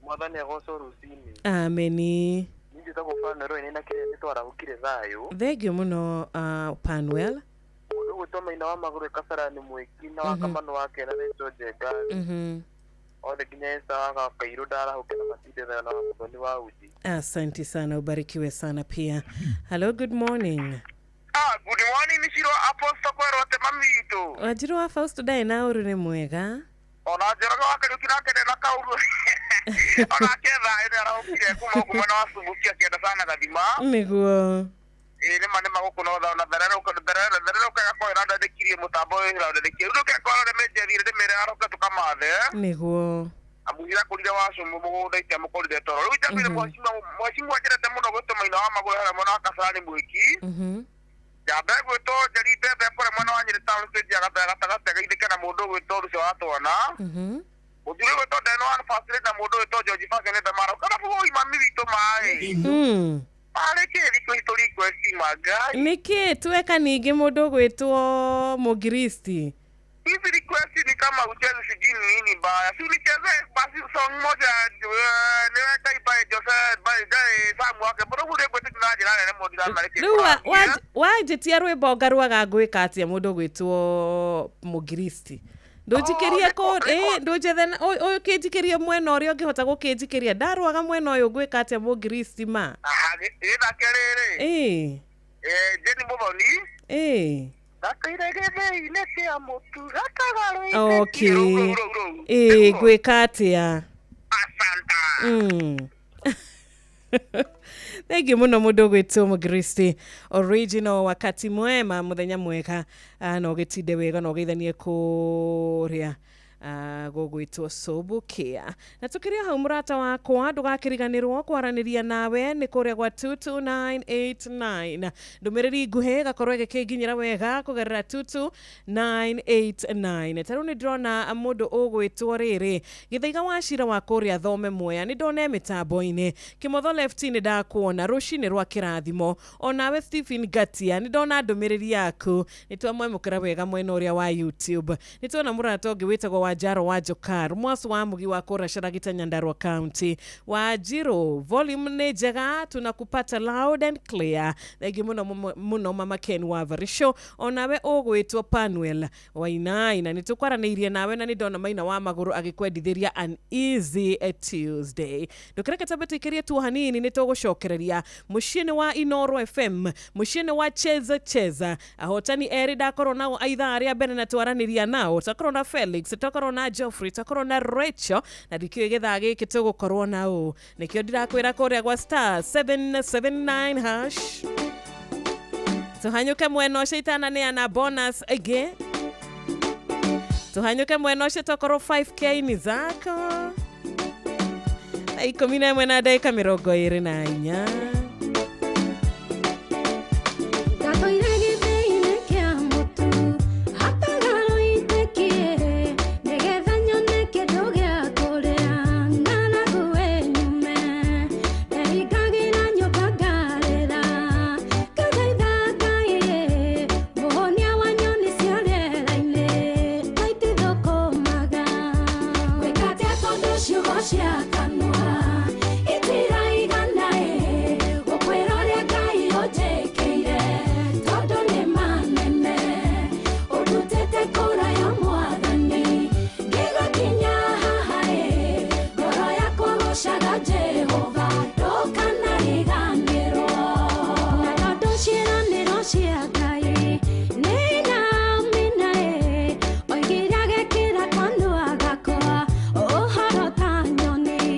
Mwathani agocwo rũcinĩ. Ameni. Niĩ njĩtagwo Fanuel Wainaina, kĩrĩa nĩ twarahũkire thayũ. Thengiũ mũno, Panuel. Mũndũ Mũndũ ũgwĩtwo Maina wa Magũrũ Kabarani Mwĩki na wa Kamano wa Kera Rachel Njenga. Othe nginya Esther wa Kairũ ndarahũke na matinde na Muthoni wa Uji. Asante sana, ubarikiwe sana pia. Hello, good morning. Ah, good morning Nĩcirwo Apostle kwerwo atĩ mami witũ. Wanjiru wa Fausto ndarĩ na ũru nĩ mwega. Ona Njoroge wa Kariũki nake ndena kaũru. Onake thaa ĩno arahũkire kuma gũkũ mwena wa Subukia akĩenda sana gathima. Nĩguo. Ĩĩ nĩma nĩma gũkũ no thaa ona thererũka thererũka gakorwo ĩrandandĩkirie mũtambo ũyũ ĩrandandĩkirie. Rĩu nĩkĩo ngorwo nĩmĩnjethire ndĩmĩre aroke tũkamathe. Nĩguo. Amuhira kũrire wa cumu mũgũnda itiamũkorire toro. Rĩu njambire mheshimiwa njendete mũno gwĩtwo Maina wa Magũrũ harĩa mwena wa Kasarani Mwĩki. Njambe gwĩtwo Njeri Mbembe kũrĩa mwena wa Nyĩrĩ town stage ya gatagatĩ agaithĩke na mũndũ ũgwĩtwo Rucio wa Twana. Mũthuri ũgwĩtwo Deno wa First Lady na mũndũ ũgwĩtwo George Fashion nĩ Maro. Kana bũrũri mami witũ maĩ. Marĩ kĩ thikũ ici tũ request mangai. Nĩkĩ tweka ningĩ mũndũ ũgwĩtwo Mũgiristi? Hizi request ni kama ucheze sijui nini mbaya. Si unicheze basi song moja niweka ibae Jose by Jai Sam wake. Bro gure gwete na njĩra nene mũndũ ndiramarĩkia. Rĩu wanjĩtia rwĩmbo ngaruaga ngwĩka atĩa mũndũ ũgwĩtwo Mũgiristi? Ndũnjikĩrie kũ ndũnjethe ũkĩnjikĩrie mwena ũrĩa ũngĩhota gũkĩnjikĩria ndarwaga mwena ũyũ ngwĩka atĩa Mũgiristi ma? Gĩthake rĩrĩ. Jane Muthoni. Gakaire gĩthĩi-inĩ kĩa mũtu gakagarũrũka. Okay. Ngwĩka atĩa? Asante. Thank you muno mũndũ ũgwĩtwo Mũgiristi original. Wakati mwema, mũthenya mwega, na ũgĩtinde wega na ũgeithanie kũrĩa gũgwĩtwo Subukia. Na tũkĩrĩ hau mũrata wakwa ndũgakĩriganĩrwo kwaranĩria nawe nĩ kũrĩa gwa 22989. Ndũmĩrĩri nguhĩ ĩgakorwo ĩgĩkĩnginyĩra wega kũgerera 22989. Ta rĩu nĩ ndĩrona mũndũ ũgwĩtwo rĩrĩ Gĩthaiga wa Cira wa kũrĩa Thome Mwea, nĩ ndona mĩtambo-inĩ. Kĩmotho Left nĩ ndakuona rũcinĩ rwa kĩrathimo. Onawe Stephen Ngatia nĩ ndona ndũmĩrĩri yaku, nĩ twamwamũkĩra wega mwena ũrĩa wa YouTube. Nĩ tuona mũrata ũngĩ wĩtagwo wa Jaro wa Jokar mwasu wa Mugi wa kũrĩa Sharagita Nyandarua County. Wanjiru, volume nĩ njega, tunakupata loud and clear. Thengi mũno mũno Mama Ken wa Varisho. Onawe ũgwĩtwo Panuel Wainaina, nĩ tũkwaranĩirie nawe na nĩ ndona Maina wa Magũrũ agĩkwendithĩria an easy Tuesday. Ndũkĩreke tambe tũikĩrie tu hanini, nĩ tũgũcokereria mũciĩ-inĩ wa Inoro FM, mũciĩ-inĩ wa Cheza Cheza. Ahotani erĩ ndakorwo nao aithaa rĩa mbere na twaranĩria nao, twakorwo na Felix, twakorwo na Geoffrey, twakorwo na Rachel, na ndikĩũĩ gĩthaa gĩkĩ tũgũkorwo na ũ. Nĩkĩo ndĩrakwĩra kũrĩa gwa star 779 hash. Tũhanyũke mwena ũcio itananeana bonus ĩngĩ. Tũhanyũke mwena ũcio tokorwo 5k nĩ zako. Thaa 11 na ndagĩka 24. Oigire agekĩra kanua gakwa ũhoro ta nyoni.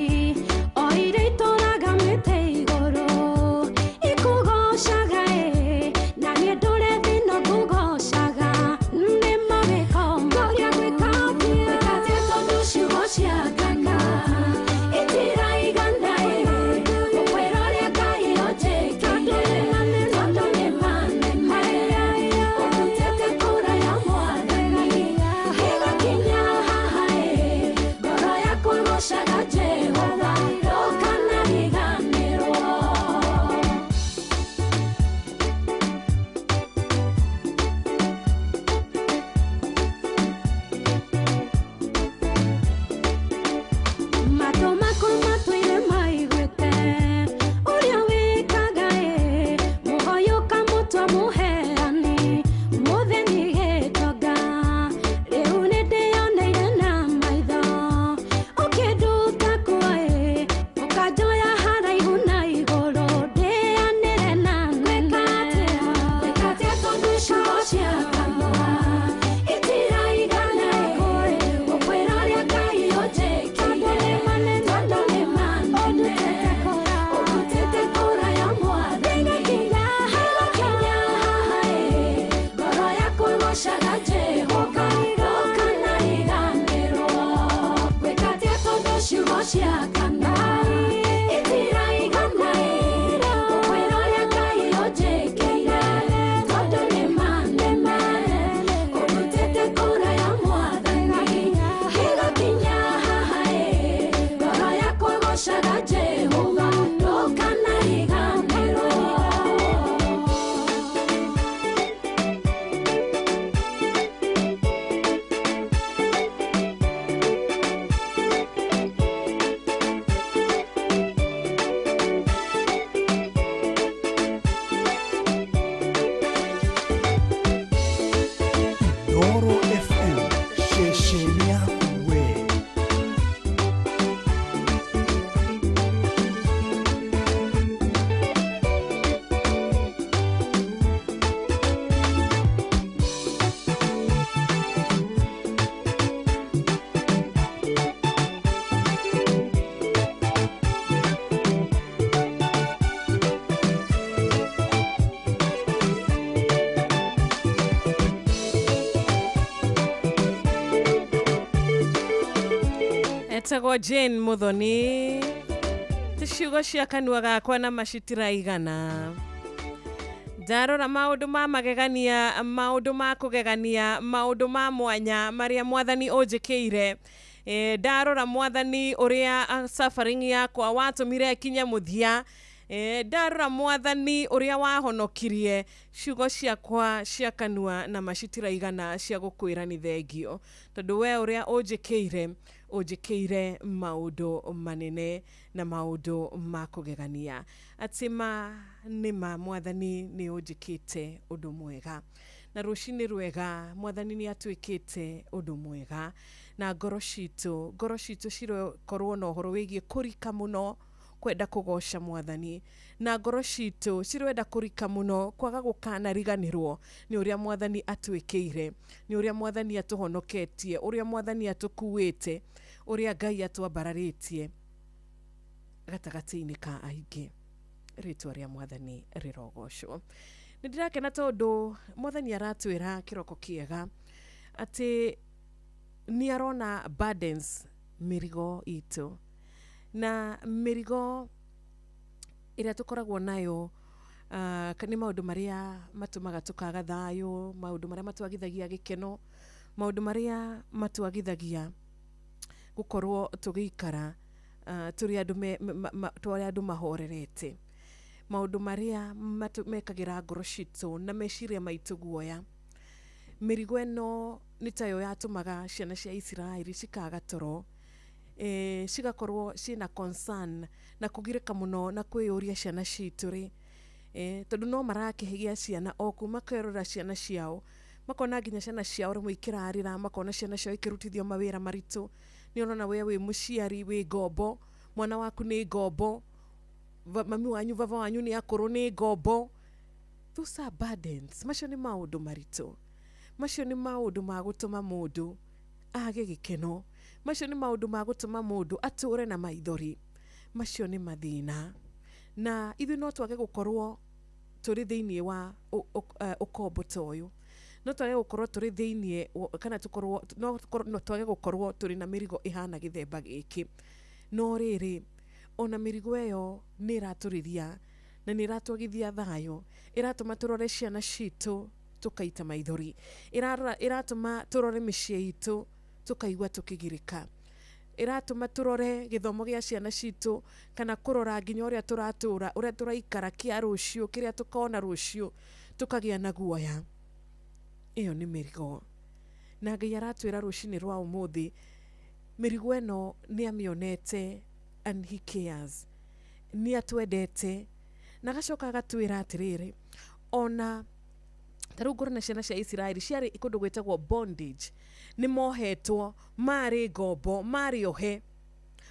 Etagwo Jane Muthoni. Ti ciugo cia kanua gakwa na macitiraigana. Ndarora maũndũ ma magegania, maũndũ ma kũgegania, maũndũ ma mwanya marĩa mwathani ũnjĩkĩire. Ndarora mwathani ũrĩa suffering yakwa watũmire kinye mũthia. Ndarora mwathani ũrĩa wahonokirie, ciugo ciakwa cia kanua na macitiraigana cia gũkwĩra nĩ thengio, tondũ we ũrĩa ũnjĩkĩire, ũnjĩkĩire maũndũ manene na maũndũ ma kũgegania. Atĩ ma nĩ ma mwathani nĩ ũnjĩkĩte ũndũ mwega, na rũcinĩ rwega mwathani nĩ atwĩkĩte ũndũ mwega, na ngoro citũ cirokorwo na ũhoro wĩgiĩ kũrika mũno kwenda kũgoca mwathani, na ngoro citũ cirenda kũrika mũno kwaga gũkanariganĩrwo nĩ ũrĩa mwathani atwĩkĩire, nĩ ũrĩa mwathani atũhonoketie, ũrĩa mwathani atũkuĩte, ũrĩa Ngai atwambararĩtie gatagatĩ-inĩ ka aingĩ. Rĩtwa rĩa mwathani rĩrogocwo. Nĩ ndĩrakena tondũ mwathani aratwĩra kĩroko kĩega atĩ nĩ arona burdens, mĩrigo itũ, na mĩrigo ĩrĩa tũkoragwo nayo nĩ maũndũ marĩa matũmaga tũkaga thayũ, maũndũ marĩa matwagithagia gĩkeno, maũndũ marĩa matwagithagia gũkorwo tũgĩikara tũrĩ andũ mahorerete, maũndũ marĩa mekagĩra ngoro citũ na meciria maitũ guoya. Mĩrigo ĩno nĩ tayo yatũmaga ciana cia Isiraeli cikaga toro, cigakorwo ciĩna concern na kũgirĩka mũno na kwĩyũria ciana citũ rĩ, tondũ no marakĩgĩa ciana o kuma makerora ciana ciao, makona nginya ciana ciao rĩmwe ikĩrarĩra, makona ciana ciao ikĩrutithio mawĩra maritũ. Nĩ ũrona we wĩ mũciari wĩ ngombo, mwana waku nĩ ngombo, mami wanyu baba wanyu nĩ akũrũ nĩ ngombo. Those are burdens. Macio nĩ maũndũ maritũ, macio nĩ maũndũ ma gũtũma mũndũ age gĩkeno, macio nĩ maũndũ ma gũtũma mũndũ atũre na maithori, macio nĩ mathĩna. Na ithuĩ no twage gũkorwo tũrĩ thĩinĩ wa ũkombo ta ũyũ, no twage gũkorwo tũrĩ thĩinĩ kana tũkorwo no twage gũkorwo tũrĩ na mĩrigo ĩhana gĩthemba gĩkĩ, no rĩrĩ ona mĩrigo ĩyo nĩ ĩratũrĩria na nĩ ĩratwagithia thayũ, ĩratũma tũrore ciana citũ tũkaita maithori, ĩratũma tũrore mĩciĩ itũ tũkaigua tũkĩgirĩka, ĩratũma tũrore gĩthomo gĩa ciana citũ kana kũrora nginya ũrĩa tũratũra, ũrĩa tũraikara kĩa rũciũ, kĩrĩa tũkona rũciũ, tũkagĩa na guoya. Ĩyo nĩ mĩrigo, na Ngai aratwĩra rũcinĩ rwa ũmũthĩ mĩrigo ĩno nĩ amĩonete and he cares, nĩ atwendete, na agacoka agatwĩra atĩrĩrĩ, ona ta rĩu ngorwo na ciana cia Isiraeli ciarĩ kũndũ gwĩtagwo bondage, nĩ mohetwo, marĩ ngombo, marĩ ohe,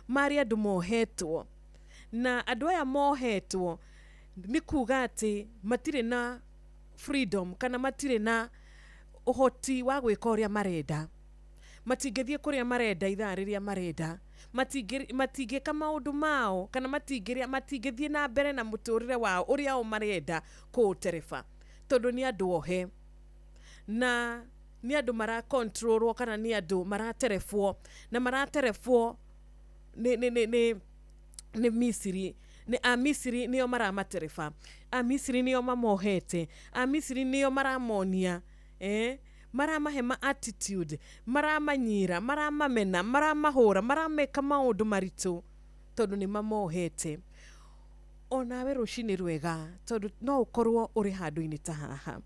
marĩ andũ mohetwo, na andũ aya mohetwo nĩ kuga atĩ matirĩ na freedom kana matirĩ na ũhoti wa gwĩka ũrĩa marenda, matingĩthiĩ kũrĩa marenda ithaa rĩrĩa marenda, matingĩka maũndũ mao kana matingĩthiĩ na mbere na mũtũrĩre wao ũrĩa o marenda kũũtereba, tondũ nĩ andũ ohe na nĩ andũ marakontrolwo kana nĩ andũ maraterebwo, na maraterebwo nĩ Misiri, nĩ Amisiri nĩo maramatereba, Amisiri nĩo mamohete, Amisiri nĩo maramonia, maramahe ma attitude, maramanyira, maramamena, maramahũra, marameka maũndũ maritũ tondũ nĩ mamohete. Onawe rũcinĩ rwega, tondũ no ũkorwo ũrĩ handũ-inĩ ta haha,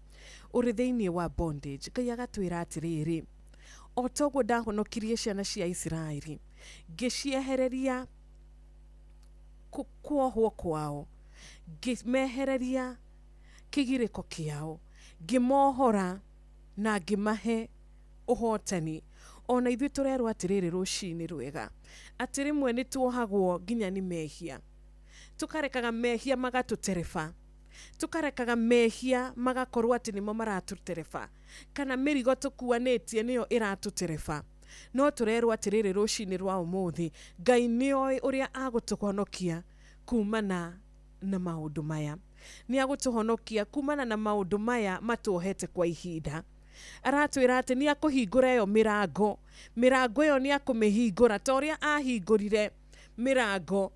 ũrĩ thĩinĩ wa bondage, Ngai agatwĩra atĩrĩrĩ, o toguo ndahonokirie ciana cia Isiraeli ngĩciehereria kuohwo kwao, ngĩmehereria kĩgirĩko kĩao, ngĩmohora na ngĩmahe ũhotani. Ona ithuĩ tũrerwo atĩrĩrĩ rũcinĩ rwega atĩ rĩmwe nĩ tuohagwo nginya nĩ mehia, tũkarekaga mehia magatũtereba, tũkarekaga mehia magakorwo atĩ nĩmo maratũtereba, kana mĩrigo tũkuanĩtie nĩyo ĩratũtereba. No tũrerwo atĩrĩrĩ rũcinĩ rwa ũmũthĩ Ngai nĩoĩ ũrĩa agũtũhonokia kumana na maũndũ maya, nĩ agũtũhonokia kumana na maũndũ maya matuohete kwa ihinda. Aratwĩra atĩ nĩ akũhingũra ĩyo mĩrango, mĩrango ĩyo nĩ akũmĩhingũra ta ũrĩa ahingũrire mĩrango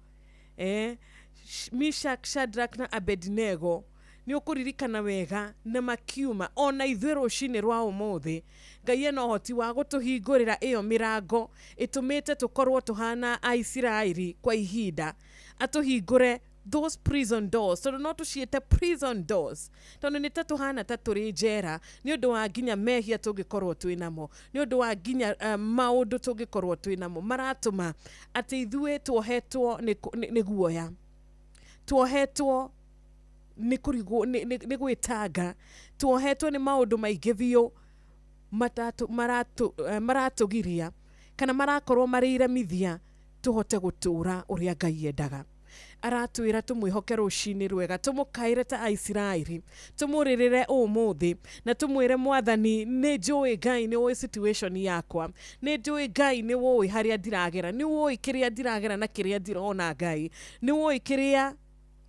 Meshach, Shadrach na Abednego. Nĩ ũkũririkana wega na makiuma. Ona ithuĩ rũcinĩ rwa ũmũthĩ Ngai ena ũhoti wa gũtũhingũrĩra ĩyo mĩrango ĩtũmĩte tũkorwo tũhana Aisiraeli kwa ihinda, atũhingũre those prison doors, tondũ no tũciĩte prison doors tondũ nĩ ta tũhana ta tũrĩ njera nĩ ũndũ wa nginya mehia tũngĩkorwo twĩ namo, nĩ ũndũ wa nginya maũndũ tũngĩkorwo twĩ namo maratũma atĩ ithuĩ tuohetwo nĩ guoya, tuohetwo nĩ kũrigwo nĩ gwĩtanga, tuohetwo nĩ maũndũ maingĩ biũ maratũgiria kana marakorwo marĩ iremithia tũhote gũtũra ũrĩa Ngai endaga. Aratwĩra tũmwĩhoke rũcinĩ rwega, tũmũkaĩre ta Aisiraeli, tũmũrĩrĩre ũmũthĩ na tũmwĩre Mwathani, nĩ njũĩ Ngai nĩ ũĩ situation yakwa, nĩ njũĩ Ngai nĩ ũĩ harĩa ndiragera, nĩ ũĩ kĩrĩa ndiragera na kĩrĩa ndirona Ngai, nĩ ũĩ kĩrĩa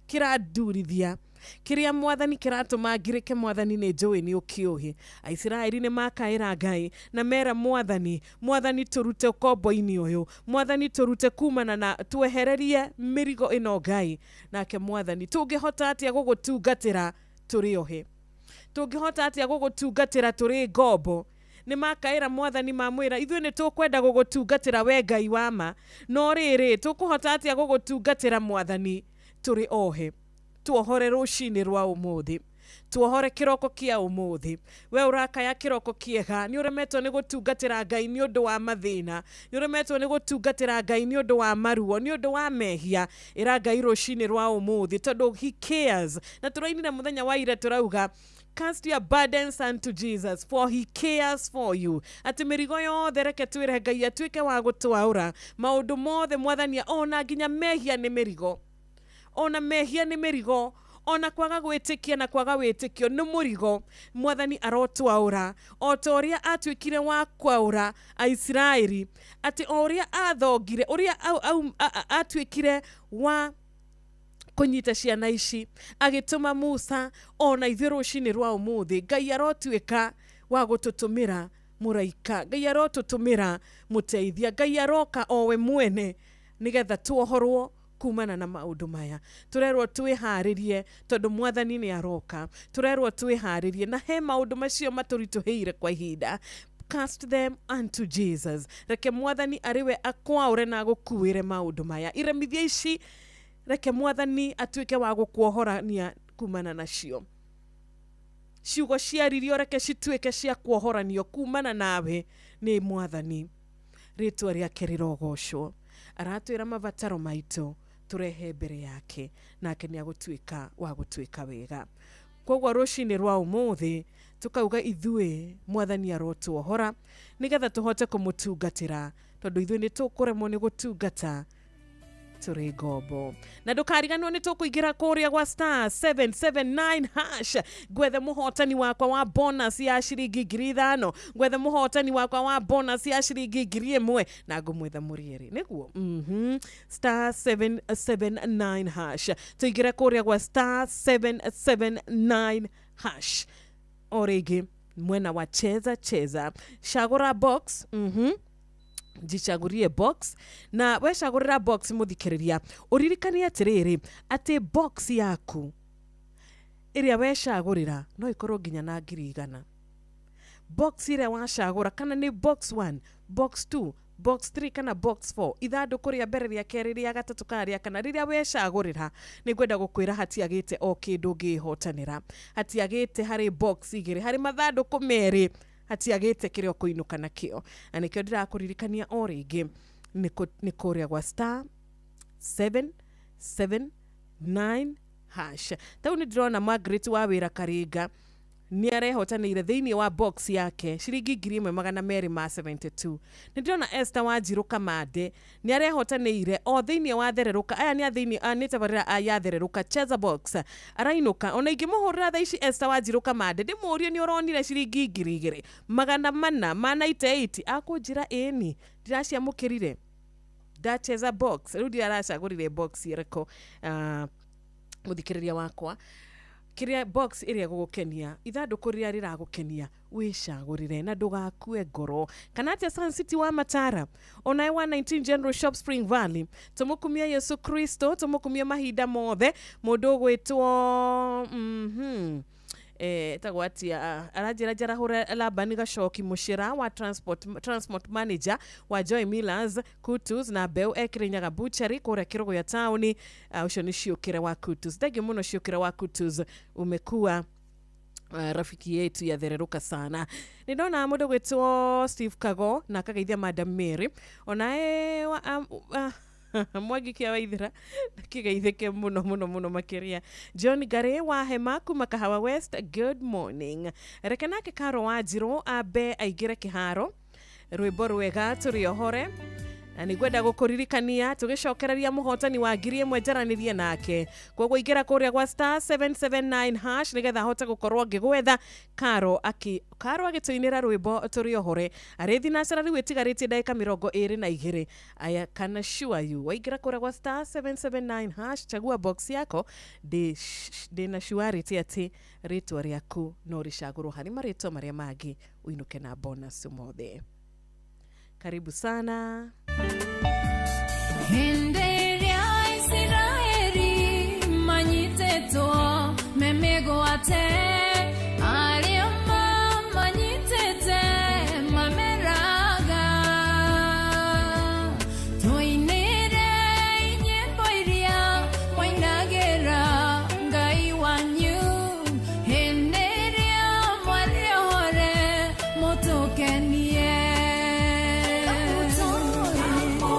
kĩrandurithia, kĩrĩa Mwathani kĩratũma ngirĩke, Mwathani nĩ njũĩ nĩ ũkĩũĩ. Aisiraeli nĩ makaĩra Ngai na mera Mwathani, Mwathani tũrute ũkombo-inĩ ũyũ, Mwathani tũrute kumana na twehererie mĩrigo ĩno Ngai. Nake Mwathani, tũngĩhota atĩa gũgũtungatĩra tũrĩ ohe? Tũngĩhota atĩa gũgũtungatĩra tũrĩ ngombo? Nĩ makaĩra Mwathani mamwĩra, ithuĩ nĩ tũkwenda gũgũtungatĩra we Ngai wa ma, no rĩrĩ tũkũhota atĩa gũgũtungatĩra Mwathani tũrĩ ohe? Tuohore rũcinĩ rwa ũmũthĩ, tuohore kĩroko kĩa ũmũthĩ. We ũrakaya kĩroko kĩega, nĩ ũremetwo nĩ gũtungatĩra Ngai nĩ ũndũ wa mathĩna, nĩ ũremetwo nĩ gũtungatĩra Ngai nĩ ũndũ wa maruo, nĩ ũndũ wa mehia. Ĩra Ngai rũcinĩ rwa ũmũthĩ tondũ he cares. Na tũrainire mũthenya wa ira tũrauga, cast your burdens unto Jesus for he cares for you. Atĩ mĩrigo yothe reke twĩre Ngai atuĩke wa gũtwaũra maũndũ mothe Mwathani, ona nginya mehia nĩ mĩrigo, ona mehia nĩ mĩrigo, ona kwaga gwĩtĩkia na kwaga wĩtĩkio nĩ mũrigo. Mwathani arotwaũra o ta ũrĩa atuĩkire wa kwaũra Aisiraeli, atĩ o ũrĩa athongire, ũrĩa atuĩkire wa kũnyita ciana ici agĩtũma Musa, ona ithuĩ rũcinĩ rwa ũmũthĩ Ngai arotuĩka wa gũtũtũmĩra mũraika, Ngai arotũtũmĩra mũteithia, Ngai aroka o we mwene nĩgetha tuohorwo kumana na maũndũ maya. Tũrerwo twĩharĩrie tondũ Mwathani nĩ aroka, tũrerwo twĩharĩrie na he maũndũ macio matũritũhĩire kwa ihinda. Cast them unto Jesus. Reke Mwathani arĩwe akwaũre na agũkuĩre maũndũ maya. Iremithia ici reke Mwathani atuĩke wa gũkuohorania kumana nacio. Ciugo ciaririo reke cituĩke cia kuohoranio kumana nawe nĩ Mwathani. Rĩtwa rĩake rĩrogocwo. Aratwĩra mabataro maitũ tũrehe mbere yake, nake nĩ agũtuĩka wa gũtuĩka wega. Koguo rũcinĩ rwa ũmũthĩ tũkauga ithuĩ Mwathani arotuohora nĩgetha tũhote kũmũtungatĩra, tondũ ithuĩ nĩ tũkũremwo nĩ gũtungata tũrĩ ngombo. Na ndũkariganĩrwo nĩ tũkũingĩra kũrĩa gwa star 779 hash ngwethe mũhotani wakwa wa bonus ya ciringi 5,000, ngwethe mũhotani wakwa wa bonus ya ciringi 1,000 na ngũmwetha mũrĩerĩ nĩguo. Star 779 hash, tũingĩre kũrĩa gwa star 779 hash. O rĩngĩ mwena wa cheza cheza, cagũra box. Njicagurie box, na wecagũrĩra box mũthikĩrĩria ũririkanie atĩrĩrĩ atĩ box yaku ĩrĩa wecagũrĩra no ĩkorwo nginya na 100,000. Box ĩrĩa wacagũra, kana nĩ box 1, box 2, box 3 kana box 4, ithandũkũ rĩa mbere, rĩa kerĩ, rĩa gatatũ kana rĩa kana, rĩrĩa wecagũrĩra nĩ ngwenda gũkwĩra hatiagĩte o kĩndũ ũngĩhotanĩra, hatiagĩte harĩ box igĩrĩ, harĩ mathandũkũ merĩ, hatiagĩte kĩrĩa ũkũinũka nakĩo. Na nĩkĩo ndĩrakũririkania o rĩngĩ nĩ kũrĩa gwa star 779 hash. Tau nĩ ndĩrona Margaret wa wĩra Karinga nĩ arehotanĩire thĩinĩ wa box yake ciringi 1272. Nĩ ndĩrona Esther Wanjirũ Kamande nĩ arehotanĩire o thĩinĩ wa thererũka. Aya nĩ athĩinĩ nĩ tabarĩra ya thererũka cheza box arainũka. Ona ingĩmũhũrĩra thaa ici Esther Wanjirũ Kamande ndĩmũrie nĩ ũronire ciringi 2498 akũnjĩra ĩni ndĩraciamũkĩrire ndacheza box. Rĩu ndiraracagũrire box ĩrĩkũ. Mũthikĩrĩria wakwa, Kiria box iria gugukenia ithanduku riria riragukenia wicagurire na ndugakue ngoro. Kana atia Sun City wa Matara onae 119 General Shop Spring Valley, tumukumia Yesu Kristo, tumukumia mahinda mothe. Mundu ugwitwo tagwo atia aranjira njarahũre Labani Gacoki Mucira wa transport manager wa Joy Millers Kutus na Mbeu Ekirinyaga Butchery kũrĩa Kĩrũgũya taũni. Ũcio nĩ Ciũkĩre wa Kutus. Thank you mũno Ciũkĩre wa Kutus, umekuwa rafiki yetu ya thereruka sana. Nindona mundu gwitwo Steve Kago na akageithia Madam Mary onae Mwangi kia Waithira kigeithike muno muno muno makiria. John Gare wa Hema kuma Kahawa West, good morning. Reke nake Karo wa Njirũ ambe aingĩre kĩharo rwĩmbo rwega tũrĩohore. Na nĩngwenda gũkũririkania tũgĩcokereria mũhotani wa 1000 njaranĩrie nake. Koguo ingĩra kũrĩa gwa star 779 hash nĩgetha ahote gũkorwo ngĩgwetha Karo Karo agĩtũinĩra rwĩmbo tũrĩohore. Arĩ thinacara rĩu ĩtigarĩtie ndagĩka 22. Aya kana sure you waingĩra kũrĩa gwa star 779 hash, chagua box yako, ndĩna surety atĩ rĩtwa rĩaku no rĩcagũrwo harĩ marĩtwa marĩa mangĩ, ũinũke na bonus ũmũthĩ. Karibu sana. Hĩndĩ ĩrĩa Isiraeli manyitĩtwo me mĩgwate, arĩa mamanyitĩte mameraga. Tũinĩre nyĩmbo iria mwainagĩra Ngai wanyu, hĩndĩ ĩrĩa mwarĩohore mũtũkenie. Oh.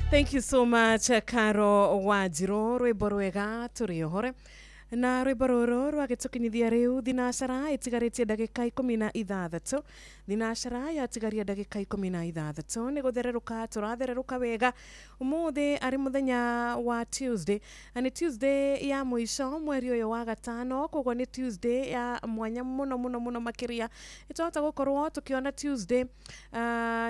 Thank you so much, Caro Wanjiru. Rwimbo rwega tũrĩohore na rwimbo rũrũ rwagĩtũkinyithia rĩu thinacara ĩtigarĩtie ndagĩka 16. Thinacara yatigaria ndagĩka 16 nĩ gũthererũka tũrathererũka wega. Ũmũthĩ arĩ mũthenya wa Tuesday, na nĩ Tuesday ya mũico mweri ũyũ wa gatano, koguo nĩ Tuesday ya mwanya mũno mũno mũno makĩria. Nĩtwahota gũkorwo tũkĩona Tuesday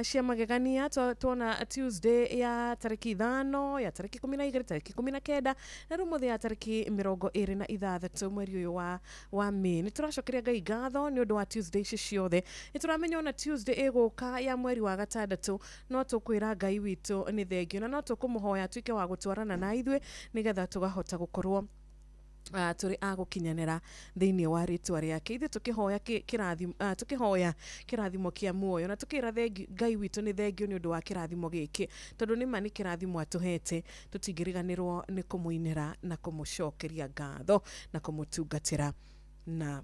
cia magegania, tuona Tuesday ya tarĩki 5, ya tarĩki 12, tarĩki 19, na rĩu mũthĩ ya tarĩki 26 mweri ũyũ wa May. Nĩ tũracokeria Ngai ngatho nĩ ũndũ wa Tuesday ici ciothe. Nĩ tũramenya ona Tuesday ĩgũka ya mweri wa gatandatũ, no tũkwĩra Ngai witũ nĩ thengio, na no tũkũmũhoya atuĩke wa gũtwarana na ithuĩ nĩgetha tũgahota gũkorwo tũrĩ a gũkinyanĩra thĩinĩ wa rĩtwa rĩake. Ithuĩ tũkĩhoya tũkĩhoya kĩrathimo kĩa muoyo, na tũkĩra Ngai witũ nĩ thengio nĩ ũndũ wa kĩrathimo gĩkĩ, tondũ nĩma nĩ kĩrathimo atũhete, tũtingĩriganĩrwo nĩ kũmũinĩra na kũmũcokeria ngatho na kũmũtungatĩra na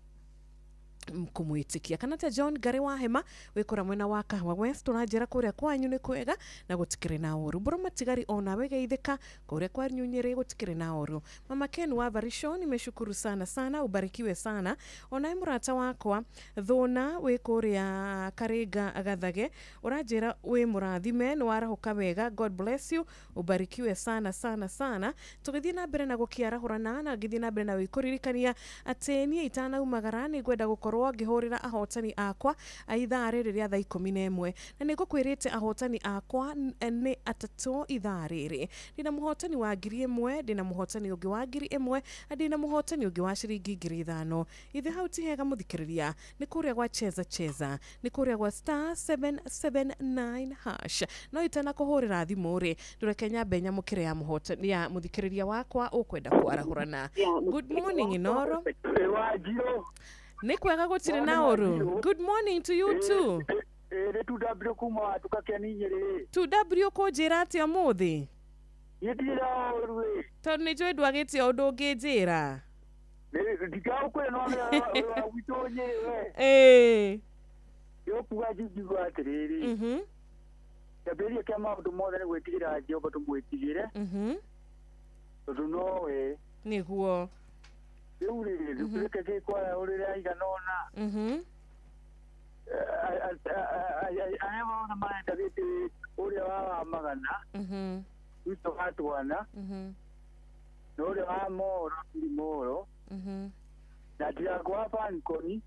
kumwitikia. Kana ta John Gary wa Hema wikora mwena wa Kahwa West, uranjira kuria kwanyu ni kwega na gutikiri na uru. Mburu matigari ona geithika kuria kwanyu Nyeri gutikiri na uru. Mama Ken wa Varisho, nimeshukuru sana sana, ubarikiwe sana. Ona murata wakwa Thuna wi kuria Karinga Gathage, uranjira wi murathime ni warahuka wega, God bless you, ubarikiwe sana sana sana. Tugithie na mbere na gukiarahurana na ngithie na mbere na wikuririkania ati nie itanaumagara ni ngwenda gukorwo ngihurira ahotani akwa a ithaa rĩrĩ rĩa thaa 11, na nĩ ngũkwĩrĩte ahotani akwa nĩ atatũ ithaa rĩrĩ. Ndĩna mũhotani wa 1000, ndĩna mũhotani ũngĩ wa 1000, na ndĩna mũhotani ũngĩ wa ciringi 5000. Ithe hau ti hega mũthikĩrĩria, nĩ kũrĩa gwa cheza cheza, nĩ kũrĩa gwa *779# no itana kũhũrĩra thimũ rĩ, ndũreke nyambe nyamũkĩre ya mũhotani ya mũthikĩrĩria wakwa ũkwenda kwarahũrana. Good morning Inoro. Nĩ kwega gũtirĩ na ũru. Good morning to you too. Nĩ 2W kuma watuka Keni Nyeri. 2W kũnjĩra atĩa ũmũthĩ? Niĩ ndirĩ na ũru ĩ. Tondũ nĩ njũĩ ndwagĩte ũndũ ũngĩnjĩra. Ndikaũkwĩra no nĩ witũ Nyeri we. Ĩĩ. Nĩũkuga njiguaga atĩrĩrĩ. Kĩambĩrĩria kĩa maũndũ mothe nĩ gwĩtigĩra Jehova, tũmwĩtigĩre. Tondũ nowe. Nĩguo. Rĩu rĩ, reke gĩkwara ũrĩre aigana ũna. Arĩa mothe marenda gĩtĩ ũrĩa wa magana, witũ wa twana, na ũrĩa wa Moro Moro, na Ndirango wa Fankoni,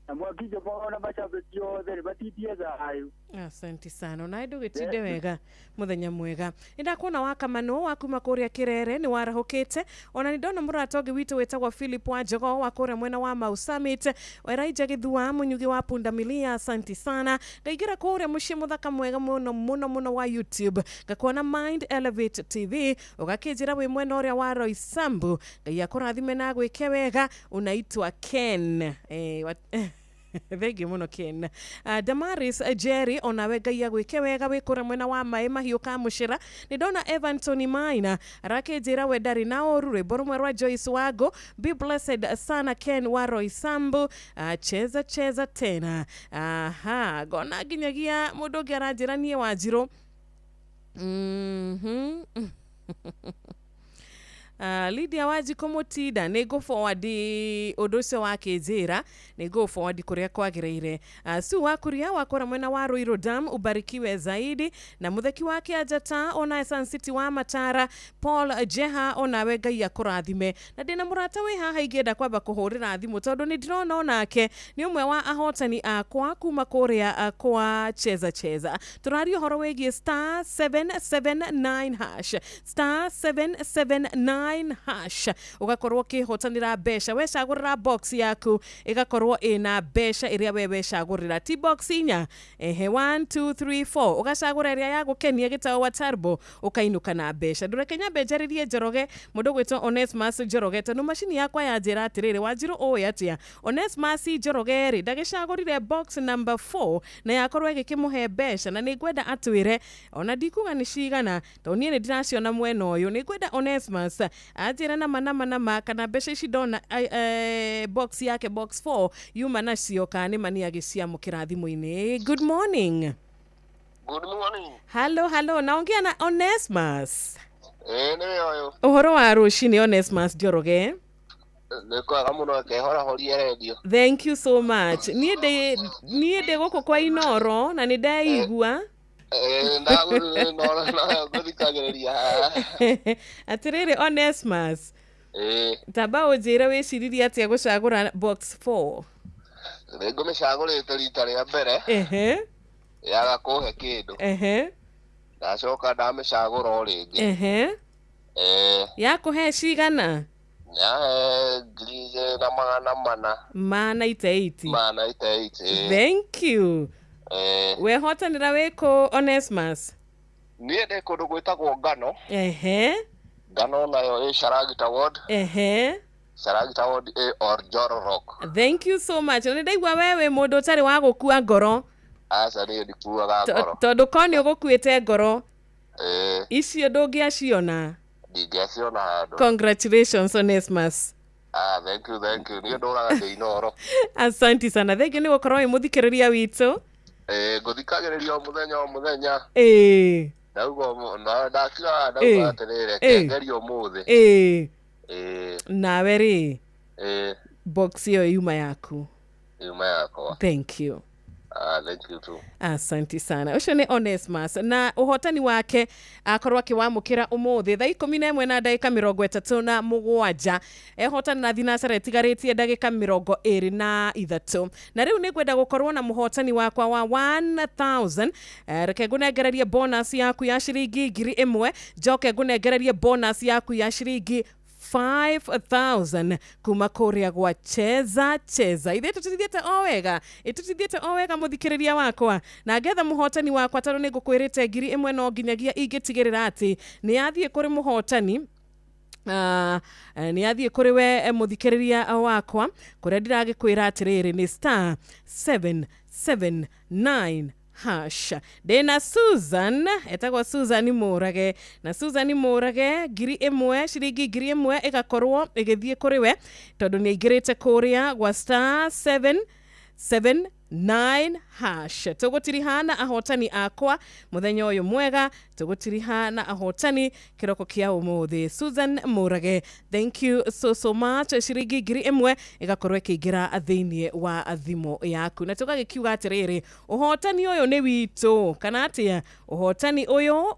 na Mwangi ona macabiki othe nĩ matindie thayũ. Asante sana. Na ndũgĩtinde wega, mũthenya mwega. Nĩndakuona wa Kamano wa kuma kũrĩa Kĩrere nĩ warahũkĩte. Ona nĩ ndona mũrata ũngĩ witũ wĩtagwo Philip wa Njogoo wa kũrĩa mwena wa Mau Summit, Elijah Gĩthua mũnyugi wa pundamilia, asante sana. Ngaingĩra kũrĩa mũciĩ mũthaka mwega mũno mũno mũno wa YouTube, ngakuona Mind Elevate TV, ũgakĩnjĩra wĩ mwena ũrĩa wa Roysambu. Ngai akũrathime na agwĩke wega. Unaitwa Ken. Thengiũ mũno Ken. Damaris Jerry, onawe Ngai agwĩke wega wĩ kũrĩa mwena wa Maĩ Mahiũ Kamũcĩra. Nĩ ndona Evan Tony Maina arakĩnjĩra we ndarĩ na ũru, rwĩmbo rũmwe rwa Joyce Wago. Be blessed sana Ken wa Roysambu. Cheza cheza tena. Aha, ngona nginyagia mũndũ ũngĩ aranjĩra niĩ Wanjirũ. Lydia Wanjikũ Mũtinda, nĩ ngũ forward ũndũ ũcio wakĩnjĩra, nĩ ngũ forward kũrĩa kwagĩrĩire. Sue wa Kuria wa kũrĩa mwena wa Ruiru Dam, ubarikiwe zaidi. Na Mũtheki wa Kĩanjata, ona Sun City wa Matara, Paul Jeha, onawe Ngai akũrathime. Na ndĩna mũrata wĩ haha ingĩenda kwamba kũhũrĩra thimũ tondũ nĩ ndĩrona onake nĩ ũmwe wa ahotani akwa kuma kũrĩa kwa cheza cheza. Tũraria ũhoro wĩgiĩ *779# *779# ugakorwo ukihotanira mbeca, wecagurira box yaku igakorwo ina mbeca iria we wecagurira, ti box inya, ehe 1 2 3 4, ugacagura iria ya gukenia gitao wa turbo ukainuka na mbeca. Ndureke nyambe njaririe Njoroge, mundu gwitwo Onesmus Njoroge, tondu macini yakwa ya njira atiriri Wanjiru ũĩ atia Onesmus Njoroge ri ndagicagurire box number 4 na yakorwo igikimuhe mbeca, na nĩngwenda atwire ona ndikuga nĩ cigana tondu niĩ nĩ ndĩraciona mwena ũyũ. Nĩngwenda Onesmus anjĩre nama nama nama kana mbeca ici ndona box yake box 4 yuma nacio kana nĩ ma nĩ agĩciamũkĩra thimũ-inĩ. Good morning. Good morning. Halo, halo, naongea na Onesmus. Nĩwe ũyũ. Ũhoro wa rũcinĩ Onesmus Njoroge. Nĩ kwega mũno kehorahorie redio. Thank you so much. Niĩ ndĩ gũkũ kwa Inoro na nĩ ndeigua. Ndagũthikagĩrĩria. Atĩrĩrĩ Onesmus. Tamba ũnjĩre wĩciririe atĩa gũcagũra box 4? Nĩ ngũmĩcagũrĩte rita rĩa mbere. Yaga kũhe kĩndũ. Ndacoka ndamĩcagũra o rĩngĩ. Yakũhe cigana? Yahe 2400. Mana iteiti. Mana iteiti. Thank you. Wehotanĩra wĩkũ Onesmus? Niĩ ndĩ kũndũ gwĩtagwo Ngano. Ngano nayo ĩ Sharagita Ward. Sharagita Ward ĩ Oljororok. Thank you so much. Na nĩndaigua we wĩ mũndũ ũtarĩ wa gũkua ngoro. Aca niĩ ndikuaga ngoro. Tondũ ko nĩ ũgũkuĩte ngoro. Icio ndũngĩaciona. Ndingĩaciona handũ. Congratulations Onesmus. Thank you, thank you. Niĩ ndũraga ndĩ Inoro. Asante sana. Thank you nĩ gũkorwo wĩ mũthikĩrĩria witũ. Ngũthikagĩrĩria o mũthenya o mũthenya. Ndauga ndakira ndauga atĩrĩrĩ kengeria ũmũthĩ. Nawe rĩ. Box ĩyo yuma yaku. Yuma yakwa. Thank you. Thank you too. Asante sana. Ũcio nĩ Onesmus na ũhotani wake akorwo akĩwamũkĩra ũmũthĩ thaa 11 na ndagĩka 37. Ehotani na thinacara ĩtigarĩtie ndagĩka 23. Na rĩu nĩngwenda gũkorwo na mũhotani wakwa wa 1000. Reke ngũnengererie bonus yaku ya ciringi 1000, njoke ngũnengererie bonus yaku ya ciringi 5000 kuma kũrĩa gwa Cheza Cheza. Ithuĩ tũtithiĩte o wega, ĩtũtithiĩte o wega mũthikĩrĩria wakwa, na ngetha mũhotani wakwa tondũ nĩ ngũkwĩrĩte 1000 no nginyagia ingĩtigĩrĩra atĩ nĩ yathiĩ kũrĩ mũhotani. Nĩ yathiĩ kũrĩ we mũthikĩrĩria wakwa kũrĩa ndĩragĩkwĩra atĩrĩrĩ nĩ star 779 hash. Ndĩna Susan, etagwo Susan Mũrage, na Susan Mũrage 1000 ciringi 1000 ĩgakorwo ĩgĩthiĩ kũrĩ we tondũ nĩ aingĩrĩte kũrĩa gwa star 779 hash. Tũgũtirihana ahotani akwa mũthenya ũyũ mwega, tũgũtirihana ahotani kĩroko kĩa ũmũthĩ. Susan Mũrage, thank you so so much. Ciringi 1000 ĩgakorwo ĩkĩingĩra thĩinĩ wa thimũ yaku, na tũgagĩkiuga atĩrĩrĩ ũhotani ũyũ nĩ witũ, kana atĩa? Ũhotani ũyũ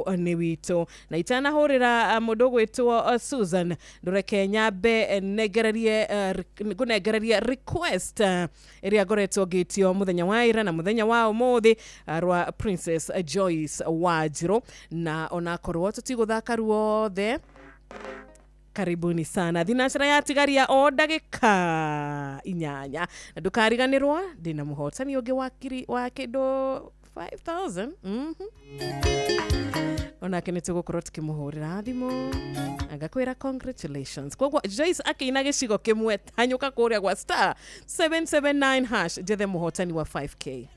nĩ witũ. Na itanahũrĩra mũndũ ũgwĩtwo Susan, ndũreke nyambe nengererie ngũnengererie request ĩrĩa ngoretwo ngĩtio mũthenya wa ira na mũthenya wa ũmũthĩ rwa Princess Joyce Wanjiru, na onakorwo tũtigũthaka ruothe. Karibuni sana. Thinacara yatigaria o ndagĩka 8, na ndũkariganĩrwo ndĩna mũhotani ũngĩ wa kĩndũ 5000. Onake nĩ tũgũkorwo tũkĩmũhũrĩra thimũ agakwĩra congratulations. Koguo Joyce akĩina gĩcigo kĩmwe, hanyũka kũrĩa gwa star 779 hash njethe mũhotani wa 5k.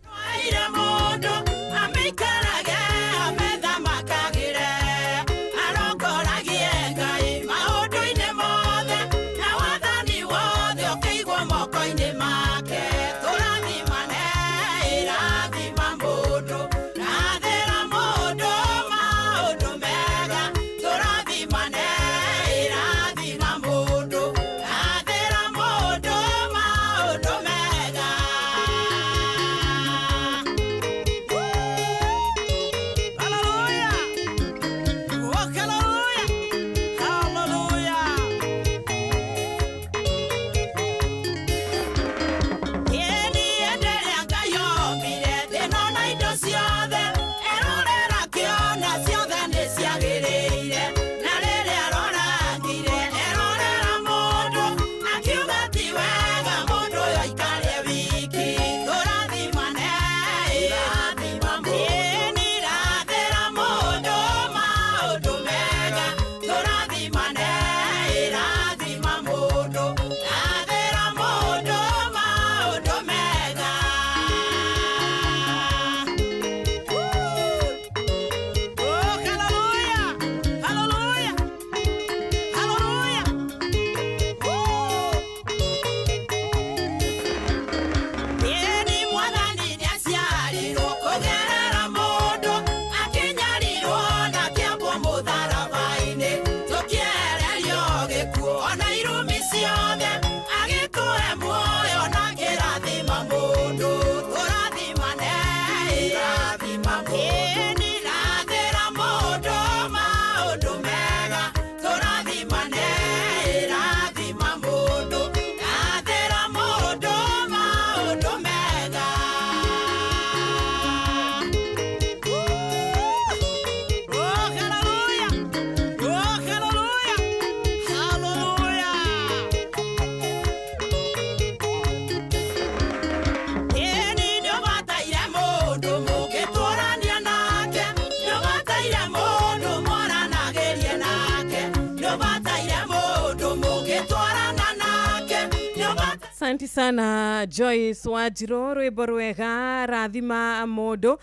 Asante sana Joyce Wanjirũ, rwĩmbo rwega rathima mũndũ,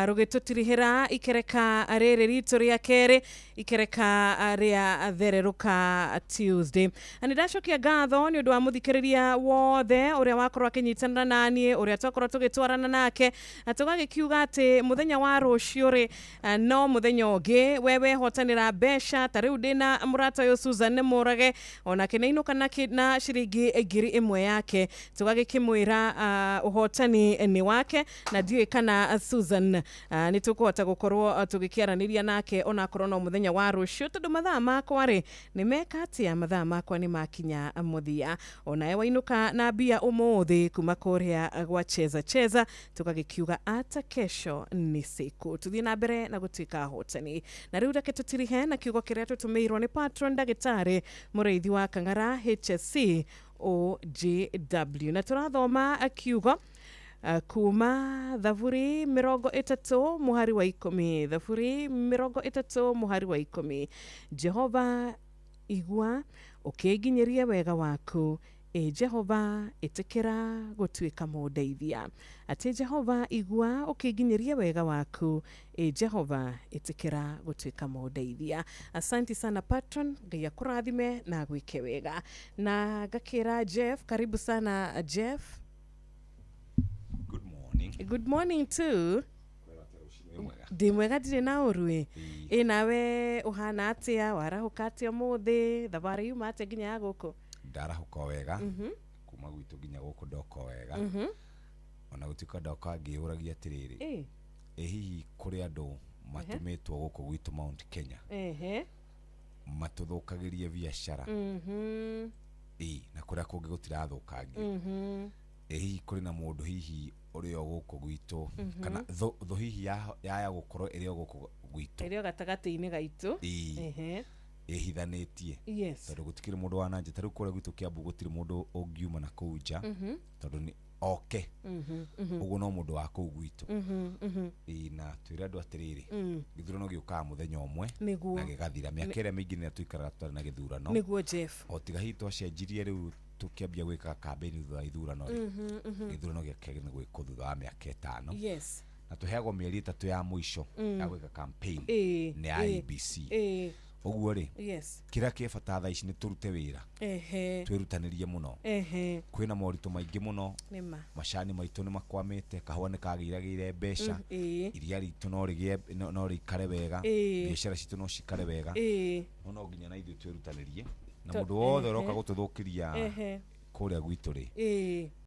rũgĩtũtirihĩra ikereka rĩrĩ ritũ rĩa kerĩ, ikereka rĩa thererũka Tuesday. Na nĩ ndacokia ngatho nĩ ũndũ wa mũthikĩrĩria wothe ũrĩa wakorwo akĩnyitanĩra naniĩ, ũrĩa twakorwo tũgĩtwarana nake, na tũgagĩkiuga atĩ mũthenya wa rũciũ rĩ, no mũthenya ũngĩ we wehotanĩra mbeca. Ta rĩu ndĩna mũrata ũyũ Susan Mũrage, onake nĩ ainũka na ciringi 1,000 yake, tũgagĩkĩmwĩra ũhotani nĩ wake, na ndiũĩ kana Susan nĩ tũkũhota gũkorwo tũgĩkĩaranĩria nake onakorwo no mũthenya wa rũciũ, tondũ mathaa makwa rĩ nĩ meka atĩa, mathaa makwa nĩ makinya mũthia. Onawe wainũka na mbia ũmũthĩ kuma kũrĩa gwa Cheza Cheza, tũgagĩkiuga ata kesho ni siku. Tuthiĩ na mbere na gũtuĩka ahotani. Na rĩu reke tũtirihe na kiugo kĩrĩa tũtũmĩirwo nĩ patron ndagĩtarĩ Mũrĩithi wa Kang'ara HSC OJW, na tũrathoma kiugo kuma Thaburi 30 mũhari wa 10. Thaburi 30 mũhari wa 10. Jehova igua ũkĩnginyĩrie wega waku, ĩ Jehova ĩtĩkĩra gũtuĩka mũndeithia. Atĩ Jehova igua ũkĩnginyĩrie wega waku, ĩ Jehova ĩtĩkĩra gũtuĩka mũndeithia. Asante sana patron, Ngai akũrathime na agwĩke wega. Na ngakĩra Jeff, karibu sana Jeff. Good morning. Good morning too. Ndĩ mwega, ndirĩ na ũru. Ĩ nawe ũhana atĩa, warahũka atĩa ũmũthĩ, thabarĩ yuma atĩa nginya ya gũkũ? Ndarahũka wega, kuma gwitũ nginya gũkũ ndoka wega. Ona gũtuĩka ndoka ngĩũragia atĩrĩrĩ, ĩ hihi kũrĩ andũ matũmĩtwo gũkũ gwitũ Mount Kenya matũthũkagĩrie biacara, ĩ na kũrĩa kũngĩ gũtirathũkangio, ĩ hihi kũrĩ na mũndũ hihi ũrĩ o gũkũ gwitũ, kana thũ hihi yaya gũkorwo ĩrĩ o gũkũ gwitũ, ĩrĩ o gatagatĩ-inĩ gaitũ, ĩhithanĩtie, tondũ gũtikĩrĩ mũndũ wa nanja. Ta rĩu kũrĩa gwitũ Kiambu gũtirĩ mũndũ ũngiuma na kũu nja, tondũ nĩ oke ũguo no mũndũ wa kũu gwitũ. Ĩ na twĩre andũ atĩrĩrĩ, gĩthurano gĩũkaga mũthenya ũmwe na gĩgathira. Mĩaka ĩrĩa mĩingĩ nĩrĩa tũikaraga tũtarĩ na gĩthurano. Nĩguo Jeff. O tiga hihi twacenjirie rĩu tũkĩambia gwĩka campaign thutha wa ithurano rĩ, gĩthurano gĩakĩagĩrĩirwo nĩ gwĩkwo thutha wa mĩaka 5. Yes. Na tũheagwo mĩeri 3 ya mũico ya gwĩka campaign nĩ IEBC. Ũguo rĩ, kĩrĩa kĩ bata thaa ici nĩ tũrute wĩra, twĩrutanĩrie mũno. Kwĩna moritũ maingĩ mũno, macani maitũ nĩ makwamĩte, kahũa nĩ kagĩiragĩire mbeca, iria ritũ no rĩikare wega, biacara citũ no cikare wega, no nginya na ithuĩ twĩrutanĩrie, na mũndũ wothe ũroka gũtũthũkĩria kũrĩa gwitũ rĩ,